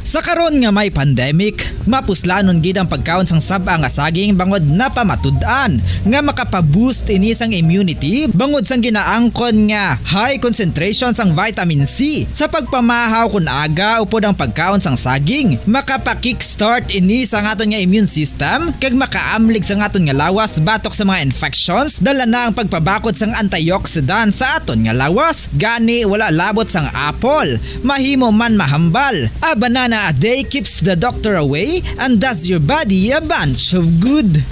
Sa karon nga may pandemic, mapuslanon gid ang pagkaon sang sab-a nga saging bangod napamatud-an nga makapa-boost ini sang immunity bangod sang ginaangkon nga high concentration sang vitamin C. Sa pagpamahaw kon aga upod ang pagkaon sang saging, makapa-kickstart ini sang aton nga immune system kag makaamlig sang aton nga lawas batok sa mga infections. Dala na ang pagpabakod sang antioxidant sa aton nga lawas, gani wala labot sang apple. Mahimo man mahambal. A banana a day keeps the doctor away and does your body a bunch of good.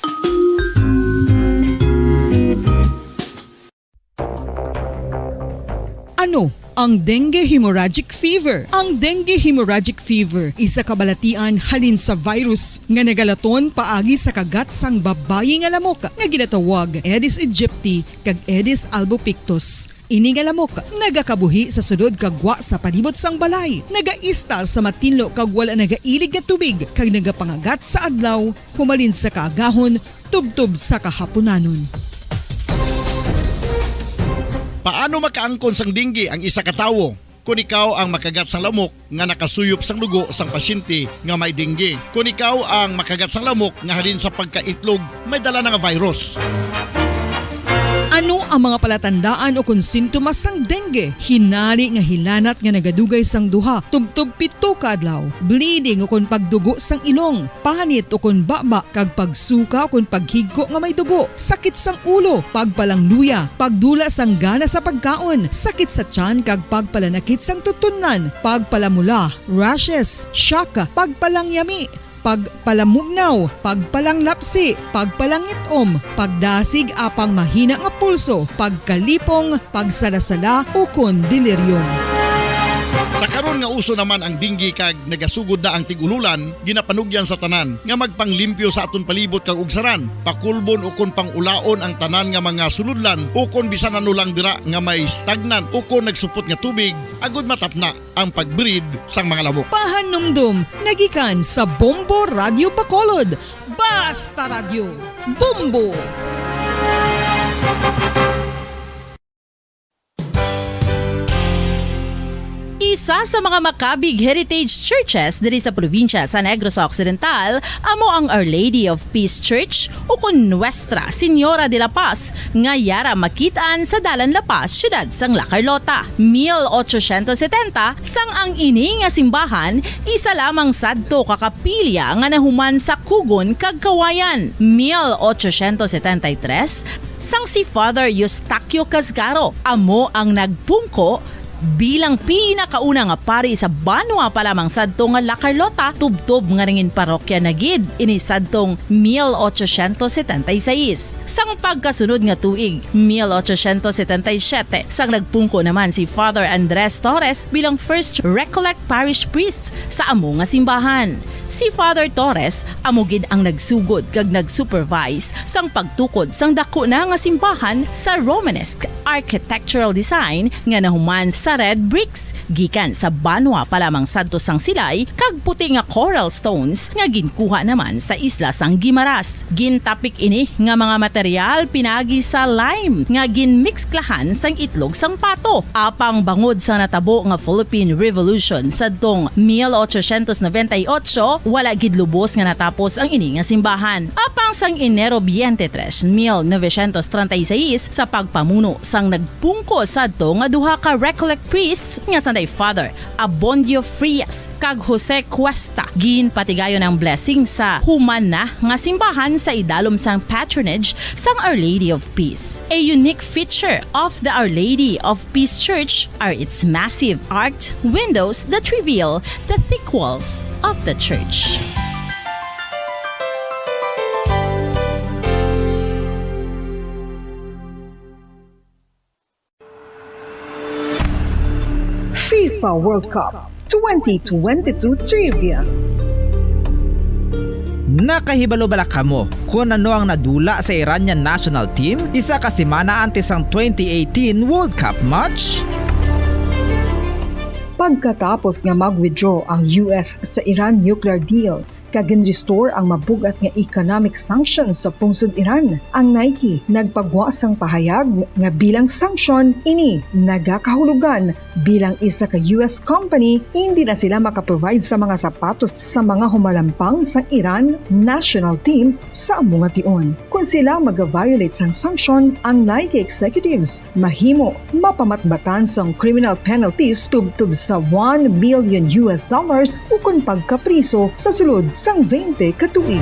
Ano ang dengue hemorrhagic fever? Ang dengue hemorrhagic fever isa ka balatian halin sa virus nga nagalaton paagi sa kagat sang babayi nga lamok nga ginatawag Aedes aegypti kag Aedes albopictus. Ini nga lamok nagakabuhi sa sulod kag gwa sa palibot sang balay, nagaistar sa matinlo kag wala nagailig nga tubig, kag nagapangagat sa adlaw humalin sa kaagahon tubtob sa kahapunanon. Paano makaangkon sang dengue ang isa ka tawo? Kon ikaw ang makagat sang lamok nga nakasuyop sang dugo sang pasyente nga may dengue. Kon ikaw ang makagat sang lamok nga halin sa pagkaitlog may dala na nga virus. Ano ang mga palatandaan ukon sintomas sang dengue? Hinari nga hilanat nga nagadugay sang duha tubtob pito ka adlaw, bleeding ukon pagdugo sang ilong, panit ukon baba, kag pagsuka ukon paghigko nga may dugo, sakit sang ulo, pagpalangluya, pagdula sang gana sa pagkaon, sakit sa tiyan kag pagpalanakit sang tutunlan, pagpalamula, rashes, shock, pagpalangyami, pagpalamugnaw, pagpalanglapsi, pagpalangit-om, pagdasig apang mahina nga pulso, pagkalipong, pagsalasala, ukon delirium. Sa karon nga uso naman ang dengue kag nagasugod na ang tig-ululan, ginapanugyan sa tanan nga magpanglimpyo sa aton palibot kag ugsaran, pakulbon ukon pang-ulaon ang tanan nga mga sulodlan ukon bisan ano lang dira nga may stagnant ukon nagsupot nga tubig agud matapna ang pag-breed sang mga lamok. Pahanumdom nagikan sa Bombo Radyo Bacolod. Basta Radyo, Bombo! Isa sa mga makabig heritage churches diri sa probinsya sa Negros Occidental amo ang Our Lady of Peace Church, ukon Nuestra Señora de la Paz, nga yara makit-an sa Dalan La Paz, siyudad sang La Carlota. Mil ochocientos setenta, sang ang ini nga simbahan isa lamang sadto ka kapilya nga nahuman sa kugon kag kawayan. Mil ochocientos setenta y tres, sang si Father Eustaquio Casgaro amo ang nagpungko bilang pinakauna nga pari sa banwa pa lamang sadto nga La Carlota, tubtob nga nangin parokya na gid ini sadtong mil ochocientos setenta y seis. Sang pagkasunod nga tuig, mil ochocientos setenta y siete, sang nagpungko naman si Father Andres Torres bilang First Recollect Parish Priest sa amo nga simbahan. Si Father Torres amo gid ang nagsugod kag nag-supervise sang pagtukod sang daku na nga simbahan sa Romanesque architectural design nga nahuman sa red bricks gikan sa banwa pa lamang sadto sang Silay, kag puti nga coral stones nga ginkuha naman sa isla sang Guimaras. Gintapik ini nga mga material pinagi sa lime nga ginmiksklahan sang itlog sang pato. Apang bangod sa natabo nga Philippine Revolution sadtong mil ochocientos noventa y ocho, wala gid lubos nga natapos ang ini nga simbahan. Apang sang Enero twenty-three, mil novecientos treinta y seis, sa pagpamuno sang nagpungko sadto nga duha ka Recollect priests nga sanday Father Abondio Frias kag Jose Cuesta, ginpatigayon ang blessing sa human na nga simbahan sa idalom sang patronage sang Our Lady of Peace. A unique feature of the Our Lady of Peace Church are its massive arched windows that reveal the thick walls of the church. FIFA World Cup twenty twenty-two Trivia. Nakahibalo bala kamo kon ano ang nadula sa Iranian national team isa ka semana antes sang twenty eighteen World Cup match? Pagkatapos nga mag-withdraw ang U S sa Iran nuclear deal, kag gin-restore ang mabug-at nga economic sanctions sa pungsod Iran. Ang Nike nagpagwa sang pahayag nga bilang sanction ini nagakahulugan bilang isa ka U S company, hindi na sila makaprovide sa mga sapatos sa mga humalampang sang Iran national team sa amo nga tion. Kon sila mag-violate sang sanction, ang Nike executives mahimo mapamatbatan sang criminal penalties tubtob sa one million U S dollars ukon pagkapriso sa sulod sang twenty ka tuig.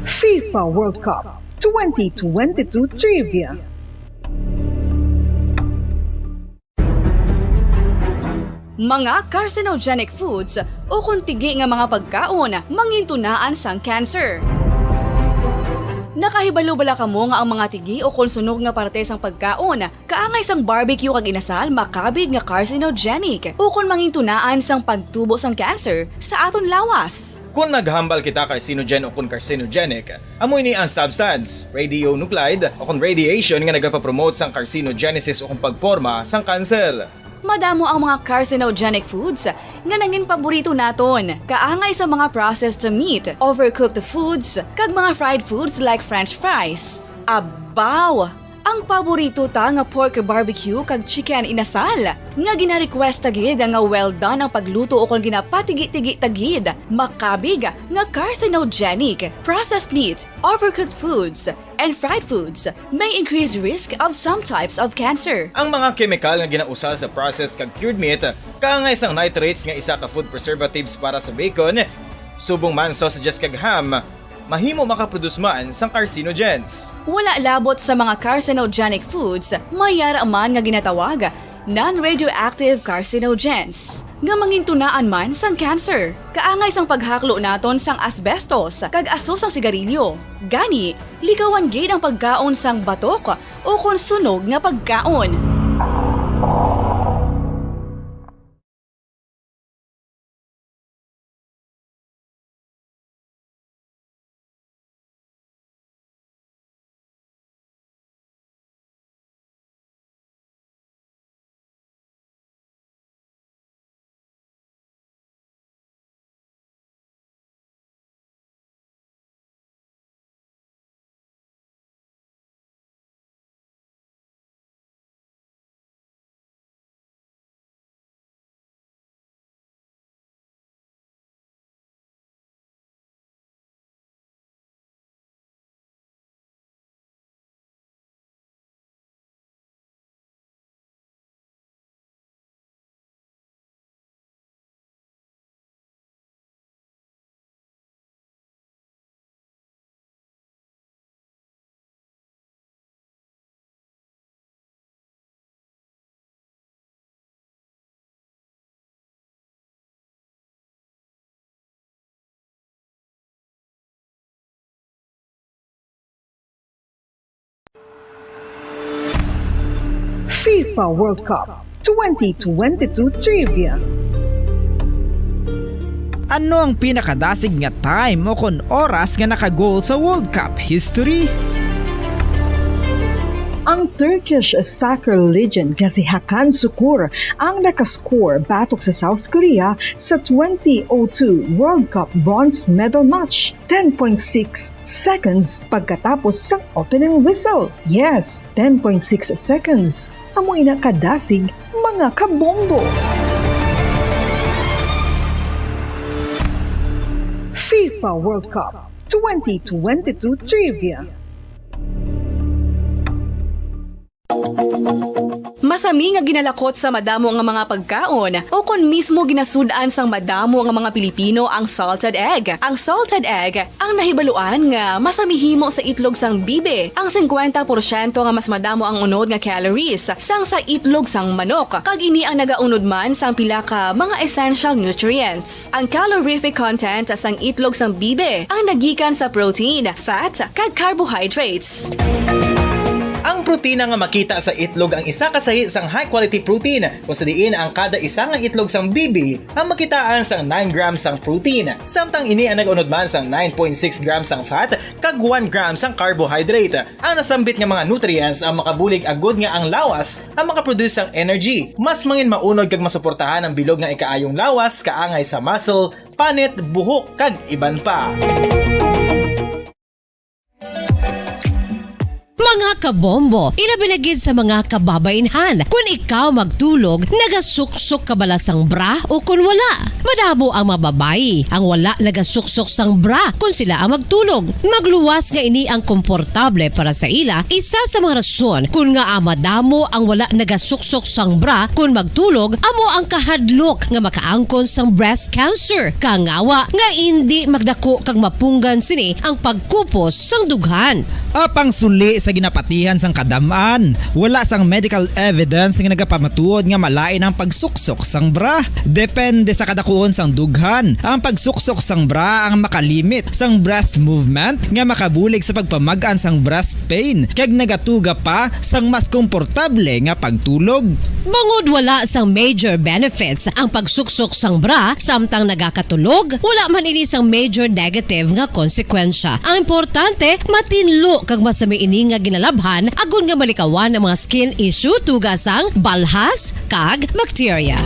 FIFA World Cup twenty twenty-two Trivia. Mga carcinogenic foods ukon tigi nga mga pagkaon mangintunaan sang cancer. Nakahibalo bala kamo nga ang mga tigi ukon sunog nga parte sang pagkaon, kaangay sang barbecue kag inasal, makabig nga carcinogenic ukon mangintunaan sang pagtubo sang cancer sa aton lawas? Kon maghambal kita carcinogen ukon carcinogenic, amo ini ang substance, radionuclide ukon radiation, nga nagapapromote sang carcinogenesis ukon pagporma sang kanser. Madamo ang mga carcinogenic foods nga nangin paborito naton, kaangay sa mga processed meat, overcooked foods, kag mga fried foods like French fries. Abaw! Ang paborito ta nga pork barbecue kag chicken inasal, nga gina-request ta gid nga well done ang pagluto ukon ginapatigi-tigi ta gid, makabig nga carcinogenic. Processed meat, overcooked foods, and fried foods may increase risk of some types of cancer. Ang mga kemikal nga ginausal sa processed kag cured meat, kaangay sang nitrates nga isa ka food preservatives para sa bacon, subong man sausages kag ham, mahimo makaproduce man sang carcinogens. Wala labot sa mga carcinogenic foods, may yara man nga ginatawag non-radioactive carcinogens, nga mangintunaan man sang cancer, kaangay sang paghaklo naton sang asbestos kag aso sang sigarilyo. Gani, likawan gid ang pagkaon sang batok ukon sunog nga pagkaon. FIFA World Cup twenty twenty-two Trivia. Ano ang pinakadasig nga time o kon oras nga naka-goal sa World Cup history? Ang Turkish soccer legend nga si Hakan Sukur ang nakascore batok sa South Korea sa twenty oh two World Cup bronze medal match, ten point six seconds pagkatapos sang opening whistle. Yes, ten point six seconds. Amo ina kadasig, mga kabombo. FIFA World Cup twenty twenty-two Trivia. Masami nga ginalakot sa madamo nga mga pagkaon, o kon mismo ginasud-an sang madamo nga mga Pilipino ang salted egg. Ang salted egg ang nahibaluan nga masami himo sa itlog sang bibi. Ang singkwenta porsyento nga mas madamo ang unod nga calories sang sa itlog sang manok, kag ini ang nagaunod man sang pila ka mga essential nutrients. Ang calorific content sang itlog sang bibi ang nagikan sa protein, fat, kag carbohydrates. Ang protina nga makita sa itlog ang isa ka sahi sang high-quality protein, kung sa diin ang kada isa nga itlog sang bibi ang makitaan sang nine grams sang protein, samtang ini ang nag-unod man sang nine point six grams sang fat kag one gram sang carbohydrate. Ang nasambit nga mga nutrients ang makabulig agud nga ang lawas ang makaproduce sang energy. Mas mangin maunod kag masuportahan ang bilog nga ikaayong lawas, kaangay sa muscle, panit, buhok, kag iban pa. Mga kabombo, ilabi na gid sa mga kababaynhan. Kun ikaw magtulog, nagasuksok ka bala sang bra o kun wala? Madamo ang mga babayi ang wala nagasuksok sang bra kun sila ang magtulog. Magluwas nga ini ang komportable para sa ila. Isa sa mga rason kun ngaa madamo ang wala nagasuksok sang bra kun magtulog amo ang kahadlok nga makaangkon sang breast cancer. Kangawa nga indi magdako kag mapunggan sini ang pagkupos sang dughan. Apang suli sa ginapatihan sang kadam-an, wala sang medical evidence nga nagapamatuod nga malain ang pagsuksok sang bra. Depende sa kadakuon sang dughan, ang pagsuksok sang bra ang makalimit sang breast movement nga makabulig sa pagpamag-an sang breast pain kag nagatuga pa sang mas komportable nga pagtulog. Bangod wala sang major benefits ang pagsuksok sang bra samtang nagakatulog, wala man ini sang major negative nga konsekwensya. Ang importante, matinlo kag masami ini nga ginalabhan agod nga malikawan ang mga skin issue, tuga sang balhas kag bakterya.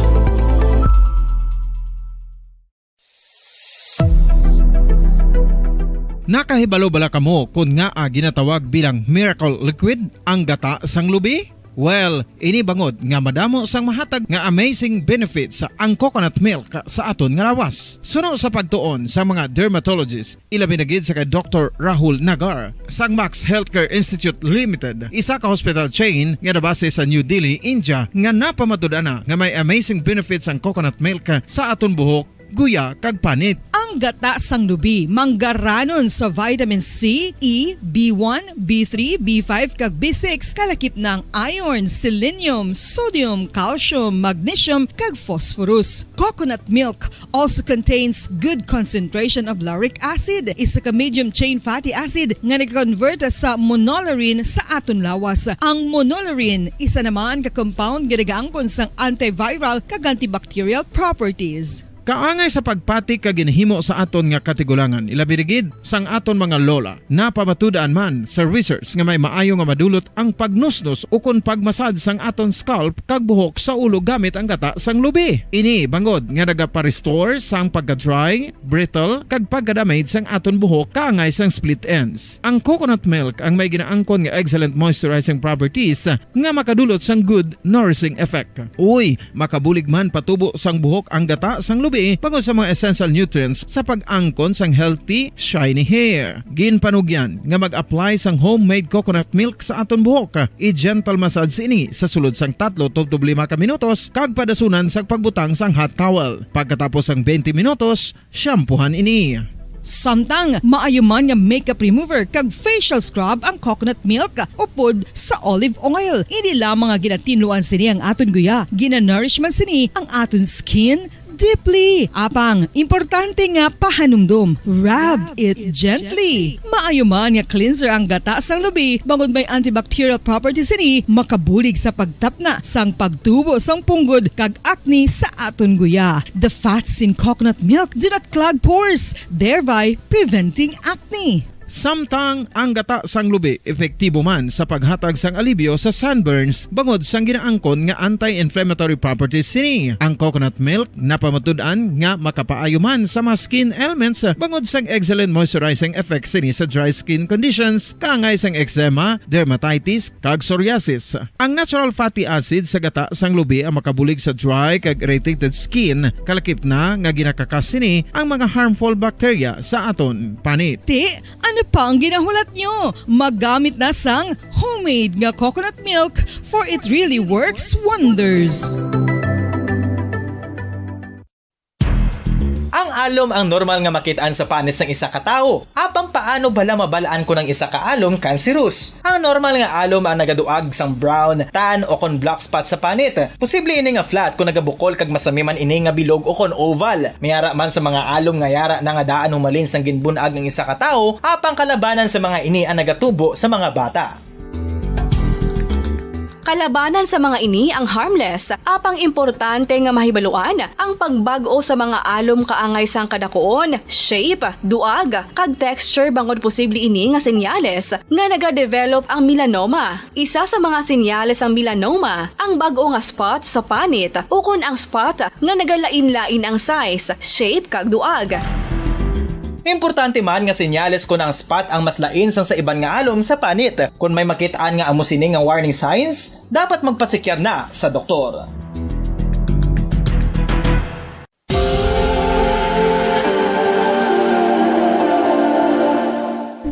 Nakahibalo bala kamo kon ngaa ginatawag bilang miracle liquid ang gata sang lubi? Well, ini bangod nga madamo sang mahatag nga amazing benefits ang coconut milk sa aton nga lawas. Suno sa pagtuon sa mga dermatologist, ilabi na gid sa kay Doktor Rahul Nagar sang Max Healthcare Institute Limited, isa ka hospital chain nga nabase sa New Delhi, India, nga napamatud-an na nga may amazing benefits ang coconut milk sa aton buhok, guya, kag panit. Ang gata sang lubi manggaranon sa vitamin C, E, B one, B three, B five, kag B six, kalakip na ang iron, selenium, sodium, calcium, magnesium, kag phosphorus. Coconut milk also contains good concentration of lauric acid, isa ka medium chain fatty acid nga nag-convert sa monolaurin sa aton lawas. Ang monolaurin, isa naman ka compound nga nagaangkon sang antiviral kag antibacterial properties. Kaangay sa pagpati kag ginhimo sa aton nga katigulangan, ilabi na gid sang aton mga lola. Napamatud-an man sa research nga may maayo nga madulot ang pagnusnos ukon pagmasad sang aton scalp kag buhok sa ulo gamit ang gata sang lubi. Ini bangod nga nagapa-restore sang pagka-dry, brittle, kag pagka-damage sang aton buhok kaangay sang split ends. Ang coconut milk ang may ginaangkon nga excellent moisturizing properties nga makadulot sang good nourishing effect. Uy, makabulig man patubo sang buhok ang gata sang lubi bangod sa mga essential nutrients sa pag-angkon sang healthy, shiny hair. Ginpanugyan nga mag-apply sang homemade coconut milk sa aton buhok. I-gentle massage ini sa sulod sang tatlo tubtob lima ka minutos kag padasunan sang pagbutang sang hot towel. Pagkatapos sang twenty minutos, shampoohan ini. Samtang maayo man nga makeup remover kag facial scrub ang coconut milk upod sa olive oil. Hindi lamang nga ginatinluan sini ang aton guya, ginanourish man sini ang aton skin deeply. Apang, importante nga pahanumdom, rub it gently. Maayo man nga cleanser ang gata sang lubi, bangod may antibacterial properties sini, makabulig sa pagtapna sang pagtubo sang punggod kag acne sa aton guya. The fats in coconut milk do not clog pores, thereby preventing acne. Samtang ang gata sang lubi epektibo man sa paghatag sang alibyo sa sunburns bangod sang ginaangkon nga anti-inflammatory properties sini. Ang coconut milk napamatud-an nga makapaayo man sa mga skin ailments bangod sang excellent moisturizing effect sini sa dry skin conditions kaangay sang eczema, dermatitis, kag psoriasis. Ang natural fatty acid sa gata sang lubi ang makabulig sa dry kag irritated skin, kalakip na nga ginakakas sini ang mga harmful bacteria sa aton panit. Ti, ano pa ang ginahulat nyo? Magamit na sang homemade nga coconut milk, for it really works wonders. Ang alom ang normal nga makit-an sa panit sang isa ka tawo. Apang paano bala mabal-an kon ang isa ka alom kanserus? Ang normal nga alom ang nagaduag sang brown, tan, o kon black spot sa panit. Posible ini nga flat kon nagabukol kag masami man ini nga bilog o kon oval. May ara man sa mga alom nga yara na nga daan humalin sang ginbun-ag ang isa ka tawo, apang kalabanan sa mga ini ang nagatubo sa mga bata. Kalabanan sa mga ini ang harmless, apang importante nga mahibaluan ang pagbag-o sa mga alom kaangay sang kadakuon, shape, duag, kag texture bangod posible ini nga senyales nga nagadevelop ang melanoma. Isa sa mga senyales sang melanoma ang bag-o nga spot sa panit ukon ang spot nga nagalain-lain ang size, shape, kag duag. Importante man nga senyales kon ang spot ang mas lain sang sa iban nga alom sa panit. Kon may makit-an nga amo sini nga warning signs, dapat magpasekyar na sa doktor.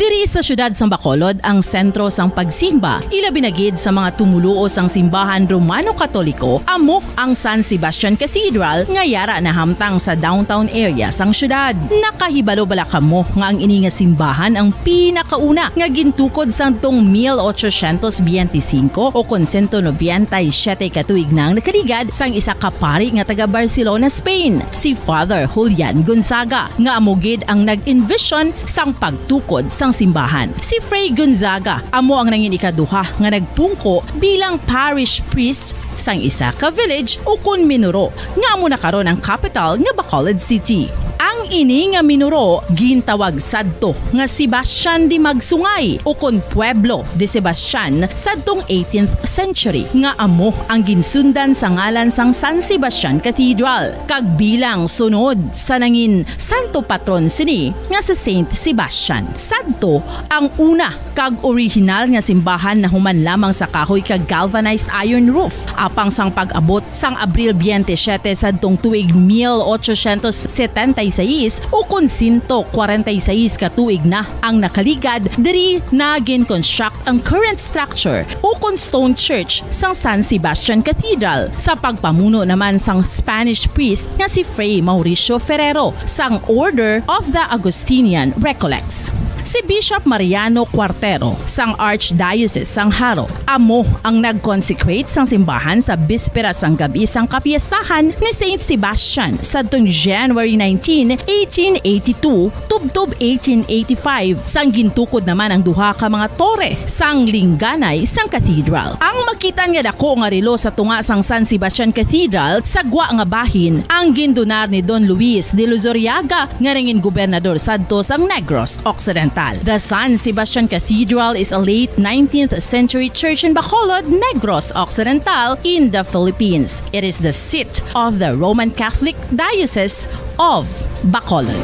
Diri sa siyudad sang Bacolod ang sentro sang pagsimba, ilabi na gid sa mga tumoluo sang simbahan Romano-Katoliko, amo ang San Sebastian Cathedral nga yara nahamtang sa downtown area sang siyudad. Nakahibalo bala kamo nga ang ini nga simbahan ang pinakauna nga gintukod sadtong mil ochocientos biyente singko o kon sento nobenta y siyete ka tuig na ang nakaligad sang isa ka pari nga taga Barcelona, Spain, si Father Julian Gonzaga, nga amo gid ang nag-envision sang pagtukod sang simbahan. Si Fray Gonzaga amo ang nangin ikaduha nga nagpungko bilang parish priest sang isa ka village ukon minuro nga amo na karon ang kapital nga Bacolod City. Ang ini nga minuro gintawag sadto nga Sebastian de Magsungay ukon Pueblo de Sebastian sadtong eighteenth century, nga amo ang ginsundan sa ngalan sang San Sebastian Cathedral, kag bilang sunod sa nangin santo patron sini nga si Saint Sebastian. Sadto ang una kag orihinal nga simbahan nahuman lamang sa kahoy kag galvanized iron roof. Apang sang pag-abot sang Abril biyente siyete sadtong tuig mil ochocientos setenta y seis, ukon sento kwarenta y seis ka tuig na ang nakaligad, diri na gin-construct ang current structure ukon stone church sang San Sebastian Cathedral sa pagpamuno naman sang Spanish priest nga si Fray Mauricio Ferrero sang Order of the Augustinian Recollects. Si Bishop Mariano Cuartero sang Archdiocese sang Jaro amo ang nag-consecrate sang simbahan sa bispera sang gab-i sang kapiestahan ni Saint Sebastian sadtong January nineteen, eighteen eighty-two, tubtob eighteen eighty-five, sang gintukod naman ang duha ka mga tore sang lingganay sang cathedral. Ang makitan nga dako nga relo sa tunga sang San Sebastian Cathedral sa gwa nga bahin ang gindonar ni Don Luis de Luzuriaga nga nangin gobernador sadto sang Negros Occidental. The San Sebastian Cathedral is a late nineteenth century church in Bacolod, Negros Occidental, in the Philippines. It is the seat of the Roman Catholic Diocese of Bacolod.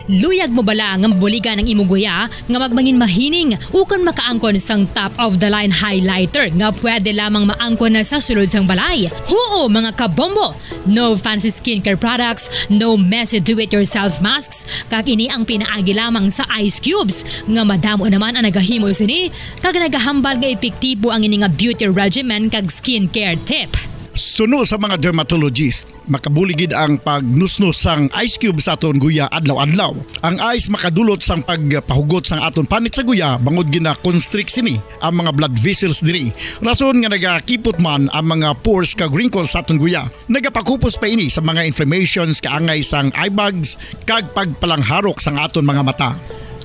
Luyag mo bala nga mabuligan ang imong guya nga magmangin mahining ukon makaangkon sang top of the line highlighter nga pwede lamang maangkon na sa sulod sang balay? Huo, mga kabombo! No fancy skincare products, no messy do-it-yourself masks, kag ini ang pinaagi lamang sa ice cubes, nga madamo naman ang nagahimo sini, kag nagahambal nga epektibo ang ini nga beauty regimen kag skincare tip. Suno sa mga dermatologist, makabulig gid ang pagnusnos sang ice cube sa aton guya adlaw-adlaw. Ang ice makadulot sang pagpahugot sang aton panit sa guya, bangod gina-constrict sini ang mga blood vessels diri. Rason nga nagakipot man ang mga pores kag wrinkles sa aton guya. Nagapakupos pa ini sa mga inflammations kaangay sang eye bags kag pagpalangharok sang aton mga mata.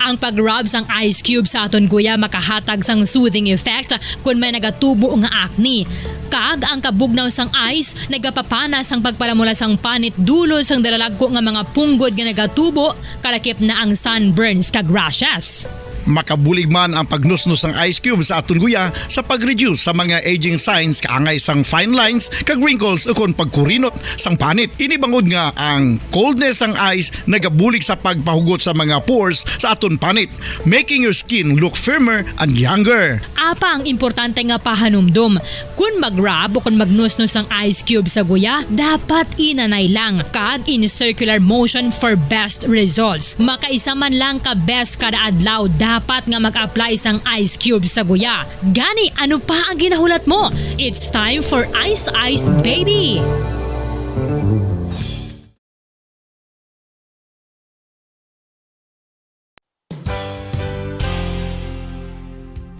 Ang pag-rub sang ice cube sa aton guya makahatag sang soothing effect kon may nagatubo nga acne. Kag ang kabugnaw sang ice nagapapana sang pagpalamula sang panit dulot sang dalalagko nga mga punggod nga nagatubo, kalakip na ang sunburns kag rashes. Makabulig man ang pagnusnos sang ice cube sa aton guya sa pag-reduce sa mga aging signs kaangay sang fine lines kag wrinkles ukon pagkurinot sang panit. Ini bangod nga ang coldness sang ice nagabulig sa pagpahugot sa mga pores sa aton panit, making your skin look firmer and younger. Apang importante nga pahanumdom, kon mag-rub o kon magnusnos ang ice cube sa guya, dapat inanay lang kag in circular motion for best results. Makaisa man lang ka beses kada adlaw dapat nga mag-apply sang ice cube sa guya. Gani, ano pa ang ginahulat mo? It's time for Ice Ice Baby!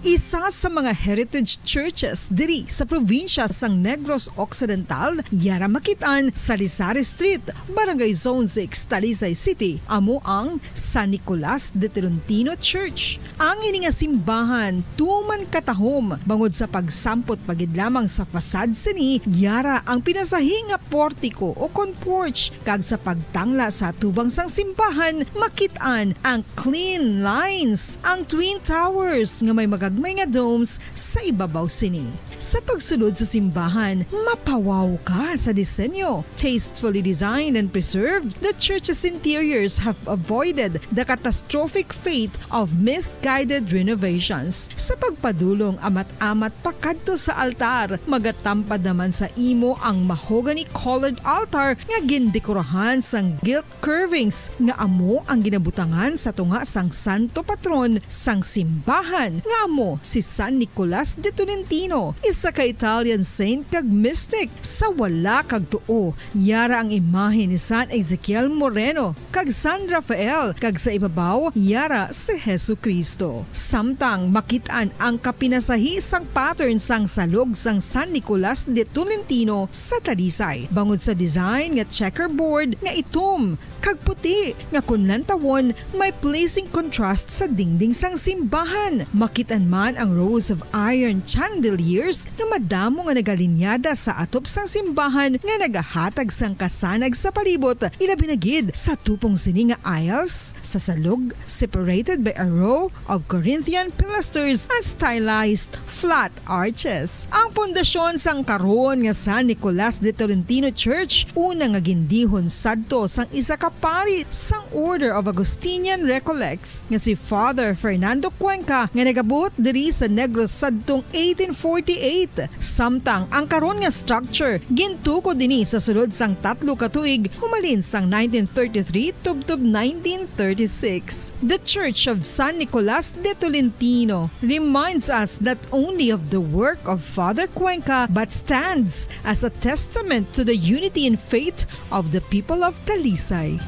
Isa sa mga heritage churches diri sa probinsya sang Negros Occidental, yara makit-an sa Lisari Street, Barangay Zone six, Talisay City, amo ang San Nicolas de Tolentino Church. Ang ini nga simbahan tuman katahom bangod sa pagsampot pa gid lamang sa facade sini, yara ang pinasahi nga portiko o kon porch, kag sa pagtangla sa atubang sang simbahan, makit-an ang clean lines, ang twin towers nga may magagmay nga domes sa ibabaw sini. Sa pagsulod sa simbahan, mapawaw ka sa disenyo. Tastefully designed and preserved, the church's interiors have avoided the catastrophic fate of misguided renovations. Sa pagpadulong amat-amat pakadto sa altar, magatampad naman sa imo ang mahogany-colored altar nga gindekorahan sang gilt curvings nga amo ang ginabutangan sa tunga sang santo patron sang simbahan, nga amo si San Nicolas de Tolentino, isa ka Italian saint kag mystic. Sa wala kag tuo, yara ang imahe ni San Ezekiel Moreno kag San Rafael, kag sa ibabaw, yara si Jesu-Cristo. Samtang makit-an ang kapinasahi sang pattern sang salog sang San Nicolas de Tolentino sa Talisay, bangod sa design nga checkerboard nga itom kag puti nga kon lantawon may pleasing contrast sa dingding sang simbahan. Makit-an man ang rows of iron chandeliers nga madamo nga nagalinyada sa atop sang simbahan nga nagahatag sang kasanag sa palibot, ilabi na gid sa tupong sini nga aisles sa salog, separated by a row of Corinthian pilasters and stylized flat arches. Ang pundasyon sang karon nga San Nicolas de Tolentino Church, una nga gindihon sadto sang isa ka pari sang Order of Augustinian Recollects, nga si Father Fernando Cuenca, nga nagabuot diri sa Negros sadtong eighteen forty-eight. Samtang ang karon nga structure gintukod ini sa sulod sang tatlo ka tuig, humalin sang nineteen thirty-three tubtob nineteen thirty-six. The Church of San Nicolas de Tolentino reminds us not only of the work of Father Cuenca but stands as a testament to the unity in faith of the people of Talisay.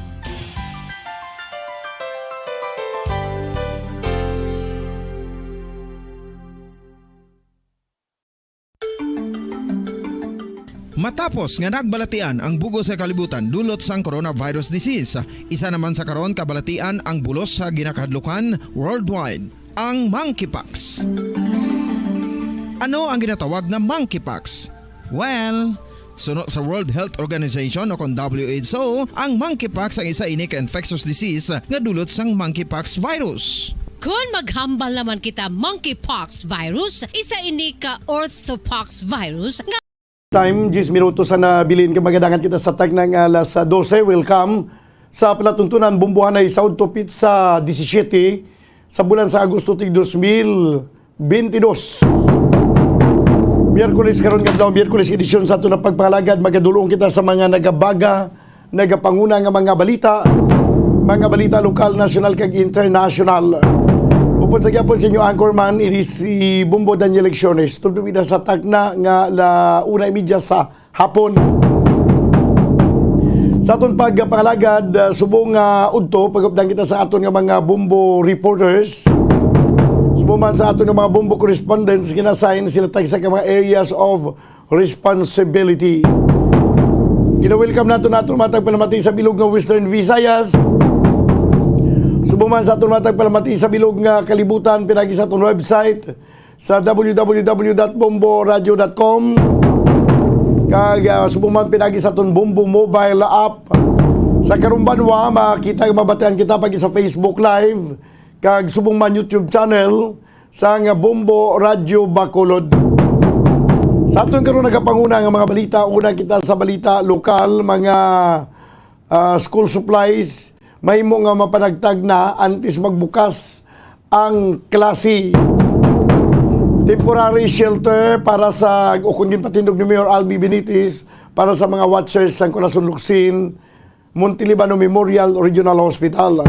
Matapos nga nagbalatian ang bug-os nga kalibutan dulot sang coronavirus disease, isa naman sa karon kabalatian ang bulos sa ginakahadlukan worldwide, ang monkeypox. Ano ang ginatawag nga monkeypox? Well, suno sa World Health Organization o kon W H O, ang monkeypox ang isa ini ka infectious disease nga dulot sang monkeypox virus. Kon maghambal naman kita monkeypox virus, isa ini ka orthopox virus nga Time, diyes minutos ang nabilin kag magadangat kita sa tagna nga alas dose. Welcome sa palatuntunan, Bombohanay Saud Tupit sa disisyete sa bulan sa Agosto tig dos mil bentidós. Miyerkules karon nga adlaw, Miyerkules edisyon sa aton nga pagpangalagad. Magadulong kita sa mga nagabaga, nagapanguna nga mga balita, mga balita lokal, nasyonal, kag internasyonal. Upod sa gihapon sa inyo anchorman, ini si Bombo Daniel Lecciones. Tubtob kita sa tagna nga la una y media sa hapon. Sa aton pagpangalagad, ah, subong nga udto, pag-updan kita sa aton nga mga Bombo reporters. Subong man sa aton nga mga Bombo correspondents, gina-assign sila tagsa ka mga areas of responsibility. Gina-welcome nato nato matag panamati sa bilog nga Western Visayas. Subong man sa aton mga tagpalamati sa bilog nga kalibutan, pinagi sa aton website sa w w w dot bombo radio dot com. Kag, ah, subong man pinagi sa aton Bombo mobile app. Sa karong banwa, makita ug mabatian kita pag sa Facebook Live, kag subong man YouTube channel sang Bombo Radyo Bacolod. Sa aton karon nagapanguna nga mga balita, una kita sa balita lokal, mga, ah, school supplies, mahimo nga mapanagtag na antes magbukas ang klase. Temporary shelter para sa, o kung ginpatindog ni Mayor Albi Benitez, para sa mga watchers sang Corazon Locsin, Montelibano Memorial Regional Hospital.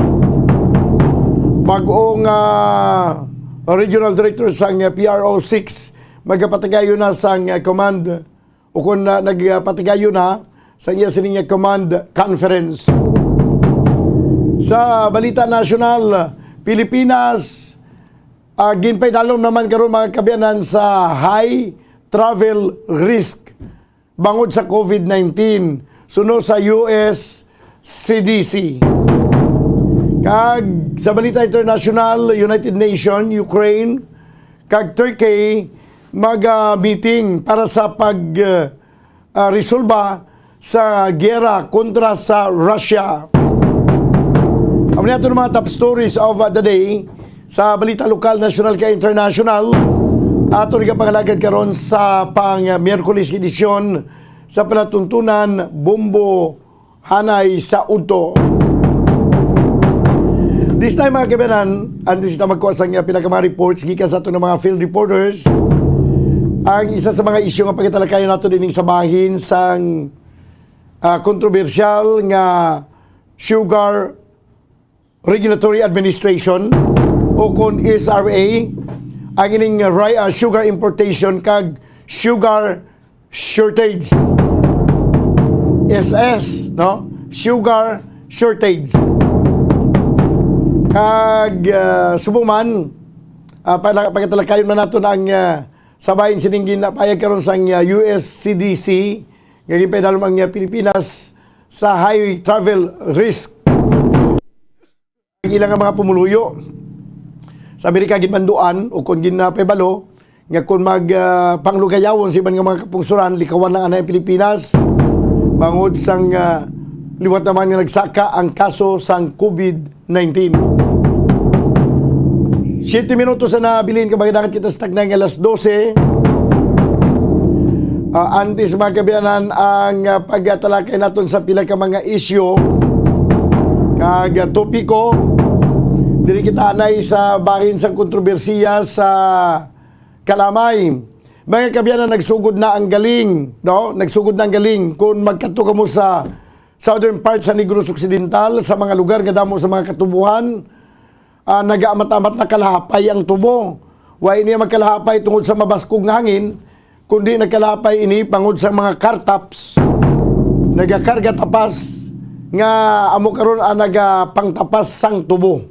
Bag-ong, ah, Regional Director sang P R O six, magapatigayon na sang, ah, command, o kung, ah, nagpatigayon na sa iya sining command conference. Sa balita nasyonal, Pilipinas, ah, ginpaidalom naman karon, mga kaabyanan, sa high travel risk bangod sa COVID nineteen, suno sa U S C D C. Kag sa balita internasyonal, United Nation, Ukraine, kag Turkey mag, ah, meeting para sa pag, ah, ah, resolba sa giyera kontra sa Russia. Amo ni aton mga top stories of, uh, the day sa balita lokal, nasyonal, kag internasyonal. Aton ikapangalagad karon sa pang, uh, Miyerkules nga edisyon sa palatuntunan Bombo Hanay sa Udto. This time, mga kaabyanan, antes kita magkuha sa, uh, pila ka mga reports gikan sa aton mga field reporters, ang isa sa mga isyu nga pagatalakayon nato dining sa bahin sang, ah, kontrobersyal nga Sugar Regulatory Administration, o kon S R A, ang ining ri-, ah, sugar importation kag sugar shortage. S S, no? Sugar shortage. Kag, ah, subong man, ah, pala-, pagatalakayon man naton ang, ah, sa bahin sining ginapayag karon sang, ah, U S C D C, nga ginpaidalom ang, ah, Pilipinas sa high travel risk. Ang ilang nga mga pumuluyo sa Amerika ginbanduan o kon ginapahibalo nga kon mag, ah, panglugayawon sa iban nga mga kapungsoran, likawan na anay ang Pilipinas bangod sang, ah, liwat naman nga nagsaka ang kaso sang COVID nineteen. Siyete minutos na nabilin, kabagdagan kita sa tagnay nga alas dose. Ah, antes, mga kaabyanan, ang, ah, pagtalakay naton sa pila ka mga isyu kag, ah, topiko, diri kita anay sa bahin sang kontrobersiya sa Kalamay. Mga kaabyanan, nagsugod na ang galing, no? Nagsugod na ang galing. Kung magkadto kamo sa southern part sa Negros Occidental, sa mga lugar nga damo sa mga katubohan, ah, nagaamat-amat na kalahapay ang tubo. Wa ini magkalahapay tungod sa mabaskog nga hangin, kundi nagkalahapay ini bangod sa mga car tops. Nagakarga tapas nga amo karon ang nagapangtapas sang tubo.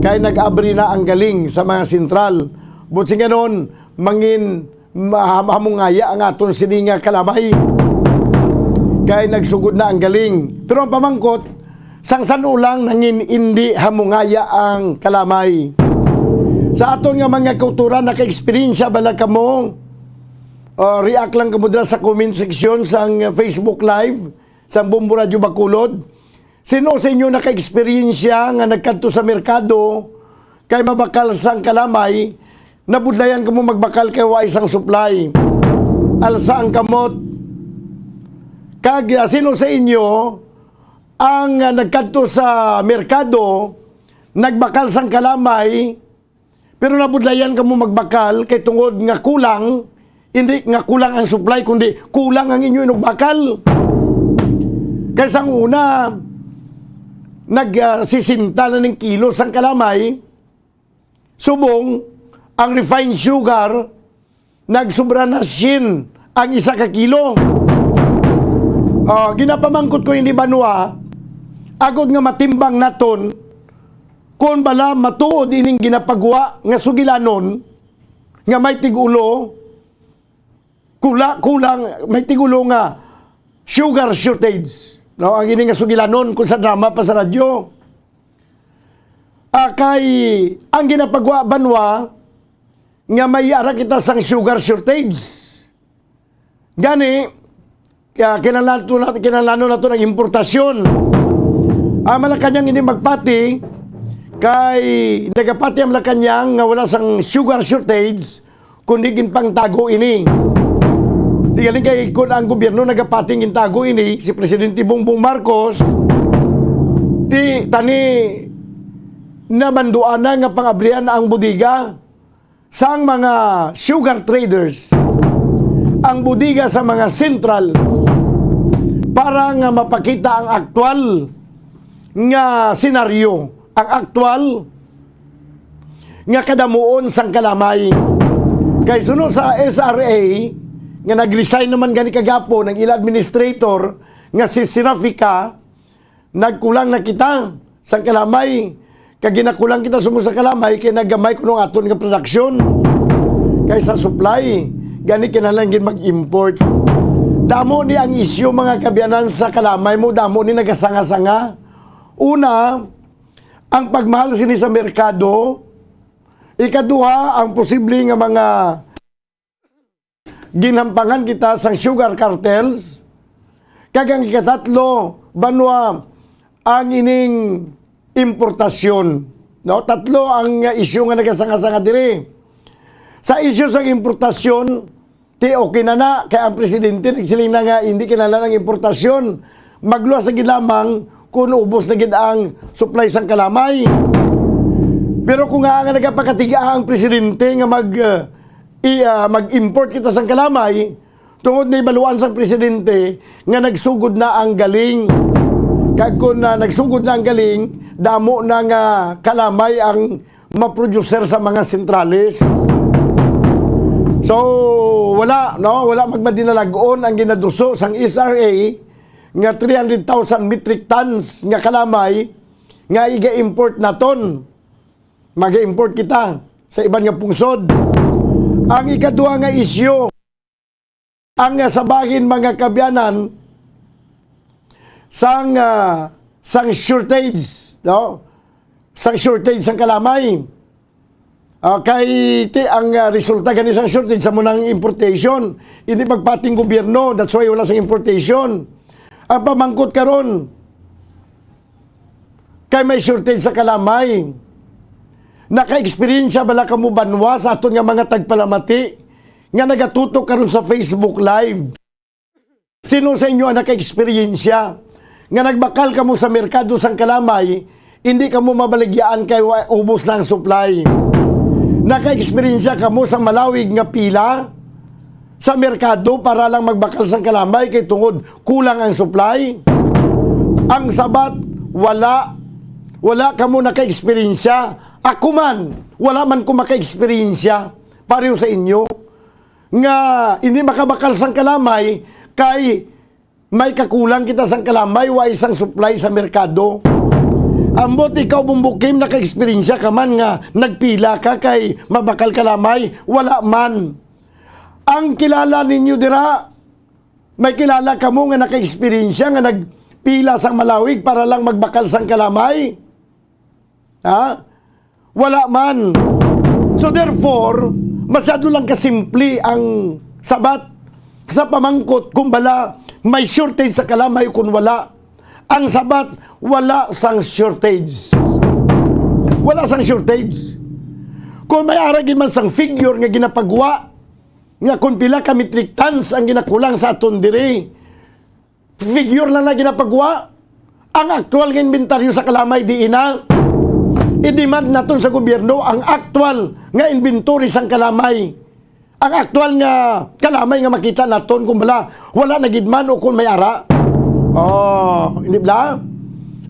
Kay nag-abri na ang galing sa mga sentral. Buot silingon, mangin, ma-, hamungaya ang aton sini nga kalamay. Kay nagsugod na ang galing. Pero ang pamangkot, sang san-o lang nangin indi hamungaya ang kalamay? Sa aton nga mga kauturan, naka-eksperyensya bala kamo? Uh, react lang kamo dira sa comment section sang Facebook Live, sang Bombo Radyo Bacolod. Sino sa inyo naka-eksperyensya nga nagkadto sa merkado kay mabakal sang kalamay, nabudlayan kamo magbakal kay wa sang supply? Alsa ang kamot. Kag, ah, sino sa inyo ang, ah, nagkadto sa merkado, nagbakal sang kalamay, pero nabudlayan kamo magbakal kay tungod nga kulang, hindi nga kulang ang supply, kundi kulang ang inyo inugbakal. Kay sang una, nag, ah, sisenta na ning kilo sang kalamay, subong ang refined sugar, nagsubra na syen ang isa ka kilo. Ah, ginapamangkot ko ini, banwa, agod nga matimbang naton kon bala matuod ining ginapagwa nga sugilanon nga may tig-ulo, kula-, kulang, may tig-ulo nga sugar shortage, no? Ang ini nga sugilanon kung sa drama pa sa radyo. Ah, kay ang ginapagwa banwa nga may ara kita sang sugar shortage. Gani, kaya kinahanglan nato na, kinahanglanon nato ng importasyon. Ang Malacañang hindi magpati, kay nagapati ang Malacañang nga wala sang sugar shortage, kundi ginpangtago ini. Di galing kay kun ang gobyerno nagapati gintago ini, si Presidente Bongbong Marcos, di tani namanduan na nga pangabrihan ang bodega sang mga sugar traders, ang bodega sa mga centrals, para nga mapakita ang aktual nga senaryo, ang aktual nga kadamuon sang kalamay. Kay suno sa S R A, nga nag-resign naman gani kagapon ang ila administrator nga si Serafika, nagkulang na kita sang kalamay. Kag ginakulang kita sumo sa kalamay kay naggamay kuno ang aton nga production kaysa supply. Gani kinahanglan gid mag-import. Damo ni ang isyu, mga kaabyanan, sa kalamay mo, damo ni nagasanga-sanga. Una, ang pagmahal sini sa merkado. Ikaduha, ang posible nga mga ginhampangan kita sang sugar cartels. Kag ang ikatatlo, banwa, ang ining importasyon. No? Tatlo ang, uh, isyu nga nagasanga-sanga diri. Sa isyu sang importasyon, ti okay na na, kay ang presidente nagsiling na nga hindi kinahanglan ang importasyon. Magluwas na gid lamang kung ubos na gid ang supply sang kalamay. Pero kung nga, nga nagapakatiga ang presidente nga mag, uh, i-, ah, mag-import kita sang kalamay, tungod nahibaluan sang presidente nga nagsugod na ang galing. Kag kun, ah, nagsugod na ang galing, damo na nga kalamay ang maproducer sa mga sentrales. So, wala, no? Wala magmadinalag-on ang ginaduso sang S R A nga three hundred thousand metric tons nga kalamay nga iga-import naton. Mag-import kita sa iban nga pungsod. Ang ikaduha nga isyu, ang, ah, sa bahin, mga kaabyanan, sang, ah, sang shortage, no? Sang shortage sang kalamay. Ah, kay ti ang, ah, resulta gani sang shortage sa munang importation. Hindi magpating gobyerno, that's why wala sang importation. Ang pamangkot karon, kay may shortage sa kalamay. Naka-eksperyensya bala kamo banwa sa aton nga mga tagpalamati nga nagatutok karon sa Facebook Live? Sino sa inyo ang naka-eksperyensya nga nagbakal kamo sa merkado sang kalamay, hindi kamo mabaligyaan kay wa-, ubos na ang supply? Naka-eksperyensya kamo sa malawig nga pila sa merkado para lang magbakal sang kalamay kay tungod kulang ang supply? Ang sabat, wala. Wala kamo naka-eksperyensya. Ako man, wala man ko maka-eksperyensya pareho sa inyo nga hindi makabakal sang kalamay kay may kakulang kita sang kalamay, wa isang supply sa merkado. Ambot ikaw, Bumbukim, naka-eksperyensya ka man nga nagpila ka kay mabakal kalamay? Wala man. Ang kilala ninyo dira, may kilala kamo nga naka-eksperyensya nga nagpila sang malawig para lang magbakal sang kalamay? Ha? Wala man. So therefore, masyado lang kasimple ang sabat sa pamangkot kung bala may shortage sa kalamay o kung wala. Ang sabat, wala sang shortage. Wala sang shortage. Kung may ara gid man sang figure nga ginapagwa, nga kung pila ka metric tons ang ginakulang sa aton diri, figure lang na ginapagwa. Ang aktual nga inventaryo sa kalamay, diin na. I-demand naton sa gobyerno ang aktual nga inventory sang kalamay. Ang aktual nga kalamay nga makita naton kung bala wala na gid man o kung may ara. Oh, hindi bala?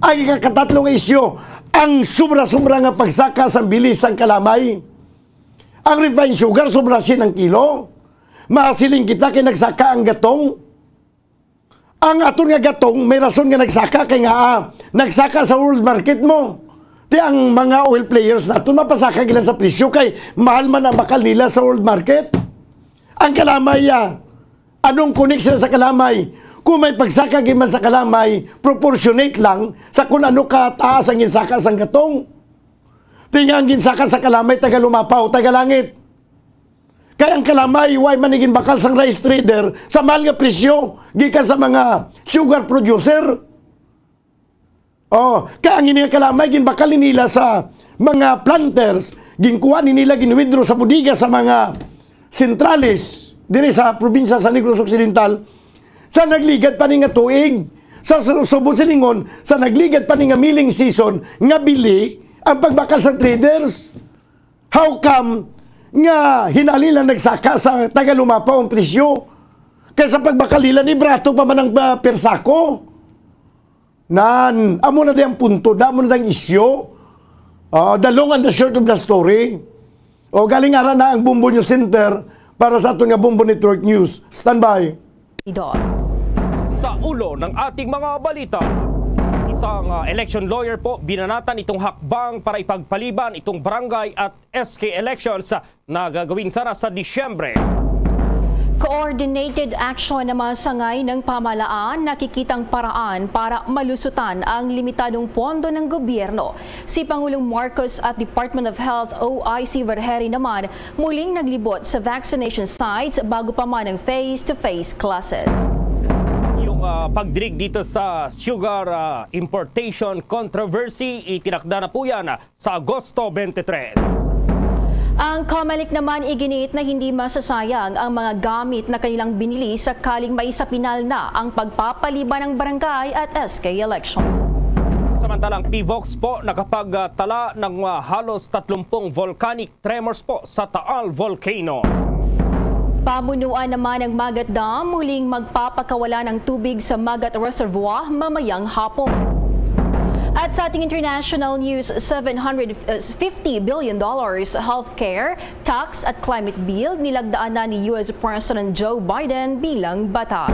Ang ikakatatlo nga isyu, ang sobra-sobra nga pagsaka sang bilis sang kalamay. Ang refined sugar, sobra sin ang kilo. Mahasiling kita kay nagsaka ang gatong. Ang aton nga gatong, may rason nga nagsaka kay nga, ah, nagsaka sa world market mo. Ti ang mga oil players naton, mapasaka gila sa presyo kay mahal man ang bakal nila sa world market. Ang kalamay, ah, anong connect sila sa kalamay? Kung may pagsaka gid man sa kalamay, proportionate lang sa kung ano ka taas ang ginsaka sang gatong. Ti nga ang ginsaka sa kalamay, taga lumapaw, taga langit. Kay ang kalamay, way man ni ginbakal sang rice trader sa mahal nga presyo gikan sa mga sugar producer. Oh, kay ang ini nga kalamay, ginbakal ni nila sa mga planters, ginkuha ni nila, ginwithdraw sa bodega sa mga sentrales diri sa probinsya sa Negros Occidental, sa nagligad pa ni nga tuig, sa, sa subong silingon, sa nagligad pa ni nga milling season, nga bili ang pagbakal sa traders. How come nga hinali lang nagsaka sa taga lumapaw ang presyo? Kay sa pagbakal nila ni barato pa man ang, ah, per sako. Nan, amo na di ang punto, amo na di ang isyu. Ah, the long and the short of the story. O, galing ara na ang Bombo News Center para sa aton nga Bombo Network News. Standby. Dos. Sa ulo ng ating mga balita, isang, ah, election lawyer po binanatan itong hakbang para ipagpaliban itong barangay at S K elections na gagawin sana sa Disyembre. Coordinated action ng mga sangay ng pamahalaan, nakikitang paraan para malusutan ang limitadong pondo ng gobyerno. Si Pangulong Marcos at Department of Health O I C Vergeire naman muling naglibot sa vaccination sites bago pa man ang face-to-face classes. Yung, ah, pagdinig dito sa sugar, ah, importation controversy, itinakda na po yan, ah, sa Agosto twenty-three. Ang Comelec naman iginiit na hindi masasayang ang mga gamit na kanilang binili sakaling maisapinal na ang pagpapaliban ng barangay at S K election. Samantalang P V O X po nakapagtala ng, ah, halos tatlumpung volcanic tremors po sa Taal Volcano. Pamunuan naman ng Magat Dam, muling magpapakawala ng tubig sa Magat Reservoir mamayang hapon. At sa ating international news, seven hundred fifty billion dollars healthcare, tax at climate bill nilagdaan na ni U S President Joe Biden bilang batas.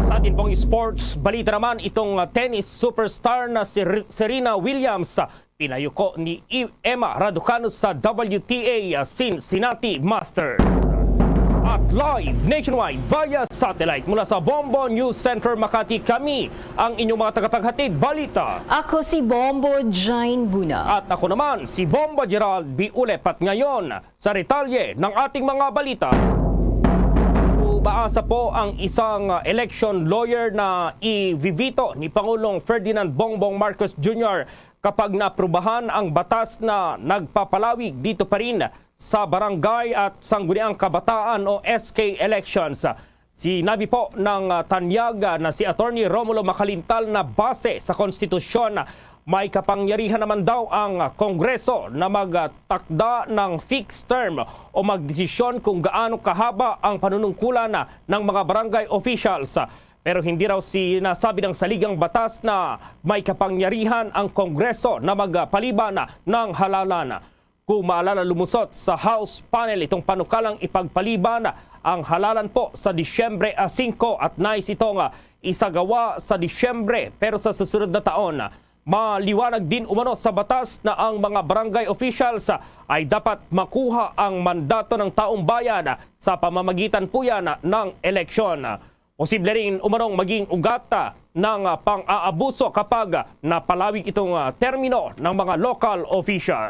Sa atin pong sports balita naman, itong, uh, tennis superstar na si Re-, Serena Williams, uh, pinayuko ni I-, Emma Raducanu sa W T A, uh, Cincinnati Masters. At live nationwide via satellite mula sa Bombo News Center Makati, kami ang inyong mga tagapaghatid balita. Ako si Bombo Jane Buna. At ako naman si Bombo Gerald B. Ulep. At ngayon, sa detalye ng ating mga balita, umaasa po ang isang election lawyer na i-veto ni Pangulong Ferdinand Bongbong Marcos Junior kapag naaprubahan ang batas na nagpapalawig dito pa rin sa Barangay at Sangguniang Kabataan o S K elections. Sinabi po ng, ah, tanyag, ah, na si Attorney Romulo Macalintal na base sa konstitusyon, may kapangyarihan naman daw ang, ah, Kongreso na magtakda ng fixed term o magdesisyon kung gaano kahaba ang panunungkulan, ah, ng mga barangay officials. Pero hindi raw sinasabi ng saligang batas na may kapangyarihan ang Kongreso na magpaliban ng halalan. Kung maalala, lumusot sa House panel itong panukalang ipagpaliban ang halalan po sa Disyembre, ah, singko at nais itong, ah, isagawa sa Disyembre, pero sa susunod na taon. Maliwanag din umano sa batas na ang mga barangay officials, ah, ay dapat makuha ang mandato ng taong bayan, ah, sa pamamagitan po yan, ah, ng eleksyon. Posible rin umanong maging ugat, ah, ng, ah, pang-aabuso kapag, ah, napalawig itong, ah, termino ng mga local officials.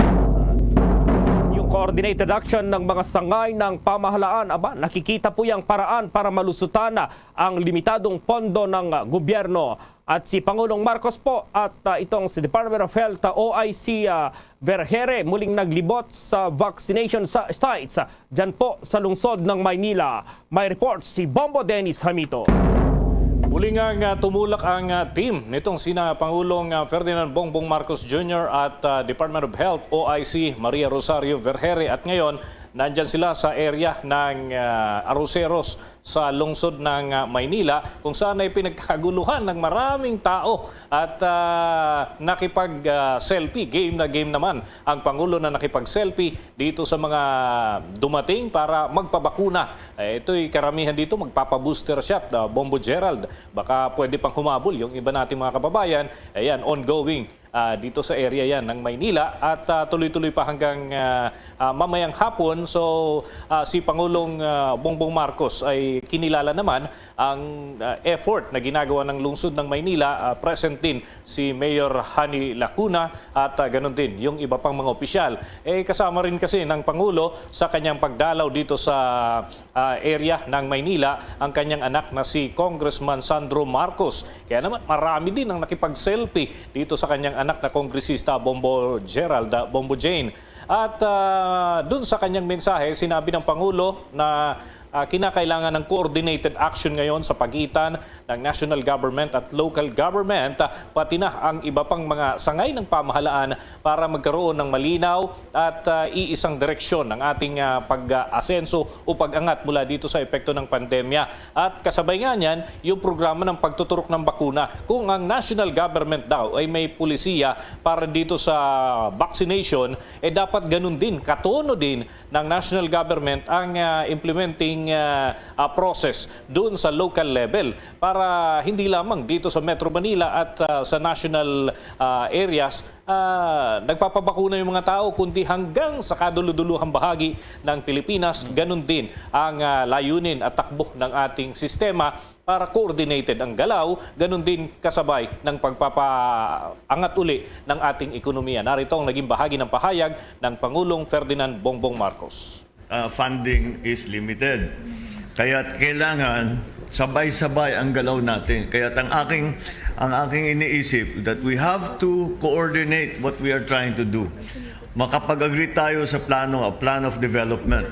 Yung coordinated action ng mga sangay ng pamahalaan, aba, nakikita po yung paraan para malusutan, ah, ang limitadong pondo ng, ah, gobyerno. At si Pangulong Marcos po at, ah, itong si Department of Health, ah, O I C, ah, Vergeire muling naglibot sa vaccination sa sites, ah, dyan po sa lungsod ng Maynila. May report si Bombo Dennis Hamito. Muli nga, nga tumulak ang, ah, team nitong sina Pangulong, ah, Ferdinand Bongbong Marcos Junior at, ah, Department of Health, O I C, Maria Rosario Vergeire. At ngayon, nandyan sila sa area ng, ah, Arroceros sa lungsod ng, ah, Maynila, kung saan ay pinagkaguluhan ng maraming tao at, ah, nakipag, ah, selfie. Game na game naman ang Pangulo na nakipag-selfie dito sa mga dumating para magpabakuna. Eh, ito'y karamihan dito magpapa-booster shot, ah, Bombo Gerald. Baka pwede pang humabol yung iba nating mga kababayan. Ayan, ongoing ah, dito sa area yan ng Maynila at, ah, tuloy-tuloy pa hanggang, ah, ah, mamayang hapon. So, ah, si Pangulong, ah, Bongbong Marcos ay kinilala naman ang, ah, effort na ginagawa ng lungsod ng Maynila. Ah, present din si Mayor Honey Lacuna at, ah, ganun din yung iba pang mga opisyal. Eh, kasama rin kasi ng Pangulo sa kanyang pagdalaw dito sa, ah, area ng Maynila ang kanyang anak na si Congressman Sandro Marcos. Kaya naman marami din ang nakipag-selfie dito sa kanyang anak na Kongresista Bombo Gerald, ah, Bombo Jane. At, ah, dun sa kanyang mensahe, sinabi ng Pangulo na, ah, kinakailangan ng coordinated action ngayon sa pagitan ng national government at local government, ah, pati na ang iba pang mga sangay ng pamahalaan para magkaroon ng malinaw at, ah, iisang direksyon ng ating, ah, pag-asenso o pag-angat mula dito sa epekto ng pandemya. At kasabay nga niyan, yung programa ng pagtuturok ng bakuna. Kung ang national government daw ay may polisiya para dito sa vaccination, eh dapat ganun din, katono din ng national government ang, ah, implementing, ah, ah, process doon sa local level para hindi lamang dito sa Metro Manila at, ah, sa national, ah, areas, ah, nagpapabakuna yung mga tao, kundi hanggang sa kaduluduluhang bahagi ng Pilipinas. Ganun din ang, ah, layunin at takbo ng ating sistema para coordinated ang galaw, ganun din kasabay ng pagpapaangat uli ng ating ekonomiya. Narito ang naging bahagi ng pahayag ng Pangulong Ferdinand Bongbong Marcos. Uh, funding is limited. Kaya kailangan sabay-sabay ang galaw natin. Kaya ang aking, ang aking iniisip that we have to coordinate what we are trying to do. Makapag-agree tayo sa plano, a plan of development.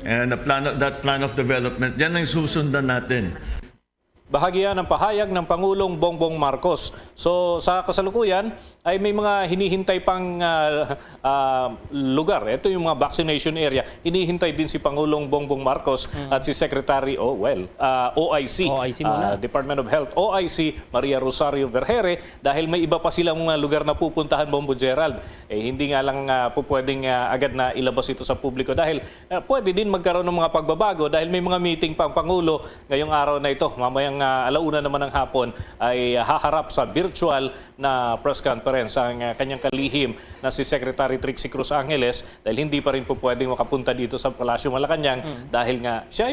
And a plan, that plan of development, yan ang susundan natin. Bahagi yan ng pahayag ng Pangulong Bongbong Marcos. So, sa kasalukuyan ay may mga hinihintay pang, ah, ah, lugar. Ito yung mga vaccination area. Hinihintay din si Pangulong Bongbong Marcos at si Secretary, oh, well, ah, O I C, O I C muna. ah, Department of Health, O I C, Maria Rosario Vergeire, dahil may iba pa silang mga lugar na pupuntahan, Bombo Gerald. Eh, hindi nga lang, ah, po pwedeng, ah, agad na ilabas ito sa publiko dahil, ah, pwede din magkaroon ng mga pagbabago dahil may mga meeting pa ang Pangulo ngayong araw na ito. Mamayang, ah, alauna naman ng hapon ay haharap sa virtual na press conference ang, ah, kanyang kalihim na si Secretary Trixie Cruz Angeles dahil hindi pa rin po pwedeng makapunta dito sa Palasyo Malacañang dahil nga siya